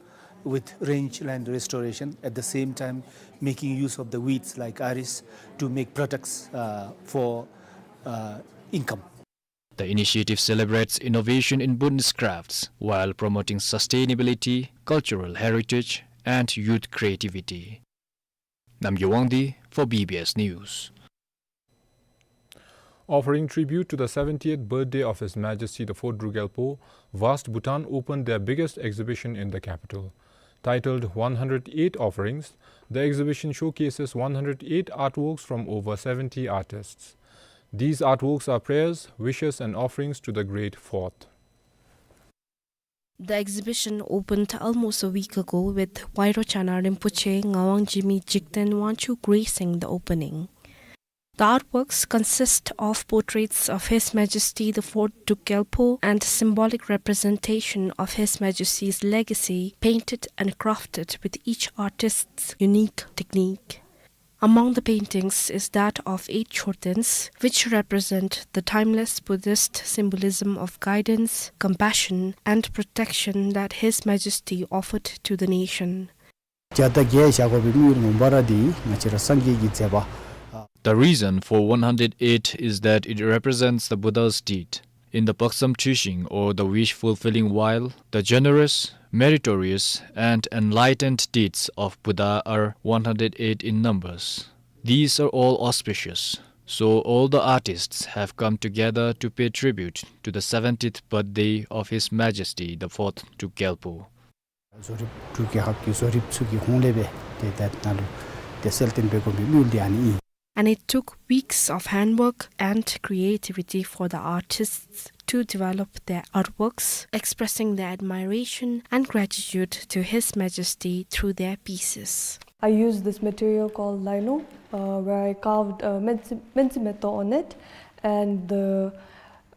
with range land restoration, at the same time making use of the weeds like iris to make products, uh, for, uh, income. The initiative celebrates innovation in Bhutanese crafts while promoting sustainability, cultural heritage, and youth creativity. Namgay Wangdi for B B S News. Offering tribute to the seventieth birthday of His Majesty the Fourth Druk Gyalpo, Vast Bhutan opened their biggest exhibition in the capital. Titled one hundred eight Offerings, the exhibition showcases one hundred eight artworks from over seventy artists. These artworks are prayers, wishes, and offerings to the Great Fourth. The exhibition opened almost a week ago with Wayro Chanang Rinpoche, Ngawang Jigme Jigten Wangchuck gracing the opening. The artworks consist of portraits of His Majesty the Fourth Druk Gyalpo and symbolic representation of His Majesty's legacy, painted and crafted with each artist's unique technique. Among the paintings is that of eight Chortens, which represent the timeless Buddhist symbolism of guidance, compassion, and protection that His Majesty offered to the nation. བརྒྱ་དང་བརྒྱད་བཞག་དགོ་པའི་དམིགས་ཡུལ་ངོ་མ་ར་འདི་ང་བཅས་ར་སངས་རྒྱས་ཀྱི་མཛད་པ། The reason for one hundred eight is that it represents the Buddha's deed. In the Paksam Choeshin, or the wish-fulfilling wheel, the generous, meritorious, and enlightened deeds of Buddha are one hundred eight in numbers. These are all auspicious, so all the artists have come together to pay tribute to the seventieth birthday of His Majesty the Fourth Druk Gyalpo. བཟོ་རིག་འབྲུག་རྒྱལ་ཁབ་ཀྱི་བཟོ་རིག་ཚུ་གི་ཧོངས་ལས་སྦེ་ཏེ་ད་ནཱ་ལུ་ཏེ་གསལ་སྟོན་འབད་དགོ་པའི་དམིགས་ཡུལ་འདི་ཨ་ནི་ཨིན། And it took weeks of handwork and creativity for the artists to develop their artworks, expressing their admiration and gratitude to His Majesty through their pieces. I used this material called lino, uh, where I carved, uh, mentsi-, mentsimeto on it, and the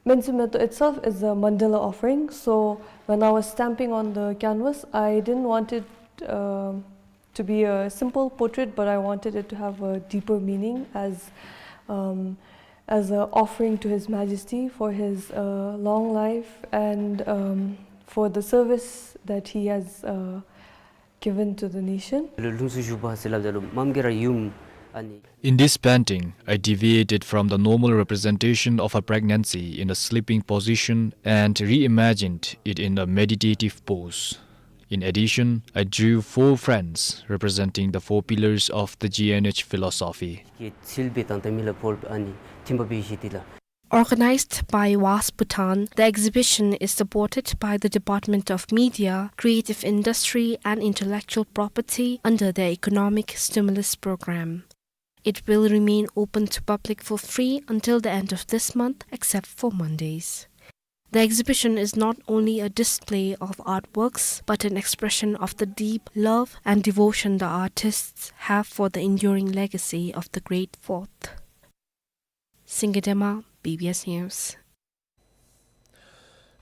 Mentsi meto itself is a mandala offering, so when I was stamping on the canvas, I didn't want it, um, to be a simple portrait, but I wanted it to have a deeper meaning as, um, As an offering to His Majesty for his, uh, long life and, um, for the service that he has, uh, given to the nation. ལུ་ལྷུམས་སུ་ཞུགས་པ་ཟེར་སླབ་ད་ལུ་མམ་གྱི་ར་ཡུམ་ཨ་ནི། In this painting, I deviated from the normal representation of a pregnancy in a sleeping position and reimagined it in a meditative pose. In addition, I drew four friends representing the four pillars of the G N H philosophy. ཀྱི་ཚུལ་སྦེ་དང་ད་མི་ལ་ཕོར་ཨ་ནི་ཐིམ་པ་སྦེ་བཞེས་ཏེ་ལགས། Organized by WASP Bhutan, the exhibition is supported by the Department of Media, Creative Industry and Intellectual Property under the Economic Stimulus Program. It will remain open to public for free until the end of this month, except for Mondays. The exhibition is not only a display of artworks, but an expression of the deep love and devotion the artists have for the enduring legacy of the Great Fourth. Singye Dema, B B S News.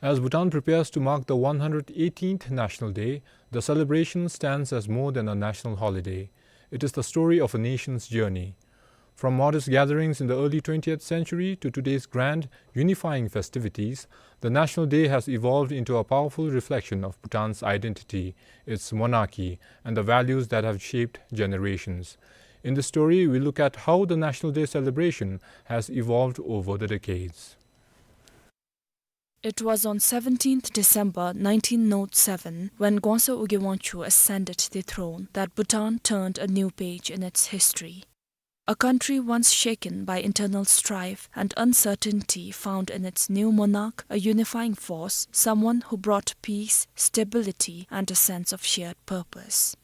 As Bhutan prepares to mark the one hundred eighteenth National Day, the celebration stands as more than a national holiday. It is the story of a nation's journey. From modest gatherings in the early twentieth century to today's grand, unifying festivities, the National Day has evolved into a powerful reflection of Bhutan's identity, its monarchy, and the values that have shaped generations. In the story, we look at how the National Day celebration has evolved over the decades. It was on seventeenth December nineteen oh seven, when Gongsa Ugye Wangchuck ascended the throne, that Bhutan turned a new page in its history. A country once shaken by internal strife and uncertainty found in its new monarch a unifying force, someone who brought peace, stability, and a sense of shared purpose.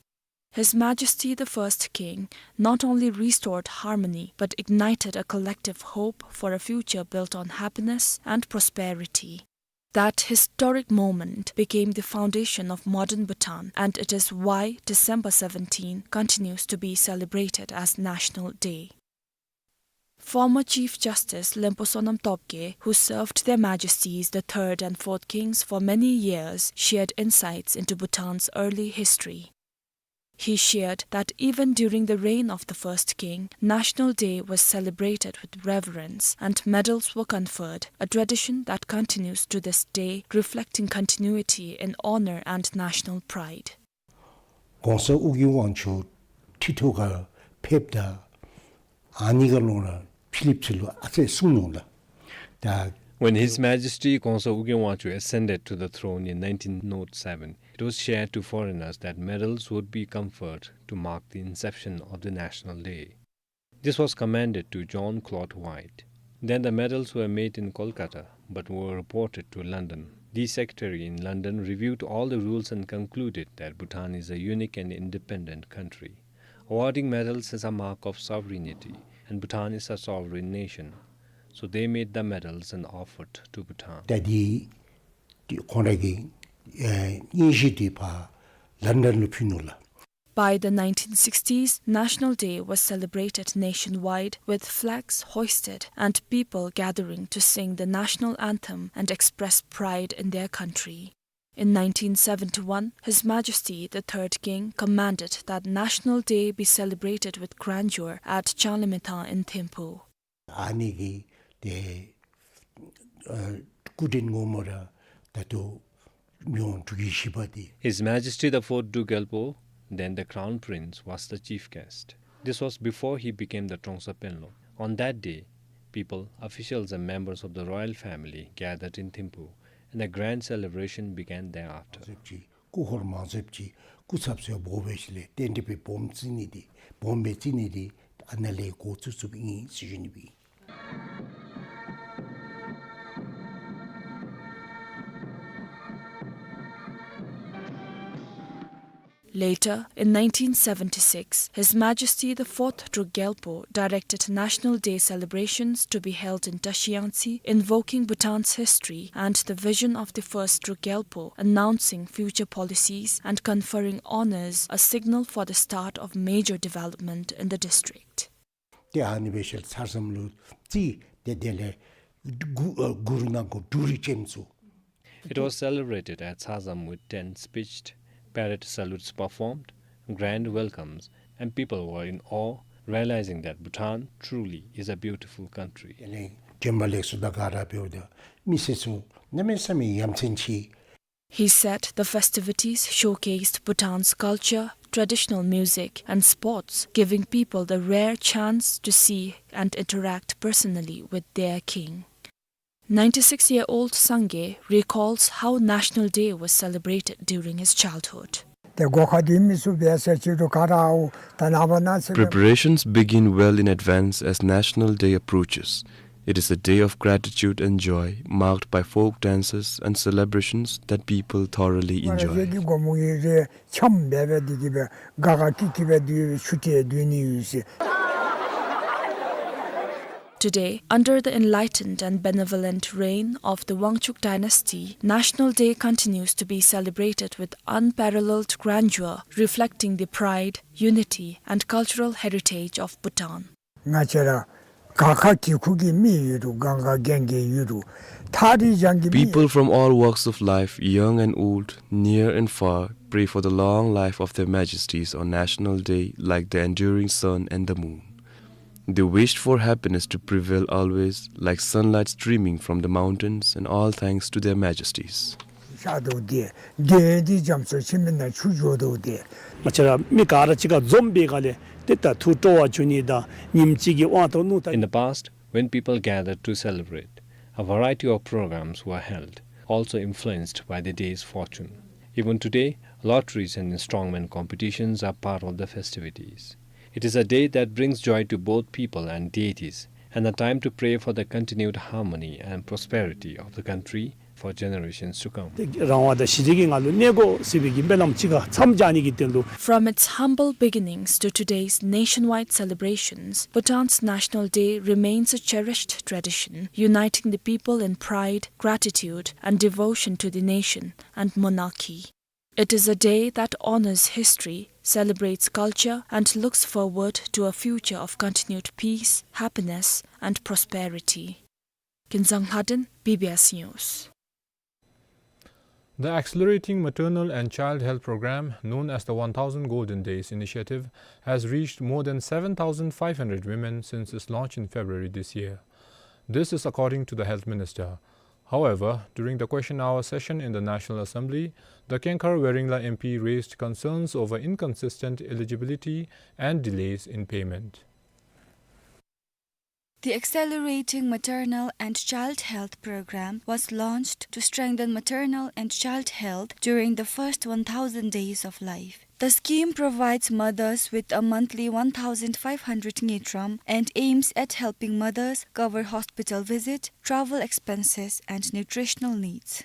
His Majesty the First King not only restored harmony, but ignited a collective hope for a future built on happiness and prosperity. That historic moment became the foundation of modern Bhutan, and it is why December seventeen continues to be celebrated as National Day. Former Chief Justice Lenpo Sonam Topgay, who served Their Majesties the Third and Fourth Kings for many years, shared insights into Bhutan's early history. He shared that even during the reign of the first king, National Day was celebrated with reverence and medals were conferred, a tradition that continues to this day, reflecting continuity in honor and national pride. Gongsa Ugye Wangchuck་ཁྲི་ཐོག་ཁར་ཕེབས་ད་ཨ་ནི་ཁར་ལུ་ར་ཕྱི་གླིངཔ་ཚུ་ལུ་ཨ་ཙི་གསུངས་ནུག་ལགས། ད་When His Majesty Gongsa Ugye Wangchuck ascended to the throne in nineteen oh seven, it was shared to foreigners that medals would be conferred to mark the inception of the National Day. This was commended to John Clot White. Then the medals were made in Kolkata, but were reported to London. The secretary in London reviewed all the rules and concluded that Bhutan is a unique and independent country, awarding medals as a mark of sovereignty, and Bhutan is a sovereign nation. So they made the medals and offered to Bhutan. ད་འདི་འདི་ཁོང་ར་གི་ཨེ་སྙན་ཞུ་འདི་ཕར་ལོན་ཌོན་ལུ་ཕུལ་ནུག་ལགས། By the nineteen sixties, National Day was celebrated nationwide, with flags hoisted and people gathering to sing the national anthem and express pride in their country. In nineteen seventy-one, His Majesty the Third King commanded that National Day be celebrated with grandeur at Changlimethang in Thimphu. ཨ་ནི་གི་ཏེ་ཨ་སྐུ་དྲིན་ངོ་མ་ར་ད་ལྟོ་མི་དབང་འབྲུག་རྒྱལ་བཞི་པ་འདི། His Majesty the Fourth Druk Gyalpo, then the Crown Prince, was the chief guest. This was before he became the Trongsa Penlop. On that day, people, officials and members of the royal family gathered in Thimphu, and a grand celebration began thereafter. སྐུ་འཁོར་མང་སུ་ཅིག་སྐུ་ཚབ་ཚུ་འབོ་སྦེ་ཞིནམ་ལས་རྟེན་འབྲེལ་སྦེ་སྦོམ་བརྩི་ནི་འདི་སྦོམ་སྦེ་བརྩི་ནི་འདི་ཨ་ནཱ་ལས་འགོ་བཙུགས་བཙུགསཔ་ཨིན་ཟེར་ཞུ་ནི་སྦེ། Later, in nineteen seventy-six, His Majesty the Fourth Druk Gyalpo directed National Day celebrations to be held in Tashiyangtse, invoking Bhutan's history and the vision of the first Druk Gyalpo, announcing future policies and conferring honors, a signal for the start of major development in the district. ཏེ་ཨ་ནི་སྦེ་ཞིནམ་ལས་ཚར་ཙམ་ལུ་རྩིས་ཏེ་དེ་ལས་གུ་ཨ་གུ་རུ་ནང་གོ་འབྲུ་རིགས་ཅན་ཚུ། It was celebrated at Tsazam with tents pitched, parade salutes performed, grand welcomes, and people were in awe realizing that Bhutan truly is a beautiful country. དེ་ལས་དྲན་པ་ལེགས་སོ་དང་ག་ར་འབདཝ་ད་མི་སེར་ཚུ་གནམ་མེད་ས་མེད་ཡ་མཚན་ཆེ། He said the festivities showcased Bhutan's culture, traditional music, and sports, giving people the rare chance to see and interact personally with their king. Ninety-six-year-old Sangay recalls how National Day was celebrated during his childhood. ཏེ་སྒོ་ཁར་སྡོད་མི་ཚུ་འབད་ས་ཅིག་རུང་ག་ར་ཨོ་ད་ནངས་པ་གནངས་ཚེ། Preparations begin well in advance as National Day approaches. It is a day of gratitude and joy, marked by folk dances and celebrations that people thoroughly enjoy. ཁྱེད་ཀྱི་སྒོ་མོ་གི་རེ་འཆམ་འབད་འབད་འདི་གིས་འབད་དགའ་དགའ་སྐྱིད་སྐྱིད་འབད་སྡོད་ཆུ་ཏེ་སྡོད་ནི་ཡོད་ཟེར། Today, under the enlightened and benevolent reign of the Wangchuck dynasty, National Day continues to be celebrated with unparalleled grandeur, reflecting the pride, unity, and cultural heritage of Bhutan. ང་བཅས་ར་ག་ཁ་གི་ཁུག་གི་མི་ཡོད་རུང་གང་ག་རྒན་རྒས་ཡོད་རུང་ཐག་རིང་རྒྱང་གི་མི། People from all walks of life, young and old, near and far, pray for the long life of their majesties on National Day like the enduring sun and the moon. They wished for happiness to prevail always, like sunlight streaming from the mountains, and all thanks to their majesties. ཤར་དོ་དེ། དེ་དེ་རྒྱ་མཚོ་ཆེན་མོའི་ནང་ཆུ་འགྱོ་དོ་དེ། ང་བཅས་ར་མི་ག་ར་གཅིག་ཁར་འཛོམས་པའི་སྒང་ལས་ཏེ་ད་ཐུགས་སྤྲོ་བ་བྱུང་ནི་དང་ཉིནམ་གཅིག་གི་དབང་ཐོབ་ནུག་ད། In the past, when people gathered to celebrate, a variety of programs were held, also influenced by the day's fortune. Even today, lotteries and installment competitions are part of the festivities. It is a day that brings joy to both people and deities, and a time to pray for the continued harmony and prosperity of the country for generations to come. ཏེ་རང་དབང་དང་ཞི་བདེ་གི་ངང་ལུ་གནས་དགོ་ཟེར་བའི་གི་སྨོན་ལམ་གཅིག་ཁར་མཚམས་སྦྱར་ནི་གི་དོན་ལུ། From its humble beginnings to today's nationwide celebrations, Bhutan's National Day remains a cherished tradition, uniting the people in pride, gratitude, and devotion to the nation and monarchy. It is a day that honors history, celebrates culture, and looks forward to a future of continued peace, happiness, and prosperity. Kinzang Lhaden, B B S News. The Accelerating Maternal and Child Health Program, known as the one thousand Golden Days Initiative, has reached more than seven thousand five hundred women since its launch in February this year. This is according to the Health Minister. However, during the question hour session in the National Assembly, the Kengkhar Weringla M P raised concerns over inconsistent eligibility and delays in payment. The Accelerating Maternal and Child Health Program was launched to strengthen maternal and child health during the first one thousand days of life. The scheme provides mothers with a monthly one thousand five hundred ngultrum and aims at helping mothers cover hospital visit, travel expenses, and nutritional needs.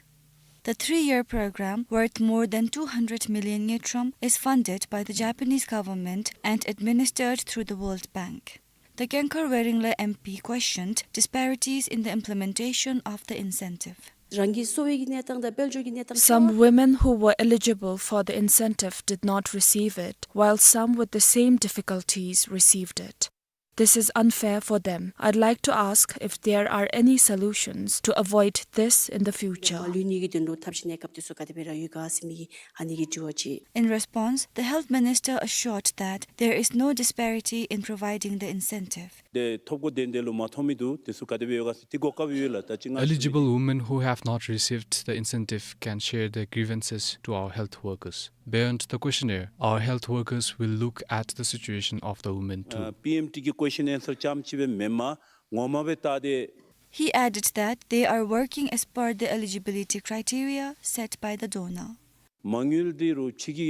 The three-year program, worth more than two hundred million ngultrum, is funded by the Japanese government and administered through the World Bank. The Kengkhar Weringla M P questioned disparities in the implementation of the incentive. རང་གི་གསོ་བའི་གི་གནས་སྟངས་དང་དཔལ་འབྱོར་གྱི་གནས་སྟངས། Some women who were eligible for the incentive did not receive it, while some with the same difficulties received it. This is unfair for them. I'd like to ask if there are any solutions to avoid this in the future. མ་ལུས་ནི་གི་དོན་ལུ་ཐབས་ཤེས་གནས་སྐབས་དེ་ཚུ་ག་དེ་སྦེ་ར་ཡོད་ག་ཟེར་མི་གི་ཨ་ནི་གི་དྲི་བ་ཅིག། In response, the health minister assured that there is no disparity in providing the incentive. ཏེ་ཐོབ་གོ་དོན་དེ་ལུ་མ་ཐོབ་མི་འདུག། དེ་ཚུ་ག་དེ་སྦེ་ཡོད་ག་ཟེར་དེ་གོ་སྐབས་ཡོད་ལགས། ད་ཅི་ང་། Eligible women who have not received the incentive can share their grievances to our health workers. Beyond the questionnaire, our health workers will look at the situation of the women too. ཨ་པི་ཨེམ་ཊི་གི་ཀོ་ཤཱན་ཨེན་སར་ཙམ་ཅིག་སྦེ་མེན་པར་ངོ་མ་སྦེ་བལྟ་སྟེ། He added that they are working as per the eligibility criteria set by the DoNER. མ་དངུལ་འདི་རུང་ཕྱི་གི་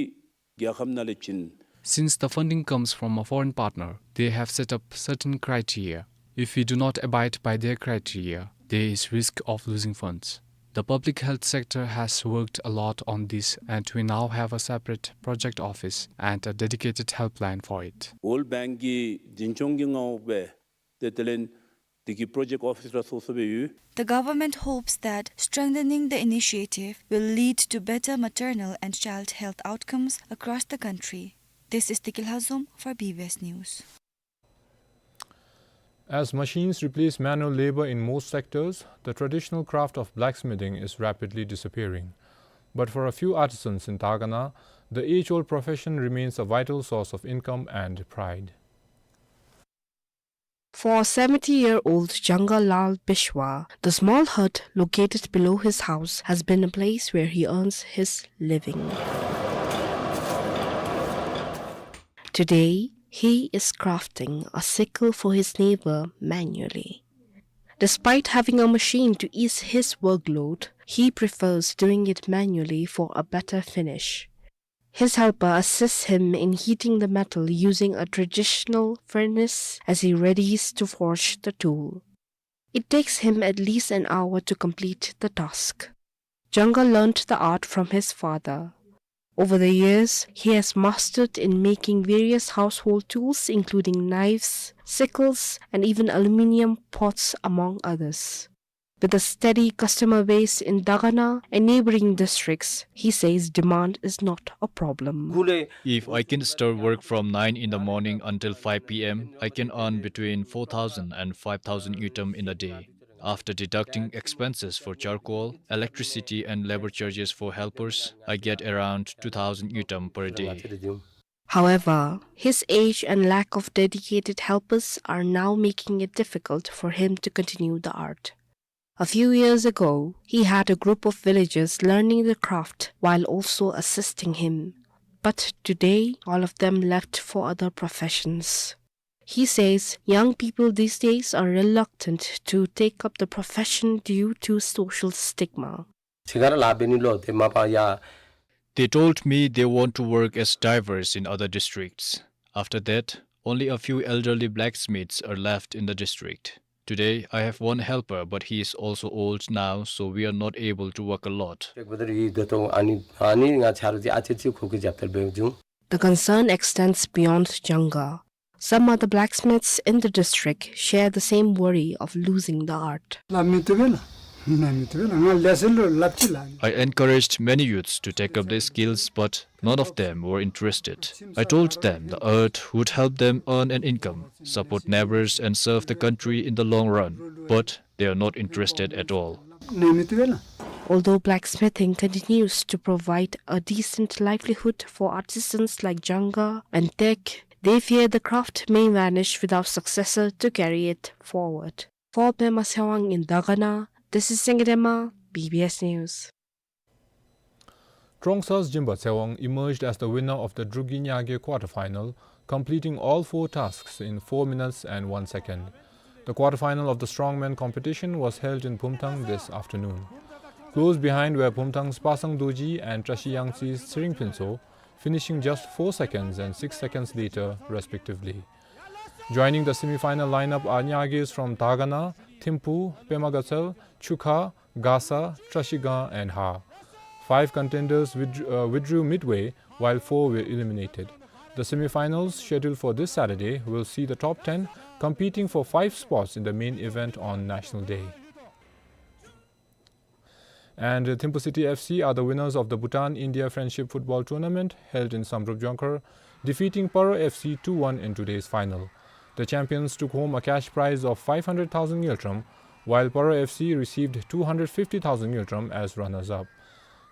རྒྱལ་ཁབ་ནང་ལས་བྱིན། Since the funding comes from a foreign partner, they have set up certain criteria. If we do not abide by their criteria, there is risk of losing funds. The public health sector has worked a lot on this, and we now have a separate project office and a dedicated helpline for it. World Bank གི་འཛིན་སྐྱོང་གི་མངའ་འོག་སྦེ་ཏེ་དེ་ལས་འདི་གི་པྲོ་ཇེཀཊ་ཨོ་ཕིས་ར་སོ་སོ་སྦེ་ཡོད། The government hopes that strengthening the initiative will lead to better maternal and child health outcomes across the country. This is Tiki Lhazom for B B S News. As machines replace manual labor in most sectors, the traditional craft of blacksmithing is rapidly disappearing. But for a few artisans in Dagana, the age-old profession remains a vital source of income and pride. For seventy-year-old Janga Lal Bishwa, the small hut located below his house has been a place where he earns his living. Today, he is crafting a sickle for his neighbor manually. Despite having a machine to ease his workload, he prefers doing it manually for a better finish. His helper assists him in heating the metal using a traditional furnace as he readies to forge the tool. It takes him at least an hour to complete the task. Janga learned the art from his father. Over the years, he has mastered in making various household tools, including knives, sickles, and even aluminium pots, among others. With a steady customer base in Dagana and neighboring districts, he says demand is not a problem. If I can start work from nine in the morning until five p m, I can earn between four thousand and five thousand ngultrum in a day. After deducting expenses for charcoal, electricity, and labor charges for helpers, I get around two thousand ngultrum per day. However, his age and lack of dedicated helpers are now making it difficult for him to continue the art. A few years ago, he had a group of villagers learning the craft while also assisting him. But today, all of them left for other professions. He says young people these days are reluctant to take up the profession due to social stigma. They told me they want to work as divers in other districts. After that, only a few elderly blacksmiths are left in the district. Today, I have one helper, but he is also old now, so we are not able to work a lot. The concern extends beyond Janga. Some other blacksmiths in the district share the same worry of losing the art. I encouraged many youths to take up these skills, but none of them were interested. I told them the art would help them earn an income, support neighbors, and serve the country in the long run, but they are not interested at all. Although blacksmithing continues to provide a decent livelihood for artisans like Janga and Tek, they fear the craft may vanish without successor to carry it forward. For Pema Tshewang in Dagana, this is Singye Dema, B B S News. Trongsa's Jimba Tshewang emerged as the winner of the Drukgyal Nyakgye quarter-final, completing all four tasks in four minutes and one second. The quarter-final of the strongman competition was held in Bumthang this afternoon. Close behind were Bumthang's Pasang Dorji and Trashi Yangtse's Tshering Phuntsho, finishing just four seconds and six seconds later, respectively. Joining the semi-final lineup are Nyakgyes from Dagana, Thimphu, Pema Gatshel, Chukha, Gasa, Trashigang and Ha. Five contenders withdrew, uh, withdrew midway, while four were eliminated. The semi-finals, scheduled for this Saturday, will see the top ten competing for five spots in the main event on National Day. And Thimphu City F C are the winners of the Bhutan-India Friendship Football Tournament held in Samdrup Jongkhar, defeating Paro F C two one in today's final. The champions took home a cash prize of five hundred thousand ngultrum, while Paro F C received two hundred fifty thousand ngultrum as runners-up.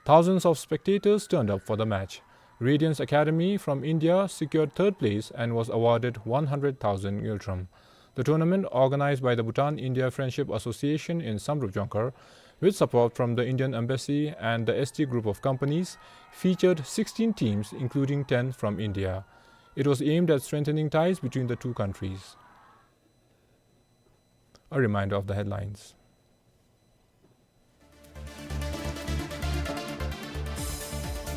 Thousands of spectators turned up for the match. Radiance Academy from India secured third place and was awarded one hundred thousand ngultrum. The tournament, organized by the Bhutan-India Friendship Association in Samdrup Jongkhar, with support from the Indian Embassy and the S T Group of Companies, featured sixteen teams, including ten from India. It was aimed at strengthening ties between the two countries. A reminder of the headlines.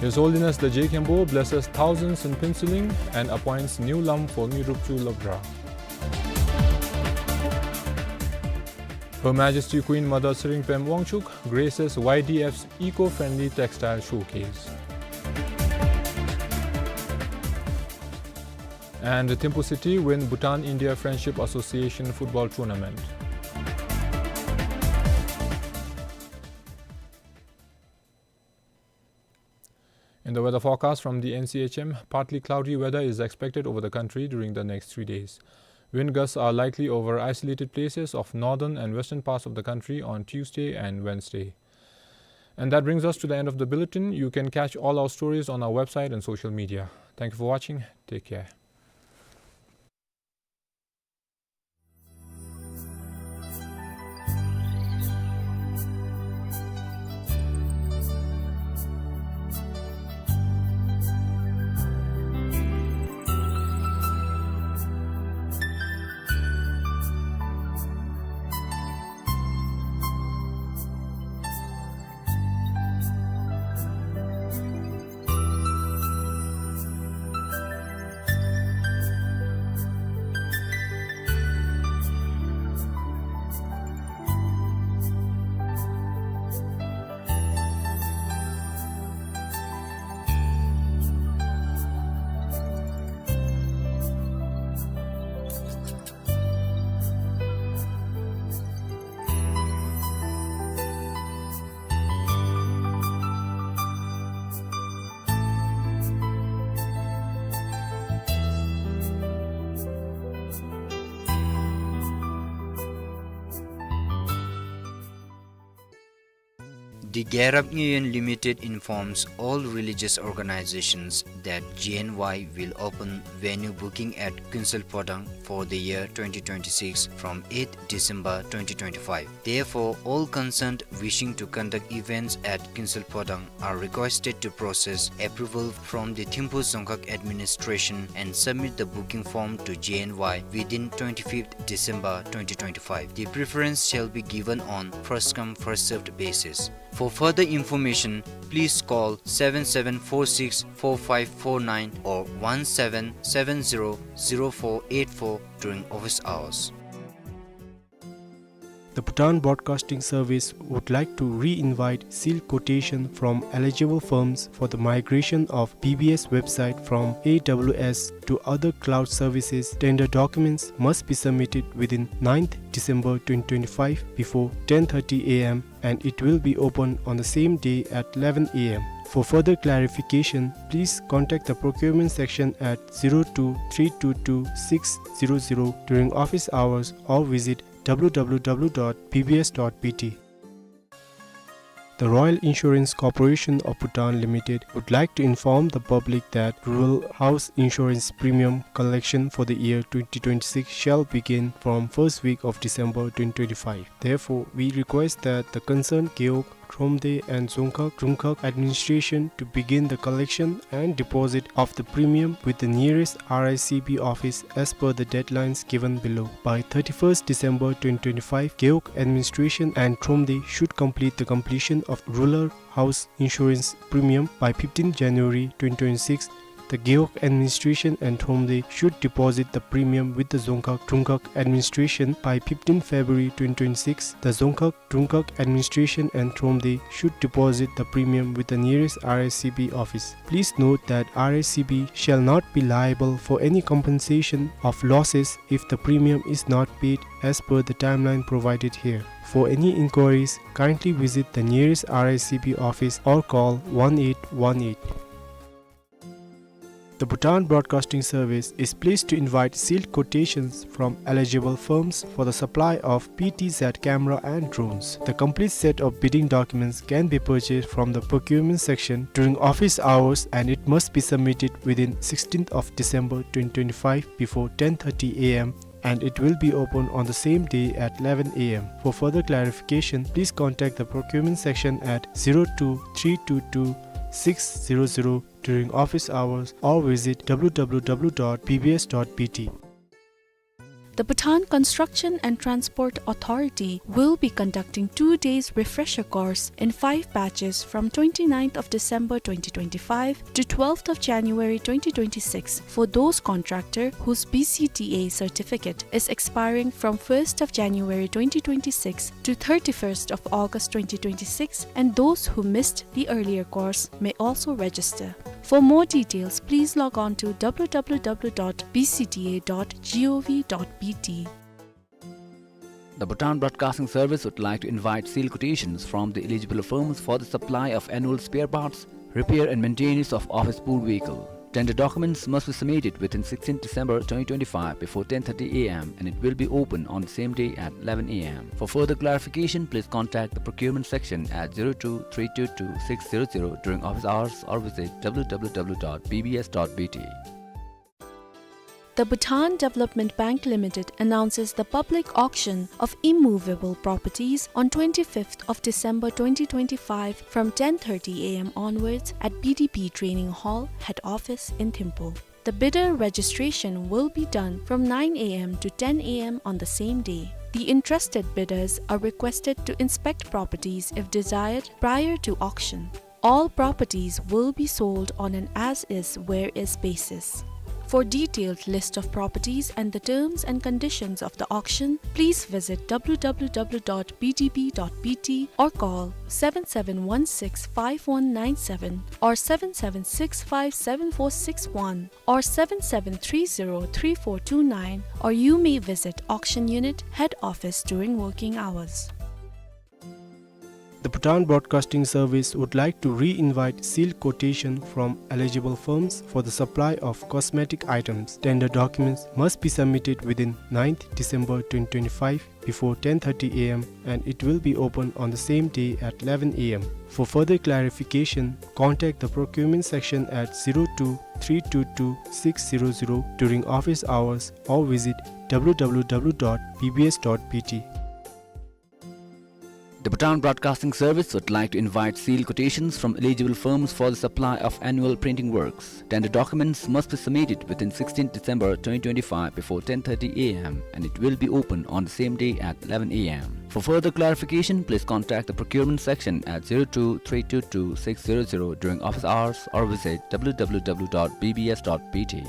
His Holiness the Je Khenpo blesses thousands in Phuentsholing and appoints new lam for Ngirupchu Lobdra. Her Majesty Queen Mother Tshering Pema Wangchuck graces Y D F's eco-friendly textile showcase. And Thimphu City win Bhutan-India Friendship Association football tournament. In the weather forecast from the N C H M, partly cloudy weather is expected over the country during the next three days. Wind gusts are likely over isolated places of northern and western parts of the country on Tuesday and Wednesday. And that brings us to the end of the bulletin. You can catch all our stories on our website and social media. Thank you for watching. Take care. The Gyalrap Ngyuyen Limited informs all religious organizations that G N Y will open venue booking at Kuensel Phodang for the year twenty twenty-six from eighth December twenty twenty-five. Therefore, all concerned wishing to conduct events at Kuensel Phodang are requested to process approval from the Thimphu Dzongkhag Administration and submit the booking form to G N Y within twenty-fifth December twenty twenty-five. The preference shall be given on first come, first served basis. For further information, please call seven seven four six four five four nine or one seven seven zero zero four eight four during office hours. The Bhutan Broadcasting Service would like to re-invite sealed quotation from eligible firms for the migration of B B S website from A W S to other cloud services. Tender documents must be submitted within ninth December twenty twenty-five before ten thirty A M, and it will be open on the same day at eleven A M. For further clarification, please contact the procurement section at zero two three two two six zero zero during office hours or visit W W W dot B B S dot B T. The Royal Insurance Corporation of Bhutan Limited would like to inform the public that rural house insurance premium collection for the year twenty twenty-six shall begin from first week of December twenty twenty-five. Therefore, we request that the concerned Gewog, Thromde and Dzongkhag, Drumkhag administration to begin the collection and deposit of the premium with the nearest R I C B office as per the deadlines given below. By thirty-first December twenty twenty-five, Gewog administration and Thromde should complete the completion of rural house insurance premium. By fifteenth January twenty twenty-six, the Gewog administration and Thromde should deposit the premium with the Dzongkhag, Drumkhag administration. By fifteenth February twenty twenty-six, the Dzongkhag, Drumkhag administration and Thromde should deposit the premium with the nearest R I C B office. Please note that R I C B shall not be liable for any compensation of losses if the premium is not paid as per the timeline provided here. For any inquiries, kindly visit the nearest R I C B office or call one eight one eight. The Bhutan Broadcasting Service is pleased to invite sealed quotations from eligible firms for the supply of P T Z camera and drones. The complete set of bidding documents can be purchased from the procurement section during office hours, and it must be submitted within sixteenth of December twenty twenty-five before ten thirty A M, and it will be open on the same day at eleven A M. For further clarification, please contact the procurement section at zero two three two two six zero zero during office hours or visit W W W dot B B S dot B T. The Bhutan Construction and Transport Authority will be conducting two days refresher course in five batches from twenty-ninth of December twenty twenty-five to twelfth of January twenty twenty-six for those contractor whose B C T A certificate is expiring from first of January twenty twenty-six to thirty-first of August twenty twenty-six, and those who missed the earlier course may also register. For more details, please log on to W W W dot B C T A dot gov dot B T. The Bhutan Broadcasting Service would like to invite sealed quotations from the eligible firms for the supply of annual spare parts, repair and maintenance of office pool vehicle. Tender documents must be submitted within sixteenth December twenty twenty-five before ten thirty A M, and it will be open on the same day at eleven A M. For further clarification, please contact the procurement section at zero two three two two six zero zero during office hours or visit W W W dot B B S dot B T. The Bhutan Development Bank Limited announces the public auction of immovable properties on twenty-fifth of December twenty twenty-five from ten thirty A M onwards at B D B Training Hall, Head Office in Thimphu. The bidder registration will be done from nine A M to ten A M on the same day. The interested bidders are requested to inspect properties if desired prior to auction. All properties will be sold on an as-is, where-is basis. For detailed list of properties and the terms and conditions of the auction, please visit W W W dot B D B dot B T or call seven seven one six five one nine seven or seven seven six five seven four six one or seven seven three zero three four two nine, or you may visit auction unit, head office during working hours. The Bhutan Broadcasting Service would like to re-invite sealed quotation from eligible firms for the supply of cosmetic items. Tender documents must be submitted within ninth December twenty twenty-five before ten thirty A M, and it will be open on the same day at eleven A M. For further clarification, contact the procurement section at zero two three two two six zero zero during office hours or visit W W W dot B B S dot B T. The Bhutan Broadcasting Service would like to invite sealed quotations from eligible firms for the supply of annual printing works. Tender documents must be submitted within sixteenth December twenty twenty-five before ten thirty A M, and it will be open on the same day at eleven A M. For further clarification, please contact the procurement section at zero two three two two six zero zero during office hours or visit W W W dot B B S dot B T.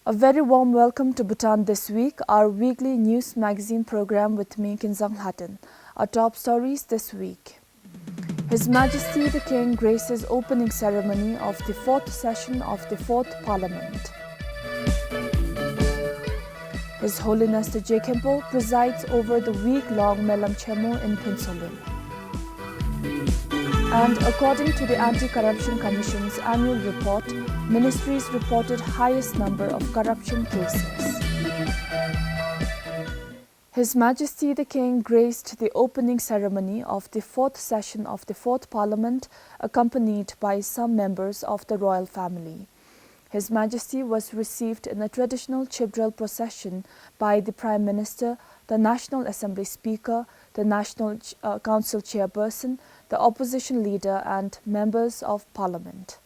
A very warm welcome to Bhutan This Week, our weekly news magazine program with me, Kinzang Lhaten. Our top stories this week. His Majesty the King graces opening ceremony of the fourth session of the fourth Parliament. His Holiness the Je Khenpo presides over the week-long Melam Chemo in Phuentsholing. And according to the Anti-Corruption Commission's annual report, ministries reported highest number of corruption cases. His Majesty the King graced the opening ceremony of the fourth session of the fourth Parliament, accompanied by some members of the royal family. His Majesty was received in a traditional Chibdral procession by the Prime Minister, the National Assembly Speaker, the National Ch-, uh, Council Chairperson, the Opposition Leader, and Members of Parliament.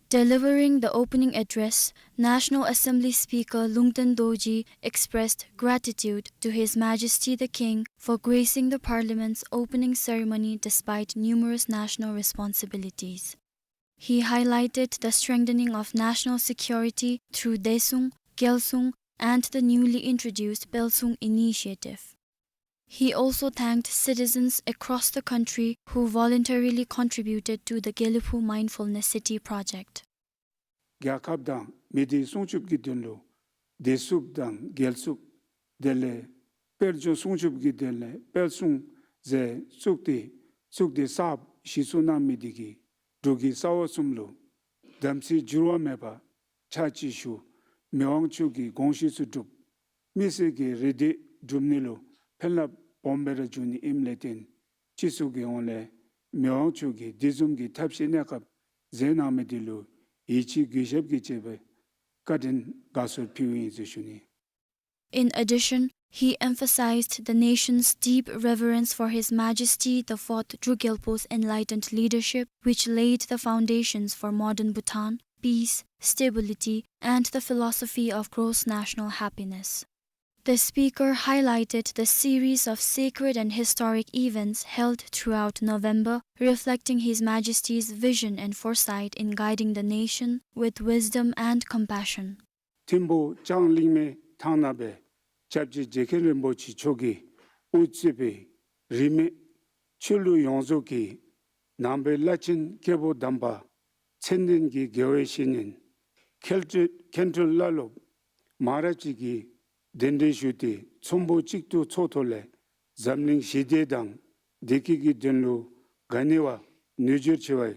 Delivering the opening address, National Assembly Speaker Lungten Dorji expressed gratitude to His Majesty the King for gracing the Parliament's opening ceremony despite numerous national responsibilities. He highlighted the strengthening of national security through Daesung, Gyalsung, and the newly introduced Pelsung initiative. He also thanked citizens across the country who voluntarily contributed to the Gelephu Mindfulness City project. རྒྱལ་ཁབ་དང་མི་སྡེ་སྲུང་སྐྱོབ་ཀྱི་དོན་ལུ་བདེ་སྲུངཔ་དང་རྒྱལ་སྲུངཔ་དེ་ལས་དཔལ་འབྱོར་སྲུང་སྐྱོབ་ཀྱི་དོན་ལས་དཔལ་སྲུང་ཟེར་བཙུགས་ཏེ་བཙུགས་ཏེ་གསརཔ་གཞི་བཙུགས་གནང་མི་དེ་གིས་འབྲུག་གི་ས་འོག་གསུམ་ལུ་དམ་ཚིག་འགྱུར་བ་མེད་པ་ཕྱག་ཕྱིད་ཞུ། མི་དབང་མཆོག་གི་དགོངས་གཞི་ཚུ་སྒྲུབ། མི་སེར་གྱི་རེ་འདོད་སྒྲུབ་ནི་ལུ་ཕན་རླབས་སྦོམ་སྦེ་ར་འབྱུང་ནི་ཨིནམ་ལས་བརྟེན་སྤྱི་ཚོགས་ཀྱི་ཧོངས་ལས་མི་དབང་མཆོག་གིས་དེ་བཟུམ་གྱི་ཐབས་ཤེས་གནས་སྐབས་མཛད་གནང་མི་དེ་ལུ་ཡིད་ཆེས་གུས་ཞབས་ཀྱིས་བཅས་པའི་བཀའ་དྲིན་དགའ་ཚོར་ཕུལཝ་ཨིན་ཟེར་ཞུ་ནི། In addition, he emphasized the nation's deep reverence for His Majesty the Fourth Druk Gyalpo's enlightened leadership, which laid the foundations for modern Bhutan, peace, stability, and the philosophy of gross national happiness. The speaker highlighted the series of sacred and historic events held throughout November, reflecting His Majesty's vision and foresight in guiding the nation with wisdom and compassion. ཐིམ་ཕུག་ལྕང་གླིང་མའི་ཐང་ནང་སྦེ་སྐྱབས་རྗེ་རྗེ་མཁན་རིན་པོ་ཆེ་མཆོག་གིས་དབུ་གཙོས་པའི་རིས་མེད་ཆོས་ལུགས་ཡོངས་རྫོགས་ཀྱི་ནང་པའི་བླ་ཆེན་སྐྱེས་བུ་དམ་པ་མཚན་ལྡན་གྱི་དགེ་བའི་བཤེས་གཉེན་མཁན་སྤྲུལ་མཁན་སྤྲུལ་བླ་སློབ་མང་རབས་ཅིག་གིས་གདན་འདྲེན་ཞུས་ཏེ་ཚོམ་བུ་གཅིག་ཏུ་ཚོགས་ཐོག་ལས་འཛམ་གླིང་ཞི་བདེ་དང་བདེ་སྐྱིད་ཀྱི་དོན་ལུ་ག་ནི་བ་ནུས་འབྱོར་ཆེ་བའི་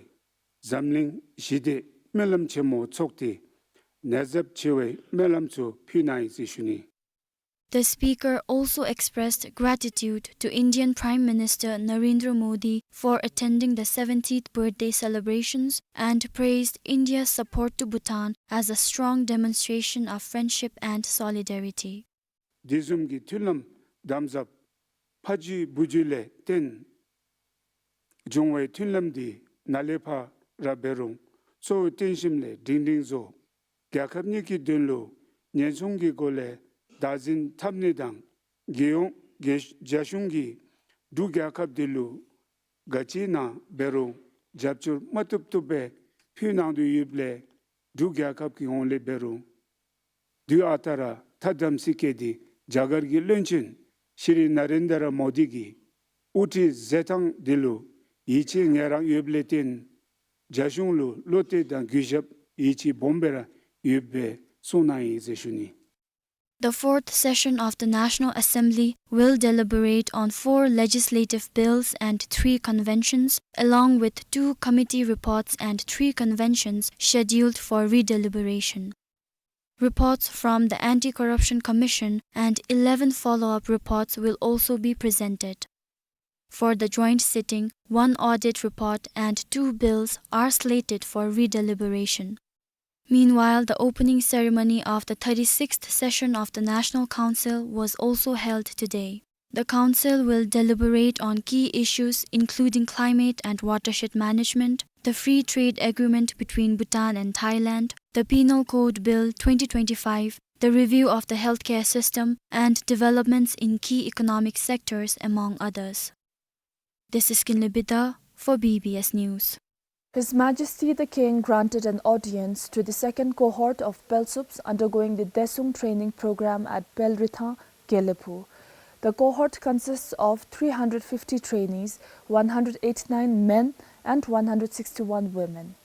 འཛམ་གླིང་ཞི་བདེ་སྨོན་ལམ་ཆེན་མོ་ཚོགས་ཏེ་ནུས་ཚབས་ཆེ་བའི་སྨོན་ལམ་ཚུ་ཕུལ་གནང་ཡི་ཟེར་ཞུ་ནི། The speaker also expressed gratitude to Indian Prime Minister Narendra Modi for attending the seventieth birthday celebrations and praised India's support to Bhutan as a strong demonstration of friendship and solidarity. དེ་བཟུམ་གྱི་མཐུན་ལམ་དམ་ཟབ་ཕ་རྒྱུད་བུ་རྒྱུད་ལས་བརྟེན་འབྱུང་བའི་མཐུན་ལམ་འདི་ནཱ་ལས་ཕར་འབད་རུང་གཙོ་བོ་བསྟན་ཞིནམ་ལས་སྒྲིང་སྒྲིང་བཟོ། རྒྱལ་ཁབ་གཉིས་ཀྱི་དོན་ལུ་ཉེན་སྲུང་གི་སྒོ་ལས་བདག་འཛིན་འཐབ་ནི་དང་རྒྱལ་ཡོངས་རྒྱལ་རྒྱལ་གཞུང་གིས་འབྲུག་རྒྱལ་ཁབ་འདི་ལུ་ག་ཅི་ནང་འབད་རུང་རྒྱབ་སྐྱོར་མ་བཏུབ་བཏུབ་སྦེ་ཕུལ་གནང་དོ་ཡོདཔ་ལས་འབྲུག་རྒྱལ་ཁབ་ཀྱི་ཧོངས་ལས་འབད་རུང་དུས་ཨ་རྟག་ར་ཐ་དམ་སྲི་སྐྱེས་འདི་རྒྱ་གར་གྱི་བློན་ཆེན་ཤྲི་ན་རེན་དྲ་མོ་དི་གི་དབུ་ཁྲིད་མཛད་ཐངས་འདི་ལུ་ཡིད་ཆེས་ངེས་རང་ཡོདཔ་ལས་བརྟེན་རྒྱལ་གཞུང་ལུ་བློ་གཏད་དང་གུས་ཞབས་ཡིད་ཆེས་སྦོམ་སྦེ་ར་ཡོདཔ་སྦེ་གསུངས་གནང་ཡི་ཟེར་ཞུ་ནི། The fourth session of the National Assembly will deliberate on four legislative bills and three conventions, along with two committee reports and three conventions scheduled for redeliberation. Reports from the Anti-Corruption Commission and eleven follow-up reports will also be presented. For the joint sitting, one audit report and two bills are slated for redeliberation. Meanwhile, the opening ceremony of the thirty-sixth session of the National Council was also held today. The council will deliberate on key issues including climate and watershed management, the free trade agreement between Bhutan and Thailand, the Penal Code Bill twenty twenty-five, the review of the healthcare system, and developments in key economic sectors, among others. This is Kinley Bida for B B S News. His Majesty the King granted an audience to the second cohort of Pelsups undergoing the Desung training program at Pelritang, Gelephu. The cohort consists of three hundred fifty trainees, one hundred eighty-nine men and one hundred sixty-one women.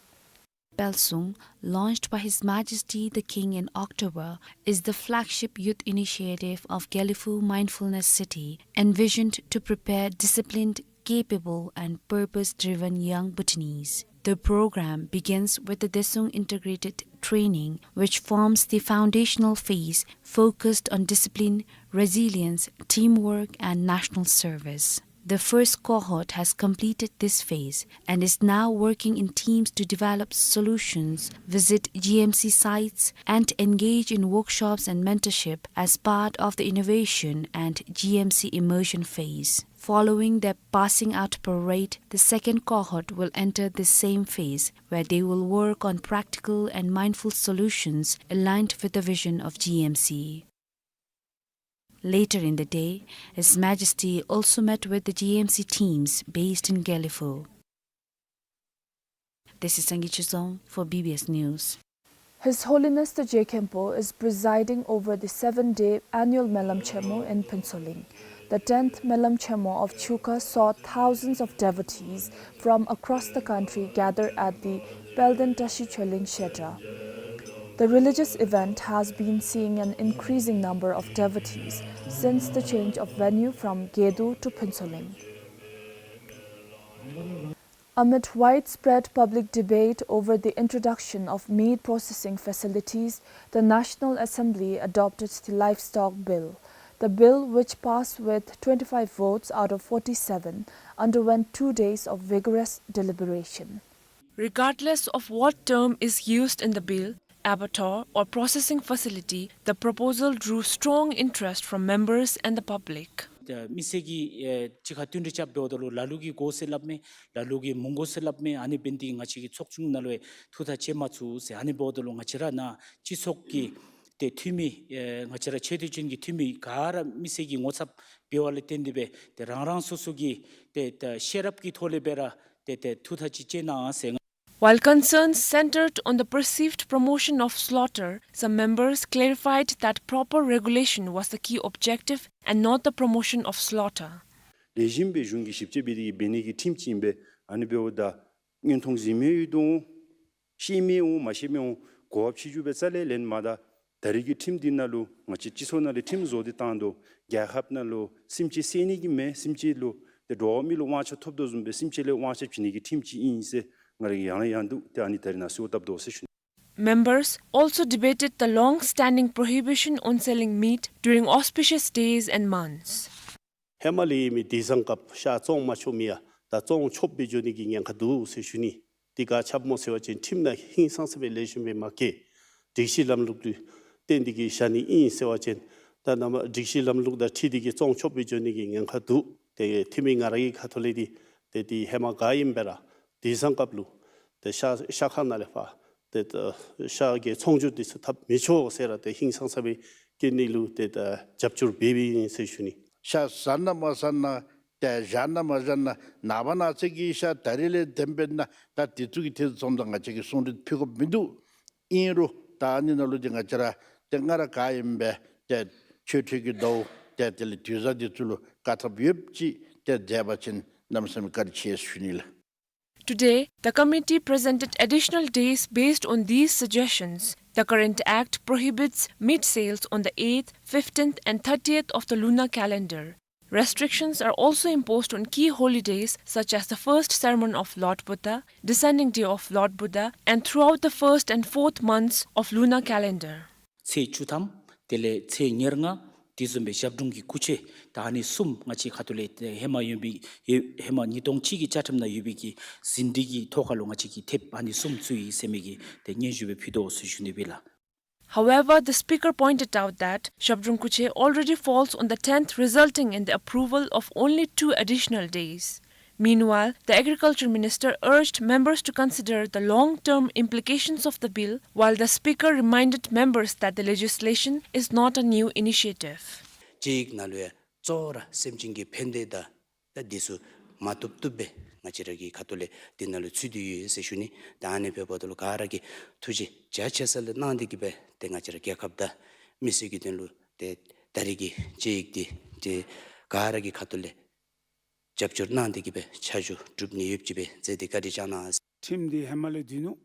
Pelsung, launched by His Majesty the King in October, is the flagship youth initiative of Gelephu Mindfulness City, envisioned to prepare disciplined, capable, and purpose-driven young Bhutanese. The program begins with the Desung Integrated Training, which forms the foundational phase focused on discipline, resilience, teamwork, and national service. The first cohort has completed this phase and is now working in teams to develop solutions, visit G M C sites, and engage in workshops and mentorship as part of the innovation and G M C immersion phase. Following their passing out parade, the second cohort will enter the same phase, where they will work on practical and mindful solutions aligned with the vision of G M C. Later in the day, His Majesty also met with the G M C teams based in Gelephu. This is Sangay Chizong for B B S News. His Holiness the Je Khenpo is presiding over the seven-day annual Melam Chenmo in Phuentsholing. The tenth Melam Chenmo of Chukha saw thousands of devotees from across the country gather at the Pelden Tashi Choling Kshetra. The religious event has been seeing an increasing number of devotees since the change of venue from Gedu to Phuentsholing. Amid widespread public debate over the introduction of meat processing facilities, the National Assembly adopted the Livestock Bill. The bill, which passed with twenty-five votes out of forty-seven, underwent two days of vigorous deliberation. Regardless of what term is used in the bill, abattoir or processing facility, the proposal drew strong interest from members and the public. ད་མི་སེར་གྱིས་ཨེ་གཅིག་ཁར་བསྟུན་གྲོས་རྐྱབ་འབདཝ་ད་ལུ་ལ་ལུ་གིས་དགོ་ཟེར་སླབ་མས། ལ་ལུ་གིས་མི་དགོ་ཟེར་སླབ་མས། ཨ་ནི་འབད་ནི་དེ་གིས་ང་བཅས་ཀྱི་ཚོགས་ཆུང་ནང་ལུ་ཡང་ཐུགས་ཐག་བཅད་མ་ཚུགས་ཟེར། ཨ་ནི་འབདཝ་ད་ལུ་ང་བཅས་ར་ནཱ་སྤྱི་ཚོགས་ཀྱི་ ཏེ་འཐུས་མི་ཨེ་ང་བཅས་ར་ཆེ་བསྟོད་ཅན་གྱི་འཐུས་མི་ག་ར་མི་སེར་གྱི་ངོ་ཚབ་འབད་བ་ལས་བརྟེན་ཏེ་སྦེ་ཏེ་རང་རང་སོ་སོ་གི་ཏེ་ཏེ་ཤེས་རབ་ཀྱི་ཐོག་ལས་སྦེ་ར་ཏེ་ཏེ་ཐུགས་ཐག་ཅིག་བཅད་གནང་ཟེར། While concerns centered on the perceived promotion of slaughter, some members clarified that proper regulation was the key objective and not the promotion of slaughter. ལེགས་ཤོམ་སྦེ་གཞུང་གིས་ཞིབ་དཔྱད་འབད་དེ་གིས་འབད་ནི་གི་ཁྲིམས་ཅིག་ཨིན་པས། ཨ་ནི་འབདཝ་ད་མངོན་མཐོང་གཟིགས་མི་ཡོད་དོ། ཤེས་མི་འོང་མ་ཤེས་མི་འོང་གོ་བ་ཕྱི་འགྱུར་སྦེ་རྩ་ལས་ལེན་མ་ད། ད་རེས་ཀྱི་ཁྲིམས་འདི་ནང་ལུ་ང་བཅས་སྤྱི་ཚོགས་ནང་ལས་ཁྲིམས་བཟོ་སྟེ་བཏང་དོ། རྒྱལ་ཁབ་ནང་ལུ་སེམས་ཅན་བསད་ནི་གི་མེན། སེམས་ཅན་ལུ་ཏེ་འགྲོ་བ་མི་ལུ་དབང་ཆ་ཐོབ་དོ་བཟུམ་སྦེ་སེམས་ཅན་ལུ་དབང་ཆ་བྱིན་ནི་གི་ཁྲིམས་ཅིག་ཨིན་ཟེར་ང་ར་གིས་ཡང་ལ་ཡང་དུ་ཏེ་ཨ་ནི་ད་རེས་ནཱ་གསོལཝ་བཏབ་དོ་ཟེར་ཞུ་ནི། Members also debated the long-standing prohibition on selling meat during auspicious days and months. ཧེ་མ་ལས་ཡོད་མི་དུས་བཟང་སྐབས་ཤ་བཙོང་མ་ཆོག་མི་ཡང་ད་བཙོང་ཆོགཔ་སྦེ་འགྱོ་ནི་གི་ཉེན་ཁ་འདུག་ཟེར་ཞུ་ནི། དེ་ག་ཅི་སྨོ་ཟེར་བ་ཅིན་ཁྲིམས་ནང་ཧིང་སངས་ས་སྦེ་ལེགས་ཤོམ་སྦེ་མ་བཀོད། སྒྲིག་གཞི་ལམ་ལུགས་ལུ་བརྟེན་ཏེ་གིས་བཞག་ནི་ཨིན་ཟེར་བ་ཅིན་ད་ནཱ་མར་སྒྲིག་གཞི་ལམ་ལུགས་དང་འཁྲིལ་ཏེ་གིས་བཙོང་ཆོགཔ་སྦེ་འགྱོ་ནི་གི་ཉེན་ཁ་འདུག། ཏེ་འཐུས་མི་ང་ར་གི་ཁ་ཐུག་ལས་འདི་ཏེ་འདི་ཧེ་མ་ག་ཨིནམ་སྦེ་ར་དུས་བཟང་སྐབས་ལུ་ཏེ་ཤ་ཤ་ཁང་ནང་ལས་ཕར་ཏེ་ཤ་གི་ཚོང་སྒྱུར་འདི་ཚུ་འཐབ་མི་ཆོག་ཟེར་ར་ཏེ་ཧིང་སངས་ས་སྦེ་བཀོད་ནི་ལུ་ཏེ་རྒྱབ་སྐྱོར་འབད་འབདཝ་ཨིན་ཟེར་ཞུ་ནི། ཤ་ཟ་ན་མ་ཟ་ན་ཏེ་བཞག་ན་མ་བཞག་ན་ནངས་པ་གནངས་ཚེ་གི་ཤ་ད་རེས་ལས་བདེན་པས་ན་ད་དེ་ཚུ་གི་ཐད་ཚུ་ཙམ་ད་ང་བཅས་ཀྱིས་གསུང་གྲོས་ཕུལ་དགོཔ་མིན་འདུག། ཨིན་རུང་ད་ཨ་ནི་ནང་ལུ་འདི་ང་བཅས་ར་ཏེ་སྔར་ག་ཨིནམ་སྦེ་ཏེ་ཆོས་འཕྲོད་ཀྱི་ཟླཝ་ཏེ་དེ་ལས་དུས་བཟང་འདི་ཚུ་ལུ་བཀག་ཐབས་ཡོདཔ་ཅིག་ཏེ་མཛད་པ་ཅིན་གནམ་མེད་ས་མེད་བཀའ་དྲིན་ཆེ་ཞུ་ནི་ལགས། Today, the committee presented additional days based on these suggestions. The current act prohibits meat sales on the eighth, fifteenth and thirtieth of the lunar calendar. Restrictions are also imposed on key holy days such as the first sermon of Lord Buddha, descending day of Lord Buddha, and throughout the first and fourth months of lunar calendar. ཚེས་བཅུ་ཐམ་དེ་ལས་ཚེས་ཉེར་ལྔ་དེ་བཟུམ་སྦེ་ཞབས་དྲུང་གི་སྐུ་ཚེས་ད་ཨ་ནི་གསུམ་ང་བཅས་ཁ་ཐུག་ལས་ཧེ་མ་ཡོད་པའི་ཧེ་མ་ཉིས་སྟོང་གཅིག་གི་བཅའ་ཁྲིམས་ནང་ཡོད་པའི་གི་ཟིན་བྲིས་ཀྱི་ཐོག་ཁ་ལུ་ང་བཅས་ཀྱིས་ཐེབས་ཨ་ནི་གསུམ་བཙུགས་ཡི་ཟེར་མི་གི་ཏེ་སྙན་ཞུ་སྦེ་ཕུལ་དོ་ཟེར་ཞུ་ནི་ཨིན་ལགས། However, the speaker pointed out that Zhabdrung Kuche already falls on the tenth, resulting in the approval of only two additional days. Meanwhile, the agriculture minister urged members to consider the long-term implications of the bill, while the speaker reminded members that the legislation is not a new initiative. དཔྱད་ཡིག་ནང་ལུ་ཡང་གཙོ་བོ་ར་སེམས་ཅན་གྱི་ཕན་བདེ་དང་ད་འདི་ཚུ་མ་བཏུབ་བཏུབ་སྦེ་ང་བཅས་ར་གི་ཁ་ཐུག་ལས་འདི་ནང་ལུ་ཚུད་དེ་ཡོད་ཟེར་ཞུ་ནི། ད་ཨ་ནི་འབདཝ་ད་ལུ་ག་ར་གིས་ཐུགས་རྗེ་རྒྱ་ཆེ་ས་ལས་གནང་སྟེ་གིས་སྦེ་ཏེ་ང་བཅས་ར་རྒྱལ་ཁབ་དང་མི་སེར་གྱི་དོན་ལུ་ཏེ་ད་རེས་ཀྱི་དཔྱད་ཡིག་འདི་ཏེ་ག་ར་གི་ཁ་ཐུག་ལས་རྒྱབ་སྐྱོར་གནང་སྟེ་གིས་སྦེ་ཆ་འཇོག་གྲུབ་ནི་ཡོདཔ་ཅིག་སྦེ་མཛད་དེ་བཀའ་དྲིན་བསྐྱང་གནང་ཟེར། ཁྲིམས་འདི་ཧེ་མ་ལས་འདི་ནུག།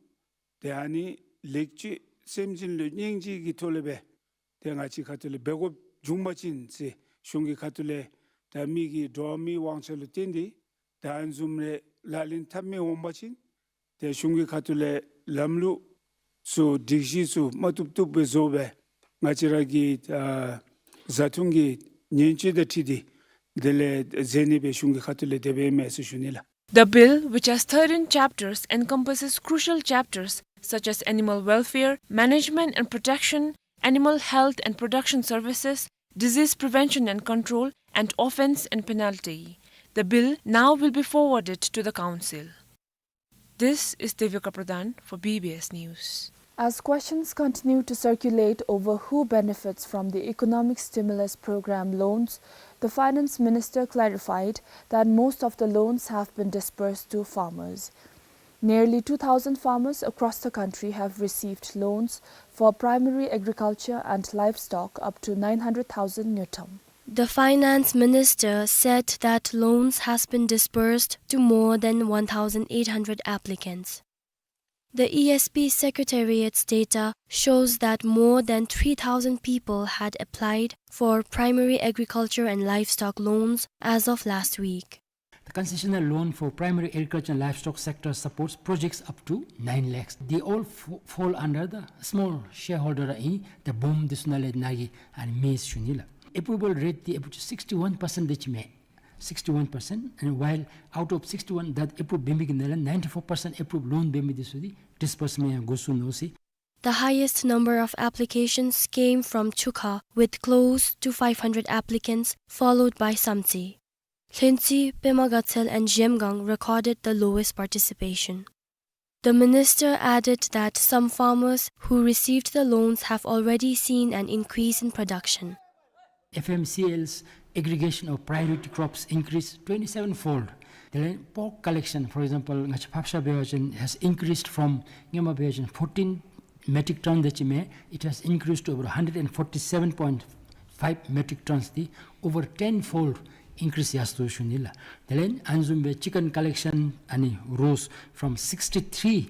ཏེ་ཨ་ནི་ལེགས་བཅོས་སེམས་ཅན་ལུ་སྙིང་རྗེ་གི་ཐོག་ལས་སྦེ་ཏེ་ང་བཅས་ཁ་ཐུག་ལས་འབད་དགོཔ་བྱུང་པ་ཅིན་ཟེར་གཞུང་གི་ཁ་ཐུག་ལས་ད་མི་གི་འགྲོ་བ་མིའི་དབང་ཆ་ལུ་བརྟེན་ཏེ་ད་ཨ་ནི་བཟུམ་རེ་ལག་ལེན་འཐབ་མི་འོང་པ་ཅིན་ཏེ་གཞུང་གི་ཁ་ཐུག་ལས་ལམ་ལུགས་ཚུ་སྒྲིག་གཞི་ཚུ་མ་བཏུབ་བཏུབ་སྦེ་བཟོ་སྦེ་ང་བཅས་ར་གི་ཨ་བཟའ་འཐུང་གི་ཉེན་བཅོལ་དང་འཁྲིལ་ཏེ་དེ་ལས་མཛད་ནི་སྦེ་གཞུང་གི་ཁ་ཐུག་ལས་དེ་སྦེ་ཨིན་མས་ཟེར་ཞུ་ནི་ལགས། The bill, which has thirteen chapters, encompasses crucial chapters such as animal welfare, management and protection, animal health and production services, disease prevention and control, and offense and penalty. The bill now will be forwarded to the council. This is Devika Pradhan for B B S News. As questions continue to circulate over who benefits from the economic stimulus program loans, the finance minister clarified that most of the loans have been disbursed to farmers. Nearly two thousand farmers across the country have received loans for primary agriculture and livestock up to nine hundred thousand ngultrum. The finance minister said that loans has been disbursed to more than one thousand eight hundred applicants. The E S B Secretariat's data shows that more than three thousand people had applied for primary agriculture and livestock loans as of last week. The concessional loan for primary agriculture and livestock sector supports projects up to nine lakhs. They all f-, fall under the small shareholder in the BOOM, this knowledge nagi and maize shunila. Approval rate འདི་ཨེ་པུ་ཅིག་sixty-one percent དེ་ཅིག་མས། Sixty-one percent, and while out of sixty-one that approve འབད་མི་གི་ནང་ལས་ninety-four percent approve loan འབད་མི་འདི་ཚུ་འདི་disbursement འགོ་བཙུགས་ནུག་ཟེར། The highest number of applications came from Chukha, with close to five hundred applicants, followed by Samtse. Lhentsy, Pema Gatshel and Zhemgang recorded the lowest participation. The minister added that some farmers who received the loans have already seen an increase in production. F M C L's aggregation of priority crops increased twenty-seven fold. དེ་ལས་pork collection, for example, ང་བཅས་ཕགཔ་ཤ་འབད་བ་ཅིན་has increased from སྔོན་མ་འབད་བ་ཅིན་fourteen metric ton དེ་ཅིག་མས། It has increased to over hundred and forty-seven point five metric tons དེ་over ten fold increase ཡར་སོ་ཞུ་ནི་ལགས། དེ་ལས་ཨ་ནི་བཟུམ་སྦེ་chicken collection ཨ་ནི་rose from sixty-three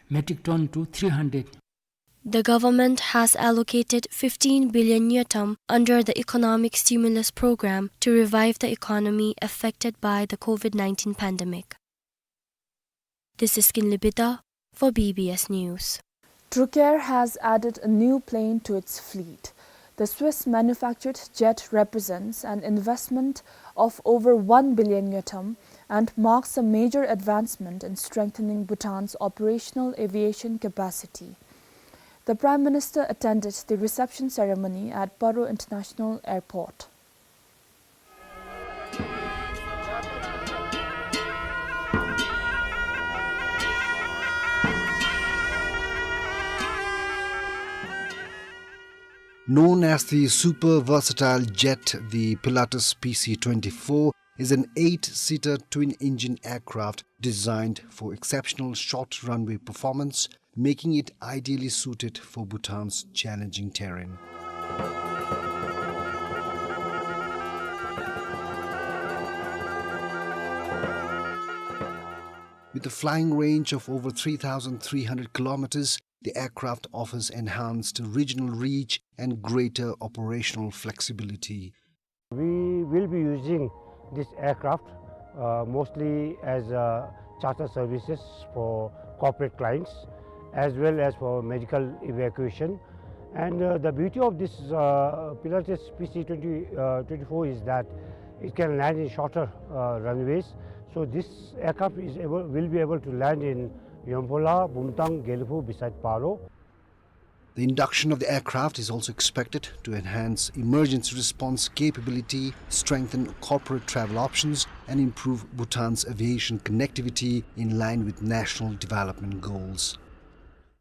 metric ton to three hundred. The government has allocated fifteen billion ngultrum under the economic stimulus program to revive the economy affected by the COVID nineteen pandemic. This is Kinley Bida for B B S News. Drukair has added a new plane to its fleet. The Swiss-manufactured jet represents an investment of over one billion ngultrum and marks a major advancement in strengthening Bhutan's operational aviation capacity. The Prime Minister attended the reception ceremony at Paro International Airport. Known as the super versatile jet, the Pilatus P C twenty-four is an eight-seater twin-engine aircraft designed for exceptional short runway performance, making it ideally suited for Bhutan's challenging terrain. With a flying range of over three thousand three hundred kilometers, the aircraft offers enhanced regional reach and greater operational flexibility. We will be using this aircraft, uh, mostly as, uh, charter services for corporate clients, as well as for medical evacuation. And, uh, the beauty of this, uh, Pilatus P C twenty, uh, twenty-four is that it can land in shorter, uh, runways. So this aircraft is able, will be able to land in Yonphola, Bumtang, Gelephu, beside Paro. The induction of the aircraft is also expected to enhance emergency response capability, strengthen corporate travel options, and improve Bhutan's aviation connectivity in line with national development goals.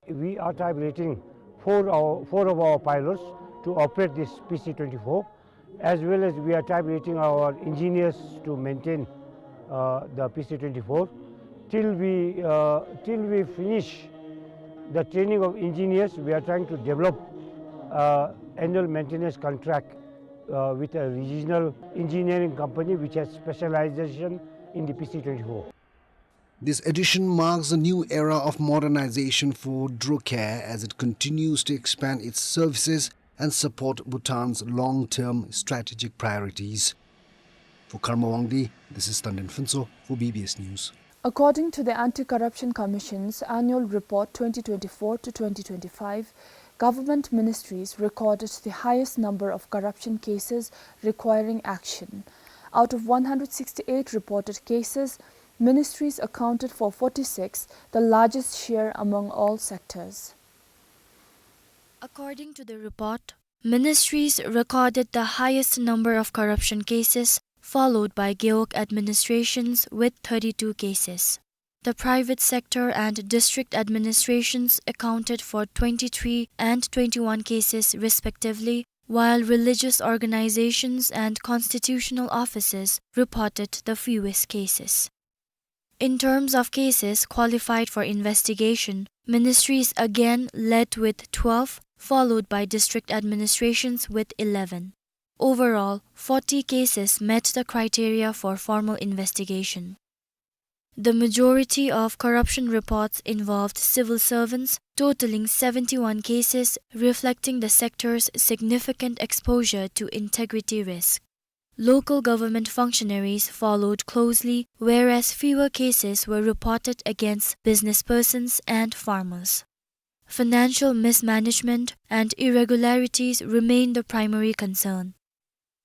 We are tabulating four, our, four of our pilots to operate this P C twenty-four. As well as we are tabulating our engineers to maintain, uh, the P C twenty-four. Till we, uh, till we finish the training of engineers, we are trying to develop, uh, annual maintenance contract, uh, with a regional engineering company which has specialization in the P C twenty-four. This addition marks a new era of modernization for Drukair as it continues to expand its services and support Bhutan's long-term strategic priorities. For Karma Wangdi, this is Tandin Phuntsho for B B S News. According to the Anti-Corruption Commission's Annual Report twenty twenty-four to twenty twenty-five, government ministries recorded the highest number of corruption cases requiring action. Out of one hundred sixty-eight reported cases, ministries accounted for forty-six, the largest share among all sectors. According to the report, ministries recorded the highest number of corruption cases, followed by Gewog administrations with thirty-two cases. The private sector and district administrations accounted for twenty-three and twenty-one cases respectively, while religious organizations and constitutional offices reported the fewest cases. In terms of cases qualified for investigation, ministries again led with twelve, followed by district administrations with eleven. Overall, forty cases met the criteria for formal investigation. The majority of corruption reports involved civil servants, totaling seventy-one cases, reflecting the sector's significant exposure to integrity risk. Local government functionaries followed closely, whereas fewer cases were reported against businesspersons and farmers. Financial mismanagement and irregularities remain the primary concern.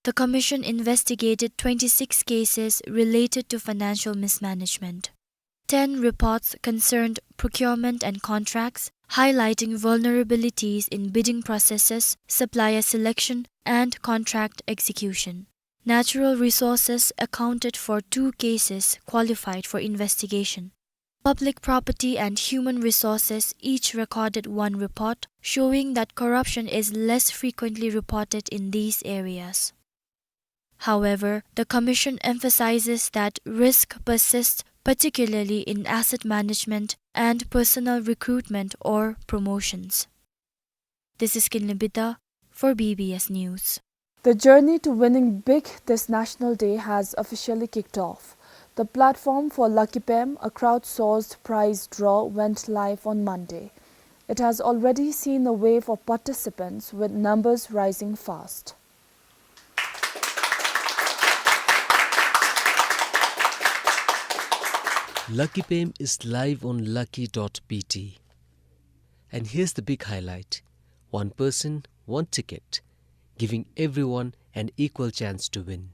The commission investigated twenty-six cases related to financial mismanagement. Ten reports concerned procurement and contracts, highlighting vulnerabilities in bidding processes, supplier selection, and contract execution. Natural resources accounted for two cases qualified for investigation. Public Property and Human Resources each recorded one report, showing that corruption is less frequently reported in these areas. However, the Commission emphasizes that risk persists, particularly in asset management and personnel recruitment or promotions. This is Kinley Bida for B B S News. The journey to winning big this National Day has officially kicked off. The platform for Lucky Pem, a crowdsourced prize draw, went live on Monday. It has already seen a wave of participants, with numbers rising fast. Lucky Pem is live on lucky dot B T. And here's the big highlight. One person, one ticket, giving everyone an equal chance to win.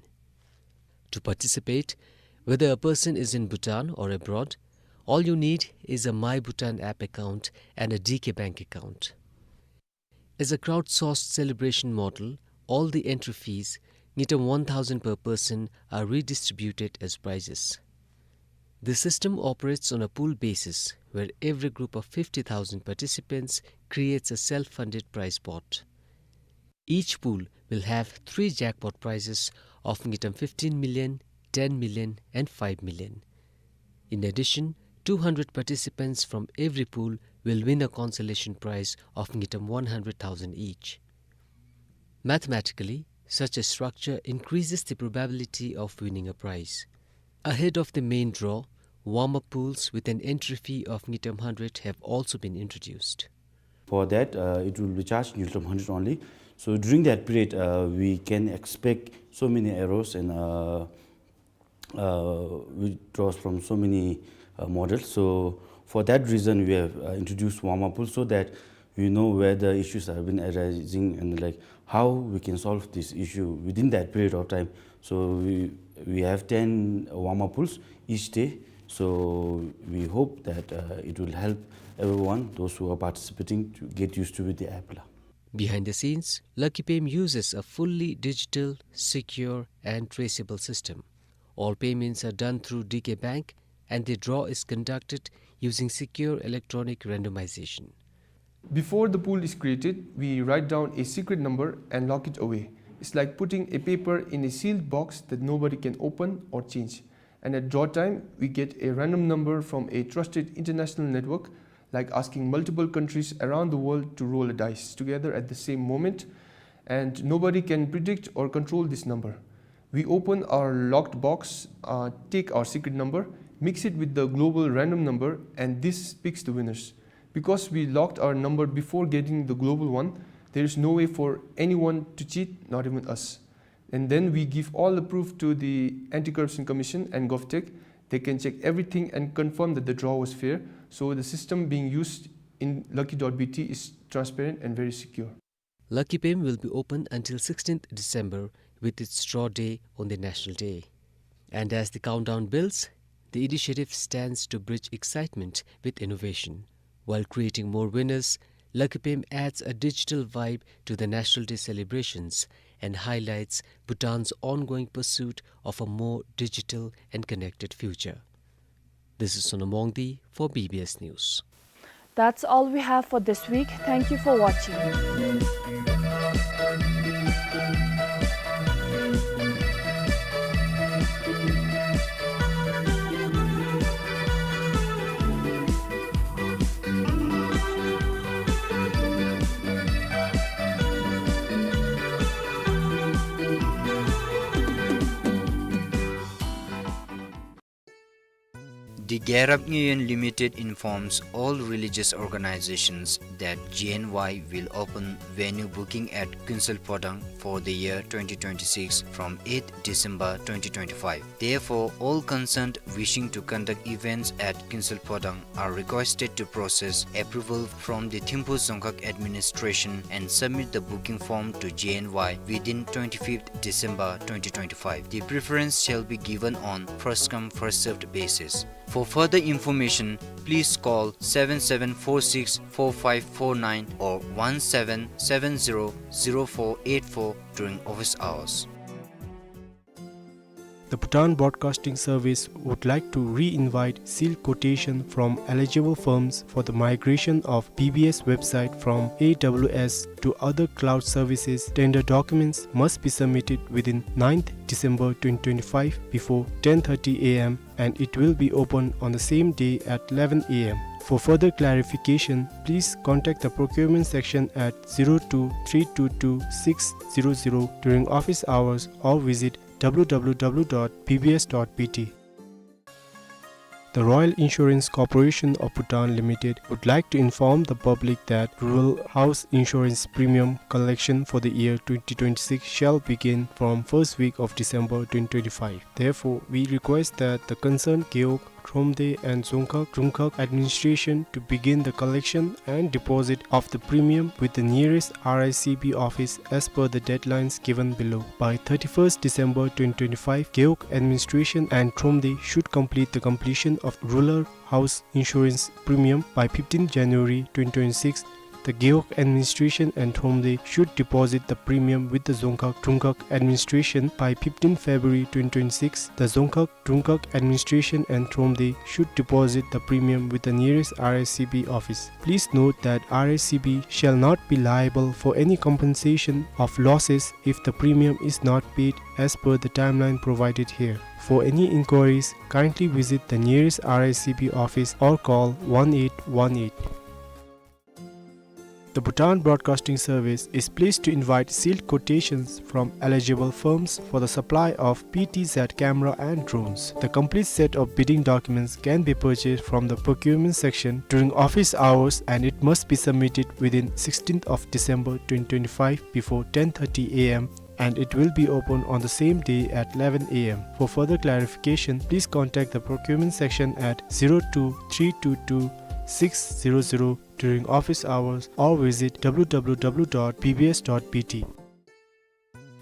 To participate, whether a person is in Bhutan or abroad, all you need is a My Bhutan app account and a D K Bank account. As a crowdsourced celebration model, all the entry fees, ngultrum one thousand per person, are redistributed as prizes. The system operates on a pool basis, where every group of fifty thousand participants creates a self-funded prize pot. Each pool will have three jackpot prizes of ngultrum fifteen million, ten million, and five million. In addition, two hundred participants from every pool will win a consolation prize of ngultrum one hundred thousand each. Mathematically, such a structure increases the probability of winning a prize. Ahead of the main draw, warm-up pools with an entry fee of ngultrum hundred have also been introduced. For that, uh, it will be charged ngultrum hundred only. So during that period, uh, we can expect so many errors and, uh, uh, withdrawals from so many, uh, models. So for that reason, we have, uh, introduced warm-up pool so that we know where the issues have been arising and, like, how we can solve this issue within that period of time. So we, we have ten warm-up pools each day. So we hope that, uh, it will help everyone, those who are participating, to get used to with the app la. Behind the scenes, Lucky Pem uses a fully digital, secure, and traceable system. All payments are done through D K Bank, and the draw is conducted using secure electronic randomization. Before the pool is created, we write down a secret number and lock it away. It's like putting a paper in a sealed box that nobody can open or change. And at draw time, we get a random number from a trusted international network, like asking multiple countries around the world to roll a dice together at the same moment, and nobody can predict or control this number. We open our locked box, uh, take our secret number, mix it with the global random number, and this picks the winners. Because we locked our number before getting the global one, there is no way for anyone to cheat, not even us. And then we give all the proof to the Anti-Corruption Commission and GovTech. They can check everything and confirm that the draw was fair. So the system being used in Lucky dot B T is transparent and very secure. Lucky Pem will be open until sixteenth December, with its draw day on the National Day. And as the countdown builds, the initiative stands to bridge excitement with innovation. While creating more winners, Lucky Pem adds a digital vibe to the National Day celebrations and highlights Bhutan's ongoing pursuit of a more digital and connected future. This is Sonam Wangdi for B B S News. That's all we have for this week. Thank you for watching. The Gyarap Ngyuyen Limited informs all religious organizations that G N Y will open venue booking at Kuensel Phodang for the year twenty twenty-six from eighth December twenty twenty-five. Therefore, all concerned wishing to conduct events at Kuensel Phodang are requested to process approval from the Thimphu Dzongkhag Administration and submit the booking form to G N Y within twenty-fifth December twenty twenty-five. The preference shall be given on first come, first served basis. For further information, please call seven seven four six four five four nine or one seven seven zero zero four eight four during office hours. The Bhutan Broadcasting Service would like to re-invite sealed quotation from eligible firms for the migration of B B S website from A W S to other cloud services. Tender documents must be submitted within ninth December twenty twenty-five before ten thirty A M, and it will be open on the same day at eleven A M. For further clarification, please contact the procurement section at zero two three two two six zero zero during office hours or visit W W W dot B B S dot B T. The Royal Insurance Corporation of Bhutan Limited would like to inform the public that rural house insurance premium collection for the year twenty twenty-six shall begin from first week of December twenty twenty-five. Therefore, we request that the concerned Gewog, Thromde and Dzongkhag Drungkhag administration to begin the collection and deposit of the premium with the nearest R I C B office as per the deadlines given below. By thirty-first December twenty twenty-five, Gewog administration and Thromde should complete the completion of rural house insurance premium. By fifteenth January twenty twenty-six, the Gewog administration and Thromde should deposit the premium with the Dzongkhag Drungkhag administration. By fifteenth February twenty twenty-six, the Dzongkhag Drungkhag administration and Thromde should deposit the premium with the nearest R I C B office. Please note that R I C B shall not be liable for any compensation of losses if the premium is not paid as per the timeline provided here. For any inquiries, kindly visit the nearest R I C B office or call one eight one eight. The Bhutan Broadcasting Service is pleased to invite sealed quotations from eligible firms for the supply of P T Z camera and drones. The complete set of bidding documents can be purchased from the procurement section during office hours, and it must be submitted within sixteenth of December twenty twenty-five before ten thirty A M, and it will be open on the same day at eleven A M. For further clarification, please contact the procurement section at zero two three two two six zero zero during office hours or visit W W W dot B B S dot B T.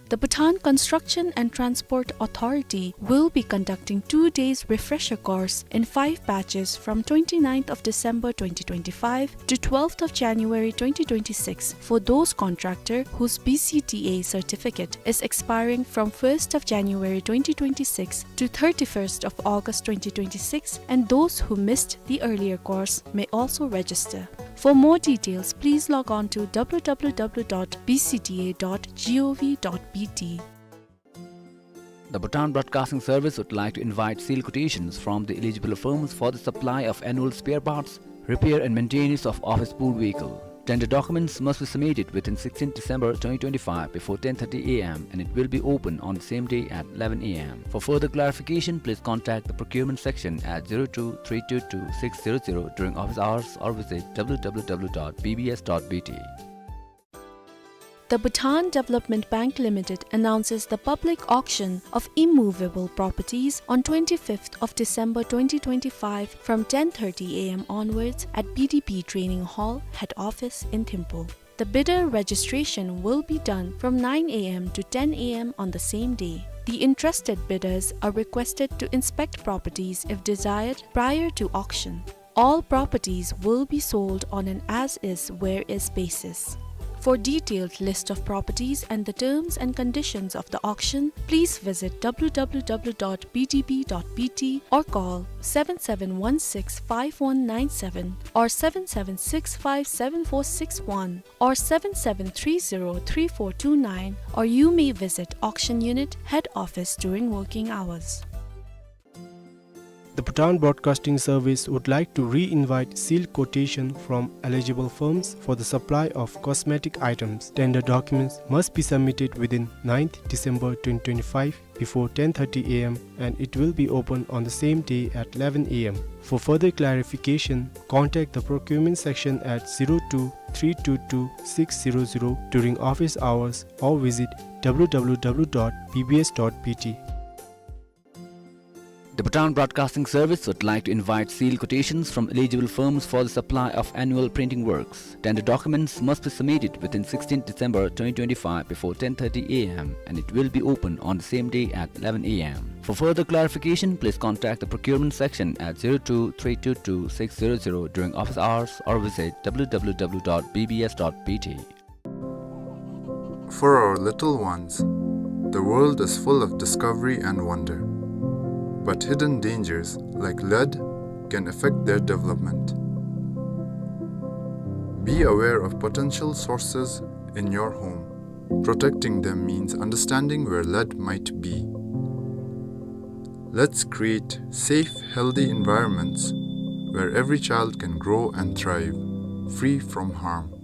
The Bhutan Construction and Transport Authority will be conducting two days refresher course in five batches from twenty-ninth of December twenty twenty-five to twelfth of January twenty twenty-six for those contractor whose B C T A certificate is expiring from first of January twenty twenty-six to thirty-first of August twenty twenty-six, and those who missed the earlier course may also register. For more details, please log on to W W W dot B C T A dot gov dot B T. The Bhutan Broadcasting Service would like to invite sealed quotations from the eligible firms for the supply of annual spare parts, repair and maintenance of office pool vehicle. Tender documents must be submitted within sixteenth December twenty twenty-five before ten thirty A M, and it will be open on the same day at eleven A M. For further clarification, please contact the procurement section at zero two three two two six zero zero during office hours or visit W W W dot B B S dot B T. The Bhutan Development Bank Limited announces the public auction of immovable properties on twenty-fifth of December twenty twenty-five from ten thirty A M onwards at B D B Training Hall, head office in Thimphu. The bidder registration will be done from nine A M to ten A M on the same day. The interested bidders are requested to inspect properties if desired prior to auction. All properties will be sold on an as-is, where-is basis. For detailed list of properties and the terms and conditions of the auction, please visit W W W dot B D B dot B T or call seven seven one six five one nine seven or seven seven six five seven four six one or seven seven three zero three four two nine, or you may visit auction unit head office during working hours. The Bhutan Broadcasting Service would like to re-invite sealed quotation from eligible firms for the supply of cosmetic items. Tender documents must be submitted within ninth December twenty twenty-five before ten thirty A M, and it will be open on the same day at eleven A M. For further clarification, contact the procurement section at zero two three two two six zero zero during office hours or visit W W W dot B B S dot B T. The Bhutan Broadcasting Service would like to invite sealed quotations from eligible firms for the supply of annual printing works. Tender documents must be submitted within sixteenth December twenty twenty-five before ten thirty A M, and it will be open on the same day at eleven A M. For further clarification, please contact the procurement section at zero two three two two six zero zero during office hours or visit W W W dot B B S dot B T. For our little ones, the world is full of discovery and wonder. But hidden dangers, like lead, can affect their development. Be aware of potential sources in your home. Protecting them means understanding where lead might be. Let's create safe, healthy environments where every child can grow and thrive, free from harm.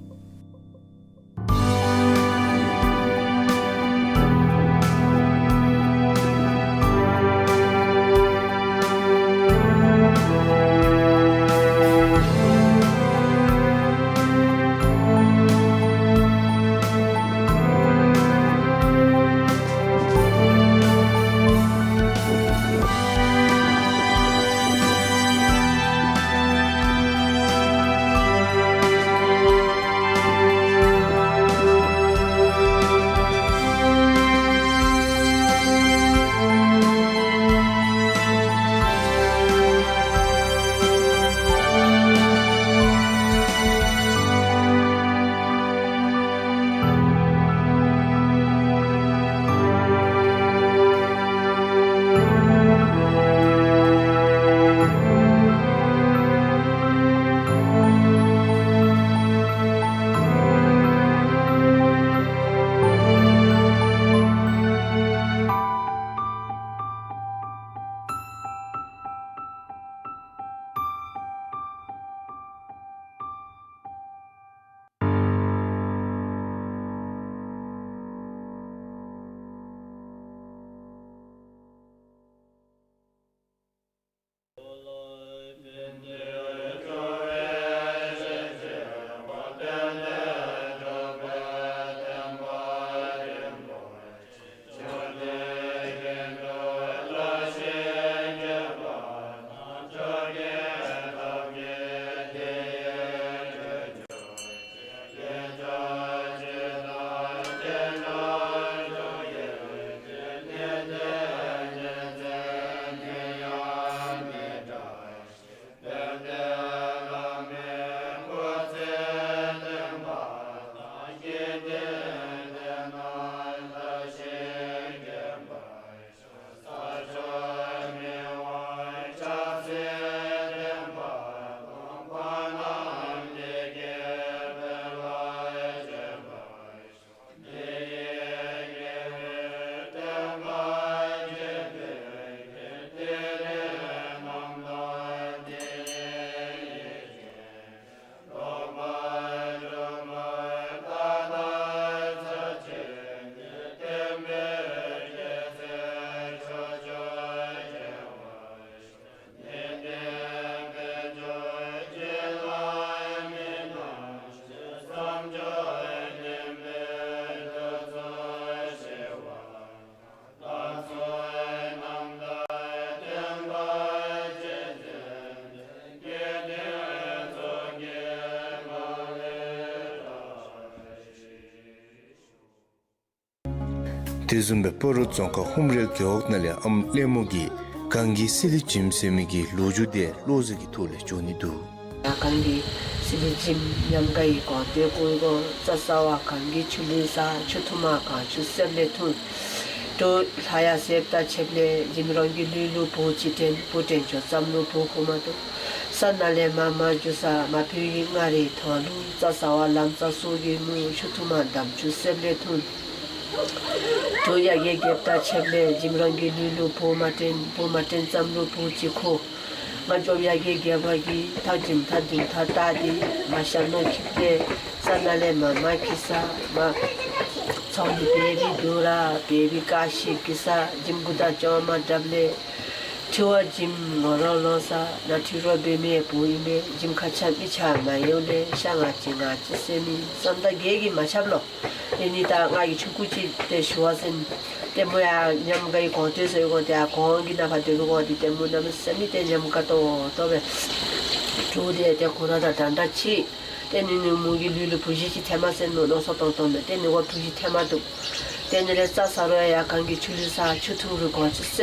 དེ་བཟུམ་སྦེ་སྤ་རོ་རྫོང་ཁག་ཧཱུྃ་རལ་རྒེད་འོག་ནང་ལས་ཨམ་ལེགས་མོ་གིས་གངས་ཀྱི་སི་ལི་འཇིམ་ཟེར་མི་གི་ལོ་རྒྱུས་དེ་བློ་གཟིགས་ཀྱི་ཐོག་ལས་འགྱོ་ནི་འདུག། ཡ་གངས་ཀྱི་སི་ལི་འཇིམ་ཉམས་དགའ་ཡི་གོ་ཏེ་ཀུ་ཀོ་རྩྭ་ས་བ་གངས་ཀྱི་ཆུ་ལུད་ས་ཆུ་ཐུར་མ་གངས་ཆུ་གསེབ་ལས་འཐུང་། དོ་ལྷ་ཡ་གསེབ་ད་ཆེབ་ལས་འཇིམ་རང་གི་ལུས་ལུ་བུ་ཅིག་དྲན། བུ་དྲན་ཆོ་ཙམ་ལུ་བུ་ཁུག་མ་ཏོ། ས་ནང་ལས་མར་མར་འགྱོ་ས་མ་ཕུལ་གྱི་མངའ་རིས་ཐང་ལུ་རྩྭ་ས་བ་ལམ་རྩྭ་སོ་གི་མུ་ཆུ་ཐུར་མ་འདམ་ཆུ་གསེབ་ལས་འཐུང་། དོ་ཡ་གི་རྒྱབ་ད་ཆེབ་ལས་འཇིམ་རང་གི་ལུས་ལུ་བུ་མ་དྲན། བུ་མ་དྲན་ཙམ་ལུ་བུ་ཅིག་ཁུག། ང་ཅོག་ཡ་གི་རྒྱབ་ཀྱི་ཐག་འཇིམ་ཐག་འཇིམ་ཐག་བཏགས་ཏེ་མར་ཤར་ནང་འཁྱིད་དེ་ས་ནང་ལས་མར་མར་འཁྱིད་ས་མར་ཚོགས་ནི་བེ་བི་དུ་ར་བེ་བི་ཀ་ཤི་འཁྱིད་ས་འཇིམ་གུ་དང་ཅོག་མ་འདྲབ་ལས་ཁྲི་བ་འཇིམ་ངོ་རོ་ལོང་ས་ན་ཁྲི་རོ་བེ་མེ་བུ་ཨིན་མས། འཇིམ་ཁ་ཆ་མི་ཆ་མ་ཡོང་ལས་ཤ་ང་ཅི་ང་ཅི་ཟེར་མི་བསམ་ད་གེ་གི་མ་ཆབ་ལོ། ཏེ་ནི་ད་ང་གི་ཆུང་ཀུ་ཅིག་ཏེ་ཞུ་བ་ཟེར་ན། ཏེ་མོ་ཡ་ཉམས་དགའ་ཡི་གོང་ཏེ་ཟེར་གོང་ཏེ་ཡ་གོང་གི་ནང་ཕར་སྡོད་པའི་གོང་ཏེ་ཏེ་མོ་གནམ་མེད་ས་མེད་ཏེ་ཉམས་དགའ་ཏོག་ཏོ་སྦེ་འདུག། ཏེ་ཏེ་ཁོ་ར་དང་འདྲ་འདྲ་ཅིག། ཏེ་ནི་ནི་མོ་གི་ལུས་ལུ་བུ་གཞི་ཅིག་ཐེབས་མ་ཟེར་མནོ་མནོ་བསམ་བཏང་བཏངམ་མས། ཏེ་ནི་ཝ་བུ་གཞི་ཐེབས་མ་འདུག། ཏེ་ནི་ལས་རྩྭ་ས་རོ་ཡ་གངས་ཀྱི་ཆུ་ལུད་ས་ཆུ་ཐུར་རུ་གངས་ཆུ་ས་